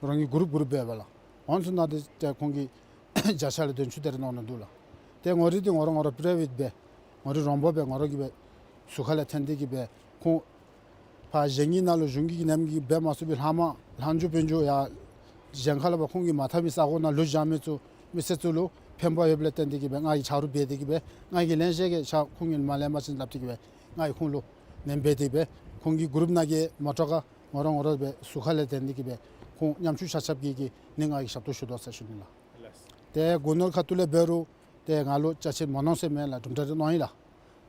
རང་གི་གུ་རུབ་གུ་རུབ་ཡོད་པ་ལགས། ཨ་ནི་ཚུ་ནང་འདི་ཏེ་ཁོང་གིས་བརྒྱ་ཆ་ལས་བདུན་ཅུ་དེ་རེ་གནང་ནི་འདུག་ལགས། ཏེ་ངོ་རིས་འདི་ངོ་ར་ངོ་ར་པ་རའི་ཝེཊ་སྦེ་ངོ་ར་རོང་པ་སྦེ་ངོ་ར་གི་སྦེ་ཟུར་ཁ་ལས་འཐོན་ཏེ་གི་སྦེ་ཁོང་ཕར་གཞན་གྱི་ནང་ལུ་གཞུང་གི་ནེམ་གི་འབད་མ་ཚུགས་པའི་ལྷག་མ་ལྷག་འགྱོ་དཔོན་འགྱོ་ཡར་གཞན་ཁ་ལས་ཕར་ཁོང་གིས་མ་འཐབ་མི་ས་གོ་ནང་ལུ་བཞག་མི་ཚུ་མི་སེར་ཚུ་ལུ་ཕན་པ་ཡོདཔ་ལས་བརྟེན་ཏེ་གི་སྦེ་ང་གིས་ཆ་རོགས་འབད་དེ་གི་སྦེ་ང་གིས་ལེན་ཤེས་གི་ཤ་ཁོང་གིས་མ་ལེན་པ་ཅིན་སླབ་སྟེ་གི་སྦེ་ང་གིས་ཁོང་ལུ་ལེན་འབད་དེ་སྦེ་ཁོང་གི་གུ་རུབ་ནང་གི་མོ་ཊ་ཀར་ངོ་ར་ངོ་ར་སྦེ་ཟུར་ཁ་ལས་འཐོན་ཏེ་གི་སྦེ་ཁོང་ཉམ་ཆུང་ཆ་ཁྱབ་ཀྱིས་གི་ནི་ང་གིས་ཞབས་ཏོག་ཞུ་དོ་ཟེར་ཞུ་ནི་ལགས། ཏེ་སྒོ་ནོར་ཁ་ཐུག་ལས་འབད་རུང་ཏེ་ང་ལུ་ཅ་ཆས་མ་གནང་ཟེར་མེད་ལགས། གྲུབ་འབྲས་རེ་གནང་ཡི་ལགས།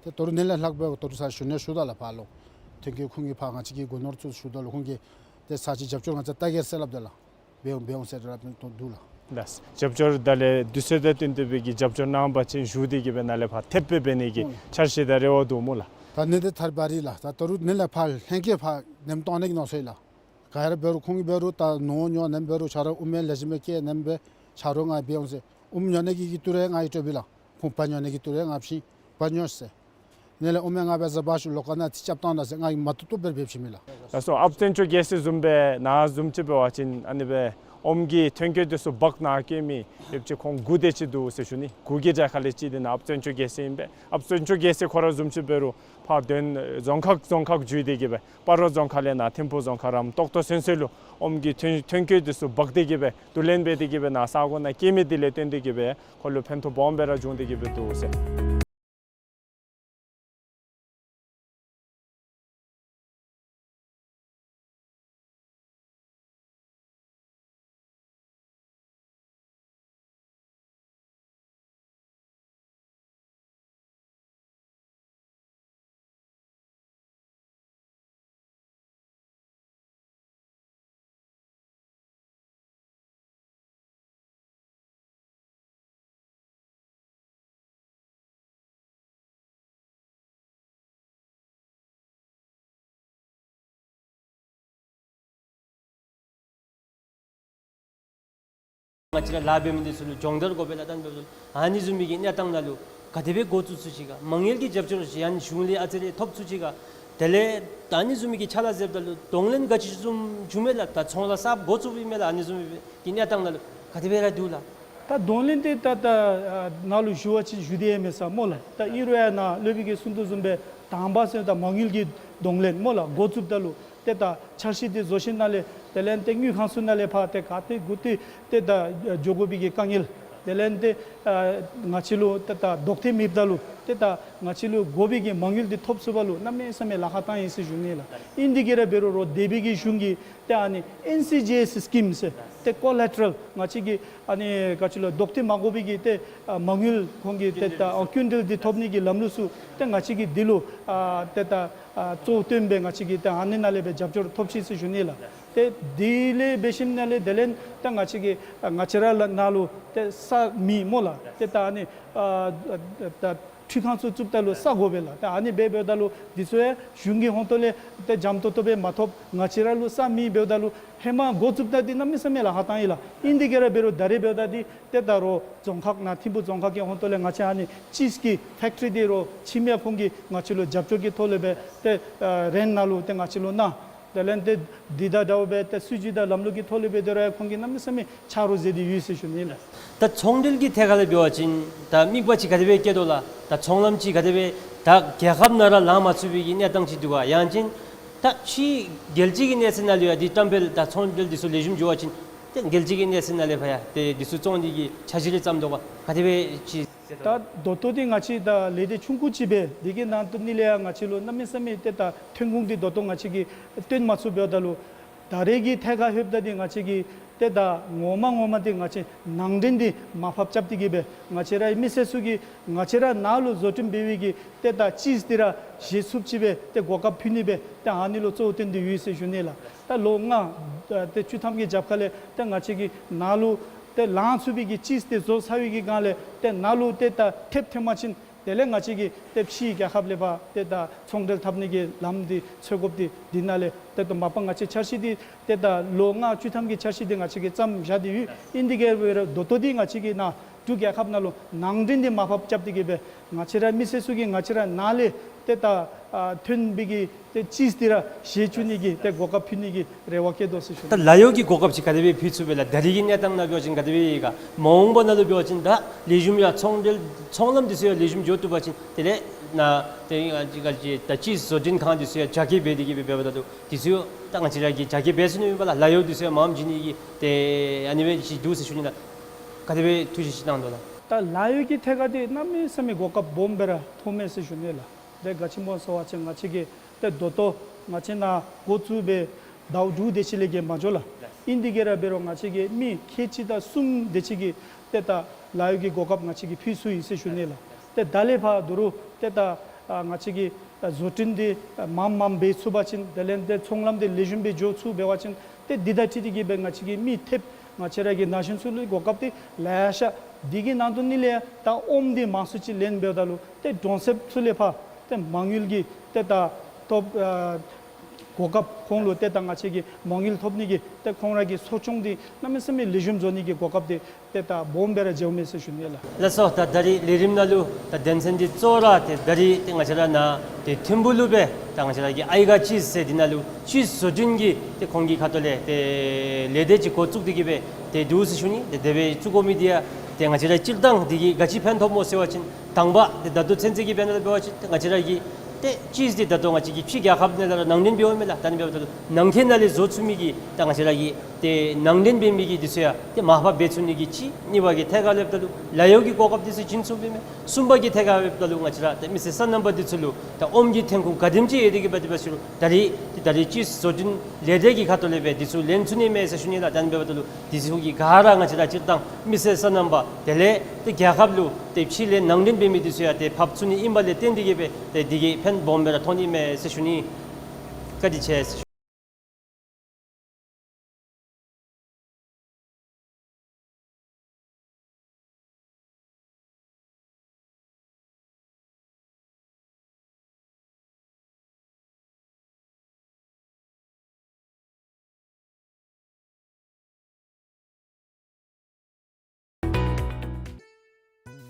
ཏེ་དོ་རུང་ནི་ལས་ལྷག་སྦེ་དོ་རུང་ས་ཞུ་ནི་ཞུ་དོ་ལགས་ཕར་ལུ། ཐོན་སྐྱེད་ཁོང་གིས་ཕར་ང་བཅས་ཀྱི་སྒོ་ནོར་ཚུ་ཞུ་དོ་ལགས། ཁོང་གིས་ཏེ་ས་ཅིག་རྒྱབ་སྐྱོར་ང་བཅས་བལྟ་གེ་ཟེར་སླབ་དོ་ལགས། འབད་འོང་འབད་འོང་ཟེར་སླབ་ནི་དོ་འདུག་ལགས། ལགས། རྒྱབ་སྐྱོར་ད་ལས་དུས་ཚོད་དང་བསྟུན་ཏེ་སྦེ་གི་རྒྱབ་སྐྱོར་གནང་པ་ཅིན་ཞུ་སྟེ་གི་སྦེ་ནཱ་ལས་ཕར་ཐེབས་སྦེ་འབད་ནི་གི་ཨོ་འཆར་གཞི་དང་རེ་བ་འདུག་སྨོ་ལགས། ད་ནི་འདི་ཐར་པ་རེ་ལགས། ད་དོ་རུང་ནི་ལས་ཕར་ལྷན་སྐྱེས་ཕར་ནེམ་གཏང་ནི་གི་མནོ་ས་ཡི་ལགས། ག་ར་འབད་རུང་ཁོང་གིས་འབད་རུང་ད་ནོར་ཉོ་ནེམ་འབད་རུང་ཆ་རོགས་ཨུ་མའི་ལེགས་ཤོམ་སྦེ་བསྐྱལ་ནེམ་སྦེ་ཆ་རོགས་ང་འབད་འོང་ཟེར། ཨུམ་ཉོ་ནི་གི་གི་ཏི་རུ་ང་གིས་སྤྲོད་པས་ལགས། ཁོང་བལ་ཉོ་ནི་གི་ཏི་རུ་ང་བྱིན་བལ་ཉོ་ཟེར། ནི་ལས་ཨུ་མའི་ང་འབད་ཟ་བ་ཤུ་ལོ་ཀ་ནང་ཏེ་རྐྱབ་བཏང་ད་ཟེར་ང་གིས་མ་བཏུབ་བཏུབ་སྦེ་འབད་བྱིན་མས་ལགས། ལགས་སོ། ཨཔ་བཙན་སྐྱོགས་རྒྱལ་མཚན་བཟུམ་སྦེ་ནཱ་བཟུམ་ཅིག་འབད་བ་ཅིན་ཨ་ནི་སྦེ་ཨོམ་གྱི་ཐོན་སྐྱེད་འདི་ཚུ་འབག་ནཱ་བསྐྱལ་མི་ཡོདཔ་ཅིག་ཁོང་དགུ་དེ་ཅིག་འདུག་ཟེར་ཞུ་ནི། དགུ་གི་གྲས་ཁ་ལས་གཅིག་འདི་ནཱ་ཨཔ་བཙན་སྐྱོགས་རྒྱལ་མཚན་ཨིན་པས། ཨཔ་བཙན་སྐྱོགས་རྒྱལ་མཚན་ཁོ་ར་བཟུམ་ཅིག་འབད་རུང་ཕར་དོན་རྫོང་ཁག་རྫོང་ཁག་བརྒྱུད་དེ་གི་སྦེ་སྤ་རོ་རྫོང་ཁག་ལས་ནཱ་ཐིམ་ཕུ་རྫོང་ཁག་རམ་ཏོག་ཏོ་སོ་སོ་ལུ་ཨོམ་གྱི་ཐོན་ཐོན་སྐྱེད་འདི་ཚུ་འབག་སྟེ་གི་སྦེ་བསྡུ་ལེན་འབད་དེ་གི་སྦེ་ནཱ་ས་གོ་ནང་བསྐྱལ་མི་འདི་ལས་བརྟེན་ཏེ་གི་སྦེ་ཁོ་ལུ་ཕན་ཐོགས་སྦོམ་སྦེ་ར་བྱུང་སྟེ་གི་སྦེ་འདུག་ཟེར། ང་བཅས་ར་ལཱ་འབད་མི་འདི་ཚུ་ལུ་སྦྱོང་བརྡར་དགོ་པས་ལགས། ད་ཨ་ནི་འབདཝ་ད་ཨ་ནི་བཟུམ་མའི་གི་གནས་སྟངས་ནང་ལུ་ག་དེ་སྦེ་འགོ་བཙུགས་ཚུགས་ཅི་ག། མ་དངུལ་གྱི་རྒྱབ་སྐྱོར་ཅིག་ཡང་གཞུང་ལས་ཨ་ཙི་རེ་ཐོབ་ཚུགས་ཅི་ག། དེ་ལས་ད་ཨ་ནི་བཟུམ་མའི་གི་ཕྱག་ལཱ་མཛདཔ་ད་ལུ་གདོང་ལེན་ག་ཅི་བཟུམ་བྱུང་མས་ལགས། ད་ཚོང་ལཱ་གསརཔ་འགོ་བཙུགསཔ་ཨིན་མས་ལགས། ཨ་ནི་བཟུམ་མའི་གི་གནས་སྟངས་ནང་ལུ་ག་དེ་སྦེ་ར་འདུག་ལགས། ད་གདོང་ལེན་འདི་ད་ད་ཨ་ནཱ་ལུ་ཞུ་བ་ཅིན་ཞུ་སྟེ་ཡང་མེད་ས་སྨོ་ལགས། ད་ཨིན་རུང་ཡང་ནཱ་སློབ་དཔོན་གྱིས་གསུང་དོ་བཟུམ་སྦེ་དང་པ་ཟེར་ད་མ་དངུལ་གྱི་གདོང་ལེན་སྨོ་ལགས། འགོ་བཙུགསཔ་ད་ལུ་ཏེ་ད་འཆར་གཞི་འདི་བཟོ་ཞིནམ་ལས་དེ་ལས་ཏེ་དངུལ་ཁང་ཚུ་ནང་ལས་ཕར་ཏེ་ག་ཏེ་གུ་ཏེ་ཏེ་ད་འགྱོ་དགོ་པའི་གི་དཀའ་ངལ། དེ་ལས་ཏེ་ཨ་ང་བཅས་ལུ་ཏེ་ད་ལྡོག་ཐེངས་མེདཔ་ད་ལུ་ཏེ་ད་ང་བཅས་ལུ་དགོ་པའི་གི་མ་དངུལ་འདི་ཐོབ་ཚུགས་པ་ལུ་གནམ་མེད་ས་མེད་ལཱ་ཁག་བཏང་ཡི་ཟེར་ཞུ་ནི་ལགས། ཨིན་དེ་གིས་ར་འབད་རུང་རོགས་སྡེ་པའི་གི་གཞུང་གིས་ཏེ་ཨ་ནི་ཨེན་སི་ཇི་ཨེསི་སི་ཀིམ་ཟེར་ཏེ་ཀོ་ལེ་ཊ་རཱལ་ང་བཅས་ཀྱི་ཨ་ནི་ག་ཅི་ལོ་ལྡོག་ཐེངས་མ་དགོ་པའི་གི་ཏེ་ཨ་མ་དངུལ་ཁོང་གི་ཏེ་ད་ཨ་ཀུན་འདེད་འདི་ཐོབ་ནི་གི་ལམ་ལུགས་ཚུ་ཏེ་ང་བཅས་ཀྱིས་འདི་ལུ་ཨ་ཏེ་ད་ཨ་གཙོ་བོ་བཏོན་སྦེ་ང་བཅས་ཀྱིས་ཏེ་ཨ་ནི་ནང་ལས་སྦེ་རྒྱབ་སྐྱོར་ཐོབ་ཅི་ཟེར་ཞུ་ནི་ལགས། ཏེ་དེ་ལས་འབད་ཞིནམ་ལས་དེ་ལས་ད་ང་བཅས་ཀྱིས་ཨ་ང་བཅས་ར་ལགས་ནཱ་ལུ་ཏེ་ས་མེད་སྨོ་ལགས། ཏེ་ད་ཨ་ནི་ཨ་ད་ཁྲུས་ཁང་ཚུ་བཙུགསཔ་ད་ལུ་ས་དགོ་པས་ལགས། ད་ཨ་ནི་སྦེ་འབདཝ་ད་ལུ་འདི་ཚུ་ཡང་གཞུང་གི་ཧོང་ཏོ་ལས་ཏེ་འཇམ་ཏོང་ཏོ་སྦེ་མ་ཐོབ། ང་བཅས་ར་ལུ་ས་མེད་འབདཝ་ད་ལུ་ཧེ་མ་འགོ་བཙུགསཔ་ད་འདི་གནམ་མེད་ས་མེད་ལཱ་ཁག་བཏང་ཡི་ལགས། ཨིན་དེ་གིས་ར་འབད་རུང་ད་རེས་འབདཝ་ད་འདི་ཏེ་ད་རོགས་རྫོང་ཁག་ནཱ་ཐིམ་ཕུ་རྫོང་ཁག་གི་ཧོང་ཏོ་ལས་ང་བཅས་ཨ་ནི་ཅིསི་ཀྱི་ཕེཀ་ཊི་རི་འདི་རོགས་ཕྱི་མི་ཁོང་གིས་ང་བཅས་ལུ་རྒྱབ་སྐྱོར་གྱི་ཐོག་ལས་སྦེ་ཏེ་ཨ་རེནཊ་ནང་ལུ་ཏེ་ང་བཅས་ལུ་གནང་། དེ་ལས་ཏེ་འདི་དང་འདྲཝ་སྦེ་ཏེ་སྲིད་བྱུས་དང་ལམ་ལུགས་ཀྱི་ཐོག་ལས་སྦེ་ཏེ་རོགས་ཁོང་གིས་གནམ་མེད་ས་མེད་ཆ་རོགས་མཛད་དེ་ཡོད་ཟེར་ཞུ་ནི་ལགས། ད་ཚོང་འབྲེལ་གྱི་ཐད་ཁར་ལས་འབད་བ་ཅིན་ད་དམིགས་པ་ཅིག་ག་དེ་སྦེ་བསྐྱེད་དོ་ལགས། ད་ཚོང་ལམ་ཅིག་ག་དེ་སྦེ་ད་རྒྱལ་ཁབ་ནང་ར་ལང་མ་ཚུགས་པའི་གི་གནས་སྟངས་ཅིག་འདུག་ག། ཡང་ཅིན་ད་ཕྱི་རྒྱལ་སྤྱི་གི་གནས་ཚད་ནང་ལུ་ཡང་འདི་བཀྲམ་སྤེལ་དང་ཚོང་འབྲེལ་འདི་ཚུ་ལེགས་ཤོམ་འགྱོ་བ་ཅིན་ཏེ་རྒྱལ་སྤྱི་གི་གནས་ཚད་ནང་ལས་ཕར་ཡང་ཏེ་འདི་ཚུ་བཙོང་ནི་གི་འཆར་གཞི་རེ་བརྩམ་དོ་ག། ག་དེ་སྦེ་ཅིག་ད་ད་ལྟོ་འདི་ང་བཅས་ད་ལས་སྡེ་ཆུང་ཀུ་ཅིག་སྦེ་འདི་གི་ནང་དུ་ནི་ལས་ཡང་ང་བཅས་ལུ་གནམ་མེད་ས་མེད་ཏེ་ད་ཐོན་ཁུངས་འདི་ད་ལྟོ་ང་བཅས་ཀྱིས་སྟོན་མ་ཚུགསཔ་འབདཝ་ད་ལུ་ད་རེས་ཀྱི་ཐད་ཁར་ལྷོདཔ་ད་འདི་ང་བཅས་ཀྱིས་ ཏེ་ད་ངོ་མ་ངོ་མ་འདི་ང་བཅས་ནང་འདྲེན་འདི་མར་ཕབ་རྐྱབ་སྟེ་གི་སྦེ་ང་བཅས་རའི་མི་སེར་ཚུ་གིས་ང་བཅས་ར་ནང་ལུ་བཟོ་སྐྲུན་འབད་བའི་གི་ཏེ་ད་ཅིས་འདི་ར་བཞེས་ཚུགསཔ་ཅིག་སྦེ་ཏེ་གོ་སྐབས་ཕུལ་ནི་སྦེ་ཏེ་ཨ་ནི་ལུ་གཙོ་བོར་བཏོན་ཏེ་ཡོད་ཟེར་ཞུ་ནི་ལགས། ད་ལོ་ལྔ་ཏེ་བཅུ་ཐམ་གྱི་རྒྱབ་ཁ་ལས་ཏེ་ང་བཅས་ཀྱིས་ནང་ལུ་ཏེ་ལང་ཚུགས་པའི་གི་ཅིས་འདི་བཟོ་ཚར་བའི་གི་སྒང་ལས་ཏེ་ནང་ལུ་ཏེ་ད་ཐེབས་ཐོན་པ་ཅིན་དེ་ལས་ང་བཅས་ཀྱིས་ཏེ་ཕྱིའི་རྒྱལ་ཁབ་ལས་ཕར་ཏེ་ད་ཚོང་འབྲེལ་འཐབ་ནི་གི་ལམ་འདི་འཚོལ་དགོཔ་འདི་འདི་ནང་ལས་ཏེ་ད་མ་པ་ང་བཅས་འཆར་གཞི་འདི་ཏེ་ད་ལོ་ལྔ་བཅུ་ཐམ་གྱི་འཆར་གཞི་འདི་ང་བཅས་ཀྱིས་བརྩམས་བཞག་སྟེ་ཡོད། ཨིན་དེ་གིས་འབད་རུང་ད་ལྟོ་འདི་ང་བཅས་ཀྱིས་ནཱ་འབྲུག་རྒྱལ་ཁབ་ནང་ལུ་ནང་འདྲེན་འདི་མར་ཕབ་རྐྱབ་སྟེ་གི་སྦེ་ང་བཅས་ར་མི་སེར་ཚུ་གིས་ང་བཅས་ར་ནང་ལས་ཏེ་ད་ཨ་ཐོན་པའི་གི་ཏེ་ཅིས་འདི་ར་བཞེས་བཅུག་ནི་གི་ཏེ་གོ་སྐབས་ཕུལ་ནི་གི་རེ་བ་བསྐྱེད་དོ་ཟེར་ཞུ་ནི། ད་ལཱ་གཡོག་གི་གོ་སྐབས་ཅིག་ག་དེ་སྦེ་ཕུལ་ཚུགས་པས་ལགས། ད་རིས་ཀྱི་གནས་སྟངས་ནང་འབད་བ་ཅིན་ག་དེ་སྦེ་ཡོད་ག། མ་འོངས་པ་ནང་ལུ་འབད་བ་ཅིན་ད་ལེགས་ཤོམ་ཡང་ཚོང་འབྲེལ་ཚོང་ལམ་འདི་ཚུ་ཡང་ལེགས་ཤོམ་འགྱོ་བཏུབ་པ་ཅིན་དེ་ལས་ནཱ་ཏེ་ཨ་ཅི་ག་ཅི་ད་ཅིས་བཟོ་སྐྲུན་ཁང་འདི་ཚུ་ཡང་རྒྱ་སྐྱེད་འབད་དེ་གི་སྦེ་འབདཝ་ད་ལུ་འདི་ཚུ་ཡང་ད་ང་བཅས་ར་གིས་རྒྱ་སྐྱེད་འབད་ཚུགས་ནི་ཨིན་པས་ལགས། ལཱ་གཡོག་འདི་ཚུ་ཡང་མངམ་བྱིན་ནི་གི་ཏེ་ཨ་ནི་སྦེ་ཅིག་འདུག་ཟེར་ཞུ་ནི་ལགས། ག་དེ་སྦེ་ཐུགས་བཞེད་ཅིག་གནང་དོ་ལགས། ད་ལཱ་གཡོག་གི་ཐད་ཁར་འདི་གནམ་མེད་ས་མེད་གོ་སྐབས་སྦོམ་སྦེ་ར་མཐོངམ་མས་ཟེར་ཞུ་ནི་ལགས། དེ་ག་ཅི་སྨོ་ཟེར་བ་ཅིན་ང་བཅས་ཀྱིས་ཏེ་ད་ལྟོ་ང་བཅས་ནཱ་འགོ་བཙུགས་སྦེ་ཟླཝ་དྲུག་དེ་ཅིག་ལས་བརྒལ་མ་འགྱོ་ལགས། ཨིན་དེ་གིས་ར་འབད་རུང་ང་བཅས་ཀྱིས་མི་ཁལ་གཅིག་དང་གསུམ་དེ་ཅིག་གི་ཏེ་ད་ལཱ་གཡོག་གི་གོ་སྐབས་ང་བཅས་ཀྱིས་ཕུལ་ཚུགས་ཡི་ཟེར་ཞུ་ནི་ལགས། ཏེ་ད་ལས་ཕར་ད་རུང་ཏེ་ད་ཨ་ང་བཅས་ཀྱིས་ཨ་བཟོ་སྐྲུན་འདི་ཨ་མངམ་མངམ་འབད་ཚུགས་པ་ཅིན་དེ་ལས་ཏེ་ཚོང་ལམ་འདི་ལེགས་ཤོམ་སྦེ་འགྱོ་ཚུགས་འབད་བ་ཅིན་ཏེ་འདི་དང་འཁྲིལ་ཏེ་གི་སྦེ་ང་བཅས་ཀྱི་མི་ཐེབས་ང་བཅས་ར་གི་ན་གཞོན་ཚུ་ལུ་གོ་སྐབས་འདི་ལེ་ཤ། འདི་གི་ནང་དོན་ནི་ལས་ད་ཨོམ་འདི་མང་སུ་ཅིག་ལེན་འབདཝ་ད་ལུ་ཏེ་གྲོང་གསེབ་ཚུ་ལས་ཕར་ཏེ་མ་དངུལ་གྱི་ཏེ་ད་ཐོབ་ཨ་གོ་སྐབས་ཁོང་ལུ་ཏེ་ད་ང་བཅས་ཀྱིས་མ་དངུལ་ཐོབ་ནི་གི་ཏེ་ཁོང་ར་གི་གསོ་སྐྱོང་འདི་གནམ་མེད་ས་མེད་ལེགས་ཤོམ་བཟོ་ནི་གི་གོ་སྐབས་འདི་ཏེ་ད་སྦོམ་སྦེ་ར་འགྱོཝ་མས་ཟེར་ཞུ་ནི་ལགས། ལགས་སོ། ད་ད་རིས་ལས་རིམ་ནང་ལུ་ད་དོན་ཚན་འདི་གཙོ་བོ་ར་ཏེ་ད་རིས་ཏེ་ང་བཅས་ར་ནཱ་ཏེ་ཐིམ་ཕུག་ལུ་སྦེ་ད་ང་བཅས་ར་གི་ཨའི་ག་ཅིས་ཟེར་འདི་ནང་ལུ་ཅིས་བཟོ་སྐྲུན་གྱི་ཏེ་ཁོང་གི་ཁ་ཐུག་ལས་ཏེ་ལས་སྡེ་ཅིག་འགོ་བཙུགས་ཏེ་གི་སྦེ་ཏེ་འདུག་ཟེར་ཞུ་ནི། ཏེ་དེ་སྦེ་བཙུགས་དགོ་མི་འདི་ཡང་ཏེ་ང་བཅས་ར་སྤྱིར་བཏང་འདི་གིས་ག་ཅི་ཕན་ཐོགས་སྨོ་ཟེར་བ་ཅིན་དང་པ་ཏེ་ད་ལྟོ་ཚུན་ཚོད་ཀྱི་དཔེར་ན་འབད་བ་ཅིན་ཏེ་ང་བཅས་ར་གི་ཏེ་ཅིས་འདི་ད་ལྟོ་ང་བཅས་ཀྱིས་ཕྱི་རྒྱལ་ཁབ་ནང་ལས་ར་ནང་འདྲེན་འབདཝ་མས་ལགས། ད་ནི་འབདཝ་ད་ལུ་ནང་འཁོད་ནང་ལས་བཟོ་ཚུགས་མི་གི་ད་ང་བཅས་ར་གི་ཏེ་ནང་འདྲེན་འབད་མི་གི་འདི་ཚུ་ཡང་ཏེ་མར་ཕབ་འབད་ཚུགས་ནི་གི་གཅིག། གཉིས་པ་གི་ཐད་ཁར་ལྷོདཔ་ད་ལུ་ལཱ་གཡོག་གི་གོ་སྐབས་འདི་ཚུ་བྱིན་ཚུགས་པས་མས། གསུམ་པ་གི་ཐད་ཁར་ལྷོདཔ་ད་ལུ་ང་བཅས་ར་ཏེ་མི་སེར་སོ་ནམ་པ་འདི་ཚུ་ལུ་ད་ཨོམ་གྱི་ཐོན་ཁུངས་ག་དེམ་ཅིག་ཡོད་དེ་གི་འབད་དེ་འབད་ཟེར་རུང་ད་རིས་ཏེ་ད་རིས་ཅིས་བཟོ་སྐྲུན་ལས་སྡེ་གི་ཁ་ཐུག་ལས་སྦེ་འདི་ཚུ་ལེན་ཚུགས་ནི་མས་ཟེར་ཞུ་ནི་ལགས། ད་ནི་འབདཝ་ད་ལུ་འདི་ཚུ་གི་ག་ར་ང་བཅས་ར་སྤྱིར་བཏང་མི་སེར་སོ་ནམ་པ་དེ་ལས་ཏེ་རྒྱལ་ཁབ་ལུ་ཏེ་ཕྱི་ལས་ནང་འདྲེན་འབད་མི་འདི་ཚུ་ཡང་ཏེ་ཕབ་ཚུགས་ནི་ཨིན་པ་ལས་བརྟེན་ཏེ་གི་སྦེ་ཏེ་འདི་གིས་ཕན་སྦོམ་སྦེ་ར་ཐོགས་ནི་མས་ཟེར་ཞུ་ནི། བཀའ་དྲིན་ཆེ་ཟེར་ཞུ།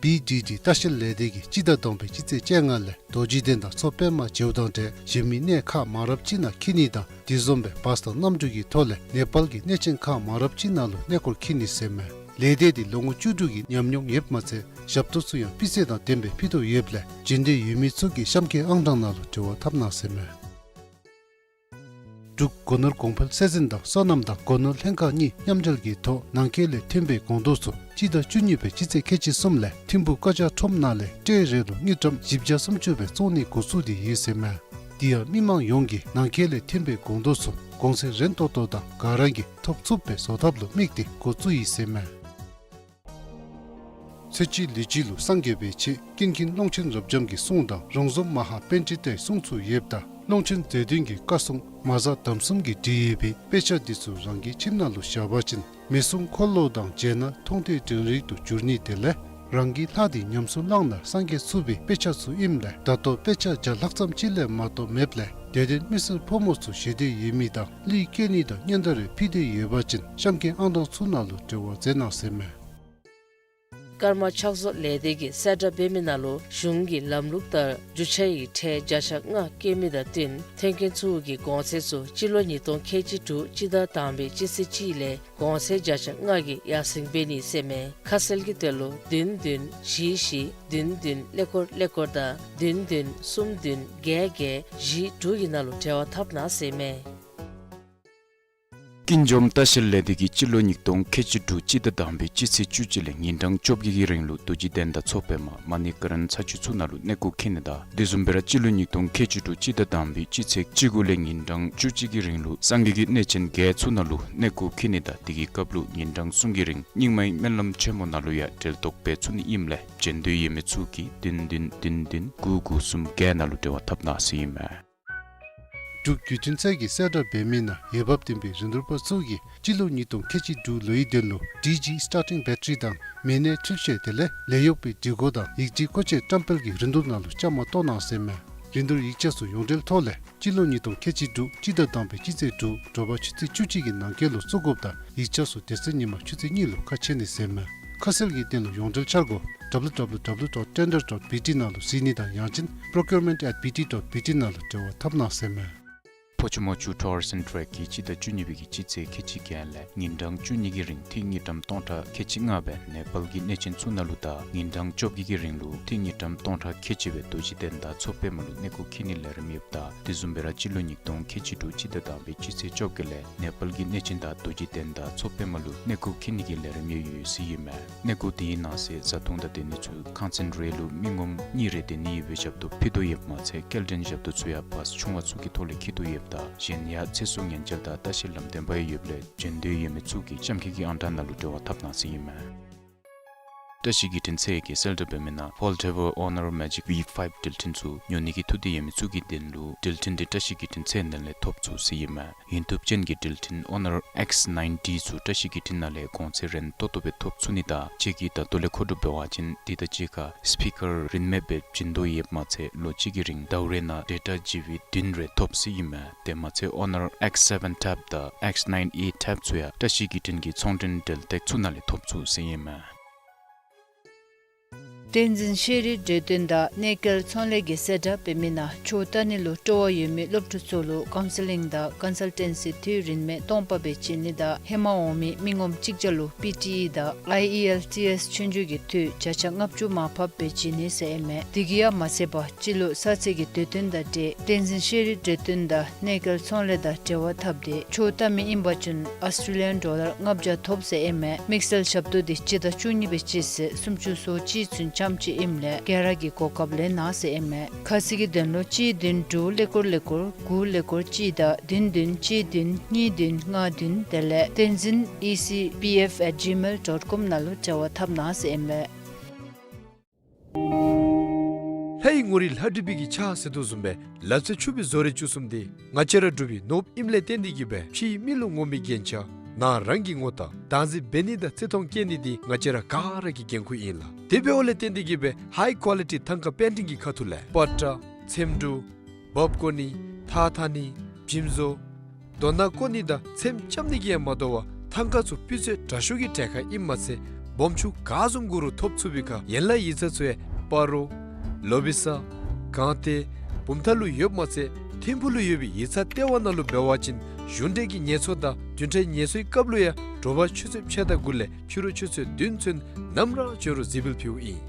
བི་ཌི་ཌི་ལྟ་བཤལ་ལས་སྡེ་གིས་སྤྱི་ཟླ་དང་པའི་སྤྱི་ཚེས་བཅོ་ལྔ་ལས་རྡོ་རྗེ་གདན་དང་མཚོ་པདྨ་བྱེའུ་དང་འབྲེལ་གཞན་མི་གནས་ཁག་མང་རབས་ཅིག་ནང་འཁྱིད་ནི་དང་དེ་བཟུམ་སྦེ་བཱས་དང་གནམ་གྲུ་གི་ཐོག་ལས་ནེ་པཱལ་གྱི་གནས་ཆེན་ཁག་མང་རབས་ཅིག་ནང་ལུ་གནས་སྐོར་འཁྱིད་ནི་ཟེར་མས། ལས་སྡེ་འདི་ལོ་ངོ་བཅུ་དྲུག་གི་ཉམས་མྱོང་ཡོདཔ་མ་ཚད་ཞབས་ཏོག་ཚུ་ཡང་སྤུས་ཚད་དང་ལྡན་པའི་ཕུལ་དོ་ཡོདཔ་ལས་འབྱོན་འདོད་ཡོད་མི་ཚུ་གིས་གཤམ་གྱི་ཨང་གྲངས་ནང་ལུ་འབྲེལ་བ་འཐབ་གནང་ཟེར་མས། འབྲུག་སྒོ་ནོར་གོང་འཕེལ་ཚད་འཛིན་དང་སོ་ནམ་དང་སྒོ་ནོར་ལྷན་ཁག་གཉིས་མཉམ་འབྲེལ་གྱི་ཐོག་ནང་འཁོད་ལས་ཐོན་པའི་སྒོང་རྡོག་ཚུ་སྤྱི་ཟླ་བཅུ་གཉིས་པའི་སྤྱི་ཚེས་ཁལ་གཅིག་གསུམ་ལས་ཐིམ་ཕུག་ཀ་ཇ་ཁྲོམ་ནང་ལས་ཊེ་རེ་ལུ་དངུལ་ཀྲམ་བཞི་བརྒྱ་སུམ་ཅུ་སྦེ་བཙོང་ནི་འགོ་བཙུགས་ཏེ་ཡོད་ཟེར་མས། དེ་ཡང་མི་མང་ཡོངས་ཀྱིས་ནང་འཁོད་ལས་ཐོན་པའི་སྒོང་རྡོག་ཚུ་གོང་ཚད་རན་ཏོག་ཏོ་དང་ག་ར་གིས་ཐོབ་ཚུགསཔ་སྦེ་བཟོ་ཐབས་ལུ་དམིགས་ཏེ་འགོ་བཙུགས་ཡི་ཟེར་མས། ཚེས་གཅིག་ལུས་དཀྱིལ་ལུ་སངས་རྒྱས་པའི་ཆེད་ཀུན་མཁྱེན་ཀློང་ཆེན་རབ་འབྱམས་ཀྱི་གསུང་དང་རོང་ཟོམ་མ་ཧཱ་པཎྜི་ཏའི་གསུང་ཚུ་ཡོདཔ་ད་ཀློང་ཆེན་རྗེ་བཙུན་གྱི་བཀའ་སྲུང་མ་གཟའ་དམ་གསུམ་གྱིས་བྲིས་ཡོད་པའི་དཔེ་ཆ་འདི་ཚུ་རང་གི་ཁྱིམ་ནང་ལུ་བཞག་པ་ཅིན་མི་གསུང་འཁོར་ལོ་དང་མཇལ་ན་མཐོང་ཐོས་དྲན་རེག་ཏུ་འགྱུར་ནི་དེ་ལས་རང་གི་ལྷ་འདི་ཉམས་སུ་བླངས་ན་སངས་རྒྱས་ཚུགས་པའི་དཔེ་ཆ་ཚུ་ཨིནམ་ལས་ད་ལྟོ་དཔེ་ཆ་བརྒྱ་ལྷག་ཙམ་ཅིག་ལས་མ་གཏོགས་མེདཔ་ལས་དད་ལྡན་མི་སེར་ཕོ་མོ་ཚུ་ཞེ་འདོད་ཡོད་མི་དང་གླུ་སྐྱེལ་ནི་དང་སྙན་དར་རེ་ཕུལ་འདོད་ཡོད་པ་ཅིན་གཤམ་གྱི་ཨང་གྲངས་ཚུ་ནང་ལུ་འབྲེལ་བ་མཛད་གནང་ཟེར་མས། ཀརྨ་ཕྱག་བཟོ་ལས་སྡེ་གིས་གསལ་བསྒྲགས་འབད་མི་ནང་ལུ་གཞུང་གི་ལམ་ལུགས་ལྟར་རྒྱུ་ཆ་ཡི་ཁྲལ་བརྒྱ་ཆ་ལྔ་བཀལ་མི་དང་བསྟུན་ཐོན་སྐྱེད་ཚུ་གི་གོང་ཚད་ཚུ་སྤྱི་ལོ་ཉིས་སྟོང་ཁལ་གཅིག་དྲུག་སྤྱི་ཟླ་དང་པའི་སྤྱི་ཚེས་གཅིག་ལས་གོང་ཚད་བརྒྱ་ཆ་ལྔ་གིས་ཡར་སེང་འབད་ནི་ཟེར་མས། ཁ་གསལ་གྱི་དོན་ལུ་བདུན་བདུན་བཞི་བཞི་བདུན་བདུན་ཀླད་ཀོར་ཀླད་ཀོར་དང་བདུན་བདུན་གསུམ་བདུན་བརྒྱད་བརྒྱད་བཞི་དྲུག་གི་ནང་ལུ་འབྲེལ་བ་འཐབ་གནང་ཟེར་མས། ཀུན་འཇོམས་ལྟ་བཤལ་ལས་སྡེ་གིས་སྤྱི་ལོ་ཉིས་སྟོང་ཁལ་གཅིག་དྲུག་སྤྱི་ཟླ་དང་པའི་སྤྱི་ཚེས་བཅུ་གཅིག་ལས་ཉིན་གྲངས་བཅོ་བརྒྱད་ཀྱི་རིང་ལུ་རྡོ་རྗེ་གདན་དང་མཚོ་པདྨ་མ་ཎི་ཀ་རན་ས་ཆ་ཚུ་ནང་ལུ་གནས་སྐོར་འཁྱིད་ནི་དང་དེ་བཟུམ་སྦེ་ར་སྤྱི་ལོ་ཉིས་སྟོང་ཁལ་གཅིག་དྲུག་སྤྱི་ཟླ་དང་པའི་སྤྱི་ཚེས་བཅུ་དགུ་ལས་ཉིན་གྲངས་བཅུ་གཅིག་གི་རིང་ལུ་སངས་རྒྱས་ཀྱི་གནས་ཆེན་བརྒྱད་ཚུ་ནང་ལུ་གནས་སྐོར་འཁྱིད་ནི་དང་དེ་གི་སྐབས་ལུ་ཉིན་གྲངས་གསུམ་གྱི་རིང་རྙིང་མའི་སྨོན་ལམ་ཆེན་མོ་ནང་ལུ་ཡང་འབྲེལ་གཏོགས་འབད་ཚུགས་ནི་ཨིནམ་ལས་བྱོན་འདོད་ཡོད་མི་ཚུ་གིས་བདུན་བདུན་བདུན་བདུན་དགུ་དགུ་གསུམ་བརྒྱད་ནང་ལུ་འབྲེལ་བ་འཐབ་གནང་ཟེར་ཨིན་མས། འབྲུག་བརྒྱུད་འཕྲིན་ཚད་ཀྱིས་གསལ་བསྒྲགས་འབད་མི་ནང་འོས་འབབ་ལྡན་པའི་རིན་བསྡུར་པ་ཚུ་གིས་སྤྱི་ལོ་ཉིས་སྟོང་ཁལ་གཅིག་དྲུག་ལོའི་དོན་ལུ་ཌི་ཇི་སི་ཊར་ཊིང་བེ་ཊ་རི་དང་མི་སྣའི་འཕྲུལ་ཆས་དེ་ལས་ལས་གཡོག་པའི་སྒྲིག་གོ་དང་ཡིག་ཆའི་བཀོལ་སྤྱོད་བཀྲམ་སྤེལ་གྱི་རིན་བསྡུར་ནང་ལུ་བཅའ་མར་གཏོགས་གནང་ཟེར་མས། རིན་བསྡུར་ཡིག་ཆ་ཚུ་ཡོངས་འབྲེལ་ཐོག་ལས་སྤྱི་ལོ་ཉིས་སྟོང་ཁལ་གཅིག་དྲུག་སྤྱི་ཟླ་དང་པའི་སྤྱི་ཚེས་དྲུག་དྲོ་པ་ཆུ་ཚོད་བཅུ་གཅིག་གི་ནང་འཁོད་ལུ་བཙུགས་དགོཔ་དང་ཡིག་ཆ་ཚུ་དེ་ཚེ་ཉིན་མ་ཆུ་ཚོད་གཉིས་ལུ་ཁ་ཕྱེ་ནི་ཟེར་མས། ཁ་གསལ་གྱི་དོན་ལུ་ཡོངས་འབྲེལ་འཆར་སྒོ་W W W dot tender dot B T ནང་ལུ་གཟིགས་ནི་དང་ཡང་ཅིན་procurement at B T dot B T ནང་ལུ་འབྲེལ་བ་འཐབ་གནང་ཟེར་མས། ཕོ་ཆུ་མོ་ཆུ་ཊུ་རིསམ་ཊེག་གིས་སྤྱི་ཟླ་བཅུ་གཉིས་པའི་གི་སྤྱི་ཚེས་ཁལ་གཅིག་བརྒྱད་ལས་ཉིན་གྲངས་བཅུ་གཉིས་ཀྱི་རིང་ཐིག་དངུལ་ཀྲམ་སྟོང་ཕྲག་ཁལ་གཅིག་ལྔ་སྦེ་ནེ་པཱལ་གྱི་གནས་ཆེན་ཚུ་ནང་ལུ་དང་ཉིན་གྲངས་བཅོ་བརྒྱད་ཀྱི་རིང་ལུ་ཐིག་དངུལ་ཀྲམ་སྟོང་ཕྲག་ཁལ་གཅིག་སྦེ་རྡོ་རྗེ་གདན་དང་མཚོ་པདྨ་ལུ་གནས་སྐོར་འཁྱིད་ནིའི་ལས་རིམ་ཡོདཔ་ད་དེ་བཟུམ་སྦེ་ར་སྤྱི་ལོ་ཉིས་སྟོང་ཁལ་གཅིག་དྲུག་སྤྱི་ཟླ་དང་པའི་སྤྱི་ཚེས་བཅོ་བརྒྱད་ལས་ནེ་པཱལ་གྱི་གནས་ཆེན་དང་རྡོ་རྗེ་གདན་དང་མཚོ་པདྨ་ལུ་གནས་སྐོར་འཁྱིད་ནི་གི་ལས་རིམ་ཡང་ཡོད་ཟེར་ཨིན་མས། གནས་སྐོར་དེའི་ནང་གསེས་བཟའ་འཐུང་དང་སྡོད་ནི་ཚུ་ཁང་ཚན་རེ་ལུ་མི་ངོམ་གཉིས་རེ་སྡོད་ནི་ཡོད་པའི་ཞབས་ཏོག་ཕུལ་དོ་ཡོདཔ་མ་ཚད་སྐྱེལ་འདྲེན་ཞབས་ཏོག་ཚུ་ཡང་བཱསི་ཆུང་བ་ཚུ་གི་ཐོག་ལས་འཁྱིད་དོ་ཡོདཔ་ད་གཞན་ཡང་ཚེ་སྲོག་ཉེན་བཅོལ་དང་ལྟ་བཤལ་ལམ་སྟོན་པ་ཡང་ཡོདཔ་ལས་བྱོན་འདོད་ཡོད་མི་ཚུ་གིས་གཤམ་འཁོད་ཀྱི་ཨང་གྲངས་ནང་ལུ་འབྲེལ་བ་འཐབ་གནང་ཟེར་ཨིན་མས། བཀྲ་ཤིས་བརྒྱུད་འཕྲིན་ཚད་ཀྱིས་གསལ་བསྒྲགས་འབད་མི་ནང་Foldable Honor Magic V five འགྲུལ་འཕྲིན་ཚུ་ཉོ་ནི་གི་ཐུགས་འདོད་ཡོད་མི་ཚུ་གི་དོན་ལུ་འགྲུལ་འཕྲིན་དེ་བཀྲ་ཤིས་བརྒྱུད་འཕྲིན་ཚད་ནང་ལས་ཐོབ་ཚུགས་ཟེར་ཨིན་མས། ཡུན་ཐུབ་ཅན་གྱི་འགྲུལ་འཕྲིན་Honor X nine D ཚུ་བཀྲ་ཤིས་བརྒྱུད་འཕྲིན་ནང་ལས་གོང་ཚད་རན་ཏོག་ཏོ་སྦེ་ཐོབ་ཚུགས་ནི་དང་ཁྱེད་ཀྱིས་ད་ལྟོ་ལས་མཁོ་སྒྲུབ་འབད་བ་ཅིན་དེ་དང་གཅིག་ཁར་སི་པི་ཀར་རིན་མེད་སྦེ་བྱིན་དོ་ཡོདཔ་མ་ཚད་ལོ་གཅིག་གི་རིང་ཟླཝ་རེ་ནང་ཌེ་ཊ་ཇི་བི་བདུན་རེ་ཐོབ་ཟེར་ཨིན་མས། དེ་མ་ཚད་Honor X seven Tab དང་X nine E Tab ཚུ་ཡང་བཀྲ་ཤིས་བརྒྱུད་འཕྲིན་གྱི་ཚོང་འབྲེལ་འབྲེལ་ཐོག་ཚུ་ནང་ལས་ཐོབ་ཚུགས་ཟེར་ཨིན་མས། བསྟན་འཛིན་ཤེས་རིག་འབྲེལ་དོན་དང་གནས་སྐལ་ཚོང་ལས་ཀྱིས་གསལ་བསྒྲགས་འབད་མི་ནང་ཆོས་ལྟ་ནི་ལུ་སྤྲོ་བ་ཡོད་མི་སློབ་ཕྲུག་ཚུ་ལུ་ཀའུན་སི་ལིང་དང་ཀོན་སཱལ་ཊེན་སི་འཐུས་རིན་མེད་སྟོང་པ་སྦེ་བྱིན་ནི་དང་ཧེ་མ་འོང་མི་མི་ངོམ་གཅིག་བརྒྱ་ལུ་པི་ཊི་ཨི་དང་ཨའི་ཨི་ཨེལ་ཊི་ཨེས་ཆོས་རྒྱུགས་ཀྱི་འཐུས་བརྒྱ་ཆ་ལྔ་བཅུ་མར་ཕབ་སྦེ་བྱིན་ནི་ཟེར་ཨིན་མས། དེ་གིས་ཡང་མ་ཚད་པར་སྤྱི་ལོ་གསར་ཚེས་ཀྱི་དུས་སྟོན་དང་འབྲེལ་བསྟན་འཛིན་ཤེས་རིག་འབྲེལ་དོན་དང་གནས་སྐལ་ཚོང་ལས་དང་འབྲེལ་བ་འཐབ་སྟེ་ཆོས་ལྟ་མི་ཨིན་པ་ཅིན་ཨཱོས་ཊྲེ་ལི་ཡཱན་ཌོ་ལར་ལྔ་བརྒྱ་ཐོབ་ཟེར་ཨིན་མས། དམིགས་བསལ་ཞབས་ཏོག་འདི་སྤྱི་ཟླ་བཅུ་གཉིས་པའི་སྤྱི་ཚེས་སུམ་ཅུ་སོ་གཅིག་ཚུན་ཙམ་ཅིག་ཨིནམ་ལས་སྒེར་ར་གི་གོ་སྐབས་ལེན་གནང་ཟེར་ཨིན་མས། ཁ་གསལ་གྱི་དོན་ལུ་གཅིག་བདུན་དྲུག་ཀླད་ཀོར་ཀླད་ཀོར་དགུ་ཀླད་ཀོར་གཅིག་དང་བདུན་བདུན་གཅིག་བདུན་གཉིས་བདུན་ལྔ་བདུན་དེ་ལས་བསྟན་འཛིན་ཨི་སི་པི་ཨེཕ་ཨེཊ་ཇི་མེལ་ཌོཊ་ཀོམ་ནང་ལུ་འབྲེལ་བ་འཐབ་གནང་ཟེར་ཨིན་མས། ལྷའི་ངོ་རིས་ལྷ་བྲིས་པའི་གི་ཕྱག་ཟེར་དོ་བཟུམ་སྦེ་ལག་རྩལ་ཕྱུག་པའི་བཟོ་རིག་བཅུ་གསུམ་འདི་ང་བཅས་ར་འབྲུག་པའི་ནོར་བུ་ཨིནམ་ལས་བརྟེན་ཏེ་གིས་སྦེ་ཕྱིའི་མི་ལུ་ངོམ་པའི་རྒྱན་ཆ་ནང་རང་གི་ངོ་རྟགས་བདག་འཛིན་འབད་ནི་དང་བརྩི་མཐོང་བསྐྱེད་ནི་འདི་ང་བཅས་ར་ག་ར་གི་འགན་ཁུར་ཨིན་ལགས། དེ་འབདཝ་ལས་བརྟེན་ཏེ་གིས་སྦེ་ཧའི་ཀོ་ལི་ཊི་ཐང་ཀ་པེན་ཊིང་གི་ཁ་ཐུག་ལས་པ་ཏྲ་ཚེམ་དྲུབ་འབག་བཀོ་ནི་ཐགས་འཐག་ནི་འཇིམ་བཟོ་རྡོ་ནག་བརྐོ་ནི་དང་ཚེམ་རྐྱབ་ནི་གིས་ཡང་མ་དོ་བར་ཐང་ཀ་ཚུ་སྤུས་ཚད་དྲག་ཤོས་ཀྱི་གྲལ་ཁར་ཨིནམ་མ་ཚད་སྦོམ་ཆུང་ག་བཟུམ་དགོ་རུང་ཐོབ་ཚུགས་པའི་ཁར་ཡན་ལག་ཡིག་ཚང་ཚུ་ཡང་སྤ་རོ་ལོ་བི་ས་གངས་ཏེ་བུམ་ཐང་ལུ་ཡོདཔ་མ་ཚད་ཐིམ་ཕུག་ལུ་ཡོད་པའི་ཡིག་ཚང་ལྟེ་བ་ནང་ལུ་འབད་བ་ཅིན་གཞུང་འབྲེལ་གྱི་ངལ་འཚོ་དང་བདུན་ཕྲག་ངལ་འཚོའི་སྐབས་ལུ་ཡང་དྲོ་པ་ཆུ་ཚོད་ཕྱེད་དང་དགུ་ལས་ཕྱི་རུ་ཆུ་ཚོད་བདུན་ཚུན་ནམ་ར་འབྱོན་རུང་གཟིགས་འབུལ་ཕུལཝ་ཨིན།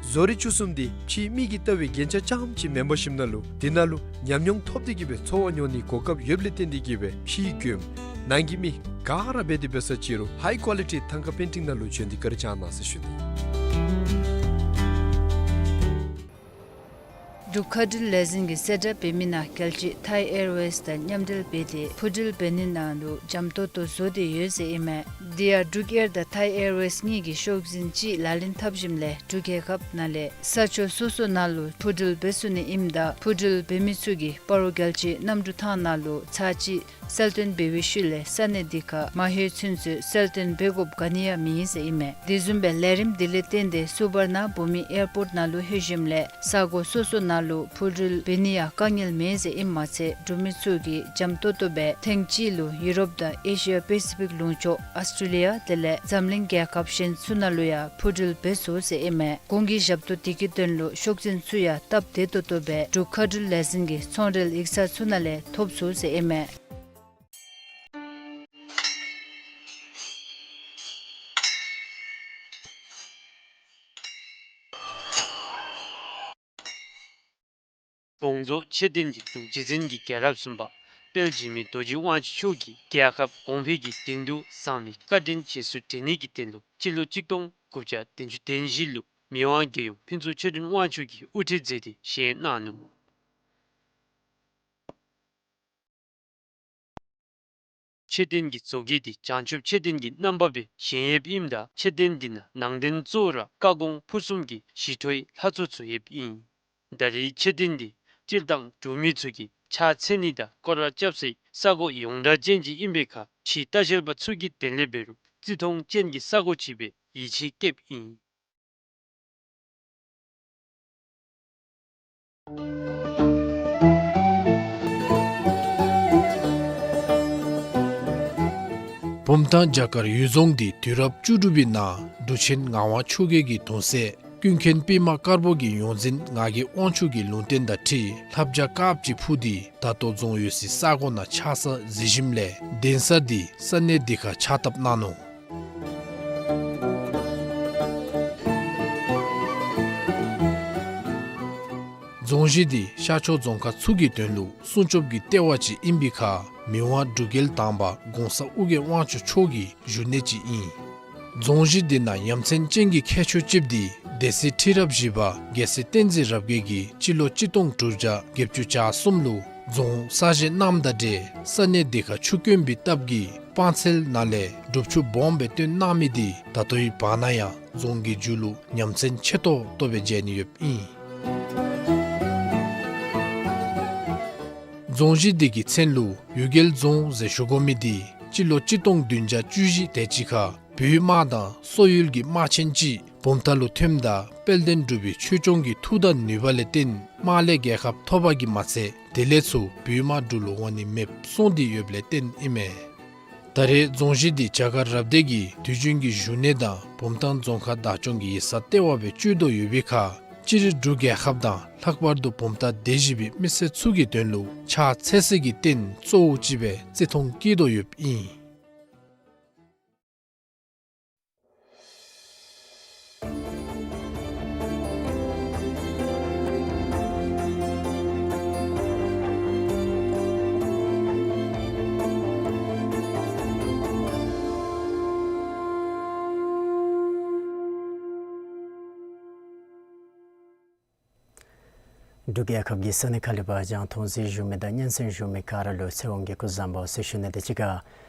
བཟོ་རིག་བཅུ་གསུམ་འདི་ཕྱིའི་མི་གིས་ལྟ་བའི་རྒྱན་ཆ་རྐྱངམ་ཅིག་མེན་པར་ཞིནམ་ལས་དེ་ནང་ལུ་ཉམས་མྱོང་ཐོབ་སྟེ་གིས་སྦེ་འཚོ་བ་མྱོང་ནིའི་གོ་སྐབས་ཡོདཔ་ལས་བརྟེན་ཏེ་གིས་སྦེ་ཕྱིའི་མགྱོནམ་ནང་གི་མི་ག་ར་འབད་དེ་འབད་ས་ཅིག་རུང་ཧའི་ཀོ་ལི་ཊི་ཐང་ཀ་པེན་ཊིང་ནང་ལུ་བྱོན་ཏེ་བཀའ་དྲིན་བསྐྱང་གནང་ཟེར་ཞུ་ནི། འབྲུག་མཁའ་འགྲུལ་ལས་འཛིན་གྱིས་གསལ་བསྒྲགས་འབད་མི་ནང་རྒྱལ་སྤྱི་ཐའི་ཨེར་ཝེསི་དང་མཉམ་འབྲེལ་འབད་དེ་འཕུར་འགྲུལ་འབད་ནི་ནང་ལུ་འཇམ་ཏོང་ཏོ་བཟོ་སྟེ་ཡོད་ཟེར་ཨིན་མས། དེ་ཡང་འབྲུག་ཨེར་དང་ཐའི་ཨེར་ཝེསི་གཉིས་ཀྱིས་ཤོག་འཛིན་ཅིག་ལག་ལེན་འཐབ་ཞིནམ་ལས་འབྲུག་རྒྱལ་ཁབ་ནང་ལས་ས་ཕྱོགས་སོ་སོ་ནང་ལུ་འཕུར་འགྲུལ་འབད་ཚུགས་ནི་ཨིནམ་ད་འཕུར་འགྲུལ་འབད་མི་ཚུ་གིས་སྤ་རོ་རྒྱལ་སྤྱིའི་གནམ་གྲུ་ཐང་ནང་ལུ་ཚར་གཅིག་གསལ་སྟོན་འབད་བའི་ཤུལ་ལས་ས་གནས་དེ་ཁར་མ་ལྷོད་ཚུན་ཚོད་གསལ་སྟོན་འབད་དགོཔ་ག་ནི་ཡང་མེད་ཟེར་ཨིན་མས། དེ་བཟུམ་སྦེ་ལས་རིམ་དེ་ལས་བརྟེན་ཏེ་སུ་བར་ན་བྷུ་མི་ཨེར་པོརཊ་ནང་ལུ་ལྷོད་ཞིནམ་ལས་ས་གོ་སོ་སོ་ནང་ལུ་འཕུར་འགྲུལ་འབད་ནི་ཡང་དཀའ་ངལ་མེད་ཟེར་ཨིནམ་མ་ཚད་འབྲུག་མི་ཚུ་གིས་འཇམ་ཏོང་ཏོ་སྦེ་ཐེངས་གཅིག་ལུ་ཡུ་རོབ་དང་ཨེ་ཤི་ཡ་པེ་སི་ཕིག་ལུང་ཕྱོགས་ཨཱོས་ཊྲེ་ལི་ཡ་དེ་ལས་འཛམ་གླིང་རྒྱལ་ཁབ་གཞན་ཚུ་ནང་ལུ་ཡང་འཕུར་འགྲུལ་འབད་ཚུགས་ཟེར་ཨིན་མས། གོང་གི་ཞབས་ཏོག་དེ་གི་དོན་ལུ་ཤོག་འཛིན་ཚུ་ཡང་སྟབས་བདེ་ཏོག་ཏོ་སྦེ་འབྲུག་མཁའ་འགྲུལ་ལས་འཛིན་གྱི་ཚོང་འབྲེལ་ཡིག་ཚང་ཚུ་ནང་ལས་ཐོབ་ཚུགས་ཟེར་ཨིན་མས། དགོངས་རྫོགས་མཆོད་རྟེན་གྱི་གཙོ་རྗེ་བཙུན་གྱི་རྒྱལ་རབས་གསུམ་པ་དཔལ་འཇིགས་མེད་རྡོ་རྗེ་དབང་ཕྱུག་མཆོག་གིས་རྒྱལ་ཁབ་གོང་འཕེལ་གྱི་དོན་དུ་བསམ་ནི་བཀའ་དྲིན་རྗེས་སུ་དྲན་ནི་གི་དོན་ལུ་སྤྱི་ལོ་གཅིག་སྟོང་དགུ་བརྒྱ་བདུན་ཅུ་དོན་བཞི་ལུ་མི་དབང་རྒྱལ་ཡུམ་ཕུན་ཚོགས་ཆོས་སྒྲོན་དབང་ཕྱུག་གིས་དབུ་ཁྲིད་མཛད་དེ་བཞེངས་གནང་ནུག། མཆོད་རྟེན་གྱི་བཟོ་བཀོད་འདི་བྱང་ཆུབ་མཆོད་རྟེན་གྱི་རྣམ་པ་སྦེ་བཞེངས་ཡོདཔ་ཨིནམ་ད་མཆོད་རྟེན་འདི་ནང་ནང་རྟེན་གཙོ་བོ་ར་བཀའ་དགོངས་ཕུར་གསུམ་གྱི་ཞི་ཁྲོའི་ལྷ་ཚོགས་ཚུ་ཡོདཔ་ཨིན། ད་རེས་མཆོད་རྟེན་འདི་སྤྱིར་བཏང་འབྲུག་མི་ཚུ་གིས་ཕྱག་འཚལ་ནི་དང་སྐོར་ར་རྐྱབ་སའི་ས་གོ་ཡོངས་གྲགས་ཅན་ཅིག་ཨིན་པའི་ཁར་ཕྱིའི་ལྟ་བཤལ་པ་ཚུ་གི་དོན་ལས་འབད་རུང་བརྩི་མཐོང་ཅན་གྱི་ས་གོ་ཅིག་སྦེ་ཡིད་ཆེས་བསྐྱེདཔ་ཨིན། བུམ་ཐང་བྱ་དཀར་གཡུལ་རྫོང་འདི་དུས་རབས་བཅུ་དྲུག་པའི་ནང་འབྲུག་ཆེན་ངག་དབང་ཆོས་རྒྱལ་གྱི་གདུང་སྲས་ཀུན་མཁྱེན་པདྨ་དཀར་པོ་གི་ཡོངས་འཛིན་ངག་གི་དབང་ཕྱུག་གི་ལུང་བསྟན་དང་འཁྲིལ་ལྷ་བྱ་དཀརཔོ་ཅིག་འཕུར་ཏེ་ད་ལྟོ་རྫོང་ཡོད་སའི་ས་གོ་ནང་ཆགས་ས་གཟིགས་ཞིནམ་ལས་གདན་ས་འདི་ས་གནས་འདི་ཁར་ཕྱག་བཏབ་གནང་ནུག། རྫོང་གཞི་འདི་ཤར་ཕྱོགས་རྫོང་ཁག་ཚུ་གི་དོན་ལུ་སྲུང་སྐྱོབ་ཀྱི་ལྟེ་བ་ཅིག་ཨིན་པའི་ཁར་མི་དབང་འབྲུག་རྒྱལ་དང་པ་གོང་ས་ཨོ་རྒྱན་དབང་ཕྱུག་མཆོག་གི་བཞུགས་གནས་ཅིག་ཨིན། རྫོང་གཞི་འདི་ནང་ཡ་མཚན་ཅན་གྱི་ཁྱད་ཆོས་ཅིག་འདི་སྡེ་སྲིད་ཁྲི་རབས་བཞི་པ་རྒྱལ་སྲས་བསྟན་འཛིན་རབ་རྒྱས་ཀྱིས་སྤྱི་ལོ་གཅིག་སྟོང་དྲུག་བརྒྱ་བརྒྱད་ཅུ་གྱ་གསུམ་ལུ་རྫོང་གསར་བཞེངས་གནངམ་དང་འབྲེལ་ས་གནས་འདི་ཁར་ཆུ་དཀོན་པའི་སྟབས་ཀྱིས་སྤང་ཚལ་ནང་ལས་སྒྲུབ་ཆུ་སྦོམ་སྦེ་བཏོན་གནང་མི་འདི་ད་ལྟོའི་བར་ན་ཡང་རྫོང་གི་མཇུག་ལུ་ཡ་མཚན་ཆེ་ཏོག་ཏོ་སྦེ་མཇལ་ནི་ཡོདཔ་ཨིན། རྫོང་གཞི་འདི་གི་མཚན་ལུ་གཡུལ་རྒྱལ་རྫོང་ཟེར་ཞུ་དགོ་མི་འདི་སྤྱི་ལོ་གཅིག་སྟོང་བདུན་བརྒྱ་བཅུ་བཞི་དེ་ཅིག་ཁར་བོད་དམག་དང་སོག་ཡུལ་གྱི་དམག་ཆེན་ཅིག་བུམ་ཐང་ལུ་ཐོནམ་ད་དཔལ་ལྡན་འབྲུག་པའི་ཆོས་སྐྱོང་གི་མཐུ་དང་ནུས་པ་ལས་བརྟེན་དམག་ལས་རྒྱལ་ཁ་ཐོབ་པ་གིས་མ་ཚད་དེ་ལས་ཚུར་བོད་དམག་འབྲུག་ལུ་འོང་ནི་མེདཔ་སོང་སྟེ་ཡོདཔ་ལས་བརྟེན་ཨིན་མས། ད་རེས་རྫོང་གཞི་འདི་བྱ་དཀར་རབ་སྡེ་གི་དུས་རྒྱུན་གྱི་བཞུགས་གནས་དང་བུམ་ཐང་རྫོང་ཁག་བདག་སྐྱོང་གི་ཡིག་ཚང་ལྟེ་བ་སྦེ་སྤྱོད་དོ་ཡོད་པའི་ཁར་སྤྱིར་འབྲུག་རྒྱལ་ཁབ་དང་ལྷག་པར་དུ་བུམ་ཐང་སྡེ་བཞི་པའི་མི་སེར་ཚུ་གི་དོན་ལུ་ཕྱག་འཚལ་སའི་གི་རྟེན་གཙོ་བོ་ཅིག་སྦེ་བརྩི་མཐོང་བསྐྱེད་དོ་ཡོདཔ་ཨིན། འབྲུག་རྒྱལ་ཁབ་ཀྱི་ས་གནས་ཁག་ལས་ཕར་རྒྱང་མཐོང་གཟིགས་བཞུགས་མི་དང་སྙན་གསན་བཞུགས་མི་ག་ར་ལུ་ཚེ་དབང་གིས་སྐུ་གཟུགས་བཟང་པོ་ཟེར་ཞུ་ནི་དང་གཅིག་ཁར་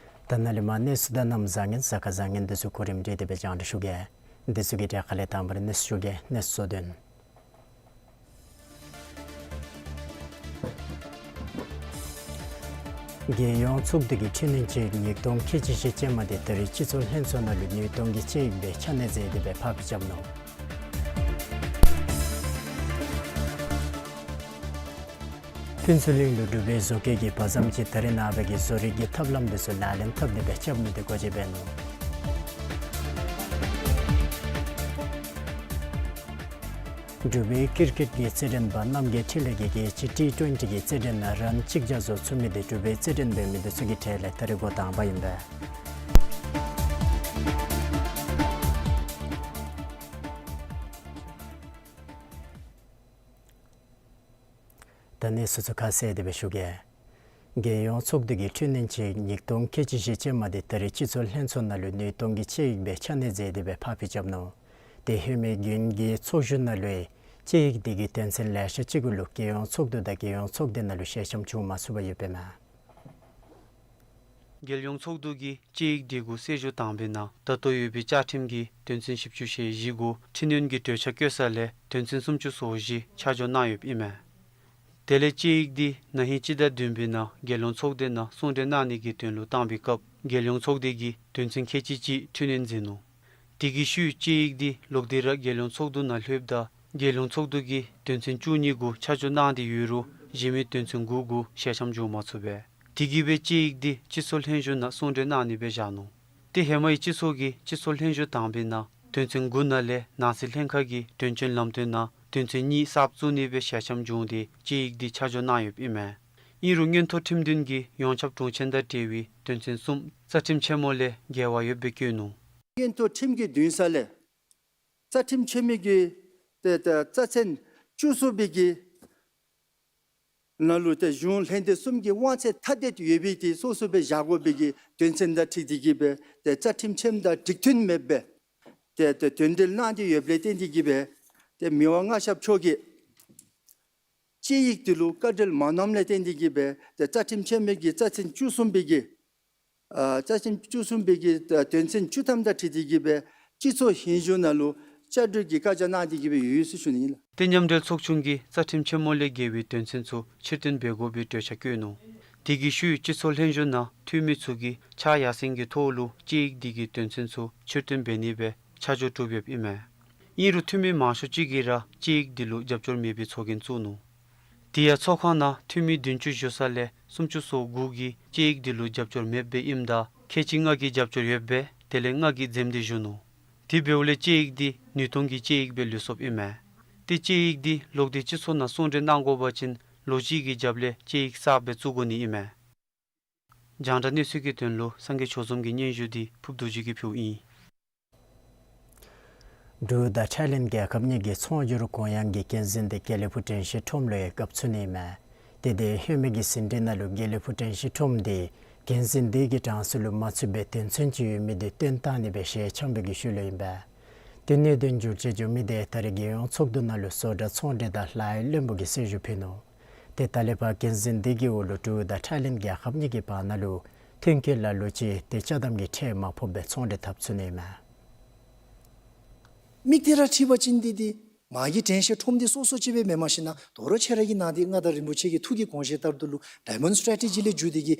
ད་ནཱ་ལས་མར་གནས་ཚུལ་དང་གནམ་བཟང་ངན་གཟའ་སྐར་བཟང་ངན་འདི་ཚུ་གོ་རིམ་སྒྲིག་སྟེ་སྦེ་རྒྱང་བསྒྲགས་ཞུ་གེ། འདི་ཚུ་གི་གྲས་ཁ་ལས་དང་པ་ར་གནས་ཚུལ་ཞུ་གེ། གནས་ཚུལ་གཙོ་དོན། རྒྱལ་ཡོངས་ཚོགས་འདུ་གི་འཕྲི་སྣོན་དཔྱད་ཡིག་ཉིས་སྟོང་ཁལ་གཅིག་བཞི་ཅན་མ་འདི་ད་རིས་སྤྱི་ཚོགས་ལྷན་ཚོགས་ནང་ལུ་ཉིས་སྟོང་གི་དཔྱད་ཡིག་སྦེ་ཆ་གནས་མཛད་དེ་སྦེ་ཕབ་རྐྱབ་ནུག། ཕུན་ཚོགས་གླིང་ལུ་འབྲུག་པའི་བཟོ་བཀོད་ཀྱི་བ་ཙམ་ཅིག་ད་རེས་ནངས་པ་གི་བཟོ་རིག་གི་ཐབས་ལམ་འདི་ཚུ་ལག་ལེན་འཐབ་སྟེ་སྦེ་རྐྱབ་ནི་འདི་སྒོ་འབྱེད་འབད་ནུག། འབྲུག་པའི་ཀིར་ཀིཊ་གི་རྩེད་འགྲན་པ་རྣམ་རྒྱལ་འཕྲིན་ལས་ཀྱིས་རྒྱལ་སྤྱི་ཊི་ཊུ་ཝེན་ཊི་གི་རྩེད་འགྲན་ནང་རའུནཌ་གཅིག་བརྒྱ་རྫོགས་ཚུགས་མི་འདི་འབྲུག་པའི་རྩེད་འགྲན་འབད་མི་འདི་ཚུ་གི་གྲས་ལས་ད་རེས་འགོ་དང་པ་ཨིན་པས། ད་གནས་ཚུལ་ཚུ་ཁ་གསལ་ཏེ་སྦེ་ཞུ་གེ། རྒྱལ་ཡོངས་ཚོགས་འདུ་གི་འཕྲི་སྣོན་དཔྱད་ཡིག་ཉིས་སྟོང་ཁལ་གཅིག་བཞི་ཅན་མ་འདི་ད་རེས་སྤྱི་ཚོགས་ལྷན་ཚོགས་ནང་ལུ་ཉིས་སྟོང་གི་དཔྱད་ཡིག་སྦེ་ཆ་གནས་མཛད་དེ་སྦེ་ཕབ་རྐྱབ་ནུག། དེ་ཧེ་མའི་དགུན་གྱི་ཚོགས་བཞུགས་ནང་ལུ་དཔྱད་ཡིག་འདི་གི་དོན་ཚན་ལེ་ཤ་ཅིག་གུ་ལུ་རྒྱལ་ཡོངས་ཚོགས་འདུ་དང་རྒྱལ་ཡོངས་ཚོགས་སྡེ་ནང་ལུ་ཞལ་འཆམ་བྱུང་མ་ཚུགས་པར་ཡོདཔ་ཨིན་མས། རྒྱལ་ཡོངས་ཚོགས་འདུ་གིས་དཔྱད་ཡིག་འདི་གུ་གསལ་ཞུ་བཏང་བའི་ནང་ད་ལྟོ་ཡོད་པའི་བཅའ་ཁྲིམས་ཀྱི་དོན་ཚན་བཞི་བཅུ་ཞེ་བཞི་གུ་འཕྲི་སྣོན་གྱི་གྲོས་འཆར་བཀོད་ས་ལས་དོན་ཚན་སུམ་ཅུ་སོ་བཞི་ཆ་འཇོག་གནང་ཡོདཔ་ཨིན་མས། དེ་ལས་དཔྱད་ཡིག་འདི་ན་ཧིང་སྤྱི་ཟླ་བདུན་པའི་ནང་རྒྱལ་ཡོངས་ཚོགས་སྡེ་ནང་གསུང་གྲོས་གནང་ནི་གི་དོན་ལུ་བཏང་པའི་སྐབས་རྒྱལ་ཡོངས་ཚོགས་སྡེ་གིས་དོན་ཚན་ཁལ་གཅིག་ཅིག་འཕྲི་སྣོན་མཛད་ནུག། དེ་གི་ཤུལ་དཔྱད་ཡིག་འདི་ལོག་སྟེ་ར་རྒྱལ་ཡོངས་ཚོགས་འདུ་ནང་ལྷོདཔ་ད་རྒྱལ་ཡོངས་ཚོགས་འདུ་གིས་དོན་ཚན་བཅུ་གཉིས་གུ་ཆ་འཇོག་གནང་སྟེ་ཡོད་རུང་གཞན་མི་དོན་ཚན་དགུ་གུ་ཞལ་འཆམ་བྱུང་མ་ཚུགས་པས། དེ་གིས་སྦེ་དཔྱད་ཡིག་འདི་སྤྱི་ཚོགས་ལྷན་བཞུགས་ནང་གསུང་གྲོས་གནང་ནི་སྦེ་བཞག་ནུག། དེ་ཧེ་མའི་སྤྱི་ཚོགས་ཀྱིས་སྤྱི་ཚོགས་ལྷན་བཞུགས་བཏང་པའི་ནང་དོན་ཚན་དགུ་ནང་ལས་ནང་སྲིད་ལྷན་ཁག་གི་དོན་ཚན་ལམ་སྟོན་ནང་དོན་ཚན་གཉིས་གསརཔ་བཙུགས་ནི་སྦེ་ཞལ་འཆམ་བྱུང་སྟེ་དཔྱད་ཡིག་འདི་ཆ་འཇོག་གནང་ཡོདཔ་ཨིན་མས། ཨིན་རུང་མངོན་མཐོ་ཁྲིམས་འདུན་གྱིས་ཡོངས་ཁྱབ་དྲུང་ཆེན་དང་འབྲེལ་བའི་དོན་ཚན་གསུམ་རྩ་ཁྲིམས་ཆེན་མོ་ལས་འགལ་བ་ཡོདཔ་སྦེ་བཀོད་ནུག། མངོན་མཐོ་ཁྲིམས་ཀྱི་འདུན་ས་ལས་རྩ་ཁྲིམས་ཆེན་མོ་གི་ཏེ་ཏེ་རྩ་ཚན་བཅུ་གསུམ་པའི་གི་ ནང་ལུ་ཏེ་གཞུང་ལྷན་སྡེ་གསུམ་གྱི་དབང་ཚད་ཐ་དད་ཡོད་པའི་ཏེ་སོ་སོ་སྦེ་བཞག་དགོ་པའི་གི་དོན་ཚན་དང་འཁྲིལ་ཏེ་གི་སྦེ་ཏེ་རྩ་ཁྲིམས་ཆེན་མོ་དང་འགྲིག་མཐུན་མེད་པའི་ཏེ་ཏེ་དོན་འགྲེལ་གནང་སྟེ་ཡོདཔ་ལས་བརྟེན་ཏེ་གི་སྦེ་ཏེ་མི་དབང་མངའ་ཞབས་མཆོག་གིས་དཔྱད་ཡིག་འདི་ལུ་བཀའ་འཁྲོལ་མ་གནངམ་ལས་བརྟེན་ཏེ་གི་སྦེ་ཏེ་རྩ་ཁྲིམས་ཆེན་མོ་གི་རྩ་ཚན་བཅུ་གསུམ་པའི་གི་ཨ་རྩ་ཁྲིམས་བཅུ་གསུམ་པའི་གི་ཨ་དོན་ཚན་བཅུ་ཐམ་དང་འཁྲིལ་ཏེ་གི་སྦེ་སྤྱི་ཚོགས་ཧིང་གཞུང་ནང་ལུ་བཅའ་སྒྲིག་གི་བཀའ་རྒྱ་གནང་སྟེ་གི་སྦེ་ཡོད་ཟེར་ཞུ་ནི་ཨིན་ལགས། ཏེ་མཉམ་འབྲེལ་ཚོགས་ཆུང་གིས་རྩ་ཁྲིམས་ཆེན་མོ་ལས་འགལ་བའི་དོན་ཚན་ཚུ་ཕྱིར་བཏོན་འབད་དགོ་པའི་གྲོས་འཆར་བཀོད་ནུག། དེ་གི་ཤུལ་སྤྱི་ཚོགས་ལྷན་གཞུང་ནང་འཐུས་མི་ཚུ་གིས་ཕྱག་ཡར་སེང་གི་ཐོག་ལུ་དཔྱད་ཡིག་འདི་གི་དོན་ཚན་ཚུ་ཕྱིར་བཏོན་འབད་ནི་སྦེ་ཆ་འཇོག་གྲུབ་ཡོདཔ་ཨིན་མས། ཨིན་རུང་འཐུས་མི་མང་ཤོས་ཅིག་གིས་ར་དཔྱད་ཡིག་འདི་ལུ་རྒྱབ་སྐྱོར་མེད་པའི་ཚོགས་རྒྱན་བཙུགས་ནུག། དེ་ཡང་ཚོགས་ཁང་ནང་འཐུས་མི་བདུན་ཅུ་བཞུགས་ས་ལས་སུམ་ཅུ་སོ་དགུ་གིས་དཔྱད་ཡིག་འདི་ལུ་རྒྱབ་སྐྱོར་མེདཔ་སྦེ་ཨིནམ་ད་ཁལ་གཅིག་ལྔ་གིས་རྒྱབ་སྐྱོར་ཡོདཔ་སྦེ་དེ་ལས་ལྔ་གིས་འཛེམ་སྟེ་བཞུགས་ནུག། དེ་འབདཝ་ལས་དཔྱད་ཡིག་འདི་ནུས་སྟོང་གི་དཔྱད་ཡིག་སྦེ་ལུས་སོཔ་ཨིན་མས། ཏེ་དཔྱད་ཡིག་འདི་ལོག་སྟེ་སྤྱི་ཚོགས་ནང་གསུང་གྲོས་གནང་དགོ་པ་ཅིན་ལོ་གཅིག་གི་རྒྱབ་ལས་དཔྱད་ཡིག་གསརཔ་སྦེ་བཙུགས་དགོ་ནི་ཨིན་མས། རྒྱང་བསྒྲགས་གནས་ཚུལ་གྱི་དོན་ལུ་སངས་རྒྱས་ཆོས་འཛོམས་ཀྱི་སྙན་ཞུ་འདི་ཕུརབ་རྡོ་རྗེ་གིས་ཕུལཝ་ཨིན། འབྲུག་དང་ཐའི་ལེནཌ་རྒྱལ་ཁབ་གཉིས་ཀྱི་ཚོང་སྒྱུར་གུ་ཡངས་ཀྱི་འགན་འཛིན་འདི་དགེ་ལེགས་ཕུག་དྲན་ཤེས་ཁྲོམ་ལུ་ཡང་བཀབ་ཚུགས་ནི་ཨིན་མས། ཏེ་དེ་ཧེ་མའི་གི་ཟིན་བྲིས་ནང་ལུ་དགེ་ལེགས་ཕུག་དྲན་ཤེས་ཁྲོམ་འདི་འགན་འཛིན་འདི་གི་གྲངས་སུ་ལུ་མ་ཚུད་པའི་དོན་ཚན་ཅིག་ཡོད་མི་འདི་བཏོན་བཏང་ནི་སྦེ་ཞལ་འཆམ་པའི་གི་ཤུལ་ལུ་ཨིན་པས། ཏེ་གནད་དོན་འགྱུར་བཅོས་འགྱོ་མི་འདི་ད་རེས་རྒྱལ་ཡོངས་ཚོགས་འདུ་ནང་ལུ་བཟོ་གྲྭ་ཚོང་འབྲེལ་དང་ལཱ་གཡོག་བློན་པོ་གིས་གསལ་ཞུ་ཕུལ་ནུག། ཏེ་ད་ལས་ཕར་འགན་འཛིན་འདི་གི་འོག་ལུ་འབྲུག་དང་ཐའི་ལེནཌ་རྒྱལ་ཁབ་གཉིས་ཀྱི་བར་ན་ལུ་ཐོན་སྐྱེད་ལ་ལུ་ཅིག་ཏེ་ཅ་དམ་གྱི་ཁྲལ་མ་ཕོགཔ་སྦེ་ཚོང་འབྲེལ་འཐབ་ཚུགས་ནི་ཨིན་མས། མིག་ཏེ་ར་ཁྲིད་པ་ཅིན་འདི་འདི་མ་གི་དྲན་ཤེས་ཁྲོམ་འདི་སོ་སོ་ཅིག་སྦེ་མེན། མ་གཞི་ནཱ་དོ་རུང་ཁྱེད་ར་གི་ནཱ་འདི་མངའ་བདག་རིན་པོ་ཆེ་གི་ཐུགས་ཀྱི་དགོངས་བཞེད་ལྟར་དུ་ལུ་ཌའི་མོནཌ་སི་ཊེ་རེ་ཊི་ཇི་ལས་བརྒྱུད་དེ་གི་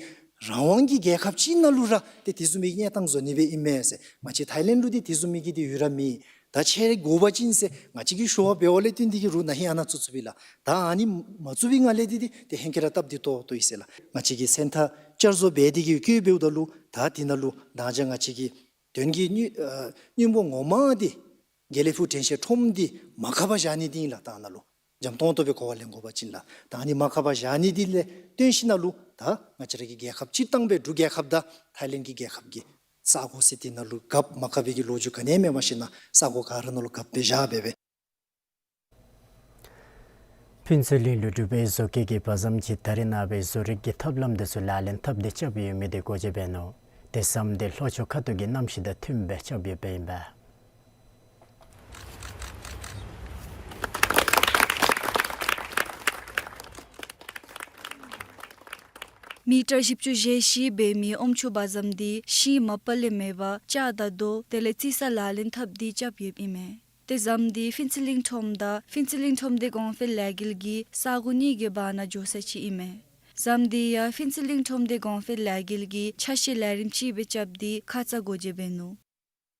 རང་དབང་གི་རྒྱལ་ཁབ་ཅིག་ནང་ལུ་ར་ཏེ་དེ་བཟུམ་མའི་གནས་སྟངས་བཟོ་ནི་སྦེ་ཨིན་མས་ཟེར། ང་བཅས་ཐའི་ལེནཌ་ལུ་འདི་དེ་བཟུམ་མའི་གི་འདི་ཡོད་ར་མེད། ད་ཁྱེད་ར་དགོ་པ་ཅིན་ཟེར་ང་བཅས་ཀྱིས་ཞུ་བ་འབད་བ་ལས་བརྟེན་འདི་གིས་རུང་ན་ཧིང་ཨ་ནཱ་བཙུགས་ཚུགས་པས་ལགས། ད་ཨ་ནི་མ་བཙུགས་པའི་སྒང་ལས་འདི་འདི་ཏེ་ཧེང་སྐལ་ར་སྟབས་བདེ་ཏོག་ཏོ་ཨིན་ཟེར་ལགས། ང་བཅས་ཀྱིས་མཚན་རྟགས་བསྐྱར་བཟོ་འབད་དེ་གི་བཀོད་འབདཝ་ད་ལུ་ད་འདི་ནང་ལུ་ད་ཅི་ང་བཅས་ཀྱི་དོན་གྱི་སྙིང་ཨ་སྙིང་པོ་ངོ་མ་འདི་དགེ་ལེགས་ཕུག་དྲན་ཤེས་ཁྲོམ་འདི་མ་ཁག་པར་བཞག་ནི་འདི་ཨིན་ལགས། ད་ནཱ་ལུ་འཇམ་ཏོང་ཏོ་སྦེ་གོ་བ་ལེན་དགོ་པ་ཅིན་ལགས། ད་ཨ་ནི་མ་ཁག་པར་བཞག་ནི་འདི་ལས་བརྟེན་ཞིནམ་ལས་ད་ང་བཅས་ར་གི་རྒྱལ་ཁབ་སྤྱིར་བཏང་སྦེ་འབྲུག་རྒྱལ་ཁབ་དང་ཐའི་ལེནཌ་གི་རྒྱལ་ཁབ་ཀྱི་ས་གོ་ཟེར་འདི་ནང་ལུ་རྒཔོ་མ་རྒཔ་པའི་གི་ལོ་རྒྱུས་ག་ནི་ཡང་མེད། མ་གཞི་ནཱ་ས་གོ་ག་ར་ནང་ལུ་རྒཔོ་སྦེ་བཞག་སྦེ་སྦེ། ཕུན་ཚོགས་གླིང་ལུ་འབྲུག་པའི་བཟོ་བཀོད་ཀྱི་བ་ཟམ་ཅིག་ད་རེས་ནངས་པའི་བཟོ་རིག་གི་ཐབས་ལམ་འདི་ཚུ་ལག་ལེན་འཐབ་སྟེ་རྐྱབ་ཡོད་མི་འདི་འགོ་འབྱེད་འབད་ནུག། ཏེ་བཟམ་འདི་ལྷོ་ཕྱོགས་ཁ་ཐུག་གི་གནམ་གཤིས་དང་མཐུནམ་སྦེ་རྐྱབ་ཡོདཔ་ཨིན་པས། མི་ཊར་བཞི་བཅུ་ཞེ་བཞི་འབད་མི་ཨོམ་ཆུ་བ་ཟམ་འདི་ཤིང་མ་པ་ལས་མེད་པར་ལྕགས་དང་རྡོ་དེ་ལས་རྩི་ས་ལག་ལེན་འཐབ་སྟེ་རྐྱབ་ཡོདཔ་ཨིན་མས། ཏེ་བཟམ་འདི་ཕུན་ཚོགས་གླིང་ཁྲོམ་དང་ཕུན་ཚོགས་གླིང་ཁྲོམ་སྡེ་གོང་འཕེལ་ལས་འགུལ་གྱི་ས་གོ་གཉིས་ཀྱི་བར་ན་འགྱོ་ས་ཅིག་ཨིན་མས། བཟམ་འདི་ཡང་ཕུན་ཚོགས་གླིང་ཁྲོམ་སྡེ་གོང་འཕེལ་ལས་འགུལ་གྱི་ཆ་ཤས་ལས་རིམ་ཅིག་སྦེ་རྐྱབ་སྟེ་ཁ་ཙ་འགོ་འབྱེད་འབད་ནུག།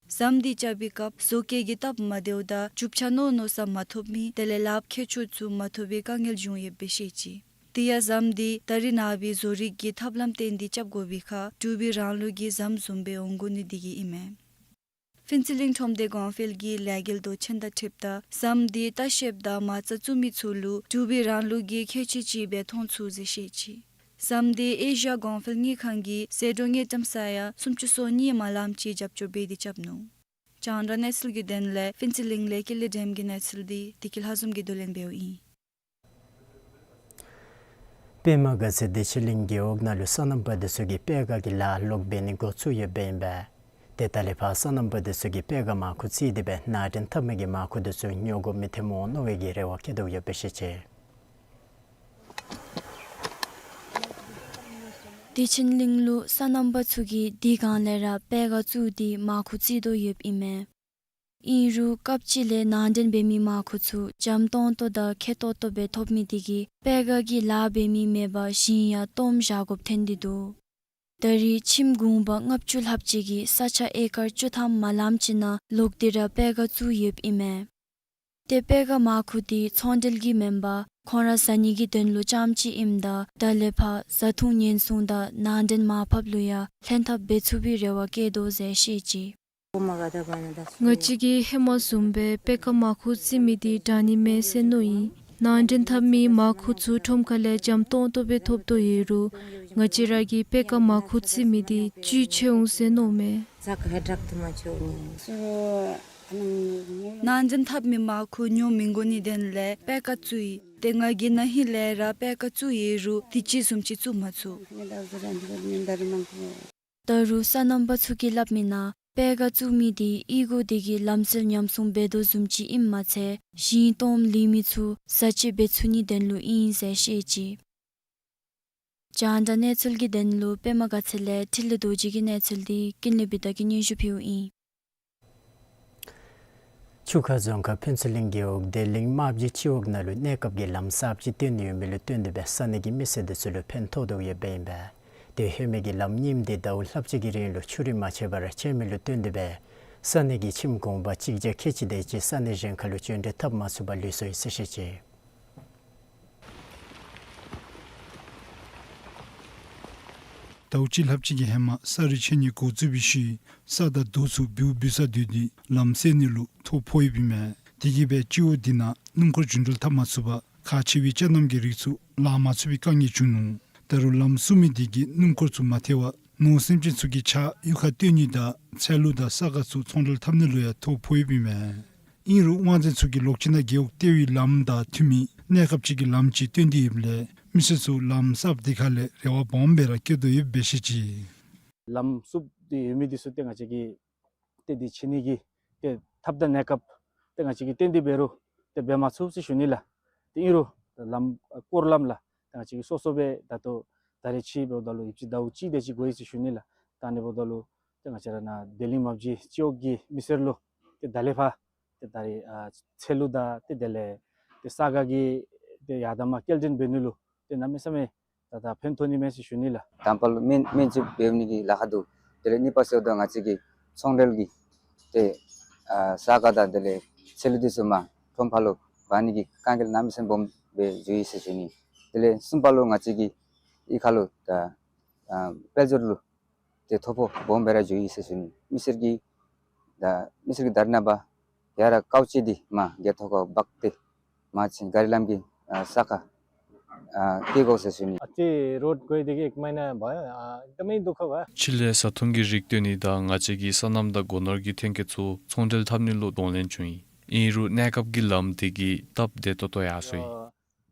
བཟམ་འདི་རྐྱབ་པའི་སྐབས་བཟོ་བཀོད་ཀྱི་སྟབས་མ་བདེཝ་དང་རྒྱུ་ཆ་མནོ་མནོ་ས་མ་ཐོབ་མི་དེ་ལས་ལགཔ་ཁྱད་ཆོས་ཚུ་མ་ཐོབ་པའི་དཀའ་ངལ་བྱུང་ཡོདཔ་སྦེ་བཤད་ཅི། དེ་ཡང་བཟམ་འདི་ད་རེས་ནངས་པའི་བཟོ་རིག་གི་ཐབས་ལམ་བརྟེན་ཏེ་རྐྱབ་དགོ་པའི་ཁར་འབྲུག་པའི་རང་ལུགས་ཀྱི་བཟམ་བཟུམ་སྦེ་འོང་དགོ་ནི་འདི་གིས་ཨིན་མས། ཕུན་ཚོགས་གླིང་ཁྲོམ་སྡེ་གོང་འཕེལ་གྱི་ལས་འགུལ་མདོ་ཆེན་དང་འཁྲིལཝ་ད་བཟམ་འདི་ལྟ་བཤལཔ་དང་མ་རྩ་བཙུགས་མི་ཚུ་ལུ་འབྲུག་པའི་རང་ལུགས་ཀྱི་ཁྱད་ཆོས་ཅིག་སྦེ་མཐོང་ཚུགས་ཟེར་བཤད་ཅི། བཟམ་འདི་ཨེ་ཤི་ཡ་གོང་འཕེལ་དངུལ་ཁང་གིས་ཟད་འགྲོ་དངུལ་ཀྲམ་ས་ཡ་སུམ་ཅུ་སོ་གཉིས་མ་ལམ་ཅིག་རྒྱབ་སྐྱོར་འབད་དེ་རྐྱབ་ནུག། རྒྱང་བསྒྲགས་གནས་ཚུལ་གྱི་དོན་ལས་ཕུན་ཚོགས་གླིང་ལས་ཀུན་ལེགས་སྒྲོལམ་གྱི་གནས་ཚུལ་འདི་བདེ་སྐྱིད་ལྷ་འཛོམས་ཀྱིས་བསྡུ་ལེན་འབདཝ་ཨིན། པདྨ་དགའ་ཚལ་བདེ་ཆེན་གླིང་རྒེད་འོག་ནང་ལུ་སོ་ནམ་པ་འདི་ཚུ་གིས་པད་སྒ་གི་ལཱ་ལོག་འབད་ནི་འགོ་བཙུགས་ཡོདཔ་ཨིན་པས། ཏེ་ད་ལས་ཕར་སོ་ནམ་པ་འདི་ཚུ་གིས་པད་སྒ་མར་ཁུ་བཙིར་ཏེ་སྦེ་ནང་འདྲེན་འཐབ་མི་གི་མར་ཁུ་འདི་ཚུ་ཉོ་དགོ་མི་ཐོནམ་འོང་མནོ་བའི་གི་རེ་བ་བསྐྱེད་དོ་ཡོདཔ་སྦེ་བཤད་ཅི། བདེ་ཆེན་གླིང་ལུ་སོ་ནམ་པ་ཚུ་གིས་དེ་སྒང་ལས་ར་པད་སྒ་བཙུགས་ཏེ་མར་ཁུ་བཙིར་དོ་ཡོདཔ་ཨིན་མས། ཨིན་རུང་སྐབས་ཅིག་ལས་ནང་འདྲེན་འབད་མི་མར་ཁུ་ཚུ་འཇམ་ཏོང་ཏོ་དང་ཁེ་ཏོག་ཏོ་སྦེ་ཐོབ་མི་དེ་གིས་པད་སྒ་གི་ལཱ་འབད་མི་མེད་པར་ཞིང་ཡང་སྟོངམ་བཞག་དགོཔ་ཐོན་ཏེ་འདུག། ད་རེས་ཁྱིམ་གུང་པ་ལྔ་བཅུ་ལྷགཔ་ཅིག་གིས་ས་ཆ་ཨེ་ཀར་བཅུ་ཐམ་མ་ལམ་ཅིག་ནང་ལོག་སྟེ་ར་པད་སྒ་བཙུགས་ཡོདཔ་ཨིན་མས། ཏེ་པད་སྒ་མར་ཁུ་འདི་ཚོང་འབྲེལ་གྱི་མེན་པར་ཁོང་ར་ཟ་ནི་གི་དོན་ལུ་རྐྱངམ་ཅིག་ཨིནམ་ད་ད་ལས་ཕར་བཟའ་འཐུང་ཉེན་སྲུང་དང་ནང་འདྲེན་མར་ཕབ་ལུ་ཡང་ལྷན་ཐབས་འབད་ཚུགས་པའི་རེ་བ་བསྐྱེད་དོ་ཟེར་བཤད་ཅི། ང་བཅས་ཀྱིས་ཧེ་མ་བཟུམ་སྦེ་པད་སྒ་མར་ཁུ་བཙིར་མི་འདི་དྲག་ནི་མས་ཟེར་མནོ་ཡི། ནང་འདྲེན་འཐབ་མི་མར་ཁུ་ཚུ་ཁྲོམ་ཁ་ལས་འཇམ་ཏོང་ཏོ་སྦེ་ཐོབ་དོ་ཡོད་རུང་ང་བཅས་ར་གིས་པད་སྒ་མར་ཁུ་བཙིར་མི་འདི་བཅུད་ཆེ་འོང་ཟེར་མནོཝ་མས། ནང་འདྲེན་འཐབ་མི་མར་ཁུ་ཉོ་མི་དགོ་ནི་དོན་ལས་པད་སྒ་བཙུགས་ཡི། ཏེ་ང་གིས་ན་ཧིང་ལས་ར་པད་ཁ་བཙུགས་ཡི་རུང་དུས་ཅི་བཟུམ་ཅིག་བཙུགས་མ་ཚུགས། ད་རུང་སོ་ནམ་པ་ཚུ་གིས་སླབ་མི་ནང་པད་ཁ་བཙུགས་མི་འདི་གཡུས་སྒོ་འདི་གི་ལམ་སེལ་ཉམས་སྲུང་འབད་དོ་བཟུམ་ཅིག་ཨིནམ་མ་ཚད་ཞིང་གཏོརམ་ལུས་མི་ཚུ་བཟའ་ཆས་འབད་ཚུགས་ནིའི་དོན་ལུ་ཨིན་ཟེར་བཤད་ཅི། རྒྱང་བསྒྲགས་གནས་ཚུལ་གྱི་དོན་ལུ་པདྨ་དགའ་ཚལ་ལས་འཕྲིན་ལས་རྡོ་རྗེ་གི་གནས་ཚུལ་འདི་ཀུན་ལེགས་བི་དྷ་གིས་སྙན་ཞུ་ཕུལཝ་ཨིན། ཆུ་ཁ་རྫོང་ཁག་ཕུན་ཚོགས་གླིང་རྒེད་འོག་བདེ་གླིང་རྨ་བྱའི་སྤྱི་འོག་ནང་ལུ་གནས་སྐབས་ཀྱི་ལམ་གསརཔ་ཅིག་བཏོན་ནི་ཡོད་མི་ལུ་བརྟེན་ཏེ་སྦེ་ས་གནས་ཀྱི་མི་སེར་དེ་ཚུ་ལུ་ཕན་ཐོགས་དོ་ཡོདཔ་ཨིན་པས། དེ་ཧེ་མའི་གི་ལམ་རྙིངམ་དེ་ཟླཝ་ལྷགཔ་ཅིག་གི་རིང་ལུ་ཆུ་རུད་མ་ཆད་པར་ཆད་མི་ལུ་བརྟེན་ཏེ་སྦེ་ས་གནས་ཀྱི་ཁྱིམ་གུང་པ་གཅིག་བརྒྱ་ཁལ་གཅིག་དེ་ཅིག་ས་གནས་གཞན་ཁར་ལུ་བྱོན་འགྲུལ་འཐབ་མ་ཚུགས་པར་ལུས་སོ་ཡི་ཟེར་བཤད་ཅི། ཟླཝ་གཅིག་ལྷགཔ་ཅིག་གི་ཧེ་མ་ས་རུད་ཆད་ནི་འགོ་བཙུགས་པའི་ཤུལ་ས་དང་རྡོ་ཚུ་སྦུབ་སྦུབ་ས་བསྡུས་ཏེ་ལམ་སེལ་ནི་ལུ་ཐོ་ཕོག་ཡོདཔ་ཨིན་མས། དེ་གིས་སྦེ་སྤྱི་འོག་འདི་ནང་སྣུམ་འཁོར་འགྲོ་འགྲུལ་འཐབ་མ་ཚུགས་པར་ཁག་ཆེ་བའི་ཅ་རྣམ་གྱི་རིགས་ཚུ་ལང་མ་ཚུགས་པའི་དཀའ་ངལ་བྱུང་ནུག། ད་རུང་ལམ་བསུབ་མི་དེ་གིས་སྣུམ་འཁོར་ཚུ་མ་ཐལ་བར་ནོར་སེམས་ཅན་ཚུ་གི་ཆ་གཡུས་ཁར་བཏོན་ནི་དང་ཚལ་ལུ་དང་ས་ག་ཚུ་ཚོང་འབྲེལ་འཐབ་ནི་ལུ་ཡང་ཐོ་ཕོག་ཡོདཔ་ཨིན་མས། ཨིན་རུང་དབང་འཛིན་ཚུ་གིས་ལོག་ཅི་ན་རྒེད་འོག་ལྟེ་བའི་ལམ་དང་མཐུན་མི་གནས་སྐབས་ཅིག་གི་ལམ་ཅིག་བཏོན་ཏེ་ཡོདཔ་ལས་མི་སེར་ཚུ་ལམ་གསརཔ་དེ་ཁ་ལས་རེ་བ་སྦོམ་སྦེ་ར་བསྐྱེད་དོ་ཡོདཔ་སྦེ་བཤད་ཅི། ལམ་བསུབ་སྟེ་ཡོད་མི་དེ་ཚུ་ཏེ་ང་བཅས་ཀྱིས་ཏེ་དེ་ཕྱེ་ནི་གི་ཏེ་ཐབས་དང་གནས་སྐབས་ཏེ་ང་བཅས་ཀྱིས་བཏོན་ཏེ་འབད་རུང་ཏེ་འབད་མ་ཚུགས་ཟེར་ཞུ་ནི་ལགས། ཏེ་ཨིན་རུང་ལམ་སྐོར་ལམ་ལགས་ཏེ་ང་བཅས་ཀྱིས་སོ་སོ་སྦེ་ད་ལྟོ་ད་རེས་ཕྱེ་འབདཝ་ད་ལུ་ཡོདཔ་ཅིག་ཟླཝ་གཅིག་དེ་ཅིག་འགོར་ཡི་ཟེར་ཞུ་ནི་ལགས། ད་ཨ་ནི་འབདཝ་ད་ལུ་ཏེ་ང་བཅས་ར་ནཱ་བདེ་གླིང་རྨ་བྱའི་སྤྱི་འོག་གི་མི་སེར་ལུ་ཏེ་ད་ལས་ཕར་ཏེ་ད་རེས་ཨ་ཚལ་ལུ་དང་ཏེ་དེ་ལས་ཏེ་ས་ག་གི་ཏེ་ཡར་དང་མར་སྐྱེལ་འདྲེན་འབད་ནི་ལུ་ཏེ་གནམ་མེད་ས་མེད་ད་ད་ཕན་ཐོགས་ནི་མས་ཟེར་ཞུ་ནི་ལགས། དང་པ་ལུ་སྨན་སྨན་བཅོས་འབད་ནི་གི་ལཱ་ཁག་འདུག། དེ་ལས་གཉིས་པ་ཟེརཝ་ད་ང་བཅས་ཀྱི་ཚོང་འབྲེལ་གྱི་ཏེ་ཨ་ས་ག་དང་དེ་ལས་ཚལ་ལུ་དེ་ཚུ་མར་ཁྲོམ་ཕར་ལུ་འབག་ནི་གི་དཀའ་ངལ་གནམ་མེད་ས་མེད་སྦོམ་སྦེ་འགྱོ་ཡི་ཟེར་ཞུ་ནི། དེ་ལས་གསུམ་པ་ལུ་ང་བཅས་ཀྱི་གཡུས་ཁ་ལུ་ད་ཨ་དཔལ་འབྱོར་ལུ་ཏེ་ཐོ་ཕོག་སྦོམ་སྦེ་ར་འགྱོ་ཡི་ཟེར་ཞུ་ནི། མི་སེར་གྱི་ད་མི་སེར་གྱི་དར་ནང་པ་ཡར་ར་ཀའོ་ཅི་འདི་མར་རྒེད་ཐོག་ཁར་འབག་སྟེ་མར་ཕྱིན་ག་རི་ལམ་གྱི་ཨ་ས་ཁར་ཨ་སྐྱེལ་དགོ་ཟེར་ཞུ་ནི། अच्छी रोड कोई देखिए एक महीना भयो, एकदमै दुःख भयो। ཕྱི་ལས་བཟའ་འཐུང་གི་རིགས་བཏོན་ནི་དང་ང་བཅས་ཀྱི་སོ་ནམ་དང་སྒོ་ནོར་གྱི་ཐོན་སྐྱེད་ཚུ་ཚོང་འབྲེལ་འཐབ་ནི་ལུ་གདོང་ལེན་བྱུང་ཡི། ཨིན་རུང་གནས་སྐབས་ཀྱི་ལམ་དེ་གིས་སྟབས་བདེ་ཏོག་ཏོ་ཡར་སོ་ཡི།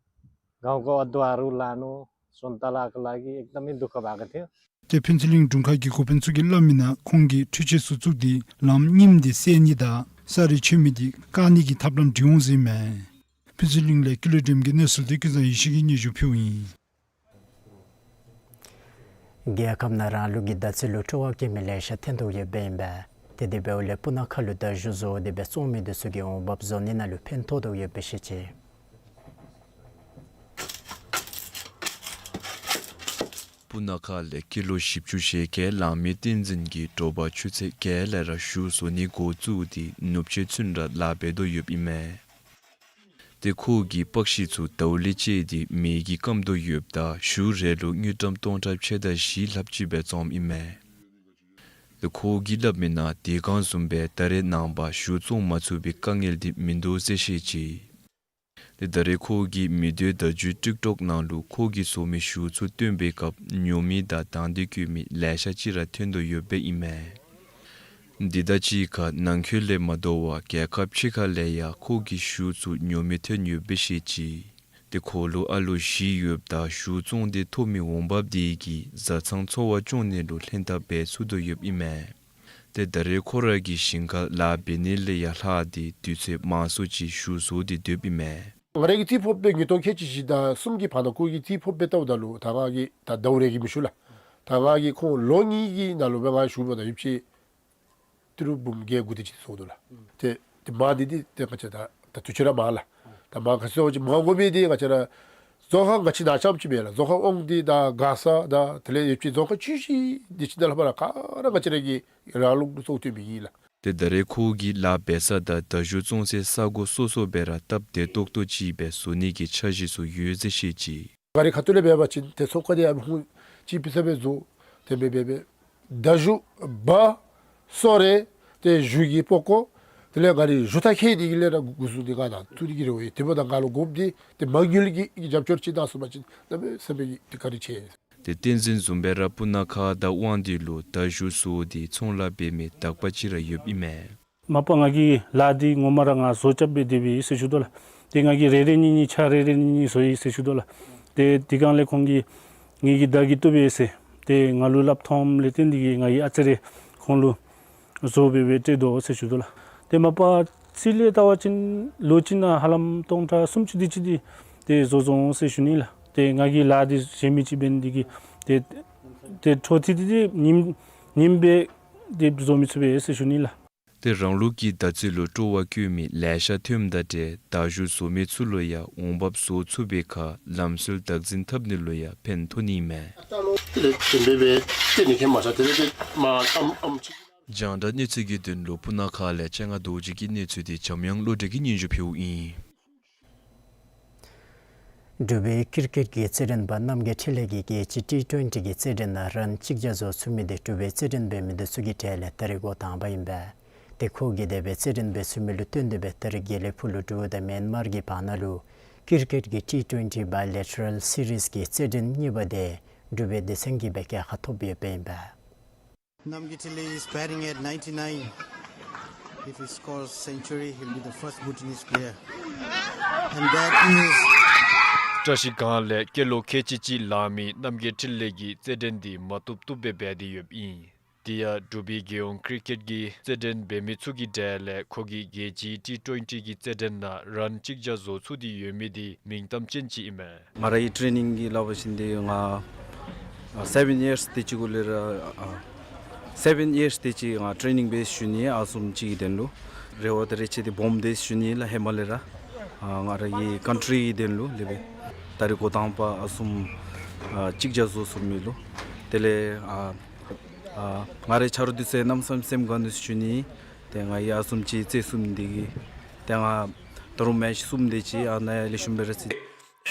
गाउँको अदुवाहरू लानु, सुन्तलाको लागि एकदमै दुःख भएको थियो। ཏེ་ཕུན་ཚོགས་གླིང་དྲུང་ཁག་གི་འགོ་དཔོན་ཚུ་གིས་སླབ་མི་ནང་ཁོང་གིས་འཕྲུལ་ཆས་ཚུ་བཙུགས་ཏེ་ལམ་རྙིངམ་དེ་སེལ་ནི་དང་ས་རུད་ཆད་མི་དེ་བཀག་ནི་གི་ཐབས་ལམ་སྒྲིག་འོང་ཟེར་ཨིན་མས། ཕུན་ཚོགས་གླིང་ལས་ཀུན་ལེགས་སྒྲོལམ་གྱི་གནས་ཚུལ་དེ་ཀུན་བཟང་ཡེ་ཤེས་ཀྱིས་སྙན་ཞུ་ཕུལཝ་ཨིན། རྒྱལ་ཁབ་ནང་རང་ལུགས་ཀྱི་དར་ཚིལ་ལུ་སྤྲོ་བ་བསྐྱེད་མི་ལེ་ཤ་ཐོན་དོ་ཡོདཔ་ཨིན་པས། ཏེ་དེ་འབདཝ་ལས་སྤུ་ན་ཁ་ལུ་དར་ཞུ་བཟོ་སྟེ་སྦེ་བཙོང་མི་དེ་ཚུ་གི་འོང་འབབ་བཟོ་ནི་ནང་ལུ་ཕན་ཐོགས་དོ་ཡོདཔ་སྦེ་བཤད་ཅི། སྤུ་ན་ཁ་ལས་ཀི་ལོ་བཞི་བཅུ་ཞེ་བརྒྱད་ལང་མི་བསྟན་འཛིན་གྱིས་དྲོ་པ་ཆུ་ཚོད་བརྒྱད་ལས་ར་ཞུ་བཟོ་ནི་འགོ་བཙུགས་ཏེ་ནུབ་ཕྱེད་ཚུན་ར་ལཱ་འབད་དོ་ཡོདཔ་ཨིན་མས། ཏེ་ཁོ་གིས་པགས་ཤིང་ཚུ་ཟླཝ་ལས་བཅད་དེ་མེ་གིས་སྐམ་དོ་ཡོདཔ་ད་ཞུ་རེ་ལུ་དངུལ་ཀྲམ་སྟོང་ཕྲག་ཕྱེད་དང་བཞི་ལྷགཔ་ཅིག་སྦེ་བཙོངམ་ཨིན་མས། ཏེ་ཁོ་གིས་སླབ་མི་ནང་དེ་སྒང་བཟུམ་སྦེ་ད་རེས་ནངས་པ་ཞུ་བཙོང་མ་ཚུགས་པའི་དཀའ་ངལ་དེ་མིན་འདུག་ཟེར་བཤད་ཅི། ཏེ་ད་རེས་ཁོ་གིས་མི་སྡོད་བརྡ་བརྒྱུད་ཊིཀ་ཊོཀ་ནང་ལུ་ཁོ་གིས་བཟོ་མི་ཞུ་ཚུ་སྟོན་པའི་སྐབས་ཉོ་མི་དང་དང་འདོད་བསྐྱེད་མི་ལེ་ཤ་ཅིག་ར་ཐོན་དོ་ཡོདཔ་ཨིན་མས། འདི་དང་གཅིག་ཁར་ནང་འཁོད་ལས་མ་དོ་བར་རྒྱལ་ཁབ་ཕྱི་ཁ་ལས་ཡང་ཁོ་གིས་ཞུ་ཚུ་ཉོ་མི་ཐོན་ཡོདཔ་སྦེ་བཤད་ཅི། ཏེ་ཁོ་ལུ་ཨ་ལོ་བཞི་ཡོདཔ་ད་ཞུ་བཙོང་སྟེ་ཐོབ་མི་འོང་འབབ་དེ་གིས་བཟའ་ཚང་འཚོ་བ་སྐྱོང་ནི་ལུ་ལྷན་ཐབས་འབད་ཚུགས་དོ་ཡོདཔ་ཨིན་མས། ཏེ་ད་རེས་ཁོ་ར་གིས་ཞིང་ཁར་ལཱ་འབད་ནི་ལས་ཡར་ལྷག་སྟེ་དུས་ཚོད་མང་སུ་ཅིག་ཞུ་བཟོ་སྟེ་སྡོདཔ་ཨིན་མས། ང་རའི་གི་རྩིས་ཕོགཔ་སྦེ་ཉིས་སྟོང་ཁལ་གཅིག་བཞི་དང་གསུམ་གྱི་བར་ན་ཁོ་གི་རྩིས་ཕོགཔ་སྦེ་བལྟཝ་ད་ལུ་ད་ང་གིས་ད་ཟླཝ་རེ་གི་མི་ཞུ་ལགས། ད་ང་གིས་ཁོང་ལོ་གཉིས་ཀྱི་ནང་ལུ་སྦེ་ང་ཞུ་འབདཝ་ད་ཡོདཔ་ཅིག་ཏི་རུ་འབུམ་བརྒྱད་དགུ་དེ་ཅིག་སོང་འདུག་ལགས། ཏེ་ཏེ་མང་འདི་འདི་ཏེ་ང་བཅས་ད་ད་དུས་ཚོད་ར་མང་ལགས། ད་མང་ག་ཅི་ཟེར་བ་ཅིན་མང་དགོ་མི་འདི་ང་བཅས་ར་རྫོང་ཁག་ང་བཅས་ནཱ་རྐྱངམ་ཅིག་མེན་ལགས། རྫོང་ཁག་དབང་འདུས་དང་མགར་ས་དང་དེ་ལས་ཡོདཔ་ཅིག་རྫོང་ཁག་ཆུང་ཤོས་འདི་ཅིག་ནང་ལུ་ཕར་ག་ར་ང་བཅས་ར་གི་རང་ལུགས་ལུ་བཙོང་སྟེ་ཡོད་མི་ཨིན་ལགས། ཏེ་ད་རེས་ཁོ་གིས་ལཱ་འབད་ས་དང་དར་ཞུ་བཙོང་སའི་ས་གོ་སོ་སོ་སྦེ་ར་སྟབས་བདེ་ཏོག་ཏོ་ཅིག་སྦེ་བཟོ་ནི་གི་འཆར་གཞི་ཚུ་ཡོད་ཟེར་བཤད་ཅི། ང་རའི་ཁ་ཐུག་ལས་འབད་བ་ཅིན་ཏེ་ཚོང་ཁང་འདི་ཡང་ཧུང་ཅིག་ཕུལ་ས་སྦེ་བཟོ། དེ་སྦེ་འབད་འབད་དར་ཞུ་འབག་གསོལ་རས་ཏེ་ཞུ་གི་པགས་ཀོ་དེ་ལས་ང་རའི་ཞུ་ཐག་ཁེལ་ནི་གི་ལས་ར་འགོ་བཟུང་སྟེ་ང་དང་ཐུག་ནི་གི་རེ་བ་ཡོད། དེ་འབདཝ་ད་ང་ལུ་དགོཔ་འདི་ཏེ་མ་དངུལ་གྱི་རྒྱབ་སྐྱོར་ཅིག་གནང་ཚུགས་པ་ཅིན་གནམ་མེད་ས་མེད་ཀྱི་བཀའ་དྲིན་ཆེ། ཏེ་བསྟན་འཛིན་བཟུམ་སྦེ་ར་སྤུ་ན་ཁ་དང་དབང་འདུས་ལུ་དར་ཞུ་བཟོ་སྟེ་ཚོང་ལཱ་འབད་མི་དག་པ་ཅིག་ར་ཡོདཔ་ཨིན་མས། མ་པ་ང་གིས་ལཱ་འདི་ངོ་མ་ར་ང་བཟོ་རྐྱབ་སྦེ་སྡོདཔ་ཨིན་ཟེར་ཞུ་དོ་ལགས། ཏེ་ང་གིས་རེ་རེ་གཉིས་གཉིས་ཕྱག་རེ་རེ་གཉིས་གཉིས་བཟོ་ཡི་ཟེར་ཞུ་དོ་ལགས། ཏེ་དེ་སྒང་ལས་ཁོང་གིས་ངེ་གི་བརྡ་གི་བཏུབ་པས་ཟེར་ཏེ་ང་ལུ་སླབ་ཐོནམ་ལས་བརྟེན་ཏེ་གིས་ང་གིས་ཨ་ཙི་རེ་ཁོང་ལུ་བཟོ་སྦེ་སྦེ་སྤྲོད་དོ་ཟེར་ཞུ་དོ་ལགས། ཏེ་མ་པ་རྩིས་ལས་བལྟ་བ་ཅིན་ལོ་གཅིག་ནང་ཧ་ལམ་སྟོང་ཕྲག་སུམ་ཅུ་དེ་ཅིག་དེ་ཏེ་བཟོ་བཟོཝ་འོང་ཟེར་ཞུ་ནི་ལགས། ཏེ་ང་གིས་ལཱ་འདི་གཞན་མི་ཅིག་འབད་ནི་དེ་གིས་ཏེ་ཏེ་འཕྲོ་མཐུད་དེ་ཏེ་ཉིནམ་ཉིནམ་སྦེ་ཏེ་བཟོ་མི་ཚུགས་པས་ཟེར་ཞུ་ནི་ལགས། ཏེ་རང་ལུགས་ཀྱི་བརྡ་རྩིས་ལུ་སྤྲོ་བ་བསྐྱེད་མི་ལེ་ཤ་ཐོནམ་དང་འབྲེལ་བརྡ་བརྒྱུད་བཟོ་མི་ཚུ་ལུ་ཡང་འོང་འབབ་བཟོ་ཚུགས་པའི་ཁར་ལམ་སྲོལ་བདག་འཛིན་འཐབ་ནི་ལུ་ཡང་ཕན་ཐོགས་ནི་མས། རྒྱང་བསྒྲགས་གནས་ཚུལ་གྱི་དོན་ལུ་སྤུ་ན་ཁ་ལས་ཆེ་ང་རྡོ་རྗེ་གི་གནས་ཚུལ་འདི་འཇམ་དབྱངས་བློ་གྲོས་ཀྱིས་སྙན་ཞུ་ཕུལཝ་ཨིན། འབྲུག་པའི་ཀིར་ཀེཊ་ཀྱི་རྩེད་འགྲན་པ་རྣམ་རྒྱལ་འཕྲིན་ལས་ཀྱིས་རྒྱལ་སྤྱིའི་ཊི་ཊུ་ཝེན་ཊི་གི་རྩེད་འགྲན་ནང་རན་གཅིག་བརྒྱ་བཟོ་ཚུགས་མི་དེ་འབྲུག་པའི་རྩེད་འགྲན་འབད་མི་དེ་ཚུ་གི་གྲས་ལས་ད་རིས་འགོ་དང་པ་ཨིན་པས། ཏེ་ཁོ་གིས་དེ་སྦེ་རྩེད་འགྲན་འབད་ཚུགས་མི་ལུ་བརྟེན་ཏེ་སྦེ་ད་རིས་དགེ་ལེགས་ཕུག་ལུ་འབྲུག་དང་མེན་མར་གྱི་བར་ན་ལུ་ཀིར་ཀེཊ་ཀྱི་ཊི་ཊུ་ཝེན་ཊི་བའི་ལེ་ཊ་རལ་སི་རིསི་གི་རྩེད་འགྲན་གཉིས་པ་དེ་འབྲུག་པའི་སྡེ་ཚན་གྱིས་སྦེ་རྒྱལ་ཁ་ཐོབ་ཡོདཔ་ཨིན་པས། Namgay Trinley is batting at ninety-nine. If he scores century, he'll be the first Bhutanese player. And that is བཀྲ་ཤིས་སྒང་ལས་སྐྱེས་ལོ་ཁལ་གཅིག་གཅིག་ལང་མི་རྣམ་རྒྱལ་འཕྲིན་ལས་ཀྱིས་རྩེད་འགྲན་འདི་མ་བཏུབ་བཏུབ་སྦེ་འབད་དེ་ཡོདཔ་ཨིན། དེ་ཡང་འབྲུག་པའི་རྒྱལ་ཡོངས་ཀིར་ཀེཊ་ཀྱི་རྩེད་འགྲན་འབད་མི་ཚུ་གི་གྲས་ལས་ཁོ་གིས་རྒྱལ་སྤྱིའི་ཊི་ཊུ་ཝེན་ཊི་གི་རྩེད་འགྲན་ནང་རན་གཅིག་བརྒྱ་བཟོ་ཚུགས་ཏེ་ཡོད་མི་དེ་མིང་གཏམ་ཅན་ཅིག་ཨིན་མས། ང་རའི་ཊེ་ནིང་གི་སླབ་པ་ཅིན་དེ་ང་སེ་བེན་ཡརསི་དེ་ཅིག་གུ་ལས་ར་ཨ་སེ་བེན་ཡརསི་དེ་ཅིག་ང་ཊེ་ནིང་འབད་ཞུ་ནི་ཨ་ཟུམ་ཅིག་གི་དོན་ལུ་རེ་བ་དང་རེ་ཆེ་དེ་སྦོམ་དེ་ཞུ་ནི་ལགས། ཧེ་མ་ལས་ར་ཨ་ང་རའི་ཀཱན་ཊི་རི་གི་དོན་ལུ་ལས་སྦེ་ད་རིས་འགོ་དང་པ་ཨ་ཟུམ་ཨ་གཅིག་བརྒྱ་བཟོ་ཚུགས་མི་ལུ་དེ་ལས་ཨ་ཨ་ང་རའི་ཆ་རོགས་འདི་ཚུ་གནམ་མེད་ས་མེད་སེམས་དགའ་ནི་ཞུ་ནི། ཏེ་ང་གིས་ཨ་ཟུམ་ཅིག་རྩེད་ཚུགསཔ་འདི་གིས་ཏེ་ང་ད་རུང་མེཆ་གསུམ་དེ་ཅིག་ཨ་ནཱ་ཡང་ལེགས་ཤོམ་སྦེ་ར་རྩེད།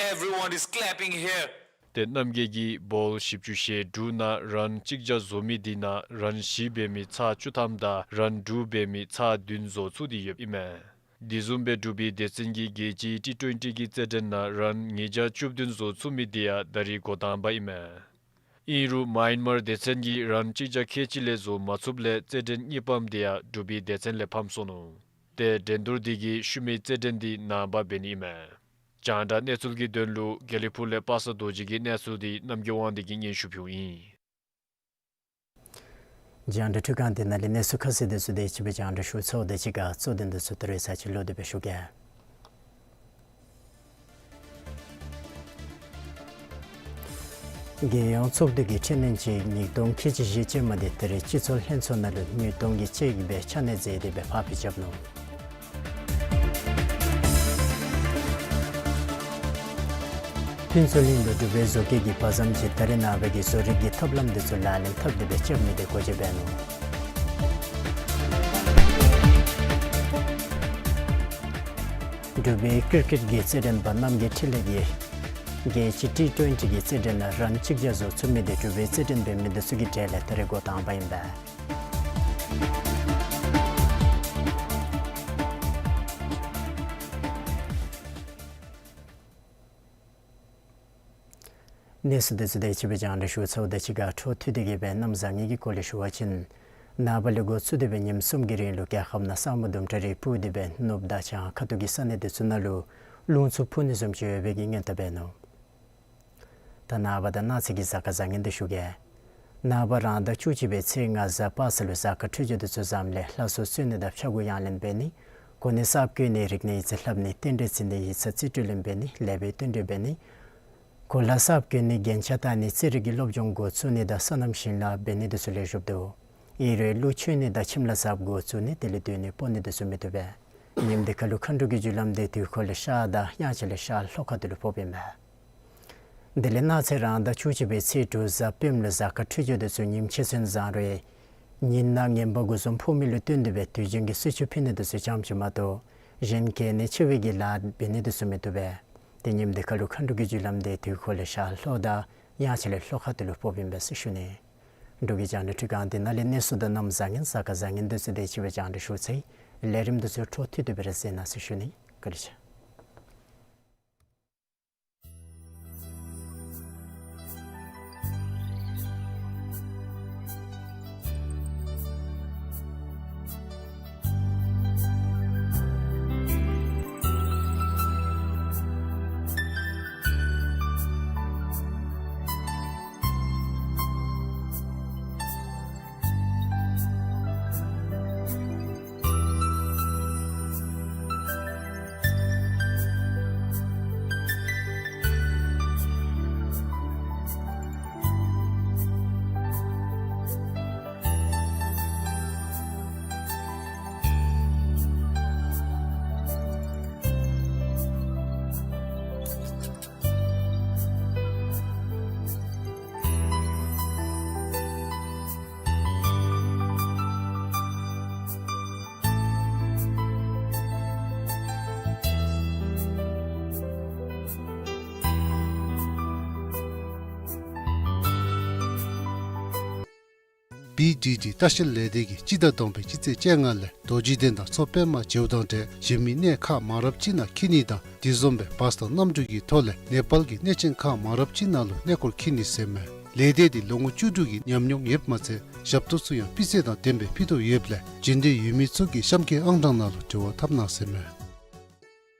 Everyone is clapping here. ཏེ་རྣམ་རྒྱལ་གྱིས་བཱོལ་བཞི་བཅུ་ཞེ་དྲུག་ནང་རན་གཅིག་བརྒྱ་བཟོ་མི་དེ་ནང་རན་བཞི་འབད་མི་ཚར་བཅུ་ཐམ་དང་རན་དྲུག་འབད་མི་ཚར་བདུན་བཟོ་ཚུགས་ཏེ་ཡོདཔ་ཨིན་མས། དེ་བཟུམ་སྦེ་འབྲུག་པའི་སྡེ་ཚན་གྱིས་རྒྱལ་སྤྱིའི་ཊི་ཊུ་ཝེན་ཊི་གི་རྩེད་འགྲན་ནང་རན་ཉིས་བརྒྱ་བཅུ་བདུན་བཟོ་ཚུགས་མི་དེ་ཡང་ད་རིས་འགོ་དང་པ་ཨིན་མས། ཨིན་རུང་མཱ་ཡན་མར་སྡེ་ཚན་གྱིས་རན་གཅིག་བརྒྱ་ཁལ་གཅིག་ལས་བཟོ་མ་ཚུགསཔ་ལས་རྩེད་འགྲན་གཉིས་པམ་དེ་ཡང་འབྲུག་པའི་སྡེ་ཚན་ལས་ཕམ་སོ་ནུག། ཏེ་འགྲན་བསྡུར་དེ་གི་ཤུལ་མའི་རྩེད་འགྲན་དེ་ནངས་པ་འབད་ནི་ཨིན་མས། རྒྱང་བསྒྲགས་གནས་ཚུལ་གྱི་དོན་ལུ་དགེ་ལེགས་ཕུག་ལས་པ་སངས་རྡོ་རྗེ་གི་གནས་ཚུལ་དེ་རྣམ་རྒྱལ་དབང་འདུས་ཀྱིས་སྙན་ཞུ་ཕུལཝ་ཨིན། རྒྱང་བསྒྲགས་འཕྲུལ་ཁང་འདི་ནང་ལས་གནས་ཚུལ་ཁ་གསལ་དེ་ཚུ་སྦེ་ཅིག་སྦེ་རྒྱང་བསྒྲགས་ཞུ་ཚརཝ་དང་གཅིག་ཁར་གཙོ་དོན་དེ་ཚུ་ད་རེས་ཚར་གཅིག་ལོག་སྟེ་སྦེ་ཞུ་གེ། རྒྱལ་ཡོངས་ཚོགས་འདུ་གི་འཕྲི་སྣོན་ཅིག་ཉིས་སྟོང་ཁལ་གཅིག་བཞི་ཅན་མ་དེ་ད་རིས་སྤྱི་ཚོགས་ལྷན་ཚོགས་ནང་ལུ་ཉིས་སྟོང་གི་ཅིག་སྦེ་ཕྱག་ལཱ་མཛད་དེ་སྦེ་ཕར་ཕྱིར་རྐྱབ་ནུག། ཕུན་ཚོགས་གླིང་ལུ་འབྲུག་པའི་བཟོ་བཀོད་ཀྱི་བ་ཙམ་ཅིག་ད་རིས་ནངས་པ་གི་བཟོ་རིག་གི་ཐབས་ལམ་དེ་ཚུ་ལག་ལེན་འཐབ་སྟེ་སྦེ་རྐྱབ་ནི་དེ་སྒོ་འབྱེད་འབད་ནུག། འབྲུག་པའི་ཀིར་ཀེཊ་ཀྱི་རྩེད་འགྲན་པ་རྣམ་རྒྱལ་འཕྲིན་ལས་ཀྱིས་རྒྱལ་སྤྱིའི་ཊི་ཊུ་ཝེན་ཊི་གི་རྩེད་འགྲན་ནང་རན་གཅིག་བརྒྱ་བཟོ་ཚུགས་མི་དེ་འབྲུག་པའི་རྩེད་འགྲན་འབད་མི་དེ་ཚུ་གི་གྲས་ལས་ད་རིས་འགོ་དང་པ་ཨིན་པས། གནས་ཚུལ་དེ་ཚུ་དེ་ཅིག་སྦེ་རྒྱང་བསྒྲགས་ཞུ་ཚརཝ་དང་གཅིག་ཁར་འཕྲོ་མཐུད་དེ་གི་སྦེ་གནམ་བཟང་ངན་གྱི་སྐོར་ལས་ཞུ་བ་ཅིན་ནངས་པ་ལས་འགོ་བཙུགས་ཏེ་སྦེ་ཉིནམ་གསུམ་གྱི་རིང་ལུ་རྒྱལ་ཁབ་ནང་ས་སྨུག་དུམ་གྲ་རེ་སྤུབས་ཏེ་སྦེ་ནུབ་དང་བྱང་ཁ་ཐུག་གི་ས་གནས་དེ་ཚུ་ནང་ལུ་རླུང་འཚུབ་འཕུ་ནི་བཟུམ་ཅིག་ཡོད་པའི་གི་སྔོན་བརྡ་འབད་ནུག། ད་ནངས་པ་དང་གནངས་ཚེ་གི་གཟའ་སྐར་བཟང་ངན་དེ་ཞུ་གེ། ནངས་པ་རང་ཟླ་བཅུ་གཅིག་པའི་ཚེས་ལྔ་གཟའ་པ་སངས་ལུ་གཟའ་སྐར་འཕྲོད་སྦྱོར་དེ་ཚུ་བཟངམ་ལས་ལྷ་གསོལ་གསོལ་ནི་དང་ཕྱྭ་འགུགས་གཡང་ལེན་འབད་ནི། གོ་གནས་གསརཔ་བསྐོ་ནི་རིག་གནས་ཡིག་རྩིས་ལྷབ་ནི་རྟེན་འབྲེལ་བརྩི་ནི་ཡིག་ཚང་རྩིས་སྤྲོད་ལེན་འབད་ནི་ལེགས་པའི་བསྟུན་གྲོས་འབད་ནི། གོ་ལ་གསརཔ་བསྐོ་ནི་རྒྱན་ཆ་བཏགས་ནི་རྩེད་རིགས་ཀྱི་སློབ་སྦྱོང་འགོ་བཙུགས་ནི་དང་སོ་ནམ་ཞིང་ལཱ་འབད་ནི་དེ་ཚུ་ལེགས་ཤོམ་འདུག། ཨིན་རུང་གླུ་མཆོད་ནི་དང་ཁྱིམ་ལཱ་གསརཔ་འགོ་བཙུགས་ནི་དེ་ལས་སྡོད་ནི་སྤོ་ནི་དེ་ཚུ་མི་བཏུབ་པས། ཉིནམ་དེ་ཁར་ལུ་མཁའ་འགྲོ་གི་རྒྱུ་ལམ་དེ་དུས་འཁོར་ལས་ཤར་དང་དབྱངས་འཆར་ལས་ཤར་ལྷོ་ཁ་ཐུག་ལུ་ཕོགཔ་ཨིན་པས། དེ་ལས་གནངས་ཚེ་རང་ཟླ་བཅུ་གཅིག་པའི་ཚེས་དྲུག་གཟའ་སྤེནམ་ལུ་གཟའ་སྐར་འཕྲོད་སྦྱོར་དེ་ཚུ་ཉིནམ་ཕྱེད་ཚན་བཟང་རུང་ཉིན་ནང་ངན་པ་དགུ་གསུམ་ཕོག་མི་ལུ་བརྟེན་ཏེ་སྦེ་དུས་རྒྱུན་གྱི་གསོལ་མཆོད་ཕུལ་ནི་དེ་ཚུ་ཙམ་ཅིག་མ་གཏོགས་གཞན་གྱལ་ནི་ཆེ་བའི་གི་ལཱ་འབད་ནི་དེ་ཚུ་མི་བཏུབ་པས། ཏེ་ཉིནམ་དེ་ཁར་ལུ་མཁའ་འགྲོ་གི་རྒྱུ་ལམ་དེ་དུས་འཁོར་ལས་ཤར་ལྷོ་དང་དབྱངས་འཆར་ལས་ལྷོ་ཁ་ཐུག་ལུ་ཕོགཔ་ཨིན་པས་ཟེར་ཞུ་ནི། འབྲུག་གི་རྒྱང་བསྒྲགས་འཕྲུལ་ཁང་འདི་ནང་ལས་གནས་ཚུལ་དང་གནམ་བཟང་ངན་གཟའ་སྐར་བཟང་ངན་དེ་ཚུ་དེ་ཅིག་སྦེ་རྒྱང་བསྒྲགས་ཞུ་ཚར་ཡི། ལས་རིམ་དེ་ཚུ་འཕྲོ་མཐུད་དེ་སྦེ་ར་གཟིགས་གནང་ཟེར་ཞུ་ནི། བཀའ་དྲིན་ཆེ། བི་ཌི་ཌི་ལྟ་བཤལ་ལས་སྡེ་གིས་སྤྱི་ཟླ་དང་པའི་སྤྱི་ཚེས་བཅོ་ལྔ་ལས་རྡོ་རྗེ་གདན་དང་མཚོ་པདྨ་མཇལཝ་དང་འབྲེལ་གཞན་མི་གནས་ཁག་མང་རབས་ཅིག་ནང་འཁྱིད་ནི་དང་དེ་བཟུམ་སྦེ་བཱསི་དང་གནམ་གྲུ་གི་ཐོག་ལས་ནེ་པཱལ་གྱི་གནས་ཆེན་ཁག་མང་རབས་ཅིག་ནང་ལུ་གནས་སྐོར་འཁྱིད་ནི་ཟེར་མས། ལས་སྡེ་འདི་ལོ་ངོ་བཅུ་དྲུག་གི་ཉམས་མྱོང་ཡོདཔ་མ་ཚད་ཞབས་ཏོག་ཚུ་ཡང་སྤུས་ཚད་དང་ལྡནམ་སྦེ་ཕུལ་དོ་ཡོདཔ་ལས་འབྱོན་འདོད་ཡོད་མི་ཚུ་གིས་གཤམ་གྱི་ཨང་གྲངས་ནང་ལུ་འབྲེལ་བ་འཐབ་གནང་ཟེར་མས།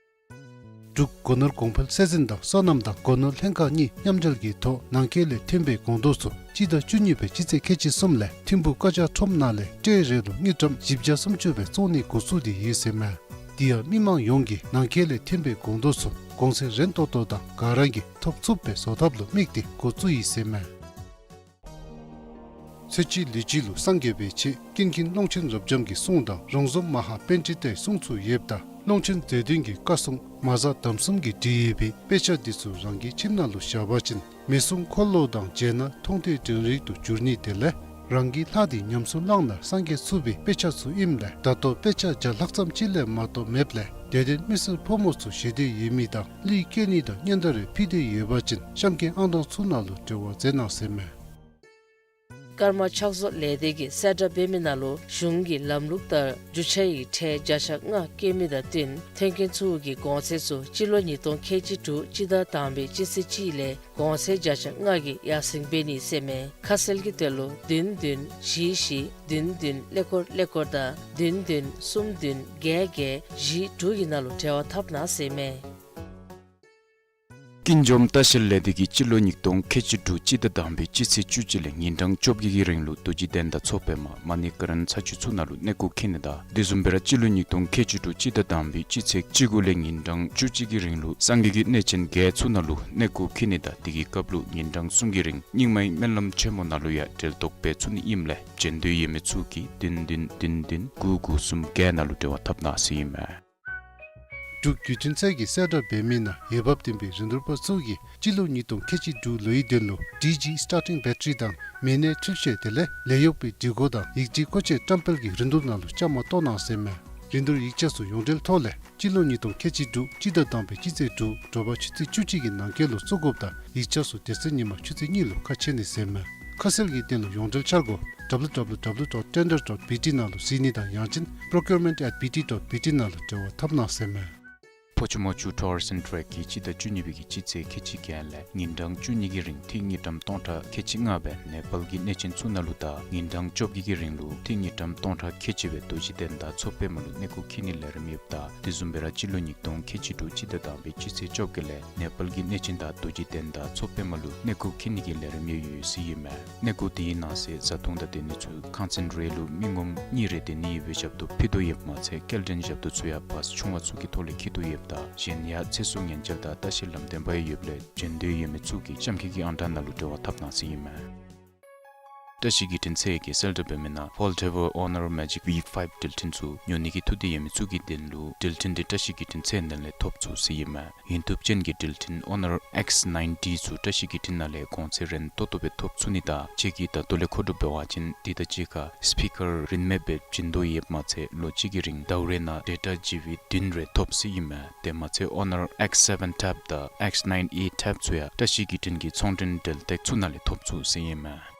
འབྲུག་སྒོ་ནོར་གོང་འཕེལ་སྲིད་འཛིན་དང་སོ་ནམ་དང་སྒོ་ནོར་ལྷན་ཁག་གཉིས་མཉམ་འབྲེལ་གྱི་ཐོག་ནང་འཁོད་ལས་ཐོན་པའི་སྒོང་རྡོག་ཚུ་སྤྱི་ཟླ་བཅུ་གཉིས་པའི་སྤྱི་ཚེས་ཁལ་གཅིག་གསུམ་ལས་ཐིམ་ཕུག་ཀ་ཇ་ཁྲོམ་ནང་ལས་ཊེ་རེ་ལུ་དངུལ་ཀྲམ་བཞི་བརྒྱ་སུམ་ཅུ་སྦེ་བཙོང་ནི་འགོ་བཙུགས་ཏེ་ཡོད་ཟེར་མས། དེ་ཡང་མི་མང་ཡོངས་ཀྱིས་ནང་འཁོད་ལས་ཐོན་པའི་སྒོང་རྡོག་ཚུ་གོང་ཚད་རན་ཏོག་ཏོ་དང་ག་ར་གིས་ཐོབ་ཚུགསཔ་སྦེ་བཟོ་ཐབས་ལུ་དམིགས་ཏེ་འགོ་བཙུགས་ཡི་ཟེར་མས། ཚེ་གཅིག་ལུས་གཅིག་ལུ་སངས་རྒྱས་པའི་ཆེད་ཀུན་མཁྱེན་ཀློང་ཆེན་རབ་འབྱམས་ཀྱི་གསུང་དང་རོང་ཟོམ་མ་ཧཱ་པཎྜི་ཏའི་གསུང་ཚུ་ཡོདཔ་ད་ཀློང་ཆེན་རྗེ་བཙུན་གྱི་བཀའ་སྲུང་མ་གཟའ་དམ་གསུམ་གྱིས་བྲིས་ཡོད་པའི་དཔེ་ཆ་འདི་ཚུ་རང་གི་ཁྱིམ་ནང་ལུ་བཞག་པ་ཅིན་མི་གསུང་འཁོར་ལོ་དང་མཇལ་ན་མཐོང་ཐོས་དྲན་རིག་ཏུ་འགྱུར་ནི་དེ་ལས་རང་གི་ལྷ་འདི་ཉམས་སུ་བླངས་ན་སངས་རྒྱས་ཚུགས་པའི་དཔེ་ཆ་ཚུ་ཨིནམ་ལས་ད་ལྟོ་དཔེ་ཆ་བརྒྱ་ལྷག་ཙམ་ཅིག་ལས་མ་གཏོགས་མེདཔ་ལས་དད་ལྡན་མི་སེར་ཕོ་མོ་ཚུ་ཞེ་འདོད་ཡོད་མི་དང་གླུད་བཀལ་ནི་དང་སྙན་དར་རེ་ཕུལ་འདོད་ཡོད་པ་ཅིན་གཤམ་གྱི་ཨང་གྲངས་ཚུ་ནང་ལུ་འབྲེལ་བ་མཛད་གནང་ཟེར་མས། ཀརྨ་ཕྱག་བཟོ་ལས་སྡེ་གིས་གསལ་བསྒྲགས་འབད་མི་ནང་ལུ་གཞུང་གི་ལམ་ལུགས་ལྟར་རྒྱུ་ཆ་ཡི་ཁྲལ་བརྒྱ་ཆ་ལྔ་བཀལ་མི་དང་བསྟུན་ཐོན་སྐྱེད་ཚུ་གི་གོང་ཚད་ཚུ་སྤྱི་ལོ་ཉིས་སྟོང་ཁལ་གཅིག་དྲུག་སྤྱི་ཟླ་དང་པའི་སྤྱི་ཚེས་གཅིག་ལས་གོང་ཚད་བརྒྱ་ཆ་ལྔ་གིས་ཡར་སེང་འབད་ནི་ཟེར་མས། ཁ་གསལ་གྱི་དོན་ལུ་བདུན་བདུན་བཞི་བཞི་བདུན་བདུན་ཀླད་ཀོར་ཀླད་ཀོར་དང་བདུན་བདུན་གསུམ་བདུན་བརྒྱད་བརྒྱད་བཞི་དྲུག་གི་ནང་ལུ་འབྲེལ་བ་འཐབ་གནང་ཟེར་མས། ཀུན་འཇོམས་ལྟ་བཤལ་ལས་སྡེ་གིས་སྤྱི་ལོ་ཉིས་སྟོང་ཁལ་གཅིག་དྲུག་སྤྱི་ཟླ་དང་པའི་སྤྱི་ཚེས་བཅུ་གཅིག་ལས་ཉིན་གྲངས་བཅོ་བརྒྱད་ཀྱི་རིང་ལུ་རྡོ་རྗེ་གདན་དང་མཚོ་པདྨ་མ་ཎི་ཀ་རཎ་ས་ཆ་ཚུ་ནང་ལུ་གནས་སྐོར་འཁྱིད་ནི་དང་དེ་བཟུམ་སྦེ་ར་སྤྱི་ལོ་ཉིས་སྟོང་ཁལ་གཅིག་དྲུག་སྤྱི་ཟླ་དང་པའི་སྤྱི་ཚེས་བཅུ་དགུ་ལས་ཉིན་གྲངས་བཅུ་གཅིག་གི་རིང་ལུ་སངས་རྒྱས་ཀྱི་གནས་ཆེན་བརྒྱད་ཚུ་ནང་ལུ་གནས་སྐོར་འཁྱིད་ནི་དང་དེ་གི་སྐབས་ལུ་ཉིན་གྲངས་གསུམ་གྱི་རིང་རྙིང་མའི་སྨོན་ལམ་ཆེན་མོ་ནང་ལུ་ཡང་གྲལ་གཏོགས་འབད་ཚུགས་ནི་ཨིནམ་ལས་འབྱོན་འདོད་ཡོད་མི་ཚུ་གིས་བདུན་བདུན་བདུན་བདུན་དགུ་དགུ་གསུམ་བརྒྱད་ནང་ལུ་འབྲེལ་བ་འཐབ་གནང་ཟེར་ཨིན་མས། འབྲུག་བརྒྱུད་འཕྲིན་ཚད་ཀྱིས་གསལ་བསྒྲགས་འབད་མི་ནང་འོས་འབབ་ལྡན་པའི་རིན་བསྡུར་པ་ཚུ་གིས་སྤྱི་ལོ་ཉིས་སྟོང་ཁལ་གཅིག་དྲུག་ལོའི་དོན་ལུ་ཌི་ཇི་སི་ཊར་ཊིང་བེ་ཊ་རི་དང་མི་སྣའི་འཕྲུལ་ཆས་དེ་ལས་ལས་གཡོག་པའི་སྒྲིག་གོ་དང་ཡིག་ཆའི་མཁོ་ཆས་བཀྲམ་སྤེལ་གྱི་རིན་བསྡུར་ནང་ལུ་བཅའ་མར་གཏོགས་གནང་ཟེར་མས། རིན་བསྡུར་ཡིག་ཆ་ཚུ་ཡོངས་འབྲེལ་ཐོག་ལས་སྤྱི་ལོ་ཉིས་སྟོང་ཁལ་གཅིག་དྲུག་སྤྱི་ཟླ་དང་པའི་སྤྱི་ཚེས་དྲུག་དྲོ་པ་ཆུ་ཚོད་བཅུ་གཅིག་གི་ནང་འཁོད་ལུ་བཙུགས་དགོཔ་དང་ཡིག་ཆ་ཚུ་དེ་ཚེ་ཉིན་མ་ཆུ་ཚོད་གཉིས་ལུ་ཁ་ཕྱེ་ནི་ཟེར་མས། ཁ་གསལ་གྱི་དོན་ལུ་ཡོངས་འབྲེལ་འཆར་སྒོ་ཌབ་ལུ་ཌབ་ལུ་ཌབ་ལུ་ཌོཊ་ཊེན་ཌར་ཌོཊ་བི་ཊི་ནང་ལུ་གཟིགས་ནི་དང་ཡང་ཅིན་པོརོ་ཀིའུར་མེནཊ་ཨེཊ་བི་ཊི་ཌོཊ་བི་ཊི་ནང་ལུ་འབྲེལ་བ་འཐབ་གནང་ཟེར་མས། ཕོ་ཆུ་མོ་ཆུ་ཊུར་སི་ཨེནཌ་ཊེག་གིས་སྤྱི་ཟླ་བཅུ་གཉིས་པའི་གི་སྤྱི་ཚེས་ཁལ་གཅིག་བརྒྱད་ལས་ཉིན་གྲངས་བཅུ་གཉིས་ཀྱི་རིང་ཐིག་དངུལ་ཀྲམ་སྟོང་ཕྲག་ཁལ་གཅིག་ལྔ་སྦེ་ནེ་པཱལ་གྱི་གནས་ཆེན་ཚུ་ནང་ལུ་དང་ཉིན་གྲངས་བཅོ་བརྒྱད་ཀྱི་རིང་ལུ་ཐིག་དངུལ་ཀྲམ་སྟོང་ཕྲག་ཁལ་གཅིག་སྦེ་རྡོ་རྗེ་གདན་དང་མཚོ་པདྨ་ལུ་གནས་སྐོར་འཁྱིད་ནིའི་ལས་རིམ་ཡོདཔ་ད་དེ་བཟུམ་སྦེ་ར་སྤྱི་ལོ་ཉིས་སྟོང་ཁལ་གཅིག་དྲུག་སྤྱི་ཟླ་དང་པའི་སྤྱི་ཚེས་བཅོ་བརྒྱད་ལས་ནེ་པཱལ་གྱི་གནས་ཆེན་དང་རྡོ་རྗེ་གདན་དང་མཚོ་པདྨ་ལུ་གནས་སྐོར་འཁྱིད་ནི་གི་ལས་རིམ་ཡང་ཡོད་ཟེར་ཨིན་མས། གནས་སྐོར་དེའི་ནང་གསེས་བཟའ་འཐུང་དང་སྡོད་ནི་ཚུ་ཁང་ཚན་རེ་ལུ་མི་ངོམ་གཉིས་རེ་སྡོད་ནི་ཡོདཔ་སྦེ་ཞབས་ཏོག་ཕུལ་དོ་ཡོདཔ་མ་ཚད་སྐྱེལ་འདྲེན་ཞབས་ཏོག་ཚུ་ཡང་བཱསི་ཆུང་བ་ཚུ་གི་ཐོག་ལས་འཁྱིད་དོ་ཡོདཔ་ད་གཞན་ཡང་ཚེ་སྲོག་ཉེན་བཅོལ་དང་ལྟ་བཤལ་ལམ་སྟོན་པ་ཡང་ཡོདཔ་ལས་འབྱོན་འདོད་ཡོད་མི་ཚུ་གིས་གཤམ་འཁོད་ཀྱི་ཨང་གྲངས་ནང་ལུ་འབྲེལ་བ་འཐབ་གནང་ཟེར་ཨིན་མས། བཀྲ་ཤིས་བརྒྱུད་འཕྲིན་ཚད་ཀྱིས་གསལ་བསྒྲགས་འབད་མི་ནང་ཕོལ་ཌེ་ཝར་ཨོ་ནར་མེ་ཇིག་ཝི་ཕའིབ་འགྲུལ་འཕྲིན་ཚུ་ཉོ་ནི་གི་ཐུགས་འདོད་ཡོད་མི་ཚུ་གི་དོན་ལུ་འགྲུལ་འཕྲིན་འདི་བཀྲ་ཤིས་བརྒྱུད་འཕྲིན་ཚད་ནང་ལས་ཐོབ་ཚུགས་ཟེར་ཨིན་མས། ཡུན་ཐུབ་ཅན་གྱི་འགྲུལ་འཕྲིན་ཨོ་ནར་ཨེགསི་ནའིན་ཊི་ཚུ་བཀྲ་ཤིས་བརྒྱུད་འཕྲིན་ནང་ལས་གོང་ཚད་རན་ཏོག་ཏོ་སྦེ་ཐོབ་ཚུགས་ནི་དང་ཁྱེད་ཀྱིས་ད་ལྟོ་ལས་མཁོ་སྒྲུབ་འབད་བ་ཅིན་དེ་དང་གཅིག་ཁར་སི་པི་ཀར་རིན་མེད་སྦེ་བྱིན་དོ་ཡོདཔ་མ་ཚད་ལོ་གཅིག་གི་རིང་ཟླཝ་རེ་ནང་ཌེ་ཊ་ཇི་བི་བདུན་རེ་ཐོབ་ཟེར་ཨིན་མས། དེ་མ་ཚད་ཨོ་ནར་ཨེགསི་སེ་བེན་ཊེབ་དང་ཨེགསི་ནའིན་ཨེ་ཊེབ་ཚུ་ཡང་བཀྲ་ཤིས་བརྒྱུད་འཕྲིན་གྱི་ཚོང་འབྲེལ་འབྲེལ་ཐོག་ཚུ་ནང་ལས་ཐོབ་ཚུགས་ཟེར་ཨིན་མས།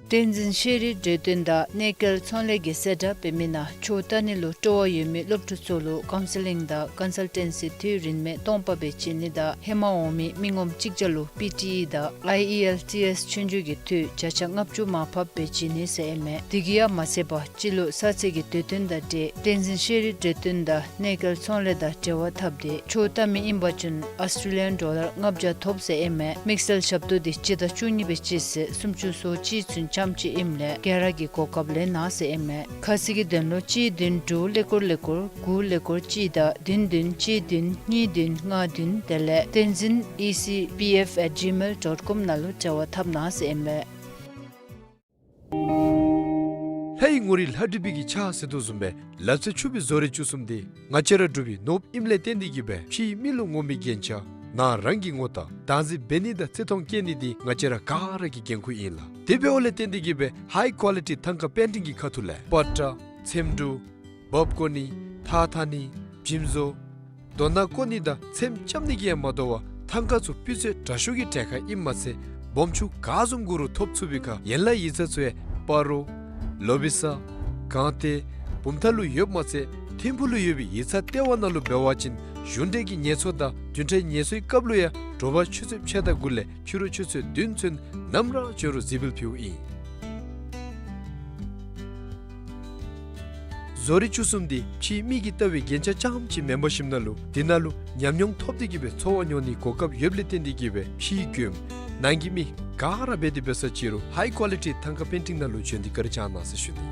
བསྟན་འཛིན་ཤེས་རིག་འདྲེ་སྟོན་དང་གནས་སྐལ་ཚོང་ལས་ཀྱིས་གསལ་བསྒྲགས་འབད་མི་ནང་ཆོས་ལྟ་ནི་ལུ་སྤྲོ་བ་ཡོད་མི་སློབ་ཕྲུག་ཚུ་ལུ་ཀའུན་སི་ལིང་དང་ཀོན་སལ་ཊེན་སི་འཐུས་རིན་མེད་སྟོང་པ་སྦེ་བྱིན་ནི་དང་ཧེ་མ་འོང་མི་མི་ངོམ་གཅིག་བརྒྱ་ལུ་པི་ཊི་ཨི་དང་ཨའི་ཨི་ཨེལ་ཊི་ཨེསི་ཆོས་རྒྱུགས་ཀྱི་འཐུས་བརྒྱ་ཆ་ལྔ་བཅུ་མར་ཕབ་སྦེ་བྱིན་ནི་ཟེར་ཨིན་མས། དེ་གིས་ཡང་མ་ཚད་པར་སྤྱི་ལོ་གསར་ཚེས་ཀྱི་དུས་སྟོན་དང་འབྲེལ་བསྟན་འཛིན་ཤེས་རིག་འདྲེ་སྟོན་དང་གནས་སྐལ་ཚོང་ལས་དང་འབྲེལ་བ་འཐབ་སྟེ་ཆོས་ལྟ་མི་ཨིན་པ་ཅིན་ཨཱོས་ཊྲེ་ལི་ཡཱན་ཌོ་ལར་ལྔ་བརྒྱ་ཐོབ་ཟེར་ཨིན་མས། དམིགས་བསལ་ཞབས་ཏོག་འདི་སྤྱི་ཟླ་བཅུ་གཉིས་པའི་སྤྱི་ཚེས་སུམ་ཅུ་སོ་གཅིག་ཚུན་ཙམ་ཅིག་ཨིནམ་ལས་སྒེར་ར་གི་གོ་སྐབས་ལེན་གནང་ཟེར་ཨིན་མས། ཁ་གསལ་གྱི་དོན་ལུ་གཅིག་བདུན་དྲུག་ཀླད་ཀོར་ཀླད་ཀོར་དགུ་ཀླད་ཀོར་གཅིག་དང་བདུན་བདུན་གཅིག་བདུན་གཉིས་བདུན་ལྔ་བདུན་དེ་ལས་བསྟན་འཛིན་ཨི་སི་པི་ཨེཕ་ཨེཊ་ཇི་མེལ་ཌོཊ་ཀོམ་ནང་ལུ་འབྲེལ་བ་འཐབ་གནང་ཟེར་ཨིན་མས། ལྷའི་ངོ་རིས་ལྷ་བྲིས་པའི་གི་ཕྱག་ཟེར་དོ་བཟུམ་སྦེ་ལག་རྩལ་ཕྱུག་པའི་བཟོ་རིག་བཅུ་གསུམ་འདི་ང་བཅས་ར་འབྲུག་པའི་ནོར་བུ་ཨིནམ་ལས་བརྟེན་ཏེ་གིས་སྦེ་ཕྱིའི་མི་ལུ་ངོམ་པའི་རྒྱན་ཆ་ནང་རང་གི་ངོ་རྟགས་བདག་འཛིན་འབད་ནི་དང་བརྩི་མཐོང་བསྐྱེད་ནི་འདི་ང་བཅས་ར་ག་ར་གི་འགན་ཁུར་ཨིན་ལགས། དེ་འབདཝ་ལས་བརྟེན་ཏེ་གིས་སྦེ་ཧའི་ཀོ་ལི་ཊི་ཐང་ཀ་པེན་ཊིང་གི་ཁ་ཐུག་ལས་པ་ཏྲ་ཚེམ་དྲུབ་འབག་བཀོ་ནི་ཐགས་འཐག་ནི་འཇིམ་བཟོ་རྡོ་ནང་བརྐོ་ནི་དང་ཚེམ་རྐྱབ་ནི་གིས་ཡང་མ་དོ་བར་ཐང་ཀ་ཚུ་སྤུས་ཚད་དྲག་ཤོས་ཀྱི་གྲལ་ཁར་ཨིནམ་མ་ཚད་ སྦོམ་ཆུང་ག་བཟུམ་གུ་རུ་ཐོབ་ཚུགས་པའི་ཁར་ཡན་ལག་ཡིག་ཚང་ཚུ་ཡང་སྤ་རོ་ལོ་བི་ས་སྒང་སྟེང་བུམ་ཐང་ལུ་ཡོདཔ་མ་ཚད་ཐིམ་ཕུག་ལུ་ཡོད་པའི་ཡིག་ཚང་ལྟེ་བ་ནང་ལུ་འབད་བ་ཅིན་གཞུང་འབྲེལ་གྱི་ངལ་གསོ་དང་བདུན་ཕྲག་ངལ་གསོའི་སྐབས་ལུ་ཡང་དྲོ་པ་ཆུ་ཚོད་ཕྱེད་དང་དགུ་ལས་ཕྱི་རུ་ཆུ་ཚོད་བདུན་ཚུན་ནམ་ར་འབྱོན་རུང་གཟིགས་འབུལ་ཕུལཝ་ཨིན། བཟོ་རིག་བཅུ་གསུམ་འདི་ཕྱིའི་མིག་གིས་བལྟ་བའི་རྒྱན་ཆ་རྐྱངམ་ཅིག་མེན་པར་ཞིནམ་ན་ལུ་འདི་ནང་ལུ་ཉམས་མྱོང་ཐོབ་སྟེ་གི་སྦེ་འཚོ་བ་མྱོང་ནིའི་གོ་སྐབས་ཡོདཔ་ལས་བརྟེན་ཏེ་གི་སྦེ་ཕྱིའི་མགྱོནམ་ནང་གི་མི་ག་ར་འབད་དེ་འབད་ས་ཅི་རུང་ཧའི་ཀོ་ལི་ཊི་ཐང་ཀ་པེན་ཊིང་ནང་ལུ་འབྱོན་ཏེ་བཀའ་དྲིན་བསྐྱང་གནང་ཟེར་ཞུ་ནི།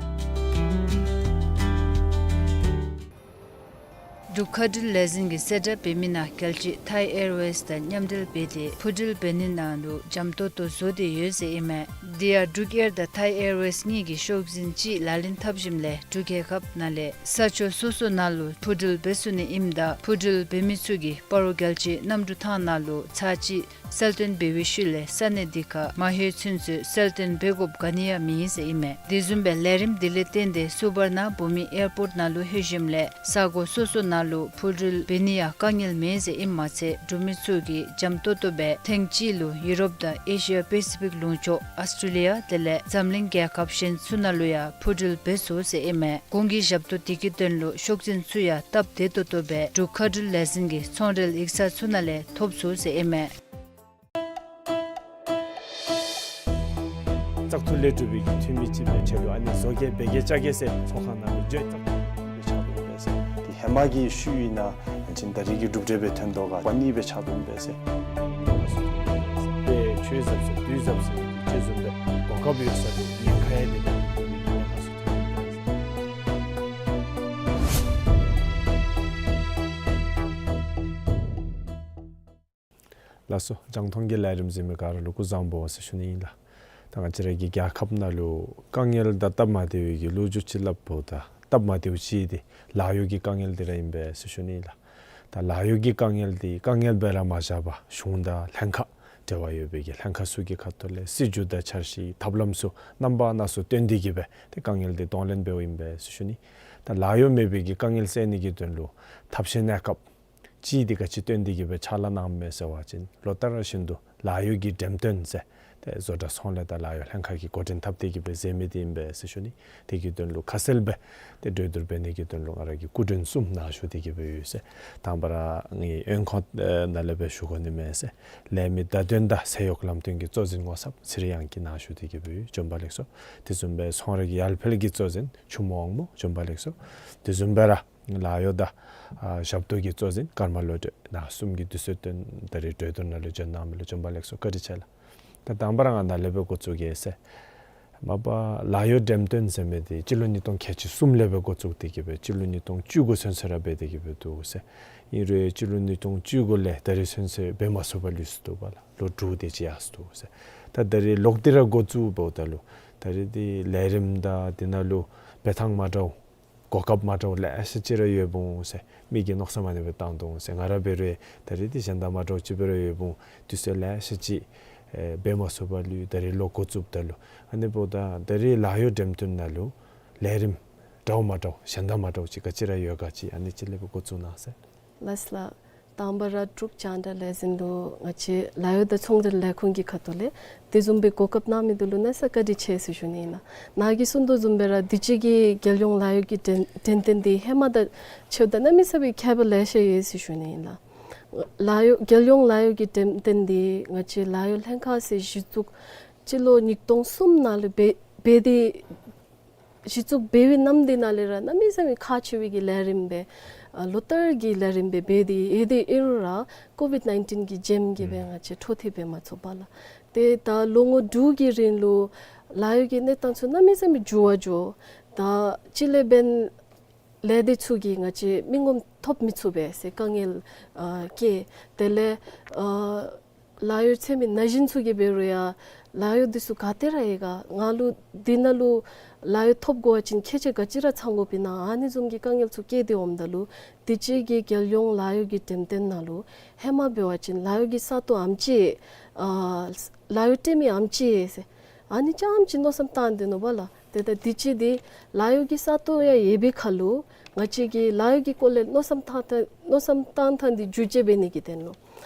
འབྲུག་མཁའ་འགྲུལ་ལས་འཛིན་གྱིས་གསལ་བསྒྲགས་འབད་མི་ནང་རྒྱལ་སྤྱི་ཐའི་ཨེར་ཝེསི་དང་མཉམ་འབྲེལ་འབད་དེ་འཕུར་འགྲུལ་འབད་ནི་ནང་ལུ་འཇམ་ཏོག་ཏོ་བཟོ་སྟེ་ཡོད་ཟེར་ཨིན་མས། དེ་ཡང་འབྲུག་ཨེར་དང་ཐའི་ཨེར་ཝེསི་གཉིས་ཀྱིས་ཤོག་འཛིན་ཅིག་ལག་ལེན་འཐབ་ཞིནམ་ལས་འབྲུག་རྒྱལ་ཁབ་ནང་ལས་ས་ཕྱོགས་སོ་སོ་ནང་ལུ་འཕུར་འགྲུལ་འབད་ཚུགས་ནི་ཨིནམ་ད་འཕུར་འགྲུལ་འབད་མི་ཚུ་གིས་སྤ་རོ་རྒྱལ་སྤྱིའི་གནམ་གྲུ་ཐང་ནང་ལུ་ཚར་གཅིག་གསལ་སྟོན་འབད་བའི་ཤུལ་ལས་ས་གནས་འདི་ཁར་མ་ལྷོད་ཚུན་ཚོད་གསལ་སྟོན་འབད་དགོཔ་ག་ནི་ཡང་མེད་ཟེར་ཨིན་མས། དེ་བཟུམ་སྦེ་ལས་རིམ་འདི་ལས་བརྟེན་ཏེ་སུ་བར་ན་བྷུ་མི་ཨེར་པོརཊ་ནང་ལུ་ལྷོད་ཞིནམ་ལས་ས་གོ་སོ་སོ་ནང་ལུ་འཕུར་འགྲུལ་འབད་ནི་ཡང་དཀའ་ངལ་མེད་ཟེར་ཨིནམ་མ་ཚད་འབྲུག་མི་ཚུ་གིས་འཇམ་ཏོག་ཏོ་སྦེ་ཐེངས་གཅིག་ལུ་ཡུ་རོབ་དང་ཨེ་ཤི་ཡ་པེ་སི་ཕིག་ལུང་ཕྱོགས་ཨོསི་ཊྲེ་ལི་ཡ་དེ་ལས་འཛམ་གླིང་རྒྱལ་ཁབ་གཞན་ཚུ་ནང་ལུ་ཡང་འཕུར་འགྲུལ་འབད་ཚུགས་ཟེར་ཨིན་མས། གོང་གི་ཞབས་ཏོག་དེ་གི་དོན་ལུ་ཤོག་འཛིན་ཚུ་ཡང་སྟབས་བདེ་ཏོག་ཏོ་སྦེ་འབྲུག་མཁའ་འགྲུལ་ལས་འཛིན་གྱི་ཚོང་འབྲེལ་ཡིག་ཚང་ཚུ་ནང་ལས་ཐོབ་ཚུགས་ཟེར་ཨིན་མས། བཙག་འཐུ་ལས་གྲུབ་པའི་གི་འཐུས་མི་ཅིག་སྦེ་ཁྲལ་ལུ་ཨ་ནི་བཟོ་གེ་འབད་གེ་བཅའ་གེ་ཟེར་ཚོགས་ཁང་ནང་ལུ་འགྱོ་བཙག་འཐུ་ལས་གྲུབ་པའི་ཆ་དུམ་སྦེ་ཟེར། དེ་ཧེ་མ་གི་ཤུལ་ཨིན་ན་ཅིན་ད་རིས་ཀྱི་གྲུབ་འབྲས་སྦེ་ཐོན་དོ་ག་པ་ནི་སྦེ་ཆ་དུམ་སྦེ་ཟེར། དཔེ་ཆོས་ཟབ་ཟེར་དུས་ཟབ་ཟེར་ཅིག་བཟུམ་སྦེ་གོ་སྐབས་ཡོད་ས་ལུ་ཉེན་ཁ་ཡང་མེད་པའི་གི་ཉེན་ཁ་ཚུ་ཐོན་ཡི་ཟེར། ལགས་སོ། རྒྱང་མཐོང་གི་ལས་རིམ་གཟིགས་མི་ག་ར་ལུ་སྐུ་གཟུགས་བཟང་པོ་ཟེར་ཞུ་ནི་ཨིན་ལགས། ད་ང་བཅས་ར་གི་རྒྱལ་ཁབ་ནང་ལུ་དཀའ་ངལ་དང་སྟབས་མ་བདེ་བའི་གི་ལོ་རྒྱུས་ཅིག་སླབ་འབདཝ་ད་སྟབས་མ་བདེཝ་ཅིག་འདི་ལཱ་གཡོག་གི་དཀའ་ངལ་འདི་ར་ཨིན་པས་ཟེར་ཞུ་ནི་ཨིན་ལགས། ད་ལཱ་གཡོག་གི་དཀའ་ངལ་འདི་དཀའ་ངལ་སྦེ་ར་མ་བཞག་པར་གཞུང་དང་ལྷན་ཁག་འབྲེལ་བ་ཡོད་པའི་གི་ལྷན་ཁག་ཚུ་གི་ཁ་ཐུག་ལས་སྲིད་བྱུས་དང་འཆར་གཞི་ཐབས་ལམ་ཚུ་རྣམ་པ་སྣ་ཚོགས་བཏོན་ཏེ་གི་སྦེ་ཏེ་དཀའ་ངལ་འདི་གདོང་ལེན་འབདཝ་ཨིན་པས་ཟེར་ཞུ་ནི། ད་ལཱ་གཡོག་མེད་པའི་གི་དཀའ་ངལ་སེལ་ནི་གི་དོན་ལུ་ཐབས་ཤེས་གནས་སྐབས་ཅིག་འདི་ག་ཅི་བཏོན་ཏེ་གི་སྦེ་ཕྱག་ལཱ་གནངམ་མས་ཟེར་བ་ཅིན་ལོ་ལྟར་བཞིན་དུ་ལཱ་གཡོག་གི་འགྲེམས་སྟོན་ཟེར་ཏེ་བཟོ་གྲྭ་ཚོང་ལས་དང་ལཱ་གཡོག་ལྷན་ཁག་གིས་འགོ་འདྲེན་འཐབ་སྟེ་གི་སྦེ་མཛད་མི་འདི་ཨིན་པས་ཟེར་ཞུ་ནི། དེ་གི་དོན་ལུ་ཁ་གསལ་སྦེ་ཏེ་གྲོས་བསྡུར་འབད་ནི་གི་དོན་ལུ་ང་ར་གིས་སྐུ་མགྲོན་གསུམ་ནཱ་ཞུ་སྟེ་གི་སྦེ་ཡོད་ཟེར། དང་པ་ར་ངེའི་དབོན་ཁོང་ནཱ་ལས་སྦེ་ཞུ་དགོ་ནི་མས་ཟེར། ལས་མི་བརྡ་དོན་དང་ཚེ་གཡོག་ལམ་སྟོན་གྱི་གཙོ་འཛིན་ངོ་ཚབ་ཚེ་རིང་དབྱངས་སྐྱིད་ནཱ་ཞུ་སྟེ་གི་སྦེ་ཡོད། བྱོན་པ་ལེགས་སོ། དེ་བཟུམ་སྦེ་ཚོང་ར་གི་ཡར་འཕེལ་གྱི་གཙོ་འཛིན་ཆུ་མོ་དབང་མོ་བྱོན་པ་ལེགས་སོ། དེ་བཟུམ་སྦེ་ར་ལཱ་གཡོག་དང་ཨ་ཞབས་ཏོག་གི་གཙོ་འཛིན་ཀརྨ་བློ་གྲོས་ནཱ་གསུམ་གྱིས་དུས་ཚོད་བཏོན་ད་རིས་གྲོས་བསྡུར་ནང་ལུ་བྱོན་གནང་མི་ལུ་བྱོན་པ་ལེགས་སོ། བཀའ་དྲིན་ཆེ་ལགས། ད་དང་པ་ར་ང་ནཱ་ལས་སྦེ་འགོ་བཙུགས་གེ་ཟེར། མ་པ་ལཱ་གཡོག་འགྲེམས་སྟོན་ཟེར་མི་འདི་སྤྱི་ལོ་ཉིས་སྟོང་ཁལ་གཅིག་གསུམ་ལས་སྦེ་འགོ་བཙུགས་ཏེ་གི་སྦེ་སྤྱི་ལོ་ཉིས་སྟོང་བཅུ་དགུ་ཚུན་ཚོད་ར་འབད་དེ་གི་སྦེ་འདུག་ཟེར། ཨིན་རུང་སྤྱི་ལོ་ཉིས་སྟོང་བཅུ་དགུ་ལས་ད་རིས་ཚུན་ཚོད་འབད་མ་ཚུགས་པར་ལུས་སོ་འདུག་པ་ལགས། ལོ་དྲུག་དེ་ཅིག་ཡར་སོ་འདུག་ཟེར། ད་ད་རིས་ལོག་སྟེ་ར་འགོ་བཙུགས་འབདཝ་ད་ལུ་ད་རིས་འདི་ལས་རིམ་དང་འདི་ནང་ལུ་འབད་ཐངས་མ་འདྲཝ་གོ་སྐབས་མ་འདྲཝ་ལེ་ཤ་ཅིག་ར་ཡོདཔ་འོང་ཟེར། མི་གིས་མནོ་བསམ་ཨ་ནི་སྦེ་བཏང་དོ་འོང་ཟེར། ང་ར་འབད་རུང་ད་རིས་འདི་གཞན་དང་མ་འདྲཝ་ཅིག་སྦེ་ར་ཡོདཔ་འོང་། དུས་ཚོད་ལེ་ཤ་ཅིག་ཨེ་འབད་མ་ཚུགས་པར་ལུས། ད་རིས་ལོག་འགོ་བཙུགསཔ་ད་ལུ་ཨ་ནི་འབདཝ་ད་ད་རིས་ལཱ་གཡོག་འགྲེམས་སྟོན་ནང་ལུ་ལས་རིམ་འདྲཝ་མ་འདྲཝ་གཞན་དང་མ་འདྲཝ་ཅིག་ག་ཅི་ར་ཡོད་ག་ཅིག་ཨ་ནི་ཅིག་ལས་སྦེ་འགོ་བཙུགས་གནང་ཟེར། ལགས་ལགས། དང་པ་ར་འབྲུག་རྒྱང་བསྒྲགས་ལས་འཛིན་ལུ་ང་བཅས་ལཱ་གཡོག་དང་ཚོང་འབྲེལ་ལས་ཁུངས་ཀྱི་ཁ་ཐུག་ལས་དེ་བཟུམ་སྦེ་གོ་སྐབས་གནང་མི་འདི་ལུ་གནམ་མེད་ས་མེད་བཀའ་དྲིན་ཆེ་ཟེར་ཞུ་ནི་ཨིན་ལགས། ནཱ་གིས་གསུངས་དོ་བཟུམ་སྦེ་ར་དུས་ཅི་གི་རྒྱལ་ཡོངས་ལཱ་གཡོག་གི་འགྲེམས་འགྲེམས་སྟོན་འདི་ཧེ་མ་དང་ཕྱདཔ་ད་གནམ་མེད་ས་མེད་ཁྱད་པར་ལེ་ཤ་ཡོད་ཟེར་ཞུ་ནི་ཨིན་ལགས། ལཱ་གཡོག་རྒྱལ་ཡོངས་ལཱ་གཡོག་གི་འགྲེམས་སྟོན་འདི་ང་བཅས་ལཱ་གཡོག་ལྷན་ཁག་ཟེར་གཞི་བཙུགས་སྤྱི་ལོ་ཉིས་སྟོང་གསུམ་ནང་ལུ་འབད་འབད་དེ་གཞི་བཙུགས་འབད་བའི་ནམ་དེ་ནང་ལས་ར་གནམ་མེད་ས་མེད་ཁག་ཆེ་བའི་གི་ལས་རིམ་སྦེ་ཨ་ལོ་ལྟར་གྱི་ལས་རིམ་སྦེ་འབད་དེ་ཡོད། དེ་ཨིན་རུང་ར་ཀོ་ཝིཌ་ནའིན་ཊིན་གྱི་རྐྱེན་གྱིས་སྦེ་ང་བཅས་འཕྲོ་མཐུད་འབད་མ་ཚུགས་པ་ལགས། ཏེ་ད་ལོ་ངོ་དྲུག་གི་རིང་ལུ་ལཱ་གཡོག་གི་གནས་སྟངས་ཚུ་གནམ་མེད་ས་མེད་འགྱུར་བ་འགྱོ། ད་སྤྱི་ལས་འབདན་ལས་སྡེ་ཚུ་གིས་ང་བཅས་མི་ངོམ་ཐོབ་མི་ཚུགས་པས་ཟེར་དཀའ་ངལ་ཨ་བཀལ། དེ་ལས་ཨ་ལཱ་གཡོག་འཚོལ་མི་ན་གཞོན་ཚུ་གིས་འབད་རུང་ཡང་ལཱ་གཡོག་འདི་ཚུ་ག་ཏེ་ར་ཡོད་ག། ང་ལུ་འདི་ནང་ལུ་ལཱ་གཡོག་ཐོབ་དགོ་པ་ཅིན་ཁྱད་ཆོས་ག་ཅི་ར་ཚང་དགོཔ་ཨིན་ན། ཨ་ནི་བཟུམ་གྱི་དཀའ་ངལ་ཚུ་བཀལ་ཏེ་འོངམ་ད་ལུ་དུས་ཅི་གི་རྒྱལ་ཡོངས་ལཱ་གཡོག་གི་འགྲེམས་སྟོན་ནང་ལུ་ཧེ་མ་འབད་བ་ཅིན་ལཱ་གཡོག་གི་ས་སྟོང་ཨ་ནེམ་ཅིག་ཨ་ལཱ་གཡོག་སྤྲོད་མི་ཨ་ནེམ་ཅིག་ཟེར་ཨ་ནི་རྐྱངམ་ཅིག་མནོ་བསམ་བཏང་སྡོད་ནུག་པ་ལགས། ཏེ་ད་དུས་ཅི་འདི་ལཱ་གཡོག་གི་ས་སྟོང་ཡང་ཡོད་པའི་ཁར་ལུ་ང་བཅས་ཀྱིས་ལཱ་གཡོག་གི་སྐོར་ལས་མནོ་བསམ་བཏང་ཐངས་མནོ་བསམ་བཏང་ཐངས་འདི་བསྒྱུར་བཅོས་འབད་ནི་གི་དོན་ལུ་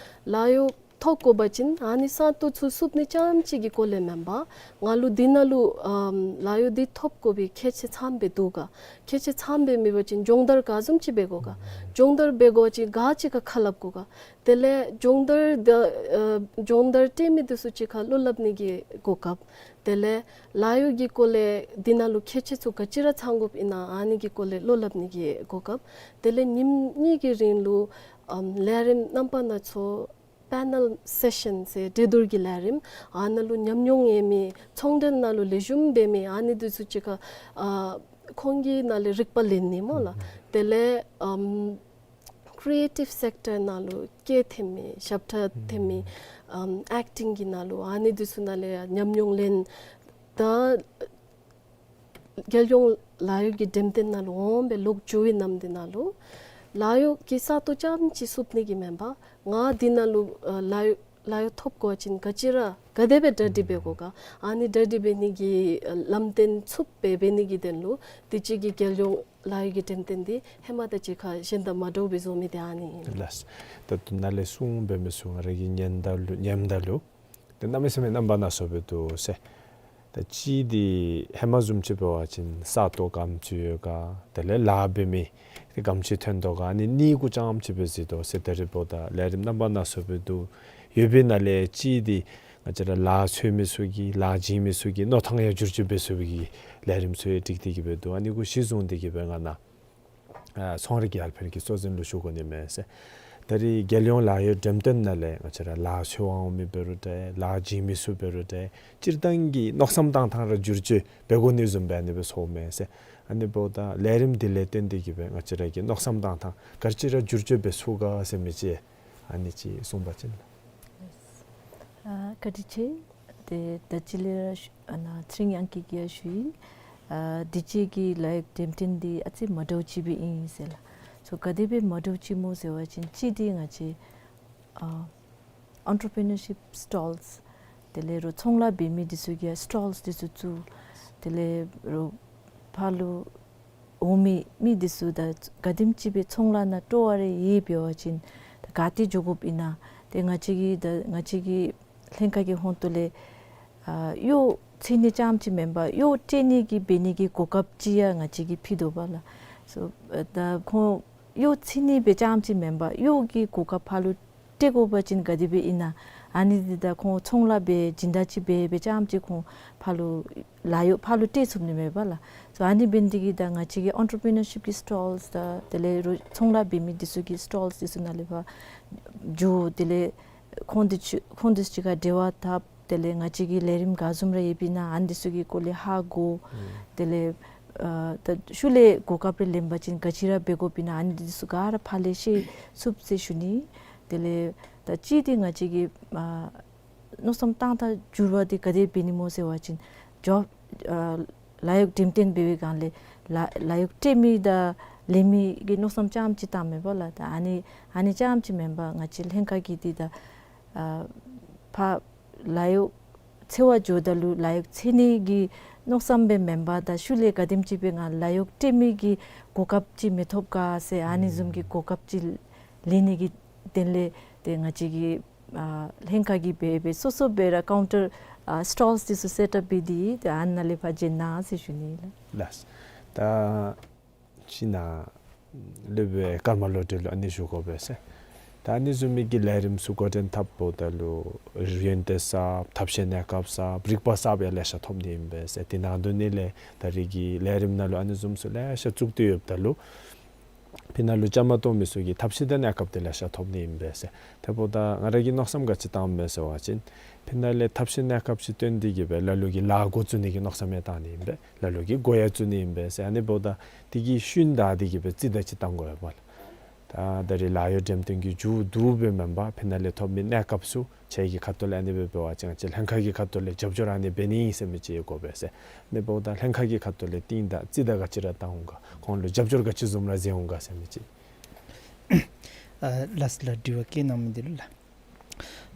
ལཱ་གཡོག་ ཐོབ་དགོ་པ་ཅིན་ཨ་ནི་ས་སྟོང་ཚུ་བསུབ་ནི་རྐྱངམ་ཅིག་གི་སྐོར་ལས་མེན་པར་ང་ལུ་འདི་ནང་ལུ་ཨམ་ལཱ་གཡོག་འདི་ཐོབ་དགོ་པའི་ཁྱད་ཆོས་ཚངམ་སྦེ་འདུག་ག། ཁྱད་ཆོས་ཚངམ་སྦེ་མེད་པ་ཅིན་སྦྱོང་བརྡར་ག་བཟུམ་ཅིག་འབད་དགོ་ག། སྦྱོང་བརྡར་འབད་དགོ་པ་ཅིན་ག་ཅི་ཁར་ཁ་སླབ་དགོ་ག། དེ་ལས་སྦྱོང་བརྡར་ད་ཨ་སྦྱོང་བརྡར་སྤྲོད་མི་འདི་ཚུ་ཅིག་ཁར་བློ་སླབ་ནི་གི་གོ་སྐབས། དེ་ལས་ལཱ་གཡོག་གི་སྐོར་ལས་འདི་ནང་ལུ་ཁྱད་ཆོས་ཚུ་ག་ཅི་ར་ཚང་དགོཔ་ཨིན་ན་ཨ་ནི་གི་སྐོར་ལས་བློ་སླབ་ནི་གི་གོ་སྐབས། དེ་ལས་ཉིནམ་གཉིས་ཀྱི་རིང་ལུ་ཨམ་ལས་རིམ་རྣམ་པ་སྣ་ཚོགས་པེ་ནཱལ་སེ་ཤཱན་ཟེར་གྲོས་བསྡུར་གྱི་ལས་རིམ། ཨ་ནཱ་ལུ་ཉམས་མྱོང་ཡོད་མི་ཚོང་འབྲེལ་ནང་ལུ་ལེགས་ཤོམ་འབད་མི་ཨ་ནི་འདི་ཚུ་ཅིག་ཁར་ཨ་ཁོང་གི་ནང་ལས་རིག་པ་ལེན་ནི་སྨོ་ལགས། དེ་ལས་ཨམ་ཀྲི་ཨེ་ཊིབ་སེཀ་ཊར་ནང་ལུ་སྐད་འཐེན་མི་ཞབས་ཁྲ་འཐེན་མི་ཨམ་ཨེཀ་ཊིང་གི་ནང་ལུ་ཨ་ནི་འདི་ཚུ་ནང་ལས་ཡང་ཉམས་མྱོང་ལེན། ད་རྒྱལ་ཡོངས་ལཱ་གཡོག་གི་འགྲེམས་སྟོན་ནང་ལུ་འོང་སྦེ་ལོག་འགྱོ་བའི་ནམ་འདི་ནང་ལུ་ལཱ་གཡོག་གི་ས་སྟོང་རྐྱངམ་ཅིག་བསུབ་ནི་གི་མེན་པར་ང་འདི་ནང་ལུ་ཨ་ལཱ་གཡོག་ལཱ་གཡོག་ཐོབ་དགོ་པ་ཅིན་ག་ཅི་ར་ག་དེ་སྦེ་གྲ་སྒྲིག་འབད་དགོ་ག། ཨ་ནི་གྲ་སྒྲིག་འབད་ནི་གི་ཨ་ལམ་སྟོན་ཚུདཔ་སྦེ་འབད་ནི་གི་དོན་ལུ་དུས་ཅི་གི་རྒྱལ་ཡོངས་ལཱ་གཡོག་གི་འགྲེམས་སྟོན་འདི་ཧེ་མ་དང་གཅིག་ཁར་གཞན་དང་མ་འདྲཝ་སྦེ་བཟོ་མི་འདི་ཨ་ནི་ཨིན། ལགས། ད་ལྟོ་ནཱ་ལས་གསུངས་འབད་མི་ཚུ་ང་ར་གིས་ཉན་ད་ལུ་ཉནམ་ད་ལུ་ཏེ་གནམ་མེད་ས་མེད་རྣམ་པ་སྣ་ཚོགས་སྦེ་འདུག་ཟེར། ད་གཅིག་འདི་ཧེ་མ་བཟུམ་ཅིག་འབད་བ་ཅིན་ས་སྟོང་ག་དེམ་ཅིག་ཡོད་ག། དེ་ལས་ལཱ་འབད་མི་འདི་ག་དེམ་ཅིག་ཐོན་དོ་ག། ཨ་ནི་གཉིས་གུ་རྐྱངམ་ཅིག་སྦེ་གཟིགས་དོ་ཟེར། ད་རེས་འབདཝ་ད་ལས་རིམ་རྣམ་པ་སྣ་ཚོགས་སྦེ་འདུག་ཡོད་པའི་ནང་ལས་གཅིག་འདི་ང་བཅས་ར་ལཱ་འཚོལ་མི་ཚུ་གི་ལཱ་བྱིན་མི་ཚུ་གི་མནོ་ཐངས་ཡང་བསྒྱུར་བཅོས་འབད་ཚུགས་པའི་གི་ལས་རིམ་ཚུ་ཡང་སྒྲིག་སྟེ་གི་སྦེ་འདུག། ཨ་ནི་གུ་གཞི་བཟུང་སྟེ་གི་སྦེ་ང་ནཱ་ཨ་ཚོང་ར་གི་ཡར་འཕེལ་གྱི་གཙོ་འཛིན་ལུ་ཞུ་དགོ་ནི་མས་ཟེར། ད་རེས་རྒྱལ་ཡོངས་ལཱ་གཡོག་འགྲེམས་སྟོན་ནང་ལས་ང་བཅས་ར་ལཱ་འཚོལ་བར་འོང་མི་འབད་རུང་འདྲ་ལཱ་བྱིན་མི་ཚུ་འབད་རུང་འདྲ་སྤྱིར་བཏང་གི་མནོ་བསམ་བཏང་ཐངས་ར་བསྒྱུར་བཅོས་འབད་དགོ་ནི་བཟུམ་སྦེ་ཨ་ནི་སྦེ་ཚོརཝ་མས་ཟེར། ཨ་ནི་འབདཝ་ད་ལས་རིམ་འདི་ལས་བརྟེན་ཏེ་གི་སྦེ་ང་བཅས་ར་གི་མནོ་བསམ་བཏང་ཐངས་ག་ཅི་ར་བསྒྱུར་བཅོས་འབད་ཚུགས་ག་ཟེར་མི་ཅིག་ཨ་ནི་ཅིག་གསུངས་པ་ཅིན་ལགས། ཨ་བཀའ་དྲིན་ཆེ། ཏེ་ད་ཅི་ལས་ར་ཞུ་ཨ་ནཱ་ཚེ་རིང་དབྱངས་སྐྱིད་ཀྱིས་ཡང་ཞུ་ཡི། ཨ་དུས་ཅི་གི་ལཱ་གཡོག་འགྲེམས་སྟོན་འདི་ཨ་ཙི་མ་འདྲཝ་ཅིག་སྦེ་ཨིན་ཟེར་ལགས། སོ་ག་དེ་སྦེ་མ་འདྲཝ་ཅིག་སྨོ་ཟེར་བ་ཅིན་གཅིག་འདི་ང་བཅས་ཨ་ཨེན་ཊར་པི་ནར་ཤིཔ་སི་ཊོལས་དེ་ལས་རོགས་ཚོང་ལཱ་འབད་མི་འདི་ཚུ་གིས་ཡང་སི་ཊོལས་འདི་ཚུ་བཙུགས། དེ་ལས་རོགས་ཕར་ལུ་འོང་མི་མི་འདི་ཚུ་ད་ག་དེམ་ཅིག་སྦེ་ཚོང་ལཱ་ནང་སྤྲོ་བ་རེ་ཡོད་འབད་བ་ཅིན་ད་ག་ཏེ་འགྱོ་དགོཔ་ཨིན་ན། ཏེ་ང་བཅས་ཀྱི་ད་ང་བཅས་ཀྱི་ལྷན་ཁག་གི་ཧོངས་ཏོ་ལས་ཨ་གཡོག་འཚོལ་ནི་རྐྱངམ་ཅིག་མེན་པར་གཡོག་སྤྲོད་ནི་གི་འབད་ནི་གི་གོ་སྐབས་ཅིག་ཡང་ང་བཅས་ཀྱིས་ཕུལ་དོ་བ་ལགས། སོ་ཨ་ད་ཁོང་གཡོག་འཚོལ་ནི་སྦེ་རྐྱངམ་ཅིག་མེན་པར་གཡོག་གི་གོ་སྐབས་ཕར་ལུ་སྤྲོད་དགོ་པ་ཅིན་ག་དེ་སྦེ་ཨིན་ན། ཨ་ནི་འདི་ད་ཁོང་ཚོང་ལཱ་འབད་སྦྱིན་བདག་ཅིག་འབད་འབད་རྐྱངམ་ཅིག་ཁོང་ཕར་ལུ་ལཱ་གཡོག་ཕར་ལུ་སྤྲོད་ཚུགས་ནི་མས་པ་ལགས། སོ་ཨ་ནི་འབད་ནི་འདི་གིས་ད་ང་བཅས་ཀྱི་ཨེན་ཊར་པི་ནར་ཤིཔ་ཀྱི་སི་ཊོལས་དང་དེ་ལས་རོགས་ཚོང་ལཱ་འབད་མི་འདི་ཚུ་གི་སི་ཊོལས་འདི་ཚུ་ནང་ལས་ཕར་འགྱོ། དེ་ལས་ཁོང་འདི་ཚུ་ཁོང་འདི་ཚུ་གཅིག་ཁར་འབྲེལ་བ་འཐབ། དེ་ལས་ང་བཅས་ཀྱི་ལས་རིམ་ག་བཟུམ་ར་ཡོདཔ་ཨིན་ན་ཨ་ནི་འདི་ཚུ་གི་སྐོར་ལས་ཧ་གོ། ཨུམ་དེ་ལས་ཨ་ད་ཤུལ་ལས་གོ་སྐབས་རེ་ལེན་པ་ཅིན་ག་ཅི་ར་འབད་དགོཔ་ཨིན་ན་ཨ་ནི་འདི་ཚུ་ག་ར་ཕར་ལས་ཤེས་ཚུགས་ཟེར་ཞུ་ནི། དེ་ལས་ད་གཅིག་འདི་ང་བཅས་ཀྱི་ཨ་མནོ་བསམ་བཏང་ཐངས་འགྱུར་བ་འདི་ག་དེ་འབད་ནི་སྨོ་ཟེར་བ་ཅིན་ཇོབ་ཨ་ལཱ་གཡོག་འགྲེམས་སྟོན་འབད་བའི་སྒང་ལས་ལཱ་ལཱ་གཡོག་སྤྲོད་མི་དང་ལེན་མི་གི་མནོ་བསམ་རྐྱངམ་ཅིག་བཏངམ་མས་པ་ལགས། ད་ཨ་ནི་ཨ་ནི་རྐྱངམ་ཅིག་མེན་པར་ང་བཅས་ལྷན་ཁག་གི་འདི་ད་ཨ་ཕར་ལཱ་གཡོག་འཚོལ་བར་འགྱོཝ་ད་ལུ་ལཱ་གཡོག་འཚོལ་ནི་གི་མནོ་བསམ་སྦེ་མེན་པར་ད་ཤུལ་ལས་ག་དེམ་ཅིག་སྦེ་ང་ལཱ་གཡོག་སྤྲོད་མི་གི་གོ་སྐབས་ཅིག་མི་ཐོབ་ག་ཟེར་ཨ་ནི་བཟུམ་གྱི་གོ་སྐབས་ཅིག་ལེན་ནི་གི་དོན་ལས་ཏེ་ང་བཅས་ཀྱི་ཨ་ལྷན་ཁག་གིས་འབད་འབད་སོ་སོ་སྦེ་ར་ཀའུན་ཊར་ཨ་སི་ཊོལས་འདི་ཚུ་སེཊ་ཨཔ་འབད་དེ་ཏེ་ཨ་ནཱ་ལས་ཕར་བྱོན་གནང་ཟེར་ཞུ་ནི་ལགས། ལགས། ད་ཅི་ན་སློབ་དཔོན་ཀརྨ་བློ་གྲོས་ལུ་ཨ་ནི་ཞུ་དགོ་པས་ཟེར། ད་ཨ་ནི་བཟུམ་མའི་གི་ལས་རིམ་ཚུ་འགོ་འདྲེན་འཐབ་འབདཝ་ད་ལུ་ཡོན་ཏན་གསརཔ་ཐབས་ཤེས་གནས་སྐབས་གསརཔ་རིག་པ་གསརཔ་ཡང་ལེ་ཤ་ཐོབ་ནི་ཨིན་པས་ཟེར། དེ་ནང་དོན་ནི་ལས་ད་རེས་ཀྱི་ལས་རིམ་ནང་ལུ་ཨ་ནི་བཟུམ་ཚུ་ལེ་ཤ་བཙུགས་ཏེ་ཡོདཔ་ད་ལུ་ཕི་ནང་ལུ་བཅའ་མར་གཏོགས་མི་ཚུ་གིས་ཐབས་ཤེས་དང་གནས་སྐབས་དེ་ལེ་ཤ་ཐོབ་ནི་ཨིན་པས་ཟེར། དེ་འབདཝ་ད་ང་ར་གིས་མནོ་བསམ་ག་ཅི་བཏངམ་མས་ཟེར་བ་ཅིན་ཕི་ནང་ལས་ཐབས་ཤེས་གནས་སྐབས་ཅིག་བཏོན་ཏེ་གི་སྦེ་ལ་ལུ་གིས་ལཱ་འགོ་བཙུགས་ནི་གི་མནོ་བསམ་ཡང་བཏང་ནི་ཨིན་པས། ལ་ལུ་གིས་འགོ་ཡང་བཙུགས་ནི་ཨིན་པས་ཟེར། ཨ་ནི་འབདཝ་ད་དེ་གི་ཤུལ་ད་དེ་གི་སྦེ་རྩིས་དང་ཅིག་བཏང་དགོ་ཡོདཔ་ལགས། ད་ད་རེས་ལཱ་གཡོག་འགྲེམས་སྟོན་གྱི་མཇུག་བསྡུ་སྦེ་མེན་པར་ཕི་ནང་ལས་ཐོབ་མི་གནས་སྐབས་ཚུ་ཁྱེད་ཀྱི་ཁ་ཐུག་ལས་ཨ་ནི་སྦེ་འབད་བ་ཅིན་ཁྱེད་ལྷན་ཁག་གི་ཁ་ཐུག་ལས་རྒྱབ་སྐྱོར་ཨ་ནི་འབད་ནི་ཨིན་ཟེར་མི་ཅིག་དགོ་པས་ཟེར། ཨ་ནི་འབདཝ་ད་ལྷན་ཁག་གི་ཁ་ཐུག་ལས་རྟིང་བདའ་རྩིས་བདའ་ག་ཅི་ར་བཏང་འོང་ག། ཁོང་ལུ་རྒྱབ་སྐྱོར་ག་ཅི་བཟུམ་ར་མཛད་འོང་ག་ཟེར་མི་ཅིག། ཨ་ལགས་ལགས། དྲི་བ་བཀོད་གནང་མི་འདི་ལུ་ལགས།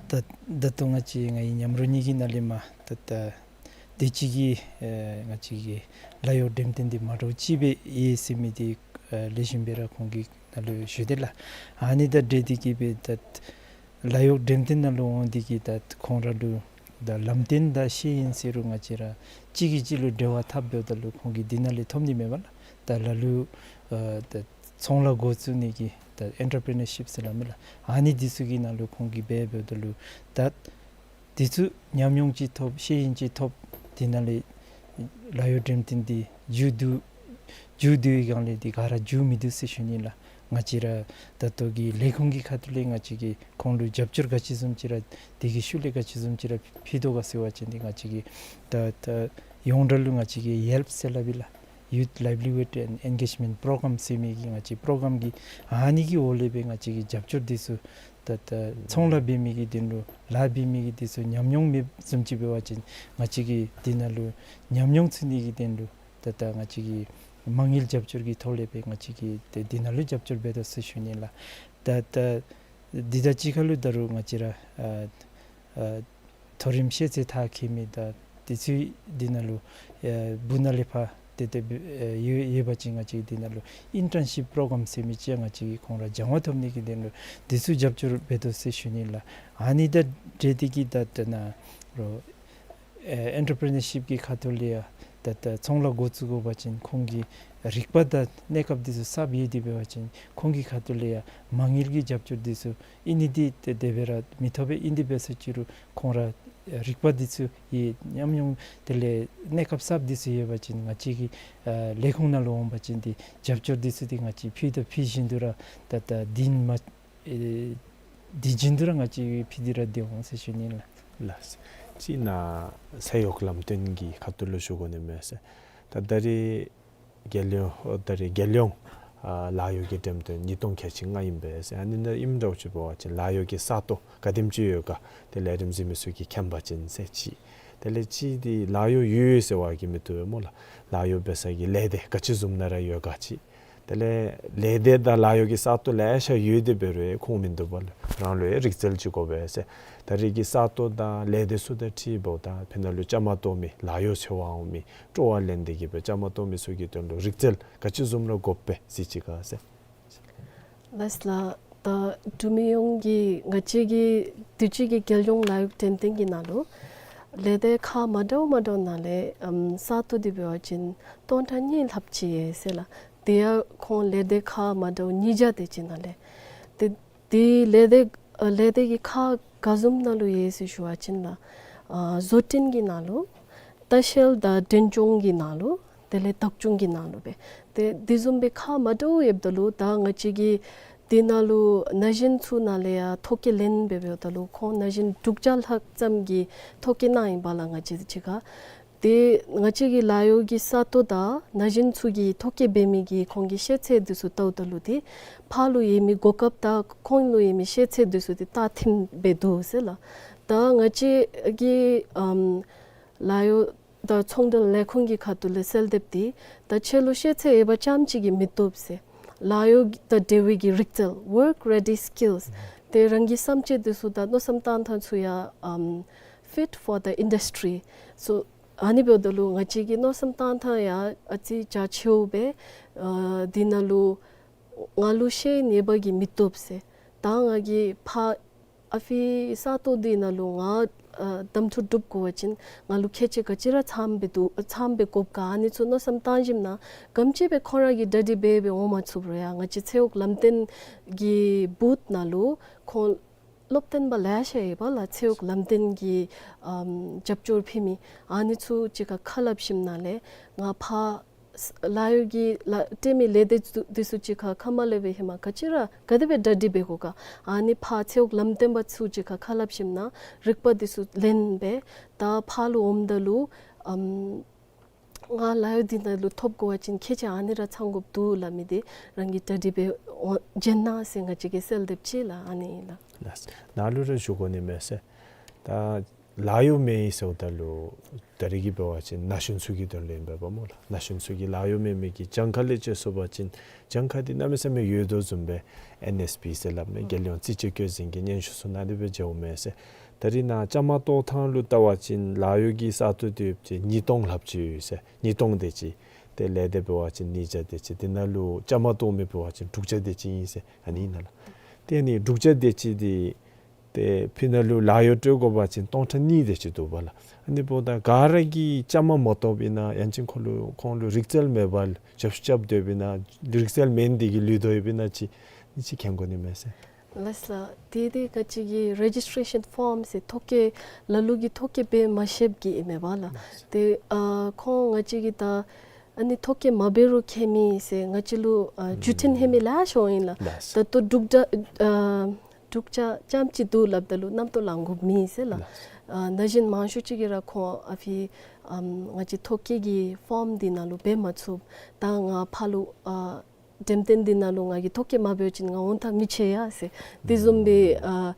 ད་ད་ལྟོ་ང་བཅས་ང་བཅས་མཉམ་རོགས་གཉིས་ཀྱི་ནང་ལས་མར་ད་ད་དུས་ཅི་གི་ཨེ་ང་བཅས་ཀྱི་ལཱ་གཡོག་འགྲེམས་སྟོན་འདི་མ་འདྲཝ་ཅིག་སྦེ་ཡོད་ཟེར་མི་འདི་ཨེ་ལེགས་ཤོམ་སྦེ་ར་ཁོང་གིས་ནཱ་ལུ་ཞུ་དེས་ལགས། ཨ་ནི་དང་འབྲེལ་ཏེ་གི་སྦེ་ད་ ལཱ་གཡོག་འགྲེམས་སྟོན་ནང་ལུ་འོང་སྟེ་གིས་ད་ཁོང་ར་ལུ་ད་ལམ་སྟོན་དང་ཤེས་ཡོན་ཟེར་རུང་ང་བཅས་ར་གཅིག་གིས་གཅིག་ལུ་འབྲེལ་བ་འཐབ་འབདཝ་ད་ལུ་ཁོང་གིས་འདི་ནང་ལས་ཐོབ་ནི་མས་པ་ལགས། ད་ལ་ལུ་ཨ་ད་ཚོང་ལཱ་འགོ་བཙུགས་ནི་གི་ད་ཨེན་ཊར་པི་རི་ནར་ཤིབ་ཟེར་སླབ་མས་ལགས། ཨ་ནི་འདི་ཚུ་གི་ནང་ལུ་ཁོང་གིས་འབད་འབདཝ་ད་ལུ་ད་འདི་ཚུ་ཉམས་མྱོང་ཅིག་ཐོབ་ཤེས་ཡོན་ཅིག་ཐོབ། འདི་ནང་ལས་ལཱ་གཡོག་འགྲེམས་སྟོན་འདི་མཇུག་བསྡུ་མཇུག་བསྡུ་བའི་སྒང་ལས་འདི་ག་ར་མཇུག་མི་བསྡུ་ཟེར་ཞུ་ནི་ལགས། ང་བཅས་ར་ད་ལྟོ་གི་ལས་ཁུངས་ཀྱི་ཁ་ཐུག་ལས་ང་བཅས་ཀྱིས་ཁོང་ལུ་རྒྱབ་སྐྱོར་ག་ཅི་བཟུམ་ཅིག་ར་དེ་གི་ཤུལ་ལས་ག་ཅི་བཟུམ་ཅིག་ར་ཕུལ་དོ་ག་ཟེར་བ་ཅིན་འདི་ང་བཅས་ཀྱིས་ད་ད་ཡོངས་གྲགས་ལུ་ང་བཅས་ཀྱིས་ཡེལཔ་ཟེར་སླབ་ཨིན་ལགས། Youth Livelihood and Engagement Program ཟེར་མི་གི་ང་བཅས་པོ་རོ་གྲམ་གྱི་ཨ་ནི་གི་འོག་ལས་སྦེ་ང་བཅས་ཀྱིས་རྒྱབ་སྐྱོར་འདི་ཚུ་ད་ད་ཚོང་ལཱ་འབད་མི་གི་དོན་ལུ་ལཱ་འབད་མི་གི་འདི་ཚུ་ཉམས་མྱོང་མེདཔ་བཟུམ་ཅིག་འབད་བ་ཅིན་ང་བཅས་ཀྱིས་འདི་ནང་ལུ་ཉམས་མྱོང་ཚུད་ནི་གི་དོན་ལུ་ད་ད་ང་བཅས་ཀྱིས་མ་དངུལ་རྒྱབ་སྐྱོར་གྱི་ཐོག་ལས་སྦེ་ང་བཅས་ཀྱིས་ཏེ་འདི་ནང་ལུ་རྒྱབ་སྐྱོར་འབད་དོ་ཟེར་ཞུ་ནི་ལགས། ད་ད་འདི་དང་གཅིག་ཁར་ལུ་ད་རུང་ང་བཅས་ར་ཨ་ཨ་མཐོ་རིམ་ཤེས་ཚད་མཐར་འཁྱོལ་མི་དང་དེ་ཚུ་འདི་ནང་ལུ་ཨེ་སྦུག་ནང་ལས་ཕར་ཏེ་ཏེ་ཨེ་ཡོད་ཡོད་པ་ཅིན་ང་བཅས་འདི་ནང་ལུ་ཨིན་ཊརན་ཤིཔ་པོ་རོ་གྲམ་ཟེར་མི་ཅིག་ང་བཅས་ཀྱིས་ཁོང་ར་སྦྱང་བ་ཐོབ་ནི་གི་དོན་ལུ་འདི་ཚུ་རྒྱབ་སྐྱོར་འབད་དོ་ཟེར་ཞུ་ནི་ལགས། ཨ་ནི་དང་འབྲེལ་ཏེ་གིས་ད་ད་ནཱ་རོགས་ཨེ་ཨེན་ཊར་པི་རི་ནར་ཤིཔ་ཀྱི་ཁ་ཐུག་ལས་ཡང་ད་ད་ཚོང་ལཱ་འགོ་བཙུགས་དགོ་པ་ཅིན་ཁོང་གི་རིག་པ་དང་གནས་སྐབས་འདི་ཚུ་གསརཔ་ཡོད་དེ་འབད་བ་ཅིན་ཁོང་གི་ཁ་ཐུག་ལས་ཡང་མ་དངུལ་གྱི་རྒྱབ་སྐྱོར་འདི་ཚུ་ཨིན་ནི་འདི་ཏེ་དེ་སྦེ་ར་མི་ཐོབ་པས། ཨིན་ཏེ་འབད་སོང་ཅི་རུང་ཁོང་ར་རིག་པ་འདི་ཚུ་ཡང་ཉམས་མྱོང་དེ་ལས་གནས་སྐབས་གསརཔ་འདི་ཚུ་ཡོད་པ་ཅིན་ང་བཅས་ཀྱི་ཨ་ལས་ཁུངས་ནང་ལུ་འོང་པ་ཅིན་འདི་རྒྱབ་སྐྱོར་འདི་ཚུ་འདི་ང་བཅས་ཕུལ་དང་ཕུལ་བཞིན་དུ་ར་ད་ད་འདི་མ་ཨེ་འདི་བཞིན་དུ་ར་ང་བཅས་ཕུལ་ཏེ་ར་སྡོད་འོང་ཟེར་ཞུ་ནི་ལགས། ལགས། ཅིག་ནཱ་ཚེ་གཡོག་ལམ་སྟོན་གྱི་ཁ་ཐུག་ལུ་ཞུ་དགོ་ནི་མས་ཟེར། ད་ད་རེས་རྒྱལ་ཡོངས་ཨོ་ད་རེས་རྒྱལ་ཡོངས་ཨ་ལཱ་གཡོག་གི་འགྲེམས་སྟོན་ཉིས་སྟོང་ཁལ་གཅིག་ལྔ་ཨིན་པས་ཟེར། ཨ་ནི་ནང་ཨིནམ་འདྲཝ་ཅིག་འབད་བ་ཅིན་ལཱ་གཡོག་གི་ས་སྟོང་ག་དེམ་ཅིག་ཡོད་ག་དེ་ལས་རིམ་གཟིགས་མི་ཚུ་གིས་མཁྱེན་པ་ཅིན་ཟེར་ཅིག། དེ་ལས་ཅིག་འདི་ལཱ་གཡོག་ཡོད་ཡོད་ཟེར་བ་གིས་མི་བཏུབ་པས་སྨོ་ལགས། ལཱ་གཡོག་འབད་ས་གི་ལས་སྡེ་ག་ཅི་བཟུམ་ནང་ར་ཡོད་ག་ཅིག། དེ་ལས་ལས་སྡེ་དང་ལཱ་གཡོག་གི་ས་སྟོང་ལེ་ཤ་ཡོད་དེ་འབད་རུང་ཁུངས་མིན་འདུག་པ་ལགས། རང་ལུ་ཡང་རིག་རྩལ་ཅིག་དགོ་པས་ཟེར། ད་རེས་ཀྱི་ས་སྟོང་དང་ལས་སྡེ་ཚུ་དང་འཁྲིལཝ་ད་ཕར་ནང་ལུ་བཅའ་མར་གཏོགས་མི་ལཱ་གཡོག་འཚོལ་བར་འོང་མི་སྤྲོ་བ་ལེན་ཏེ་གིས་སྦེ་བཅའ་མར་གཏོགས་མི་ཚུ་གི་དོན་ལུ་རིག་རྩལ་ག་ཅི་བཟུམ་ར་དགོ་པས་ཟེར་ཅིག་ཁར་ཟེར། ལགས་ལགས། ད་འབྲུག་མི་ཡོངས་ཀྱིས་ང་བཅས་ཀྱི་དུས་ཅི་གི་རྒྱལ་ཡོངས་ལཱ་གཡོག་འགྲེམས་སྟོན་གྱི་ནང་ལུ་ལས་སྡེ་ཁག་མ་འདྲཝ་མ་འདྲཝ་ནང་ལས་ཨམ་ས་སྟོང་འདི་འབད་བ་ཅིན་སྟོང་ཕྲག་གཉིས་ལྷགཔ་ཅིག་ཡོད་ཟེར་ལགས། དེ་ཡང་ཁོང་ལས་སྡེ་ཁག་མ་འདྲཝ་ཉིས་བརྒྱ་དེ་ཅིག་ནང་ལས། དེ་དེ་ལས་སྡེ་ཨ་ལས་སྡེ་གི་ཁག་ག་བཟུམ་ནང་ལུ་ཡོད་ཟེར་ཞུ་བ་ཅིན་ལགས། ཨ་བཟོ་སྐྲུན་གྱི་ནང་ལུ། ལྟ་བཤལ་དང་འབྲེན་སྐྱོང་གི་ནང་ལུ། དེ་ལས་བདག་སྐྱོང་གི་ནང་ལུ་སྦེ། དེ་དེ་བཟུམ་སྦེ་ཁག་མ་འདྲཝ་ཡོདཔ་ད་ལུ་ད་ང་བཅས་ཀྱི་དེ་ནང་ལུ་ན་གཞོན་ཚུ་ནང་ལས་ཡང་ཐོ་བཀོད་ལེན་འབདཝ་ད་ལུ་ཁོང་ན་གཞོན་དྲུག་བརྒྱ་ལྷག་ཙམ་གྱིས་ཐོ་བཀོད་གནང་ཡི་པ་ལགས་ང་བཅས་ཅིག་ཁར། དེ་ང་བཅས་ཀྱི་ལཱ་གཡོག་གི་ས་སྟོང་དང་ན་གཞོན་ཚུ་གིས་ཐོ་བཀོད་འབད་མི་གི་ཁོང་གི་ཤེས་ཚད་འདི་ཚུ་བལྟཝ་ད་ལུ་དེ་ཕར་ལུ་ཡོད་མི་གོ་སྐབས་དང་ཁོང་ལུ་ཡོད་མི་ཤེས་ཚད་འདི་ཚུ་དེ་ད་མཐུནམ་སྦེ་འདུག་ཟེར་ལགས། ད་ང་བཅས་ཀྱི་ཨམ་ལཱ་གཡོག་དང་ཚོང་འབྲེལ་ལས་ཁུངས་ཀྱི་ཁ་ཐུག་ལས་གསལ་འདེབས་འདི་ད་ཁྱེད་ལུ་ཤེས་ཚད་ཡོད་པ་ཙམ་ཅིག་གིས་མི་བཏུབ་ཟེར། ལཱ་གཡོག་དང་འབྲེལ་བའི་གི་རིག་རྩལ་work ready skills དེ་རང་གི་བསམ་སྤྱོད་འདི་ཚུ་དང་མནོ་བསམ་བཏང་ཐངས་ཚུ་ཡང་ཨམ་fit for the industry so ཨ་ནི་འབདཝ་ད་ལུ་ང་བཅས་ཀྱི་མནོ་བསམ་བཏང་ཐངས་ཡང་ཨ་ཙི་རྒྱ་ཆེཝ་སྦེ་ཨ་དེ་ནང་ལུ་ང་ལུ་ཤེས་ཡོན་ཡོད་པ་གིས་མི་བཏུབ་ཟེར། ད་ང་གིས་ཕར་ཨ་ཕི་ས་སྟོང་འདི་ནང་ལུ་ང་ཨ་གདམ་འཐུ་གྲུབ་དགོ་པ་ཅིན་ང་ལུ་ཁྱད་ཆོས་ག་ཅི་ར་ཚངམ་སྦེ་འདུག་ཚངམ་སྦེ་དགོཔ་ག་ཨ་ནི་ཚུ་མནོ་བསམ་བཏང་ཞིནམ་ན་ག་དེམ་ཅིག་སྦེ་ཁོང་ར་གིས་གྲ་སྒྲིག་འབད་འབད་འོང་མ་ཚུགས་རུང་ཡང་ང་བཅས་ཚེ་གཡོག་ལམ་སྟོན་གྱི་བུཐ་ནང་ལུ་ཁོང་སློབ་སྟོན་པ་ལེ་ཤ་ཡོད་པ་ལགས། ཚེ་གཡོག་ལམ་སྟོན་གྱི་ཨམ་རྒྱབ་སྐྱོར་ཕུལ་མི་ཨ་ནི་ཚུ་ཅིག་ཁར་ཁ་སླབ་ཞིནམ་ན་ལས་ང་ཕར་ལཱ་གཡོག་གི་ལཱ་སྤྲོད་མི་ལས་སྡེ་ཚུ་འདི་ཚུ་ཅིག་ཁར་ཁ་མ་སླབ་པའི་ཧེ་མ་ག་ཅི་ར་ག་དེ་སྦེ་གྲ་སྒྲིག་འབད་དགོ་ག་ཨ་ནི་ཕར་ཚེ་གཡོག་ལམ་སྟོན་པ་ཚུ་ཅིག་ཁར་ཁ་སླབ་ཞིནམ་ན་རིག་པ་འདི་ཚུ་ལེན་སྦེ་ད་ཕར་ལུ་འོངམ་ད་ལུ་ཨམ་ང་ལཱ་གཡོག་འདི་ནང་ལུ་ཐོབ་དགོ་པ་ཅིན་ཁྱད་ཆོས་ཨ་ནི་ར་ཚང་དགོཔ་འདུག་སླབ་མི་འདི་རང་གིས་གྲ་སྒྲིག་འབད་འོང་བྱོན་གནང་ཟེར་ང་བཅས་ཀྱིས་གསལ་འདེབས་ཅིག་ལགས། ཨ་ནི་ཨིན་ལགས། ལགས། ནཱ་ལུ་ར་ཞུ་དགོ་ནི་མས་ཟེར། ད་ལཱ་གཡོག་མེད་ཟེརཝ་ད་ལུ་ད་རེས་ཀྱི་འབད་བ་ཅིན་ན་གཞོན་ཚུ་གི་དོན་ལུ་ཨིན་པས་པ་སྨོ་ལགས། ན་གཞོན་ཚུ་གིས་ལཱ་གཡོག་མེད་མི་གི་གྱངས་ཁ་ལས་བཅད་སོང་པ་ཅིན་གྱངས་ཁ་འདི་གནམ་མེད་ས་མེད་ཡོད་དོ་བཟུམ་སྦེ་ཨེན་ཨེསི་པི་ཟེར་སླབ་མི་རྒྱལ་ཡོངས་རྩིས་དཔྱད་བཀོད་འཛིན་གྱི་སྙན་ཞུ་ཚུ་ནང་དེ་སྦེ་མཇལཝ་མས་ཟེར། ད་རེས་ནཱ་བཅའ་མར་གཏོགས་ཐངས་ལུ་བལྟ་བ་ཅིན་ལཱ་གཡོག་གི་ས་སྟོང་དེ་ཡོདཔ་ཅིག་ཉིས་སྟོང་ལྷགཔ་ཅིག་ཡོད་ཟེར། ཉིས་སྟོང་དེ་ཅིག། ཏེ་ལས་སྡེ་འབད་བ་ཅིན་ཉིས་བརྒྱ་དེ་ཅིག། དེ་ནང་ལུ་བཅའ་མར་གཏོགས་མི་འབད་བ་ཅིན་དྲུག་བརྒྱ་དེ་ཅིག་ཨིན་ཟེར་ཨ་ནི་ཨིན་ལགས། ཏེ་ཨ་ནི་དྲུག་བརྒྱ་དེ་ཅིག་འདི་ ཏེ་ཕི་ནང་ལུ་ལཱ་གཡོག་སྤྲོད་དགོ་པ་ཅིན་སྟོང་ཕྲག་གཉིས་དེ་ཅིག་འདུག་པ་ལགས། ཨ་ནི་འབདཝ་ད་ག་ར་གིས་བཅའ་མར་མ་གཏོགསཔ་ཨིན་ན་ཡང་ཅིན་ཁོང་ལུ་ཁོང་ལུ་རིག་རྩལ་མེད་པར་ཞབས་ཞུ་རྐྱབ་སྡོདཔ་ཨིན་ན་རིག་རྩལ་མེད་ནི་དེ་གིས་ལུས་དོ་ཡོདཔ་ཨིན་ན་ཅིག་ཨ་ནི་ཅིག་མཁྱེན་དགོ་ནི་མས་ཟེར། ལགས་ལགས། ཏེ་དེ་ང་བཅས་ཀྱི་རེ་ཇིས་ཊེ་རེ་ཤཱན་ཕོརམ་ཟེར་ཐོ་བཀོད་ལ་ལུ་གིས་ཐོ་བཀོད་འབད་མ་ཤེསཔ་གི་ཨིན་མས་པ་ལགས། ལགས། ཏེ་ཨ་ཁོང་ང་བཅས་ཀྱིས་ད་ཨ་ནི་ཐོ་བཀོད་མ་འབད་རུང་ཁྱད་མེད་ཟེར་ང་བཅས་ལུ་ཨ་བརྒྱུད་འཕྲིན་ལྷོད་མི་ལེ་ཤ་འོང་ཡི་ལགས། ལགས། ད་ལྟོ་འབྲུག་སྒྲ་ཨ་འབྲུག་སྒྲ་རྐྱངམ་ཅིག་འདུག་སླབ་ད་ལུ་རྣམ་རྟོག་ལང་དགོཔ་མེད་ཟེར་ལགས། ལགས། ཨ་ན་གཞོན་མང་ཤོས་ཅིག་གིས་ར་ཁོང་ཨ་ཕི་ཨམ་ང་བཅས་ཐོ་བཀོད་ཀྱི་ཕོརམ་འདི་ནང་ལུ་འབད་མ་ཚུགས། ད་ང་ཕར་ལུ་ཨ་འགྲེམས་སྟོན་འདི་ནང་ལུ་ང་གིས་ཐོ་བཀོད་མ་འབད་བ་ཅིན་ང་འོང་ཐག་མི་ཆོད་ཡ་ཟེར། དེ་བཟུམ་སྦེ་ཨ་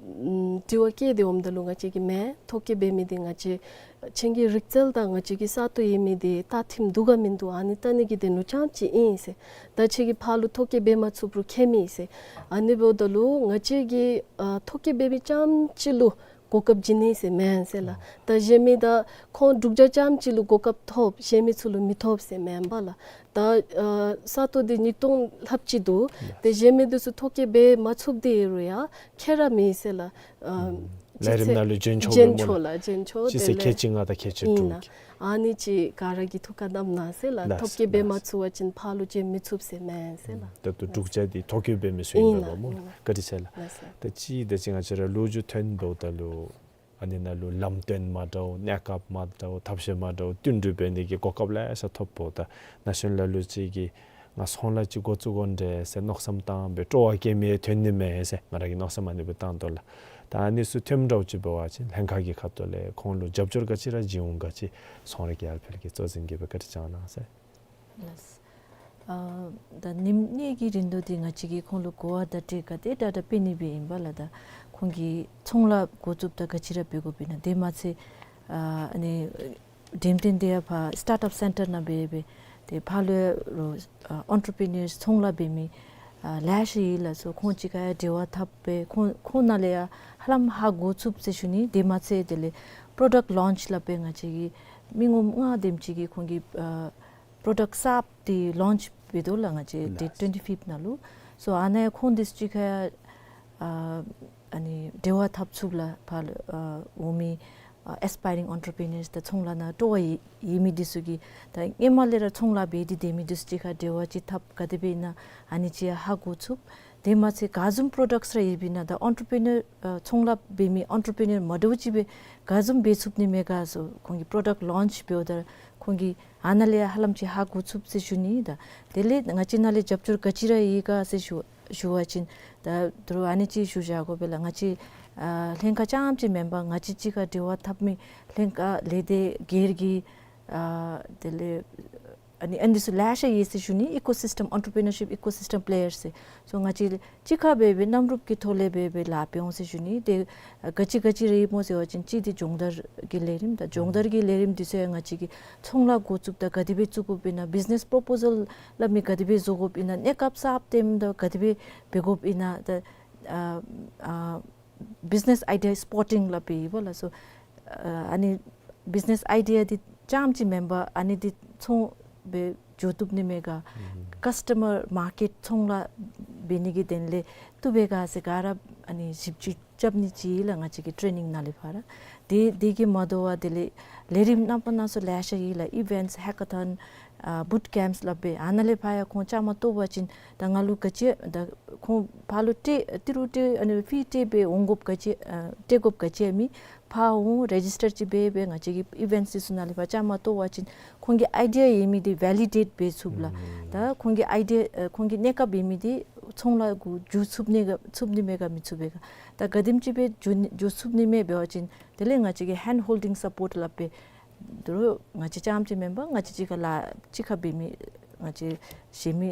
ཨམ་དྲི་བ་བཀོད་དེ་འོངམ་ད་ལུ་ང་བཅས་ཀྱིས་མེན། ཐོ་བཀོད་འབད་མི་འདི་ང་བཅས་ཁྱེད་ཀྱི་རིག་རྩལ་དང་ང་བཅས་ཀྱི་ས་སྟོང་ཡོད་མི་འདི་ད་ཐིམ་འདུག་ག་མིན་འདུག་ཨ་ནི་བལྟ་ནི་གི་དོན་ལུ་རྐྱངམ་ཅིག་ཨིན་ཟེར། ད་ཁྱེད་ཀྱིས་ཕར་ལུ་ཐོ་བཀོད་འབད་མ་ཚུགས་རུང་ཁྱད་མེད་ཟེར། ཨ་ནི་འབདཝ་ད་ལུ་ང་བཅས་ཀྱིས་ཨ་ཐོ་བཀོད་འབད་མི་རྐྱངམ་ཅིག་ལུ་གོ་སྐབས་བྱིན་ནི་ཟེར་མེན་ཟེར་ལགས། ཨོ། ད་གཞན་མི་ད་ཁོང་འབྲུག་སྒྲ་རྐྱངམ་ཅིག་ལུ་གོ་སྐབས་ཐོབ་གཞན་མི་ཚུ་ལུ་མི་ཐོབ་ཟེར་མེན་པ་ལགས། ད་ཨ་ས་སྟོང་འདི་ཉིས་སྟོང་ལྷགཔ་ཅིག་འདུག། ལགས། ཏེ་གཞན་མི་འདི་ཚུ་ཐོ་བཀོད་འབད་མ་ཚུགསཔ་འདི་ཡོད་རུང་ཡང་ཁྱད་ར་མེད་ཟེར་ལགས། ཨ་ཨུམ་ལས་རིམ་ནང་ལུ་འབྱོན་ཆོག་འབྱོན་པས་སྨོ་ཆོག་ལགས། ལགས་འབྱོན་ཆོག། ཅིག་ཟེར་ཁལ་གཅིག་ལྔ་དང་ཁལ་གཅིག་ཨིན་དྲུག་ན། ཨ་ནི་ཅིག་ག་ར་གིས་ཐུགས་ཁར་བསྣམས་གནང་ཟེར་ལགས། ལགས། ཐོ་བཀོད་འབད་མ་ལགས། ཚུགས་པ་ཅིན་ཕར་ལུ་འབྱོན་མི་ཚུགས་ཟེར་མེན་ཟེར་ལགས། ད་ལྟོ་འབྲུག་སྒྲ་འདི་ཐོ་བཀོད་འབད་མི་ཚུ་ཨིན་ཨིན་པས་ལགས་སྨོ་ལགས། ལགས། བཀའ་དྲིན་ཆེ་ལགས། ལགས་སོ། ད་ཅི་ད་ཅི་ང་བཅས་ར་ལོ་རྒྱུས་ཐོན་འབདཝ་ད་ལུ་ཨ་ནི་ནང་ལུ་ལམ་སྟོན་མ་འདྲཝ་གནས་སྐབས་མ་འདྲཝ་ཐབས་ཤེས་མ་འདྲཝ་བསྟུན་གྲོས་འབད་ནི་གི་གོ་སྐབས་ལེ་ཤ་ཐོབ་འོང་། ད་ན་གཞོན་ལ་ལུ་ཅིག་གིས་ང་ཚོང་ལཱ་ཅིག་འགོ་བཙུགས་དགོ་འདྲས་ཟེར་མནོ་བསམ་བཏང་སྦེ་སྤྲོ་བ་སྐྱེ་མི་ཐོན་ནི་མས་ཟེར་ང་ར་གིས་མནོ་བསམ་ཨ་ནི་སྦེ་བཏང་དོ་ལགས། ད་ཨ་ནི་ཚུ་ཐོནམ་འདྲཝ་ཅིག་འབད་བ་ཅིན་ལྷན་ཁག་གི་ཁ་ཐུག་ལས་ཁོང་ལུ་རྒྱབ་སྐྱོར་ག་ཅི་ར་བྱིན་འོང་ག་ཅི་ཚོང་ར་རྒྱལ་ཕར་གྱི་གཙོ་འཛིན་གྱིས་སྦེ་བཀའ་དྲིན་བསྐྱང་གནང་ཟེར། ལགས། ཨ་ད་ཉིནམ་གཉིས་ཀྱི་རིང་དུ་འདི་ང་བཅས་ཀྱིས་ཁོང་ལུ་གོ་བ་བརྡ་སྤྲོད་ག་དེ་དྲག་དྲག་སྤེལ་ནི་སྦེ་ཨིན་པ་ལགས། ད་ཁོང་གིས་ཚོང་ལཱ་འགོ་བཙུགསཔ་ད་ག་ཅི་ར་འབད་དགོཔ་ཨིན་ན། དེ་མ་ཚད་ཨ་ཨ་ནི་འགྲེམས་སྟོན་འདི་ཡང་ཕར་སི་ཊཱརཊ་ཨཔ་སེན་ཊར་ནང་འབད་སྦེ་ཏེ་ཕར་ལུ་ཡང་ཨ་ཨོན་ཊར་པི་ནརསི་ཚོང་ལཱ་འབད་མི་ཨ་ལེ་ཤ་ཡོད་ལགས་སོ། ཁོང་གཅིག་ཁར་ཡང་འབྲེལ་བ་འཐབ་སྦེ་ཁོང་ཁོང་ནང་ལས་ཡང་ཧ་ལམ་ཧ་གོ་ཚུགས་ཟེར་ཞུ་ནི། དེ་མ་ཚད་དེ་ལས་པྲོ་ཌཀཊ་ལོན་ཆི་སླབ་སྦེ་ང་བཅས་ཀྱིས་མི་ངོམ་ལྔ་དེམ་ཅིག་གིས་ཁོང་གི་ཨ་པྲོ་ཌཀཊ་གསརཔ་འདི་ལོན་ཆི་འབད་དོ་ལགས། ང་བཅས་ཌེཊ་ལགས། ཊུ་ཝེན་ཊི་ཕིབཐ་ནང་ལུ། སོ་ཨ་ནཱ་ཁོང་འདི་ཚུ་གཅིག་ཁར་ཨ་ཨ་ནི་འབྲེལ་བ་འཐབ་ཚུགསཔ་ལགས། ཕར་ལུ་ཨ་འོང་མི་ཨ་ཨེསི་པའི་རིང་ཨོན་ཊར་པི་ནརསི་དང་ཚོང་ལཱ་ནང་སྤྲོ་བ་ཡོད་ཡོད་མི་འདི་ཚུ་གིས་ད་ཧེ་མ་ལས་ར་ཚོང་ལཱ་འབད་དེ་སྡོད་མི་འདི་ཚུ་གཅིག་ཁར་འབྲེལ་བ་ཅིག་འཐབ་ག་དེ་སྦེ་ཨིན་ན་ཨ་ནི་ཅིག་ཧ་གོ་ཚུགས། དེ་མ་ཚད་ག་བཟུམ་པྲོ་ཌཀཊ་ར་ཡོདཔ་ཨིན་ན་ད་ཨོན་ཊར་པི་ནར་ཨ་ཚོང་ལཱ་འབད་མི་ཨོན་ཊར་པི་ནར་མ་འདྲཝ་ཅིག་སྦེ་ག་བཟུམ་འབད་ཚུགས་ནི་མས་ག་སོ་ཁོང་གིས་པྲོ་ཌཀཊ་ལོན་ཆི་འབདཝ་ད་ཁོང་གིས་ཨ་ནཱ་ལས་ཧ་ལམ་ཅིག་ཧ་གོ་ཚུགས་ཟེར་ཞུ་ནི། ད་དེ་ལས་ང་བཅས་ནཱ་ལས་རྒྱབ་སྐྱོར་ག་ཅི་ར་ཡོད་ག་ཟེར་ཞུ་ཞུ་བ་ཅིན་ད་དོ་རུང་ཨ་ནི་ཅིག་ཞུ་བཞག་དགོ་པས་ལགས། ང་བཅས་ཨ་ལྷན་ཁག་རྐྱངམ་ཅིག་མེན་པར་ང་བཅས་གཅིག་ཁར་འབྲེལ་བ་འཐབ་མི་ལྷན་ཁག་ལས་སྡེ་སྒེར་གྱི་ཨ་དེ་ལས་ཨ་ནི་ཨ་ནི་ཚུ་ལེ་ཤ་ཡོད་ཟེར་ཞུ་ནི། ཨི་ཀོ་སིསི་ཊམ་ཨོན་ཊར་པི་ནར་ཤིབ་ཨི་ཀོ་སིསི་ཊམ་པེ་ལེ་ཡར་ཟེར། སོ་ང་བཅས་གཅིག་ཁར་འབད་སྦེ་གནམ་རུབ་ཀྱི་ཐོག་ལས་འབད་སྦེ་ལཱ་འབད་འོང་ཟེར་ཞུ་ནི། དེ་ག་ཅི་ག་ཅི་ར་ཡོདཔ་སྨོ་ཟེར་བ་ཅིན་གཅིག་འདི་སྦྱོང་བརྡར་གྱི་ལས་རིམ་ད་སྦྱོང་བརྡར་གྱི་ལས་རིམ་འདི་ཚུ་ཡང་ང་བཅས་ཀྱིས་ཚོང་ལཱ་འགོ་བཙུགསཔ་ད་ག་དེ་སྦེ་བཙུགས་དགོཔ་ཨིན་ན། བིཛི་ནེསི་པོརོ་པོ་ཟལ་སླབ་མི་ག་དེ་སྦེ་བཟོ་དགོཔ་ཨིན་ན། གནས་སྐབས་གསརཔ་བཏོནམ་ད་ག་དེ་སྦེ་འབད་དགོཔ་ཨིན་ན། ད་ཨ་ཨ་བིཛི་ནེསི་ཨའི་ཌི་ཡ་སི་པོར་ཊིང་སླབ་སྦེ་ཡོདཔ་ལགས། སོ་ཨ་ནི་བིཛི་ནེསི་ཨའི་ཌི་ཡ་འདི་རྐྱངམ་ཅིག་མེན་པར་ཨ་ནི་འདི་ཚོང་སྦེ་འགྱོ་བཏུབ་ནི་མས་ག། ཨུམ་ཀཱསི་ཊོ་མར་མར་ཀེཊ་ཚོང་ལཱ་འབད་ནི་གི་དོན་ལས་བཏུབ་པས་ག་ཟེར་ག་ར་ཨ་ནི་ཞིབ་དཔྱད་རྐྱབ་ནི་ཅིག་ལགས། ང་བཅས་ཀྱི་ཊེ་རེ་ནིང་ནང་ལས་ཕར་ར་དེ་དེ་གིས་མ་དོ་བར་དེ་ལས་ལས་རིམ་རྣམ་པ་སྣ་ཚོགས་ལེ་ཤ་ཡོད་ལགས། ཨི་ཝེནཊསི་ཧེ་ཀ་ཐོན་ཨ་བུཊ་ཀེམཔསི་སླབ་སྦེ་ཨ་ནཱ་ལས་ཕར་ཡང་ཁོང་བཅའ་མར་གཏོགས་པ་ཅིན་ད་ང་ལུ་ག་ཅི་ད་ཁོང་ཕར་ལུ་སྤྲོད་ཏི་རུ་སྤྲོད་ཨ་ནི་ཕི་སྤྲོད་སྦེ་འོང་དགོཔ་ག་ཅི་ཨ་སྤྲོད་དགོཔ་ག་ཅི་ཡང་མེད། ཕར་འོང་རེ་ཇིསི་ཊར་ཅིག་འབད་སྦེ་ང་བཅས་ཀྱི་ཨི་ཝེནཊསི་འདི་ཚུ་ནང་ལས་ཕར་བཅའ་མར་གཏོགས་པ་ཅིན་ཁོང་གི་ཨའི་ཌི་ཡ་ཡོད་མི་འདི་ཝེ་ལི་ཌེཊ་འབད་ཚུགས་ལགས། ཨུམ་ད་ཁོང་གི་ཨའི་ཌི་ཡ་ཨ་ཁོང་གི་གནས་སྐབས་ཡོད་མི་འདི་ཚོང་ལཱ་གུ་འགྱོ་ཚུགས་ནི་ག་ཚུགས་ནི་མས་ག་མི་ཚུགས་པས་ག། ད་ག་དེམ་ཅིག་སྦེ་འགྱོ་ནི་འགྱོ་ཚུགས་ནི་མས་འབད་བ་ཅིན་དེ་ལས་ང་བཅས་ཀྱིས་ཧེནཌ་ཧོལ་ཌིང་སཔོརཊ་སླབ་སྦེ་དོ་རུང་ང་བཅས་རྐྱངམ་ཅིག་མེན་པར་ང་བཅས་གཅིག་ཁར་ལཱ་གཅིག་ཁར་འབད་མི་ང་བཅས་གཞན་མི་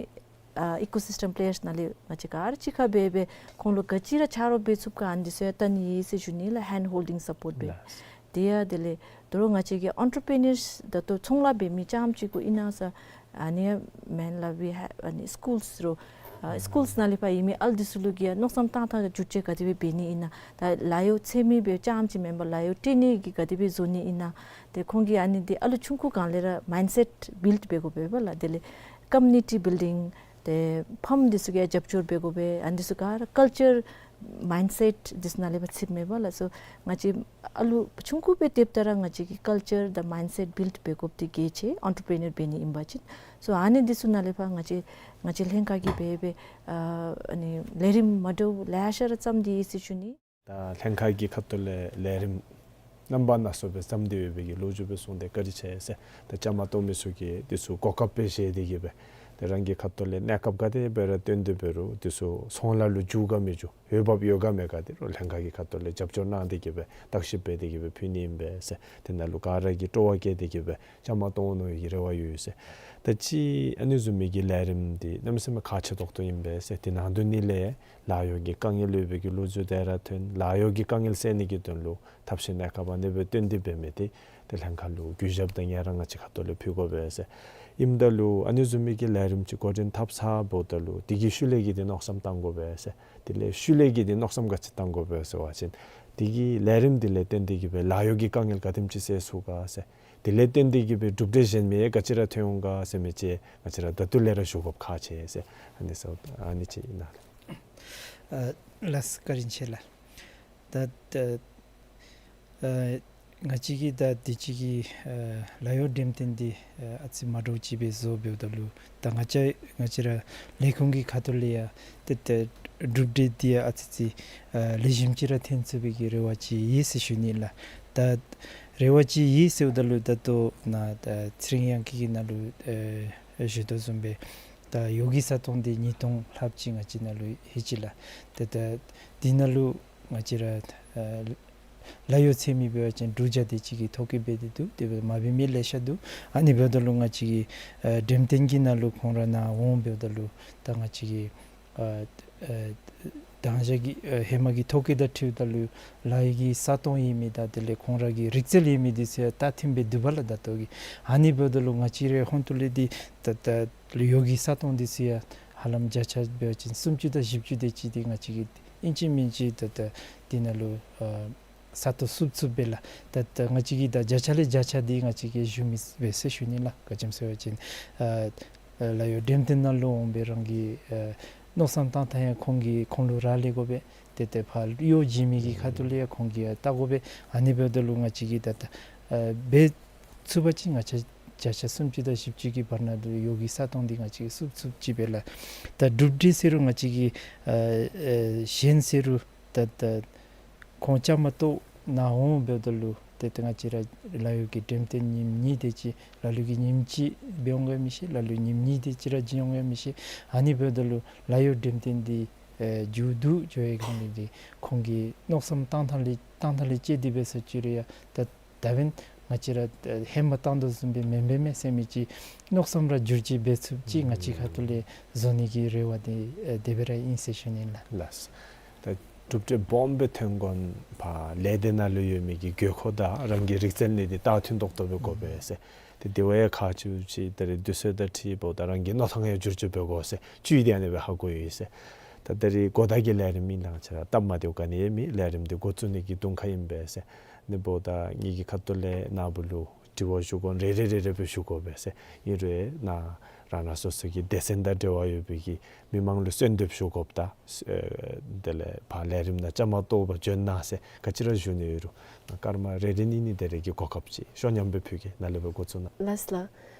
ཨ་ཨི་ཀོ་སིསི་ཊམ་པེ་ལེ་ཡརསི་ནང་ལས་ང་བཅས་ག་ར་གཅིག་ཁར་འབད་སྦེ་ཁོང་ལུ་ག་ཅི་ར་ཆ་རོགས་འབད་ཚུགས་ག་ཨ་འདི་ཚུ་ཡང་བལྟ་ནི་ཨིན་ཟེར་ཞུ་ནི་ལགས། ཧེནཌ་ཧོལ་ཌིང་སཔོརཊ་སྦེ། ལགས། དེ་ཡང་དེ་ལས་དོ་རུང་ང་བཅས་ཀྱི་ཨོན་ཊར་པི་ནརསི་ད་ལྟོ་ཚོང་ལཱ་འབད་མི་རྐྱངམ་ཅིག་གུ་ཨིན་ན་ས་ཨ་ནི་མེན་ལགས། ཝི་ཧེབ་ཨ་ནི་སི་ཀུལསི་རུ་ཨ་སི་ཀུལསི་ནང་ལས་ཕར་ཡོད་མི་ཨ་ལུ་འདི་ཚུ་ལུ་གིས་ཡང་མནོ་བསམ་བཏང་ཐངས་ཀྱི་བསྒྱུར་བཅོས་ག་དེ་སྦེ་འབད་ནི་ཨིན་ན། ད་ལཱ་གཡོག་འཚོལ་མི་སྦེ་རྐྱངམ་ཅིག་མེན་པར་ལཱ་གཡོག་སྤྲོད་ནི་གི་ག་དེ་སྦེ་བཟོ་ནི་ཨིན་ན། ཏེ་ཁོང་གིས་ཨ་ནི་འདི་ཨ་ལུ་ཆུང་ཀུ་སྒང་ལས་ར་མའིནཌ་སེཊ་བིལཌ་འབད་དགོ་པས་པ་ལགས། དེ་ལས་ཀོ་མིའུ་ནི་ཊི་བིལ་ཌིང་ཏེ་ཕམ་འདི་ཚུ་གིས་ཡང་རྒྱབ་སྐྱོར་འབད་དགོ་པས། ཨ་ནི་འདི་ཚུ་ག་ར་ཀལ་ཅར་ མའིནཌ་སེཊ་འདི་ཚུ་ནང་ལས་ཕར་ཚུདཔ་མས་པ་ལགས། སོ་ང་བཅས་ཨ་ལུ་ཆུང་ཀུ་སྦེ་སྡོདཔ་ད་ར་ང་བཅས་ཀྱི་ཀལ་ཅར་དང་མའིནཌ་སེཊ་བིལཌ་འབད་དགོཔ་འདི་གལ་ཆེ། ཨེན་ཊར་པི་རི་ནར་འབད་ནི་ཨིན་པ་ཅིན། སོ་ཨ་ནི་འདི་ཚུ་ནང་ལས་ཕར་ང་བཅས་ང་བཅས་ལྷན་ཁག་གིས་འབད་འབད་ཨ་ཨ་ནི་ལས་རིམ་མ་འདྲཝ་ལེ་ཤ་ར་བརྩམས་ཏེ་ཡོད་ཟེར་ཞུ་ནི། ད་ལྷན་ཁག་གི་ཁ་ཐུག་ལས་ལས་རིམ་རྣམ་པ་སྣ་ཚོགས་སྦེ་བརྩམས་ཏེ་ཡོད་པའི་གི་ལོ་རྒྱུས་སྦེ་གསུངས་ཏེ་བཀའ་དྲིན་ཆེ་ཟེར། ད་བཅའ་མར་གཏོགས་མི་ཚུ་གིས་འདི་ཚུ་གོ་སྐབས་སྦེ་བཞེས་ཏེ་གིས་སྦེ་ཏེ་རང་གི་ཁ་ཐུག་ལས་གནས་སྐབས་ག་དེ་སྦེ་ར་བཏོན་ཏེ་འབད་རུང་འདི་ཚུ་ཚོང་ལཱ་ལུ་འགྱུར་ག་མི་འགྱུར་འོས་འབབ་ཡོད་ག་མེད་ག་འདི་རུང་ལྷན་ཁག་གི་ཁ་ཐུག་ལས་རྒྱབ་སྐྱོར་གནང་སྟེ་གིས་སྦེ་བརྟག་ཞིབ་འབད་དེ་གིས་སྦེ་ཕུལ་ནི་ཨིན་པས་ཟེར། དེ་ནང་ལུ་ག་ར་གིས་སྤྲོ་བ་བསྐྱེད་དེ་གིས་སྦེ་བཅའ་མར་གཏོགས་འོང་མནོ་བའི་གི་རེ་བ་ཡོད་ཟེར། ད་ཅི་ཨ་ནི་བཟུམ་མའི་གི་ལས་རིམ་འདི་གནམ་མེད་ས་མེད་ཁག་ཆེ་ཏོག་ཏོ་ཨིན་པས་ཟེར། དེ་ནང་དོན་ནི་ལས་ལཱ་གཡོག་གི་དཀའ་ངལ་ཡོད་པའི་གི་ལོ་རྒྱུས་དེ་ར་ཐོན། ལཱ་གཡོག་གི་དཀའ་ངལ་སེལ་ནི་གི་དོན་ལུ་ཐབས་ཤེས་གནས་སྐབས་ཨ་ནི་སྦེ་བཏོན་ཏེ་འབད་མི་འདི་ཏེ་ལྷན་ཁག་ལུ་གུས་ཞབས་དང་ཡ་ར་ང་བཅས་ཁ་ཐུག་ལས་ཕུལ་དགོ་པས་ཟེར། ཨིནམ་ད་ལུ་ཨ་ནི་བཟུམ་མའི་གི་ལས་རིམ་ཅིག་འགོ་འདྲེན་འཐབ་ཚརཝ་ད་ལུ་དེ་གི་ཤུལ་ལས་ཀྱི་འདི་མནོ་བསམ་བཏང་དགོ་པས་ཟེར། དེ་ལས་ཤུལ་ལས་ཀྱི་འདི་མནོ་བསམ་ག་ཅི་བཏང་དགོ་པས་ཟེར་བ་ཅིན་དེ་གི་ལས་རིམ་འདི་ལས་བརྟེན་ཏེ་གིས་སྦེ་ལཱ་གཡོག་གི་དཀའ་ངལ་ག་དེམ་ཅིག་སེལ་ཚུགས་ག་ཟེར། དེ་ལས་བརྟེན་ཏེ་གིས་སྦེ་གྲུབ་འབྲས་གཞན་མི་ག་ཅི་ར་ཐོན་འོང་ག་ཟེར་མི་ཅིག་ང་བཅས་ར་ད་ལྟོ་ལས་ར་ཞུ་དགོཔ་ཁག་ཆེ་ཟེར། ཨ་ནི་ཟེར་ཨ་ནི་ཅིག་ཨིན་ན་ལགས། ཨ་ལགས་བཀའ་དྲིན་ཆེ་ལགས། ད་ད་ཨ་ང་བཅས་ཀྱིས་ད་དུས་ཅི་གི་ཨ་ལཱ་གཡོག་འགྲེམས་སྟོན་འདི་ཨ་ཨ་ཙི་མ་འདྲཝ་ཅིག་སྦེ་བཟོ་འབདཝ་ད་ལུ་ད་ང་བཅས་ང་བཅས་ར་ལས་ཁུངས་ཀྱི་ཁ་ཐུག་ལས་ཡང་ཏེ་ད་གྲུབ་འབྲས་འདི་ཡང་ཨ་ཙི་ཅིག་ཨ་ལེགས་ཤོམ་ཅིག་ར་ཐོན་ཚུགས་པའི་གི་རེ་བ་ཅིག་ཡོད་ཟེར་ཞུ་ནི་ལགས། ད་རེ་བ་ཅིག་ཡོད་ཟེརཝ་ད་ལུ་ད་ལྟོ་ནཱ་ད་ཚེ་རིང་དབྱངས་སྐྱིད་ཀྱིས་ནཱ་ལུ་ཨེ་ཞུ་དོ་བཟུམ་སྦེ་ད་གཡོག་གི་ས་སྟོང་འདི་ཉིས་སྟོང་ལྷགཔ་ཅིག་ང་བཅས་ནཱ་ལུ་ཡོད་ཅི་ལགས། ཏེ་ད་འདི་ནང་ལུ་ང་བཅས་ར་ཨེ་ལཱ་གཡོག་འཚོལ་མི་འབད་བ་ཅིན་དྲུག་བརྒྱ་དེ་ཅིག་གིས་ཐོ་བཀོད་འབད་དེ་འདུག། དེ་སྦེ་མ་འབད་མི་ལེ་ཤ་འདུག། ཨ་ནི་འབདཝ་ད་ལུ་ང་བཅས་ཀྱི་ཨེ་འགྲེམས་སྟོན་གྱི་ནང་ལུ་ཁོང་ར་ནཱ་འོང་འབདཝ་ད་ལུ་ད་ང་བཅས་ཀྱི་ཨ་ཨ་དང་ཞག་གི་ཨ་ཧེ་མ་གི་ཐོ་བཀོད་དང་འཁྲིལཝ་ད་ལུ་ལཱ་གཡོག་གི་ས་སྟོང་ཡོད་མི་དང་དེ་ལས་ཁོང་ར་གི་རིག་རྩལ་ཡོད་མི་འདི་ཚུ་ཡང་ད་ཐོན་སྦེ་འདུག་པ་ལགས་ད་ལྟོ་གི། ཨ་ནི་འབདཝ་ད་ལུ་ང་བཅས་རའི་ཧོངས་ཏོ་ལས་འདི་ད་ད་གཡོག་གི་ས་སྟོང་འདི་ཚུ་ཡང་ཧ་ལམ་བརྒྱ་ཆ་འབད་བ་ཅིན་སུམ་ཅུ་དང་བཞི་བཅུ་དེ་ཅིག་འདི་ང་བཅས་ཀྱིས་ཨིན་ཅི་མིན་ཅི་ད་ད་འདི་ནང་ལུ་ཨ་ས་སྟོང་བསུབ་བསུབ་སྦེ་ལགས། ད་ད་ང་བཅས་ཀྱིས་ད་བརྒྱ་ཆ་ལས་བརྒྱ་ཆ་འདི་ང་བཅས་ཀྱིས་ཞུ་མི་འབད་ཟེར་ཞུ་ནི་ལགས། ག་ཅི་སྨོ་ཟེར་བ་ཅིན་ཨ་ཨ་ལཱ་གཡོག་འགྲེམས་སྟོན་ནང་ལུ་འོང་སྦེ་རང་གི་ཨ་མནོ་བསམ་བཏང་ཐངས་ཡང་ཁོང་གིས་ཁོང་ལུ་རག་ལས་དགོ་པས། ཏེ་ཏེ་ཕར་གཡོག་བྱིན་མི་གི་ཁ་ཐུག་ལས་ཡང་ཁོང་གིས་ཡང་བལྟ་དགོ་པས། ཨ་ནི་འབདཝ་ད་ལུ་ང་བཅས་ཀྱིས་ད་ད་ཨ་འབད་ཚུགས་པ་ཅིན་ང་བཅས་བརྒྱ་ཆ་སུམ་ཅུ་དང་བཞི་བཅུ་གི་བར་ན་ལུ་གཡོག་གི་ས་སྟོང་འདི་ང་བཅས་ཀྱིས་བསུབ་བསུབ་ཅིག་སྦེ་ལགས། ད་གྲུབ་འབྲས་ཟེར་རུང་ང་བཅས་ཀྱིས་ཨ་ཨ་གཞན་ཟེར་རུང་ད་ད་ཁོང་བཅའ་མར་གཏོགས་ནཱ་འོང་འབདཝ་ད་ལུ་ཏེ་ཏེ་ང་བཅས་ར་ལཱ་གཡོག་གི་འགྲེམས་སྟོན་ཉིནམ་གཉིས་དེ་ཅིག་ལ་ལུ་གིས་ཉིནམ་གཅིག་འབད་འོང་ག་མི་ཤེས། ལ་ལུ་ཉིནམ་གཉིས་དེ་ཅིག་ར་བྱིན་འོང་ག་མི་ཤེས། ཨ་ནི་འབདཝ་ད་ལུ་ལཱ་གཡོག་འགྲེམས་སྟོན་འདི་ཨེ་མཇུག་བསྡུ་འགྱོ་བའི་སྒང་ལས་འདི་ཁོང་གིས་མནོ་བསམ་བཏང་ཐངས་ལས་བཏང་ཐངས་ལས་བཅད་དེ་འབད་ས་ཅིག་རུང་ཡང་ད་ད་འབདན་ང་བཅས་ར་ཨེ་ཧེ་མ་བཏང་དོ་བཟུམ་སྦེ་མེན་པས་མས་ཟེར་མི་ཅིག་མནོ་བསམ་ར་འགྱུར་བཅོས་འབད་ཚུགསཔ་ཅིག་ང་བཅས་ཁ་ཐུག་ལས་བཟོ་ནི་གི་རེ་བ་འདི་ཨེ་དེ་སྦེ་ར་ཨིན་ཟེར་ཞུ་ནི་ལགས། ལགས། ད་གྲུབ་འབྲས་སྦོམ་སྦེ་ཐོན་དགོ་པ་ལས་དེ་ནང་ལུ་ཡོད་མི་གི་དགོས་མཁོ་དང་རང་གི་རིག་རྩལ་ནི་འདི་ད་མཐུན་ཏོག་ཏོ་སྦེ་དགོ་པས་ཟེར། ཏེ་དེ་བ་ཡང་ཁག་ཆེཝ་ཅིག་ད་རེས་དུས་ཚོད་དང་འཁྲིལཝ་ད་རང་གི་མནོ་ཐངས་ཡང་འགྱུར་བཅོས་འབད་དགོ་ཟེར་བཅུད་འདི་ཨ་ནི་སྦེ་ཧ་གོ་ཡི་ཟེར། ད་ད་རེས་གོ་བརྡ་གི་ལས་རིམ་ཨིན་ལགས། ང་བཅས་ར་སྟབས་མ་བདེཝ་ག་ནི་ཡང་མེད། ལས་རིམ་འདི་འགོ་བཙུགས་ནི་གི་དུང་ཁ་ཨིན་པས་ཟེར། ཨ་ནི་འབདཝ་ད་ངེ་གི་ཁ་ཐུག་ལས་ནཱ་བུ་ལུ་དྲི་བ་ཞུ་དགོ་རེ་རེ་རེ་རེ་སྦེ་ཞུ་དགོ་པས་ཟེར། ཨིན་རུང་ནཱ་རང་རང་སོ་སོ་གི་སྡེ་ཚན་དང་འབྲེལ་བ་ཡོད་པའི་གི་མི་མང་ལུ་གསོལ་འདེབས་ཞུ་དགོཔ་དང་ཨེ་དེ་ལས་ཕར་ལས་རིམ་ནང་བཅའ་མར་གཏོགས་པར་བྱོན་གནང་ཟེར་ག་ཅི་ར་ཞུ་ནི་ཡོད་རུང་ནཱ་སྐར་མ་རེ་རེ་གཉིས་གཉིས་དེ་རེ་གི་གོ་སྐབས་ཅིག་ཤོ་ཉམས་སྦེ་ཕུལ་གེ། ནཱ་ལས་སྦེ་འགོ་བཙུགས་གནང་། ལགས་ལགས།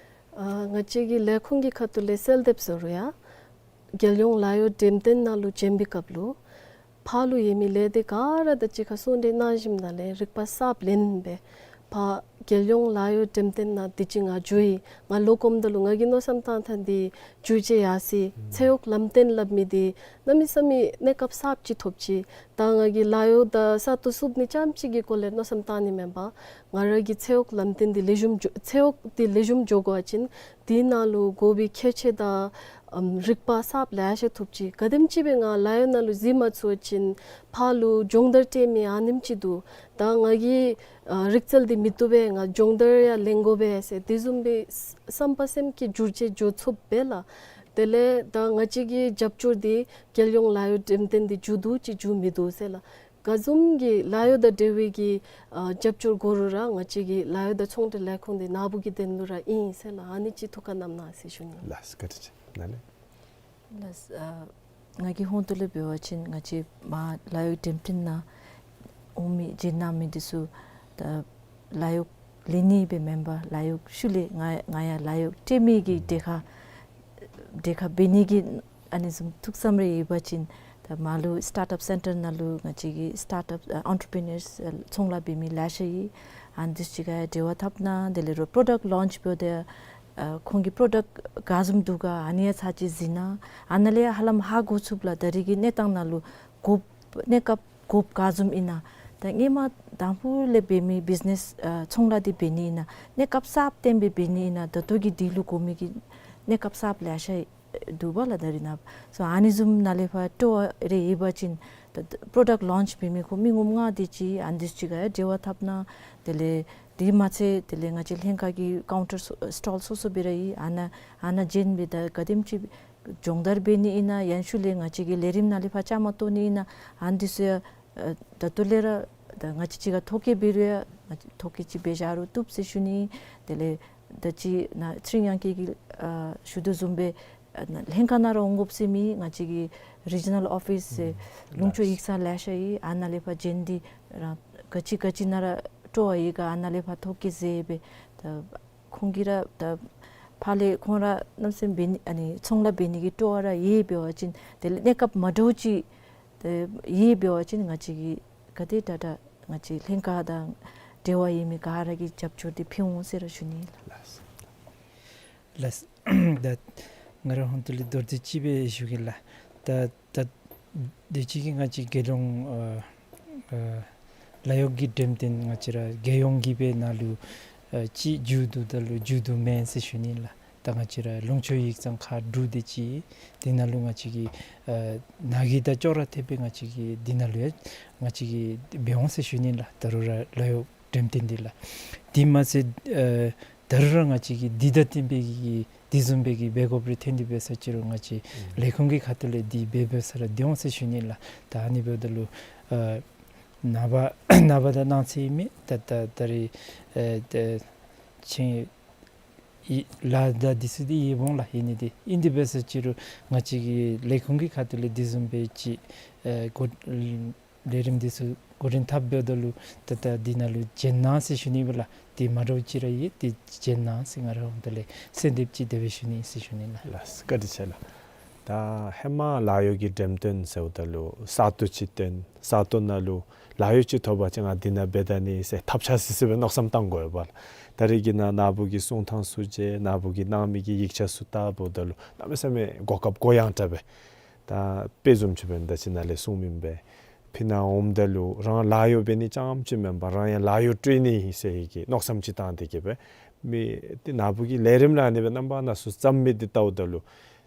ཨ་ང་བཅས་ཀྱི་ལས་ཁུངས་ཀྱི་ཁ་ཐུག་ལས་གསོལ་འདེབས་ཟེར་རུང་ཡང་རྒྱལ་ཡོངས་ལཱ་གཡོག་འགྲེམས་སྟོན་ནང་ལུ་བྱོན་པའི་སྐབས་ལུ་ཕར་ལུ་ཡོད་མི་ལས་སྡེ་ག་ར་དང་གཅིག་ཁར་གསུང་གྲོས་གནང་ཞིནམ་ལས་རིག་པ་གསརཔ་ལེན་སྦེ་ཕར་རྒྱལ་ཡོངས་ལཱ་གཡོག་འགྲེམས་སྟོན་ནང་དུས་ཅི་ང་འགྱོ་ཡི། ང་ལོག་འོངམ་ད་ལུ་ང་གི་མནོ་བསམ་བཏང་ཐངས་འདི་འགྱུར་བཅོས་ཡར་སོ་ཡི། ཚེ་གཡོག་ལམ་སྟོན་སླབ་མི་འདི་གནམ་མེད་ས་མེད་གནས་སྐབས་གསརཔ་ཅིག་ཐོབ་ཅི། ད་ང་གིས་ལཱ་གཡོག་དང་ས་སྟོང་བསུབ་ནི་རྐྱངམ་ཅིག་གི་སྐོར་ལས་མནོ་བསམ་བཏང་ནི་མེན་པར་ང་ར་གིས་ཚེ་གཡོག་ལམ་སྟོན་འདི་ལེགས་ཤོམ་འགྱོ་ཚེ་གཡོག་འདི་ལེགས་ཤོམ་འགྱོ་དགོ་པ་ཅིན་དེ་ནང་ལུ་དགོ་པའི་ཁྱད་ཆོས་དང་ཨམ་རིག་པ་གསརཔ་ལེ་ཤ་ཐོབ་ཅི། ག་དེམ་ཅིག་སྦེ་ང་ལཱ་གཡོག་ནང་ལུ་གཟིགས་མ་ཚུགས་པ་ཅིན་ཕར་ལུ་སྦྱོང་བརྡར་སྤྲོད་མི་ཨ་ནེམ་ཅིག་འདུག། ད་ང་གིས་ཨ་རིག་རྩལ་འདི་མི་བཏུབ་པས། ང་སྦྱོང་བརྡར་ཡང་ལེན་དགོ་པས་ཟེར་དེ་བཟུམ་སྦེ་བསམ་པ་སེམས་ཀྱི་འགྱུར་བཅོས་འགྱོ་ཚུགསཔ་སྦེ་ལགས། དེ་ལས་ད་ང་བཅས་ཀྱི་རྒྱབ་སྐྱོར་འདི་རྒྱལ་ཡོངས་ལཱ་གཡོག་འགྲེམས་སྟོན་འདི་མཇུག་བསྡུ་ཅི་མཇུག་མི་བསྡུ་ཟེར་ལགས། ག་བཟུམ་གྱི་ལཱ་གཡོག་དང་འབྲེལ་བའི་གི་ཨ་རྒྱབ་སྐྱོར་དགོ་རུང་ར་ང་བཅས་ཀྱི་ལཱ་གཡོག་དང་ཚོང་འབྲེལ་ལས་ཁུངས་འདི་ནཱ་བུ་གི་དོན་ལུ་ར་ཨིན་ཟེར་ལགས། ཨ་ནི་ཅིག་ཐུགས་ཁར་བསྣམ་གནང་ཟེར་ཞུ་ནི། ལགས་བཀའ་དྲིན་ཆེ། ནཱ་ལས། ལགས། ཨ་ ང་གི་ཧོང་ཏོ་ལས་འབད་བ་ཅིན་ང་བཅས་མར་ལཱ་གཡོག་འགྲེམས་སྟོན་ནང་འོང་མི་བྱིན་ནང་མི་འདི་ཚུ་ད་ལཱ་གཡོག་ལེན་ནི་སྦེ་མེན་པར་ལཱ་གཡོག་ཤུལ་ལས་ང་ང་ཡང་ལཱ་གཡོག་སྤྲོད་མི་གི་གྲལ་ཁར་གྲལ་ཁར་འབད་ནི་གི་ཨ་ནི་བཟུམ་ཐུགས་བསམ་རེ་ཡོད་པ་ཅིན་ད་མར་ལུ་སི་ཊཱརཊ་ཨཔ་སེན་ཊར་ནང་ལུ་ང་བཅས་ཀྱི་སི་ཊཱརཊ་ཨཔ་ཨ་ཨེན་ཊི་པི་ནརསི་ཚོང་ལཱ་འབད་མི་ལེ་ཤ་ཡོད། ཨ་ནི་འདི་ཚུ་ཅིག་ཁར་འབྲེལ་བ་འཐབ་གནང་། དེ་ལས་རོགས་པྲོ་ཌཀཊ་ལོན་ཆི་འབདཝ་ད་ཨ་ཁོང་གི་པྲོ་ཌཀཊ་ག་བཟུམ་འདུག་ག་ཨ་ནི་ཡང་ཚར་གཅིག་གཟིགས་གནང་། ཨ་ནཱ་ལས་ཡང་ཧ་ལམ་ཧ་གོ་ཚུགས་ལགས། ད་རེས་ཀྱི་གནས་སྟངས་ནང་ལུ་དགོཔ་གནས་སྐབས་དགོཔ་ག་བཟུམ་ཨིན་ན། ད་སྔོན་མ་དང་ཕུ་ལས་འབད་མི་བིཛི་ནེསི་ཨ་ཚོང་ལཱ་འདི་འབད་ནི་ཨིན་ན་གནས་སྐབས་གསརཔ་བརྟེན་སྦེ་འབད་ནི་ཨིན་ན། ད་ལྟོ་གི་དུས་ལུ་དགོ་མི་གི་གནས་སྐབས་གསརཔ་ལེ་ཤ་འདུག་པ་ལགས། ད་རེས་ནངས་པ་སོ་ཨ་ནི་བཟུམ་ནང་ལས་ཕར་སྤྲོ་བ་རེ་ཡོད་པ་ཅིན་ད་པྲོ་ཌཀཊ་ལོན་ཆི་འབད་མི་ཁོ་མི་ངོམ་ལྔ་དེ་ཅིག་ཨ་ནི་འདི་ཚུ་ཅིག་ཁར་འབྲེལ་བ་འཐབ་གནང་། དེ་ལས་དེ་མ་ཚད་དེ་ལས་ང་བཅས་ལྷན་ཁག་གི་ཀའུན་ཊར་སི་ཊོལ་སོ་སོ་སྦེ་ར་ཡོད། ཨ་ནཱ་ཨ་ནཱ་བྱོན་སྦེ་ད་ག་དེམ་ཅིག་སྦྱོང་བརྡར་འབད་ནི་ཨིན་ན་ཡང་ཤུལ་ལས་ང་བཅས་ཀྱི་ལས་རིམ་ནང་ལས་ཕར་བཅའ་མར་གཏོགས་ནི་ཨིན་ན་ཨ་ནི་འདི་ཚུ་ཡང་ཨ་ད་ལྟོ་ལས་ར་ད་ང་བཅས་ཅིག་ཁར་ཐོ་བཀོད་འབད་རུང་ཡང་ང་བཅས་ཐོ་བཀོད་ཅིག་འབད་བཞག་རུང་བཏུབ་ཟེར་ཞུ་ནི། དེ་ལས་ད་ཅི་ནཱ་ཚེ་རིང་དབྱངས་སྐྱིད་ཀྱིས་ཨ་ཞུ་དོ་བཟུམ་སྦེ་ཨ་ནཱ་ལྷན་ཁག་ནང་ར་འོང་དགོཔ་ཟེར་མེད། ང་བཅས་ཀྱི་རི་ཇི་ནཱལ་ཨོ་ཕིསི་ཟེར་ཨུམ་ལུང་ཕྱོགས་ཡིག་ཚང་ལེ་ཤ་ཡོད། ཨ་ནཱ་ལས་ཕར་བྱོན་ཏེ་རང་ག་ཅི་ག་ཅི་ནང་ར་སྤྲོ་བ་ཡོད་ག་ཨ་ནཱ་ལས་ཕར་ཐོ་བཀོད་མཛད་སྦེ་ད་ཁོང་གིས་ར་ད་ཕར་ལས་ཁོང་ར་གནམ་མེད་ས་མེད་འབད་ནི་ཨ་ནི་ཚོང་ལཱ་འབད་ནི་གི་སྤྲོ་བ་ར་ཡོད་འབད་བ་ཅིན་དེ་ལས་གནས་སྐབས་མ་འདྲཝ་ཅིག་ཏེ་ཡོད་འབད་བ་ཅིན་ང་བཅས་ཀྱིས་ག་དེ་དྲག་དྲག་ང་བཅས་ལྷན་ཁག་དང་འབྲེལ་བ་ཡོད་མི་ག་ར་གིས་རྒྱབ་སྐྱོར་འདི་ཕུལ་འོང་ཟེར་ར་ཞུ་ནི་ལགས། ལགས། ད་ང་རའི་ཧོང་ཏོ་ལས་མདོར་བསྡུས་ཅིག་སྦེ་ཞུ་གེ་ལགས། ད་ད་དུས་ཅི་གི་ང་བཅས་རྒྱལ་ཡོངས་ཨ་ཨ་ལཱ་གཡོག་གི་འགྲེམས་སྟོན་ང་བཅས་ར་རྒྱལ་ཡོངས་ཀྱི་སྦེ་ནང་ལུ་ཨ་ཅིག་མཇུག་བསྡུ་ད་ལུ་མཇུག་བསྡུ་མེན་ཟེར་ཞུ་ནི་ལགས། ད་ང་བཅས་ར་ལུང་ཕྱོགས་ཡིག་ཚང་ཁག་དྲུག་དེ་ཅིག་དེ་ནང་ལུ་ང་བཅས་ཀྱི་ཨ་ནཱ་གི་དང་ཅོག་ར་འཐདཔ་སྦེ་ང་བཅས་ཀྱིས་དེ་ནང་ལུ་ཡང་ང་བཅས་ཀྱིས་འབད་འོང་ཟེར་ཞུ་ནི་ལགས། ད་རུང་ར་ལཱ་གཡོག་འགྲེམས་སྟོན་འདི་ལགས། དེ་མ་ཚད་ཨ་ད་རུང་ར་ང་བཅས་ཀྱིས་འདི་དང་བསྟུན་པའི་གི་དེ་བཟུམ་སྦེ་གི་འབད་དགོཔ་རེ་ཐོན་ཏེ་འབད་ས་ཅི་རུང་ང་བཅས་ཨུམ་ལས་ཁུངས་ཀྱི་ཁ་ཐུག་ལས་འདི་འབད་འབད་ས་ར་འདི་འོང་ཟེར་ཞུ་ནི་ལགས། ད་ཨ་ནི་འབདཝ་ད་ལུ་ཨ་ནངས་པ་ནངས་པ་ད་གནངས་ཚེ་ཨིན་མས། ད་ད་ད་རེས་ཨེ་ད་ཆེན་ཡི་ལཱ་ད་འདི་ཚུ་འདི་ཡོདཔ་འོང་ལགས། ཨིན་ནི་འདི་ཨིན་འདི་འབད་ས་ཅི་རུང་ང་བཅས་ཀྱི་ལས་ཁུངས་ཀྱི་ཁ་ཐུག་ལས་འདི་བཟུམ་སྦེ་ཅིག་ཨེ་འགོ་ལས་རིམ་འདི་ཚུ་འགོ་འདྲེན་འཐབ་འབདཝ་ད་ལུ་ད་ད་འདི་ནང་ལུ་བྱོན་གནང་ཟེར་ཞུ་ནི་སྦེ་ལགས། འདི་མ་འདྲཝ་ཅིག་ར་ཡོད། འདི་བྱོན་གནང་ཟེར་ང་རའི་ཧོང་ཏོ་ལས་གསོལ་འདེབས་ཅིག་དེ་སྦེ་ཞུ་ནི་ཟེར་ཞུ་ནི་ལགས། ལགས་བཀའ་དྲིན་ཆེ་ལགས། ད་ཧེ་མ་ལཱ་གཡོག་གི་འགྲེམས་སྟོན་ཟེརཝ་ད་ལུ་ས་སྟོང་ཅིག་སྟོན་ས་སྟོང་ནང་ལུ་ལཱ་གཡོག་ཅིག་ཐོབ་པ་ཅིན་ང་འདི་ནང་འབད་ད་ནི་ཟེར་ཐབས་ཆག་སི་སི་སྦེ་མནོ་བསམ་བཏང་དགོ་པས་ལགས། ད་རེས་ཀྱི་ནང་ན་བུ་གི་གསུང་ཐངས་ཚུ་མཇལ་ན་བུ་གིས་གནང་མི་གི་ཡིག་ཆ་ཚུ་བལྟཝ་ད་ལུ་གནམ་མེད་ས་མེད་གོ་སྐབས་གུ་ཡངས་དྲགས་སྦེ་ད་དཔེ་བཟུམ་ཅིག་སྦེ་ད་ཅི་ནཱ་ལས་གསུངས་མི་སྦེ་ཕི་ནཱ་འོངམ་ད་ལུ་རང་ལཱ་གཡོག་འབད་ནི་རྐྱངམ་ཅིག་མེན་པར་རང་ཡང་ལཱ་གཡོག་སྤྲོད་ནི་ཨིན་ཟེར་གྱི་མནོ་བསམ་ཅིག་བཏང་སྟེ་གི་སྦེ་མི་དེ་ན་བུ་གི་ལས་རིམ་ལུ་ཨ་ནི་སྦེ་རྣམ་པ་སྣ་ཚོགས་བརྩམས་མི་འདི་བལྟཝ་ད་ལུ་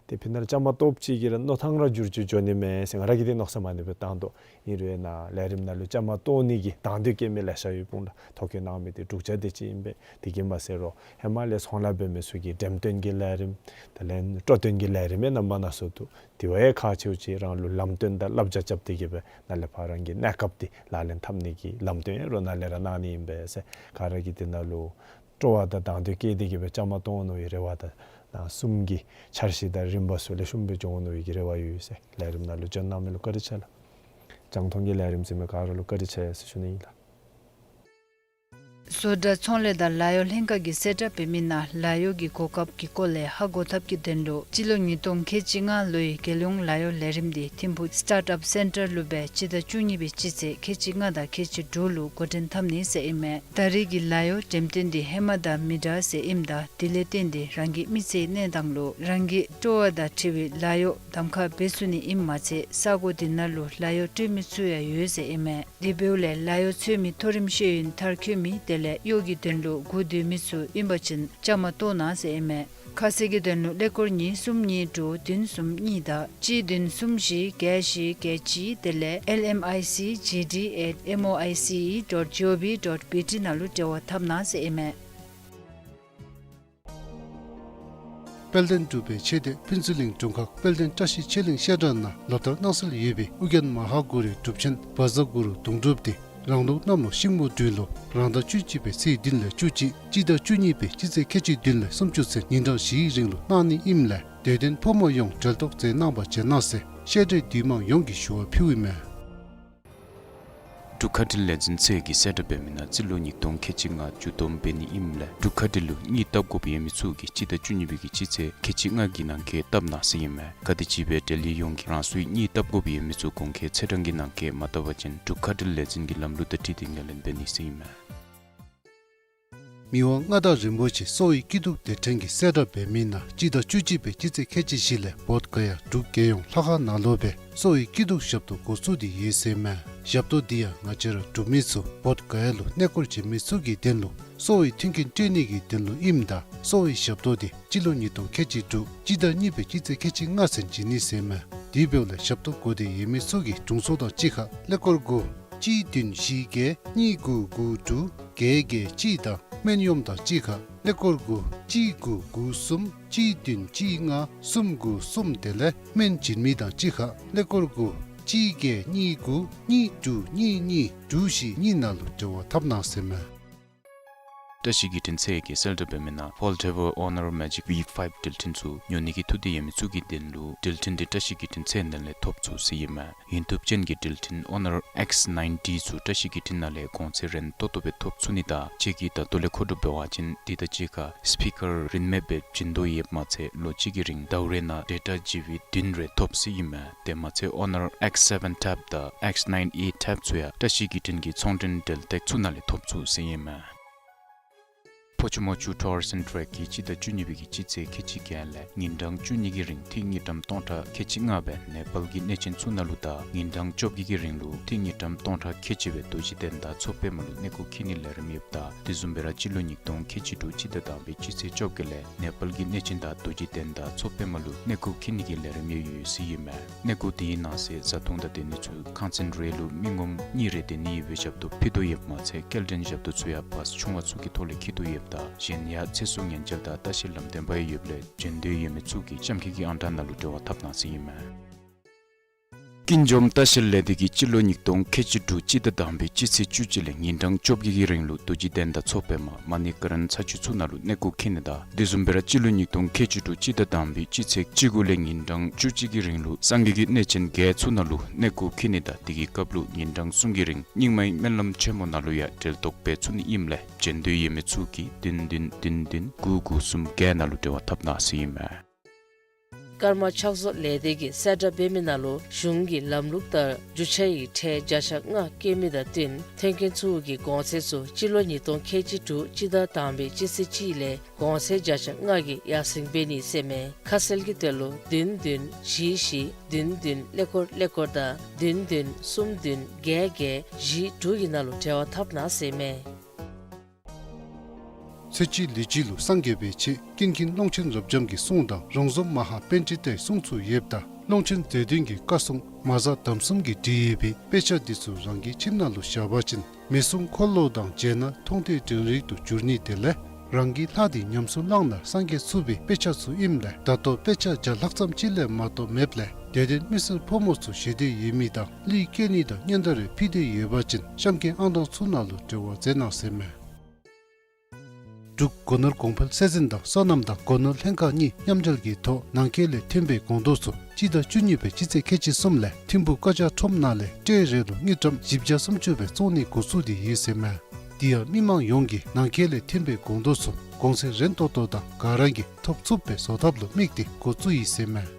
ཏེ་ཕི་ནཱ་ལུ་བཅའ་མར་གཏོགསཔ་ཅིག་གིས་ར་མནོ་ཐངས་ར་འགྱུར་བཅོས་འགྱོ་ནི་མས་ཟེར་ང་ར་གིས་འདི་མནོ་བསམ་ཨ་ནི་སྦེ་བཏང་དོ། ཨིན་རུང་ནཱ་ལས་རིམ་ནང་ལུ་བཅའ་མར་གཏོགས་ནི་གི་དང་འདོད་བསྐྱེད་མི་ལེ་ཤ་ཡོདཔ་འོང་ལགས། ཐོ་བཀོད་གནང་མི་འདི་དྲུག་ཆ་དེ་ཅིག་ཨིན་པས། དེ་གིས་མ་ཚད་རོགས་ཧེ་མ་ལས་ཚོང་ལཱ་འབད་མི་ཚུ་གི་འགྲེམས་སྟོན་གྱི་ལས་རིམ་དེ་ལས་སྤྲོ་སྟོན་གྱི་ལས་རིམ་ཡང་རྣམ་པ་སྣ་ཚོགས་འདུག། དེ་བ་ཡང་ཁག་ཆེཝ་ཅིག་རང་ལུ་ལམ་སྟོན་དང་བསླབ་བྱ་རྐྱབ་སྟེ་གི་སྦེ་ནཱ་ལས་ཕར་རང་གི་གནས་སྐབས་འདི་ལག་ལེན་འཐབ་ནི་གི་ལམ་སྟོན་ཡང་རོགས་ནཱ་ལས་ར་གནང་ནི་ཨིན་པས་ཟེར། ག་ར་གིས་འདི་ནང་ལུ་སྤྲོ་བ་དང་དང་འདོད་བསྐྱེད་དེ་གི་སྦེ་བཅའ་མར་གཏོགས་འོང་མནོ་བའི་རེ་བ་དང་ནང་གསུམ་གྱི་འཆར་གཞི་དང་རིམ་པ་ཚུ་ལེགས་ཤོམ་སྦེ་འགྱོ་འོང་མནོ་བའི་གི་རེ་བ་ཡོད་ཟེར། ལས་རིམ་ནང་ལུ་བྱོན་གནང་མི་ལུ་བཀའ་དྲིན་ཆེ་ལགས། རྒྱང་མཐོང་གི་ལས་རིམ་གཟིགས་མི་ག་ར་ལུ་བཀའ་དྲིན་ཆེ་ཟེར་ཞུ་ནི་ཨིན་ལགས། བཟོ་གྲྭ་ཚོང་ལས་དང་ལཱ་གཡོག་ལྷན་ཁག་གིས་གསལ་བསྒྲགས་འབད་མི་ནང་ལཱ་གཡོག་གི་གོ་སྐབས་ཀྱི་སྐོར་ལས་ཧ་གོ་ཐབས་ཀྱི་དོན་ལུ་སྤྱི་ལོ་ཉིས་སྟོང་ཁལ་གཅིག་ལྔ་ལོའི་རྒྱལ་ཡོངས་ལཱ་གཡོག་ལས་རིམ་འདི་ཐིམ་ཕུག་སི་ཊཱརཊ་ཨཔ་སེན་ཊར་ལུ་སྦེ་སྤྱི་ཟླ་བཅུ་གཉིས་པའི་སྤྱི་ཚེས་ཁལ་གཅིག་ལྔ་དང་ཁལ་གཅིག་དྲུག་ལུ་འགོ་འདྲེན་འཐབ་ནི་ཟེར་ཨིན་མས། ད་རེས་ཀྱི་ལཱ་གཡོག་འགྲེམས་སྟོན་འདི་ཧེ་མ་དང་མི་འདྲ་ཟེར་ཨིནམ་ད་དེ་ལས་བརྟེན་ཏེ་རང་གི་མི་ཚེའི་གནས་སྟངས་ལུ་རང་གི་སྤྲོ་བ་དང་འཁྲིལ་བའི་ལཱ་གཡོག་གདམ་ཁ་འབད་ཚུགས་ནི་ཨིནམ་མ་ཚད་ས་གོ་འདི་ནང་ལུ་ལཱ་གཡོག་སྤྲོད་མི་ཚུ་ཡང་ཡོད་ཟེར་ཨིན་མས། དེ་འབདཝ་ལས་ལཱ་གཡོག་འཚོལ་མི་མཐོ་རིམ་ཤེས་ཡོན་མཐར་འཁྱོལ་མི་དེ་ལས་གཡོག་གི་དོན་ལུ་སྒུག་སྡོད་མི་ཚུ་ཨིན་པ་ཅིན་བཅའ་མར་གཏོགས་གནང་ཟེར་ཨིན་མས། ཁ་གསལ་གྱི་དོན་ལུ་ཀླད་ཀོར་གཉིས་གསུམ་གཉིས་དྲུག་བདུན་གསུམ་གཉིས་དང་གཅིག་བདུན་གསུམ་བཞི་བརྒྱད་བཞི་བརྒྱད་གཅིག་དེ་ལས་ཨེལ་ཨེམ་ཨའི་སི་ཇི་ཌི་ཨེཊ་ཨེམ་ཨོ་ཨའི་སི་ཨི་ཌོཊ་ཇི་ཨོ་བི་ཌོཊ་བི་ཊི་ནང་ལུ་འབྲེལ་བ་འཐབ་གནང་ཟེར་ཨིན་མས། དཔལ་ལྡན་འབྲུག་པའི་ཆོས་སྡེ་ཕུན་ཚོགས་གླིང་དྲུང་ཁག་དཔལ་ལྡན་བཀྲ་ཤིས་ཆོས་གླིང་བཤད་གྲྭ་ནང་ལོ་ལྟར་གནང་སྲོལ་ཡོད་པའི་ཨོ་རྒྱན་མ་ཧཱ་གུ་རུའི་སྒྲུབ་ཆེན་བཛྲ་གུ་རུ་དུང་སྒྲུབ་འདི་རང་ལུགས་གནམ་ལོ་ཤིང་མོ་སྦྲུལ་ལོ་རང་ཟླ་བཅུ་གཅིག་པའི་ཚེས་བདུན་ལས་བཅུ་གཅིག་སྤྱི་ཟླ་བཅུ་གཉིས་པའི་སྤྱི་ཚེས་ཁལ་གཅིག་བདུན་ལས་སུམ་ཅུ་ཚུན་ཉིན་གྲངས་བཞིའི་རིང་ལུ་གནང་ནི་ཨིནམ་ལས་དད་ལྡན་ཕོ་མོ་ཡོངས་གྲལ་གཏོགས་མཛད་གནང་བར་བྱོན་གནང་ཟེར་ བཤད་གྲྭའི་འདུས་མང་ཡོངས་ཀྱིས་ཞུ་བ་ཕུལཝ་ཨིན་མས། འབྲུག་ཁ་བྲལ་ལས་འཛིན་ཚད་ཀྱིས་གསལ་བསྒྲགས་འབད་མི་ནང་སྤྱི་ལོ་ཉིས་སྟོང་ཁལ་གཅིག་ལྔ་མཇུག་བསྡོམས་འབད་ནི་ཨིནམ་ལས་འབྲུག་ཁ་བྲལ་ལུ་གཉིད་བཏབ་དགོཔ་ཡོད་མི་ཚུ་གིས་སྤྱི་ཟླ་བཅུ་གཉིས་པའི་གི་སྤྱི་ཚེས་ཁལ་གཅིག་ལྔ་གི་ནང་འཁོད་བཏབ་གནང་ཟེར་ཨིན་མས། ག་དེམ་ཅིག་སྦེ་འབྲེལ་ཡོད་ཡོངས་ཀྱིས་རང་སོའི་གཉིད་བཏབ་དགོཔ་ཡོད་མི་ཚུ་གོང་འཁོད་ཚེས་གྲངས་ཀྱི་ནང་འཁོད་མ་བཏབ་པ་ཅིན་འབྲུག་ཁ་བྲལ་ལས་འཛིན་གྱི་ལམ་ལུགས་དང་འཁྲིལ་ཏེ་ངོས་ལེན་འབད་ནི་ཟེར་ཨིན་མས། མི་དབང་མངའ་བདག་རིན་པོ་ཆེ་གསོ་བའི་སྐྱིད་སྡུག་སྡེ་ཕྲན་གྱིས་གསལ་བསྒྲགས་འབད་མི་ནང་སྤྱི་ཟླ་བཅུ་གཅིག་པའི་སྤྱི་ཚེས་ཁལ་གཅིག་བཞི་ལས་བོདྷ་ག་ཡ་འབྲུག་རྒྱལ་ཡོངས་ལྷ་ཁང་ནང་ལུ་སྦེ་གསོ་བའི་སྐྱིད་སྡུག་ཞབས་ཏོག་འགོ་བཙུགས་ཏེ་ཡོད་ཟེར་མས། ཞབས་ཏོག་འདི་ཡང་ང་བཅས་ར་འབྲུག་མི་ཚུ་བོདྷ་ག་ཡ་ལུ་གནས་སྐོར་བྱོན་མི་ཚུ་གི་དོན་ལུ་གསོ་བའི་མཐུན་རྐྱེན་སྤྲོད་ནི་གི་དོན་ལུ་ཨིནམ་ད་གསོ་བའི་ཞབས་ཏོག་འདི་སྤྱི་ལོ་ཉིས་སྟོང་ཁལ་གཅིག་དྲུག་སྤྱི་ཟླ་གཉིས་པའི་སྤྱི་ཚེས་ཁལ་གཅིག་ལྔ་ཚུན་བྱིན་ནི་ཟེར་མས། དེ་འབདཝ་ལས་ཞབས་ཏོག་དགོ་སྟེ་ཡོད་མི་ཚུ་གིས་དྲུང་འཚོ་དང་གཅིག་ཁར་ཀླད་ཀོར་དགུ་གཅིག་བདུན་བཞི་བརྒྱད་གཉིས་དགུ་དགུ་དྲུག་བརྒྱད་བརྒྱད་གཅིག་དང་སྨན་གཡོགམ་དང་གཅིག་ཁར་ཀླད་ཀོར་དགུ་གཅིག་དགུ་དགུ་གསུམ་གཅིག་བདུན་གཅིག་ལྔ་གསུམ་དགུ་གསུམ་དེ་ལས་སྨན་བྱིན་མི་དང་གཅིག་ཁར་ཀླད་ཀོར་དགུ་གཅིག་བརྒྱད་གཉིས་དགུ་གཉིས་དྲུག་གཉིས་གཉིས་དྲུག་བཞི་གཉིས་ནང་ལུ་འབྲེལ་བ་འཐབ་གནང་ཟེར་མས། བཀྲ་ཤིས་བརྒྱུད་འཕྲིན་ཚད་ཀྱིས་གསལ་བསྒྲགས་འབད་མི་ནང་Fold Ever Honor Magic V five འགྲུལ་འཕྲིན་ཚུ་ཉོ་ནི་གི་ཐུགས་འདོད་ཡོད་མི་ཚུ་གི་དོན་ལུ་འགྲུལ་འཕྲིན་འདི་བཀྲ་ཤིས་བརྒྱུད་འཕྲིན་ཚད་ནང་ལས་ཐོབ་ཚུགས་ཟེར་ཨིན་མས། ཡུན་ཐུབ་ཅན་གྱི་འགྲུལ་འཕྲིན་Honor X ninety ཚུ་བཀྲ་ཤིས་བརྒྱུད་འཕྲིན་ནང་ལས་གོང་ཚད་རན་ཏོག་ཏོ་སྦེ་ཐོབ་ཚུགས་ནི་དང་ཁྱེད་ཀྱིས་ད་ལྟོ་ལས་མཁོ་སྒྲུབ་འབད་བ་ཅིན་འདི་དང་གཅིག་ཁར་སི་པི་ཀར་རིན་མེད་སྦེ་བྱིན་དོ་ཡོདཔ་མ་ཚད་ལོ་གཅིག་གི་རིང་ཟླཝ་རེ་ནང་ཌེ་ཊ་ཇི་བི་བདུན་རེ་ཐོབ་ཟེར་ཨིན་མས། དེ་མ་ཚད་Honor X seven Tab དང་X nine A Tab ཚུ་ཡང་བཀྲ་ཤིས་བརྒྱུད་འཕྲིན་གྱི་ཚོང་འབྲེལ་འབྲེལ་ཐོག་ཚུ་ནང་ལས་ཐོབ་ཚུགས་ཟེར་ཨིན་མས། ཕོ་ཆུ་མོ་ཆུ་Tours and Trek གིས་སྤྱི་ཟླ་བཅུ་གཉིས་པའི་གི་སྤྱི་ཚེས་ཁལ་གཅིག་བརྒྱད་ལས་ཉིན་གྲངས་བཅུ་གཉིས་ཀྱི་རིང་ཏི་རི་དངུལ་ཀྲམ་སྟོང་ཕྲག་ཁལ་གཅིག་ལྔ་སྦེ་ནེ་པཱལ་གྱི་གནས་ཆེན་ཚུ་ནང་ལུ་དང་ཉིན་གྲངས་བཅོ་བརྒྱད་ཀྱི་རིང་ལུ་ཏི་རི་དངུལ་ཀྲམ་སྟོང་ཕྲག་ཁལ་གཅིག་སྦེ་རྡོ་རྗེ་གདན་དང་མཚོ་པདྨ་ལུ་གནས་སྐོར་འཁྱིད་ནིའི་ལས་རིམ་ཡོདཔ་ད་དེ་བཟུམ་སྦེ་ར་སྤྱི་ལོ་ཉིས་སྟོང་ཁལ་གཅིག་དྲུག་སྤྱི་ཟླ་དང་པའི་སྤྱི་ཚེས་བཅོ་བརྒྱད་ལས་ནེ་པཱལ་གྱི་གནས་ཆེན་དང་རྡོ་རྗེ་གདན་དང་མཚོ་པདྨ་ལུ་གནས་སྐོར་འཁྱིད་ནི་གི་ལས་རིམ་ཡང་ཡོད་ཟེར་ཨིན་མས། གནས་སྐོར་དེའི་ནང་གསེས་བཟའ་འཐུང་དང་སྡོད་ནི་ཚུ་ཁང་ཚན་རེ་ལུ་མི་ངོམ་གཉིས་རེ་སྡོད་ནི་ཡོད་པའི་ཞབས་ཏོག་ཕུལ་དོ་ཡོདཔ་མ་ཚད་སྐྱེལ་འདྲེན་ཞབས་ཏོག་ཚུ་ཡང་བཱསི་ཆུང་བ་ཚུ་གི་ཐོག་ལས་འཁྱིད་དོ་ཡོདཔ་ད་གཞན་ཡང་ཚེ་སྲོག་ཉེན་བཅོལ་དང་ལྟ་བཤལ་ལམ་སྟོན་པ་ཡང་ཡོདཔ་ལས་བྱོན་འདོད་ཡོད་མི་ཚུ་གིས་གཤམ་འཁོད་ཀྱི་ཨང་གྲངས་ནང་ལུ་འབྲེལ་བ་འཐབ་གནང་ཟེར་ཨིན་མས། ཀུན་འཇོམས་ལྟ་བཤལ་ལས་སྡེ་གིས་སྤྱི་ལོ་ཉིས་སྟོང་ཁལ་གཅིག་དྲུག་སྤྱི་ཟླ་དང་པའི་སྤྱི་ཚེས་བཅུ་གཅིག་ལས་ཉིན་གྲངས་བཅོ་བརྒྱད་ཀྱི་རིང་ལུ་རྡོ་རྗེ་གདན་དང་མཚོ་པདྨ་མ་ཎི་ཀ་རན་ས་ཆུ་ཚུ་ནང་ལུ་གནས་སྐོར་འཁྱིད་ནི་དང་དེ་བཟུམ་སྦེ་ར་སྤྱི་ལོ་ཉིས་སྟོང་ཁལ་གཅིག་དྲུག་སྤྱི་ཟླ་དང་པའི་སྤྱི་ཚེས་བཅུ་དགུ་ལས་ཉིན་གྲངས་བཅུ་གཅིག་གི་རིང་ལུ་སངས་རྒྱས་ཀྱི་གནས་ཆེན་བརྒྱད་ཚུ་ནང་ལུ་གནས་སྐོར་འཁྱིད་ནི་དང་དེ་གི་སྐབས་ལུ་ཉིན་གྲངས་གསུམ་གྱི་རིང་རྙིང་མའི་སྨོན་ལམ་ཆེན་མོ་ནང་ལུ་ཡང་གྲལ་གཏོགས་འབད་ཚུགས་ནི་ཨིནམ་ལས་བྱོན་འདོད་ཡོད་མི་ཚུ་གིས་བདུན་བདུན་བདུན་བདུན་དགུ་དགུ་གསུམ་བརྒྱད་ནང་ལུ་འབྲེལ་བ་འཐབ་གནང་ཟེར་ཨིན་མས། ཀརྨ་ཕྱག་བཟོ་ལས་སྡེ་གིས་གསལ་བསྒྲགས་འབད་མི་ནང་ལུ་གཞུང་གི་ལམ་ལུགས་ལྟར་རྒྱུ་ཆ་ཡི་ཁྲལ་བརྒྱ་ཆ་ལྔ་བཀལ་མི་དང་བསྟུན་ཐོན་སྐྱེད་ཚུ་གི་གོང་ཚད་ཚུ་སྤྱི་ལོ་ཉིས་སྟོང་ཁལ་གཅིག་དྲུག་སྤྱི་ཟླ་དང་པའི་སྤྱི་ཚེས་གཅིག་ལས་གོང་ཚད་བརྒྱ་ཆ་ལྔ་གིས་ཡར་སེང་འབད་ནི་ཟེར་མས། ཁ་གསལ་གྱི་དོན་ལུ་བདུན་བདུན་བཞི་བཞི་བདུན་བདུན་ཀླད་ཀོར་ཀླད་ཀོར་དང་བདུན་བདུན་གསུམ་བདུན་བརྒྱད་བརྒྱད་བཞི་དྲུག་གི་ནང་ལུ་འབྲེལ་བ་འཐབ་གནང་ཟེར་མས། ཚེ་གཅིག་ལུས་གཅིག་ལུ་སངས་རྒྱས་པའི་ཆེད་ཀུན་མཁྱེན་ཀློང་ཆེན་རབ་འབྱམས་ཀྱི་གསུང་དང་རོང་ཟོམ་མ་ཧཱ་པཎྜི་ཏའི་གསུང་ཚུ་ཡོདཔ་ད་ཀློང་ཆེན་རྗེ་བཙུན་གྱི་བཀའ་སྲུང་མ་གཟའ་དམ་གསུམ་གྱིས་བྲིས་ཡོད་པའི་དཔེ་ཆ་འདི་ཚུ་རང་གི་ཁྱིམ་ནང་ལུ་བཞག་པ་ཅིན་མི་གསུང་འཁོར་ལོ་དང་མཇལ་ན་མཐོང་ཐོས་དྲན་རེག་ཏུ་འགྱུར་ནི་དེ་ལས་རང་གི་ལྷ་འདི་ཉམས་སུ་བླངས་ན་སངས་རྒྱས་ཚུགས་པའི་དཔེ་ཆ་ཚུ་ཨིནམ་ལས་ད་ལྟོ་དཔེ་ཆ་བརྒྱ་ལྷག་ཙམ་ཅིག་ལས་མ་གཏོགས་མེདཔ་ལས་དད་ལྡན་མི་སེར་ཕོ་མོ་ཚུ་ཞེ་འདོད་ཡོད་མི་དང་གླུད་སྐྱེལ་ནི་དང་སྙན་དར་རེ་ཕུལ་འདོད་ཡོད་པ་ཅིན་གཤམ་འཁོད་ཨང་གྲངས་ཚུ་ནང་ལུ་འབྲེལ་བ་མཛད་གནང་ཟེར་མས། འབྲུག་སྒོ་ནོར་གོང་འཕེལ་ཚད་འཛིན་དང་སོ་ནམ་དང་སྒོ་ནོར་ལྷན་ཁག་གཉིས་མཉམ་འབྲེལ་གྱི་ཐོག་ནང་འཁོད་ལས་ཐོན་པའི་སྒོང་རྡོག་ཚུ་སྤྱི་ཟླ་བཅུ་གཉིས་པའི་སྤྱི་ཚེས་ཁལ་གཅིག་གསུམ་ལས་ཐིམ་ཕུག་ཀ་ཅག་ཁྲོམ་ནང་ལས་ཊེ་རེ་ལུ་དངུལ་ཀྲམ་བཞི་བརྒྱ་སུམ་ཅུ་སྦེ་བཙོང་ནི་འགོ་བཙུགས་ཏེ་ཡོད་ཟེར་མས། དེ་ཡང་མི་མང་ཡོངས་ཀྱིས་ནང་འཁོད་ལས་ཐོན་པའི་སྒོང་རྡོག་ཚུ་གོང་ཚད་རན་ཏོག་ཏོ་དང་ག་ར་གིས་ཐོབ་ཚུགསཔ་སྦེ་བཟོ་ཐབས་ལུ་དམིགས་ཏེ་འགོ་བཙུགས་ཡི་ཟེར་མས།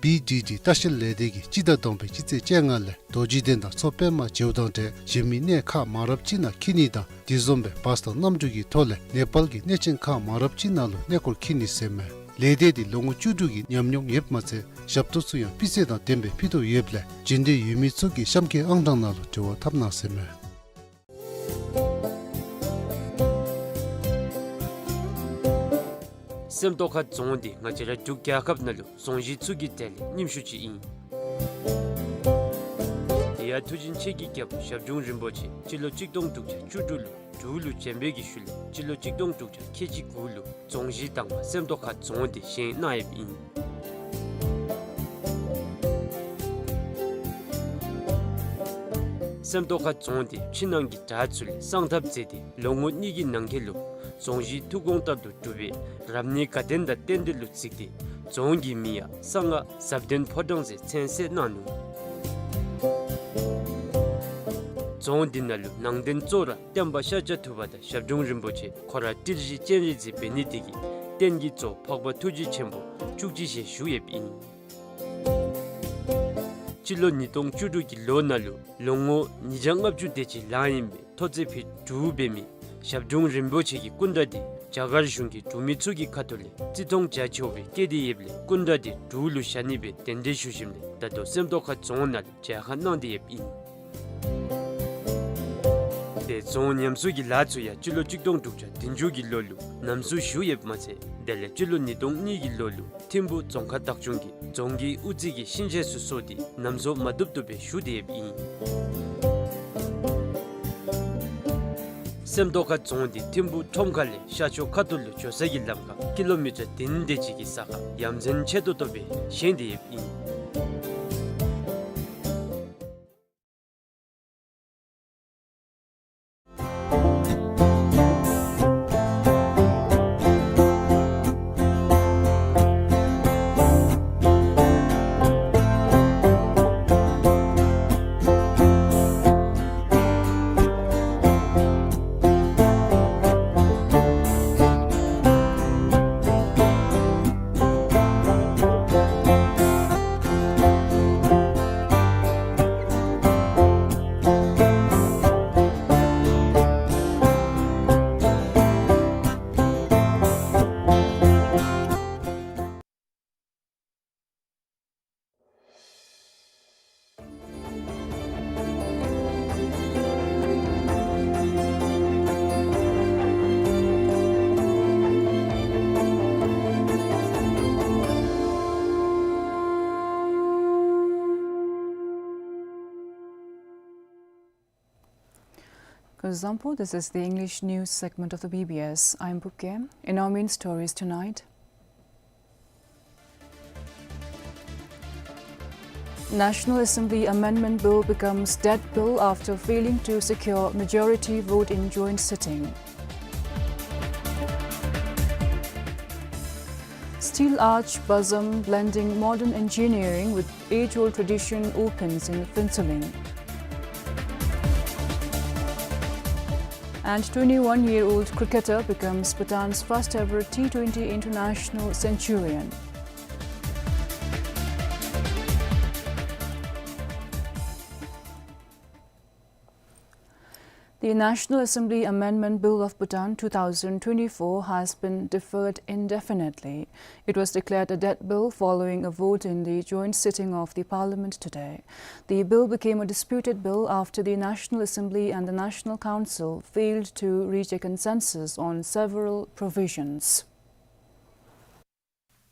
བི་ཌི་ཌི་ལྟ་བཤལ་ལས་སྡེ་གིས་སྤྱི་ཟླ་དང་པའི་སྤྱི་ཚེས་བཅོ་ལྔ་ལས་རྡོ་རྗེ་གདན་དང་མཚོ་པདྨ་མཇལཝ་དང་འབྲེལ་གཞན་མི་གནས་ཁག་མང་རབས་ཅིག་ནང་འཁྱིད་ནི་དང་དེ་བཟུམ་སྦེ་བཱསི་དང་གནམ་གྲུ་གི་ཐོག་ལས་ནེ་པཱལ་གྱི་གནས་ཆེན་ཁག་མང་རབས་ཅིག་ནང་ལུ་གནས་སྐོར་འཁྱིད་ནི་ཟེར་མས། ལས་སྡེ་འདི་ལོ་ངོ་བཅུ་དྲུག་གི་ཉམས་མྱོང་ཡོདཔ་མ་ཚད་ཞབས་ཏོག་ཚུ་ཡང་སྤུས་ཚད་དང་ལྡནམ་སྦེ་ཕུལ་དོ་ཡོདཔ་ལས་བྱོན་འདོད་ཡོད་མི་ཚུ་གིས་གཤམ་འཁོད་ཨང་གྲངས་ནང་ལུ་འབྲེལ་བ་འཐབ་གནང་ཟེར་མས། སེམས་རྟོགས་ཁ་རྫོང་འདི་ང་བཅས་ར་འབྲུག་རྒྱལ་ཁབ་ནང་ལུ་རྫོང་གཞི་ཚུ་གི་གྲས་ལས་རྙིངམ་ཤོས་ཅིག་ཨིན། དེ་ཡང་མཐུ་ཆེན་ཆོས་ཀྱི་རྒྱལ་པོ་ཞབས་དྲུང་རིན་པོ་ཆེ་སྤྱི་ལོ་གཅིག་སྟོང་དྲུག་བརྒྱ་བཅུ་དྲུག་ལུ་འབྲུག་ལུ་བྱོན་པའི་གི་ཤུལ་ལས་སྤྱི་ལོ་གཅིག་སྟོང་དྲུག་བརྒྱ་ཁལ་གཅིག་དགུ་ལུ་རྫོང་གཞི་དང་པ་སེམས་རྟོགས་ཁ་རྫོང་འདི་བཞེངས་གནང་ཡོདཔ་ཨིན། སེམས་རྟོགས་ཁ་རྫོང་འདི་ཕྱི་ནང་གི་བྲག་ཚུ་ལས་བསང་ཐབ་མཛད་དེ་ལོ་ངོ་གཉིས་ཀྱི་ནང་འཁོད་ལུ་རྫོང་གཞི་ཐུགས་དགོངས་ལྟར་དུ་གྲུབ་པའི་རབ་གནས་དགའ་ལྡན་དང་རྟེན་འབྲེལ་ལུ་གཟིགས་ཏེ་ རྫོང་གི་མིང་ཡང་གསང་སྔགས་ཟབ་དོན་ཕོ་བྲང་ཟེར་མཚན་གསོལ་གནང་ནུག། རྫོང་འདི་ནང་ལུ་ནང་རྟེན་གཙོ་བོ་ར་སྟོན་པ་ཤཱཀྱ་ཐུབ་པ་དང་ཞབས་དྲུང་རིན་པོ་ཆེ་ཁོ་ར་ཏིལ་བཞི་སྤྱན་རས་གཟིགས་འབད་ནི་དེ་གིས་རྟེན་གྱི་གཙོ་འཕགས་པ་ཐུགས་རྗེ་ཆེན་པོ་བཅུ་གཅིག་ཞལ་བཞུགས་ཡོདཔ་ཨིན། སྤྱི་ལོ་ཉིས་སྟོང་བཅུ་དྲུག་གི་ལོ་ནང་ལུ་ལོ་ངོ་ཉིས་བརྒྱ་ལྔ་བཅུ་དེ་ཅིག་ལང་ཡོད་པའི་ཐོག་བརྩེགས་ཕུད་དྲུག་འབད་མི་ཞབས་དྲུང་རིན་པོ་ཆེ་གི་སྐུ་འདྲ་དེ་རྒྱ་གར་གཞུང་གིས་འབྲུག་མི་ཚུ་གི་ཁ་ཐུག་ལས་བརྩི་མཐོང་རྒྱ་ཆེ་བའི་བཀལ་ཏེ་ཡོདཔ་ལས་སྐུ་འདྲ་དེ་འབྲུག་ལུ་བཞག་ནི་སྦེ་གདན་འདྲེན་ཞུ་ཞིནམ་ལས་ད་ལྟོ་སེམས་རྟོགས་ཁ་རྫོང་ནང་ལུ་མཇལ་ཁ་གནང་སྟེ་ཡོདཔ་ཨིན། དེ་རྫོང་ཉམས་གསོ་གི་ལཱ་ཚུ་ཡང་སྤྱི་ལོ་གཅིག་སྟོང་དྲུག་བརྒྱ་བདུན་ཅུ་གི་ལོ་ལུ་ནམ་བཟོ་ཞུ་ཡོདཔ་མ་ཚད་དེ་ལས་སྤྱི་ལོ་ཉིས་སྟོང་གཉིས་ཀྱི་ལོ་ལུ་ཐིམ་ཕུ་རྫོང་ཁག་བདག་སྐྱོང་གིས་རྫོང་གི་དབུ་རྩེ་གི་ཤིང་ཆས་ཚུ་བཟོ་སྟེ་ནམ་བཟོ་མ་བཏུབ་བཏུབ་སྦེ་ཞུ་སྟེ་ཡོདཔ་ཨིན། སེམས་རྟོགས་ཁ་རྫོང་འདི་ཐིམ་ཕུ་ཁྲོམ་ཁ་ལས་ཤར་ཕྱོགས་ཁ་ཐུག་ལུ་འགྱོ་ས་གི་ལམ་ཁར་ཀི་ལོ་མི་ཊར་བདུན་དེ་ཅིག་གི་ས་ཁར་ཡ་མཚན་ཆེ་ཏོག་ཏོ་སྦེ་བཞེངས་ཏེ་ཡོདཔ་ཨིན། Kuzuzangpo, this is the English news segment of the B B S. I'm Bukke. In our main stories tonight, National Assembly Amendment Bill becomes dead bill after failing to secure majority vote in joint sitting. Steel arch bosom blending modern engineering with age-old tradition opens in Phuentsholing. And twenty-one-year-old cricketer becomes Bhutan's first ever T twenty international centurion. The National Assembly Amendment Bill of Bhutan two thousand twenty-four has been deferred indefinitely. It was declared a dead bill following a vote in the joint sitting of the parliament today. The bill became a disputed bill after the National Assembly and the National Council failed to reach a consensus on several provisions.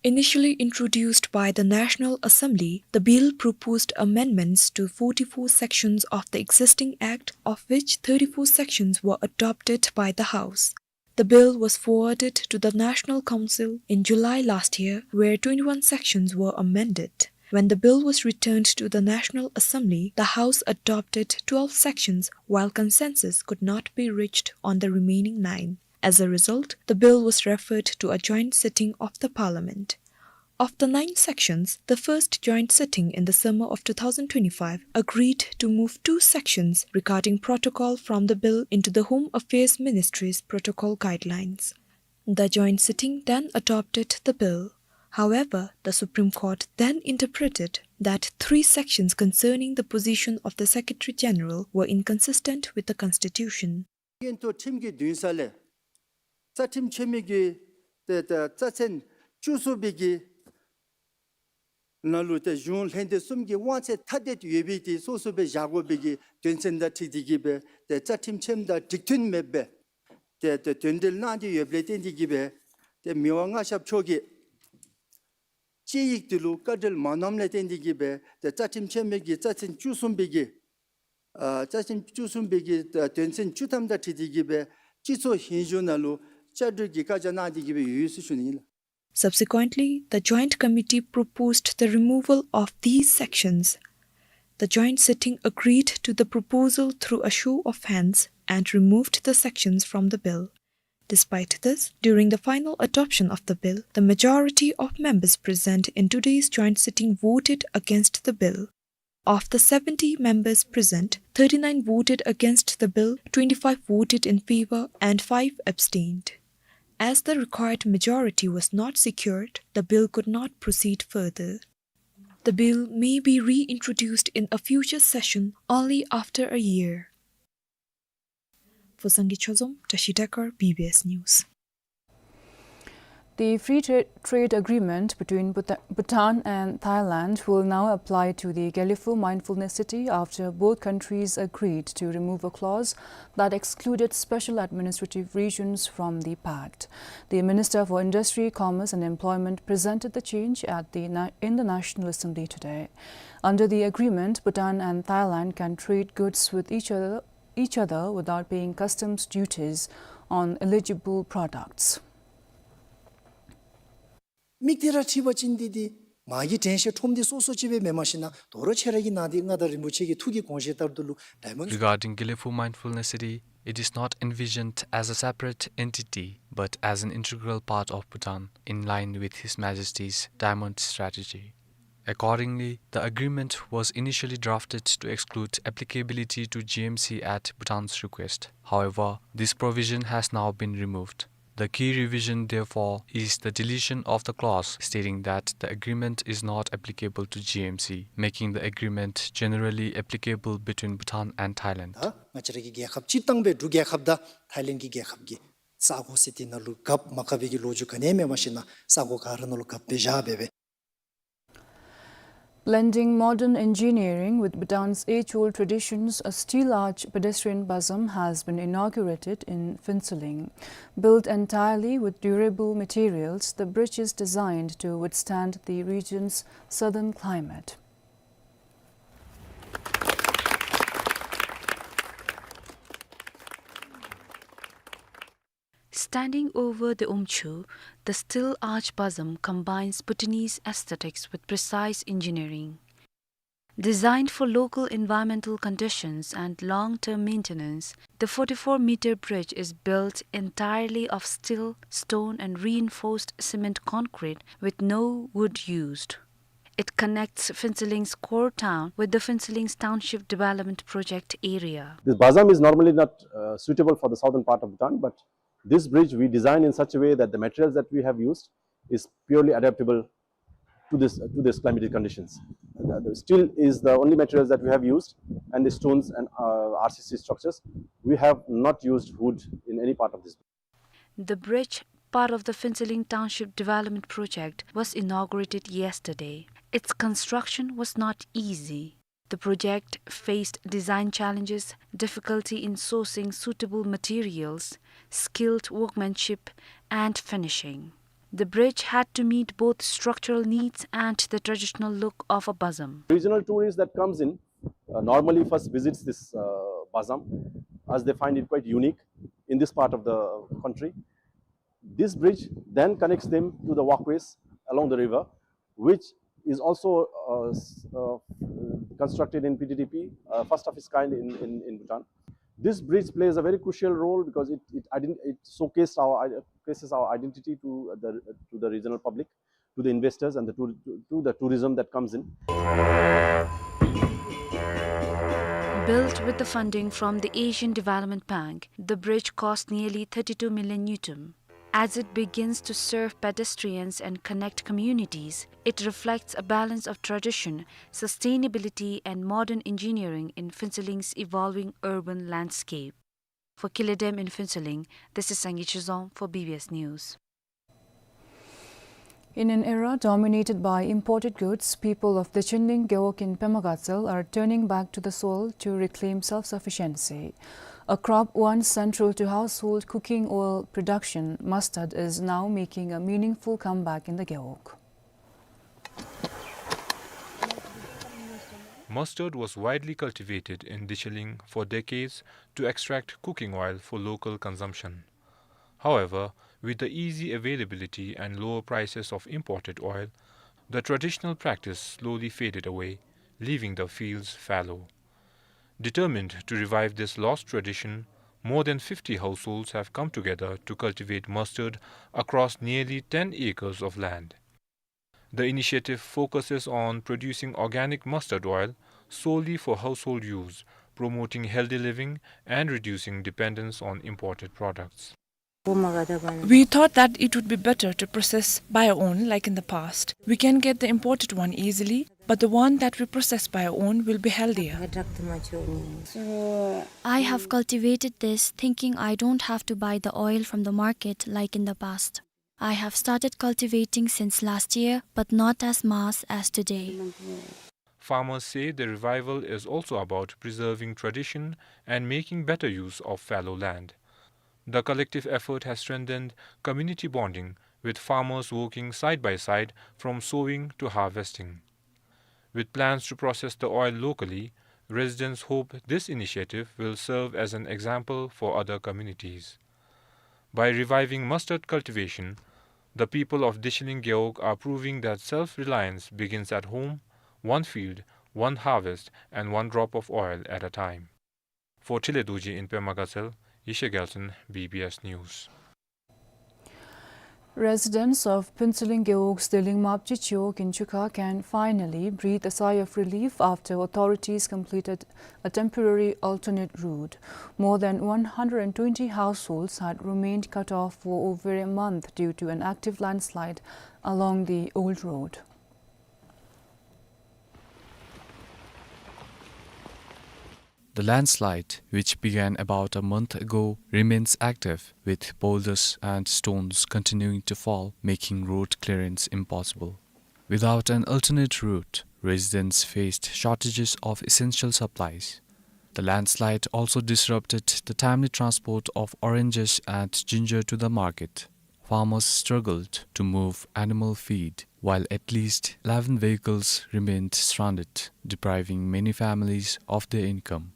Initially introduced by the National Assembly, the bill proposed amendments to forty-four sections of the existing Act, of which thirty-four sections were adopted by the House. The bill was forwarded to the National Council in July last year, where twenty-one sections were amended. When the bill was returned to the National Assembly, the House adopted twelve sections, while consensus could not be reached on the remaining nine. As a result, the bill was referred to a joint sitting of the Parliament. Of the nine sections, the first joint sitting in the summer of two thousand twenty-five agreed to move two sections regarding protocol from the bill into the Home Affairs Ministry's protocol guidelines. The joint sitting then adopted the bill. However, the Supreme Court then interpreted that three sections concerning the position of the Secretary General were inconsistent with the Constitution. རྒྱུན་དུ་ཁྲིམས་ཀྱི་འདུན་ས་ལས་རྩ་ཁྲིམས་ཆེན་མོ་གི་ཏེ་ཏེ་རྩ་ཚན་བཅུ་གསུམ་པའི་གི་ནང་ལུ་ཏེ་གཞུང་ལྷན་སྡེ་གསུམ་གྱི་དབང་ཚད་ཐ་དད་ཡོད་པའི་དེ་སོ་སོ་སྦེ་བཞག་དགོ་པའི་གི་དོན་ཚན་དང་འཁྲིལ་ཏེ་གི་སྦེ་ཏེ་རྩ་ཁྲིམས་ཆེན་མོ་དང་འགྲིག་མཐུན་མེདཔ་སྦེ་ཏེ་ཏེ་དོན་འགྲེལ་གནང་སྟེ་ཡོདཔ་ལས་བརྟེན་ཏེ་གི་སྦེ་ཏེ་མི་དབང་མངའ་ཞབས་མཆོག་གིས་དཔྱད་ཡིག་དེ་ལུ་བཀའ་འཁྲོལ་མ་གནངམ་ལས་བརྟེན་ཏེ་གི་སྦེ་ཏེ་རྩ་ཁྲིམས་ཆེན་མོ་གི་རྩ་ཚན་བཅུ་གསུམ་པའི་གི་ཨ་རྩ་ཁྲིམས་བཅུ་གསུམ་པའི་གི་དོན་ཚན་བཅུ་ཐམ་དང་འཁྲིལ་ཏེ་གི་སྦེ་སྤྱི་ཚོགས་ཧིང་གཞུང་ནང་ལུ་བཅའ་འགྲོལ་གྱི་བཀའ་རྒྱ་གནང་སྟེ་གི་སྦེ་ཡོད་ཟེར་ཞུ་ནི་ཨིན་ལགས། Subsequently, the Joint Committee proposed the removal of these sections. The joint sitting agreed to the proposal through a show of hands and removed the sections from the bill. Despite this, during the final adoption of the bill, the majority of members present in today's joint sitting voted against the bill. Of the seventy members present, thirty-nine voted against the bill, twenty-five voted in favor, and five abstained. As the required majority was not secured, the bill could not proceed further. The bill may be reintroduced in a future session only after a year. For Sangay Chozom, Tashi Dekar, B B S News. The free tra-, trade agreement between Bhuta-, Bhutan and Thailand will now apply to the Gelephu Mindfulness City after both countries agreed to remove a clause that excluded special administrative regions from the pact. The Minister for Industry, Commerce and Employment presented the change at the na-, in the National Assembly today. Under the agreement, Bhutan and Thailand can trade goods with each other each other without paying customs duties on eligible products. མིག་དེ་ར་ཁྲིད་པ་ཅིན་འདི་འདི་མ་གི་དྲན་ཤེས་ཁྲོམ་འདི་སོ་སོ་ཅིག་སྦེ་མེན་མ་ཤེས་ན་དོ་རུང་ཁྱེད་ར་གི་ནང་འདི་མངའ་བདག་རིན་པོ་ཆེ་གི་ཐུགས་ཀྱི་དགོངས་བཞེད་ལྟར་དུ་ལུ་Diamond Regarding Gelephu Mindfulness City, it is not envisioned as a separate entity, but as an integral part of Bhutan, in line with His Majesty's Diamond Strategy. Accordingly, the agreement was initially drafted to exclude applicability to G M C at Bhutan's request. However, this provision has now been removed. The key revision, therefore, is the deletion of the clause stating that the agreement is not applicable to G M C, making the agreement generally applicable between Bhutan and Thailand. ད་ང་བཅས་ར་གི་རྒྱལ་ཁབ་སྤྱིར་བཏང་སྦེ་འབྲུག་རྒྱལ་ཁབ་དང་ཐའི་ལེནཌ་གི་རྒྱལ་ཁབ་ཀྱི་ས་གོ་ཟེར་འདི་ནང་ལུ་རྒཔོ་མ་རྒཔ་པའི་གི་ལོ་རྒྱུས་ག་ནི་ཡང་མེན་མ་ཤེས་ན་ས་གོ་ག་ར་ནང་ལུ་རྒཔོ་སྦེ་བཞག་སྦེ་སྦེ། Blending modern engineering with Bhutan's age-old traditions, a steel arch pedestrian bazam has been inaugurated in Phuentsholing. Built entirely with durable materials, the bridge is designed to withstand the region's southern climate. Standing over the Umchu, the steel arch bazam combines Bhutanese aesthetics with precise engineering. Designed for local environmental conditions and long-term maintenance, the forty-four meter bridge is built entirely of steel, stone and reinforced cement concrete with no wood used. It connects Phuentsholing's core town with the Phuentsholing Township Development Project area. This bazam is normally not, uh, suitable for the southern part of Bhutan, but this bridge we designed in such a way that the materials that we have used is purely adaptable to this, to this climatic conditions. And, uh, the steel is the only materials that we have used, and the stones and, uh, R C C structures. We have not used wood in any part of this. The bridge, part of the Phuentsholing Township Development Project, was inaugurated yesterday. Its construction was not easy. The project faced design challenges, difficulty in sourcing suitable materials, skilled workmanship, and finishing. The bridge had to meet both structural needs and the traditional look of a bazam. Regional tourist that comes in, uh, normally first visits this, uh, bazam, as they find it quite unique in this part of the country. This bridge then connects them to the walkways along the river, which is also, uh, s-, uh, constructed in P T D P, uh, first of its kind in, in, in Bhutan. This bridge plays a very crucial role because it, it ident-, it showcased our, showcases our identity to the, to the regional public, to the investors and the tour-, to, to the tourism that comes in. Built with the funding from the Asian Development Bank, the bridge cost nearly thirty-two million ngultrum. As it begins to serve pedestrians and connect communities, it reflects a balance of tradition, sustainability, and modern engineering in Phuentsholing's evolving urban landscape. For Kile Dem in Phuentsholing, this is Sangay Chizom for B B S News. In an era dominated by imported goods, people of Dechenling Gewog in Pema Gatshel are turning back to the soil to reclaim self-sufficiency. A crop once central to household cooking oil production, mustard, is now making a meaningful comeback in the Gewog. Mustard was widely cultivated in Dechenling for decades to extract cooking oil for local consumption. However, with the easy availability and lower prices of imported oil, the traditional practice slowly faded away, leaving the fields fallow. Determined to revive this lost tradition, More than fifty households have come together to cultivate mustard across nearly ten acres of land. The initiative focuses on producing organic mustard oil solely for household use, promoting healthy living and reducing dependence on imported products. We thought that it would be better to process by our own, like in the past. We can get the imported one easily, but the one that we process by our own will be healthier. I have cultivated this thinking I don't have to buy the oil from the market like in the past. I have started cultivating since last year, but not as mass as today. Farmers say the revival is also about preserving tradition and making better use of fallow land. The collective effort has strengthened community bonding, with farmers working side by side from sowing to harvesting. With plans to process the oil locally, residents hope this initiative will serve as an example for other communities. By reviving mustard cultivation, the people of Dishiling Gewog are proving that self-reliance begins at home, one field, one harvest, and one drop of oil at a time. For Thinley Dorji in Pema Gatshel, Yeshe Gyaltshen, B B S News. Residents of Phuentsholing Gewog's Delingmapchi Chiwog in Chukha can finally breathe a sigh of relief after authorities completed a temporary alternate route. More than one hundred and twenty households had remained cut off for over a month due to an active landslide along the old road. The landslide, which began about a month ago, remains active, with boulders and stones continuing to fall, making road clearance impossible. Without an alternate route, residents faced shortages of essential supplies. The landslide also disrupted the timely transport of oranges and ginger to the market. Farmers struggled to move animal feed, while at least eleven vehicles remained stranded, depriving many families of their income.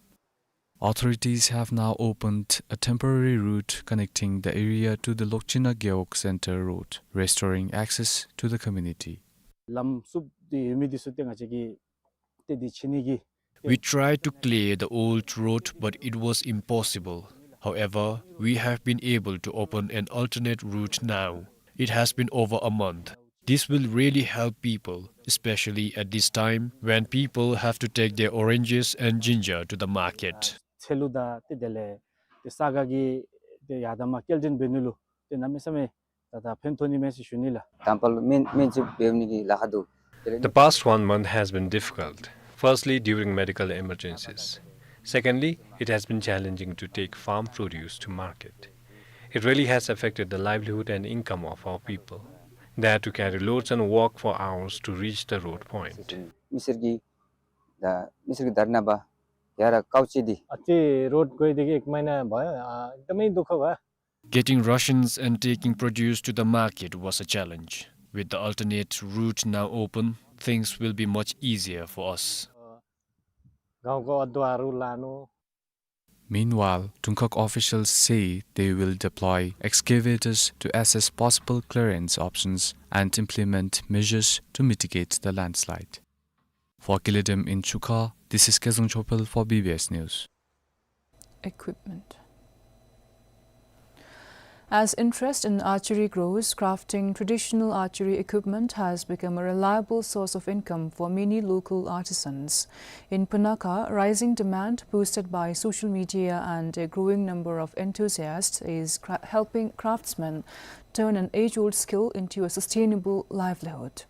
Authorities have now opened a temporary route connecting the area to the Lokchina Gewog Center Road, restoring access to the community. ལམ་བསུབ་སྟེ་ཡོད་མི་འདི་ཚུ་ཏེ་ང་བཅས་ཀྱིས་ཏེ་འདི་ཕྱེ་ནི་གི We tried to clear the old road, but it was impossible. However, we have been able to open an alternate route now. It has been over a month. This will really help people, especially at this time when people have to take their oranges and ginger to the market. ཚལ་ལུ་དང་ཏེ་དེ་ལས་ཏེ་ས་ག་གི་ཏེ་ཡར་དང་མར་སྐྱེལ་འདྲེན་འབད་ནི་ལུ་ཏེ་གནམ་མེད་ས་མེད་ད་ད་ཕན་ཐོགས་ནི་མས་ཟེར་ཞུ་ནི་ལགས། དང་པ་ལུ་སྨན་སྨན་བཅོས་འབད་ནི་གི་ལཱ་ཁག་འདུག། The past one month has been difficult. Firstly, during medical emergencies. Secondly, it has been challenging to take farm produce to market. It really has affected the livelihood and income of our people. They had to carry loads and walk for hours to reach the road point. མི་སེར་གྱི་ད་མི་སེར་གྱི་དར་ན་བ་ཡར་དཀའཝ་སྤྱད་དེ། ཨ་ཙི་རོཌ་བཀོད་དེ་གི་ཨེག་མ་ཧི་ན་བ་ཨ་ད་མི་དུ་ཁ་བ། Getting rations and taking produce to the market was a challenge. With the alternate route now open, things will be much easier for us. Meanwhile, Dungkhag officials say they will deploy excavators to assess possible clearance options and implement measures to mitigate the landslide. For Kiledem in Chukha, this is Kezang Chopel for B B S News. Equipment. As interest in archery grows, crafting traditional archery equipment has become a reliable source of income for many local artisans. In Punakha, rising demand, boosted by social media and a growing number of enthusiasts, is cra-, helping craftsmen turn an age-old skill into a sustainable livelihood.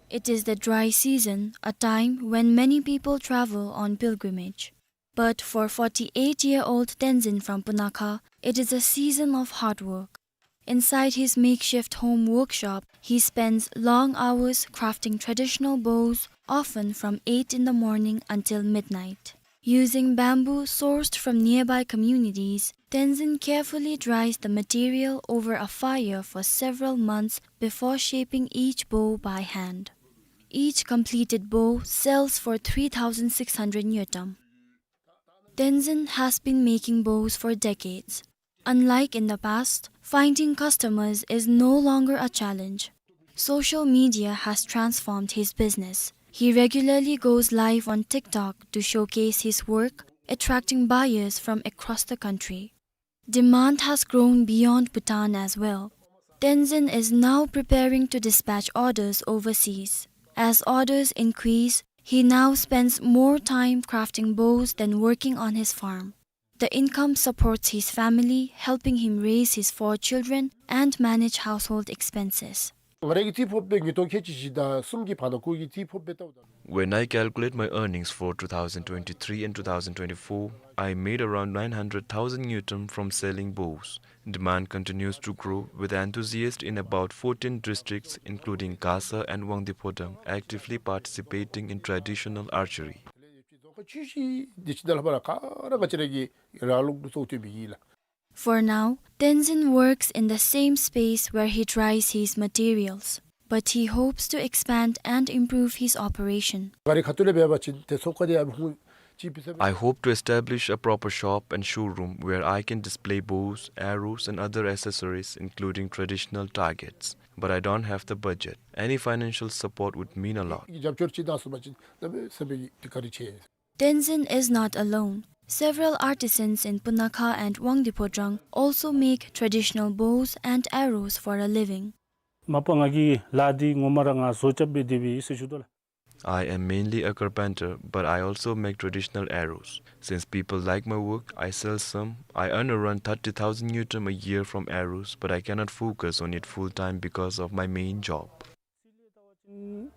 It is the dry season, a time when many people travel on pilgrimage. But for forty-eight-year-old Tenzin from Punakha, it is a season of hard work. Inside his makeshift home workshop, he spends long hours crafting traditional bows, often from eight in the morning until midnight. Using bamboo sourced from nearby communities, Tenzin carefully dries the material over a fire for several months before shaping each bow by hand. Each completed bow sells for three thousand six hundred ngultrum. Tenzin has been making bows for decades. Unlike in the past, finding customers is no longer a challenge. Social media has transformed his business. He regularly goes live on TikTok to showcase his work, attracting buyers from across the country. Demand has grown beyond Bhutan as well. Tenzin is now preparing to dispatch orders overseas. As orders increase, he now spends more time crafting bows than working on his farm. The income supports his family, helping him raise his four children and manage household expenses. ང་རའི་གི་རྩིས་ཕོག་པའི་ཉིས་སྟོང་ཁལ་གཅིག་བཞི་དང་གསུམ་གྱི་བར་ན་ཁོ་གི་རྩིས་ཕོག་པའི་ལྟ་བུ་དང་། When I calculate my earnings for two thousand twenty-three and two thousand twenty-four, I made around nine hundred thousand ngultrum from selling bows. Demand continues to grow, with enthusiasts in about fourteen districts, including Gasa and Wangdue Phodrang, actively participating in traditional archery. For now, Tenzin works in the same space where he dries his materials, but he hopes to expand and improve his operation. ང་རའི་ཁ་ཐུག་ལས་འབད་བ་ཅིན་ཏེ་ཚོགས་ཁང་འདི་ཡང་ཧུང་ཅིག་ཕུལ་ས་མས། I hope to establish a proper shop and showroom where I can display bows, arrows, and other accessories, including traditional targets. But I don't have the budget. Any financial support would mean a lot. རྒྱབ་སྐྱོར་ཅིག་གནང་ཚུགས་པ་ཅིན་གནམ་མེད་ས་མེད་ཀྱི་བཀའ་དྲིན་ཆེ། Tenzin is not alone. Several artisans in Punakha and Wangdue Phodrang also make traditional bows and arrows for a living. མ་པ་ང་གི་ལཱ་འདི་ངོ་མ་ར་ང་བཟོ་རྐྱབ་སྦེ་སྡོདཔ་ཨིན་ཟེར་ཞུ་དོ་ལགས། I am mainly a carpenter, but I also make traditional arrows. Since people like my work, I sell some. I earn around thirty thousand ngultrum a year from arrows, but I cannot focus on it full time because of my main job.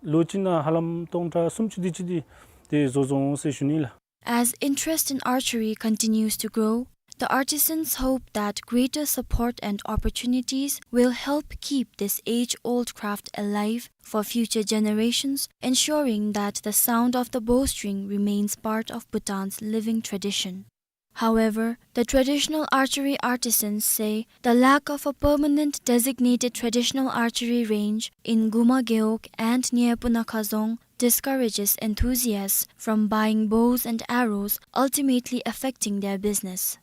ལོ་གཅིག་ནང་ཧ་ལམ་སྟོང་ཕྲག་སུམ་ཅུ་དེ་ཅིག་འདི་ཏེ་བཟོ་བཟོཝ་འོང་ཟེར་ཞུ་ནི་ལགས། As interest in archery continues to grow, the artisans hope that greater support and opportunities will help keep this age-old craft alive for future generations, ensuring that the sound of the bowstring remains part of Bhutan's living tradition. However, the traditional archery artisans say the lack of a permanent designated traditional archery range in Guma Gewog and near Punakha Dzong discourages enthusiasts from buying bows and arrows, ultimately affecting their business.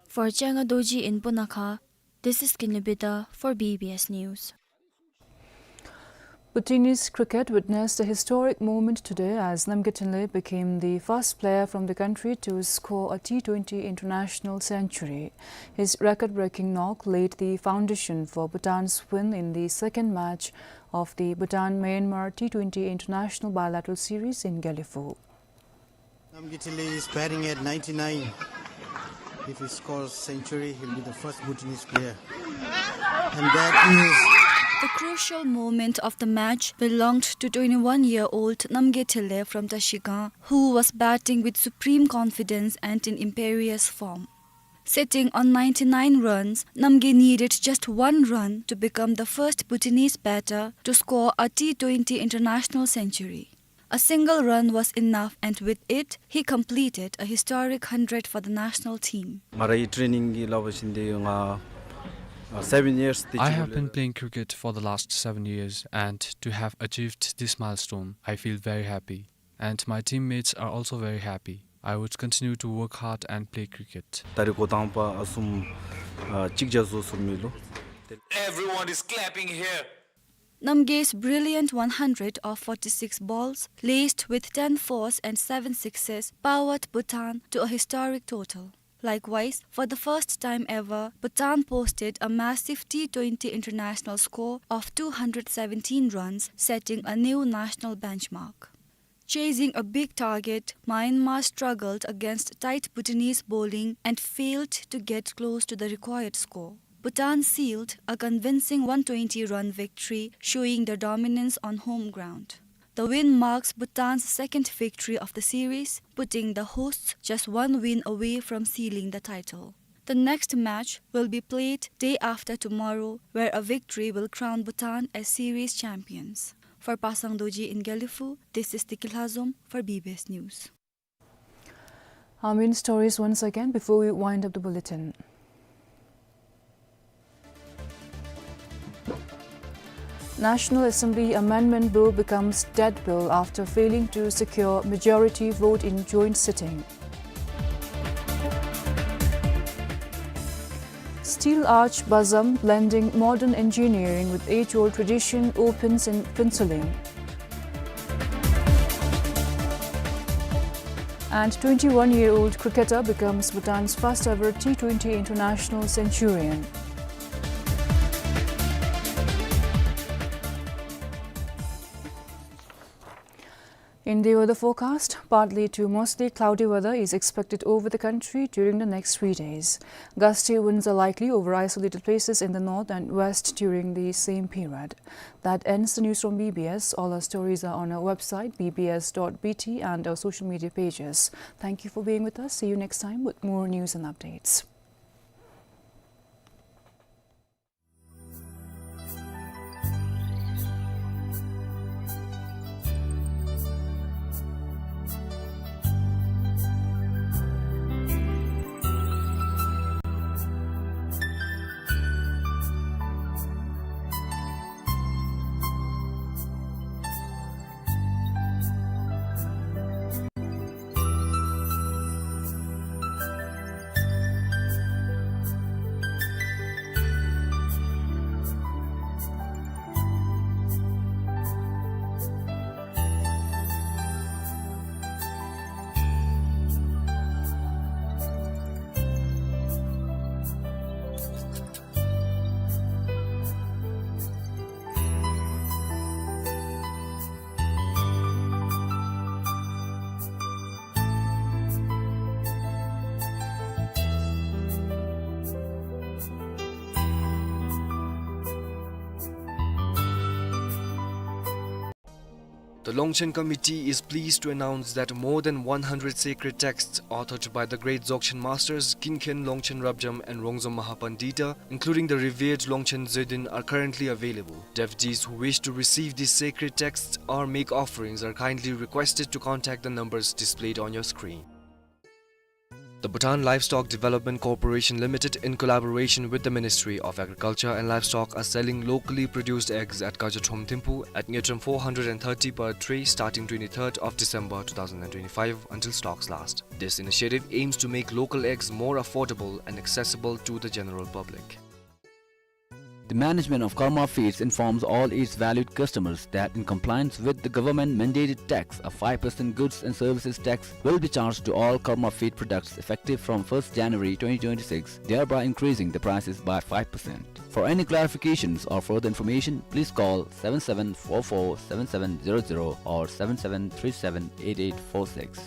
For Changa Dorji in Punakha, this is Kinley Bida for B B S News. Bhutanese cricket witnessed a historic moment today as Namgay Thinley became the first player from the country to score a T twenty international century. His record-breaking knock laid the foundation for Bhutan's win in the second match of the Bhutan-Myanmar T twenty international bilateral series in Gelephu. Namgay Thinley is batting at ninety-nine. If he scores century, he'll be the first Bhutanese player. And that is the crucial moment of the match belonged to twenty-one-year-old Namgay Thinley from Trashigang, who was batting with supreme confidence and in imperious form. Sitting on ninety-nine runs, Namgay needed just one run to become the first Bhutanese batter to score a T twenty international century. A single run was enough, and with it, he completed a historic hundred for the national team. ང་རའི་ཊེ་རེ་ནིང་གི་ལཱ་འབད་བ་ཅིན་ཏེ་ང་ཨ་སེ་བེན་ཡརསི་དེ་I ཅིག་have been playing cricket for the last seven years, and to have achieved this milestone, I feel very happy. And my teammates are also very happy. I would continue to work hard and play cricket. ད་རེས་འགོ་དང་པ་ཨ་གསུམ་ཨ་གཅིག་བརྒྱ་བཟོ་ཚུགས་མི་ལུ། Everyone is clapping here. Namgay's brilliant one hundred of forty-six balls, laced with ten fours and seven sixes, powered Bhutan to a historic total. Likewise, for the first time ever, Bhutan posted a massive T twenty international score of two hundred seventeen runs, setting a new national benchmark. Chasing a big target, Myanmar struggled against tight Bhutanese bowling and failed to get close to the required score. Bhutan sealed a convincing one twenty run victory, showing their dominance on home ground. The win marks Bhutan's second victory of the series, putting the hosts just one win away from sealing the title. The next match will be played day after tomorrow, where a victory will crown Bhutan as series champions. For Pasang Dorji in Gelephu, this is Tiki Lhazom for B B S News. Our main stories once again before we wind up the bulletin. National Assembly Amendment Bill becomes dead bill after failing to secure majority vote in joint sitting. Steel arch Bazam blending modern engineering with age-old tradition opens in Phuentsholing. And twenty-one-year-old cricketer becomes Bhutan's first ever T twenty international centurion. In the weather forecast, partly to mostly cloudy weather is expected over the country during the next three days. Gusty winds are likely over isolated places in the north and west during the same period. That ends the news from B B S. All our stories are on our website, B B S dot B T, and our social media pages. Thank you for being with us. See you next time with more news and updates. The Longchen Committee is pleased to announce that more than one hundred sacred texts authored by the great Dzogchen masters Kinken Longchen Rabjam and Rongzom Mahapandita, including the revered Longchen Zödin, are currently available. Devotees who wish to receive these sacred texts or make offerings are kindly requested to contact the numbers displayed on your screen. The Bhutan Livestock Development Corporation Limited, in collaboration with the Ministry of Agriculture and Livestock, are selling locally produced eggs at Kajatrom Thimphu at Ngultrum four hundred and thirty per tray, starting twenty-third of December two thousand and twenty-five until stocks last. This initiative aims to make local eggs more affordable and accessible to the general public. The management of Karma Feeds informs all its valued customers that in compliance with the government mandated tax, a five percent goods and services tax will be charged to all Karma Feed products effective from first January twenty twenty-six, thereby increasing the prices by five percent. For any clarifications or further information, please call seven seven four four seven seven zero zero or seven seven three seven eight eight four six.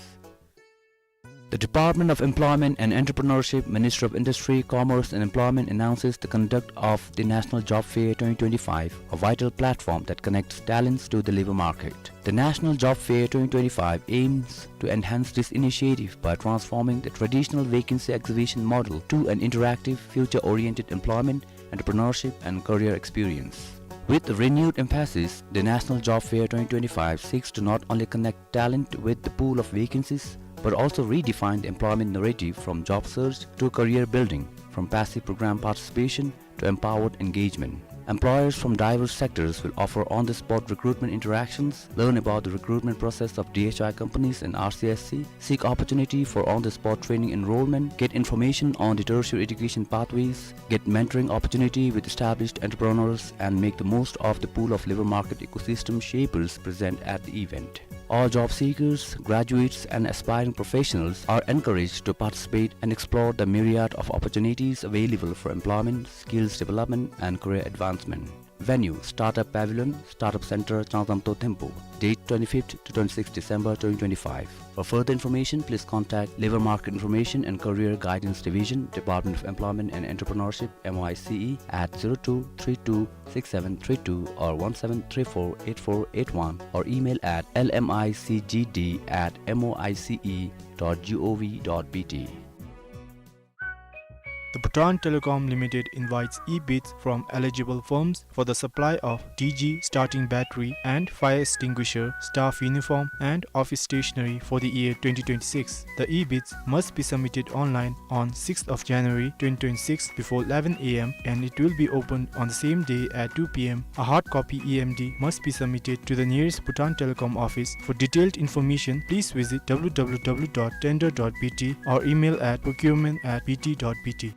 The Department of Employment and Entrepreneurship, Ministry of Industry, Commerce and Employment announces the conduct of the National Job Fair twenty twenty-five, a vital platform that connects talents to the labor market. The National Job Fair twenty twenty-five aims to enhance this initiative by transforming the traditional vacancy exhibition model to an interactive, future-oriented employment, entrepreneurship, and career experience. With a renewed emphasis, the National Job Fair twenty twenty-five seeks to not only connect talent with the pool of vacancies, but also redefine the employment narrative from job search to career building, from passive program participation to empowered engagement. Employers from diverse sectors will offer on-the-spot recruitment interactions, learn about the recruitment process of D H I companies and R C S C, seek opportunity for on-the-spot training enrollment, get information on the tertiary education pathways, get mentoring opportunity with established entrepreneurs, and make the most of the pool of labor market ecosystem shapers present at the event. All job seekers, graduates, and aspiring professionals are encouraged to participate and explore the myriad of opportunities available for employment, skills development, and career advancement. Venue, Startup Pavilion, Startup Center, Changzamto Thimphu. Date, twenty-fifth to twenty-sixth December twenty twenty-five. For further information, please contact Labor Market Information and Career Guidance Division, Department of Employment and Entrepreneurship, M O I C E, at zero two three two six seven three two or one seven three four eight four eight one, or email at L M I C G D at M O I C E dot G O V dot B T. The Bhutan Telecom Limited invites e-bids from eligible firms for the supply of D G starting battery and fire extinguisher, staff uniform and office stationery for the year twenty twenty-six. The e-bids must be submitted online on sixth of January twenty twenty-six before eleven A M, and it will be opened on the same day at two P M. A hard copy E M D must be submitted to the nearest Bhutan Telecom office. For detailed information, please visit W W W dot tender dot B T or email at procurement at B T dot B T.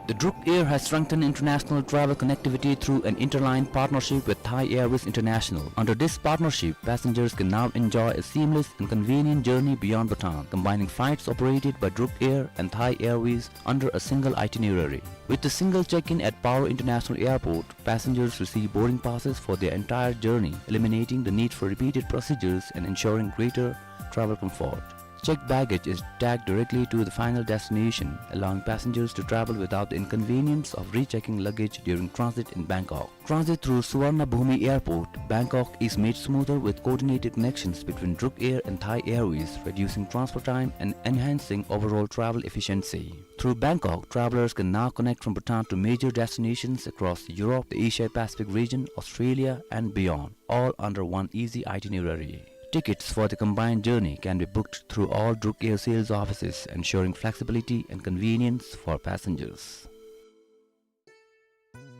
The Druk Air has strengthened international travel connectivity through an interline partnership with Thai Airways International. Under this partnership, passengers can now enjoy a seamless and convenient journey beyond Bhutan, combining flights operated by Druk Air and Thai Airways under a single itinerary. With a single check-in at Paro International Airport, passengers receive boarding passes for their entire journey, eliminating the need for repeated procedures and ensuring greater travel comfort. Checked baggage is tagged directly to the final destination, allowing passengers to travel without the inconvenience of rechecking luggage during transit in Bangkok. Transit through Suvarnabhumi Airport, Bangkok is made smoother with coordinated connections between Druk Air and Thai Airways, reducing transfer time and enhancing overall travel efficiency. Through Bangkok, travelers can now connect from Bhutan to major destinations across Europe, the Asia-Pacific region, Australia, and beyond, all under one easy itinerary. Tickets for the combined journey can be booked through all Druk Air sales offices, ensuring flexibility and convenience for passengers.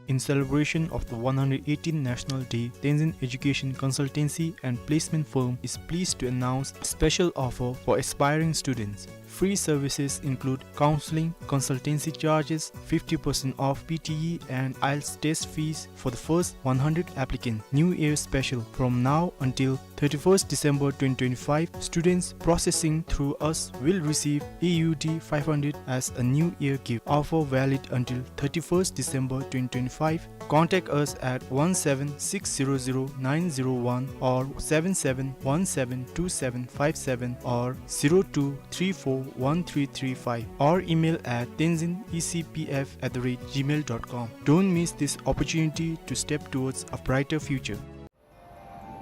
In celebration of the one hundred eighteenth National Day, Tenzin Education Consultancy and Placement Firm is pleased to announce a special offer for aspiring students. Free services include counseling, consultancy charges, fifty percent off P T E and IELTS test fees for the first one hundred applicants. New Year special. From now until thirty-first December twenty twenty-five, students processing through us will receive A U D five hundred as a New Year gift. Offer valid until thirty-first December twenty twenty-five. Contact us at one seven six zero zero nine zero one or seven seven one seven two seven five seven or zero two three four one three three five, or email at tenzin E C P F at the rate gmail dot com. Don't miss this opportunity to step towards a brighter future.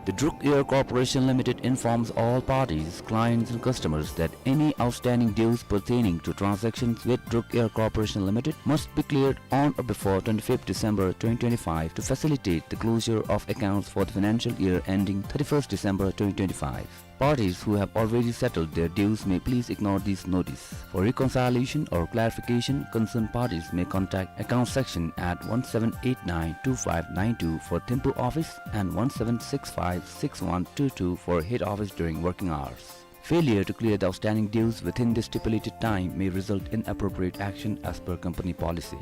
The Druk Air Corporation Limited informs all parties, clients and customers that any outstanding dues pertaining to transactions with Druk Air Corporation Limited must be cleared on or before twenty-fifth December twenty twenty-five to facilitate the closure of accounts for the financial year ending thirty-first December twenty twenty-five. Parties who have already settled their dues may please ignore this notice. For reconciliation or clarification, concerned parties may contact account section at one seven eight nine two five nine two for Thimphu office and one seven six five six one two two for head office during working hours. Failure to clear the outstanding dues within the stipulated time may result in appropriate action as per company policy.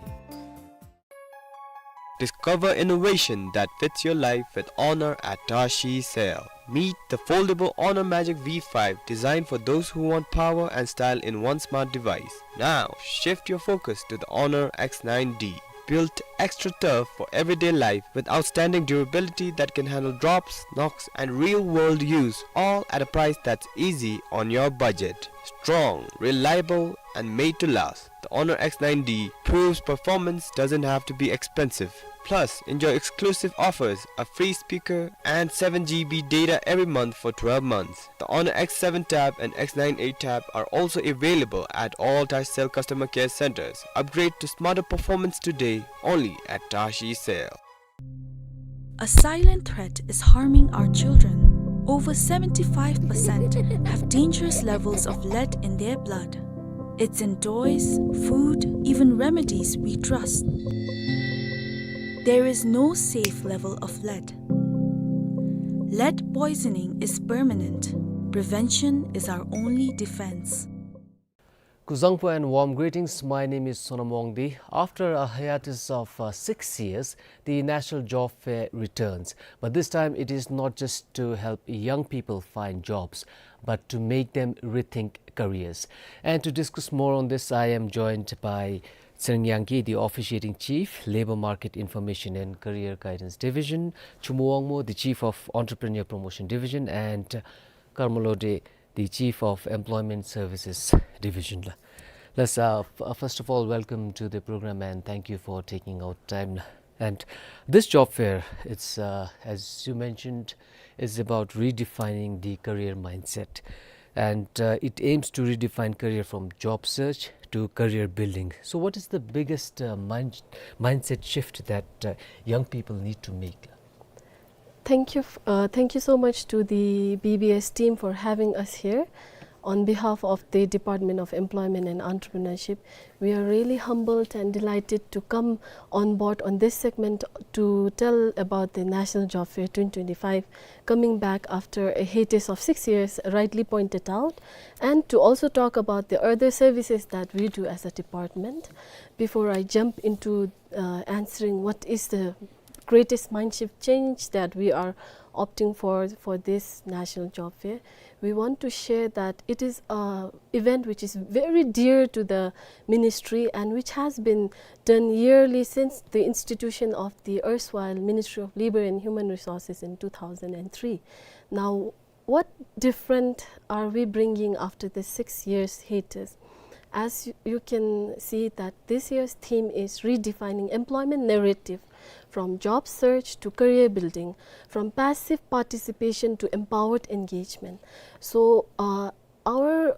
Discover innovation that fits your life with Honor at Tashi Sale. Meet the foldable Honor Magic V five, designed for those who want power and style in one smart device. Now, shift your focus to the Honor X nine D. Built extra tough for everyday life with outstanding durability that can handle drops, knocks, and real-world use, all at a price that's easy on your budget. Strong, reliable, and made to last. The Honor X nine D proves performance doesn't have to be expensive. Plus, enjoy exclusive offers, a free speaker, and seven G B data every month for twelve months. The Honor X seven Tab and X nine eight Tab are also available at all Tashi Cell customer care centers. Upgrade to smarter performance today, only at Tashi Cell. A silent threat is harming our children. Over seventy-five percent have dangerous levels of lead in their blood. It's in toys, food, even remedies we trust. There is no safe level of lead. Lead poisoning is permanent. Prevention is our only defense. Kuzuzangpo and warm greetings. My name is Sonam Wangdi. After a hiatus of, uh, six years, the National Job Fair returns. But this time, it is not just to help young people find jobs, but to make them rethink careers. And to discuss more on this, I am joined by Tshering Yangki, the officiating chief, Labour Market Information and Career Guidance Division, Chumu Wangmo, the chief of Entrepreneur Promotion Division, and Karma Lode, the chief of Employment Services Division. Let's, uh, f-, uh, first of all, welcome to the program and thank you for taking out time. And this job fair, it's, uh, as you mentioned, is about redefining the career mindset. And, uh, it aims to redefine career from job search to career building. So what is the biggest, uh, mind-, mindset shift that, uh, young people need to make? Thank you f-, uh, thank you so much to the B B S team for having us here. On behalf of the Department of Employment and Entrepreneurship, we are really humbled and delighted to come on board on this segment to tell about the National Job Fair twenty twenty-five, coming back after a hiatus of six years, rightly pointed out, and to also talk about the other services that we do as a department. Before I jump into uh, answering what is the greatest mind shift change that we are opting for for this National Job Fair, we want to share that it is a event which is very dear to the ministry and which has been done yearly since the institution of the erstwhile Ministry of Labor and Human Resources in two thousand three. Now, what different are we bringing after the six years hiatus? As you, you can see that this year's theme is redefining employment narrative, from job search to career building, from passive participation to empowered engagement. So, uh, our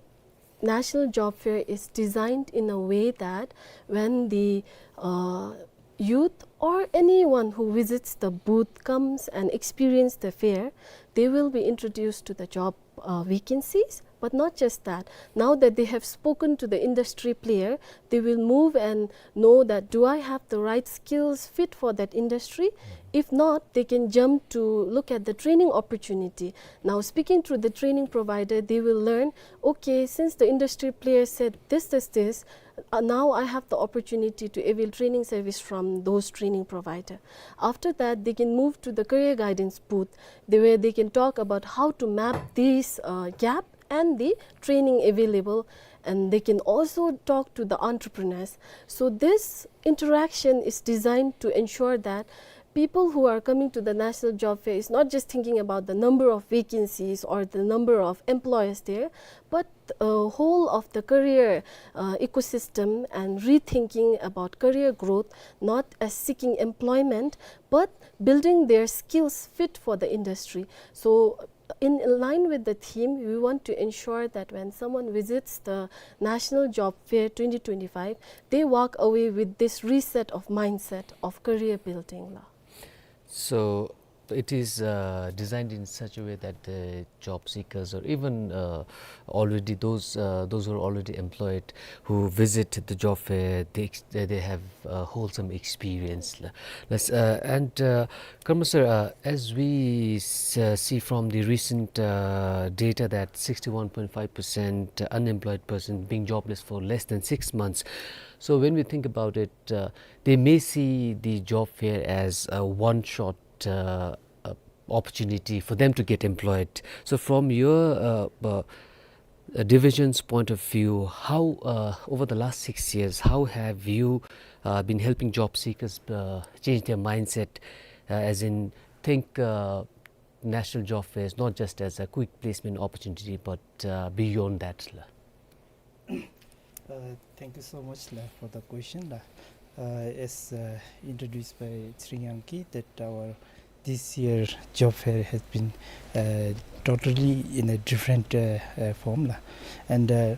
National Job Fair is designed in a way that when the uh, youth or anyone who visits the booth comes and experience the fair, they will be introduced to the job uh, vacancies. But not just that. Now that they have spoken to the industry player, they will move and know that, do I have the right skills fit for that industry? If not, they can jump to look at the training opportunity. Now, speaking to the training provider, they will learn, okay, since the industry player said this, this, this, uh, now I have the opportunity to avail training service from those training provider. After that, they can move to the career guidance booth, they, where they can talk about how to map this uh, gap and the training available, and they can also talk to the entrepreneurs. So this interaction is designed to ensure that people who are coming to the National Job Fair is not just thinking about the number of vacancies or the number of employers there, but uh, whole of the career uh, ecosystem and rethinking about career growth, not as seeking employment, but building their skills fit for the industry. So in line with the theme, we want to ensure that when someone visits the National Job Fair twenty twenty-five, they walk away with this reset of mindset of career building la. So it is uh, designed in such a way that the job seekers, or even uh, already those uh, those who are already employed, who visit the job fair, they ex- they have uh, wholesome experience la. Let's, uh, and uh, Karma sir, uh, as we s- uh, see from the recent uh, data that sixty-one point five percent unemployed person being jobless for less than six months. So when we think about it, uh, they may see the job fair as a one-shot uh, uh, opportunity for them to get employed. So from your uh, uh, uh, division's point of view, how uh, over the last six years, how have you uh, been helping job seekers uh, change their mindset, uh, as in think uh, National Job Fair is not just as a quick placement opportunity, but uh, beyond that la? Uh, thank you so much la, for the question la. Uh, as uh, introduced by Tshering Yangki, that our this year job fair has been uh, totally in a different uh, uh, form la. And uh,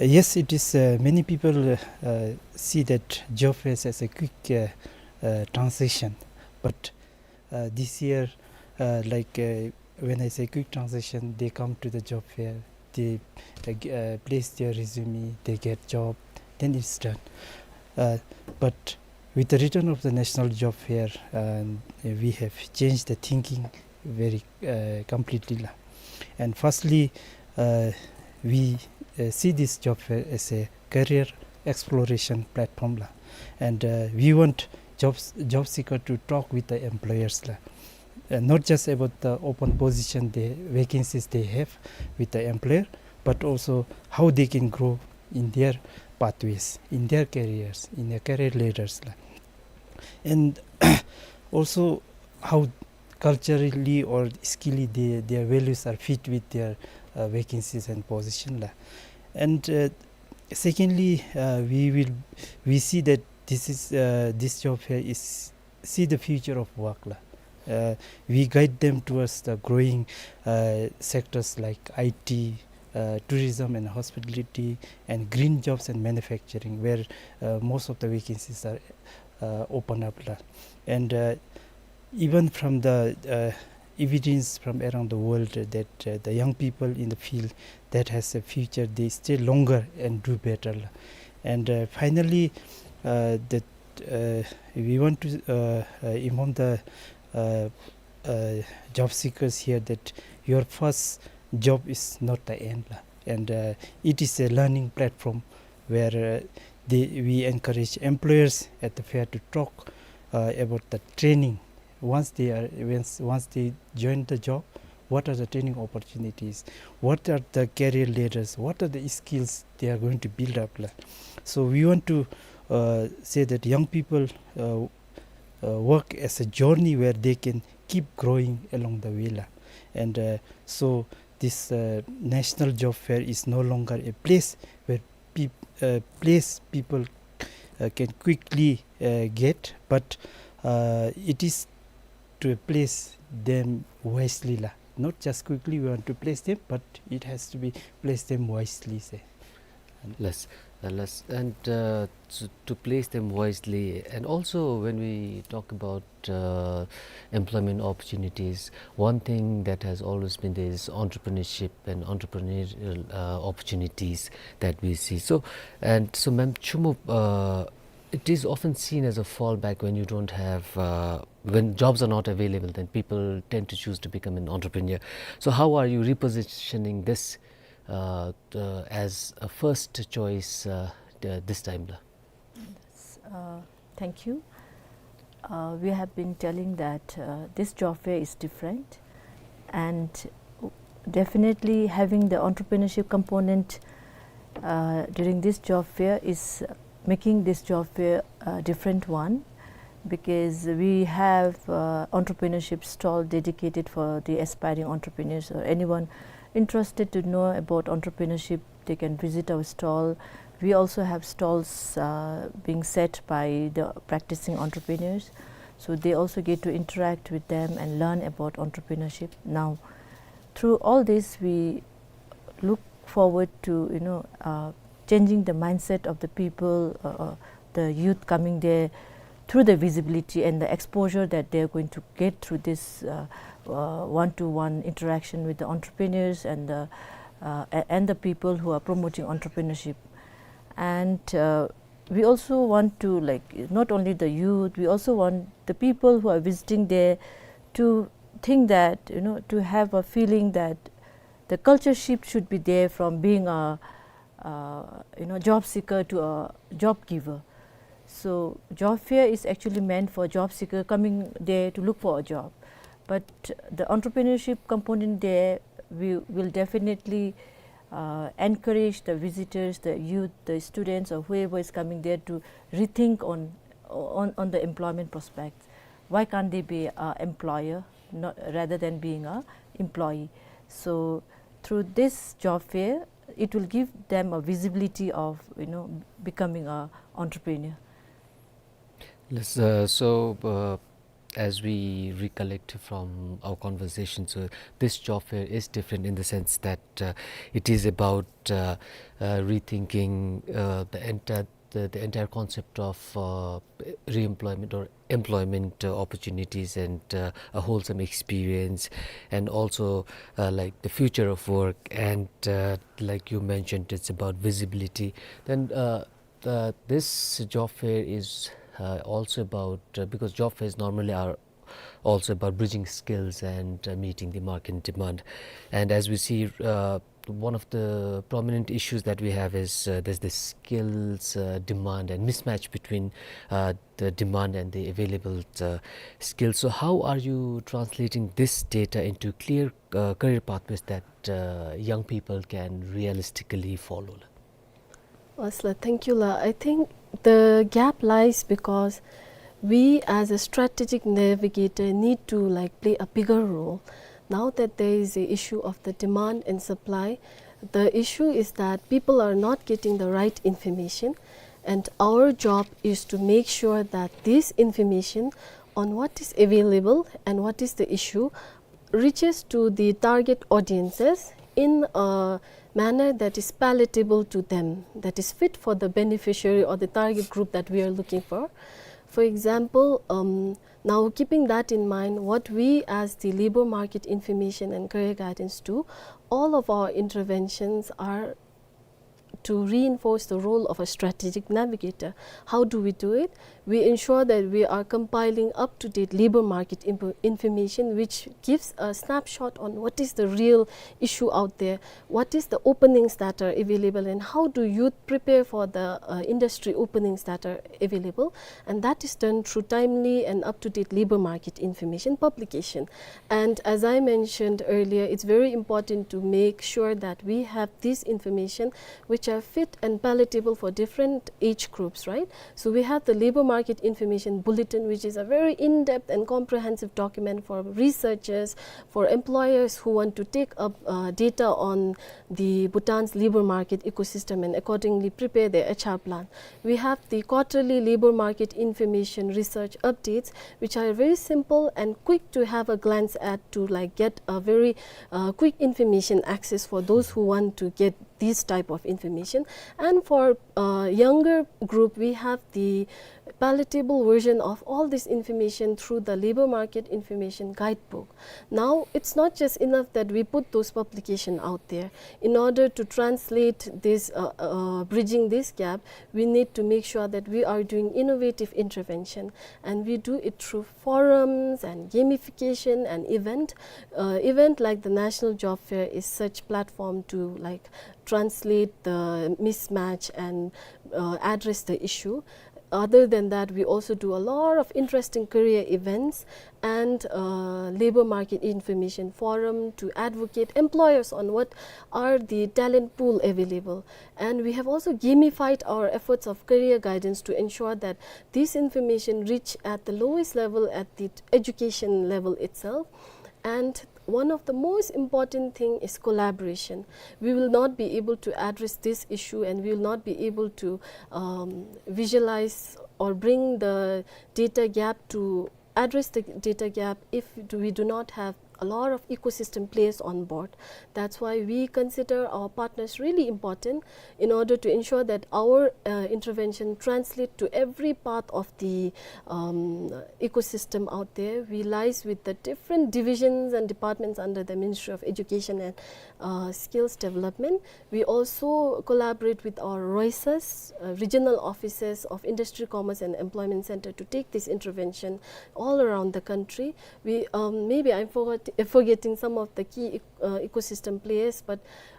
yes, it is uh, many people uh, uh, see that job fair as a quick uh, uh, transition, but uh, this year, uh, like uh, when I say quick transition, they come to the job fair, they uh, g- uh, place their resume, they get job, then it's done. Uh, but with the return of the National Job Fair, um, we have changed the thinking very uh, completely la. And firstly, uh, we uh, see this job fair as a career exploration platform la. And uh, we want jobs job seeker to talk with the employers la. Uh, not just about the open position, the vacancies they have with the employer, but also how they can grow in their pathways, in their careers, in their career ladders la. And also how culturally or skilly they, their values are fit with their uh, vacancies and position la. And uh, secondly, uh, we will we see that this is uh, this job fair is see the future of work la. Uh, we guide them towards the growing uh, sectors like I T, uh, tourism and hospitality, and green jobs and manufacturing, where uh, most of the vacancies are uh, open up la. And uh, even from the uh, evidence from around the world that uh, the young people in the field, that has a future, they stay longer and do better la. And, uh, finally, uh, that, uh, we want to, uh, uh, inform the, uh, uh, job seekers here that your first job is not the end la. And, uh, it is a learning platform where, uh, they, we encourage employers at the fair to talk, uh, about the training. Once they are, once, once they join the job, what are the training opportunities? What are the career ladders? What are the skills they are going to build up la? So we want to, uh, say that young people, uh, uh, work as a journey where they can keep growing along the way la. And, uh, so this, uh, National Job Fair is no longer a place where peop-, uh, place people, uh, can quickly, uh, get, but, uh, it is to place them wisely la. Not just quickly we want to place them, but it has to be place them wisely, say. Yes, uh, yes, and, uh, to, to place them wisely, and also when we talk about, uh, employment opportunities, one thing that has always been there is entrepreneurship and entrepreneurial, uh, opportunities that we see. So, and so, ma'am, Chumo, uh, it is often seen as a fallback when you don't have, uh, when jobs are not available, then people tend to choose to become an entrepreneur. So, how are you repositioning this, uh, uh, as a first choice, uh, th-, this time la? Yes, uh, thank you. Uh, we have been telling that, uh, this job fair is different, and definitely having the entrepreneurship component, uh, during this job fair is making this job fair a different one, because we have, uh, entrepreneurship stall dedicated for the aspiring entrepreneurs or anyone interested to know about entrepreneurship. They can visit our stall. We also have stalls, uh, being set by the practicing entrepreneurs, so they also get to interact with them and learn about entrepreneurship. Now, through all this, we look forward to, you know, uh, changing the mindset of the people, uh, uh, the youth coming there through the visibility and the exposure that they are going to get through this, uh, uh, one-to-one interaction with the entrepreneurs and the, uh, a-, and the people who are promoting entrepreneurship. And, uh, we also want to, like, not only the youth, we also want the people who are visiting there to think that, you know, to have a feeling that the culture shift should be there from being a, uh, you know, job seeker to a job giver. So job fair is actually meant for job seeker coming there to look for a job. But the entrepreneurship component there, we will definitely, uh, encourage the visitors, the youth, the students, or whoever is coming there to rethink on, on, on the employment prospects. Why can't they be a employer, not, rather than being a employee? So through this job fair, it will give them a visibility of, you know, becoming a entrepreneur. Yes, uh, so, uh, as we recollect from our conversation, so this job fair is different in the sense that, uh, it is about, uh, uh, rethinking, uh, the entire, the, the entire concept of, uh, re-employment or employment, uh, opportunities and, uh, a wholesome experience, and also, uh, like, the future of work, and, uh, like you mentioned, it's about visibility. Then, uh, uh, this job fair is, uh, also about, uh, because job fairs normally are also about bridging skills and, uh, meeting the market demand. And as we see, uh, one of the prominent issues that we have is, uh, there's the skills, uh, demand and mismatch between, uh, the demand and the available, uh, skills. So how are you translating this data into clear, uh, career pathways that, uh, young people can realistically follow? Asla, thank you la. I think the gap lies because we as a strategic navigator need to, like, play a bigger role. Now that there is a issue of the demand and supply, the issue is that people are not getting the right information, and our job is to make sure that this information on what is available and what is the issue reaches to the target audiences in a manner that is palatable to them, that is fit for the beneficiary or the target group that we are looking for. For example, um, now keeping that in mind, what we as the labor market information and career guidance do, all of our interventions are to reinforce the role of a strategic navigator. How do we do it? We ensure that we are compiling up-to-date labor market info- information, which gives a snapshot on what is the real issue out there, what is the openings that are available, and how do youth prepare for the, uh, industry openings that are available. And that is done through timely and up-to-date labor market information publication. And as I mentioned earlier, it's very important to make sure that we have this information which are fit and palatable for different age groups, right? So we have the Labor Market Information Bulletin, which is a very in-depth and comprehensive document for researchers, for employers who want to take up, uh, data on the Bhutan's labor market ecosystem and accordingly prepare their H R plan. We have the quarterly labor market information research updates, which are very simple and quick to have a glance at, to, like, get a very, uh, quick information access for those who want to get this type of information. And for, uh, younger group, we have the palatable version of all this information through the Labor Market Information Guidebook. Now, it's not just enough that we put those publication out there. In order to translate this, uh, uh, bridging this gap, we need to make sure that we are doing innovative intervention, and we do it through forums and gamification and event. Uh, event like the National Job Fair is such platform to, like, translate the mismatch and, uh, address the issue. Other than that, we also do a lot of interesting career events and, uh, labor market information forum to advocate employers on what are the talent pool available. And we have also gamified our efforts of career guidance to ensure that this information reach at the lowest level, at the education level itself. And one of the most important thing is collaboration. We will not be able to address this issue, and we will not be able to, um, visualize or bring the data gap to address the data gap if do, we do not have a lot of ecosystem players on board. That's why we consider our partners really important in order to ensure that our, uh, intervention translate to every part of the, um, ecosystem out there. We liaise with the different divisions and departments under the Ministry of Education and, uh, Skills Development. We also collaborate with our ROICES, uh, regional offices of Industry, Commerce and Employment Center, to take this intervention all around the country. We, um, maybe I'm forgot- forgetting some of the key ec- uh, ecosystem players, but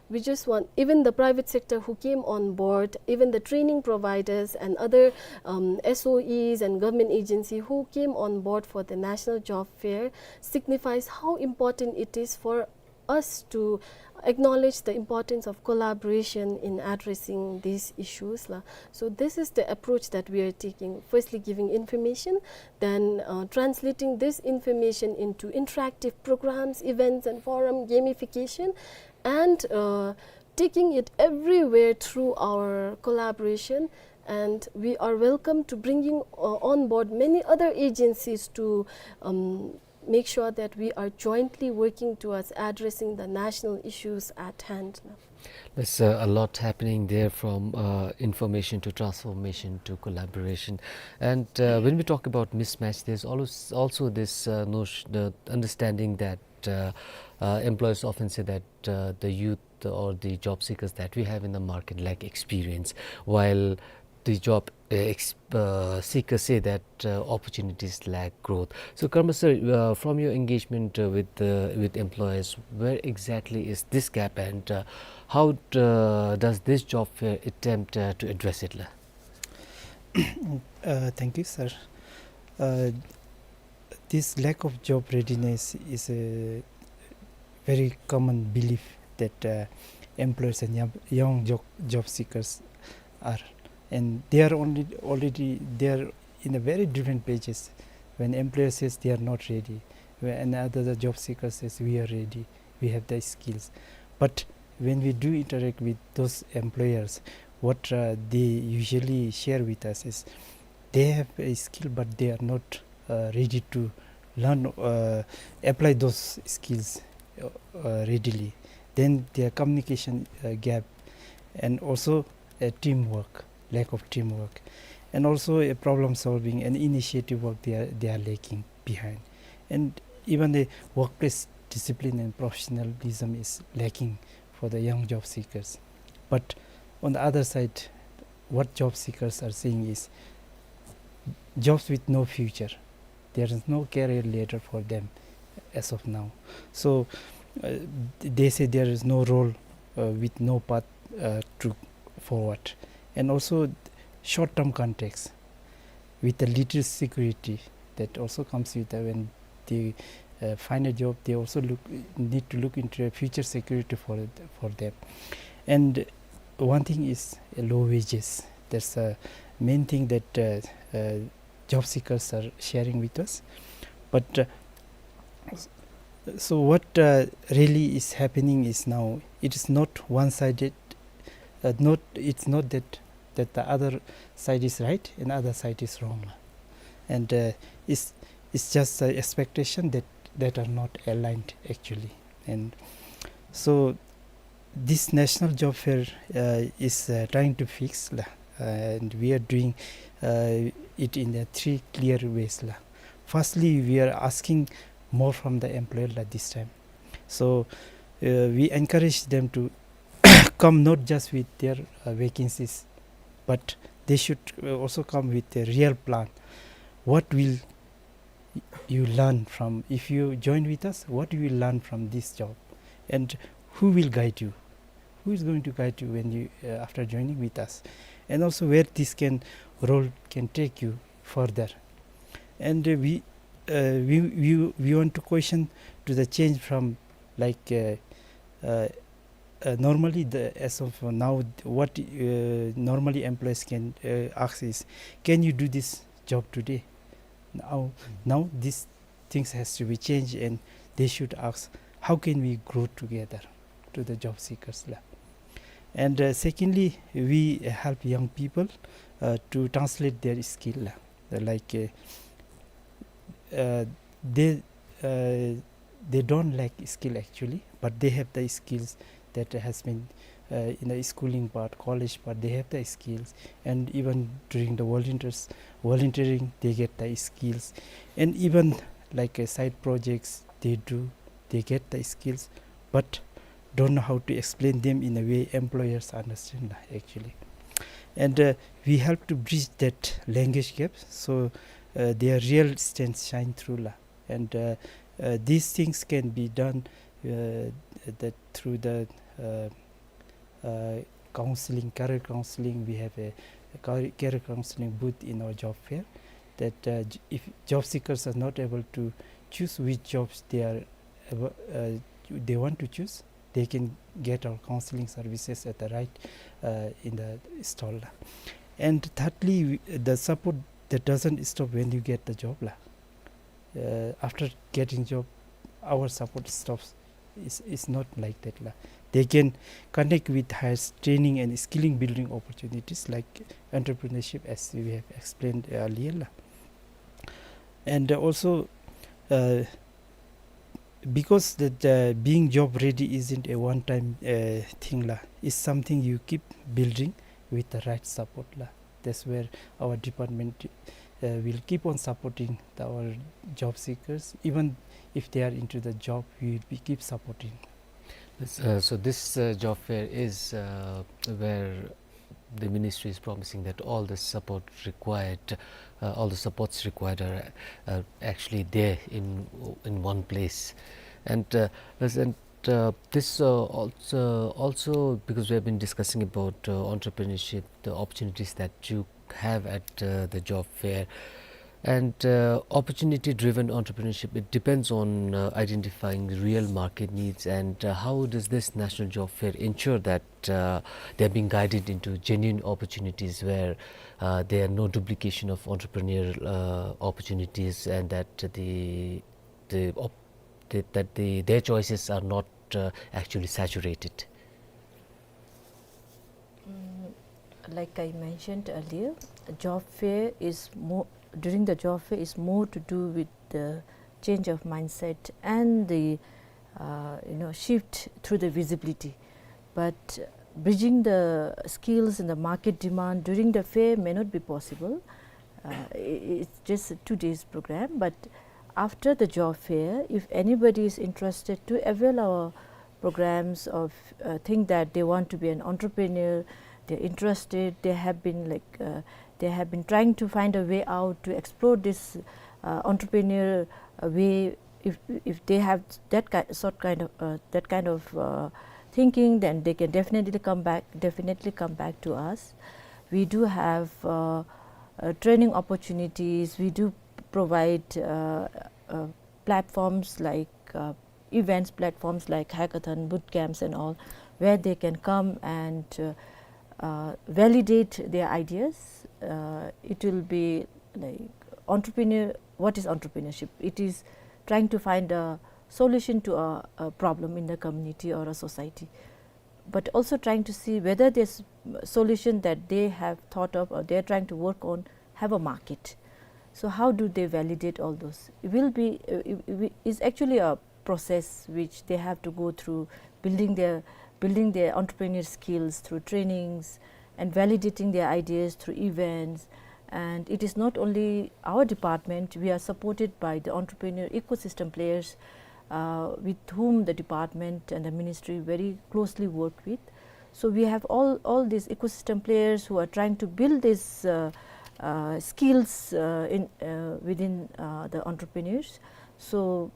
we just want, even the private sector who came on board, even the training providers and other, um, S O Es and government agency who came on board for the National Job Fair, signifies how important it is for us to acknowledge the importance of collaboration in addressing these issues, la. So this is the approach that we are taking. Firstly, giving information, then, uh, translating this information into interactive programs, events and forum, gamification, and, uh, taking it everywhere through our collaboration. And we are welcome to bringing, uh, on board many other agencies to, um, make sure that we are jointly working towards addressing the national issues at hand. There's, uh, a lot happening there, from, uh, information to transformation to collaboration. And, uh, when we talk about mismatch, there's always also this, uh, notion, the understanding that, uh, uh, employers often say that, uh, the youth or the job seekers that we have in the market lack experience, while the job, uh, ex- uh, seekers say that, uh, opportunities lack growth. So, Karma sir, uh, from your engagement, uh, with, uh, with employers, where exactly is this gap, and, uh, how, uh, does this job fair attempt, uh, to address it, la? Uh, thank you, sir. Uh, this lack of job readiness is a very common belief that, uh, employers and young, young job, job seekers are, and they are only, already, they are in a very different pages. When employer says they are not ready, when another job seeker says, "We are ready, we have the skills." But when we do interact with those employers, what, uh, they usually share with us is they have a skill, but they are not, uh, ready to learn, uh, apply those skills, uh, uh, readily. Then their communication, uh, gap, and also a teamwork, lack of teamwork. And also a problem solving and initiative work they are, they are lacking behind. And even the workplace discipline and professionalism is lacking for the young job seekers. But on the other side, what job seekers are saying is jobs with no future. There is no career ladder for them as of now. So, uh, they say there is no role, uh, with no path, uh, to forward. And also short-term contracts with the little security that also comes with the, when they, uh, find a job, they also look, need to look into a future security for, for them. And one thing is, uh, low wages. That's a main thing that, uh, uh, job seekers are sharing with us. But, uh, s-, so what, uh, really is happening is now it is not one-sided. Uh, not, it's not that, that the other side is right and other side is wrong, and, uh, it's, it's just the expectation that, that are not aligned actually. And so this National Job Fair, uh, is, uh, trying to fix la, and we are doing, uh, it in a three clear ways la. Firstly, we are asking more from the employer la this time. So, uh, we encourage them to come not just with their, uh, vacancies, but they should, uh, also come with a real plan. What will you learn from, if you join with us, what you will learn from this job, and who will guide you, who is going to guide you when you, uh, after joining with us, and also where this can, role can take you further. And, uh, we, uh, we, we, we want to question to the change from, like, uh, uh, uh, normally, the, as of now, what, uh, normally employers can, uh, ask is, "Can you do this job today?" Now, now these things has to be changed, and they should ask, "How can we grow together?" to the job seekers la. And, uh, secondly, we help young people, uh, to translate their skill la. Like, uh, uh, they, uh, they don't lack skill actually, but they have the skills that has been, uh, in the schooling part, college part, they have the skills, and even during the volunteers, volunteering, they get the skills, and even, like, uh, side projects they do, they get the skills, but don't know how to explain them in a way employers understand la, actually. And, uh, we help to bridge that language gap, so, uh, their real strengths shine through la. And, uh, uh, these things can be done, uh, that through the, uh, uh, counseling, career counseling. We have a, a car-, career counseling booth in our job fair. That, uh, j-, if job seekers are not able to choose which jobs they are able, uh, they want to choose, they can get our counseling services at the right, uh, in the stall la. And thirdly, we, the support that doesn't stop when you get the job la. Uh, after getting job, our support stops. It's, it's not like that la. They can connect with higher training and skilling building opportunities like entrepreneurship, as we have explained earlier la. And also, uh, because that, uh, being job ready isn't a one time, uh, thing la. It's something you keep building with the right support la. That's where our department, uh, will keep on supporting the, our job seekers. Even if they are into the job, we will be keep supporting. Yes, uh, so this, uh, job fair is, uh, where the ministry is promising that all the support required, uh, all the supports required are, uh, actually there in, in one place. And, uh, yes, and, uh, this, uh, also, also because we have been discussing about, uh, entrepreneurship, the opportunities that you have at, uh, the job fair. And, uh, opportunity-driven entrepreneurship, it depends on, uh, identifying real market needs. And, uh, how does this National Job Fair ensure that, uh, they are being guided into genuine opportunities where, uh, there are no duplication of entrepreneurial, uh, opportunities, and that the, the op-, the, that the, their choices are not, uh, actually saturated? Mm, like I mentioned earlier, job fair is more, during the job fair is more to do with the change of mindset and the, uh, you know, shift through the visibility. But bridging the skills and the market demand during the fair may not be possible. Uh, i- it's just a two days program, but after the job fair, if anybody is interested to avail our programs, or uh, think that they want to be an entrepreneur, they're interested, they have been like uh, they have been trying to find a way out to explore this uh, entrepreneur uh, way. If if they have that ki- sort kind of uh, that kind of uh, thinking, then they can definitely come back definitely come back to us. We do have uh, uh, training opportunities. We do provide uh, uh, platforms like uh, events, platforms like hackathon, boot camps, and all, where they can come and uh, uh, validate their ideas. Uh, it will be like entrepreneur. What is entrepreneurship? It is trying to find a solution to a, a problem in the community or a society, but also trying to see whether this solution that they have thought of or they're trying to work on have a market. So how do they validate all those? It will be uh, it- it is actually a process which they have to go through, building their building their entrepreneur skills through trainings and validating their ideas through events. And it is not only our department, we are supported by the entrepreneur ecosystem players uh, with whom the department and the ministry very closely work with. So we have all, all these ecosystem players who are trying to build these uh, uh, skills uh, in, uh, within uh, the entrepreneurs. So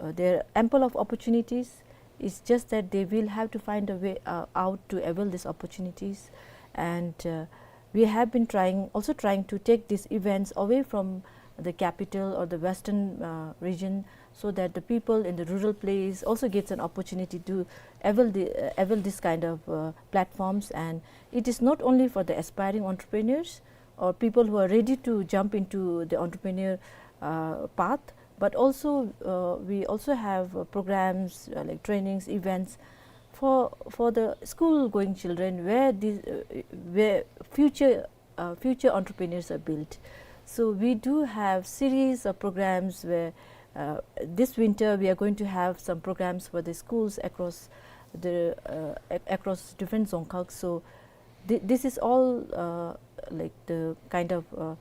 uh, there are ample of opportunities. It's just that they will have to find a way uh, out to avail these opportunities. And uh, we have been trying, also trying to take these events away from the capital or the western uh, region, so that the people in the rural place also gets an opportunity to avail, the, uh, avail this kind of uh, platforms. And it is not only for the aspiring entrepreneurs or people who are ready to jump into the entrepreneur uh, path, but also uh, we also have uh, programs uh, like trainings, events for for the school going children, where these uh, where future uh, future entrepreneurs are built. So we do have series of programs where uh, this winter we are going to have some programs for the schools across the uh, ac- across different Dzongkhag. So th- this is all uh, like the kind of uh,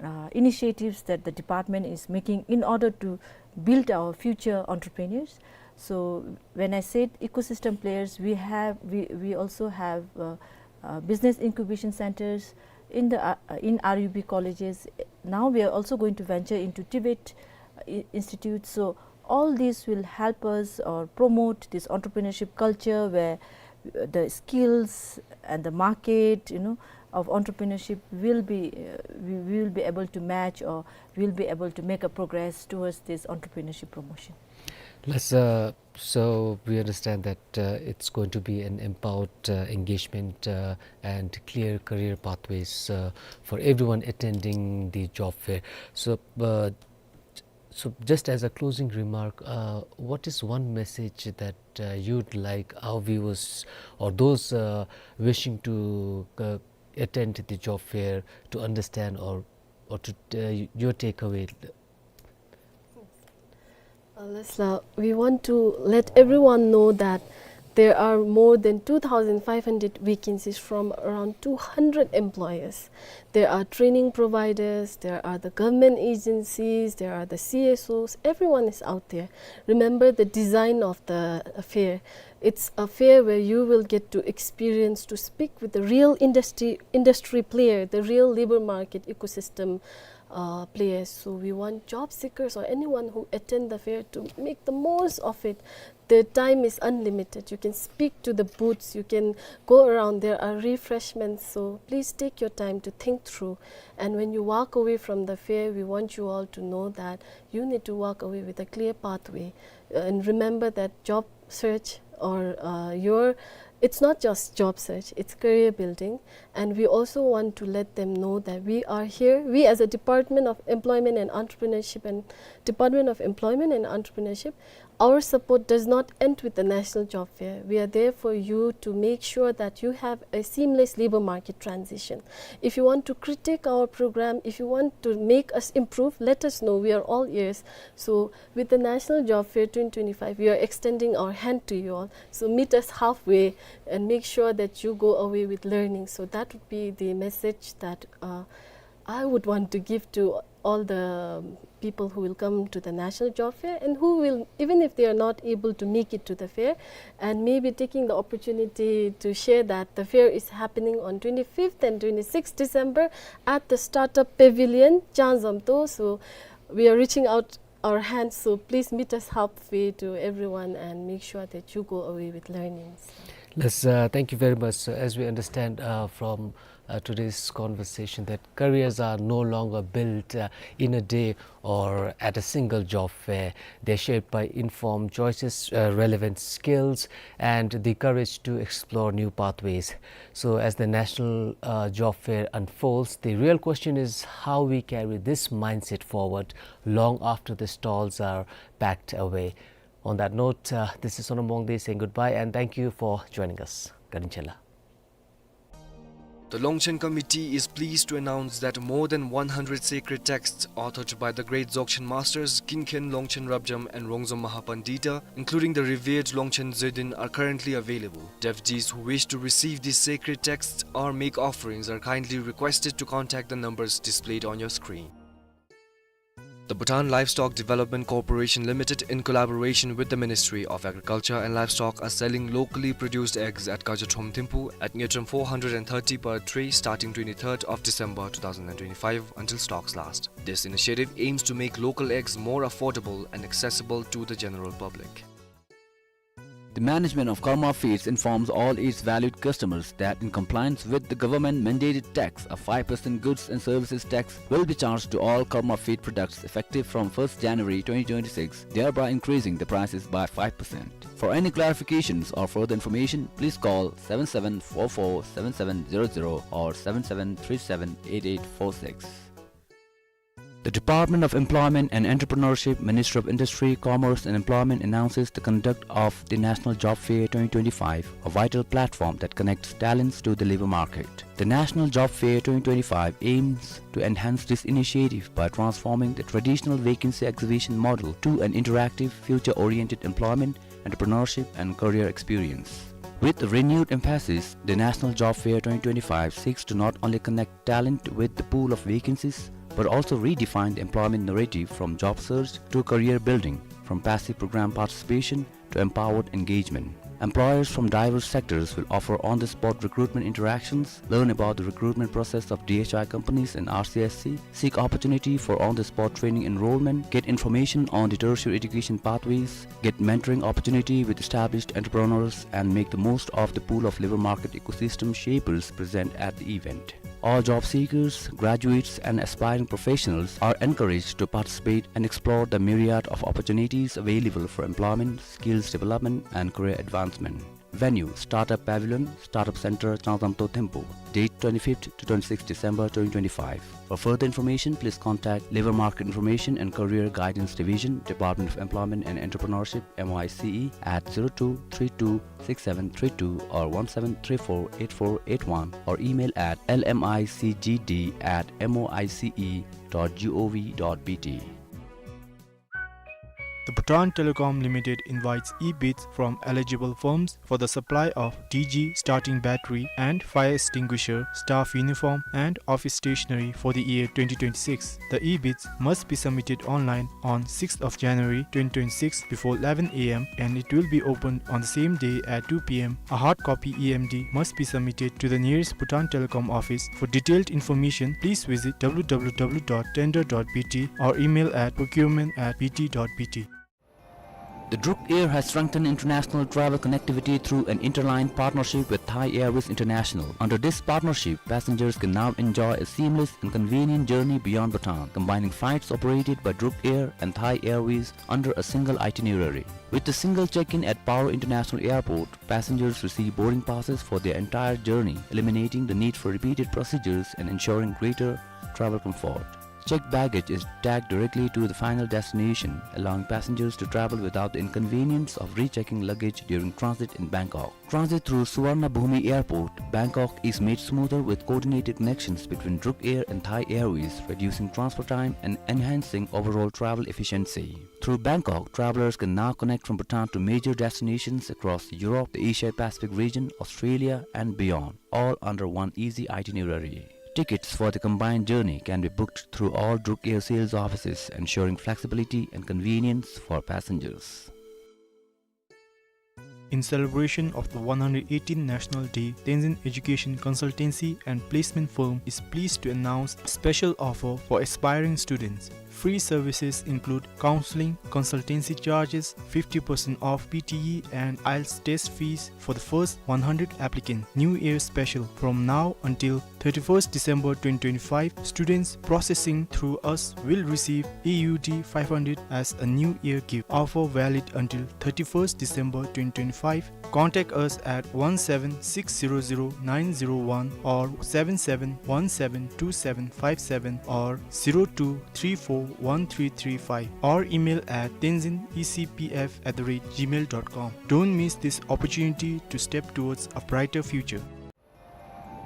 uh, initiatives that the department is making in order to build our future entrepreneurs. So when I said ecosystem players, we have we, we also have uh, uh, business incubation centers in the uh, in R U B colleges. Now we are also going to venture into TVET uh, i- institute. So all this will help us or promote this entrepreneurship culture where uh, the skills and the market, you know, of entrepreneurship will be uh, we we will be able to match, or we'll be able to make a progress towards this entrepreneurship promotion. Let's, uh, so we understand that uh, it's going to be an empowered uh, engagement uh, and clear career pathways uh, for everyone attending the job fair. So, uh, so just as a closing remark, uh, what is one message that uh, you'd like our viewers or those uh, wishing to uh, attend the job fair to understand, or or to uh, your takeaway? Uh, Lesla, we want to let everyone know that there are more than two thousand five hundred vacancies from around two hundred employers. There are training providers, there are the government agencies, there are the C S Os, everyone is out there. Remember the design of the fair. It's a fair where you will get to experience, to speak with the real industry, industry player, the real labor market ecosystem uh, players. So we want job seekers or anyone who attend the fair to make the most of it. The time is unlimited. You can speak to the booths, you can go around, there are refreshments. So please take your time to think through. And when you walk away from the fair, we want you all to know that you need to walk away with a clear pathway. Uh, and remember that job search or uh, your it's not just job search, it's career building. And we also want to let them know that we are here, we as a Department of Employment and Entrepreneurship and Department of Employment and Entrepreneurship Our support does not end with the National Job Fair. We are there for you to make sure that you have a seamless labor market transition. If you want to critique our program, if you want to make us improve, let us know. We are all ears. So with the National Job Fair twenty twenty-five, we are extending our hand to you all. So meet us halfway and make sure that you go away with learning. So that would be the message that, uh, I would want to give to all the people who will come to the National Job Fair and who will, even if they are not able to make it to the fair, and maybe taking the opportunity to share that the fair is happening on twenty-fifth and twenty-sixth December at the Startup Pavilion, Changzamto. So we are reaching out our hands, so please meet us halfway to everyone and make sure that you go away with learnings. Let's, uh, thank you very much. So, as we understand, uh, from, uh, today's conversation, that careers are no longer built, uh, in a day or at a single job fair. They're shaped by informed choices, uh, relevant skills, and the courage to explore new pathways. So, as the National, uh, Job Fair unfolds, the real question is how we carry this mindset forward long after the stalls are packed away. On that note, uh, this is Sonam Wangdi saying goodbye and thank you for joining us. Ka ringchenla. The Longchen Committee is pleased to announce that more than one hundred sacred texts authored by the great Dzogchen masters Kinken Longchen Rabjam and Rongzom Mahapandita, including the revered Longchen Zedin, are currently available. Devotees who wish to receive these sacred texts or make offerings are kindly requested to contact the numbers displayed on your screen. The Bhutan Livestock Development Corporation Limited, in collaboration with the Ministry of Agriculture and Livestock, are selling locally produced eggs at Kajatrom Thimphu at Ngirtram four hundred and thirty per tray, starting twenty-third of December two thousand and twenty-five until stocks last. This initiative aims to make local eggs more affordable and accessible to the general public. The management of Karma Feeds informs all its valued customers that in compliance with the government-mandated tax, a five percent goods and services tax will be charged to all Karma Feed products effective from first January twenty twenty-six, thereby increasing the prices by five percent. For any clarifications or further information, please call seven seven four four seven seven zero zero or seven seven three seven eight eight four six. The Department of Employment and Entrepreneurship, Ministry of Industry, Commerce and Employment announces the conduct of the National Job Fair twenty twenty-five, a vital platform that connects talents to the labor market. The National Job Fair twenty twenty-five aims to enhance this initiative by transforming the traditional vacancy exhibition model to an interactive, future-oriented employment, entrepreneurship, and career experience. With a renewed emphasis, the National Job Fair twenty twenty-five seeks to not only connect talent with the pool of vacancies, but also redefine the employment narrative from job search to career building, from passive program participation to empowered engagement. Employers from diverse sectors will offer on-the-spot recruitment interactions, learn about the recruitment process of D H I companies and R C S C, seek opportunity for on-the-spot training enrollment, get information on the tertiary education pathways, get mentoring opportunity with established entrepreneurs, and make the most of the pool of labor market ecosystem shapers present at the event. All job seekers, graduates, and aspiring professionals are encouraged to participate and explore the myriad of opportunities available for employment, skills development, and career advancement. Venue, Startup Pavilion, Startup Center, Changzamto Thimphu. Date, twenty-fifth to twenty-sixth December twenty twenty-five. For further information, please contact Labor Market Information and Career Guidance Division, Department of Employment and Entrepreneurship, M O I C E, at zero two three two six seven three two or one seven three four eight four eight one, or email at L M I C G D at M O I C E dot G O V dot B T. The Bhutan Telecom Limited invites e-bids from eligible firms for the supply of D G starting battery and fire extinguisher, staff uniform and office stationery for the year twenty twenty-six. The e-bids must be submitted online on sixth of January twenty twenty-six before eleven A M and it will be opened on the same day at two P M. A hard copy E M D must be submitted to the nearest Bhutan Telecom office. For detailed information, please visit W W W dot tender dot B T or email at procurement at B T dot B T. The Druk Air has strengthened international travel connectivity through an interline partnership with Thai Airways International. Under this partnership, passengers can now enjoy a seamless and convenient journey beyond Bhutan, combining flights operated by Druk Air and Thai Airways under a single itinerary. With a single check-in at Paro International Airport, passengers receive boarding passes for their entire journey, eliminating the need for repeated procedures and ensuring greater travel comfort. Checked baggage is tagged directly to the final destination, allowing passengers to travel without the inconvenience of rechecking luggage during transit in Bangkok. Transit through Suvarnabhumi Airport, Bangkok is made smoother with coordinated connections between Druk Air and Thai Airways, reducing transfer time and enhancing overall travel efficiency. Through Bangkok, travelers can now connect from Bhutan to major destinations across Europe, the Asia-Pacific region, Australia, and beyond, all under one easy itinerary. Tickets for the combined journey can be booked through all Druk Air sales offices, ensuring flexibility and convenience for passengers. In celebration of the one hundred eighteenth National Day, Tenzin Education Consultancy and Placement Firm is pleased to announce a special offer for aspiring students. Free services include counseling, consultancy charges, fifty percent off P T E and IELTS test fees for the first one hundred applicants. New Year special. From now until thirty-first December twenty twenty-five, students processing through us will receive A U D five hundred as a New Year gift. Offer valid until thirty-first December twenty twenty-five. Contact us at one seven six zero zero nine zero one or seven seven one seven two seven five seven or zero two three four one three three five or email at tenzin E C P F at the rate gmail dot com. Don't miss this opportunity to step towards a brighter future.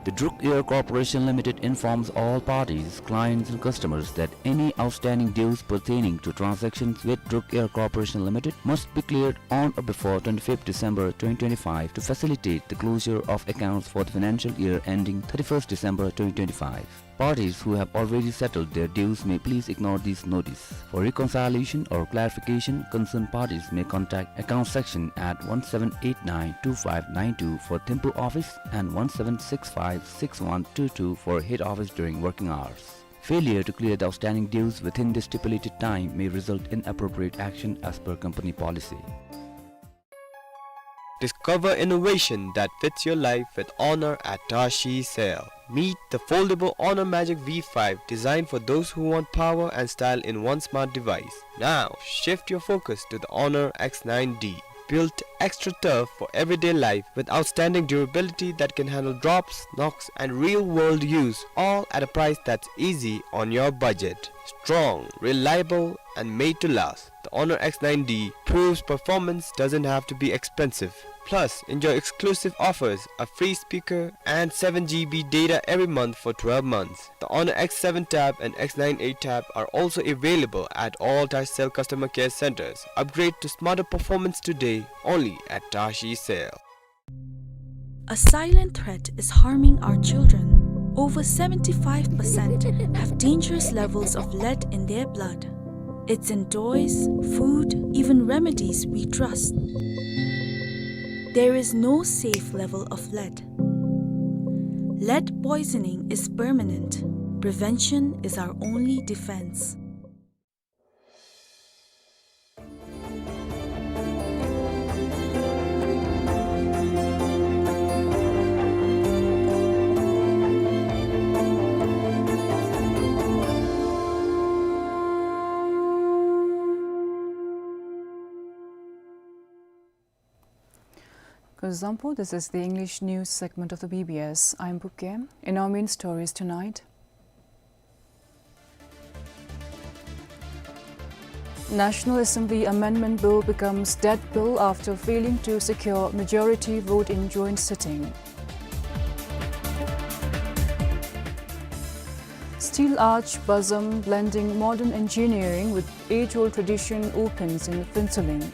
The Druk Air Corporation Limited informs all parties, clients and customers that any outstanding dues pertaining to transactions with Druk Air Corporation Limited must be cleared on or before twenty-fifth December twenty twenty-five to facilitate the closure of accounts for the financial year ending thirty-first December twenty twenty-five. Parties who have already settled their dues may please ignore this notice. For reconciliation or clarification, concerned parties may contact account section at one seven eight nine two five nine two for Thimphu office and one seven six five six one two two for head office during working hours. Failure to clear the outstanding dues within the stipulated time may result in appropriate action as per company policy. Discover innovation that fits your life with Honor at Tashi Cell. Meet the foldable Honor Magic V five, designed for those who want power and style in one smart device. Now, shift your focus to the Honor X nine D. Built extra tough for everyday life with outstanding durability that can handle drops, knocks, and real-world use, all at a price that's easy on your budget. Strong, reliable, and made to last. The Honor X nine D proves performance doesn't have to be expensive. Plus, enjoy exclusive offers, a free speaker, and seven G B data every month for twelve months. The Honor X seven Tab and X nine eight Tab are also available at all Tashi Cell customer care centers. Upgrade to smarter performance today, only at Tashi Cell. A silent threat is harming our children. Over seventy-five percent have dangerous levels of lead in their blood. It's in toys, food, even remedies we trust. There is no safe level of lead. Lead poisoning is permanent. Prevention is our only defense. Kuzuzangpo, this is the English news segment of the B B S. I'm Buke. In our main stories tonight, National Assembly Amendment Bill becomes dead bill after failing to secure majority vote in joint sitting. Steel arch bosom blending modern engineering with age-old tradition opens in Phuentsholing.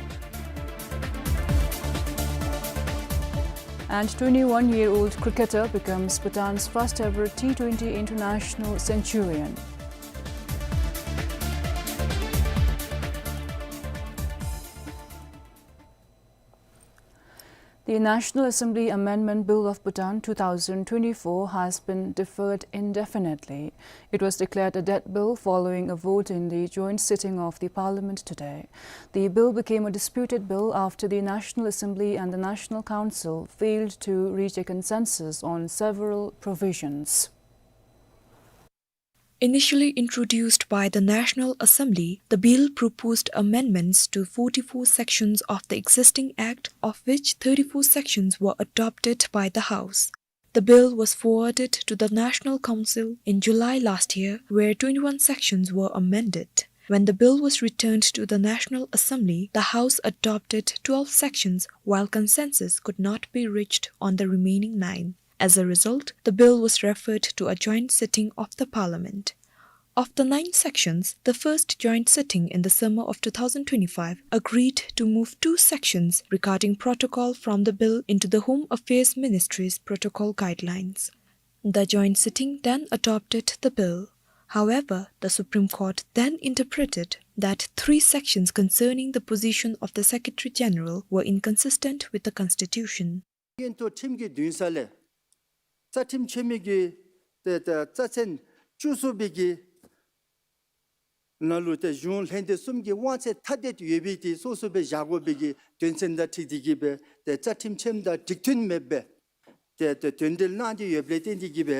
And twenty-one-year-old cricketer becomes Bhutan's first ever T twenty international centurion. The National Assembly Amendment Bill of Bhutan two thousand twenty-four has been deferred indefinitely. It was declared a dead bill following a vote in the joint sitting of the parliament today. The bill became a disputed bill after the National Assembly and the National Council failed to reach a consensus on several provisions. Initially introduced by the National Assembly, the bill proposed amendments to forty-four sections of the existing Act, of which thirty-four sections were adopted by the House. The bill was forwarded to the National Council in July last year, where twenty-one sections were amended. When the bill was returned to the National Assembly, the House adopted twelve sections, while consensus could not be reached on the remaining nine. As a result, the bill was referred to a joint sitting of the Parliament. Of the nine sections, the first joint sitting in the summer of two thousand twenty-five agreed to move two sections regarding protocol from the bill into the Home Affairs Ministry's protocol guidelines. The joint sitting then adopted the bill. However, the Supreme Court then interpreted that three sections concerning the position of the Secretary General were inconsistent with the Constitution. རྒྱུན་དུ་ཁྲིམས་ཀྱི་འདུན་ས་ལས་རྩ་ཁྲིམས་ཆེན་མོའི་གི་ཏེ་ཏེ་རྩ་ཚན་བཅུ་གསུམ་པའི་གི་ནང་ལུ་ཏེ་གཞུང་ལྷན་སྡེ་གསུམ་གྱི་དབང་ཚད་ཐ་དད་ཡོད་པའི་ཏེ་སོ་སོ་སྦེ་བཞག་དགོ་པའི་གི་དོན་ཚན་དང་འཁྲིལ་ཏེ་གི་སྦེ་ཏེ་རྩ་ཁྲིམས་ཆེན་མོ་དང་འགྲིག་མཐུན་མེད་པའི་ཏེ་ཏེ་དོན་འགྲེལ་གནང་སྟེ་ཡོདཔ་ལས་བརྟེན་ཏེ་གི་སྦེ་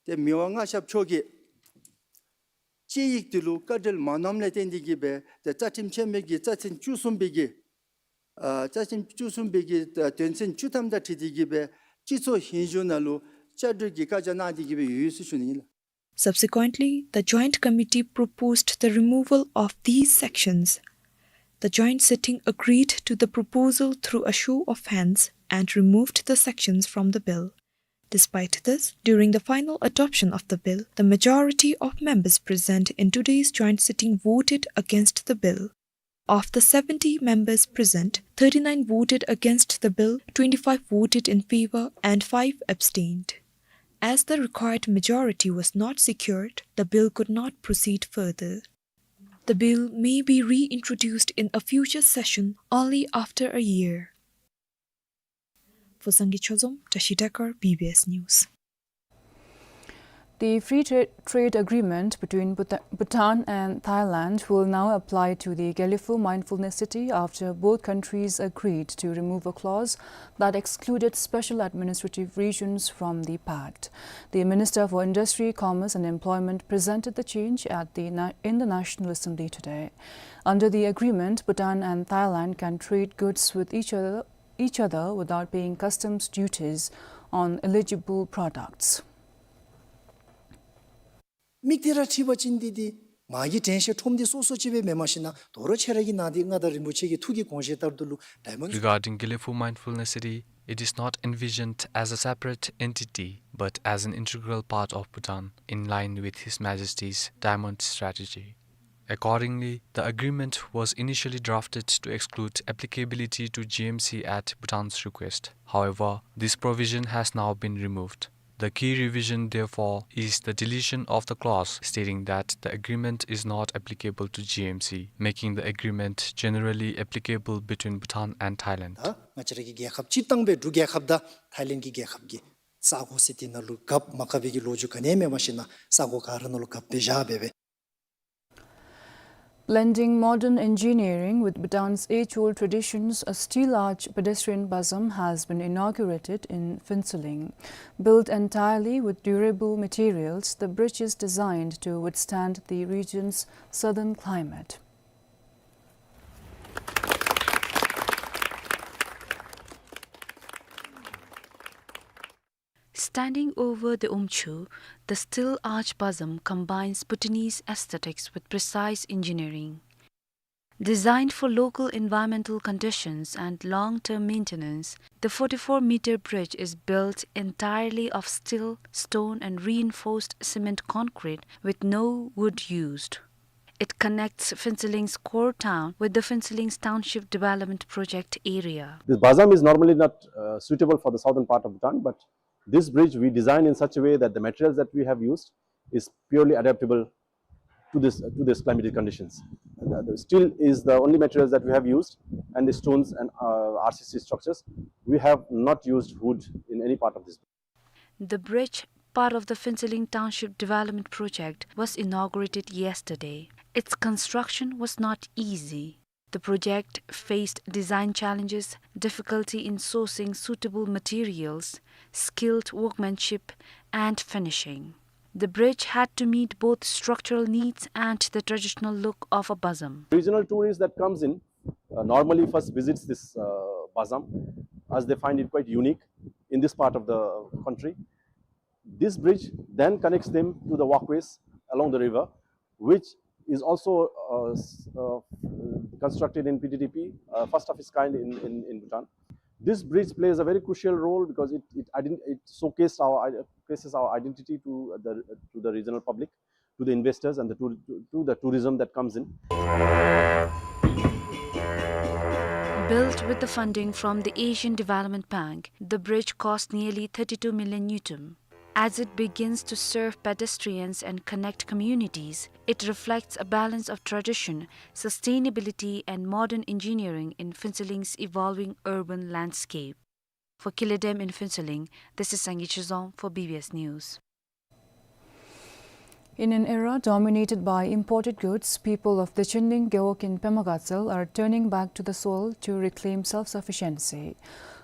ཏེ་མི་དབང་མངའ་ཞབས་མཆོག་གིས་དཔྱད་ཡིག་དེ་ལུ་བཀའ་འགྲེལ་མ་གནངམ་ལས་བརྟེན་ཏེ་གི་སྦེ་ཏེ་རྩ་ཁྲིམས་ཆེན་མོའི་གི་རྩ་ཚན་བཅུ་གསུམ་པའི་གི་ཨ་རྩ་ཁྲིམས་བཅུ་གསུམ་པའི་གི་དོན་ཚན་བཅུ་ཐམ་དང་འཁྲིལ་ཏེ་གི་སྦེ་སྤྱི་ཚོགས་ཧིང་གཞུང་ནང་ལུ་བཅའ་སྒྲིག་གི་བཀའ་རྒྱ་གནང་སྟེ་གི་སྦེ་ཡོད་ཟེར་ཞུ་ནི་ཨིན་ལགས། Subsequently, the Joint Committee proposed the removal of these sections. The joint sitting agreed to the proposal through a show of hands and removed the sections from the bill. Despite this, during the final adoption of the bill, the majority of members present in today's joint sitting voted against the bill. Of the seventy members present, thirty-nine voted against the bill, twenty-five voted in favor, and five abstained. As the required majority was not secured, the bill could not proceed further. The bill may be reintroduced in a future session only after a year. For Sangay Chozom, Tashi Dekar, B B S News. The free tra-, trade agreement between Bhuta-, Bhutan and Thailand will now apply to the Gelephu Mindfulness City after both countries agreed to remove a clause that excluded special administrative regions from the pact. The Minister for Industry, Commerce and Employment presented the change at the na-, in the National Assembly today. Under the agreement, Bhutan and Thailand can trade goods with each other each other without paying customs duties on eligible products. མིག་ཏོ་ར་ཕྱེ་བ་ཅིན་འདི་འདི་མ་གི་དྲན་ཤེས་ཁྲོམ་འདི་སོ་སོ་ཅིག་སྦེ་མེན་མ་ཤེས་ན་དོ་རུང་ཁྱེད་ར་གི་ནང་འདི་མངའ་བདག་རིན་པོ་ཆེ་གི་ཐུགས་ཀྱི་དགོངས་བཞེད་ལྟར་དུ་ལུ་Diamond Regarding Gelephu Mindfulness City, it is not envisioned as a separate entity, but as an integral part of Bhutan, in line with His Majesty's Diamond Strategy. Accordingly, the agreement was initially drafted to exclude applicability to G M C at Bhutan's request. However, this provision has now been removed. The key revision, therefore, is the deletion of the clause stating that the agreement is not applicable to G M C, making the agreement generally applicable between Bhutan and Thailand. ད་ང་བཅས་ར་གི་རྒྱལ་ཁབ་སྤྱིར་བཏང་སྦེ་འབྲུག་རྒྱལ་ཁབ་དང་ཐའི་ལེནཌ་གི་རྒྱལ་ཁབ་ཀྱི་ས་གོ་ཟེར་འདི་ནང་ལུ་རྒཔོ་མ་རྒཔ་པའི་གི་ལོ་རྒྱུས་ག་ནི་ཡང་མེན་མ་ཤེས་ན་ས་གོ་ག་ར་ནང་ལུ་རྒཔོ་སྦེ་བཞག་སྦེ་སྦེ། Blending modern engineering with Bhutan's age-old traditions, a steel arch pedestrian bazam has been inaugurated in Phuentsholing. Built entirely with durable materials, the bridge is designed to withstand the region's southern climate. Standing over the Umchu, the steel arch bazam combines Bhutanese aesthetics with precise engineering. Designed for local environmental conditions and long-term maintenance, the forty-four meter bridge is built entirely of steel, stone and reinforced cement concrete with no wood used. It connects Phuentsholing's core town with the Phuentsholing Township Development Project area. This bazam is normally not, uh, suitable for the southern part of Bhutan, but this bridge we designed in such a way that the materials that we have used is purely adaptable to this, to this climatic conditions. And, uh, the steel is the only materials that we have used, and the stones and, uh, R C C structures. We have not used wood in any part of this. The bridge, part of the Phuentsholing Township Development Project, was inaugurated yesterday. Its construction was not easy. The project faced design challenges, difficulty in sourcing suitable materials, skilled workmanship, and finishing. The bridge had to meet both structural needs and the traditional look of a bazam. Regional tourist that comes in, uh, normally first visits this, uh, bazam, as they find it quite unique in this part of the country. This bridge then connects them to the walkways along the river, which is also, uh, s-, uh, constructed in P T D P, uh, first of its kind in, in, in Bhutan. This bridge plays a very crucial role because it, it ident-, it showcases our, showcases our identity to the, to the regional public, to the investors and the tour-, to, to the tourism that comes in. Built with the funding from the Asian Development Bank, the bridge cost nearly thirty-two million ngultrum. As it begins to serve pedestrians and connect communities, it reflects a balance of tradition, sustainability, and modern engineering in Phuentsholling's evolving urban landscape. For Khilidem in Phuentsholing, this is Sangay Chizom for B B S News. In an era dominated by imported goods, people of Dechenling Gewog in Pema Gatshel are turning back to the soil to reclaim self-sufficiency.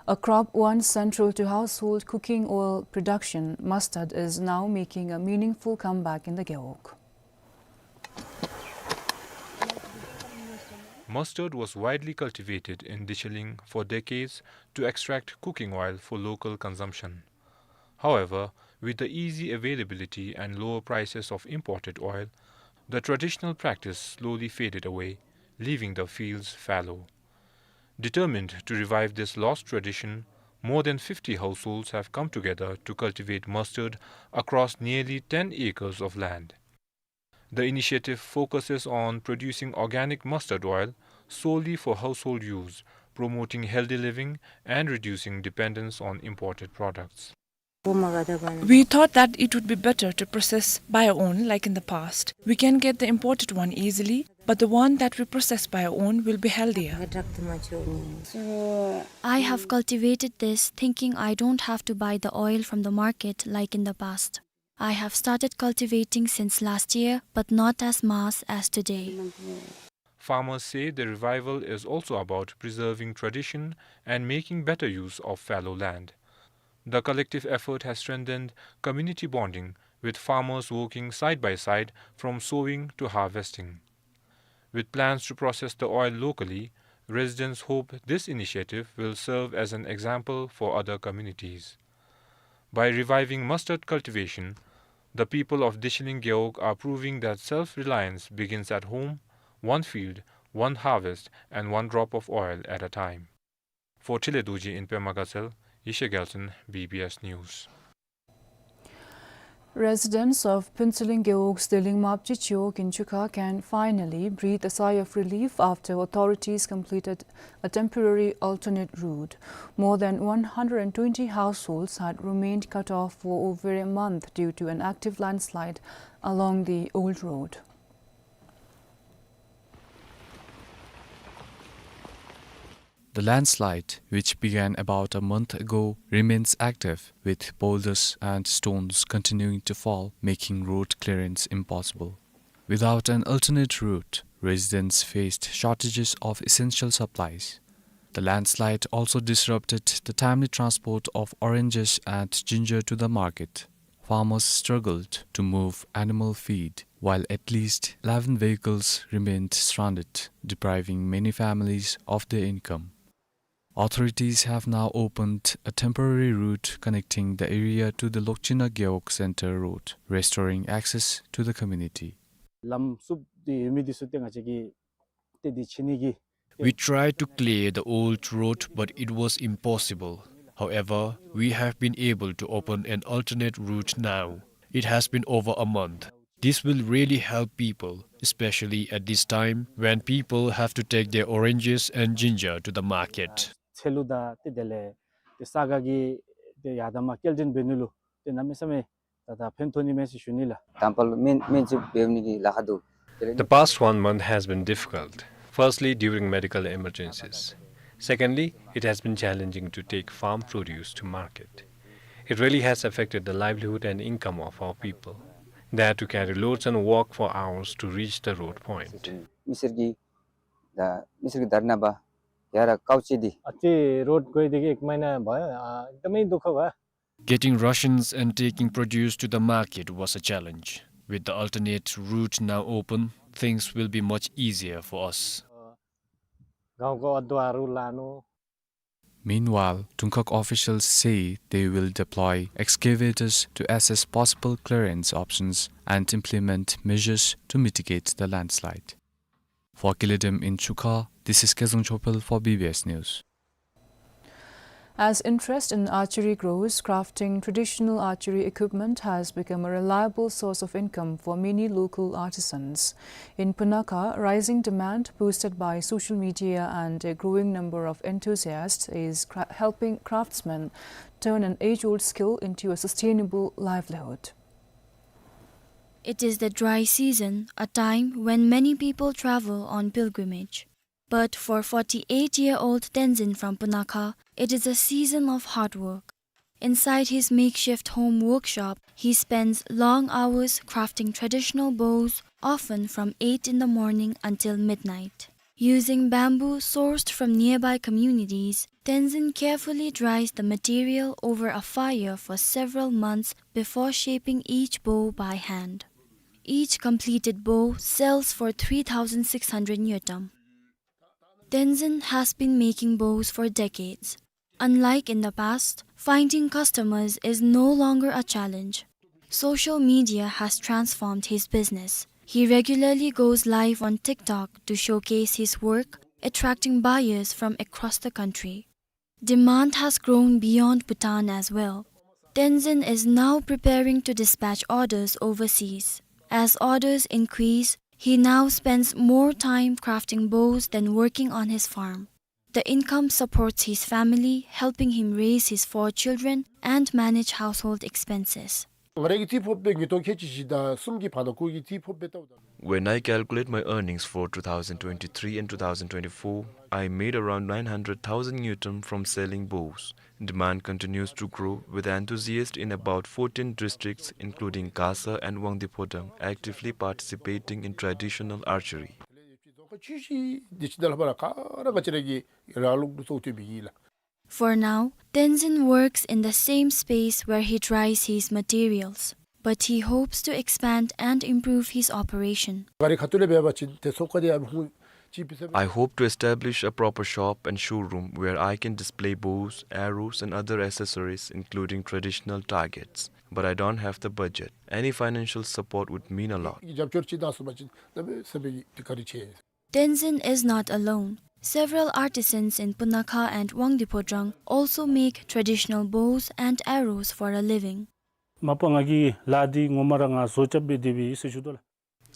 A crop once central to household cooking oil production, mustard is now making a meaningful comeback in the Gewog. Mustard was widely cultivated in Dechenling for decades to extract cooking oil for local consumption. However, with the easy availability and lower prices of imported oil, the traditional practice slowly faded away, leaving the fields fallow. Determined to revive this lost tradition, more than fifty households have come together to cultivate mustard across nearly ten acres of land. The initiative focuses on producing organic mustard oil solely for household use, promoting healthy living and reducing dependence on imported products. We thought that it would be better to process by our own, like in the past. We can get the imported one easily, but the one that we process by our own will be healthier. I have cultivated this thinking I don't have to buy the oil from the market like in the past. I have started cultivating since last year, but not as mass as today. Farmers say the revival is also about preserving tradition and making better use of fallow land. The collective effort has strengthened community bonding, with farmers working side by side from sowing to harvesting. With plans to process the oil locally, residents hope this initiative will serve as an example for other communities. By reviving mustard cultivation, the people of Dechenling Gewog are proving that self-reliance begins at home, one field, one harvest, and one drop of oil at a time. For Thile Dorji in Pema Gatshel, Yeshe Gyaltsen, B B S News. Residents of Phuentsholing Gewog's Delingmapji Chiwog in Chukha can finally breathe a sigh of relief after authorities completed a temporary alternate route. More than one hundred and twenty households had remained cut off for over a month due to an active landslide along the old road. The landslide, which began about a month ago, remains active, with boulders and stones continuing to fall, making road clearance impossible. Without an alternate route, residents faced shortages of essential supplies. The landslide also disrupted the timely transport of oranges and ginger to the market. Farmers struggled to move animal feed, while at least eleven vehicles remained stranded, depriving many families of their income. Authorities have now opened a temporary route connecting the area to the Lokchina Gewog Center Road, restoring access to the community. ལམ་བསུབ་སྟེ་ཡོད་མི་འདི་ཚུ་ཏེ་ང་བཅས་ཀྱིས་ཏེ་འདི་ཕྱེ་ནི་གི We tried to clear the old road, but it was impossible. However, we have been able to open an alternate route now. It has been over a month. This will really help people, especially at this time when people have to take their oranges and ginger to the market. ཚལ་ལུ་དང་ཏེ་དེ་ལས་ཏེ་ས་ག་གི་ཏེ་ཡར་དང་མར་སྐྱེལ་འདྲེན་འབད་ནི་ལུ་ཏེ་གནམ་མེད་ས་མེད་ད་ད་ཕན་ཐོགས་ནི་མས་ཟེར་ཞུ་ནི་ལགས། དང་པ་ལུ་སྨན་སྨན་བཅོས་འབད་ནི་གི་ལཱ་ཁག་འདུག། དེ་ལས་The past one month has been difficult, firstly during medical emergencies. Secondly, it has been challenging to take farm produce to market. It really has affected the livelihood and income of our people. They had to carry loads and walk for hours to reach the road point. མི་སེར་གྱི་ད་མི་སེར་གྱི་དར་ན་བ་ཡར་ཀའོ་ཅི་འདི། ཨ་ཙི་རོཌ་བཀོད་དེ་གིས་ཨེག་མ་ཧི་ན་བ་ཨ་ད་མི་འདུག་ཁ་བ། Getting rations and taking produce to the market was a challenge. With the alternate route now open, things will be much easier for us. གའོ་གོ་ཨ་དོ་ཨ་རུ་ལ་ནོ། Meanwhile, Dungkhag officials say they will deploy excavators to assess possible clearance options and implement measures to mitigate the landslide. For Kiledem in Chukha, this is Kezang Chopel for B B S News. As interest in archery grows, crafting traditional archery equipment has become a reliable source of income for many local artisans. In Punakha, rising demand, boosted by social media and a growing number of enthusiasts, is cra-, helping craftsmen turn an age-old skill into a sustainable livelihood. It is the dry season, a time when many people travel on pilgrimage. But for forty-eight-year-old Tenzin from Punakha, it is a season of hard work. Inside his makeshift home workshop, he spends long hours crafting traditional bows, often from eight in the morning until midnight. Using bamboo sourced from nearby communities, Tenzin carefully dries the material over a fire for several months before shaping each bow by hand. Each completed bow sells for three thousand six hundred ngultrum. Tenzin has been making bows for decades. Unlike in the past, finding customers is no longer a challenge. Social media has transformed his business. He regularly goes live on TikTok to showcase his work, attracting buyers from across the country. Demand has grown beyond Bhutan as well. Tenzin is now preparing to dispatch orders overseas. As orders increase, he now spends more time crafting bows than working on his farm. The income supports his family, helping him raise his four children and manage household expenses. ང་རང་གི་རྩིས་ཕོགཔ་སྦེ་ཉིས་སྟོང་ཁལ་གཅིག་བཞི་དང་གསུམ་གྱི་བར་ན་ཁོ་གི་རྩིས་ཕོགཔ་སྦེ་བལྟཝ་ད། When I calculate my earnings for two thousand twenty-three and two thousand twenty-four, I made around nine hundred thousand ngultrum from selling bows. Demand continues to grow, with enthusiasts in about fourteen districts, including Gasa and Wangdue Phodrang, actively participating in traditional archery. For now, Tenzin works in the same space where he dries his materials, but he hopes to expand and improve his operation. I hope to establish a proper shop and showroom where I can display bows, arrows, and other accessories, including traditional targets. But I don't have the budget. Any financial support would mean a lot. Tenzin is not alone. Several artisans in Punakha and Wangdue Phodrang also make traditional bows and arrows for a living. མ་པ་ང་གི་ལཱ་འདི་ངོ་མ་ར་ང་བཟོ་རྐྱབ་སྦེ་སྡོད་པའི་ཟེར་ཞུ་དོ་ལགས།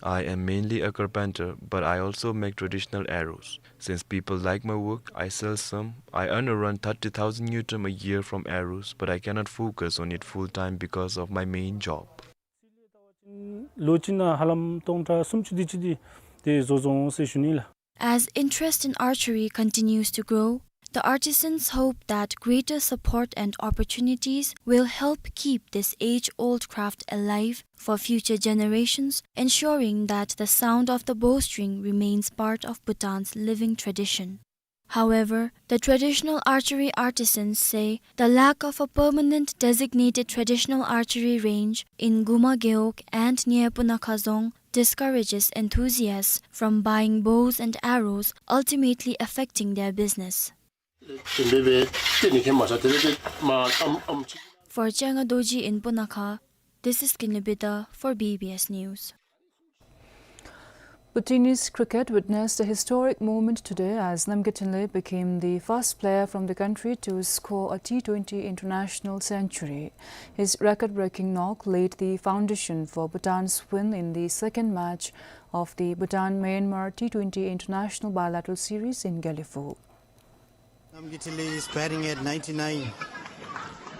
I am mainly a carpenter, but I also make traditional arrows. Since people like my work, I sell some. I earn around thirty thousand ngultrum a year from arrows, but I cannot focus on it full time because of my main job. ལོ་གཅིག་ནང་ཧ་ལམ་སྟོང་ཕྲག་སུམ་ཅུ་དེ་ཅིག་འདི་ཏེ་བཟོ་བཟོ་འོང་ཟེར་ཞུ་ནི་ལགས། As interest in archery continues to grow, the artisans hope that greater support and opportunities will help keep this age-old craft alive for future generations, ensuring that the sound of the bowstring remains part of Bhutan's living tradition. However, the traditional archery artisans say the lack of a permanent designated traditional archery range in Guma Gewog and Nyer Punakha Dzong discourages enthusiasts from buying bows and arrows, ultimately affecting their business. For Changa Dorji in Punakha, this is Kinley Bida for B B S News. Bhutanese cricket witnessed a historic moment today as Namgay Thinley became the first player from the country to score a T twenty international century. His record-breaking knock laid the foundation for Bhutan's win in the second match of the Bhutan-Myanmar T twenty international bilateral series in Gelephu. Namgay Thinley is batting at ninety-nine.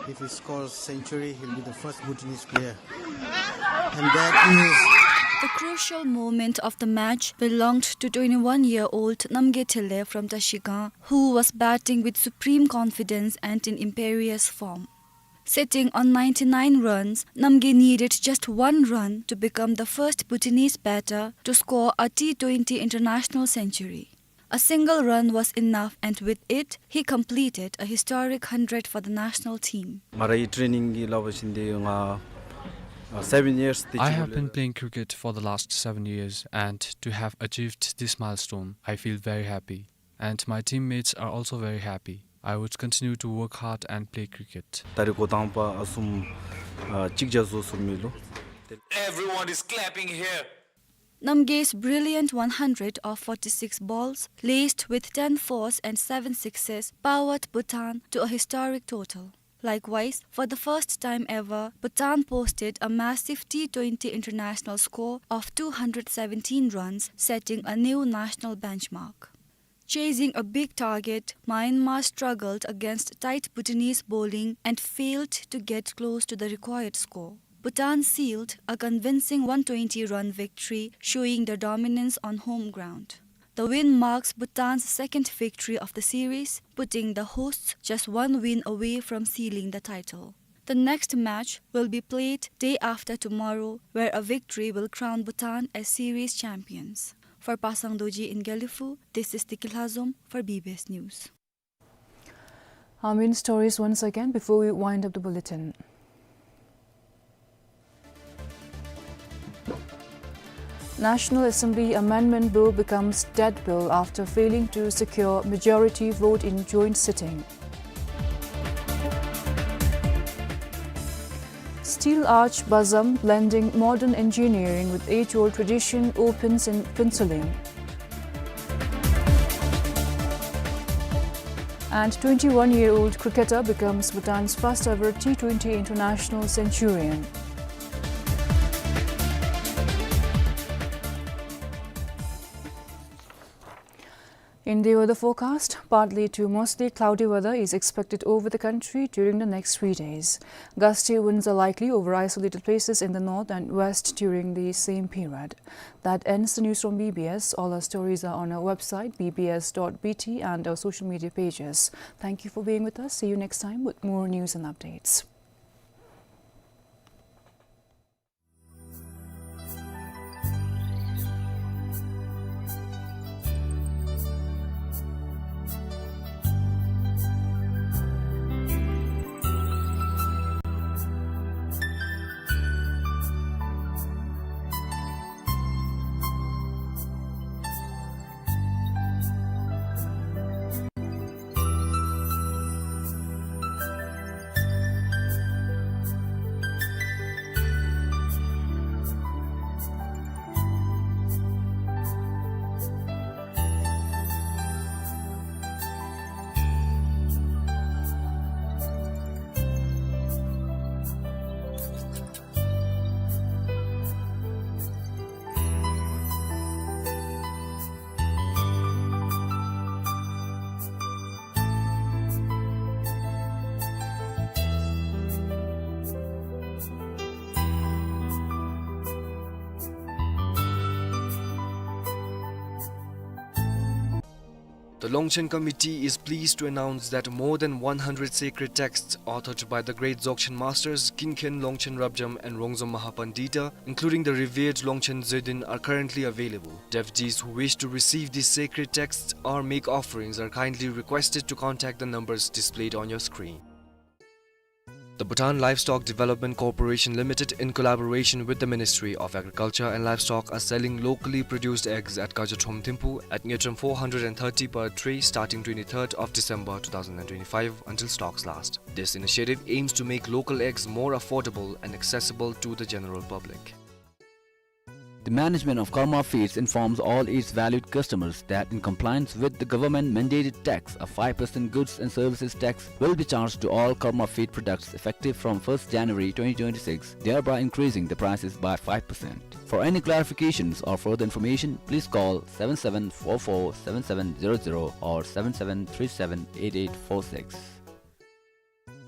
If he scores century, he'll be the first Bhutanese player. And that is the crucial moment of the match belonged to twenty-one-year-old Namgay Thinley from Trashigang, who was batting with supreme confidence and in imperious form. Sitting on ninety-nine runs, Namgay needed just one run to become the first Bhutanese batter to score a T twenty international century. A single run was enough, and with it, he completed a historic hundred for the national team. ང་རའི་ཊེ་རེ་ནིང་གི་ལཱ་འབད་བ་ཅིན་ཏེ་ང་seven years ཏེ། I have been playing cricket for the last seven years, and to have achieved this milestone, I feel very happy. And my teammates are also very happy. I would continue to work hard and play cricket. ད་རིས་འགོ་དང་པ་ཨ་སུམ་ཨ་གཅིག་བརྒྱ་བཟོ་ཟུར་མི་ལུ། Everyone is clapping here. Namgay's brilliant one hundred of forty-six balls, laced with ten fours and seven sixes, powered Bhutan to a historic total. Likewise, for the first time ever, Bhutan posted a massive T twenty international score of two hundred seventeen runs, setting a new national benchmark. Chasing a big target, Myanmar struggled against tight Bhutanese bowling and failed to get close to the required score. Bhutan sealed a convincing one twenty run victory, showing their dominance on home ground. The win marks Bhutan's second victory of the series, putting the hosts just one win away from sealing the title. The next match will be played day after tomorrow, where a victory will crown Bhutan as series champions. For Pasang Dorji in Gelephu, this is Tiki Lhazom for B B S News. Our main stories once again before we wind up the bulletin. National Assembly Amendment Bill becomes dead bill after failing to secure majority vote in joint sitting. Steel Arch Bazam, blending modern engineering with age-old tradition, opens in Phuentsholing. And twenty-one-year-old cricketer becomes Bhutan's first ever T twenty international centurion. In the weather forecast, partly to mostly cloudy weather is expected over the country during the next three days. Gusty winds are likely over isolated places in the north and west during the same period. That ends the news from B B S. All our stories are on our website, B B S dot B T, and our social media pages. Thank you for being with us. See you next time with more news and updates. The Longchen Committee is pleased to announce that more than one hundred sacred texts authored by the great Dzogchen masters Kinken Longchen Rabjam and Rongzom Mahapandita, including the revered Longchen Zedin, are currently available. Devotees who wish to receive these sacred texts or make offerings are kindly requested to contact the numbers displayed on your screen. The Bhutan Livestock Development Corporation Limited, in collaboration with the Ministry of Agriculture and Livestock, are selling locally produced eggs at Kajatrom Thimphu at Ngetram four hundred and thirty per tray, starting twenty-third of December two thousand and twenty-five until stocks last. This initiative aims to make local eggs more affordable and accessible to the general public. The management of Karma Feeds informs all its valued customers that in compliance with the government mandated tax of five percent, goods and services tax will be charged to all Karma Feed products effective from first January twenty twenty-six, thereby increasing the prices by five percent. For any clarifications or further information, please call seven seven four four seven seven zero zero or seven seven three seven eight eight four six.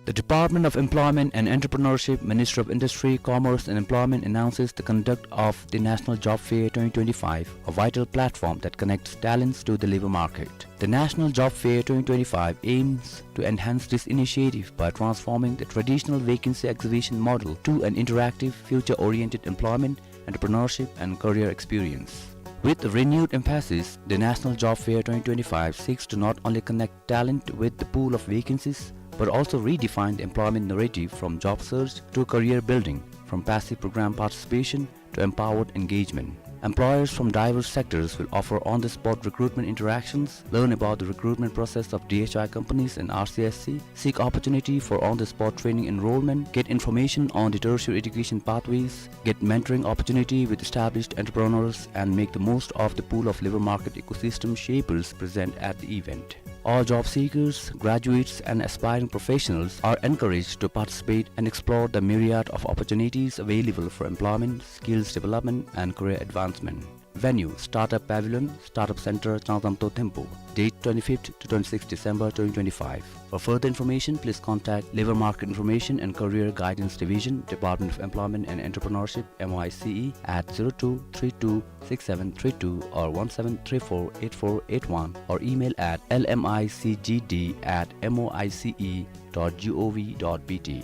The Department of Employment and Entrepreneurship, Ministry of Industry, Commerce and Employment announces the conduct of the National Job Fair twenty twenty-five, a vital platform that connects talents to the labor market. The National Job Fair twenty twenty-five aims to enhance this initiative by transforming the traditional vacancy exhibition model to an interactive, future-oriented employment, entrepreneurship and career experience. With a renewed emphasis, the National Job Fair twenty twenty-five seeks to not only connect talent with the pool of vacancies, but also redefine the employment narrative from job search to career building, from passive program participation to empowered engagement. Employers from diverse sectors will offer on-the-spot recruitment interactions, learn about the recruitment process of D H I companies and R C S C, seek opportunity for on-the-spot training enrollment, get information on the tertiary education pathways, get mentoring opportunity with established entrepreneurs, and make the most of the pool of labor market ecosystem shapers present at the event. All job seekers, graduates, and aspiring professionals are encouraged to participate and explore the myriad of opportunities available for employment, skills development, and career advancement. Venue, Startup Pavilion, Startup Center, Changzamto, Thimphu. Date, twenty-fifth to twenty-sixth December twenty twenty-five. For further information, please contact Labor Market Information and Career Guidance Division, Department of Employment and Entrepreneurship, M O I C E, at zero two three two six seven three two or one seven three four eight four eight one, or email at L M I C G D at M O I C E dot G O V dot B T.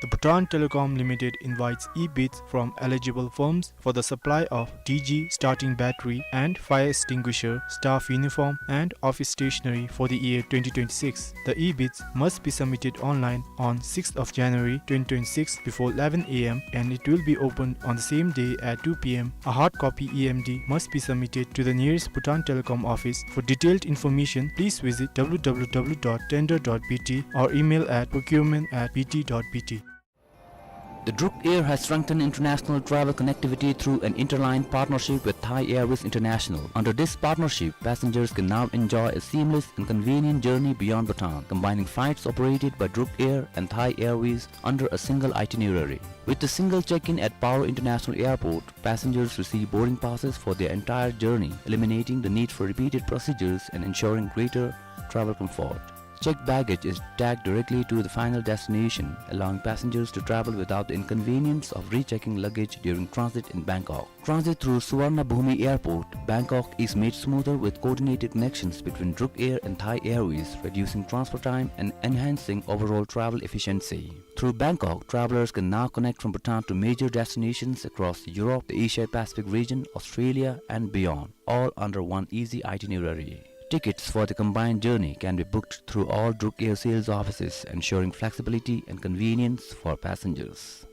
The Bhutan Telecom Limited invites e-bids from eligible firms for the supply of D G starting battery and fire extinguisher, staff uniform and office stationery for the year twenty twenty-six. The e-bids must be submitted online on sixth of January twenty twenty-six before eleven A M, and it will be opened on the same day at two P M. A hard copy E M D must be submitted to the nearest Bhutan Telecom office. For detailed information, please visit W W W dot tender dot B T or email at procurement at B T dot B T. The Druk Air has strengthened international travel connectivity through an interline partnership with Thai Airways International. Under this partnership, passengers can now enjoy a seamless and convenient journey beyond Bhutan, combining flights operated by Druk Air and Thai Airways under a single itinerary. With a single check-in at Paro International Airport, passengers receive boarding passes for their entire journey, eliminating the need for repeated procedures and ensuring greater travel comfort. Checked baggage is tagged directly to the final destination, allowing passengers to travel without the inconvenience of rechecking luggage during transit in Bangkok. Transit through Suvarnabhumi Airport, Bangkok is made smoother with coordinated connections between Druk Air and Thai Airways, reducing transfer time and enhancing overall travel efficiency. Through Bangkok, travelers can now connect from Bhutan to major destinations across Europe, the Asia-Pacific region, Australia, and beyond, all under one easy itinerary. Tickets for the combined journey can be booked through all Druk Air sales offices, ensuring flexibility and convenience for passengers.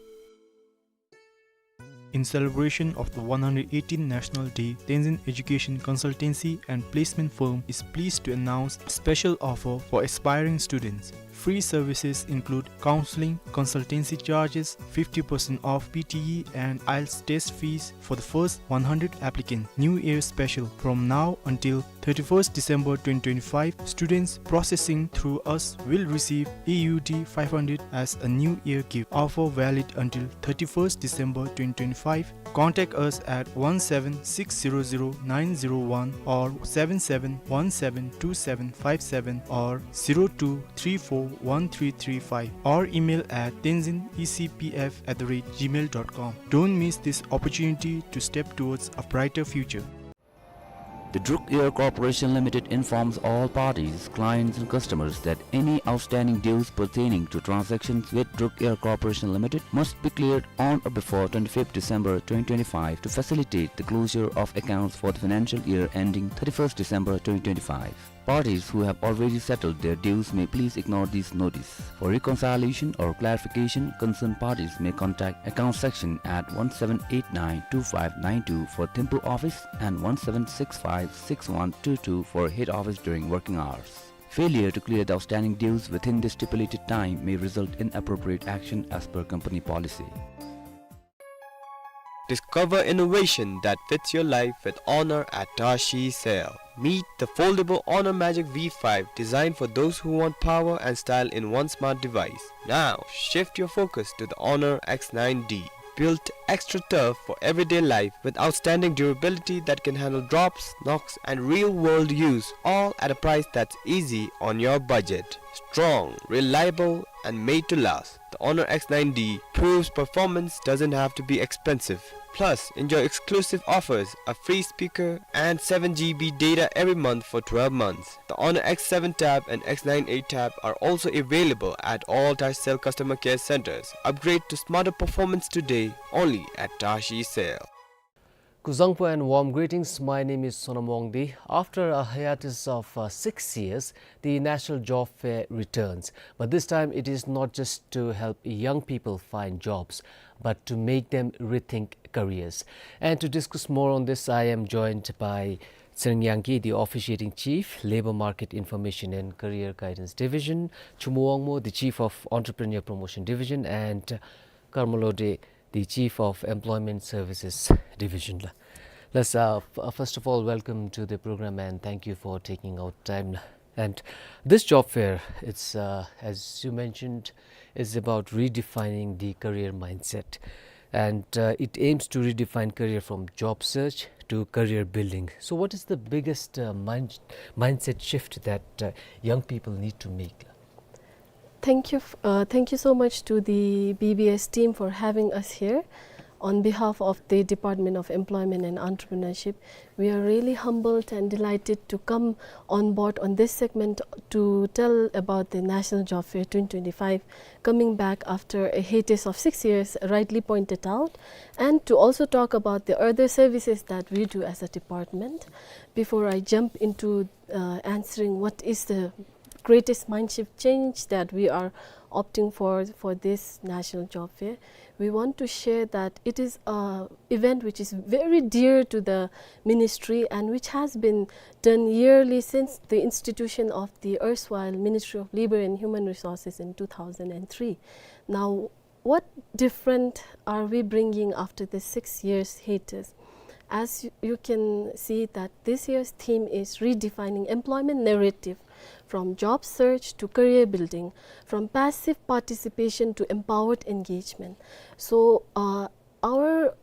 In celebration of the one hundred eighteenth National Day, Tenzin Education Consultancy and Placement Firm is pleased to announce a special offer for aspiring students. Free services include counseling, consultancy charges, fifty percent off P T E and IELTS test fees for the first one hundred applicants. New Year special: from now until thirty-first December twenty twenty-five, students processing through us will receive A U D five hundred as a New Year gift. Offer valid until thirty-first December twenty twenty-five. Contact us at one seven six zero zero nine zero one or seven seven one seven two seven five seven or zero two three four one three three five, or email at tenzin E C P F at the rate gmail dot com. Don't miss this opportunity to step towards a brighter future. The Druk Air Corporation Limited informs all parties, clients and customers that any outstanding dues pertaining to transactions with Druk Air Corporation Limited must be cleared on or before twenty-fifth December twenty twenty-five to facilitate the closure of accounts for the financial year ending thirty-first December twenty twenty-five. Parties who have already settled their dues may please ignore this notice. For reconciliation or clarification, concerned parties may contact account section at one seven eight nine two five nine two for Thimphu office and one seven six five six one two two for head office during working hours. Failure to clear the outstanding dues within the stipulated time may result in appropriate action as per company policy. Discover innovation that fits your life with Honor at Tashi Cell. Meet the foldable Honor Magic V five, designed for those who want power and style in one smart device. Now, shift your focus to the Honor X nine D. Built extra tough for everyday life with outstanding durability that can handle drops, knocks, and real-world use, all at a price that's easy on your budget. Strong, reliable, and made to last. The Honor X nine D proves performance doesn't have to be expensive. Plus, enjoy exclusive offers, a free speaker, and seven G B data every month for twelve months. The Honor X seven Tab and X nine eight Tab are also available at all Tashi Cell customer care centers. Upgrade to smarter performance today, only at Tashi Cell. Kuzuzangpo and warm greetings. My name is Sonam Wangdi. After a hiatus of, uh, six years, the National Job Fair returns. But this time, it is not just to help young people find jobs, but to make them rethink careers. And to discuss more on this, I am joined by Tshering Yangki, the officiating chief, Labour Market Information and Career Guidance Division, Chumu Wangmo, the chief of Entrepreneur Promotion Division, and Karma Lode, the chief of Employment Services Division la. Let's, uh, f-, uh, first of all, welcome to the program and thank you for taking out time la. And this job fair, it's, uh, as you mentioned, is about redefining the career mindset. And, uh, it aims to redefine career from job search to career building. So what is the biggest, uh, mind-, mindset shift that, uh, young people need to make? Thank you, f-, uh, thank you so much to the B B S team for having us here. On behalf of the Department of Employment and Entrepreneurship, we are really humbled and delighted to come on board on this segment to tell about the National Job Fair twenty twenty-five, coming back after a hiatus of six years, rightly pointed out, and to also talk about the other services that we do as a department. Before I jump into, uh, answering what is the greatest mind shift change that we are opting for, for this National Job Fair, we want to share that it is a event which is very dear to the ministry and which has been done yearly since the institution of the erstwhile Ministry of Labour and Human Resources in two thousand and three. Now, what different are we bringing after the six years hiatus? As you, you can see that this year's theme is redefining employment narrative from job search to career building, from passive participation to empowered engagement. So, uh, our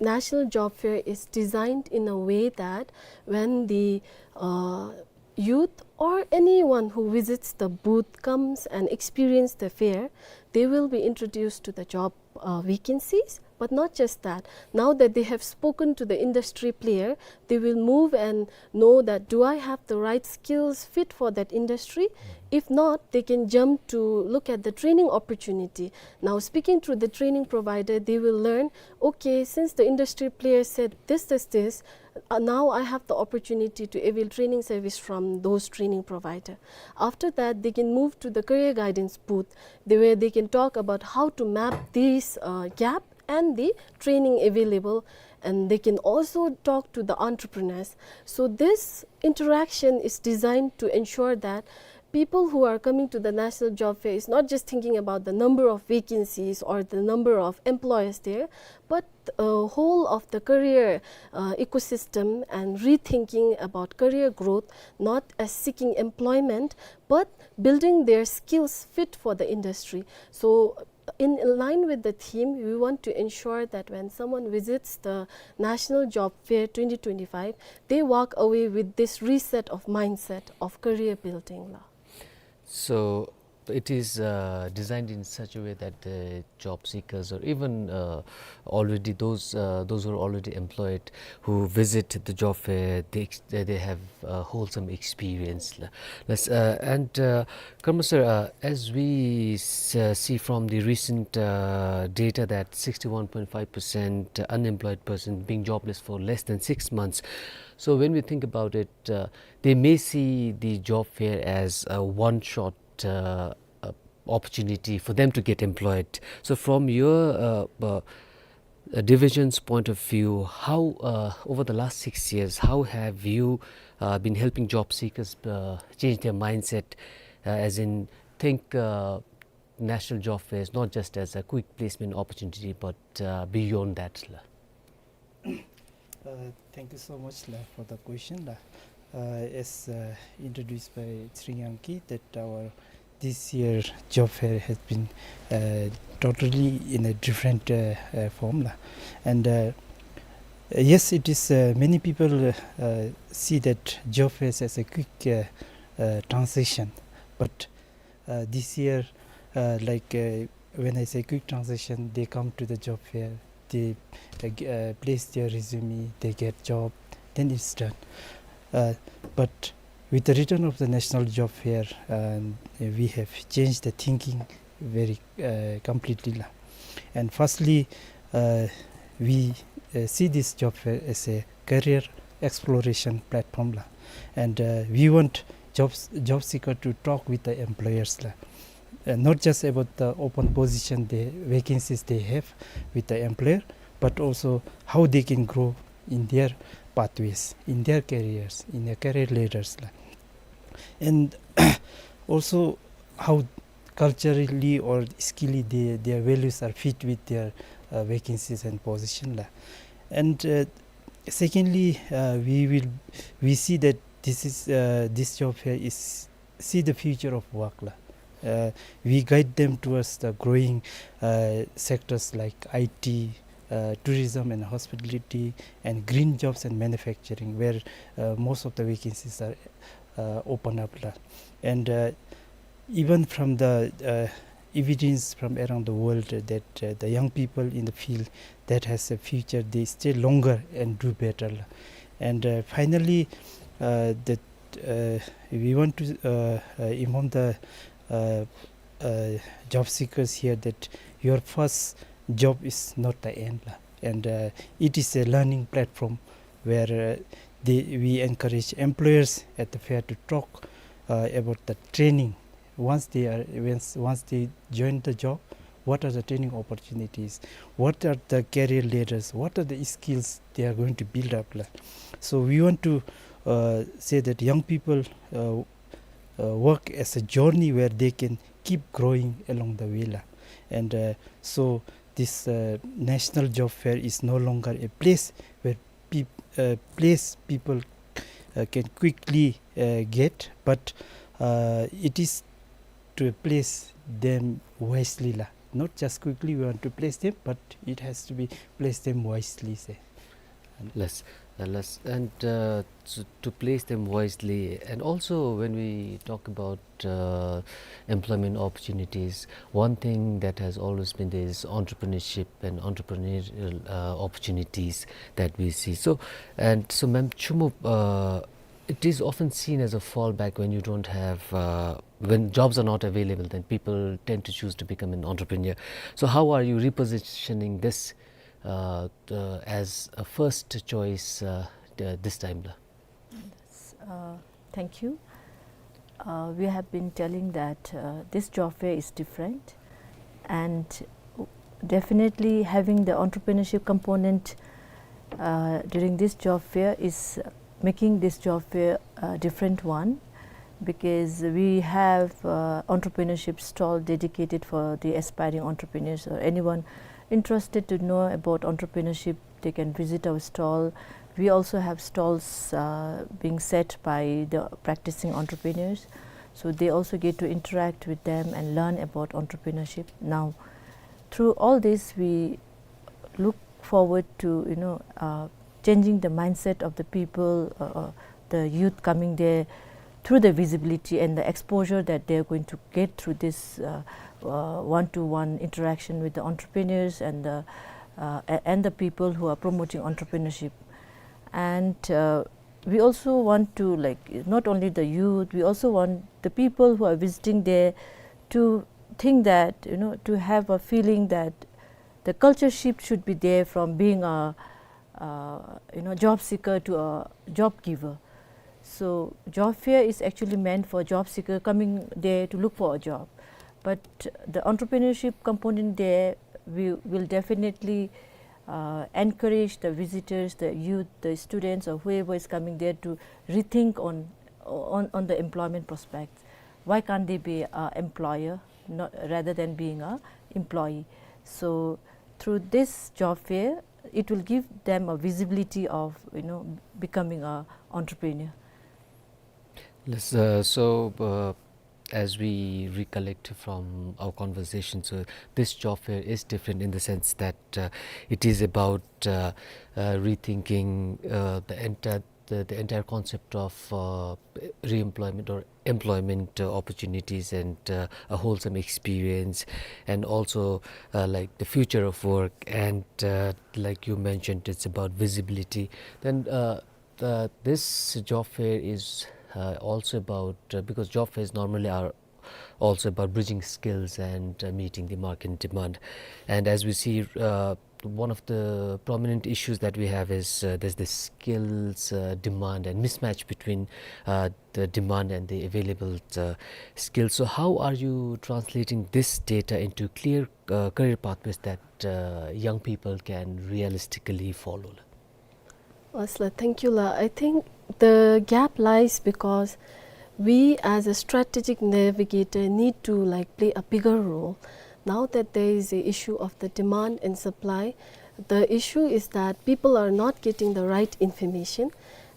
National Job Fair is designed in a way that when the, uh, youth or anyone who visits the booth comes and experience the fair, they will be introduced to the job, uh, vacancies. But not just that. Now that they have spoken to the industry player, they will move and know that, do I have the right skills fit for that industry? If not, they can jump to look at the training opportunity. Now, speaking to the training provider, they will learn, okay, since the industry player said this, this, this, uh, now I have the opportunity to avail training service from those training provider. After that, they can move to the career guidance booth, they, where they can talk about how to map this, uh, gap and the training available, and they can also talk to the entrepreneurs. So this interaction is designed to ensure that people who are coming to the National Job Fair is not just thinking about the number of vacancies or the number of employers there, but, uh, whole of the career, uh, ecosystem and rethinking about career growth, not as seeking employment, but building their skills fit for the industry. So, in line with the theme, we want to ensure that when someone visits the National Job Fair twenty twenty-five, they walk away with this reset of mindset of career building la. So, it is, uh, designed in such a way that the job seekers or even, uh, already those, uh, those who are already employed who visit the job fair, they ex-, they have, uh, wholesome experience la. Let's, uh, and, uh, Karma sir, uh, as we s-, uh, see from the recent, uh, data that sixty-one point five percent unemployed person being jobless for less than six months. So when we think about it, uh, they may see the job fair as a one-shot, uh, uh, opportunity for them to get employed. So from your, uh, uh, uh, division's point of view, how, uh, over the last six years, how have you, uh, been helping job seekers, uh, change their mindset, uh, as in think, uh, National Job Fair is not just as a quick placement opportunity, but, uh, beyond that la? Uh, thank you so much la for the question la. Uh, as, uh, introduced by Tshering Yangki, that our this year job fair has been, uh, totally in a different, uh, uh, form la. And, uh, yes, it is, uh, many people, uh, uh, see that job fair as a quick, uh, uh, transition, but, uh, this year, uh, like, uh, when I say quick transition, they come to the job fair, they, uh, g-, uh, place their resume, they get job, then it's done. Uh, but with the return of the National Job Fair, uh, we have changed the thinking very, uh, completely la. And firstly, uh, We uh, see this job fair as a career exploration platform la. And uh, we want jobs, job seeker to talk with the employers la. Uh, not just about the open position, the vacancies they have with the employer, but also how they can grow in their pathways, in their careers, in their career ladders la. And also how culturally or skilly they, their values are fit with their uh, vacancies and position la. And uh, secondly, uh, we will, we see that this is, uh, this job fair is see the future of work la. Uh, we guide them towards the growing uh, sectors like I T, uh, tourism and hospitality, and green jobs and manufacturing, where uh, most of the vacancies are uh, open up la. And uh, even from the uh, evidence from around the world that uh, the young people in the field that has a future, they stay longer and do better la. And uh, finally, uh, that uh, we want to uh, uh, inform the uh, uh, job seekers here that your first job is not the end la. And uh, it is a learning platform where uh, they, we encourage employers at the fair to talk uh, about the training. Once they are, once, once they join the job, what are the training opportunities? What are the career ladders? What are the skills they are going to build up la? So we want to uh, say that young people uh, uh, work as a journey where they can keep growing along the way la. And uh, so this uh, national job fair is no longer a place where peop- uh, place people uh, can quickly uh, get, but uh, it is to place them wisely la. Not just quickly we want to place them, but it has to be place them wisely, say. Yes, uh, yes, and uh, to, to place them wisely. And also, when we talk about uh, employment opportunities, one thing that has always been there is entrepreneurship and entrepreneurial uh, opportunities that we see. So, and so, ma'am, Chumo, uh, it is often seen as a fallback when you don't have, uh, when jobs are not available, then people tend to choose to become an entrepreneur. So, how are you repositioning this uh, uh, as a first choice uh, uh, this time la? Yes, uh, thank you. Uh, we have been telling that uh, this job fair is different, and definitely having the entrepreneurship component uh, during this job fair is making this job fair a different one, because we have uh, entrepreneurship stall dedicated for the aspiring entrepreneurs or anyone interested to know about entrepreneurship. They can visit our stall. We also have stalls uh, being set by the practicing entrepreneurs, so they also get to interact with them and learn about entrepreneurship. Now, through all this, we look forward to, you know, uh, changing the mindset of the people, uh, uh, the youth coming there, through the visibility and the exposure that they are going to get through this uh, uh, one-to-one interaction with the entrepreneurs and the uh, a- and the people who are promoting entrepreneurship. And uh, we also want to, like, not only the youth, we also want the people who are visiting there to think that, you know, to have a feeling that the culture shift should be there from being a uh, you know, job seeker to a job giver. So job fair is actually meant for job seeker coming there to look for a job. But the entrepreneurship component there, we will definitely uh, encourage the visitors, the youth, the students, or whoever is coming there to rethink on, on, on the employment prospects. Why can't they be an employer not, rather than being an employee? So through this job fair, it will give them a visibility of, you know, becoming an entrepreneur. Yes, uh, so uh, as we recollect from our conversation, so this job fair is different in the sense that uh, it is about uh, uh, rethinking uh, the entire the, the entire concept of uh, re-employment or employment uh, opportunities and uh, a wholesome experience, and also uh, like the future of work, and uh, like you mentioned, it's about visibility. Then uh, uh, this job fair is uh, also about uh, because job fairs normally are also about bridging skills and uh, meeting the market demand. And as we see, uh, one of the prominent issues that we have is, uh, there's this skills, uh, demand and mismatch between, uh, the demand and the available, uh, skills. So how are you translating this data into clear, uh, career pathways that, uh, young people can realistically follow? Asla, thank you la. I think the gap lies because we as a strategic navigator need to, like, play a bigger role. Now that there is a issue of the demand and supply, the issue is that people are not getting the right information,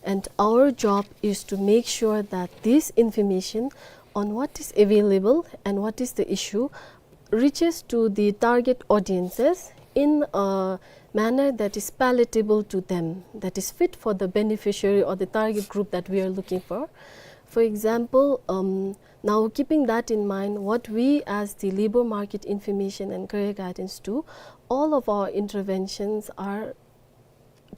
and our job is to make sure that this information on what is available and what is the issue reaches to the target audiences in a manner that is palatable to them, that is fit for the beneficiary or the target group that we are looking for. For example, um, now keeping that in mind, what we as the labor market information and career guidance do, all of our interventions are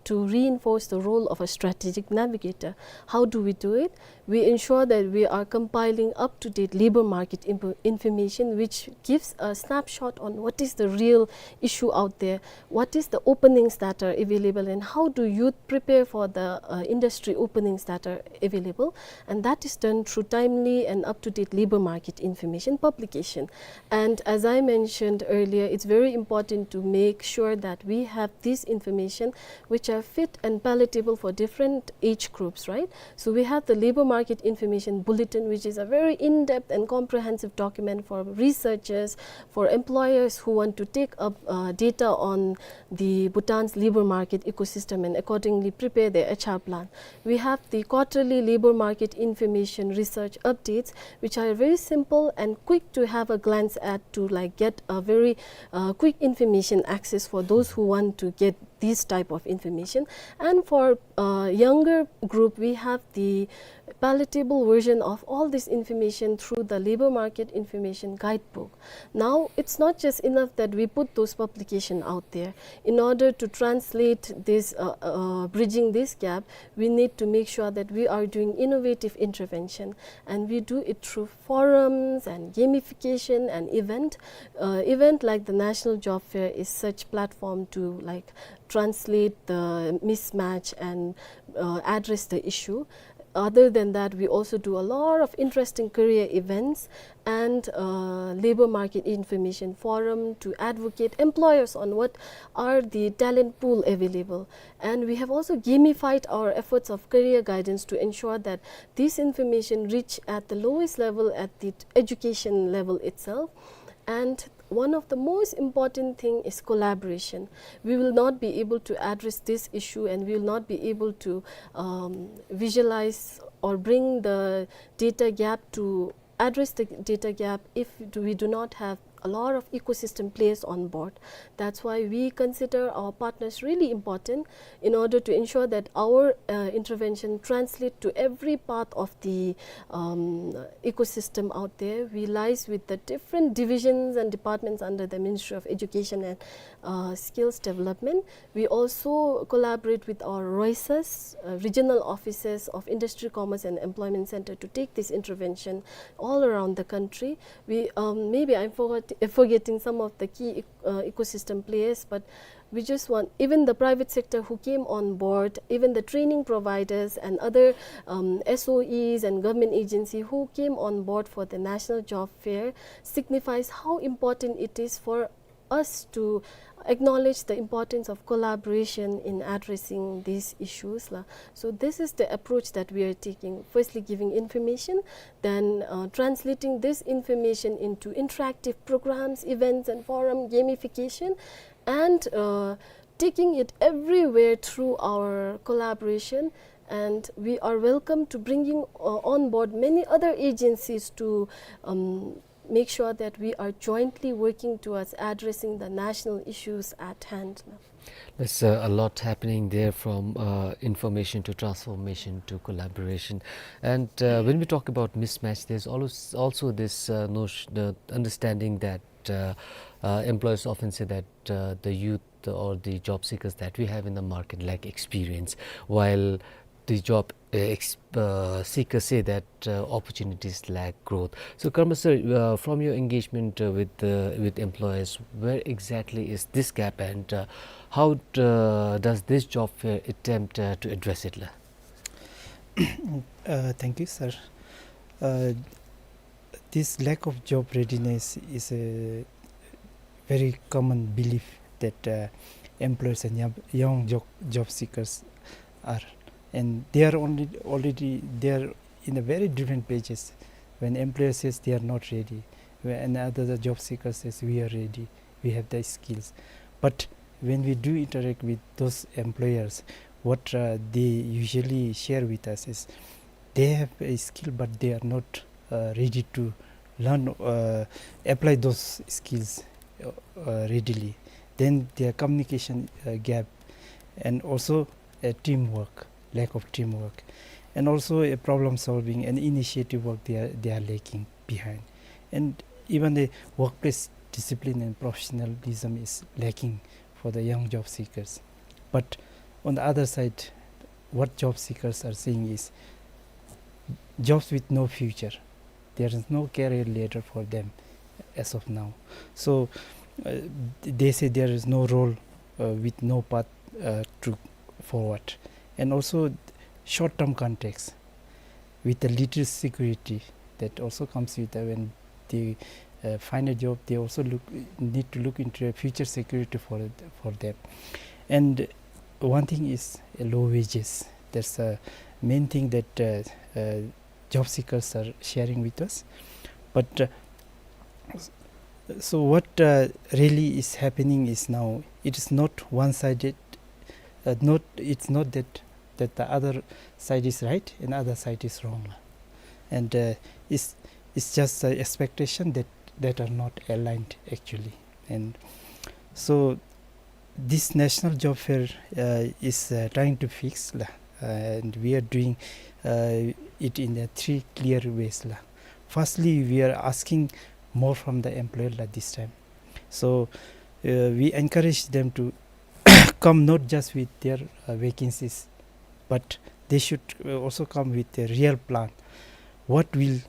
to reinforce the role of a strategic navigator. How do we do it? We ensure that we are compiling up-to-date labor market impo-, information, which gives a snapshot on what is the real issue out there, what is the openings that are available, and how do youth prepare for the, uh, industry openings that are available. And that is done through timely and up-to-date labor market information publication. And as I mentioned earlier, it's very important to make sure that we have this information which are fit and palatable for different age groups, right? So we have the Labor Market Information Bulletin, which is a very in-depth and comprehensive document for researchers, for employers who want to take up, uh, data on the Bhutan's labor market ecosystem and accordingly prepare their H R plan. We have the quarterly labor market information research updates, which are very simple and quick to have a glance at, to, like, get a very, uh, quick information access for those who want to get this type of information. And for, uh, younger group, we have the palatable version of all this information through the Labor Market Information Guidebook. Now, it's not just enough that we put those publication out there. In order to translate this, uh, uh, bridging this gap, we need to make sure that we are doing innovative intervention, and we do it through forums and gamification and event. Uh, event like the National Job Fair is such platform to, like, translate the mismatch and, uh, address the issue. Other than that, we also do a lot of interesting career events and, uh, labor market information forum to advocate employers on what are the talent pool available. And we have also gamified our efforts of career guidance to ensure that this information reach at the lowest level, at the education level itself. And one of the most important thing is collaboration. We will not be able to address this issue, and we will not be able to, um, visualize or bring the data gap to address the data gap if do, we do not have a lot of ecosystem players on board. That's why we consider our partners really important in order to ensure that our, uh, intervention translate to every part of the, um, ecosystem out there. We liaise with the different divisions and departments under the Ministry of Education and, uh, Skills Development. We also collaborate with our ROICES, uh, regional offices of Industry, Commerce and Employment Center, to take this intervention all around the country. We, um, maybe I'm forget-, forgetting some of the key ec-, uh, ecosystem players, but we just want, even the private sector who came on board, even the training providers and other, um, S O Es and government agency who came on board for the National Job Fair, signifies how important it is for us to acknowledge the importance of collaboration in addressing these issues la. So this is the approach that we are taking. Firstly, giving information, then, uh, translating this information into interactive programs, events and forum, gamification, and, uh, taking it everywhere through our collaboration. And we are welcome to bringing, uh, on board many other agencies to, um, make sure that we are jointly working towards addressing the national issues at hand. There's, uh, a lot happening there, from, uh, information to transformation to collaboration. And, uh, when we talk about mismatch, there's always also this, uh, notion, the understanding that, uh, uh, employers often say that, uh, the youth or the job seekers that we have in the market lack experience, while the job uh, ex- uh, seekers say that uh, opportunities lack growth. So, Karma sir, uh, from your engagement uh, with uh, with employers, where exactly is this gap, and uh, how uh, does this job fair attempt uh, to address it? La? Uh, thank you, sir. Uh, this lack of job readiness is a very common belief that uh, employers and young, young job, job seekers are, and they are only already they are in a very different pages. When employer says they are not ready, when another job seeker says we are ready, we have the skills. But when we do interact with those employers, what uh, they usually share with us is they have a skill, but they are not uh, ready to learn, uh, apply those skills uh, uh, readily. Then their communication uh, gap, and also a teamwork, lack of teamwork, and also a problem solving and initiative work they are, they are lacking behind. And even the workplace discipline and professionalism is lacking for the young job seekers. But on the other side, what job seekers are saying is jobs with no future. There is no career ladder for them as of now. So uh, they say there is no role uh, with no path uh, to forward. And also short-term contracts with a little security that also comes with uh, when they uh, find a job, they also look need to look into a future security for for them. And one thing is uh, low wages. That's a main thing that uh, uh, job seekers are sharing with us. But uh, so what uh, really is happening is now it is not one-sided. Uh, not it's not that that the other side is right and other side is wrong, and uh, it's it's just uh, expectation that that are not aligned actually. And so this national job fair uh, is uh, trying to fix la, uh, and we are doing uh, it in uh, three clear ways la. Firstly, we are asking more from the employer la this time. So uh, we encourage them to come not just with their uh, vacancies, but they should uh, also come with a real plan. What will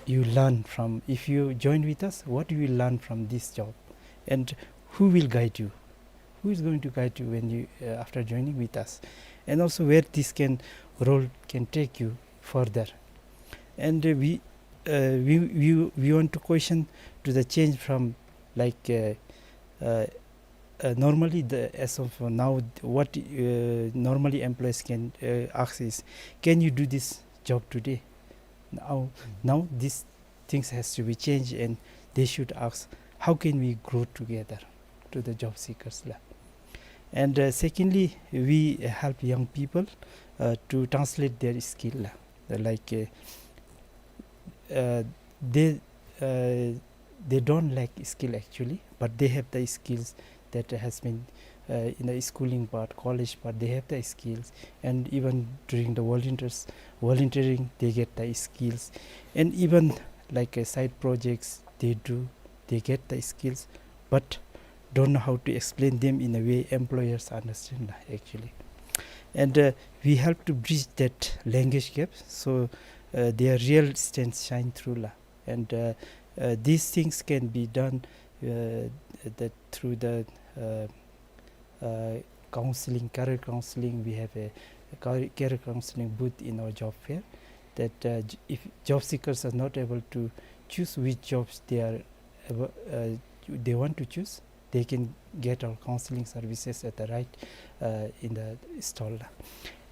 you learn from, if you join with us, what you will learn from this job, and who will guide you, who is going to guide you when you uh, after joining with us, and also where this can role can take you further. And uh, we uh, we we we want to question to the change from like uh, uh, uh, normally the as of now what uh, normally employees can uh, ask is, can you do this job today? Now now this things has to be changed, and they should ask, how can we grow together to the job seekers la. And uh, secondly, we help young people uh, to translate their skill la. Like uh, uh, they uh, they don't lack skill actually, but they have the skills that has been uh, in the schooling part, college part, they have the skills, and even during the volunteers volunteering they get the skills, and even like uh, side projects they do, they get the skills, but don't know how to explain them in a way employers understand la, actually. And uh, we help to bridge that language gap, so uh, their real strengths shine through la. And uh, uh, these things can be done uh, that through the uh, uh, counseling, career counseling. We have a, a career career counseling booth in our job fair. That uh, j- if job seekers are not able to choose which jobs they are able, uh, they want to choose, they can get our counseling services at the right uh, in the stall la.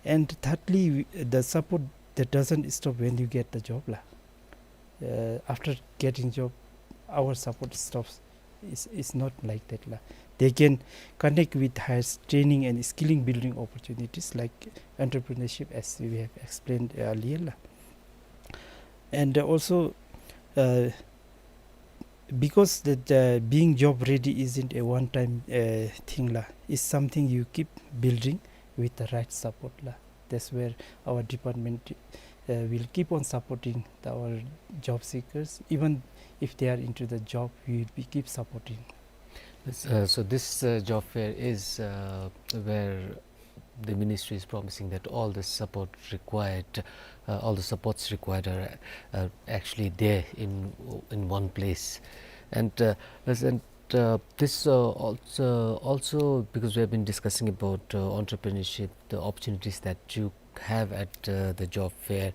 And thirdly, we- the support that doesn't stop when you get the job la. Uh, after getting job, our support stops. It's, it's not like that la. They can connect with higher training and skilling building opportunities like entrepreneurship, as we have explained earlier la. And also uh, because that uh, being job ready isn't a one time uh, thing la, it's something you keep building with the right support la. That's where our department uh, will keep on supporting the, our job seekers. Even if they are into the job, we will be keep supporting. Uh, so this uh, job fair is uh, where the ministry is promising that all the support required, uh, all the supports required are, uh, actually there in, in one place. And, uh, as, and, uh, this, uh, also, also because we have been discussing about, uh, entrepreneurship, the opportunities that you have at, uh, the job fair.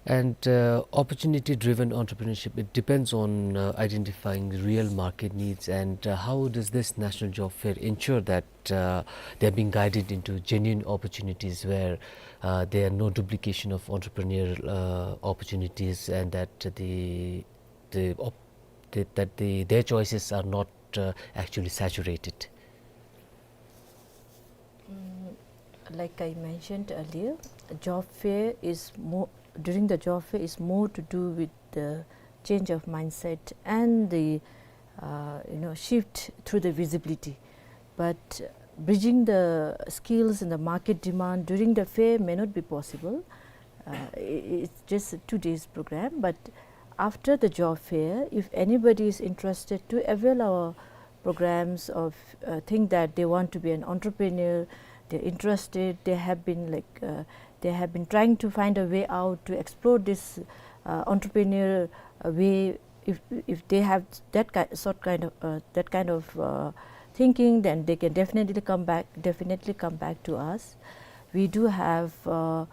And, uh, opportunity-driven entrepreneurship, it depends on, uh, identifying real market needs. And, uh, how does this National Job Fair ensure that, uh, they are being guided into genuine opportunities where, uh, there are no duplication of entrepreneurial, uh, opportunities, and that the, the op-, the, that the, their choices are not, uh, actually saturated? Mm, like I mentioned earlier, job fair is more, during the job fair is more to do with the change of mindset and the, uh, you know, shift through the visibility. But bridging the skills and the market demand during the fair may not be possible. Uh, i-, it's just a two days program, but after the job fair, if anybody is interested to avail our programs or, uh, think that they want to be an entrepreneur, they're interested, they have been, like, uh, they have been trying to find a way out to explore this, uh, entrepreneur, uh, way. If, if they have that ki-, sort kind of, uh, that kind of, uh, thinking, then they can definitely come back, definitely come back to us. We do have, uh,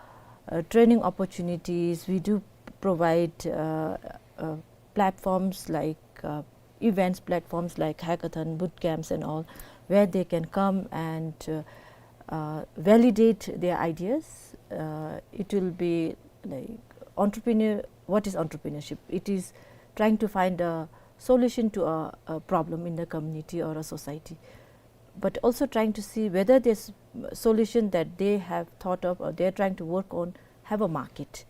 uh, training opportunities. We do provide, uh, uh, platforms like, uh, events platforms like hackathon, boot camps and all, where they can come and, uh, uh, validate their ideas. Uh, it will be like entrepreneur, what is entrepreneurship? It is trying to find a solution to a, a problem in the community or a society, but also trying to see whether this solution that they have thought of or they are trying to work on have a market.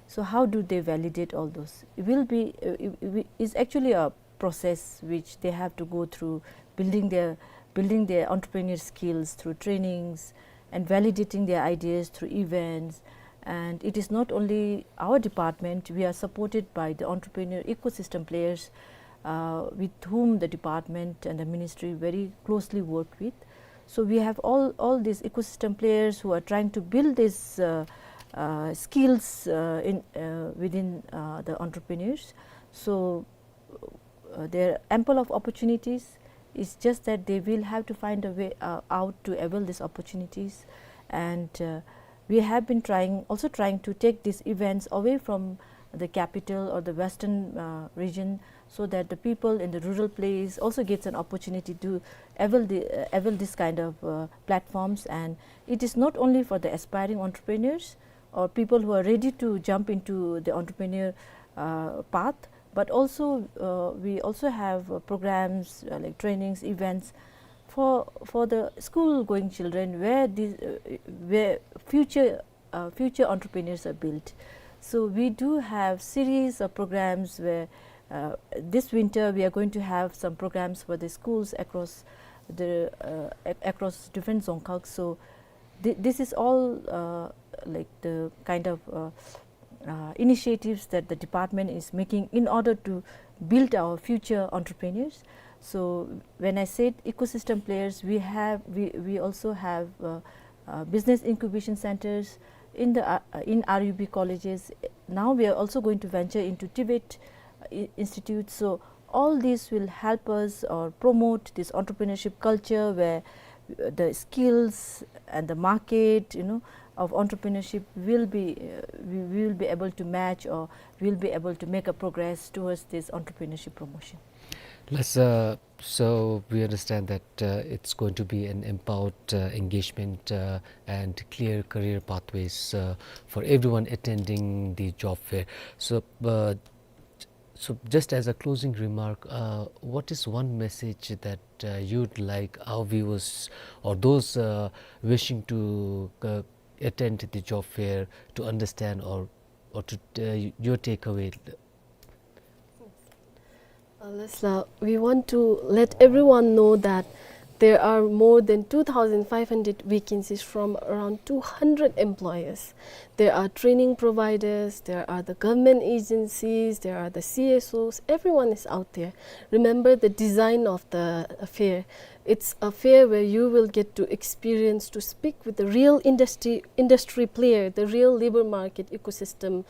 So how do they validate all those? It will be, uh, it, it is actually a process which they have to go through, building their, building their entrepreneur skills through trainings and validating their ideas through events. And it is not only our department, we are supported by the entrepreneur ecosystem players, uh, with whom the department and the ministry very closely work with. So we have all, all these ecosystem players who are trying to build these, uh, uh, skills, uh, in, uh, within, uh, the entrepreneurs. So, uh, there are ample of opportunities. It's just that they will have to find a way, uh, out to avail these opportunities. And, uh, we have been trying, also trying to take these events away from the capital or the western, uh, region, so that the people in the rural place also gets an opportunity to avail the, uh, avail this kind of, uh, platforms. And it is not only for the aspiring entrepreneurs or people who are ready to jump into the entrepreneur, uh, path, but also, uh, we also have, uh, programs, uh, like trainings, events for, for the school-going children, where these, uh, where future, uh, future entrepreneurs are built. So we do have series of programs where, uh, this winter we are going to have some programs for the schools across the, uh, ac-, across different Dzongkhag. So thi-, this is all, uh, like, the kind of, uh, uh, initiatives that the department is making in order to build our future entrepreneurs. So when I said ecosystem players, we have, we, we also have, uh, uh, business incubation centers in the, uh, uh, in R U B colleges. Now we are also going to venture into TVET, uh, i-, institute. So all this will help us or promote this entrepreneurship culture where, uh, the skills and the market, you know, of entrepreneurship will be, uh, we, we will be able to match, or we'll be able to make a progress towards this entrepreneurship promotion. Let's, uh, so we understand that, uh, it's going to be an empowered, uh, engagement, uh, and clear career pathways, uh, for everyone attending the job fair. So, uh, so just as a closing remark, uh, what is one message that, uh, you'd like our viewers or those, uh, wishing to, uh, attend the job fair to understand, or, or to, uh, your takeaway? Uh, Lesla, we want to let everyone know that There are more than two thousand five hundred vacancies from around two hundred employers. There are training providers, there are the government agencies, there are the C S Os, everyone is out there. Remember the design of the fair. It's a fair where you will get to experience, to speak with the real industry, industry player, the real labor market ecosystem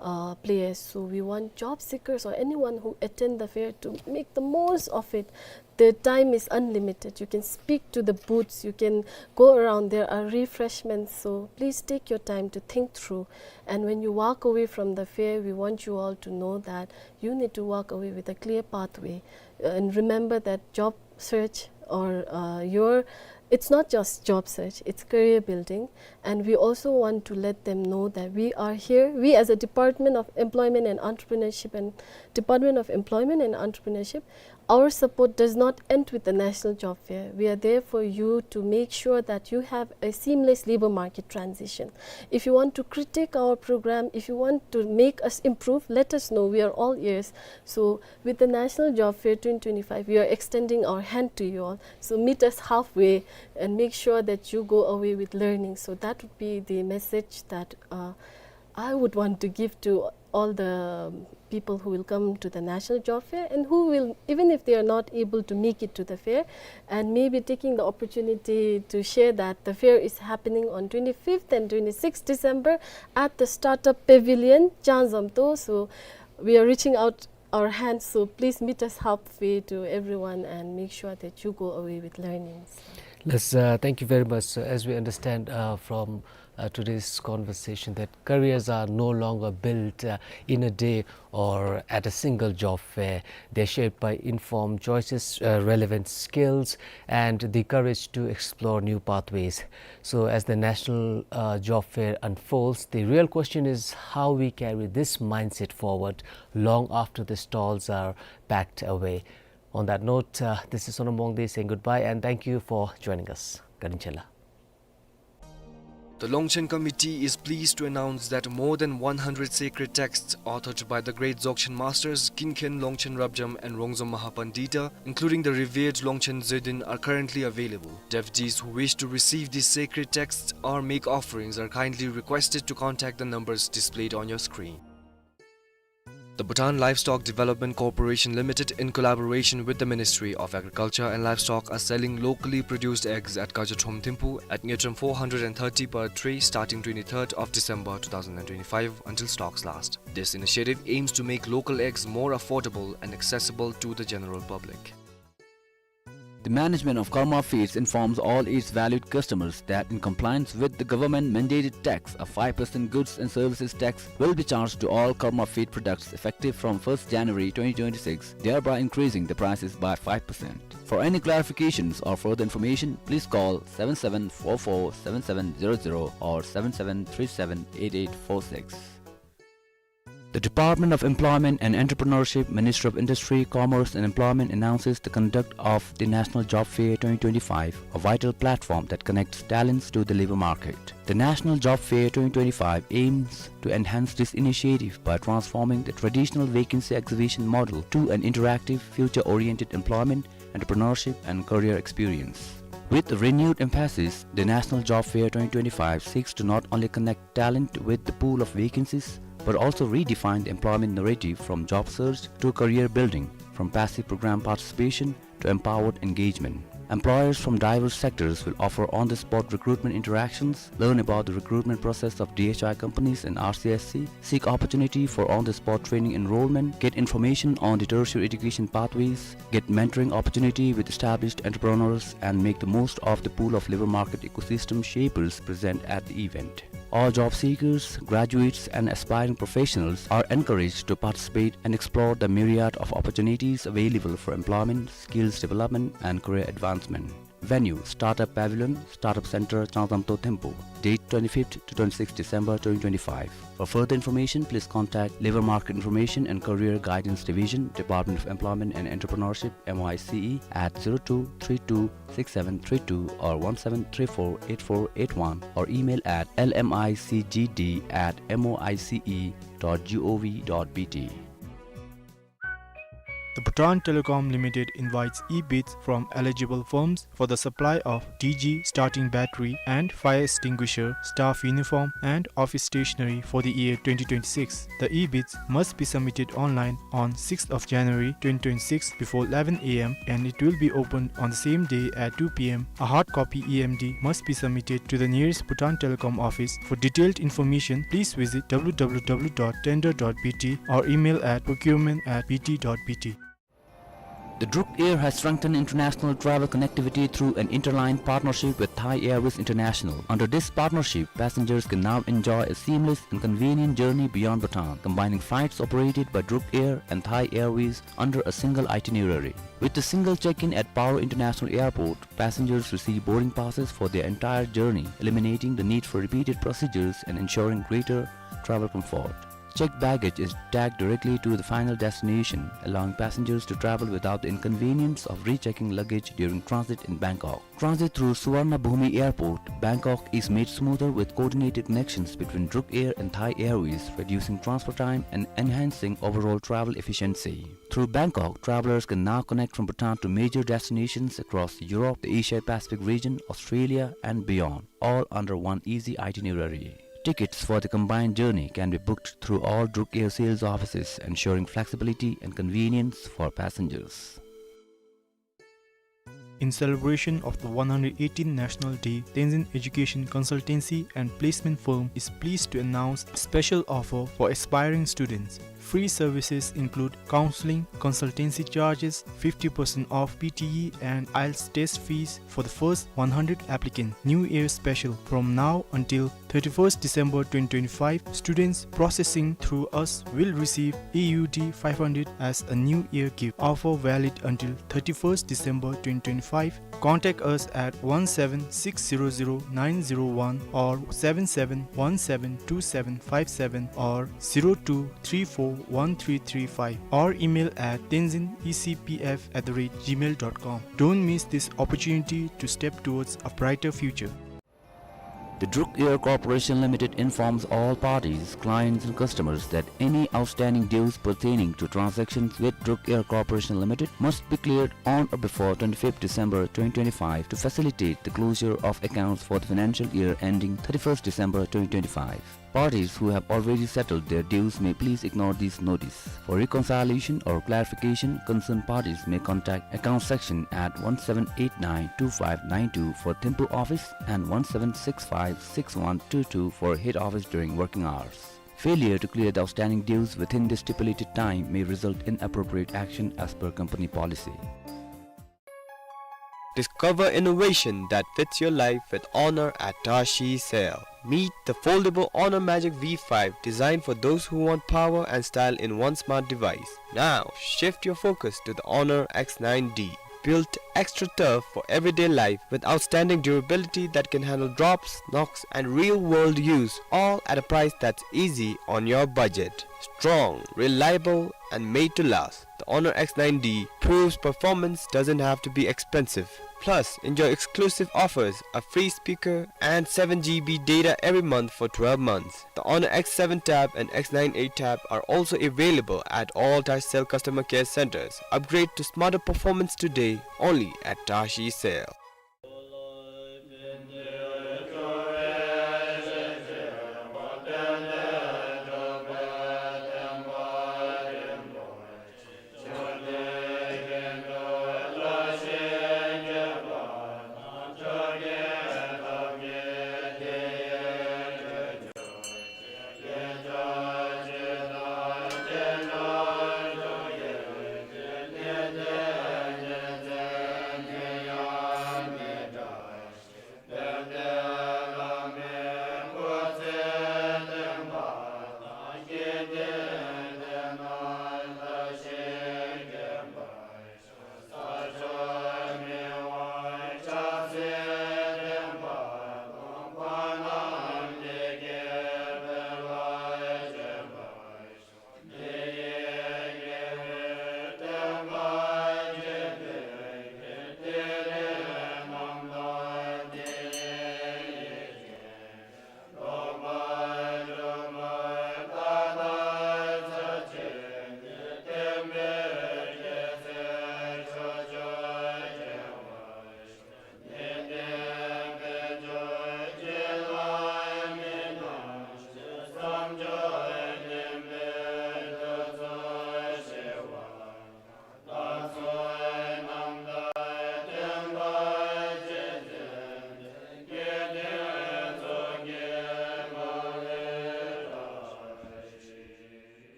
uh, players. So we want job seekers or anyone who attend the fair to make the most of it. The time is unlimited. You can speak to the booths, you can go around. There are refreshments. So please take your time to think through. And when you walk away from the fair, we want you all to know that you need to walk away with a clear pathway. And remember that job search or uh, your it's not just job search, it's career building. And we also want to let them know that we are here, we as a Department of Employment and Entrepreneurship and Department of Employment and Entrepreneurship, our support does not end with the National Job Fair. We are there for you to make sure that you have a seamless labor market transition. If you want to critique our program, if you want to make us improve, let us know. We are all ears. So with the National Job Fair twenty twenty-five, we are extending our hand to you all. So meet us halfway and make sure that you go away with learning. So that would be the message that uh, I would want to give to all the people who will come to the National Job Fair and who will, even if they are not able to make it to the fair, and maybe taking the opportunity to share that the fair is happening on twenty-fifth and twenty-sixth December at the Startup Pavilion, Changzamto. So we are reaching out our hands, so please meet us halfway to everyone and make sure that you go away with learnings. Let's, uh, thank you very much. So, as we understand uh, from uh, today's conversation, that careers are no longer built uh, in a day or at a single job fair. They're shaped by informed choices, uh, relevant skills, and the courage to explore new pathways. So, as the National uh, Job Fair unfolds, the real question is how we carry this mindset forward long after the stalls are packed away. On that note, uh, this is Sonam Wangdi saying goodbye and thank you for joining us. Karinchela. The Longchen Committee is pleased to announce that more than one hundred sacred texts authored by the great Dzogchen masters Kinken Longchen Rabjam and Rongzom Mahapandita, including the revered Longchen Zedin, are currently available. Devotees who wish to receive these sacred texts or make offerings are kindly requested to contact the numbers displayed on your screen. The Bhutan Livestock Development Corporation Limited, in collaboration with the Ministry of Agriculture and Livestock, are selling locally produced eggs at Gajathom Thimphu at Ngultrum four hundred and thirty per tray, starting twenty-third of December two thousand and twenty-five until stocks last. This initiative aims to make local eggs more affordable and accessible to the general public. The management of Karma Feeds informs all its valued customers that in compliance with the government-mandated tax, a five percent goods and services tax will be charged to all Karma Feed products effective from first January twenty twenty-six, thereby increasing the prices by five percent. For any clarifications or further information, please call seven seven four four seven seven zero zero or seven seven three seven eight eight four six. The Department of Employment and Entrepreneurship, Ministry of Industry, Commerce and Employment announces the conduct of the National Job Fair twenty twenty-five, a vital platform that connects talents to the labor market. The National Job Fair twenty twenty-five aims to enhance this initiative by transforming the traditional vacancy exhibition model to an interactive, future-oriented employment, entrepreneurship, and career experience. With renewed emphasis, the National Job Fair twenty twenty-five seeks to not only connect talent with the pool of vacancies, but also redefine the employment narrative from job search to career building, from passive program participation to empowered engagement. Employers from diverse sectors will offer on-the-spot recruitment interactions, learn about the recruitment process of D H I companies and R C S C, seek opportunity for on-the-spot training enrollment, get information on the tertiary education pathways, get mentoring opportunity with established entrepreneurs, and make the most of the pool of labor market ecosystem shapers present at the event. All job seekers, graduates, and aspiring professionals are encouraged to participate and explore the myriad of opportunities available for employment, skills development, and career advancement. Venue, Startup Pavilion, Startup Center, Changzamto Thimphu. Date, twenty-fifth to twenty-sixth December twenty twenty-five. For further information, please contact Labor Market Information and Career Guidance Division, Department of Employment and Entrepreneurship, M I C E, at zero two three two six seven three two or one seven three four eight four eight one, or email at L M I C G D at M O I C E dot G O V dot B T. The Bhutan Telecom Limited invites e-bids from eligible firms for the supply of D G starting battery and fire extinguisher, staff uniform and office stationery for the year twenty twenty-six. The e-bids must be submitted online on sixth of January twenty twenty-six before eleven a m and it will be opened on the same day at two p m. A hard copy E M D must be submitted to the nearest Bhutan Telecom office. For detailed information, please visit w w w dot tender dot b t or email at procurement at b t dot b t. The Druk Air has strengthened international travel connectivity through an interline partnership with Thai Airways International. Under this partnership, passengers can now enjoy a seamless and convenient journey beyond Bhutan, combining flights operated by Druk Air and Thai Airways under a single itinerary. With a single check-in at Paro International Airport, passengers receive boarding passes for their entire journey, eliminating the need for repeated procedures and ensuring greater travel comfort. Checked baggage is tagged directly to the final destination, allowing passengers to travel without the inconvenience of rechecking luggage during transit in Bangkok. Transit through Suvarnabhumi Airport, Bangkok is made smoother with coordinated connections between Druk Air and Thai Airways, reducing transfer time and enhancing overall travel efficiency. Through Bangkok, travelers can now connect from Bhutan to major destinations across Europe, the Asia Pacific region, Australia, and beyond, all under one easy itinerary. Tickets for the combined journey can be booked through all Druk Air sales offices, ensuring flexibility and convenience for passengers. In celebration of the one hundred eighteenth National Day, Tenzin Education Consultancy and Placement Firm is pleased to announce a special offer for aspiring students. Free services include counseling, consultancy charges, fifty percent off P T E and IELTS test fees for the first one hundred applicants. New Year special. From now until thirty-first December twenty twenty-five, students processing through us will receive A U D five hundred as a New Year gift. Offer valid until thirty-first December twenty twenty-five. Contact us at one seven six zero zero nine zero one or seven seven one seven two seven five seven or zero two three four one three three five or email at tenzin E C P F at the rate gmail dot com. Don't miss this opportunity to step towards a brighter future. The Druk Air Corporation Limited informs all parties, clients and customers that any outstanding dues pertaining to transactions with Druk Air Corporation Limited must be cleared on or before twenty-fifth December twenty twenty-five to facilitate the closure of accounts for the financial year ending thirty-first December twenty twenty-five. Parties who have already settled their dues may please ignore this notice. For reconciliation or clarification, concerned parties may contact account section at one seven eight nine two five nine two for Thimphu office and one seven six five six one two two for head office during working hours. Failure to clear the outstanding dues within the stipulated time may result in appropriate action as per company policy. Discover innovation that fits your life with Honor at Tashi Sale. Meet the foldable Honor Magic V five, designed for those who want power and style in one smart device. Now, shift your focus to the Honor X nine D. Built extra tough for everyday life with outstanding durability that can handle drops, knocks, and real-world use, all at a price that's easy on your budget. Strong, reliable, and made to last. The Honor X nine D proves performance doesn't have to be expensive. Plus, enjoy exclusive offers, a free speaker, and seven G B data every month for twelve months. The Honor X seven Tab and X nine eight Tab are also available at all Tashi Cell customer care centers. Upgrade to smarter performance today, only at Tashi Cell.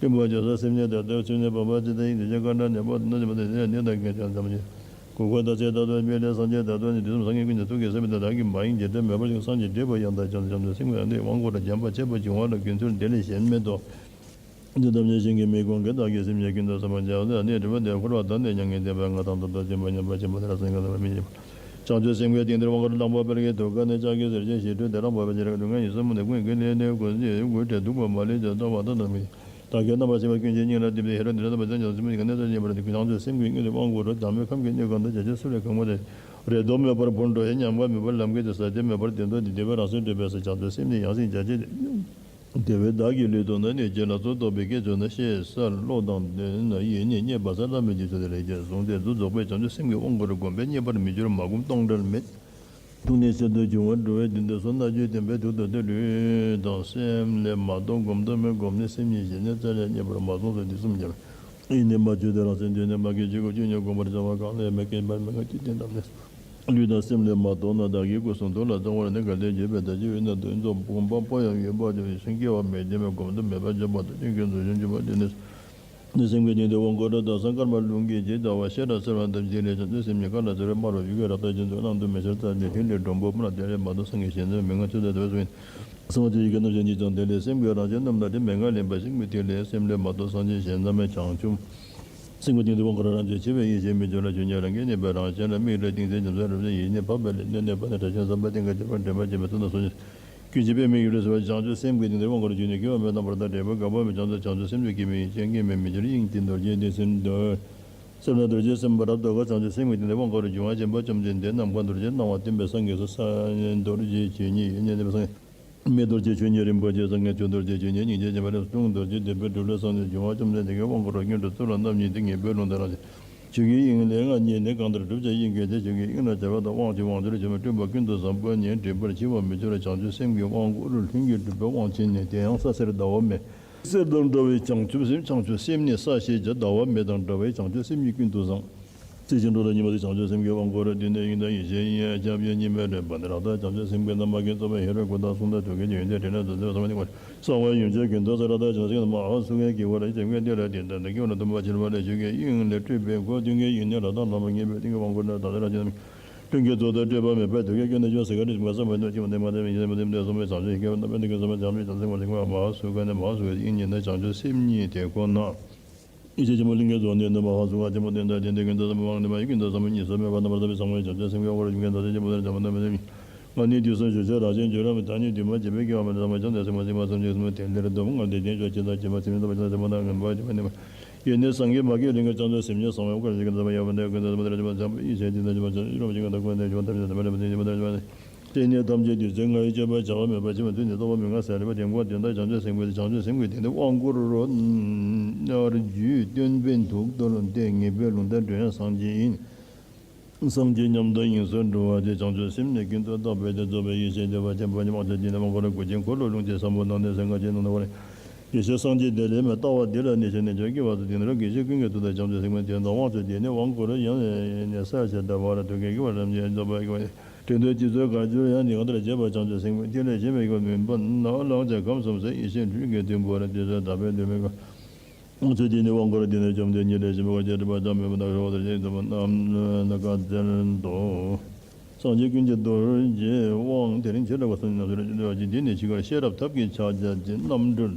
བསྟན་པ་འཇོམས་ས་སེམས་ཉིད་དང་ལྡན། སེམས་ཉིད་འཕགས་པ་ཇི་ལྟར་ཡིན། དེ་བཞིན་བཀའ་དྲིན་ནི་འབུམ་ནོ། ཇི་མ་ཡིན་དེ་ཡང་ནི་དང་སྐད་ཅིག་ཙམ་གྱིས། གུས་པ་དང་ཚེ་དང་དོན་སྤེལ་ལེ་སངས་རྒྱས་དང་དོན་ནི། དུས་གསུམ་སངས་རྒྱས་ཀུན་གྱི་ཐུགས་ཀྱི་སྲས་མི་འདའ། བདག་གིས་མ་ཡེངས་རྗེས་དྲན་མེད་པར་བྱུང་། སངས་རྒྱས་འབྲས་བུ་ཡང་དག་ཅན། བྱང་ཆུབ་སེམས་ཀྱི་ཡང་དག་དབང་བསྐུར་རོ། བརྒྱན་པ་བྱས་པ་འབྱུང་བ་ལ། དགེ་ཚུལ་དེ་ལས་གཞན་མེད་དོ། དེ་ཐམས་ཅད་ཞིང་གི་མེ་དགུང་གི། བདག་གིས་སེམས་ཉིད་ཀུན་ཏུ་བསམ་པར་བྱ། ཨ་ནི་སྒྲིབ་པ་དེ་འཁོར་བ་དག་ནི་མྱ་ངན་འདས་པ། ང་དང་ཐོབ་ཐང་ཆེན་པོ་ཉམས་པ་ཆེན་པོ་དེ་ལ་སངས་རྒྱས་ཐོབ་པ་མི་བྱེད་པ། བྱང་ཆུབ་སེམས་ཀྱི་གཏིང་དེར་དབང་བསྐུར་རོ། གླང་པོ་དཔལ་གྱི་ཐུགས་ཀ་ནས། ལྕགས་ཀྱུ་གཟེར་ཅན་ཞི་ཁྲོའི་བདེ་རབ་འབར་བའི་ཕྱིར། སྡུག་བསྔལ་ཡིད་གསུམ་མུན་ནག་ཀུན་གྱི་གླེང་གླེང་ནས། ཀུན་གཞི་དབུགས་བྲལ་གདུག་པ་མ་ལུས་ཀྱང་། རྟོག་པ་དང་དོན་མི་མཉམ། བདག་གིས་རྣམ་པར་ཤེས་པ་ཀུན་གྱིས། སྙིང་ལ་འདུས་པའི་ཧེ་རུ་འདི་ལྟ་བུ། བྱང་ཆུབ་སེམས་ཀྱི་དངོས་གྲུབ་དབང་བསྐུར་རོ། བྱང་ཆུབ་སེམས་ཀྱི་དངོས་གྲུབ་དབང་བསྐུར་རོ། བྱམས་པའི་ཁམས་ཀྱི་གནས་གང་དུ། བྱང་ཆུབ་སེམས་ལས་གང་བ་དེར། རེ་དོགས་མེད་པར་བོར་འགྲོ་བའི། ཉམས་པ་མེད་པར་ལམ་གྱི་དུས། ཟག་བཅས་མེད་པར་བདེ་འདོད་དེ། བདེ་བའི་རང་བཞིན་གྲུབ་པའི་ས། བྱང་ཆུབ་སེམས་ནི་ཡང་སྲིད་འཇའ་ཆི་ཆི། དེ་བས་བདག་གི་ལུས་དང་ནི། གནས་ཅི་ལ་སོགས་རྟོག་པའི་སྐད་ཚུ་ནི། ཤེས་བྱ་བློ་དང་ལྡན་ན་ཡིད་ནི་རྙེད་པ་གསལ། ཐ་མལ་གྱི་ཆོས་དེ་ལས་ཀྱང་བཟུང་སྟེ་འདུག། རྫོགས་པའི་བྱང་ཆུབ་སེམས་ཀྱི་དབང་བསྐུར་རོ། བསྒོམས་པས་རྙེད་པར་མི་འགྱུར་མ་བསྒོམས་སྟོང་བྲལ་མེད། ཐུགས་ནི་ཤིན་ཏུ་འབྱུང་བར་འགྲོ་བའི་དུས་འདི་སོ། རྣལ་འབྱོར་བསྟན་པའི་དུས་འདི་ལྟར་ལུས་དང་སེམས་ལས་མ་གཏོགས་བསྒོམ་དུ་མེད། བསྒོམས་ནས་སེམས་ཉིད་ཞི་གནས་རྩ་ལས་རྙེད་པར་མ་སོང་ཟེར། དུས་གསུམ་རྒྱལ་བའི་ཡིད་ནི་མ་བཅོས་ཏེ། རང་སེམས་འདུས་ནས་མ་སྐྱེས་ཕྱིར། སྐུ་སྤྱོད་ཉིད་བསྒོམ་པར་བྱ་བ་གང་ལས་མི་སྐྱེ་བ་མེད་ངེས་ཀྱི་དོན་དམ་ནི། ལུས་དང་སེམས་ལས་མ་གཏོགས་ན། བདག་གི་སྐུ་གསུང་ཐུགས་ལ། གཙང་བོར་ནི་གལ་ཏེ་བྱེད་པས། ད་ཅི་ཡོད་ན་དོན་རྫོགས། བསྒོམ་པ་པོ་ཡང་ཡོད་པ་ཅི། སེམས་སྐྱེ་བ་མེད་དེ་མེད། བསྒོམ་དུ་མེད་པ་བརྗོད་པ་དང་། ཀུན་མཁྱེན་རྫོགས་བྱང་ཆུབ་པ་དེ་ནི། ནི་སེམས་ཀྱི་གཏིང་དུ་དབང་བསྐུར་རོ། བདག་བསམ་དཀར་དམར་རླུང་གིས་འཇིག་ལྟ་བ། ཤེས་རབ་སེར་བ་ལྟ་བུ་ཅིག་ལས། བྱང་ཆུབ་སེམས་ཉིད་དཀར་ལ་འཚེར་བའི་དམར་བ་ཡུལ་གྱི་རབ་རྟ་ཅན་ཚུ། གནམ་དུ་མེ་ཤར་རྩ་ལས། ཐིག་ལེ་སྒྲོམ་བུ་པུ་ན་དེ་ལས་མ་གཏོགས། སངས་རྒྱས་གཞན་དོན་མི་མངའ། ཆུ་ཟླ་ལྟ་བུ་སུ་ཡིན། གསང་བ་ཆུ་ཡི་གེ་རྣམས་ཀྱི་ནི་ཚང་། དེ་ལས་སེམས་ཀྱི་རང་བཞིན་རྣམ་དག་སྟེ། མན་ངག་ལེན་པ་ཤིང་མི་ཐིག་ལེ། སེམས་ལས་མ་གཏོགས་སངས་རྒྱས་གཞན་ཐ་མལ། བྱང་ཆུབ་སེམས་ཀྱི་གཏིང་དུ་དབང་བསྐུར་རོ། རང་བྱས་ཆེ་བའི་ཡེ་ཤེས་མི་འགྱུར་ལ། ཆོས་ཉིད་རང་གིས་གནས་པའི་རང་བཞིན་ལ། དམིགས་རེ་གཏིང་གསལ་འཇམ་ཟས་རབ་ཅན་ཡིས་ནི་འཕགས་པའི་ལུས། གནས་གནས་པ་ནི་དྲག་ཞན་བསམ་པ་གཏིང་ག་གྱུར་པ། འདྲེན་པར་བྱེད་པའི་ཚུལ་དང་སོ་ནི། ཀུན་གཞི་པའི་དམིགས་ཡུལ་ལ་གསལ་བ། བྱང་ཆུབ་སེམས་ཀྱི་གཏིང་དུ་དབང་བསྐུར་རོ། རྒྱུ་ནི་སྐྱེ་བ་མེད་དང་བར་དོ་འབྲས་བུ་འགག་པ་མེད། བྱང་ཆུབ་བྱང་ཆུབ་སེམས་ཀྱི་སྐྱེ་མེད་ཡེ་ཤེས་སྐྱེ་མེད་མི་འགྱུར། དབྱིངས་ཀྱི་རྡོ་རྗེ་འདི་སེམས་རྟོག། སེམས་ལ་རྡོ་རྗེ་སེམས་དཔའ་རབ་ཏུ་དགའ། བྱང་ཆུབ་སེམས་ཀྱི་གཏིང་དུ་དབང་བསྐུར་རོ། འབྱུང་བ་ཆེན་པོ་བཅོམ་ལྡན་འདས། ནམ་མཁའ་རྡོ་རྗེ་སྣང་བ་སྟོན་པའི་སངས་རྒྱས་སོ། ས་རྡོ་རྗེ་ཆོས་ཉིད་ཡོན་ཏན་ལྡན་པའི་སངས་རྒྱས། མེ་རྡོ་རྗེ་ཆོས་ཉིད་རིན་པོ་ཆེ་སངས་རྒྱས། ཆུ་རྡོ་རྗེ་ཆོས་ཉིད་སྙིང་རྗེ་ཆེན་པོ་ལས། རླུང་རྡོ་རྗེ་བདུད་རྩི་སྒྲུབ་ལས་སངས་རྒྱས། འབྱུང་བ་བཅོམ་ལྡན་འདས་ཀྱིས་དབང་བསྐུར་རོ། སྔོན་འགྲོ་གཙུག་ལག་རྣམ་གཉིས་ཏེ། ངེས་པའི་ལུང་དང་རང་བཞིན། ཆོས་ཀྱི་དབྱིངས་ལས་ང་ཉིད་ནི། གང་ལྟར་སྒྲུབ་བྱ་དབྱིངས་སྐད་དེ། ཆོས་ཀྱི་དབྱིངས་ལ་སྦྱར་བ་དང་དབང་ཕྱུག་དབང་ཕྱུག་ལ་བྱ་མི་སྤྲུལ་པ་ཀུན་ཏུ་བཟང་པོ་ཉིད། འདྲེན་པར་བྱེད་པ་མི་འགྱུར་བ། བྱང་ཆུབ་སེམས་ཀྱི་དབང་བསྐུར་རོ། ལྷུན་གྱིས་གྲུབ་པའི་དབང་ཆེན་ནི། དེ་ཡང་ས་གསེར་ཟླ་བ་མེ་གསེར་དང་འདྲ་བའི་བྱང་ཆུབ་སེམས། བྱང་ཆུབ་སེམས་ནི་ས་ཞེས་བྱ། ཟླ་བ་མེ་དང་འདྲ་བའི་བྱང་ཆུབ་སེམས་ཉིད་ཀུན་ཏུ་བཟང་། རྩེ་གཅིག་འགྲོ་ལ་སྙོམས་པ་སྟེ། བྱང་ཆུབ་སེམས་ཀྱི་དབང་བསྐུར་རོ། དེ་ནས་དབྱིངས་དང་ཡེ་ཤེས་དབྱིངས་ཡང་ཁྱབ་པའི་གཉིས་མེད་རོལ་པ་ནི། རང་ལྟ་བྱང་ཆུབ་སེམས་དཔའི་རྣམ་པ་ཀུན། རྩོལ་བའི་ཡུལ་གྱི་ཀུན་ཏུ་ཐུགས་ཀྱི་ཡོན་ཏན་དྲན་ནས་བཟོད་པའི་ས་མ་ནི་ཀུན། གསང་བའི་ཡུལ་གྱི་ཀུན་ཏུ་ས་ར་ཏ་བྱང་སེམས་མ་ཧཱ་སུ་ཁ་གི་ཝ་ར་ཡི་ཙམ་གྱི་དེ་ལ་དེ་ལྟར་དེ་སྐྱེ་བ་ལ་སྡོམ་པ་བྱིན་པ་ལས། ཆོས་ཀྱི་དབྱིངས་ལས་སྤྲུལ་པའི་སྐུ། དོན་གྱི་དབྱིངས་ནི་རང་དང་རྣམ་པར་ངེས་པའི་སྟེང་གི་དབང་བསྐུར་རོ། ད་ལྟ་རང་བཞིན་ལྷུན་གྱིས་རྫོགས་དང་སྤྲོས་པ་མེད་པ། དུས་ཀྱི་ཀུན་ནས་བྱོན་ཟེར་ག་རེ་མ་བསམ་པ་ནོར་གྱི་མ་དེ་མ་དེ་མ་ཡིན་མ་དེ་མ་དེ་གསུངས་པའི་བྱང་ཆུབ་ཀྱི་ཁྱད་པར་རྣམ་པའི་དེ་ཀུན་བསམ་པ་བྱང་ཆུབ་བྱང་སེམས་ཀྱི་ལྷུན་གྱིས་མ་ཧཱ་སུ་ཁ་ནི་མ་ཧཱ་སུ་ཁ་དབྱིངས་ཉིད་ནི་བྱང་ཆུབ་སེམས་ཉིད་དེ་ཁོ་ན། ཡེ་ཤེས་ཆེན་པོ་ལྷུན་གྱིས་རྫོགས་ནས་ནི་མ་ཧཱ་སུ་ཁ་ཆེན་པོ་དོན་དང་ལྡན་ཏེ། ཀུན་ཏུ་བཟང་པོའི་དབང་དུ་མ་ཡིན། ཀུན་ཏུ་བཟང་པོའི་ཉེས་སུ་མེད་པ་རྣམ་པར་དག་པའི་བཟང་པོའི་བྱང་ཆུབ་སེམས་ཀྱི་དབང་བསྐུར་རོ། འཇུག་པའི་མདོ་ཆེན་ཆེན་པོ་དེ་ལ་བྱམས་པ་རྣམ་པར་དག་པའི་སེམས་ཉིད། ང་ནི་དུས་གསུམ་བཞུགས་ཚེ་རང་བཞིན་གྱུར་ར་མེད། ད་ནི་དུས་མ་བྱེད་པའི་སྐྱེ་བ་མེད། ཐ་མལ་བྱང་དུ་སེམས་མ་སེམས་པ་སེམས་ཅན་གསུམ་དེ་ལས་ལྡོག་པ། ང་བདེ་ཆེན་མཆོག་ཇི་ལྟར་བྱེད་པ་ཇི་ལྟར་བྱེད་པ་དང་། ངན་པ་བྱེད་པ་ནི་མ་ཡིན་ནི། ཡེ་ནས་སངས་རྒྱས་མ་སྐྱེས་རིང་གི་བྱང་ཆུབ་སེམས་ཉིད་གསང་བའི་དབང་བསྐུར་རོ། ཇི་སྐད་ན་ཟབ་པ་ཡངས་པ་འདི་ཀུན་ཏུ་བཟང་པོ་ཡོན་ཏན་ཀུན་ཏུ་ཡོད་པ་ཡེ་ཤེས་ཀྱི་ཡོན་ཏན་ཆེན་པོ་ཡོངས་སུ་གྲུབ་པ་ཡེ་ཤེས་ཀྱི་ཡོན་ཏན་ཆེན་པོ་ཡོངས་སུ་གྲུབ་པ་ཡེ་ཤེས་ཀྱི་ཡོན་ཏན་ཆེན་པོ་ཡོངས་སུ་གྲུབ་པ། དེ་ནི་ཐམས་ཅད་དུས་གསུམ་ངང་ཡང་སྤྱོད་པར་བྱ་བ་མེད་པ་ཕྱིར་མི་ལྡོག་ནས་རྟོགས་པ་མི་མངའ་ཟེར་རིགས་པ་དེ་ཀུན་དོན་དག་བྱང་ཆུབ་སེམས་ཀྱི་བྱང་ཆུབ་སེམས་ཀྱི་སྟེང་དུ་དབང་བསྐུར་རོ། རྣལ་འབྱོར་སྟོན་པའི་ཐུགས་དང་ལྡན་ཏེ། ངེས་པའི་ལུང་དང་འགྲོ་ཡང་སངས་རྒྱས་ཡིན། སངས་རྒྱས་མཉམ་དུ་དབྱིངས་སུ་འགྲོ་བ་སྟེ། བྱང་ཆུབ་སེམས་ནི་ཀུན་ཏུ་རྟོག་པའི་སྟོབས། རྫོགས་པའི་ཡེ་ཤེས་བདེ་བ་ཆེན་པོ་ཉིད། དབང་ཕྱུག་དེ་ནི་དབང་བསྐུར་རོ། སྐུ་ཅན་འཁོར་ལོ་ལྷུན་གྱིས་བཟང་པོ་དང་ལྡན། སེང་གེ་ཅན་ནོར་བུ་ལ་ཡེ་ཤེས་སངས་རྒྱས་དེ་ལས་མེད། ལྟ་བ་འདི་ལ་གནས་ཤིང་ནི་ཆོས་དགེ་བ་སོགས་དེ་ནི་རོ། དགེ་བཤེས་ཀུན་གྱི་ཐུགས་དང་བྱང་ཆུབ་སེམས་ཀྱི་དོན་དང་། དབང་ཕྱུག་དེ་ནི་དབང་བསྐུར་རོ། ཡང་ནི་ས་ཞེས་བཏགས་པ་ར། ཐུགས་ཀྱི་དགེ་བ་རབ་འབྱེད་རྫོགས་པ་ཡི་དོན་དུ་སྤྱི་གཙུག་ག་གྱུར་ཡང་ནི་གང་ལྟར་བྱེད་པ་བྱང་ཆུབ་སེམས་ཀྱི་ཐིག་ལེ་ཞེས་པའི་ཡུམ་མིན་པ་ན། ལྷག་བཅས་ཁམས་གསུམ་སེལ་ཡེ་ཤེས་འཕྲུལ་གྱི་ཐིམ་ཕུ་ར། དེ་ཚེ་དག་པའི་དུས་མིན་གང་། དབང་ཕྱུག་དེ་ནི་དབང་བསྐུར་རོ། དེ་ནི་བཅོམ་ལྡན་འདས་ཆེན་པོ་ག་ཅི་ཡང་སྒྲིབ་པ་ཙམ་མེད་པ་དང་། ཤོག་དེ་ཅི་ཙམ་རྣམས་ནི་བཀའ་སྩལ་ཏོ། སངས་རྒྱས་ཀུན་གྱི་རྡོ་རྗེའི་དབང་། དེ་རིང་བྱེ་བྲག་པ་གསུམ་རྣམས་སུ་རེ་ཅིག་འདུ་བ་ཅིག་འདི་ནི་འཆི་ཁར་ཤེས་རབ་ཐབས་ཀྱི་ཕྱག་རྒྱ་ཅན། རྣམ་གྲོལ་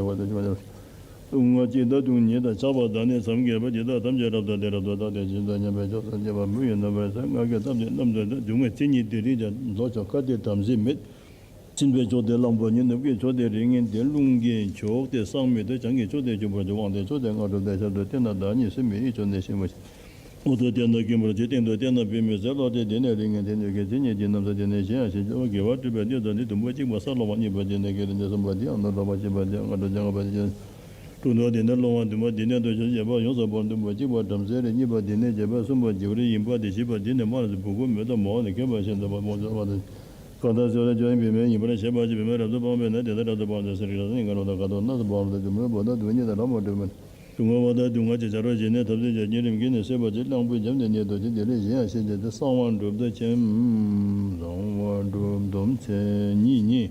བྱ་བ་དང་བྱ་བ་དང་། སྡུག་བསྔལ་གཅིག་དང་སྡུག་བསྔལ་གཉིས་དང་། ཆགས་པ་དང་ནི་བྱམས་སྐྱེས་པ། འདི་དག་ཐམས་ཅད་རབ་ཏུ་བསྟན། རབ་ཏུ་བརྟགས་ཏེ་ཇི་ལྟར་མཉམ་པའི་མཆོག་ཏུ་གྱུར་པ། མི་ཡི་རྣམ་པར་གསལ་ལྔ་གིས་བརྩམས་ཏེ། རྣམ་ཐོས་དང་སྡུག་བསྔལ་མཚན་ཉིད་དེ་རིགས་ཀྱང་། ལྡོག་ཕྱོགས་ཁ་ཏས་བྲམ་ཟེ་མེད། ཕྱིན་པའི་མཆོག་དེ་གླང་པོ་ཆེ། ནུབ་ཀྱི་མཆོག་དེ་རིགས་ངན་ལྡན། རླུང་གི་མཆོག་དེ་བསམ་མེད་དོ། བྱང་གི་མཆོག་དེ་ཕྱུག་པོ་ཆེ། དབང་དེ་མཆོག་དེ་སྔ་དྲོ་པ། ཞབས་ཏོག་སྟེ་ན་བདག་ཉིད་སྲིན་མོའི་ཡིད་མཆོག་ནས། ཤིང་མ་ཤིང་། འོག་ཏུ་བསྟན་ན་སྐྱོན་པོར་བྱེད། སྟེང་དུ་བསྟན་ན་བུད་མེད་ཟེར། ལྷོ་ཏེ་དེ་ནས་རིགས་ངན་ལྡན། ནུབ་ཀྱི་མཚན་ཉིད་ཀྱི་རྣམ་གསལ་དེ་ནས། གཞན་ཡང་ཞེས་བྱ་བ་དགེ་བ་སྒྲུབ་པའི་གནས་དང་ནི། དུམ་བུ་གཅིག་པ་ས་སློང་བ། གཉིས་པ་དེ་ནས་སྐྱེས་རིགས་ནི། གསུམ་པ་དེ་ཡང་ནོར་ལོངས་པ། བཞི་པ་དེ་ཡང་སྔ་དྲོ་བ། ལྔ་པ་དེ་ཡང་དྲུག་ནོར་དེ་ནས་སློང་བ། བདུན་པ་དེ་ནས་འདོད་ཆགས་བྱེད་པ་ཡོངས་སུ་སྤོང་། བདུན་པོ་གཅིག་པ་བྲམ་ཟེ་རེད། གཉིས་པ་དེ་ནས་བྱེད་པ། གསུམ་པ་རྒྱལ་བ་རིགས་ཡིན་པ་དེ། བཞི་པ་དེ་ནས་དམར་ཟེར་བུ་གུ་མེ་ཏོག་མོ་ནས་ཁྱད་པར་ཞིང་འདོད་པ་མོ་འཇོག་པ་དང་། གང་དག་ཚེ་ལ་སྐྱོན་བུད་མེད་ཡིན་པར་ཤེས་པ་ཅིག་བུད་མེད་རབ་ཏུ་སྤངས་པས་ན། དེ་དག་རབ་ཏུ་སྤངས་ཏེ། ཟེར་རིགས་ལ་སྙིང་ག་རུང་དང་། ག་དུང་ནགས་སུ་སྤངས་རུང་དང་། དུམ་བུ་བུ་དང་སྡུག་བསྔལ་ནི་རབ་མ་གྲུབ་མིན། སྡུག་བསྔལ་བ་དང་སྡུག་བསྔལ་གྱི་བྱ་རོག་བཞི་ནི། ཐབས་ཟད་ཀྱང་བསྙེན་རིམ་གྱིས་ནི། བསྲེགས་པ་ཅིན་གླང་པོས་འཇོམས་ཏེ་ནི། རྡོ་རྗེ་དེ་ལས་གཞན་ཡང་ཤེས་བྱ་སྟེ། གསང་བ་སྒྲུབ་དང་མཚན་གསང་བ་སྒྲུབ་དང་མཚན་ཉིད་ཉིད།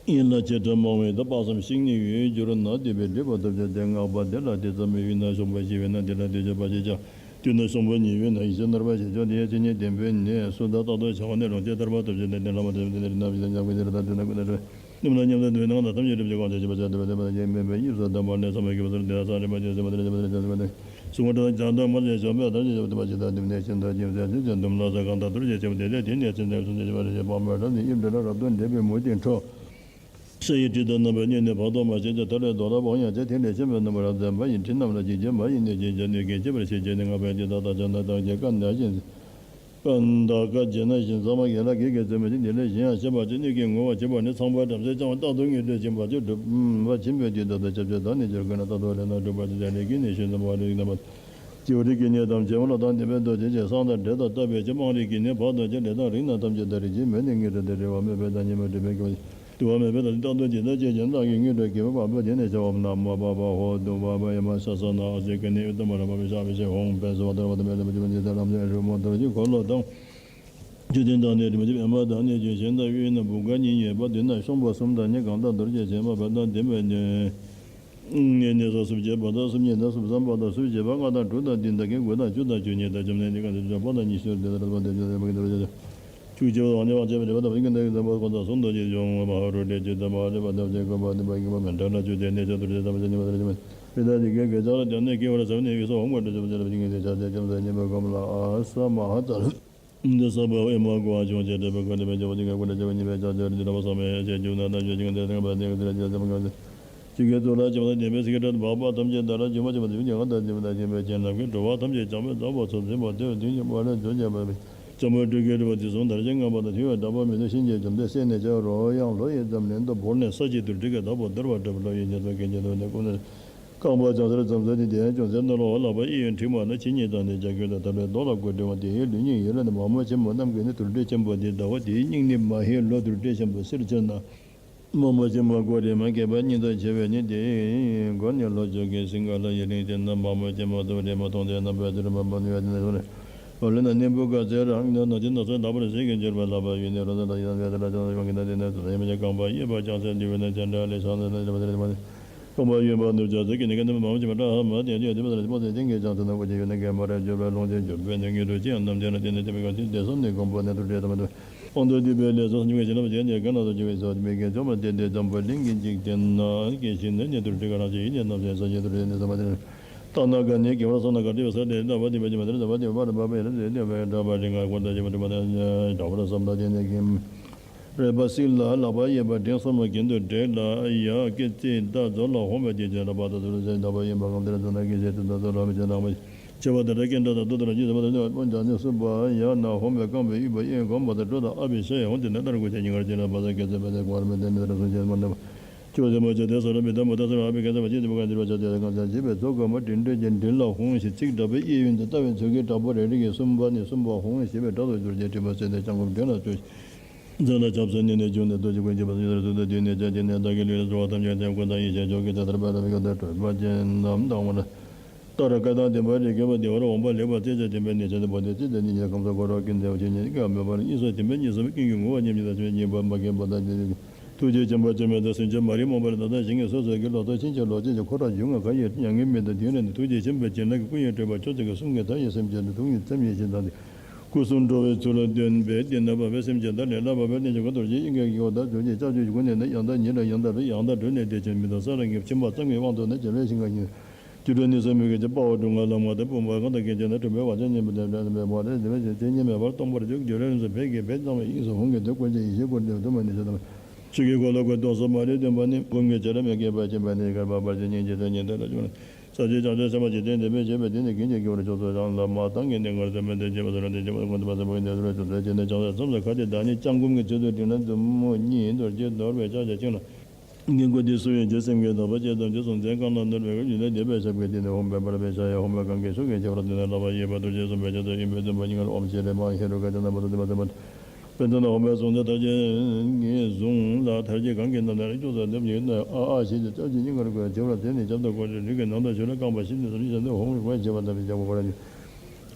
ཡིད་ལ་བྱེ་བྲག་སྨྲ་བ་ཡི། ད་དཔག་བསམ་ཤིང་ནི་འོད་གྱུར་ན། འདོད་པས་བསྒྲིབས་པ་ཐོབ་ཀྱང་དེ་བསྔགས་པ། དེ་ལ་དེ་ཙམ་མེད་པས་ན། གཞོམ་པ་བཞི་པས་ན་དེ་ལ་འདོད་ཆགས་པ་ཞེས་བྱ། དུས་ན་གཞོམ་པ་ཉེ་བས་ན་ཡིད་ཆེས་ནོར་བ་ཞེས་བྱ། དེ་ཡང་མཚན་ཉིད་ལྡན་པས་ནི། སུ་དག་རྟག་ཏུ་བྱ་བ་ནི། ལོངས་སྤྱོད་ཐར་པ་ཐོབ་ཕྱིར་ཏེ། ནི་ལྷག་མ་ཐོབ་ཕྱིར་ཏེ། ནི་རིགས་ནག་པོ་ཞེས་བྱ་བ་ནི། རིགས་ནག་པོ་ཞེས་བྱ་བ་ནི། ཉམས་ལ་ཉམས་ལྡན་དུ་ནང་དང་ཐམས་ཅད་སྒྲིབ་པ་ཅན་གང་དག་ཞི་བར་བྱ། འདོད་པ་དང་ལྡན་པ་ཡིན་མིན་པའི་དབྱིབས་སུ་ལྡན་པ་ལས་ཚད་མ་ཡིན་པའི་ཕྱིར་ཏེ། དེ་ཡང་ས་རིམ་པ་ཅན་ཟད་པ་དེ་ལས་ཚད་མ་ཡིན་པའི་ཕྱིར་ཏེ། གཟུང་བ་སྒྲ་དང་རྒྱ་མཚོ་མར་ཞེས་བྱ་བ་ཐམས་ཅད་ཡོད་པ་ཇི་ལྟར་འདོད་པ་ནས་ཤིན་ཏུ་ཇི་ཙམ་ཅི་ཙམ་དུམ་ལ་ས་གང་དག་ཐུར་ཞེས་བྱ་བ་དེ་ལས་དེ་ནས་ཚད་མ་ཡིན་པའི་ཕྱིར་ཏེ། སྤངས་པའི་སྒྲ་ནི་དབྱིབས་འདྲ་ལ་རབ་ཏུ་འགྲེལ་བའི་མུ་སྟེགས་ཁྲོ། ས་ཡི་དྲི་དང་རྣམ་པར་སྨྱུག་ནི་བར་དོ་མ་ཞེས་བྱ། མཐའ་ལས་ལྡོག་ལ་བོང་ཡང་བྱ། དེ་ལས་ཆེན་པོའི་རྣམ་པར་རབ་མཛད་པ་ཡི། དྲི་རྣམས་ལ་འཇིགས་བྱེད་མ་ཡི་ནི་འཇིགས་བྱེད་ནུས་ཀྱིས་བྱེད་པར་བྱེད་བྱེད་ནི་བསྔགས་པའི་དེ་དག་དག་ཅིང་དག་དག་ཅིང་བརྗོད་ན་ཞིང་། ཀ་དག་ཀ་བྱེད་ན་ཞིང་། གཙང་མ་ཡན་ལག་བརྒྱད་ཀྱིས་བརྩམས་པའི་ཕྱིར། དེ་ལས་གཞན་ཡང་ཤེས་པ་ཅིག་ནུས་ཀྱིས་ངོ་བ་བྱེད་པ་ནི། ཚངས་པ་བྲམ་ཟེ་བྱང་བ་རྟག་ཏུ་ངེས་དོན་འབྱིན་པ་ཅིག་སྒྲུབ་པ་བྱིན་པའི་དུས་ལྟར་དུ་སྐྱབས་བཅོལ་དང་ནི་སྦྱོར་དགོས་ན། རྟག་ཏུ་ལས་རྣམས་སྒྲུབ་པར་བྱེད་ཀྱང་རིགས་ཀྱི་ནི་ཤེས་ཙམ་པ་རིགས་རྣམ་པ། སྤྱི་བོ་རིགས་ཀྱི་ནི་དམ་ཆོས་ལ་དང་ལྡན་པའི་རྡོ་རྗེ་ཅན། གསང་དང་འགྲེལ་དང་བརྟག་པའི་ཕྱིར། དམངས་རིགས་ཀྱི་ནི་བར་དོ་ཅན། ལས་དང་རིགས་རྣམས་ཐམས་ཅད་དང་། རིགས་ཀྱི་མེད་ནི་དངོས་གྲུབ་སྟེ། རེ་བ་མེད་པའི་བདག་ཉིད་མ་གྲུབ་པའི་སྐྱེ་བ། དུ་བ་མེད་པའི་བདག་ཉིད་རྟག་ཏུ་འཇིག་ལྟར་སྐྱེ་ཞིང་། བདག་གི་དངོས་གྲུབ་སྐྱེ་བོ་བ་པོ་དེ་ནས་བྱ་བ་ན་མོ་པ་པ་ཧོ་དུ་བ་པ་ཡ་མ་ཤ་ས་ན་ཨ་ཟེ་ཀ་ནི་ཡུ་ཏ་མ་ར་མ་བི་ཤ་བི་ཤེ་ཧོང་པེ་སོ་བ་ཏ་ར་བ་ཏ་མེ་ཏ་མ་ཅི་མ་ཅི་ཏ་ར་མ་ཅི་རུ་མོ་ཏ་ར་ཅི་འཁོར་ལོ་དང་། བཅུད་ལྡན་དང་ནི་རིན་པོ་ཆེ་པདྨ་དང་ནི་ལྗོན་ཤིང་དང་། གཡུ་ཡི་ནང་བུམ་དཀར་གཉིས་ཡོད་པ། དེ་ན་ཤོང་བུ་གསུམ་དང་ནི་གང་དག་རྡོ་རྗེ་བྱེ་མ་པདྨ་ལྡན་པས་ནི། ནི་ནི་ས་སུམ་བརྒྱ་པ་དང་སུམ་གཉིས་དང་སུམ་གསུམ་པ་དང་སུམ་བརྒྱ་པ་ལྔ་དང་དྲུག་དང་བདུན་དང་ཀྱང་དགུ་དང་བཅུ་དང་བཅུ་གཉིས་དང་བཅོམ་ལྡན་འདས་གང་དེ་དྲུག་པ་དང་ཉི་ཤུ་དེ་དང་རེ་བ་དེ་བཅུ་དེ་བ་གི་དེ་བ་དེ་བཅུ་བཅུ་དང་ནི་དབང་ཆེན་པོའི་རེ་བ་དང་བཅུ་གཉིས་དང་གི་དང་པོ་ཁོང་དང་གསུམ་དུ་ཅི་འབྱུང་བ་མ་ཧཱ་རུ་ཏྲའི་ཅུ་དང་མ་ཧཱ་རུ་པ་དང་བཅུ་གོ་པ་དེ་བ་གི་བ་མན་ཏྲ་ལ་བཅུ་དེ་ནི་ཅ་ཏུར་ཏེ་དང་བཅུ་གཉིས་པ་དང་བཅུ་མེད་རི་དྭགས་ཀྱི་སྐད་ཀྱི་ལྕགས་ལ་བརྒྱབ་ནས་སྐྱེ་བར་བྱ་བ་ནི་ཡོད་སོ། ཧཱུྃ་ག་ཏྲ་ཅ་པ་ཏ་ལ་བཅུ་གཉིས་ཏེ་ཤཱཀྱ་ཁྱབ་བདག་ཉི་མ་གོ་མ་ལ་ཨ་ས་མ་ཧཱ་ཏ་ལ། འདི་ས་པ་ཨེ་མ་གོ་བ་ཅུང་ཆེ་དྲག་པའི་ཁ་ནི་བེ་ཇ་བ་ཏི་ག་ཀུ་ལ་ཇ་བ་ཉི་མའི་ལྕགས་ཀྱི་རི་དྭགས་པ་ས་མ་ཡ་ཆེ་རྒྱུ་ན་ན་ཇོ་ཅི་ག་དེ་ཐང་པ་དེ་ག་དེ་ར་ཇ་ས་མ་ག་དེ་ཅི་ག་ཙུ་ལ་ཇི་མ་དེ་ནེ་བེ་སི་ཀེ་ཏྲ་བ་པ་ཐམས་ཅད་ད་ར་ཇུ་མ་ཅི་མ་དེ་བི་ཉ་ག་ད་ཇི་མ་ད་ཇི་མ་ཅན་རྣམས་ཀྱི་འགྲོ་བ་ཐམས་ཅད་བྱམས་པས་བདག་པོ་ཚུལ་འཛིན་པ་དེ་བ་དེ་ཉིད་པ་ལ་ཇོ་ཇ་བ་བི་ཇམ་པོ་སྤྲུལ་སྐུའི་སྤྲུལ་པ་དེ་གསུང་དར་ཞིང་རྔམ་པ་དང་ཐོས་པའི་དྲག་པོ་མི་ཐོབ་གཤིན་རྗེའི་འཇམ་དཔལ་གསལ་ནས་ཆེ་རོ་ཡང་ལོ་ཡི་འཛམ་གླིང་དུ་བོར་ནས་ས་གཞི་དུར་ཁྲོད་ཀྱི་བདག་པོ་འདུལ་བ་སྒྲུབ་པའི་ལྷ་ཡི་རྒྱལ་པོ་གན་རྐྱལ་དུ་ནི་བཀུག་ནས། རྐང་པ་བརྐྱང་ཚར་འཛོམས་ཚར་ཏེ་དེ་ཡང་ཅུང་ཟད་ནོར་བ་ལག་པ་གཡས་གཡོན་བྲིས་མ་ན་ཕྱི་ཉིན་དང་ནི་བྱ་རྒོད་དང་དམ་པའི་རྡོ་ལ་བཀོད་འབྲེལ་བ་དེའི་ལུས་ཉིད་ཡོད་ལ་ནི་མ་མོ་ཆེན་མོ་རྣམས་ཀྱིས་ནི་དུར་ཁྲོད་ཆེན་པོ་དེའི་ཟླ་བ་དེའི་སྙིང་ནི་མ་ཧེ་ལོ་དུར་ཁྲོད་ཆེན་པོ་སེར་ཆེ་ན། མ་མོ་ཆེན་མོ་ཀོ་རི་མ་སྐྱེས་པ་སྙིང་རྩ་ཆེ་བས་ནི་དེའི་མགོ་ནི་ལོ་ཆུ་གི་སིང་ག་ལ་ཡི་རིང་སྟེ་ན་མ་མོ་ཆེན་མོ་ཚུ་རེ་མ་མཐོང་སྟེ་རྣམ་པར་ཚུར་མ་བབས་ནི་བས་ནི་ལོ་ལེ་ན་ནི་བུ་ག་ཚེ་རང་ནི་ན་ཅི་ན་ཚོད་ལག་པར་ཟིལ་གྱིས་གྱུར་པ་ལག་པ་ཡུ་ནི་རོ་ཟ་ལ་ཡི་ན་ཚེ་ལ་ཅང་ཡོང་གི་ན་དེ་ནི་ཚུ་ཡི་མ་ཅན་རྐང་པ་གཡས་པ་བརྐྱང་ཚར་འདི་བས་ན་ཅན་དྲ་ལེ་ཤ་ན་ལེ་ལ་མ་ལེ་ལ་མ་ལེ། རྐང་པ་གཡོན་པ་ནུབ་ཕྱོགས་ཟེར་གྱི་ནི་ག་ནི་མ་མོ་ཆེན་མོ་ཏྲ་ཧ་མ་དེ་དེ་དེ་བ་ལ་ཅི་པོ་ཟེར་ཅན་གྱི་ཅང་ཚེ་ན་ཀོ་ཅི་ཡོད་ན་གེ་མ་ར་འཇོག་པའི་ལོངས་སྤྱོད་འཇོག་པའི་ནི་དངོས་གྲུབ་ཅི་ཡང་རྣམ་འབྱེད་ན་དེ་ནི་དེ་བའི་གང་ཅི་དེ་སོམ་ནི་གོམ་པ་ནི་དུར་ཁྲོད་དམ་པ་དུ་དབང་དུ་བསྡུས་པའི་ལས་ཚོགས་སུ་འཇུག་པའི་བྱིན་རླབས་ཅན་ནི་ག་ན་དུ་འཇུག་པའི་ཚོགས་མི་དགེ་བཅོམ་པ་དེ་དེ་འཛམ་བུ་གླིང་གི་འཇིག་རྟེན་ན་སྐྱེ་ཞིང་ནི་ནི་དུར་ཁྲོད་ཀ་རང་བཞིན་ཡིན་ནི་རྣམ་ཤེས་ས་གཞི་དུར་ཁྲོད་ནི་ཟ་མ་དེ་ནི་རྟག་ན་ག་ནི་དགེ་བར་སོང་ན་ག་དེ་བའི་ས་དེ་ལྟ་བ་དེ་བའི་ཅི་མ་དེ་ལྟ་བ་དེ་བ་ར་བ་བའི་ར་དེ་དེ་བའི་འདྲ་བ་རིང་ང་གོ་ད་ཅི་མ་དེ་མ་དེ་འདྲ་བ་ར་བསམ་ད་དེ་ནི་གི་རེ་བ་སྲིད་ལ་ལག་པ་གཡས་པ་བྲེང་སོང་མ་གྱེན་དུ་བྲེགས་ལ་ཡ་སྐེ་ཚེ་ད་མཛོ་ལ་ཧོང་བའི་དེ་ཅན་ལ་བ་ད་ཚུར་ཟེར་ལག་པ་གཡོན་པ་གང་དེར་འཛོ་ན་སྐེ་ཚེ་ད་མཛོ་ལ་མི་ཅན་ལག་པ་ཆེ་བ་དེ་ར་སྐེ་འདྲ་དང་ཏོ་དེ་ར་ཅི་ཟེར་བ་དེ་ནི་སྤུན་ཀྱང་ནི་སུ་བ་ཡ་ན་ཧོང་བའི་རྐང་པའི་དབུས་པ་གཡོན་གོང་མ་དང་གྲོ་དང་ཨ་བི་ཤ་ཡ་ཧོང་དེ་ནི་ལྟར་གུ་ཆེ་ཉིན་གར་ཅི་ལ་བ་ས་སྐེ་ཚེ་བ་དེ་ཀོ་བར་མི་དེ་མི་དེ་ར་སུ་ཅན་མ་འདྲ་བ། ཁྱོད་ཟེར་མ་ཆ་དེ་སོ་ར་མི་དམ་པ་དེ་སོ་ར་ཨ་བི་ཀ་ས་བ་ཅི་དེ་བ་ག་འདིར་བ་ཆ་དེ་ར་གང་ས་ཅི་བའི་མཛོ་གོང་མ་དྲིན་དྲོད་ཀྱི་དྲིན་ལ་ཧོང་ཞེས་ཚིག་དྲག་པོའི་གཡས་གཡོན་དུ་ལྟ་བའི་ཚུལ་གྱིས་དྲག་པོ་རེ་རེ་གིས་གསུམ་པ་ནས་གསུམ་པ་ཧོང་ཞེས་པའི་སྒྲ་དུ་གྱུར་ཅིང་དྲན་པ་གསལ་ཏེ་སྐྱབས་མགོན་དྲིན་ལ་བཅོལ་ཞིང་། རྩ་ལ་ཆབ་སྲིད་ནི་ནི་བྱུང་ནས་ལྟོས་ཅི་ཀུན་གྱི་བར་སྲིད་རྩ་དུས་ནས་བྱ་དེ་ནས་བདག་གི་ལུས་ལ་གསོལ་བ་ཐམས་ཅད་འདེབས་ཀུན་ཏུ་ཡིད་ཆེས་མཆོག་གི་ཚེ་ཐར་པ་ལ་བའི་ག་དེ་སྤྲོས་པ་ཅན་རྣམས་དང་བ་ལ་ལྟར་བཀའ་དང་བསྟན་པ་རིགས་བརྒྱ་པ་བདེ་བར་འོང་བ་ལེགས་པར་བརྩེ་བྱ་དེ་འབད་ནི་ཆེན་པོ་དེ་ཚེ་དེ་ཉིད་ཀྱི་ཁམས་སུ་འཁོར་བ་ཀུན་བདེ་བ་ཅན་ཉིད་ཀྱི་མོས་པ་ལ་གཉིས་སུ་ཐིམ་པས་གཉིས་སུ་ཀུན་གྱི་ངོ་བོ་མཉམ་ཉིད་དང་མཆོག་ཉིད་པ་མ་སྐྱེས་པ་དང་ཉིད་ཀྱི་ཐུགས་རྗེ་ཆེན་པོ་ཆེན་མོ་དང་སེམས་ཅན་མ་རིག་རྨོངས་པ་ལ་ད་ལྟ་ཞིང་གི་སོ་སོ་གི་ལོ་ཐོག་ཕྱིན་ཅི་ལོག་ཅི་ཅི་འཁོར་བ་རྒྱུ་ང་ག་ཡི་མྱ་ངན་མེད་དང་དུས་རེ་ནི་ཐུགས་རྗེ་ཆེན་པོ་ཆེ་ན་གི་སྐུ་ཡི་སྤྲུལ་པ་མཆོག་ཅིག་གི་གསུང་གིས་མཐའ་ཡས་སེམས་ཅན་དུ་ཐུགས་ཉིད་སེམས་ཡེ་ཤེས་དང་ནི། སྐུ་གསུམ་འགྲོ་བའི་ཚུལ་ལ་སྟོན་པའི་བསྟན་པ་བས་སེམས་ཅན་དག་ལས་བསླབ་པ་བས་ནི་འཇུག་ག་རྡོ་རྗེ་དབྱིངས་ཀྱི་ཡོ་དང་རྡོ་རྗེ་ལྕགས་ཀྱུའི་སྒོ་ནས་ནི་ཡང་དག་ཉིད་ལ་ཡང་དག་ཡང་དག་གྲོལ་ནས་བདེ་ཆེན་མི་ལྡན་ས་ལ་ངེས་ཕྱིན་པ་ཙམ་གྱི་དབང་དུ་ནི་བྱ་བའི་ཞིང་ཁམས་ཉིད་སྐྱེ་འགྲོ་ནི་ས་མི་དགེ་བཅུ་དཔའ་བོ་དྲུག་ལྔ་ལམ་ལྔ་དང་བུམ་པ་གང་དང་སྐྱེ་མཆེད་ནི་གྲུབ་པའི་བར་ཆད་ཉེ་བར་འདས་ནི་མེད་པར་དཔེ་ཆ་ཉེ་མེད་པར་སྟོང་པར་འཇུག་སྒྱུ་རལ་རིང་བསྲེལ་ཕས་ཀྱི་བས་གཙང་བའི་དབྱིངས་སུ་ཧཱུྃ་གི་མདོས་བཀོད་ཅིང་ཡེ་ཤེས་སྐུར་ལྡན་ཐུབ་པ་ནི་ཆོས་དང་ཆོས་ཀྱི་འཁོར་ལོ་བསྐོར་སྟོང་གསུམ་མ་རིག་སྟོན་པ་ནི། བུམ་གྱི་བྱ་ར་མི་སྐྱེ་བ་ཆེན་པོ་ནི། བསྐལ་པ་བར་ཆད་སྙིང་རྗེ་ཐོད་ཉིད་དེ་ལ་བཅུག་ནས། ས་གཞི་ལྕགས་ཀྱུ་ཤ་མ་འཇིག་རྟེན་དེ་བས་བྱེད་པའི་དེ་ནི་གིན་གྱི་དགེ་བར་ཕྱོགས་སུ་བྱང་ལ་མ་བཏང་གི་ནི་ངར་ཟེར་མི་དེ་བྱེད་པ་ཟེར་ན་དེ་བྱེད་པ་ཀུན་ཏུ་བ་ཟེར་བ་གི་དེ་ཟེར་བ་ཆོས་ཚུལ་བྱེད་ནི་ལྕགས་ཚ་མཚམས་སུ་ཁ་ཏེ་བདག་ཉིད་སྐྱབས་མགོན་གྱི་ཚུལ་དུ་དྲིན་ལ་མཛུབ་མོ་གཉིས་རྡོ་རྗེ་འདོར་བའི་ཕྱག་རྒྱ་བཅིངས་ལ། སྔས་མགོ་འདི་གསོལ་བའི་རྗེས་སེམས་བསྐྱེད་དག་པ་བཅས་ཐམས་ཅད་གསུང་ཚན་གང་ལ་ནོར་བའི་གི་ཡོན་ཏན་བསྡུས་པའི་ཞབས་ཀྱིས་བསྟན་ནས་ཧཱུྃ་པའི་འབར་བའི་ཕྱག་གཡས་ཧཱུྃ་པའི་གང་གི་ཤུགས་ཀྱིས་ཁྱད་པར་དུ་ནས་ལག་པ་གཡས་པ་རྡོ་རྗེ་གསུམ་པའི་ཕྱག་ཏུ་ཨིན་པའི་བདུན་པ་ཉིད་སྔར་ཨོཾ་ཤྲཱི་མ་ཧེ་རུ་ཀ་ཙ་ན་བྷ་དྷཱུ་ཏི་མ་ཙ་ན་བྷ་དྷཱུ། དཔེར་ན་ཧཱུྃ་པའི་གཟུངས་ནི་ཐར་རྒྱས་ཀྱི་གཟུངས་ལ་ཐར་རྒྱས་གང་གི་རྣམ་ཐར་ཀྱོག་ཙམ་ལྡེམ་ཡོད་ན་ཨ་ཨ་ཞེས་བྱ་ཅི་སྙིང་གར་བཀོད་བྱེ་བ་ར་དེ་ནི་ཞབས་དང་སྐོར་རེ་རིགས་ཀྱི་ནང་དུ་ཞུགས་ལ་རྐང་པ་བཞི་ནི་ཟུར་བཞི་ནི་ཧཱུྃ་རིག་པ་བྱེ་བ་དང་བཅས་པ་ཀོ་ར་ནི།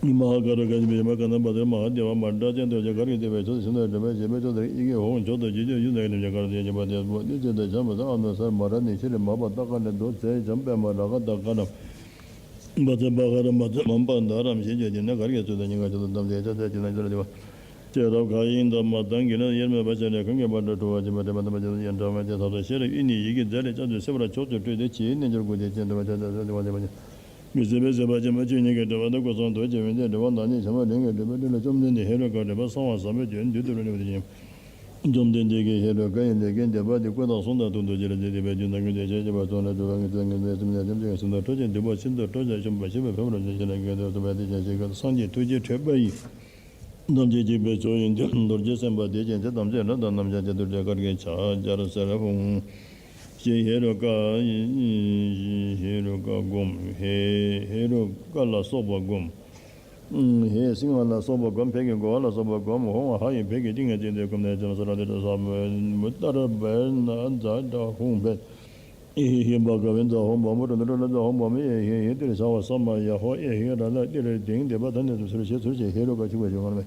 མ་ཧཱ་ཀ་རུ་ཀ་ཞེས་པའི་མ་ག་ན་བ་དེར་མ་ཧཱ་དེ་བ་མ་དྲག་ཅན་རྡོ་རྗེ་གར་གྱིས་བཏེགས་པའི་ཕྱོགས་སུ་ཞིང་དུ་འགྲོ་བའི་བྱེད་པའི་ཕྱོགས་དེར་ཡི་གེ་ཧཱུྃ་མཆོག་ཏུ་བརྗོད་རྒྱུ་ཡོད་ན་གི་ནི་ག་རུ་དེ་ཉན་པ་དེ་བོ་ནི་ཅི་དང་བྱམས་པ་དང་ཨ་ནུ་སར་མ་ར་ནི་ཤྲཱི་མ་པ་ཏ་ཀ་ནི་རྡོ་ཚེ་འཇམ་པདྨ་རཱ་ག་ཏ་ཀ་རམ། བཛྲ་པཱ་ཀ་ར་མ་ཛ་མམ་པ་དྷ་རམ་ཞེས་བརྗོད་ཅིང་ནི་གར་གྱི་ཚུལ་དང་སྙིང་གར་ཆུ་ལ་བསྡམས་ཏེ་ཕྱག་འཚལ་ཅི་ལ་ཉེ་རུ་བ། ཅེས་རབ་ཁ་དབྱིངས་དང་མ་བཏང་གི་ནི་དབྱེར་མེད་པ་ཤར་ནས་གང་གི་བར་དུ་འགྲོ་བ་སྦྱིན་པ་དྲན་པ་དང་མ་བྱིན་ཡང་དྲང་བའི་ཚེ་ཐབས་དང་ཤེས་རབ་ཡིད་ནི་ཡི་གེ་རྫས་ལས་བཅག་ཏུ་སེལ་བར་མཆོག་ཏུ་སྤྲུལ་ཏེ་ཇི་སྙེད་འབྱོར་དགུག་སྟེ་སྤྱན་འདྲེན་པ་ཕྱག་འཚལ་ཏེ་བ་ཅན་པ་ཅན། མི་ཟད་པའི་ཟད་པ་ཆེན་པོ་བཅུ་གཉིས་ཀྱི་འབྲེལ་བ་དང་སྐུ་གསུང་ཐུགས་ཀྱི་ཡོན་ཏན་འབྲེལ་བ་དང་ནི་བྱམས་པ་ལྷུན་གྱིས་གྲུབ་པའི་སྤྲུལ་ལ་བཅོམ་ལྡན་འདས་ཧེ་རུ་ཀ་འདྲེན་པ་གསང་བ་ཟབ་མོའི་ཆོས་མདུན་དུ་ལེགས་པར་བརྟན་ཅིང་། བཅོམ་ལྡན་འདས་ཀྱིས་ཧེ་རུ་ཀ་ཡི་ལས་མགོན་བདེན་པ་འདི་སྐུ་དང་གསུང་དང་ཐུགས་དང་བཅས་ཏེ་བསྟན་པའི་རྒྱུ་དང་དངོས་གཞི་ཤེས་པ་ཐོབ་ནས་སྒྲུབ་པ་ངེས་ཚིག་ངེས་ཚིག་སེམས་ལས་སེམས་ཅན་གྱི་སེམས་དང་འཕྲོད་ཅིང་འདུན་པ་ཤིན་ཏུ་འཕྲོག་བྱ་ཞུམ་པ་ཞི་བའི་ཕན་པ་རིན་ཆེན་ཞིང་ལ་འགོད་དེ་གསུངས་པའི་དེ་བཞིན་གཤེགས་པ་སངས་རྒྱས་ཐུགས་རྗེ་ཁྲོས་པ་ཡི་ཐམས་ཅད་གཅིག་པའི་མཆོག་ཡོན་ཏན་རྡོ་རྗེ་སེམས་དཔའ་དེ་བཞིན་ཚེ་ཐམས་ཅད་ལ་དང་རྣམ་གཞག་ཅི་ཐུབ་ཏེ་གར་གྱི་ཕྱག་རྒྱར་གསལ་ཧཱུྃ། ཞེས་ཧེ་རུ་ཀ་ཧེ་རུ་ཀ་བསྒོམ། ཧེ་ཧེ་རུ་ཀ་ལ་སོགས་པ་བསྒོམ། ཧེ་སིང་ཧ་ལ་སོགས་པ་བསྒོམ། ཕཊ་ཀྱི་གོ་བ་ལ་སོགས་པ་བསྒོམ། ཧཱུྃ་ཧ་ཡི་ཕཊ་ཀྱི་ཏིང་ངེ་འཛིན་དེ་བསྒོམས་ནས་ཇི་མ་ས་ར་དེ་ཏ་ས་མུ་ཏ་ར་བེ་ན་ཛ་དྲ་ཧཱུྃ་ཕཊ། ཨེ་ཧེ་ཧེ་བ་ག་བེ་ཛ་ཧཱུྃ་བ་མུ་ཏྲ་ནུ་ཏྲ་ལ་ཛ་ཧཱུྃ་བ་མུ། ཨེ་ཧེ་ཧེ་ཏིར་ས་བ་ས་མ་ཡ་ཧོ། ཨེ་ཧེ་ར་ལ་ཏིར་དིང་དེ་བ་ད་ནི་ཟུར་ཞེས་ཟུར་ཞེས་ཧེ་རུ་ཀ་ཆུ་བ་ཞུ་ང་མེ།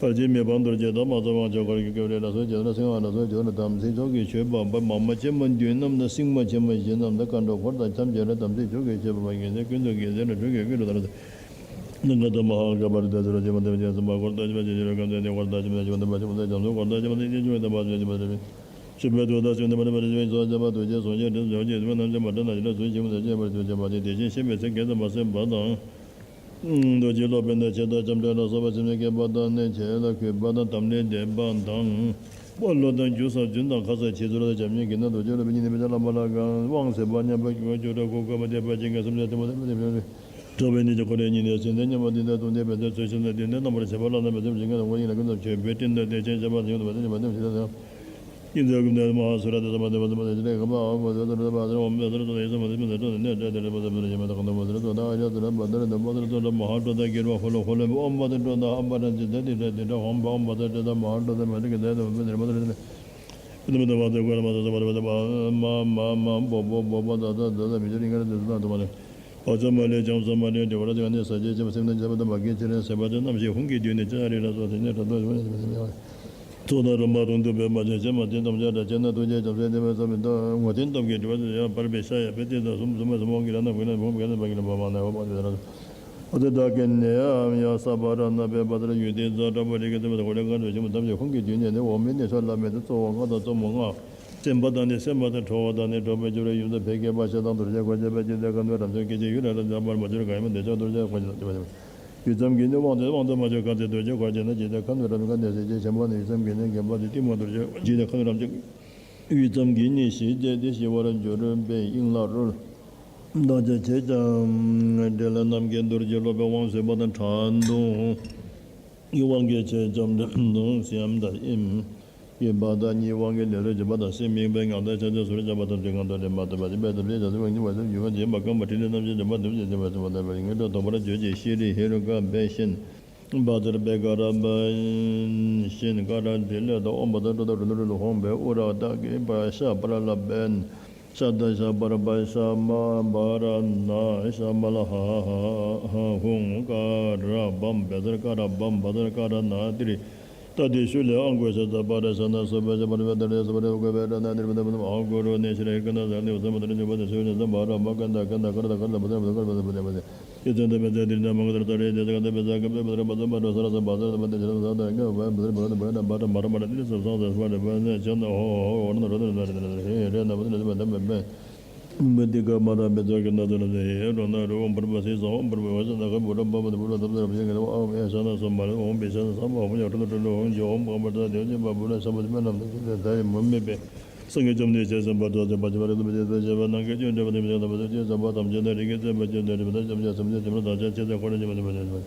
ཕར་ཕྱིན་མི་ཕམ་རྡོ་རྗེ་དང་། མ་ཚོགས་དབང་ཕྱུག་འཁོར་གྱིས་བསྐོར་བའི་ལ་སོགས་ཀྱིས། ན་རོ་སིང་ཧ་ན་སོགས་ཀྱིས་ན་རོ། དམ་ཚིག་མཆོག་གི་ཆོས་འབབ་པ། མ་མ་ཆེན་མོ་བདུན་རྣམས་དང་། སྲིང་མོ་ཆེན་མོ་བཞི་རྣམས་དང་། མཁའ་འགྲོ་འཁོར་དང་ཐམས་ཅད་ལ། དམ་ཚིག་མཆོག་གི་ཆོས་འབབ་པ། ངེས་ཤེས་ཀུན་ཏུ་རྒྱས་ཏེ་ན། ཐུགས་ཀྱི་དཀྱིལ་དུ་ལྷ་རེ་ན། ནང་ཁ་དུ་མ་ཧཱ་ག་པ་རི་ཏ་ཟེར་བ་ཅན་མ་དེ་བ་ཅན་སེམས་དཔའ་འཁོར་དང་བཅས་པ་ཅན། ཤེས་རབ་ཀུན་ཏུ་ནི་འཁོར་དང་བཅས་པ་ཅན་མ་དེ་བ་ཅན་སེམས་དཔའ་འཁོར་དང་བཅས་པ་ཅན་ཏེ་ཆོས་དམ་པ་ཅན་མ་དེ་བ་ཅན་སེམས་དཔའ་འཁོར་དང་བཅས་པ་ཅན་མ་དེ་བ་ཅན། ཆོས་པའི་ཐུགས་དང་ཚིག་དང་མ་འདྲེས་པ་རིགས་ཀྱི་ཚོགས་བཅས་པ། ཐུགས་རྗེས་བཟུང་ཞིང་དྲིན་གཟོ་བ་ཅན་སེམས་དཔའ་རྣམས་ཀྱང་མ་བྲལ་ན་ཇི་ལྟར་ཚུལ་བཞིན་དུ་བྱེད་པར་ཐུགས་བསྐྱེད་པ་ཅན། དེ་བཞིན་གཤེགས་པའི་སེང་གེ་དམ་པ་སེམས་དཔའ་དང་། རྡོ་རྗེ་སློབ་དཔོན་དང་ཆེ་མཐའ་ལྕམ་དྲལ་ལ་སོགས་པ་སེམས་ཅན་མཁས་པ་དང་ནི། ཆོས་ལ་གུས་པ་དང་དམ་ལས་འདས་པ་དང་། དཔའ་བློ་དང་རྒྱུ་གསུམ་རྫུན་དང་ཁ་གསལ་ཆེ་ཚུལ་དང་། བྱམས་སྙིང་གི་ནི་རྡོ་རྗེ་སློབ་དཔོན་ཉིད་ནི་དཔེ་ཆ་བླ་མ་ལ་དགའ། དབང་ཟེར་བ་སྙན་པ་སྐྱེ་བ་བཅུ་དྲུག་གོ་བ་དད་པ་ཅན་གྱི་སེམས་ཅན་ཐིམ་ཕུག་ཐིམ་ཕུག་ཐིམ་ཕུག་གྲགས་པའི་གནས་ཀྱི་འཁོར་ལོའི་སྙིང་ནས་ཟིན་ཏེ་མཉམ་པ་འདི་ནས་བཏུམས་ཏེ་འབད་དེ་ཚུལ་བཞིན་དུ་བསྟན་ཏེ་རྣམ་པར་ཕྱེ་བ་ལ་ནི་མི་སེམས་ཤིང་གི་ནང་ཁོ་ཡིན་ལ་ཀུན་རྫོབ་ཆོས་པའི་སྤྲིན་དང་བདེ་ཆེན་ཞབས་པད་ཡོངས་སུ་བརྟན་ཅིང་མ་བརྟན་ཞིང་དང་། ཀུན་རྫོབ་ཀུན་ནས་མ་ཧཱ་སུ་ར་དེ་ས་མ་དེ་བ་ས་མ་དེ་ཅི་རེ་ཁ་བ་ཨ་བ་ས་ཏ་ར་བ་ས་ར་ཨོམ་བ་ས་ར་ཏོ་ན་ཡེ་ས་མ་དེ་མ་དེ་ཏོ་ན་ནེ་ཏྲ་དེ་ར་བ་ས་ར་ཡེ་མ་དེ་ཁ་ཏ་བ་ས་ར་ཏོ་ན་ཨ་ཡ་ས་ར་བ་ད་ར་ཏ་བ་ས་ར་ཏོ་ན་མ་ཧཱ་ཏྲོ་ད་གེ་ར་བ་ཧོ་ལོ་ཧོ་ལོ་ཨོམ་བ་ས་ཏྲོ་ད་ཨ་བ་ར་ཏི་ད་དི་ཏྲ་དི་ཏྲ་ཧོམ་བ་ཨོམ་བ་ས་ཏྲ་ད་མ་ཧཱ་ཏྲོ་ད་མ་ཏི་གེ་ད་ད་བ་ས་ར་མ་ཏྲ་ད། ཨི་ཏ་མི་ཏ་བ་ཏི་གོ་ར་མ་ཏ་ས་བ་ར་བ་ཏ་བ་མ་མ་མ་བོ་བོ་བོ་བ་ད་ད་ད་ད་མི་ཅོ་རི་ང་ར་དུ་ས་ན་ཏོ་མ་ནེ། ཨ་ཙ་མ་ལེ་ཅང་ཙ་མ་ལེ་དེ་བ་ར་ཅང་ནི་ས་ཅེ་ཅེ་མ་སེམས་ནི་ཅ་བ་ཏ་མ་གི་ཅི་རེ་ཟེར་བ་ཅན་རྣམ་ཤེས་ཧཱུྃ་གི་མདུན་ནས་ཅ་རི་ར་སོ་ཏེ་ནེ་ཏ་ཏོ་ཅི་མ་ནེ་ཏ་མ་ནེ་ཚོགས་དང་རིམ་པ་རུང་དུ་འབད་མ་བྱས་ཤེས་མ་བྱས་དམ་བཅའ་དང་བཅས་ན་ཐུགས་རྗེ་བྱམས་བརྩེ་བདེ་བའི་ས་མི་དང་ངོ་མཚར་སྟོབས་ཀྱིས་སྒྲིབ་པ་ཡང་བར་པའི་ཤ་ཡ་པེ་ཏི་དང་གསུམ་གསུམ་པ་གསུམ་དབང་གིས་ར་ན་བུ་ན་བུ་ག་ན་བ་གི་ན་བ་མ་ན་བ་མ་ན་བ། ཨ་ཏི་ད་གེ་ནེ་ཡ་ས་བ་ར་ན་པེ་བ་ཏ་ར་ཡུལ་དེ་ཛ་དྲག་པོ་རིགས་ཀྱི་སེམས་དཔའ་དང་འཁོར་ལོས་བསྐོར་བའི་ཆེན་པོ་ཐམས་ཅད་ཧཱུྃ་གི་མདུན་ནས་ནི་འོག་མིན་གནས་མཆོག་ལ་མེད་དུ་གཙོ་བོ་ལྔ་དང་གཙོ་མོ་ལྔ། བཙན་པ་དང་ནི་སེམས་དཔའ་དང་ཁྲོ་བ་དང་ནི་གྲོགས་པོའི་རྒྱུ་རུ་ཡུམ་དང་ཕས་སྐྱེས་པ་ཤ་དང་གདུལ་བྱའི་འཁོར་བཅས་པ་ཅི་བདེ་ཁམས་དུ་རབ་འབྱམས་སྐྱེ་མཆེད་ཡུལ་ལ་རབ་འབྱམས་པར་མ་གྱུར་གང་ཡིན་མིན་དེ་ཆོས་གདུལ་བྱའི་འཁོར་བཅས་པ་ཅི་བདེ་ཡུད་ཙམ་གྱིས་ནི་དབང་དུ་དབང་དུ་མ་ཆུད་གང་དེ་གདུལ་བྱའི་འཁོར་བཅས་ན་ཇི་ལྟར་ཁམས་དུ་རབ་འབྱམས་ཀྱི་ནི་ཆེན་པོ་ནི་ཡུད་ཙམ་གྱིས་ནི་འགེངས་པ་དེ་གཏི་མུག་གདུལ་བྱའི་ཇི་ལྟར་ཁམས་དུ་རབ་འབྱམས་ཡུད་ཙམ་གྱིས་ནི་ཞི་སྟེ་དེ་ཞི་བར་འགྱུར་བའི་དབྱིངས་ལ་རོལ། བདག་ཅག་ཁྱེད་ཅག་འབྲེལ་རྣམས་ཀྱིས་རྡོ་རྗེ་སློབ་དཔོན་དབང་ཟེར་བ་དང་ཕྲལ་དུ། དབང་གི་ཆེ་ཆུང་དང་སེམས་དང་ཡིད་ཀྱི་བར་དང་གཉིས་དབང་གི་ལས་ལུས་སྒྱུ་མ་དང་སེམས་དམིགས་པའི་ངང་དང་ཕྱག་རྒྱ་ཟུར་བཅད་པ་ཐམས་ཅད་ངང་དུ་འདྲེན་པ་ཐུབ་པ་ཅིག་དཔེ་ཐམས་ཅད་བྱ་ཚིག་དབང་གཉིས་པ་སེམས་འགྱུ་བ་འབྱིན་པ་བསྐང་པ་ཕྲིན་ལས་རྣམ་བཞི་འབྱུང་བ་ནུབ་ཅིང་འབྱིན་པ་ཟིན་པ་ལྟ་བུ་ཡི་ངེས་དོན་རྟོགས་པར་གྱུར་ཅིག་ཤྲཱི་ཧེ་རུ་ཀ་བྷེ་ཤིན། བཛྲ་བྷེ་ཀ་ར་བྷེ་ཤིན། ཀ་ར་ཏི་ལི་ཏ་ཨོཾ་བཛྲ་ཏུཏྟཱ་རུ་ནུ་རུ་ལུ་ཧཱུྃ་བྷེ་ཨུ་ར་ཏ་ཀི་བྷ་ཤ་པ་ར་ལ་བྷེ་ཤ་ད་ཤ་པ་ར་བྷ་ཤ་མ་བྷ་ར་ན་ཤ་མ་ལ་ཧ་ཧ་ཧཱུྃ། ཀ་ར་བྷཾ་བཛྲ་ཀ་ར་བྷཾ་བཛྲ་ཀ་ར་ན་ཏི་རི་ཏ་ཏི་ཤུ་ལེ་ཨ་གུ་ཤ་ཛ་བྷ་ར་ཤ་ན་སུ་བྷེ་ཤ་པ་ར་བྷེ་ད་རེ་སུ་བྷ་རེ་ཨ་གུ་བྷེ་ར་ན་ཏི་རི་བྷ་ད་བྷ་ན་ཨ་གུ་རུ་ནེ་ཤྲཱི་ཧེ་ཀ་ན་ཛ་ནི་ཨུ་ཛ་མ་ཏ་ར་ཉུ་བྷ་ཏ་ཤུ་ནི་ཛ་བྷ་ར་བྷ་ཀན་ད་ཀན་ད་ཀ་ར་ད་ཀ་ར་ད་བྷ་ད་བྷ་ད་བྷ་ད་བྷ་ད་བྷ་ད་བྷ་ད་བྷ་ད། ཡེ་ཙམ་དུ་མེ་ཙ་དི་རི་ན་མ་ག་དར་ཙ་རེ་དེ་ཙ་ག་དེ་བེ་ཙ་ག་བེ་བ་དར་བ་ཙ་བ་དྲོ་ས་ར་ས་བ་ས་ར་བ་དེ་ཆ་ར་ས་དར་ག་བ་བ་དར་བ་དར་བ་དར་བ་དར་བ་དར་བ་དར་བ་དར་བ་ཆ་ན་ཧོ་ཧོ་ཧོ་ན་ར་ན་ར་ཧེ་རེ་ན་བ་དར་བ་དར་བ་དར་བ་མེ་དི་ག་མ་ར་བེ་ཙ་ག་ན་ཙ་ན་ཧེ་རོ་ན་རོ་བ་བར་བ་སི་ས་བ་བར་བ་ས་ན་ག་བུ་ར་བ་བ་བུ་ར་ད་བ་ས་ར་བ་ཡ་ན་ས་མ་ར་བ་བེ་ཆ་ན་ས་མ་བ་ཡ་རོ་ན་རོ་ཧོ་ཇོ་བ་བ་བ་ད་དེ་ཇི་བ་བུ་ར་ས་བ་ས་མ་ན་ད་ཡ་མ་མེ་བེ། སངས་རྒྱས་བཅོམ་ལྡན་འདས་ཞལ་གསུངས་པ་ཐོས་ཏེ་བར་ཆད་པ་རིགས་དྲུག་པའི་རྗེས་སུ་བྱེད་པ་ནམ་མཁའི་སྤྱོད་འཇུག་པ་དེ་བཞིན་གཤེགས་པ་ཐམས་ཅད་དང་རིགས་ཀྱི་བརྩེགས་པ་ཆེ་འདོད་རིགས་པ་དང་ཞབས་ཀྱི་སེམས་ཅན་ཆེན་པོ་དག་ཅིང་ཆེ་ཚད་འཁོར་ལོས་བརྒྱན་པ་ཐམས་ཅད་ཀྱང་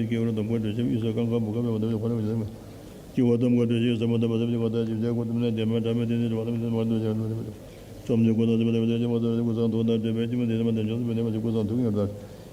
པའི་སྐྱེ་བོ་ལ་གདོང་པ་འདྲ་ཞིག་ཡོད་ས། རྐང་ཁ་སྦུབས་ཁ་སྦེ་འོང་དོ་བའི་འཁོར་ལོ་བཞི་ལ་སྐྱེ་བོ་གདོང་པ་འདྲ་ཞིག་ཡོད་ས། མ་དག་པ་ས་བཅུ་གི་ཁ་ཏ་ཞིག་བྱ་ཁོ་ཏུམ་ན་དེ་མ་དྲ་མེད་དེ་ནི་རི་བ་ལ་མི་ཚེ་མ་འདོད་ཅན་འདོད་ཅན་བཅོམ་ནི་ཁོ་ན་ཟེར་བ་ལ་བཅོམ་ཅན་ཁོ་ཚང་དུག་ཡང་ལྟར།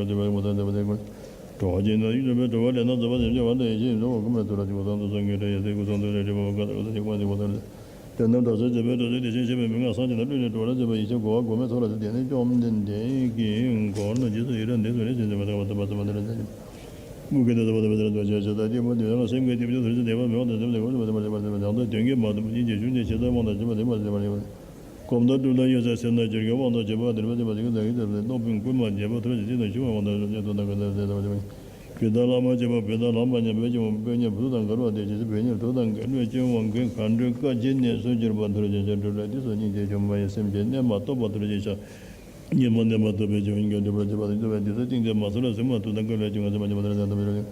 པར་བྱེད་པ་ཡི་མུ་སྟེགས་འདོད་པ་དེ་ཀུན། འགྲོ་བ་ཀུན་ལ་ཡིད་སྨོན་པའི་སྤྲོ་བ་ལས་སྣང་མཛད་པ་ཉིད་ཀྱི་དབང་དུ་ཡིད་ཆེས་ཡིད་འཕྲོག་པ་ཀུན་པའི་ཚུལ་ལ་སྤྱོད་པ་སངས་རྒྱས་སངས་རྒྱས་ཀྱི་གོ་འཕང་དུ་སངས་རྒྱས་དང་ཡེ་ཤེས་ཀྱི་གོ་འཕང་དུ་ལས་སྒྲིབ་པ་བཀག་འགག་ཏུ་སངས་རྒྱས་ཀྱི་གོ་འཕང་དུ་ལས། དེ་རྣམས་གྲོལ་ཚུལ་མཛད་པའི་གྲོལ་ཚུལ་དེ་བཞིན་གཤེགས་པའི་མན་ངག་གསང་ཆེན་དང་ཀླུ་ལས་གྲོལ་བར་མཛད་པ་ཡེ་ཤེས་སྒོ་བ་སྒོམ་པའི་ཚུལ་ལ་སྤྱོད་དེ་ནི་བཅོམ་ལྡན་འདས་ཀྱིས་འཁོར་ལ་རྗེས་སུ་ཡི་རང་དེ་ཚུ་ལས་བྱིན་གྱིས་བརླབས་པ་དང་བརྟན་པ་ཚུལ་མ་འདྲེས་པ་སྟོན་པ་ཟེར་མ་ཏེ། མུ་གེ་དང་ཟད་པ་དང་བེ་དང་འདོད་ཆགས་ཤ་སྟག་གཏི་མུག་དེ་ཡང་སེམས་ཀྱི་རྟེན་འབྱུང་དུ་ཟད་པ་མེད་པ་དང་ཟད་པ་དང་གོམས་སུ་མ་ཟད་པར་ཟད་པ་དང་ཡང་དག་དོན་གྱི་མ་རྟོགས་པ་སྙིང་རྗེ་ཆུང་ཆེ་ཆེ་ཚད་དབང་དང་བཅས་པ་ལེགས་པར་ཟད་པ་ལེགས་པར་གོམས་དང་སྒྲུབ་དང་གཡོ་ཟད་སེལ་དང་བརྗོད་བྱ་དབང་དང་བཅས་པ་ལེགས་པར་ཟད་པ་ལེགས་པར་སློབ་དཔོན་བསྐུལ་མ་རྒྱས་པ་ཐུགས་རྗེ་ཆེ་དང་ཆུང་བའི་དབང་དང་བཅས་པ་ཐུགས་དམ་བསྐང་དང་བཅས་པ་ལེགས་པར་བོད་དང་ལྷ་མ་མཇལ་བ་བོད་དང་ལྷ་མ་མཇལ་བའི་སྐྱེ་བོ་དཔོན་གཉེར་བུ་དང་དགའ་རབ་དེ་བཞིན་བོད་གཉེར་དུག་དང་འགལ་བའི་སྐྱེ་བོ་དབང་གིས་ག་འདྲའི་དཀའ་སྤྱད་ནས་སུ་གྱུར་པ་ཐུགས་རྗེ་ཆེ་སྒྲུབ་ལ་དེ་སོགས་སྙིང་རྗེ་ཆུང་བ་ཡི་སེམས་ཅན་གནས་མ་རྟོགས་པ་ཐུགས་རྗེ་ཆེ། ཉོན་མོངས་ནད་མ་ཐོབ་པའི་སྤྱོད་པ་ཉིད་ཀྱང་སྒྲིབ་པར་བྱེད་པ་དང་སྐྱོབ་པའི་དེ་ཚེ་ཏིང་འཛིན་མ་སོར་ལ་གཟིགས་མ་ཐུབ་དང་བཀའ་ལས་ཀྱང་ངོ་ཚ་མ་ཉམས་པ་དེ་ལ་ཡང་དམ་པའི་རོལ་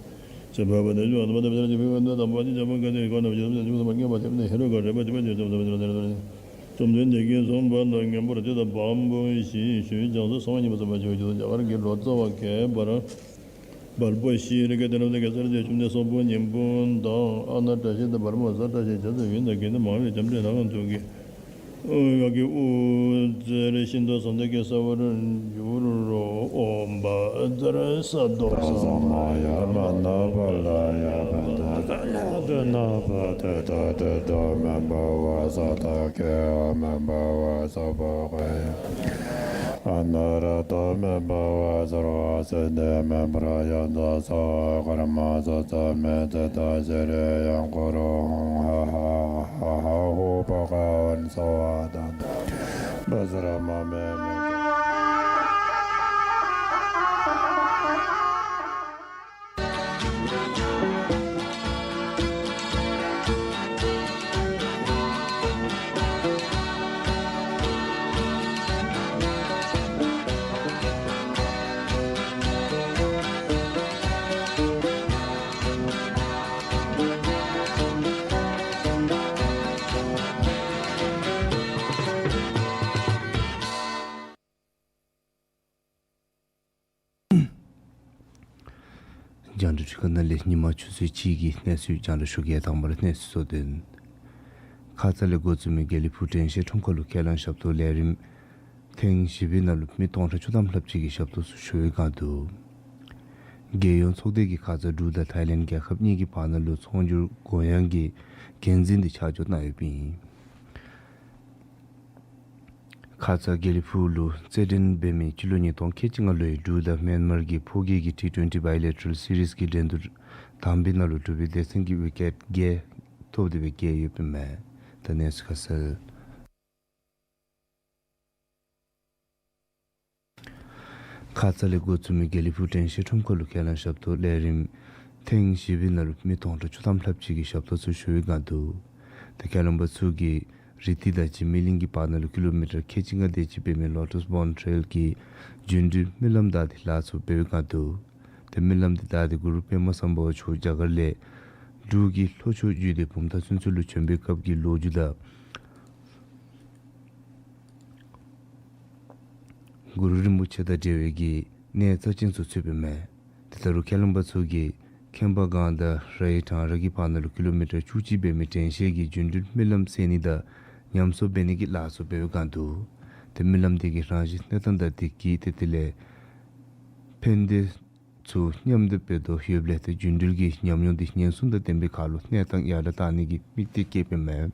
ཅེས་པ་བ་དེ་ལ་ཡང་དམ་པའི་རོལ་ཅེས་པའི་ཀུན་ཏུ་དམ་པ་ཅིག་བྱ་བ་ག་དེ་གོ་ན་བྱེད་དམ་ཅིག་ཐུབ་པ་སྙོམས་པར་ཐེག་པའི་ཧེ་རུ་ཀ་རེ་བ་དེ་བ་དེ་ཚོ་བ་དེ་ཚོ་བ་དེ་ཚོ། བཅོམ་ལྡན་འདས་ཀྱིས་གསུངས་པ་ལ་མཉམ་པར་བརྩེ་དང་བམ་པོ་བཞི་ཞུ་ཞིང་བྱང་སེམས་གསང་བ་གཉིས་པ་ཟབ་པ་ཞུ་བ་ཞུ་དོ། རྒྱ་གར་གྱི་ལོ་ཙཱ་བ་ག་བར་བལ་པོ་ཤྲི་ལ་ཀ་དེ་ན་དེ་གེ་སར་རྗེ་བཅོམ་ལྡན་སོག་པོ་སྙིང་པོ་དང་ཨ་ནཱ་བཀྲ་ཤིས་དང་བར་མ་ཟ་བཀྲ་ཤིས་བྱ་ཚུལ་ཡིན་དང་དགེ་འདུན་མང་ལས་རྒྱ་འབྲས་ལྷ་ཁང་ཚུ་གི་ཡ་གི་དབུ་རྩེར་ཤིན་ཏུ་ཟབ་མོ་གི་ས་བར་འགྱུར་རོ། ཨོཾ་བཛྲ་ས་ཏྭ་ས་མ་ཡ་མ་ན་པ་ལ་ཡ་བ་ད་ད་ན་ད་ན་བ་ཏེ་ཏ་ཏེ་ཏོ་མེན་པ་བ་ས་ཏ་ཀེ་ཨ་མེན་པ་བ་ས་པ་ཀེ་ཡ། ཨ་ན་ར་ཏོ་མེན་པ་བ་ཟར་བ་ཙེ་ཏེ་མེན་པ་ར་ཡ་ཛ་ས་བ་ཀརྨ་ཙ་ཙ་མེ་ཙེ་ཏ་ཤྲི་ཡང་ཀུ་རུ་ཧང་ཧ་ཧ་ཧ་ཧ་ཧོ་པ་ཀ་ཝན་སྭ་བ་ད་ད་བཛྲ་མ་མེ་མེ་ཏེ། རྒྱང་བསྒྲགས་ཁང་ནང་ལས་ཉིན་མ་ཆུ་ཚོད་གཅིག་གི་གནས་ཚུལ་རྒྱང་བསྒྲགས་ཞུ་གེ། དང་པ་ར་གནས་ཚུལ་གཙོ་དོན། ཁ་ཙ་ལས་འགོ་བཙུགས་མི་དགེ་ལེགས་ཕུག་དྲན་ཤེས་ཁྲོམ་སྐོར་ལུ་ཁས་བླངས་ཞབས་ཏོག་ལས་རིམ་ཐེངས་བཞི་པའི་ནང་ལུ་མི་སྟོང་ཕྲག་བཅུ་ཐམ་ལྷགཔ་ཅིག་གིས་ཞབས་ཏོག་ཚུ་ཞུ་བའི་སྒང་དུ་རྒྱལ་ཡོངས་ཚོགས་སྡེ་གིས་ཁ་ཙ་འབྲུག་དང་ཐའི་ལེནཌ་རྒྱལ་ཁབ་གཉིས་ཀྱི་བར་ན་ལུ་ཚོང་སྒྱུར་གུ་ཡངས་ཀྱི་འགན་འཛིན་འདི་ཆ་འཇོག་གནང་ཡོདཔ་ཨིན། ཁ་ཙ་དགེ་ལེགས་ཕུག་ལུ་རྩེད་འགྲན་འབད་མི་སྤྱི་ལོ་ཉིས་སྟོང་ཁལ་གཅིག་ལྔ་ལོའི་འབྲུག་དང་མེན་མར་གྱི་ཕོ་སྐྱེས་ཀྱི་ཊི་ཊུ་ཝེན་ཊི་བའི་ལེ་ཊ་རལ་སི་རིསི་གི་འགྲན་བསྡུར་དང་པའི་ནང་ལུ་འབྲུག་པའི་སྡེ་ཚན་གྱིས་ཝི་ཀེཊ་བརྒྱད་ཐོབ་སྟེ་སྦེ་རྒྱལ་ཡོདཔ་ཨིན་མས། ད་གནས་ཚུལ་ཁ་གསལ། ཁ་ཙ་ལས་འགོ་བཙུགས་མི་དགེ་ལེགས་ཕུག་དྲན་ཤེས་ཁྲོམ་སྐོར་ལུ་ཁས་བླངས་ཞབས་ཏོག་ལས་རིམ་ཐེངས་བཞི་པའི་ནང་ལུ་མི་སྟོང་ཕྲག་བཅུ་ཐམ་ལྷགཔ་ཅིག་གིས་ཞབས་ཏོག་ཚུ་ཞུ་བའི་སྒང་དུ་ཏེ་ཁས་བླངས་པ་ཚུ་གིས་རི་ཏི་དང་འཇིགས་མེད་གླིང་གི་བར་ན་ལུ་ཀི་ལོ་མི་ཊར་ཁལ་གཅིག་ལྔ་དེ་ཅིག་འབད་མི་ལོ་ཊས་བཱའུནཌ་ཊེལ་གྱི་རྒྱུན་འགྲུལ་རྨི་ལམ་བདའ་སྟེ་ལཱ་ཚུ་འབད་བའི་སྒང་དུ་ཏེ་རྨི་ལམ་འདི་བདའ་སྟེ་གུ་རུ་པདྨ་སམ་བྷ་ཝ་མཆོག་རྒྱ་གར་ལས་འབྲུག་གི་ལྷོ་ཕྱོགས་བརྒྱུད་དེ་བུམ་ཐང་ཚུན་ཚོད་ལུ་བྱོན་པའི་སྐབས་ཀྱི་ལོ་རྒྱུས་དང་གུ་རུ་རིན་པོ་ཆེ་དང་འབྲེལ་བའི་གི་གནས་རྩ་ཅན་ཚུ་ཚུདཔ་ཨིན་མས། ཏེ་ད་རུང་ཁས་བླངས་པ་ཚུ་གིས་ཁེམ་པ་སྒང་དང་ར་ཡི་གྲང་ར་གི་བར་ན་ལུ་ཀི་ལོ་མི་ཊར་བཅུ་གཅིག་འབད་མི་དྲན་ཤེས་ཀྱི་རྒྱུན་འགྲུལ་རྨི་ལམ་གསལ་ནི་དང་ ཉམས་གསོ་འབད་ནི་གི་ལཱ་ཚུ་འབད་བའི་སྒང་དུ་ཏེ་སྨོན་ལམ་འདི་གིས་རང་བཞིན་གནས་སྟངས་དང་འདི་གིས་ཏེ་དེ་ལས་ཕན་བདེ་ཚུ་མཉམ་སྡེབ་འབད་དོ་ཡོདཔ་ལས་ཏེ་རྒྱུན་འགྲུལ་གྱི་ཉམས་མྱོང་འདི་ཉེན་སྲུང་དང་ལྡན་པའི་ཁར་ལུ་གནས་སྟངས་ཡར་དྲགས་གཏང་ནི་གི་དམིགས་གཏད་བསྐྱེདཔ་ཨིན་མས།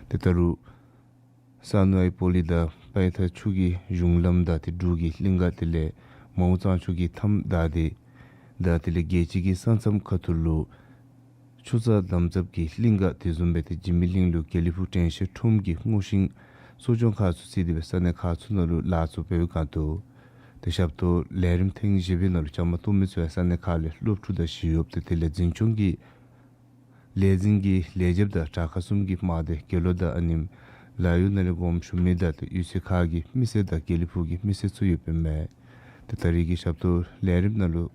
ཏེ་ད་རུང་ས་ནུ་ཨའི་པོ་ལི་དང་པའི་ཐ་ཆུ་གི་གཞུང་ལམ་དང་ཏེ་འབྲུག་གི་གླིང་ག་དེ་ལས་མའོ་གཙང་ཆུ་གི་མཐའམ་བདའ་སྟེ་དང་དེ་ལས་རྒྱལ་སྤྱི་གི་ས་མཚམས་ཁ་ཐུག་ལུ་ཆུ་རྩ་འདམ་རྫབ་ཀྱི་གླིང་ག་དེ་བཟུམ་སྦེ་ཏེ་འཇིགས་མེད་གླིང་ལུ་དགེ་ལེགས་ཕུག་དྲན་ཤེས་ཁྲོམ་གྱི་སྔོ་ཤིང་གསོ་སྦྱོང་ཁང་ཚུ་བརྩིས་ཏེ་སྦེ་ས་གནས་ཁག་ཚུ་ནང་ལུ་ལཱ་ཚུ་འབད་བའི་སྒང་དུ་ཏེ་ཞབས་ཏོག་ལས་རིམ་ཐེངས་བཞི་པའི་ནང་ལུ་བཅའ་མར་གཏོགས་མི་ཚུ་ཡང་ས་གནས་ཁག་ལས་སློབ་ཕྲུག་དང་ཞི་གཡོགཔ་ཏེ་དེ་ལས་འཛིན་སྐྱོང་གི་ལས་འཛིན་གྱི་ལས་བྱེདཔ་དང་དྲག་ཁག་གསུམ་གྱི་དམག་སྡེ་དགེ་སློང་དང་ཨ་ནེམ་ལཱ་གཡོག་ནང་ལས་དགོངམ་ཞུ་མི་དང་ཏེ་གཡུས་ཚན་ཁག་གི་མི་སེར་དང་དགེ་ལེགས་ཕུག་གི་མི་སེར་ཚུ་ཡོདཔ་ཨིན་མས། ཏེ་ད་རེས་ཀྱི་ཞབས་ཏོག་ལས་རིམ་ནང་ལུ་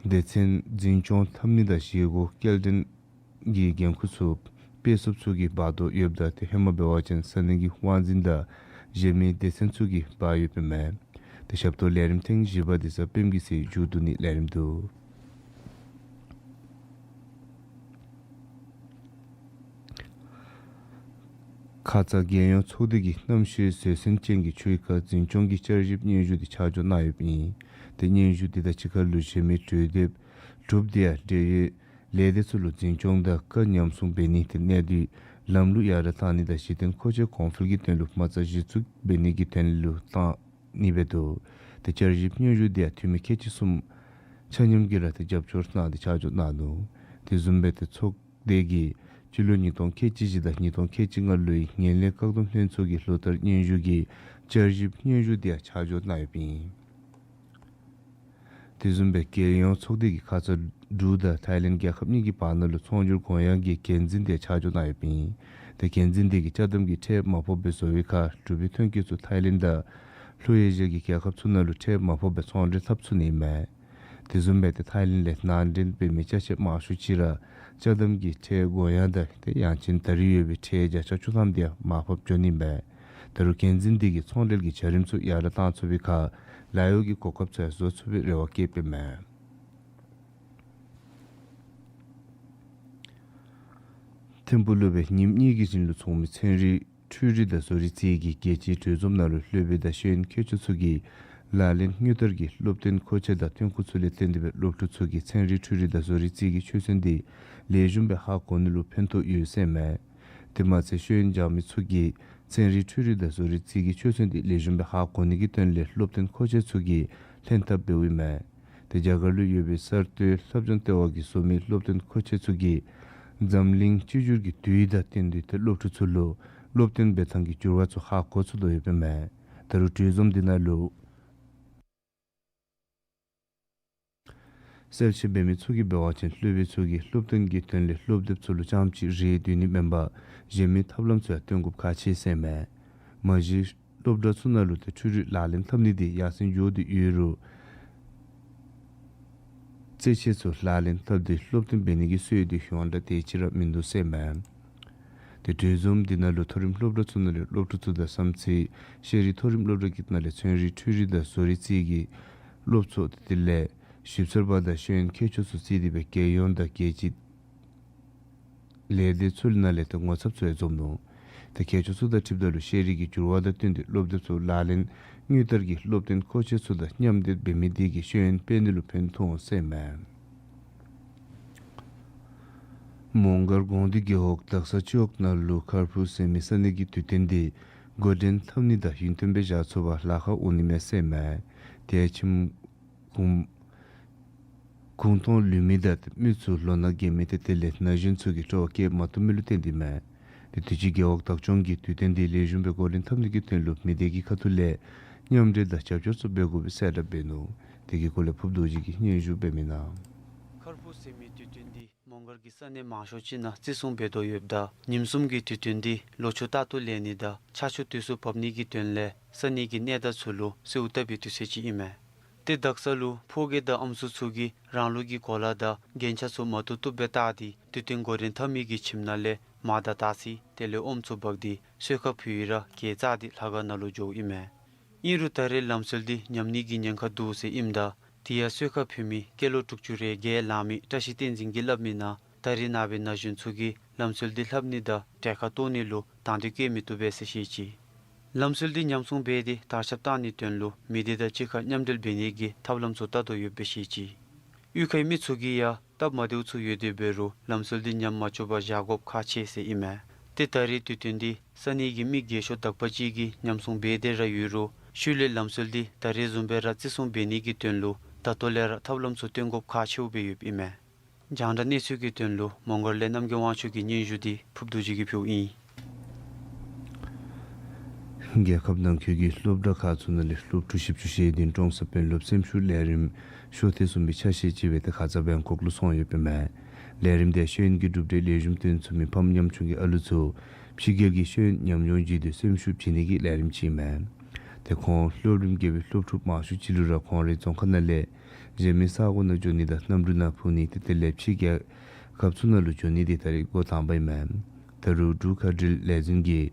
སྡེ་ཚན་འཛིན་སྐྱོང་འཐབ་ནི་དང་བཞེས་སྒོ་སྐྱེལ་འདྲེན་གྱི་འགན་ཁུར་ཚུ་དཔེ་སྲབ་ཚུ་གིས་འབག་དོ་ཡོདཔ་ད་ཏེ་ཧེ་མ་འབད་བ་ཅིན་ས་གནས་ཀྱི་དབང་འཛིན་དང་གཞན་མི་སྡེ་ཚན་ཚུ་གིས་འབག་ཡོདཔ་ཨིན་མས། ཏེ་ཞབས་ཏོག་ལས་རིམ་ཐེངས་བཞི་པ་འདི་གཟའ་སྤེནམ་གི་ཚེས་མཇུག་བསྡུ་ནི་ལས་རིམ་འདུག། ཁ་ཙ་རྒྱལ་ཡོངས་ཚོགས་སྡེ་གིས་གནམ་གཤིས་བཟོད་བསྲན་ཅན་གྱི་ཆུའི་ཁར་འཛིན་སྐྱོང་གི་བསྐྱར་ཞིབ་སྙན་ཞུ་འདི་ཆ་འཇོག་གནང་ཡོདཔ་ཨིན། ཏེ་སྙན་ཞུ་འདི་དང་གཅིག་ཁར་ལུ་གཞན་མི་གྲོས་འདེབས་གྲུབ་སྟེ་ཡང་འབྲེལ་ཡོད་ལས་སྡེ་ཚུ་ལུ་འཛིན་སྐྱོང་དང་བཀའ་ཉམས་སྲུང་འབད་ནི་ཏེ་གནད་སྡུད་ལམ་ལུགས་ཡར་དྲགས་གཏང་ནི་དང་གཞི་རྟེན་མཁོ་ཆས་གོང་འཕེལ་གྱི་དོན་ལུ་མ་རྩ་གཞི་བཙུགས་འབད་ནི་གི་དོན་ལུ་བཏང་ནི་འབད་དོ། ཏེ་བསྐྱར་ཞིབ་སྙན་ཞུ་འདི་ཡང་འཐུས་མི་ཁལ་གཅིག་གསུམ་ཆ་མཉམ་གྱིས་ར་ཏེ་རྒྱབ་སྐྱོར་གནང་སྟེ་ཆ་འཇོག་གནང་ནུག། དེ་བཟུམ་སྦེ་ཏེ་ཚོགས་སྡེ་གིས་སྤྱི་ལོ་ཉིས་སྟོང་ཁལ་གཅིག་བཞི་དང་ཉིས་སྟོང་ཁལ་གཅིག་ལྔ་ལོའི་ངན་ལྷད་བཀག་སྡོམ་ལྷན་ཚོགས་ཀྱི་ལོ་བསྟར་སྙན་ཞུ་གི་བསྐྱར་ཞིབ་སྙན་ཞུ་འདི་ཡང་ཆ་འཇོག་གནང་ཡོདཔ་ཨིན། དེ་བཟུམ་སྦེ་རྒྱལ་ཡོངས་ཚོགས་སྡེ་གིས་ཁ་ཙ་འབྲུག་དང་ཐའི་ལེནཌ་རྒྱལ་ཁབ་གཉིས་ཀྱི་བར་ན་ལུ་ཚོང་སྒྱུར་གོང་ཡངས་ཀྱི་འགན་འཛིན་འདི་ཆ་འཇོག་གནང་ཡོདཔ་ཨིན། ཏེ་འགན་འཛིན་འདི་གིས་ཅ་དམ་གྱི་ཁྲལ་མ་ཕོགཔ་སྦེ་བཟོ་བའི་ཁར་འབྲུག་པའི་ཐོན་སྐྱེད་ཚུ་ཐའི་ལེནཌ་དང་ལྷོ་ཨེ་ཤི་ཡ་གི་རྒྱལ་ཁབ་ཚུ་ནང་ལུ་ཁྲལ་མ་ཕོགཔ་སྦེ་ཚོང་འབྲེལ་འཐབ་ཚུགས་ནི་ཨིན་མས། དེ་བཟུམ་སྦེ་ཏེ་ཐའི་ལེནཌ་ལས་ནང་འདྲེན་འབད་མི་ཅ་ཆས་མང་ཤོས་ཅིག་ར་ཅ་དམ་གྱི་ཁྲལ་གོང་ཡངས་དང་ཏེ་ཡང་ཅིན་ད་རེས་ཡོད་པའི་ཁྲལ་བརྒྱ་ཆ་བཅུ་ཐམ་འདི་ཡང་མར་ཕབ་འགྱོ་ནི་ཨིན་མས། ད་རུང་འགན་འཛིན་འདི་གིས་ཚོང་འབྲེལ་གྱི་བྱ་རིམ་ཚུ་ཡར་དྲགས་གཏང་ཚུགས་པའི་ཁར་ལཱ་གཡོག་གི་གོ་སྐབས་ཚུ་ཡང་བཟོ་ཚུགས་པའི་རེ་བ་བསྐྱེདཔ་ཨིན་མས། ཐིམ་ཕུག་ལུ་སྦེ་ཉིནམ་གཉིས་ཀྱི་རིང་ལུ་ཚོགས་མི་ཚན་རིག་འཕྲུལ་རིག་དང་བཟོ་རིག་རྩིས་ཀྱི་རྒྱལ་སྤྱིའི་གྲོས་འཛོམས་ནང་ལུ་སློབ་དཔོན་དང་ཤེས་ཡོན་མཁས་མཆོག་ཚུ་གིས་ལག་ལེན་དངོས་བསྟར་གྱི་སློབ་སྟོན་མཁོ་ཆས་དང་ཐོན་ཁུངས་ཚུ་ལས་བརྟེན་ཏེ་སྦེ་སློབ་ཕྲུག་ཚུ་གིས་ཚན་རིག་འཕྲུལ་རིག་དང་བཟོ་རིག་རྩིས་ཀྱི་ཆོས་ཚན་འདི་ལེགས་ཤོམ་སྦེ་ཧ་གོ་ནི་ལུ་ཕན་ཐོགས་ཡོད་ཟེར་མས། དེ་མ་ཚད་ཤེས་ཡོན་སྦྱང་མི་ཚུ་གིས་ཚན་རིག་འཕྲུལ་རིག་དང་བཟོ་རིག་རྩིས་ཀྱི་ཆོས་ཚན་འདི་ལེགས་ཤོམ་སྦེ་ཧ་གོ་ནི་གི་དོན་ལས་སློབ་སྟོན་མཁོ་ཆས་ཚུ་གིས་ལྷན་ཐབས་འབདཝ་ཨིན་མས། ཏེ་རྒྱ་གར་ལུ་ཡོད་པའི་གསར་གཏོད་ལྷབ་སྦྱང་ལྟེ་བ་གིས་བཟོ་མི་སློབ་སྟོན་མཁོ་ཆས་ཚུ་གིས་འཛམ་གླིང་གཅིག་གྱུར་གྱི་དུས་དང་བསྟུན་ཏེ་ཏེ་སློབ་ཕྲུག་ཚུ་ལུ་སློབ་སྟོན་འབད་ཐངས་ཀྱི་འགྱུར་བ་ཚུ་ཧ་གོ་ཚུགས་དོ་ཡོདཔ་ཨིན་མས། ད་རུང་གྲོས་འཛོམས་འདི་ནང་ལུ་གསལ་བཤད་འབད་མི་ཚུ་གིས་འབད་བ་ཅིན་སློབ་དཔོན་ཚུ་གིས་སློབ་སྟོན་གྱི་དོན་ལས་སློབ་དེབ་ཚུ་ལུ་རྐྱངམ་གཅིག་རེ་བསྡུ་ནི་མེན་པར་གཞན་མི་ཐབས་ལམ་ཚུ་ཡང་སྟོན་དགོཔ་ཁག་ཆེ་ཟེར་མས། མ་གཞི་སློབ་གྲྭ་ཚུ་ནང་ལུ་ཏེ་འཕྲུལ་རིག་ལག་ལེན་འཐབ་ནི་འདི་ཡར་སེང་འགྱོ་སྟེ་ཡོད་རུང་རྩེད་ཆས་ཚུ་ལག་ལེན་འཐབ་སྟེ་སློབ་སྟོན་འབད་ནི་གི་སྲོལ་འདི་ཡོངས་གྲགས་དེ་ཅིག་ར་མིན་འདུག་ཟེར་མས། ཏེ་གྲོས་འཛོམས་འདི་ནང་ལུ་མཐོ་རིམ་སློབ་གྲྭ་ཚུ་ནང་ལས་སློབ་ཕྲུག་ཚུ་དང་བསམ་རྩེ་ཤེས་རིག་མཐོ་རིམ་སློབ་གྲྭ་གི་ནང་ལས་ཚན་རིག་འཕྲུལ་རིག་དང་བཟོ་རིག་རྩིས་ཀྱི་སློབ་ཚོགས་ཏེ་དེ་ལས་ཞིབ་འཚོལ་པ་དང་ཤེས་ཡོན་མཁས་མཆོག་ཚུ་བརྩིས་ཏེ་སྦེ་རྒྱལ་ཡོངས་དང་རྒྱལ་སྤྱི་ལས་སྡེ་ཚུ་ནང་ལས་ཏེ་ངོ་ཚབ་ཚུ་ཡང་འཛོམས་ནུག། ཏེ་མཁས་མཆོག་ཚུ་དང་འཁྲིལཝ་ད་ལུ་ཤེས་རིག་གི་འགྱུར་བ་དང་བསྟུན་ཏེ་སློབ་དེབ་ཚུ་ལག་ལེན་དངོས་བསྟར་གྱི་སློབ་སྟོན་མཁོ་ཆས་ཚུ་དང་མཉམ་སྡེབ་འབད་མི་འདི་གིས་ཤེས་ཡོན་སྤེལ་ནི་ལུ་ཕན་ཐོགས་འོང་ཟེར་མས། མོང་སྒར་དགོངས་འདུས་རྒེད་འོག་དག་ས་སྤྱི་འོག་ནང་ལུ་ཁར་ཕུག་ཟེར་མི་ས་གནས་ཀྱི་དུས་སྟོན་འདི་འགོ་འདྲེན་འཐབ་ནི་དང་ཡུན་བརྟན་སྦེ་བཞག་ཚུགས་པར་ལཱ་ཁག་འོང་ནི་མས་ཟེར་མས། དེ་ཡང་ཁྱིམ་གུང་གུང་ཐང་ལུས་མི་དང་མི་ཚུ་ལོ་ན་རྒས་མི་ཏེ་དེ་ལས་ན་གཞོན་ཚུ་གིས་སྤྲོ་བ་བསྐྱེད་མ་བཏུབ་མི་ལུ་བརྟེན་ཏེ་མས། ཏེ་དུས་ཅི་རྒེད་འོག་བདག་སྐྱོང་གིས་དུས་སྟོན་འདི་ལེགས་ཤོམ་སྦེ་འགོ་འདྲེན་འཐབ་ནི་གི་དོན་ལུ་མི་སྡེ་གི་ཁ་ཐུག་ལས་མཉམ་འབྲེལ་དང་རྒྱབ་སྐྱོར་ཚུ་འབད་དགོ་པའི་གསལ་བསྒྲགས་འབད་ནུག། དེ་གི་སྐོར་ལས་ཕུབ་རྡོ་རྗེ་གིས་སྙན་ཞུ་འབད་མི་ནང་། ཁར་ཕུག་ཟེར་མི་དུས་སྟོན་འདི་མོང་སྒར་གྱི་ས་གནས་མང་ཤོས་ཅིག་ནང་བརྩི་སྲུང་འབད་དོ་ཡོདཔ་ད་ཉིནམ་གསུམ་གྱི་དུས་སྟོན་འདི་ལོ་ཕྱུགས་རྟག་ཏུ་ལེགས་ནི་དང་ཆར་ཆུ་དུས་སུ་བབས་ནི་གི་དོན་ལས་ས་གནས་ཀྱི་གནས་བདག་ཚུ་ལུ་གསོལཝ་བཏབ་པའི་དུས་ཚོད་ཅིག་ཨིན་མས། ཏེ་དག་ས་ལུ་ཕོ་སྐྱེས་དང་ཨམ་སྲུ་ཚུ་གིས་རང་ལུགས་ཀྱི་གོ་ལ་དང་རྒྱན་ཆ་ཚུ་མ་བཏུབ་བཏུབ་སྦེ་བཏགས་ཏེ་དུས་སྟོན་འགོ་འདྲེན་འཐབ་མི་གི་ཁྱིམ་ནང་ལས་མར་དང་སྟག་གཟིག་དེ་ལས་ཨོམ་ཚུ་འབག་སྟེ་གསོལ་ཁ་ཕུལ་ཡི་ར་གྱལ་བཙགས་ཏེ་ལྷ་ཁང་ནང་ལུ་འགྱོཝ་ཨིན་མས། ཨིན་རུང་ད་རེས་ལམ་སྲོལ་འདི་ཉམས་ནི་གི་ཉེན་ཁ་འདུག་ཟེར་ཨིནམ་ད་དེ་ཡང་གསོལ་ཁ་ཕུལ་མི་སྐྱེས་ལོ་དྲུག་ཅུ་རེ་བརྒྱད་ལང་མི་བཀྲ་ཤིས་བསྟན་འཛིན་གྱིས་སླབ་མི་ནང་ད་རེས་ནངས་པའི་ན་གཞོན་ཚུ་གིས་ལམ་སྲོལ་འདི་ལྷབ་ནི་དང་གྲལ་ཁར་གཏོགས་ནི་ལུ་ དང་འདོད་བསྐྱེད་མི་བཏུབ་པས་ཟེར་བཤད་ཅི། ལམ་སྲོལ་འདི་ཉམས་སྲུང་འབད་དེ་དར་ཁྱབ་བཏང་ནིའི་དོན་ལུ་མི་སྡེ་དང་གཅིག་ཁར་མཉམ་འབྲེལ་འབད་ནིའི་ཐབས་ལམ་ཚུ་བལྟ་དོ་ཡོདཔ་སྦེ་བཤད་ཅི། གཡུས་ཁའི་མི་ཚུ་གིས་ཡང་སྟབས་མ་བདེཝ་ཚུ་ཡོད་དེ་འབད་རུང་ལམ་སྲོལ་འདི་ཉམས་མ་བཅུག་པར་བཞག་དགོཔ་ཁག་ཆེ་ཟེར་ཨིན་མས། ཏེ་ད་རེས་དུས་སྟོན་འདི་ས་གནས་ཀྱི་མི་རྒས་ཤོས་དག་པ་ཅིག་གིས་ཉམས་སྲུང་འབད་དེ་ར་ཡོད་རུང་ཤུལ་ལས་ལམ་སྲོལ་འདི་ད་རེས་བཟུམ་སྦེ་ར་བརྩི་སྲུང་འབད་ནིའི་དོན་ལུ་ད་ལྟོ་ལས་ར་ཐབས་ལམ་ཚུ་སྟོན་དགོཔ་ཁག་ཆེཝ་སྦེ་ཡོདཔ་ཨིན་མས། རྒྱང་བསྒྲགས་གནས་ཚུལ་གྱི་དོན་ལུ་མོང་སྒར་ལས་རྣམ་རྒྱལ་དབང་ཕྱུག་གི་སྙན་ཞུ་འདི་ཕུརཔ་རྡོ་རྗེ་གིས་ཕུལཝ་ཨིན། རྒྱལ་ཁབ་ནང་འཁོད་ཀྱི་སློབ་གྲྭ་ཁག་ཚུ་ནང་ལས་སློབ་ཕྲུག་བཞི་བཅུ་ཞེ་བདུན་ཀྲོང་གསར་དཔོན་སློབ་སེམས་ཤུགས་ལས་རིམ་ཤོག་ཐེངས་གསུམ་པའི་ཆ་ཤས་ཅིག་འབད་དེ་ཁ་ཙ་བེང་ཀོག་ལུ་སོང་ཡོདཔ་ཨིན་མས། ལས་རིམ་དེ་ཤེས་ཡོན་གྱི་གྲུབ་འབྲས་ལེགས་ཤོམ་སྟོན་ཚུགས་མི་ཕམ་ཉམ་ཆུང་གི་ཨ་ལུ་ཚུ་ཕྱི་རྒྱལ་གྱི་ཤེས་ཡོན་ཉམས་མྱོང་བརྒྱུད་དེ་སེམས་ཤུགས་བྱིན་ནིའི་ལས་རིམ་ཅིག་ཨིན་མས། ཏེ་ཁོང་སློབ་རིམ་བརྒྱད་པའི་སློབ་ཕྲུག་མང་ཤོས་ཅིག་ལུ་ར་ཁོང་རའི་རྫོང་ཁག་ནང་ལས་གཞན་མི་ས་གོ་ནང་འགྱོ་ནི་དང་གནམ་གྲུ་ནང་འཕུར་ནི་ཏེ་དེ་ལས་ཕྱི་རྒྱལ་ཁབ་ཚུ་ནང་ལུ་འགྱོ་ནི་འདི་ད་རེས་འགོ་དང་པ་ཨིན་མས། ད་རུང་འབྲུག་ཁ་བྲལ་ལས་འཛིན་གྱིས་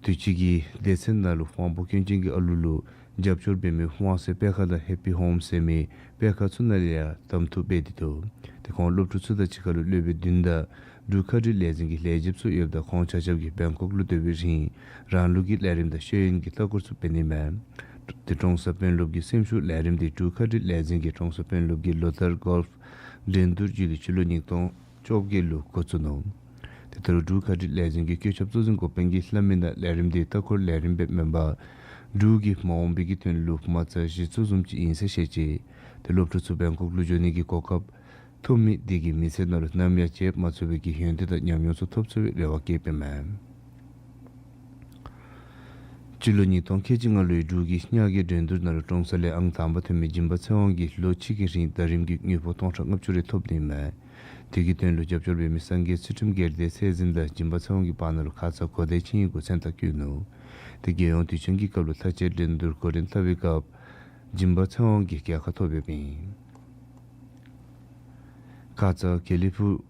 དུས་ཅི་གི་སྡེ་ཚན་ནང་ལུ་དབང་པོ་སྐྱོན་ཅན་གྱི་ཨ་ལུ་ལུ་རྒྱབ་སྐྱོར་འབད་མི་དབང་གསལ་སྤེལ་ཁང་དང་ཧེ་པི་ཧོམ་ཟེར་མི་སྤེལ་ཁང་ཚུ་ནང་ལས་ཡང་གདམ་འཐུ་འབད་དེ་འདུག། ཏེ་ཁོང་སློབ་ཕྲུག་ཚུ་དང་གཅིག་ཁར་ལུ་སློབ་དཔོན་བདུན་དང་འབྲུག་ཁ་བྲལ་ལས་འཛིན་གྱི་ལས་བྱེདཔ་ཚུ་ཡོདཔ་ད་ཁོང་ཆ་ཁྱབ་ཀྱིས་བེང་ཀོག་ལུ་སྡོད་པའི་རིང་རང་ལུགས་ཀྱི་ལས་རིམ་དང་ཤེས་ཡོན་གྱི་ལྟ་སྐོར་ཚུ་འབད་ནི་མས། ཏེ་ཀྲོང་གསར་དཔོན་སློབ་ཀྱི་སེམས་ཤུགས་ལས་རིམ་འདི་འབྲུག་ཁ་བྲལ་ལས་འཛིན་གྱིས་ཀྲོང་གསར་དཔོན་སློབ་ཀྱི་ལོ་ལྟར་གོལཕ་འགྲན་བསྡུར་བརྒྱུད་དེ་སྤྱི་ལོ་ཉིས་སྟོང་བཅོ་བརྒྱད་ལུ་འགོ་བཙུགས་ནུག། ཏེ་ད་རུང་འབྲུག་ཁ་བྲལ་ལས་འཛིན་གྱི་བཀོད་ཁྱབ་གཙོ་འཛིན་འགོ་དཔོན་གྱིས་སླབ་མི་ནང་ལས་རིམ་འདི་ལྟ་སྐོར་ལས་རིམ་སྦེ་མེན་པར་འབྲུག་གི་མ་འོངས་པའི་གི་དོན་ལུ་མ་རྩ་གཞི་བཙུགས་བཟུམ་ཅིག་ཨིན་ཟེར་བཤད་ཅི། ཏེ་སློབ་ཕྲུག་ཚུ་བེང་ཀོག་ལུ་འགྱོ་ནི་གི་གོ་སྐབས་ཐོབ་མི་འདི་གིས་མི་ཚེ་ནང་ལུ་ནམ་ཡང་བརྗེད་མ་ཚུགས་པའི་གི་ཡོན་ཏན་དང་ཉམས་མྱོང་ཚུ་ཐོབ་ཚུགས་པའི་རེ་བ་བསྐྱེདཔ་ཨིན་མས། སྤྱི་ལོ་ཉིས་སྟོང་ཁལ་གཅིག་ལྔ་ལོའི་འབྲུག་གི་ཉག་གི་འགྲན་བསྡུར་ནང་ལུ་ཀྲོང་གསར་ལས་ཨང་དང་པ་ཐོན་མི་སྦྱིན་པ་ཚེ་དབང་གིས་ལོ་གཅིག་གི་རིང་ཟླ་རིམ་གྱི་དངུལ་ཕོགས་སྟོང་ཕྲག་ལྔ་བཅུ་རེ་ཐོབ་ནི་ཨིན་མས། དེ་གི་དོན་ལུ་རྒྱབ་སྐྱོར་འབད་མི་སངས་རྒྱས་ཚུལ་ཁྲིམས་སྒེར་སྡེ་ཚད་འཛིན་དང་སྦྱིན་པ་ཚེ་དབང་གི་བར་ན་ལུ་ཁ་ཙ་གོ་བརྡའི་ཆིངས་ཡིག་གུ་མཚན་རྟགས་བཀོད་ནུག། ཏེ་རྒྱལ་ཡོངས་དུས་ཆེན་གྱི་སྐབས་ལུ་མཐའ་དཔྱད་འགྲན་བསྡུར་འགོ་འདྲེན་བལྟ་བའི་སྐབས་སྦྱིན་པ་ཚེ་དབང་གིས་རྒྱལ་ཁ་ཐོབ་ཡོདཔ་ཨིན། ཁ་ཙ་དགེ་ལེགས་ཕུག་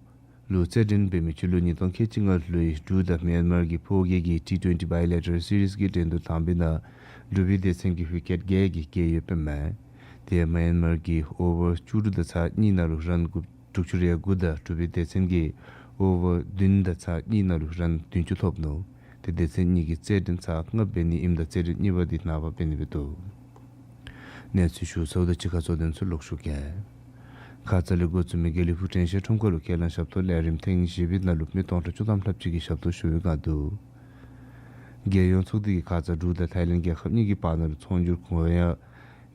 ལུ་རྩེད་འགྲན་འབད་མི་སྤྱི་ལོ་ཉིས་སྟོང་ཁལ་གཅིག་ལྔ་ལོའི་འབྲུག་དང་མེན་མར་གྱི་ཕོ་རྒྱས་ཀྱི་ཊི་ཊུ་ཨེན་ཊི་བའི་ལེ་ཊ་རལ་སི་རིསི་གི་འགྲན་བསྡུར་དང་པའི་ནང་འབྲུག་པའི་སྡེ་ཚན་གྱིས་ཝི་ཀེཊ་བརྒྱད་ཀྱིས་རྒྱལ་ཡོདཔ་ཨིན་མས། དེ་ཡང་མེན་མར་གྱིས་ཨོ་ཝར་བཅུ་དྲུག་དང་ཚག་གཉིས་ནང་ལུ་རཱན་དགུ་དྲུག་ཅུ་རེ་དགུ་དང་འབྲུག་པའི་སྡེ་ཚན་གྱིས་ཨོ་ཝར་བདུན་དང་ཚག་གཉིས་ནང་ལུ་རཱན་བདུན་ཅུ་ཐོབ་ནུག། ཏེ་སྡེ་ཚན་གཉིས་ཀྱིས་རྩེད་འགྲན་ཚར་ལྔ་འབད་ནི་ཨིནམ་ད་རྩེད་འགྲན་གཉིས་པ་འདི་ནངས་པ་འབད་ནི་སྦེ་འདུག། གནས་ཚུལ་ཞུ་ཚརཝ་ད་གཅིག་ཁར་གཙོ་དོན་ཚུ་ལོག་ཞུ་གེ། ཁ་ཙ་ལས་འགོ་བཙུགས་མི་དགེ་ལེགས་ཕུག་དྲན་ཤེས་ཁྲོམ་ཁ་ལུ་ཁས་བླངས་ཞབས་ཏོག་ལས་རིམ་ཐེངས་བཞི་པའི་ནང་ལུ་མི་སྟོང་ཕྲག་བཅུ་ཐམ་ལྷགཔ་ཅིག་གིས་ཞབས་ཏོག་ཞུ་བའི་བསྒང་འདུག། རྒྱལ་ཡོངས་ཚོགས་སྡེ་གིས་ཁ་ཙ་འབྲུག་དང་ཐའི་ལེནཌ་རྒྱལ་ཁབ་གཉིས་ཀྱི་བར་ན་ལུ་ཚོང་སྒྱུར་གུ་ཡངས་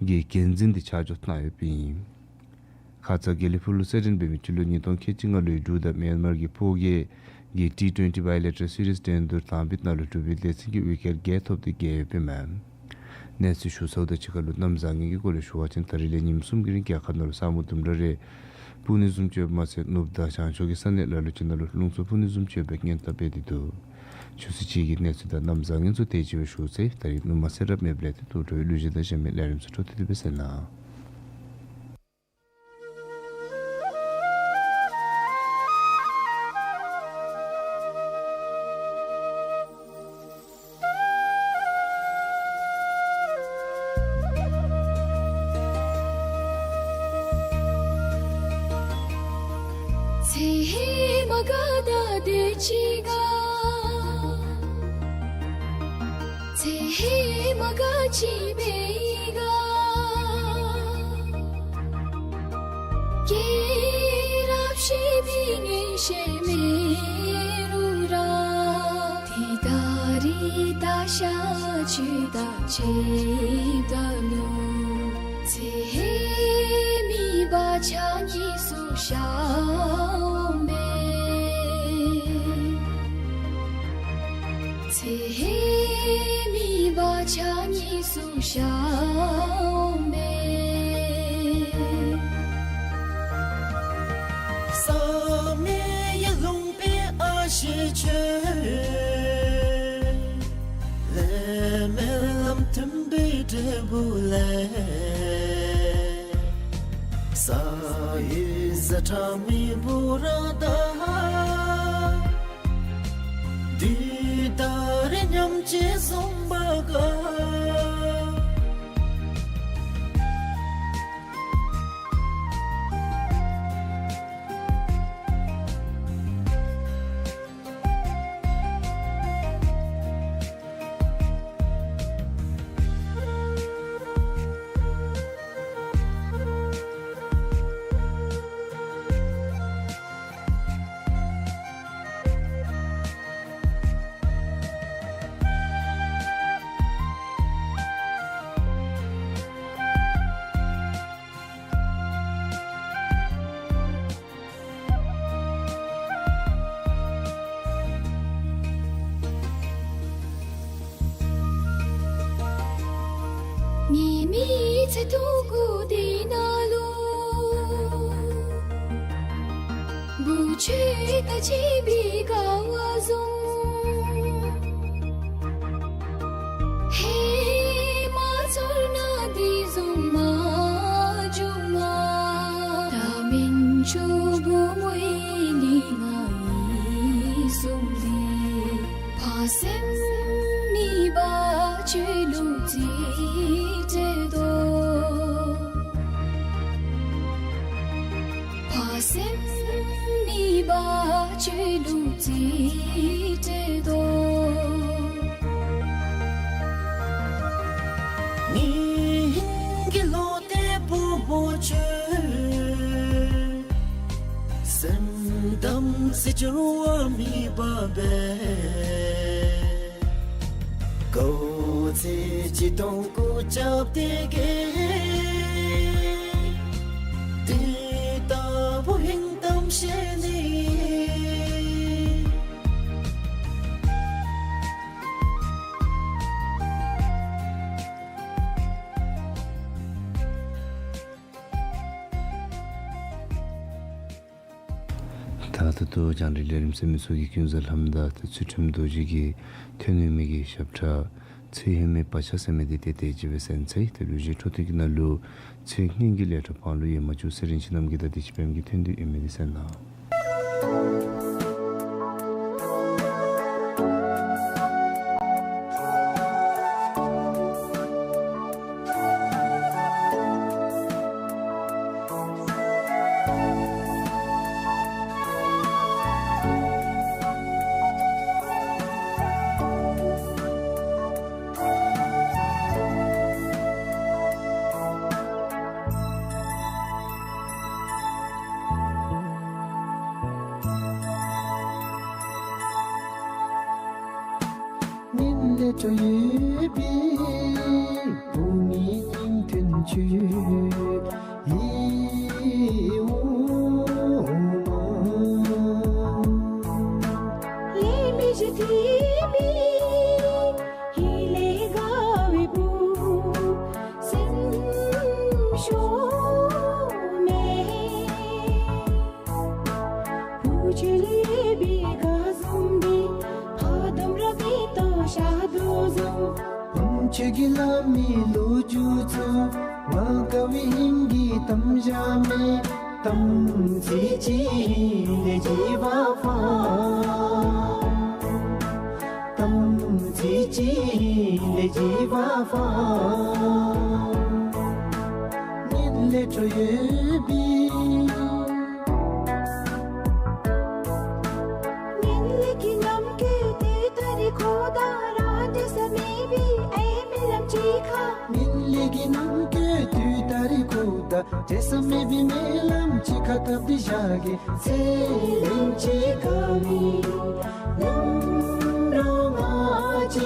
ཀྱི་འགན་འཛིན་འདི་ཆ་འཇོག་གནང་ཡོདཔ་ཨིན། ཁ་ཙ་དགེ་ལེགས་ཕུག་ལུ་རྩེད་འགྲན་འབད་མི་སྤྱི་ལོ་ཉིས་སྟོང་ཁལ་གཅིག་ལྔ་ལོའི་འབྲུག་དང་མེན་མར་གྱི་ཕོ་རྒྱས་ཀྱི་ཊི་ཊུ་ཨེན་ཊི་བའི་ལེ་ཊ་རལ་སི་རིསི་འགྲན་བསྡུར་དང་པའི་ནང་ལུ་འབྲུག་པའི་སྡེ་ཚན་གྱིས་ཝི་ཀེཊ་བརྒྱད་ཐོབ་སྟེ་རྒྱལ་ཡོདཔ་ཨིན་མས། གནས་ཚུལ་ཞུ་ཚརཝ་ད་གཅིག་ཁར་ལུ་གནམ་བཟང་ངན་གྱི་སྐོར་ལས་ཞུ་བ་ཅིན་ད་རིས་ལས་ཉིནམ་གསུམ་གྱི་རིང་རྒྱལ་ཁབ་ནང་ལུ་ས་སྨུག་ལྡུམ་ར་རེ་སྤུབ་ནི་བཟུམ་ཅིག་ཡོདཔ་མ་ཚད་ནུབ་དང་བྱང་ཕྱོགས་ཀྱི་ས་གནས་ལ་ལུ་ཅིག་ནང་ལུ་རླུང་འཚུབ་འཕུ་ནི་བཟུམ་ཅིག་ཡོད་པའི་སྔོན་བརྡ་སྤེལ་ཏེ་འདུག། ཆུ་ཚོད་གཅིག་གི་གནས་ཚུལ་དང་གནམ་བཟང་ངན་ཚུ་དེ་ཅིག་སྦེ་ཞུ་ཚར། ད་རིས་ནུབ་མོ་ཚེ་རབས་མེདཔ་ལས་ཏེ་ཐུགས་སྤྲོ་བའི་གླུ་གཞས་དང་གཞན་མི་ལས་རིམ་ཚུ་འཕྲོ་མཐུད་དེ་སྦེ་གསན་གནང་། ཚེ་ཧེ་མ་ག་ད་དེ་ཅི་ག། ཚེ་ཧེ་མ་ག་ཅི་མེད་ག། སྐྱེས་རབས་ཤེས་མི་ངེས་ཤེས་མེད་རུང་ར། དེ་ད་རིས་ད་ཤ་ཆུ་ད་ཆེ་ད་ལུ། ཚེ་ཧེ་མི་བ་ཆ་ཉིས་སུ་ཤ་འོང་མེ། ཚེ་ཧེ་མི་བ་ཆ་ཉིས་སུ་ཤ་འོང་མེ། བསམ་མེད་ཡ་ལུང་པའི་ཨ་ཞེ་ཆོས། ལས་མེད་ལམ་མཐུན་པའི་འབྲས་བུ་ལས། ས་ཡི་ཟ་ཁྲ་མི་བུ་ར་ད། འདི་ད་རེས་ཉམས་བཅོས་བཟུམ་པ་ག། ཉི་མའི་ཚེ་ཐུང་ཀུ་དེ་ནང་ལུ་བུ་ཆུང་ཀུ་ཅིག་སྦེ་དགའ་བ་བཟུང་། ཧེ་མ་ཚོར་སྣང་དེ་བཟུམ་མ་བྱུང་ང་། ད་མེན་ཆུང་བུ་མོ་ཡི་ལས་ང་ཡིད་བཟུང་སྟེ། ཕ་སེམས་མེད་པར་ཁྱོད་ལུ་རྩིས་སྤྲོད་དོ། ཕ་སེམས་མེད་པར་ཁྱོད་ལུ་རྩིས་སྤྲོད་དོ། ངེའི་གི་བློ་གཏད་བུ་མོ་ཁྱོད། སེམས་དམ་སྲི་འགྱུར་བ་མེད་པ་སྦེ། དགའ་བོ་ཚེ་གཅིག་སྟོང་ཀུ་རྐྱབ་སྟེ་གི། དེ་ལྟ་བུ་ཧིང་གཏམ་བཤད་ནི། ད་ད་ལྟོ་རྒྱང་བསྒྲགས་ལས་རིམ་གཟིགས་མི་ཚུ་གིས་ཀུན་གསལ་ལྷ་མོ་དང་ཏེ་ཚུལ་ཁྲིམས་རྡོ་རྗེ་གིས་འཐེན་ཡོད་མི་གི་ཞབས་ཁྲ་ཚེ་ཧེ་མའི་བག་ཆགས་ཟེར་མི་འདི་ཏེ་དེ་ཅིག་སྦེ་གསན་ཚར་ཡི། ཏེ་ལོག་སྟེ་འཕྲོ་མཐུད་ཀྱི་ནང་ལུ་ཚེ་སྔོན་གྱི་ལས་འཕྲོ་བར་ལུ་ཡོད་མ་བཅུག་ཚེ་རིང་ཆེན་རྣམ་རྒྱལ་དང་བདེ་ཆེན་དཔལམོ་གིས་འཐེན་ཏེ་ཡོད་མི་འདི་གསན་གནང་། སྔོན་ལས་འཕྲོ་ཡོད་པའི་བུ་ངེའི་སྙིང་མཐུན་ཁྱོད་ཡིད་འོང་མ། ལས་མི་བྱེད་དེ་མི་ཧེ་ལས་དགའ་བའི་བུ་སེམས་ཤོར་མས། བུ་ཁྱོད་ལུ་ཡོད་པའི་དགའ་འཛུམ་འདི་ཕ་དམ་ར་མེ་ཏོག་ཤར་དོ་བཟུམ། བུམོ་ཁྱོད་ཀྱིས་སླབ་མི་ལོ་རྒྱུས་ཚུ་ང་དགའ་བའི་ཧིང་གིས་གཏམ་བཞག་མི། དམ་ཚིག་གཅིག་ལས་བརྒྱད་པ་ཕར། དམ་ཚིག་གཅིག་ལས་བརྒྱད་པ་ཕར། སྔོན་ལས་འཕྲོ་ཡོད་པའི། སྔོན་ལས་ཀྱི་ནམ་དཀྱིལ་དུས་ད་རིས་ཁོ་དང་ར་འབྲལ་ས་མེད་པའི་ཨེ་སྨོན་ལམ་གཅིག་ཁར། སྔོན་ལས་ཀྱི་ནམ་དཀྱིལ་དུས་ད་རིས་ཁོ་དང་འབྲལ་ས་མེད་པའི་སྨོན་ལམ་གཅིག་ཁར་བཏབ་སྟེ་བཞག་གེ། ཚེ་ལན་གཅིག་དགའ་བའི་ལམ་འགྲོ་ང་བཅས་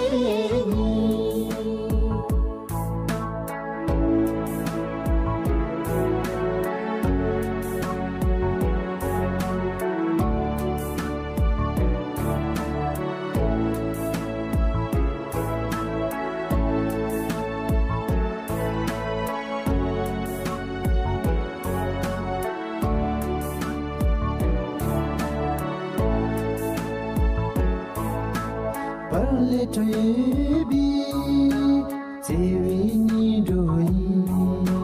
གཉིས། བར་ལས་འཕྲོ་ཡོད་པའི་བརྩེ་བའི་སྙིང་འགྲོ་ཡིན།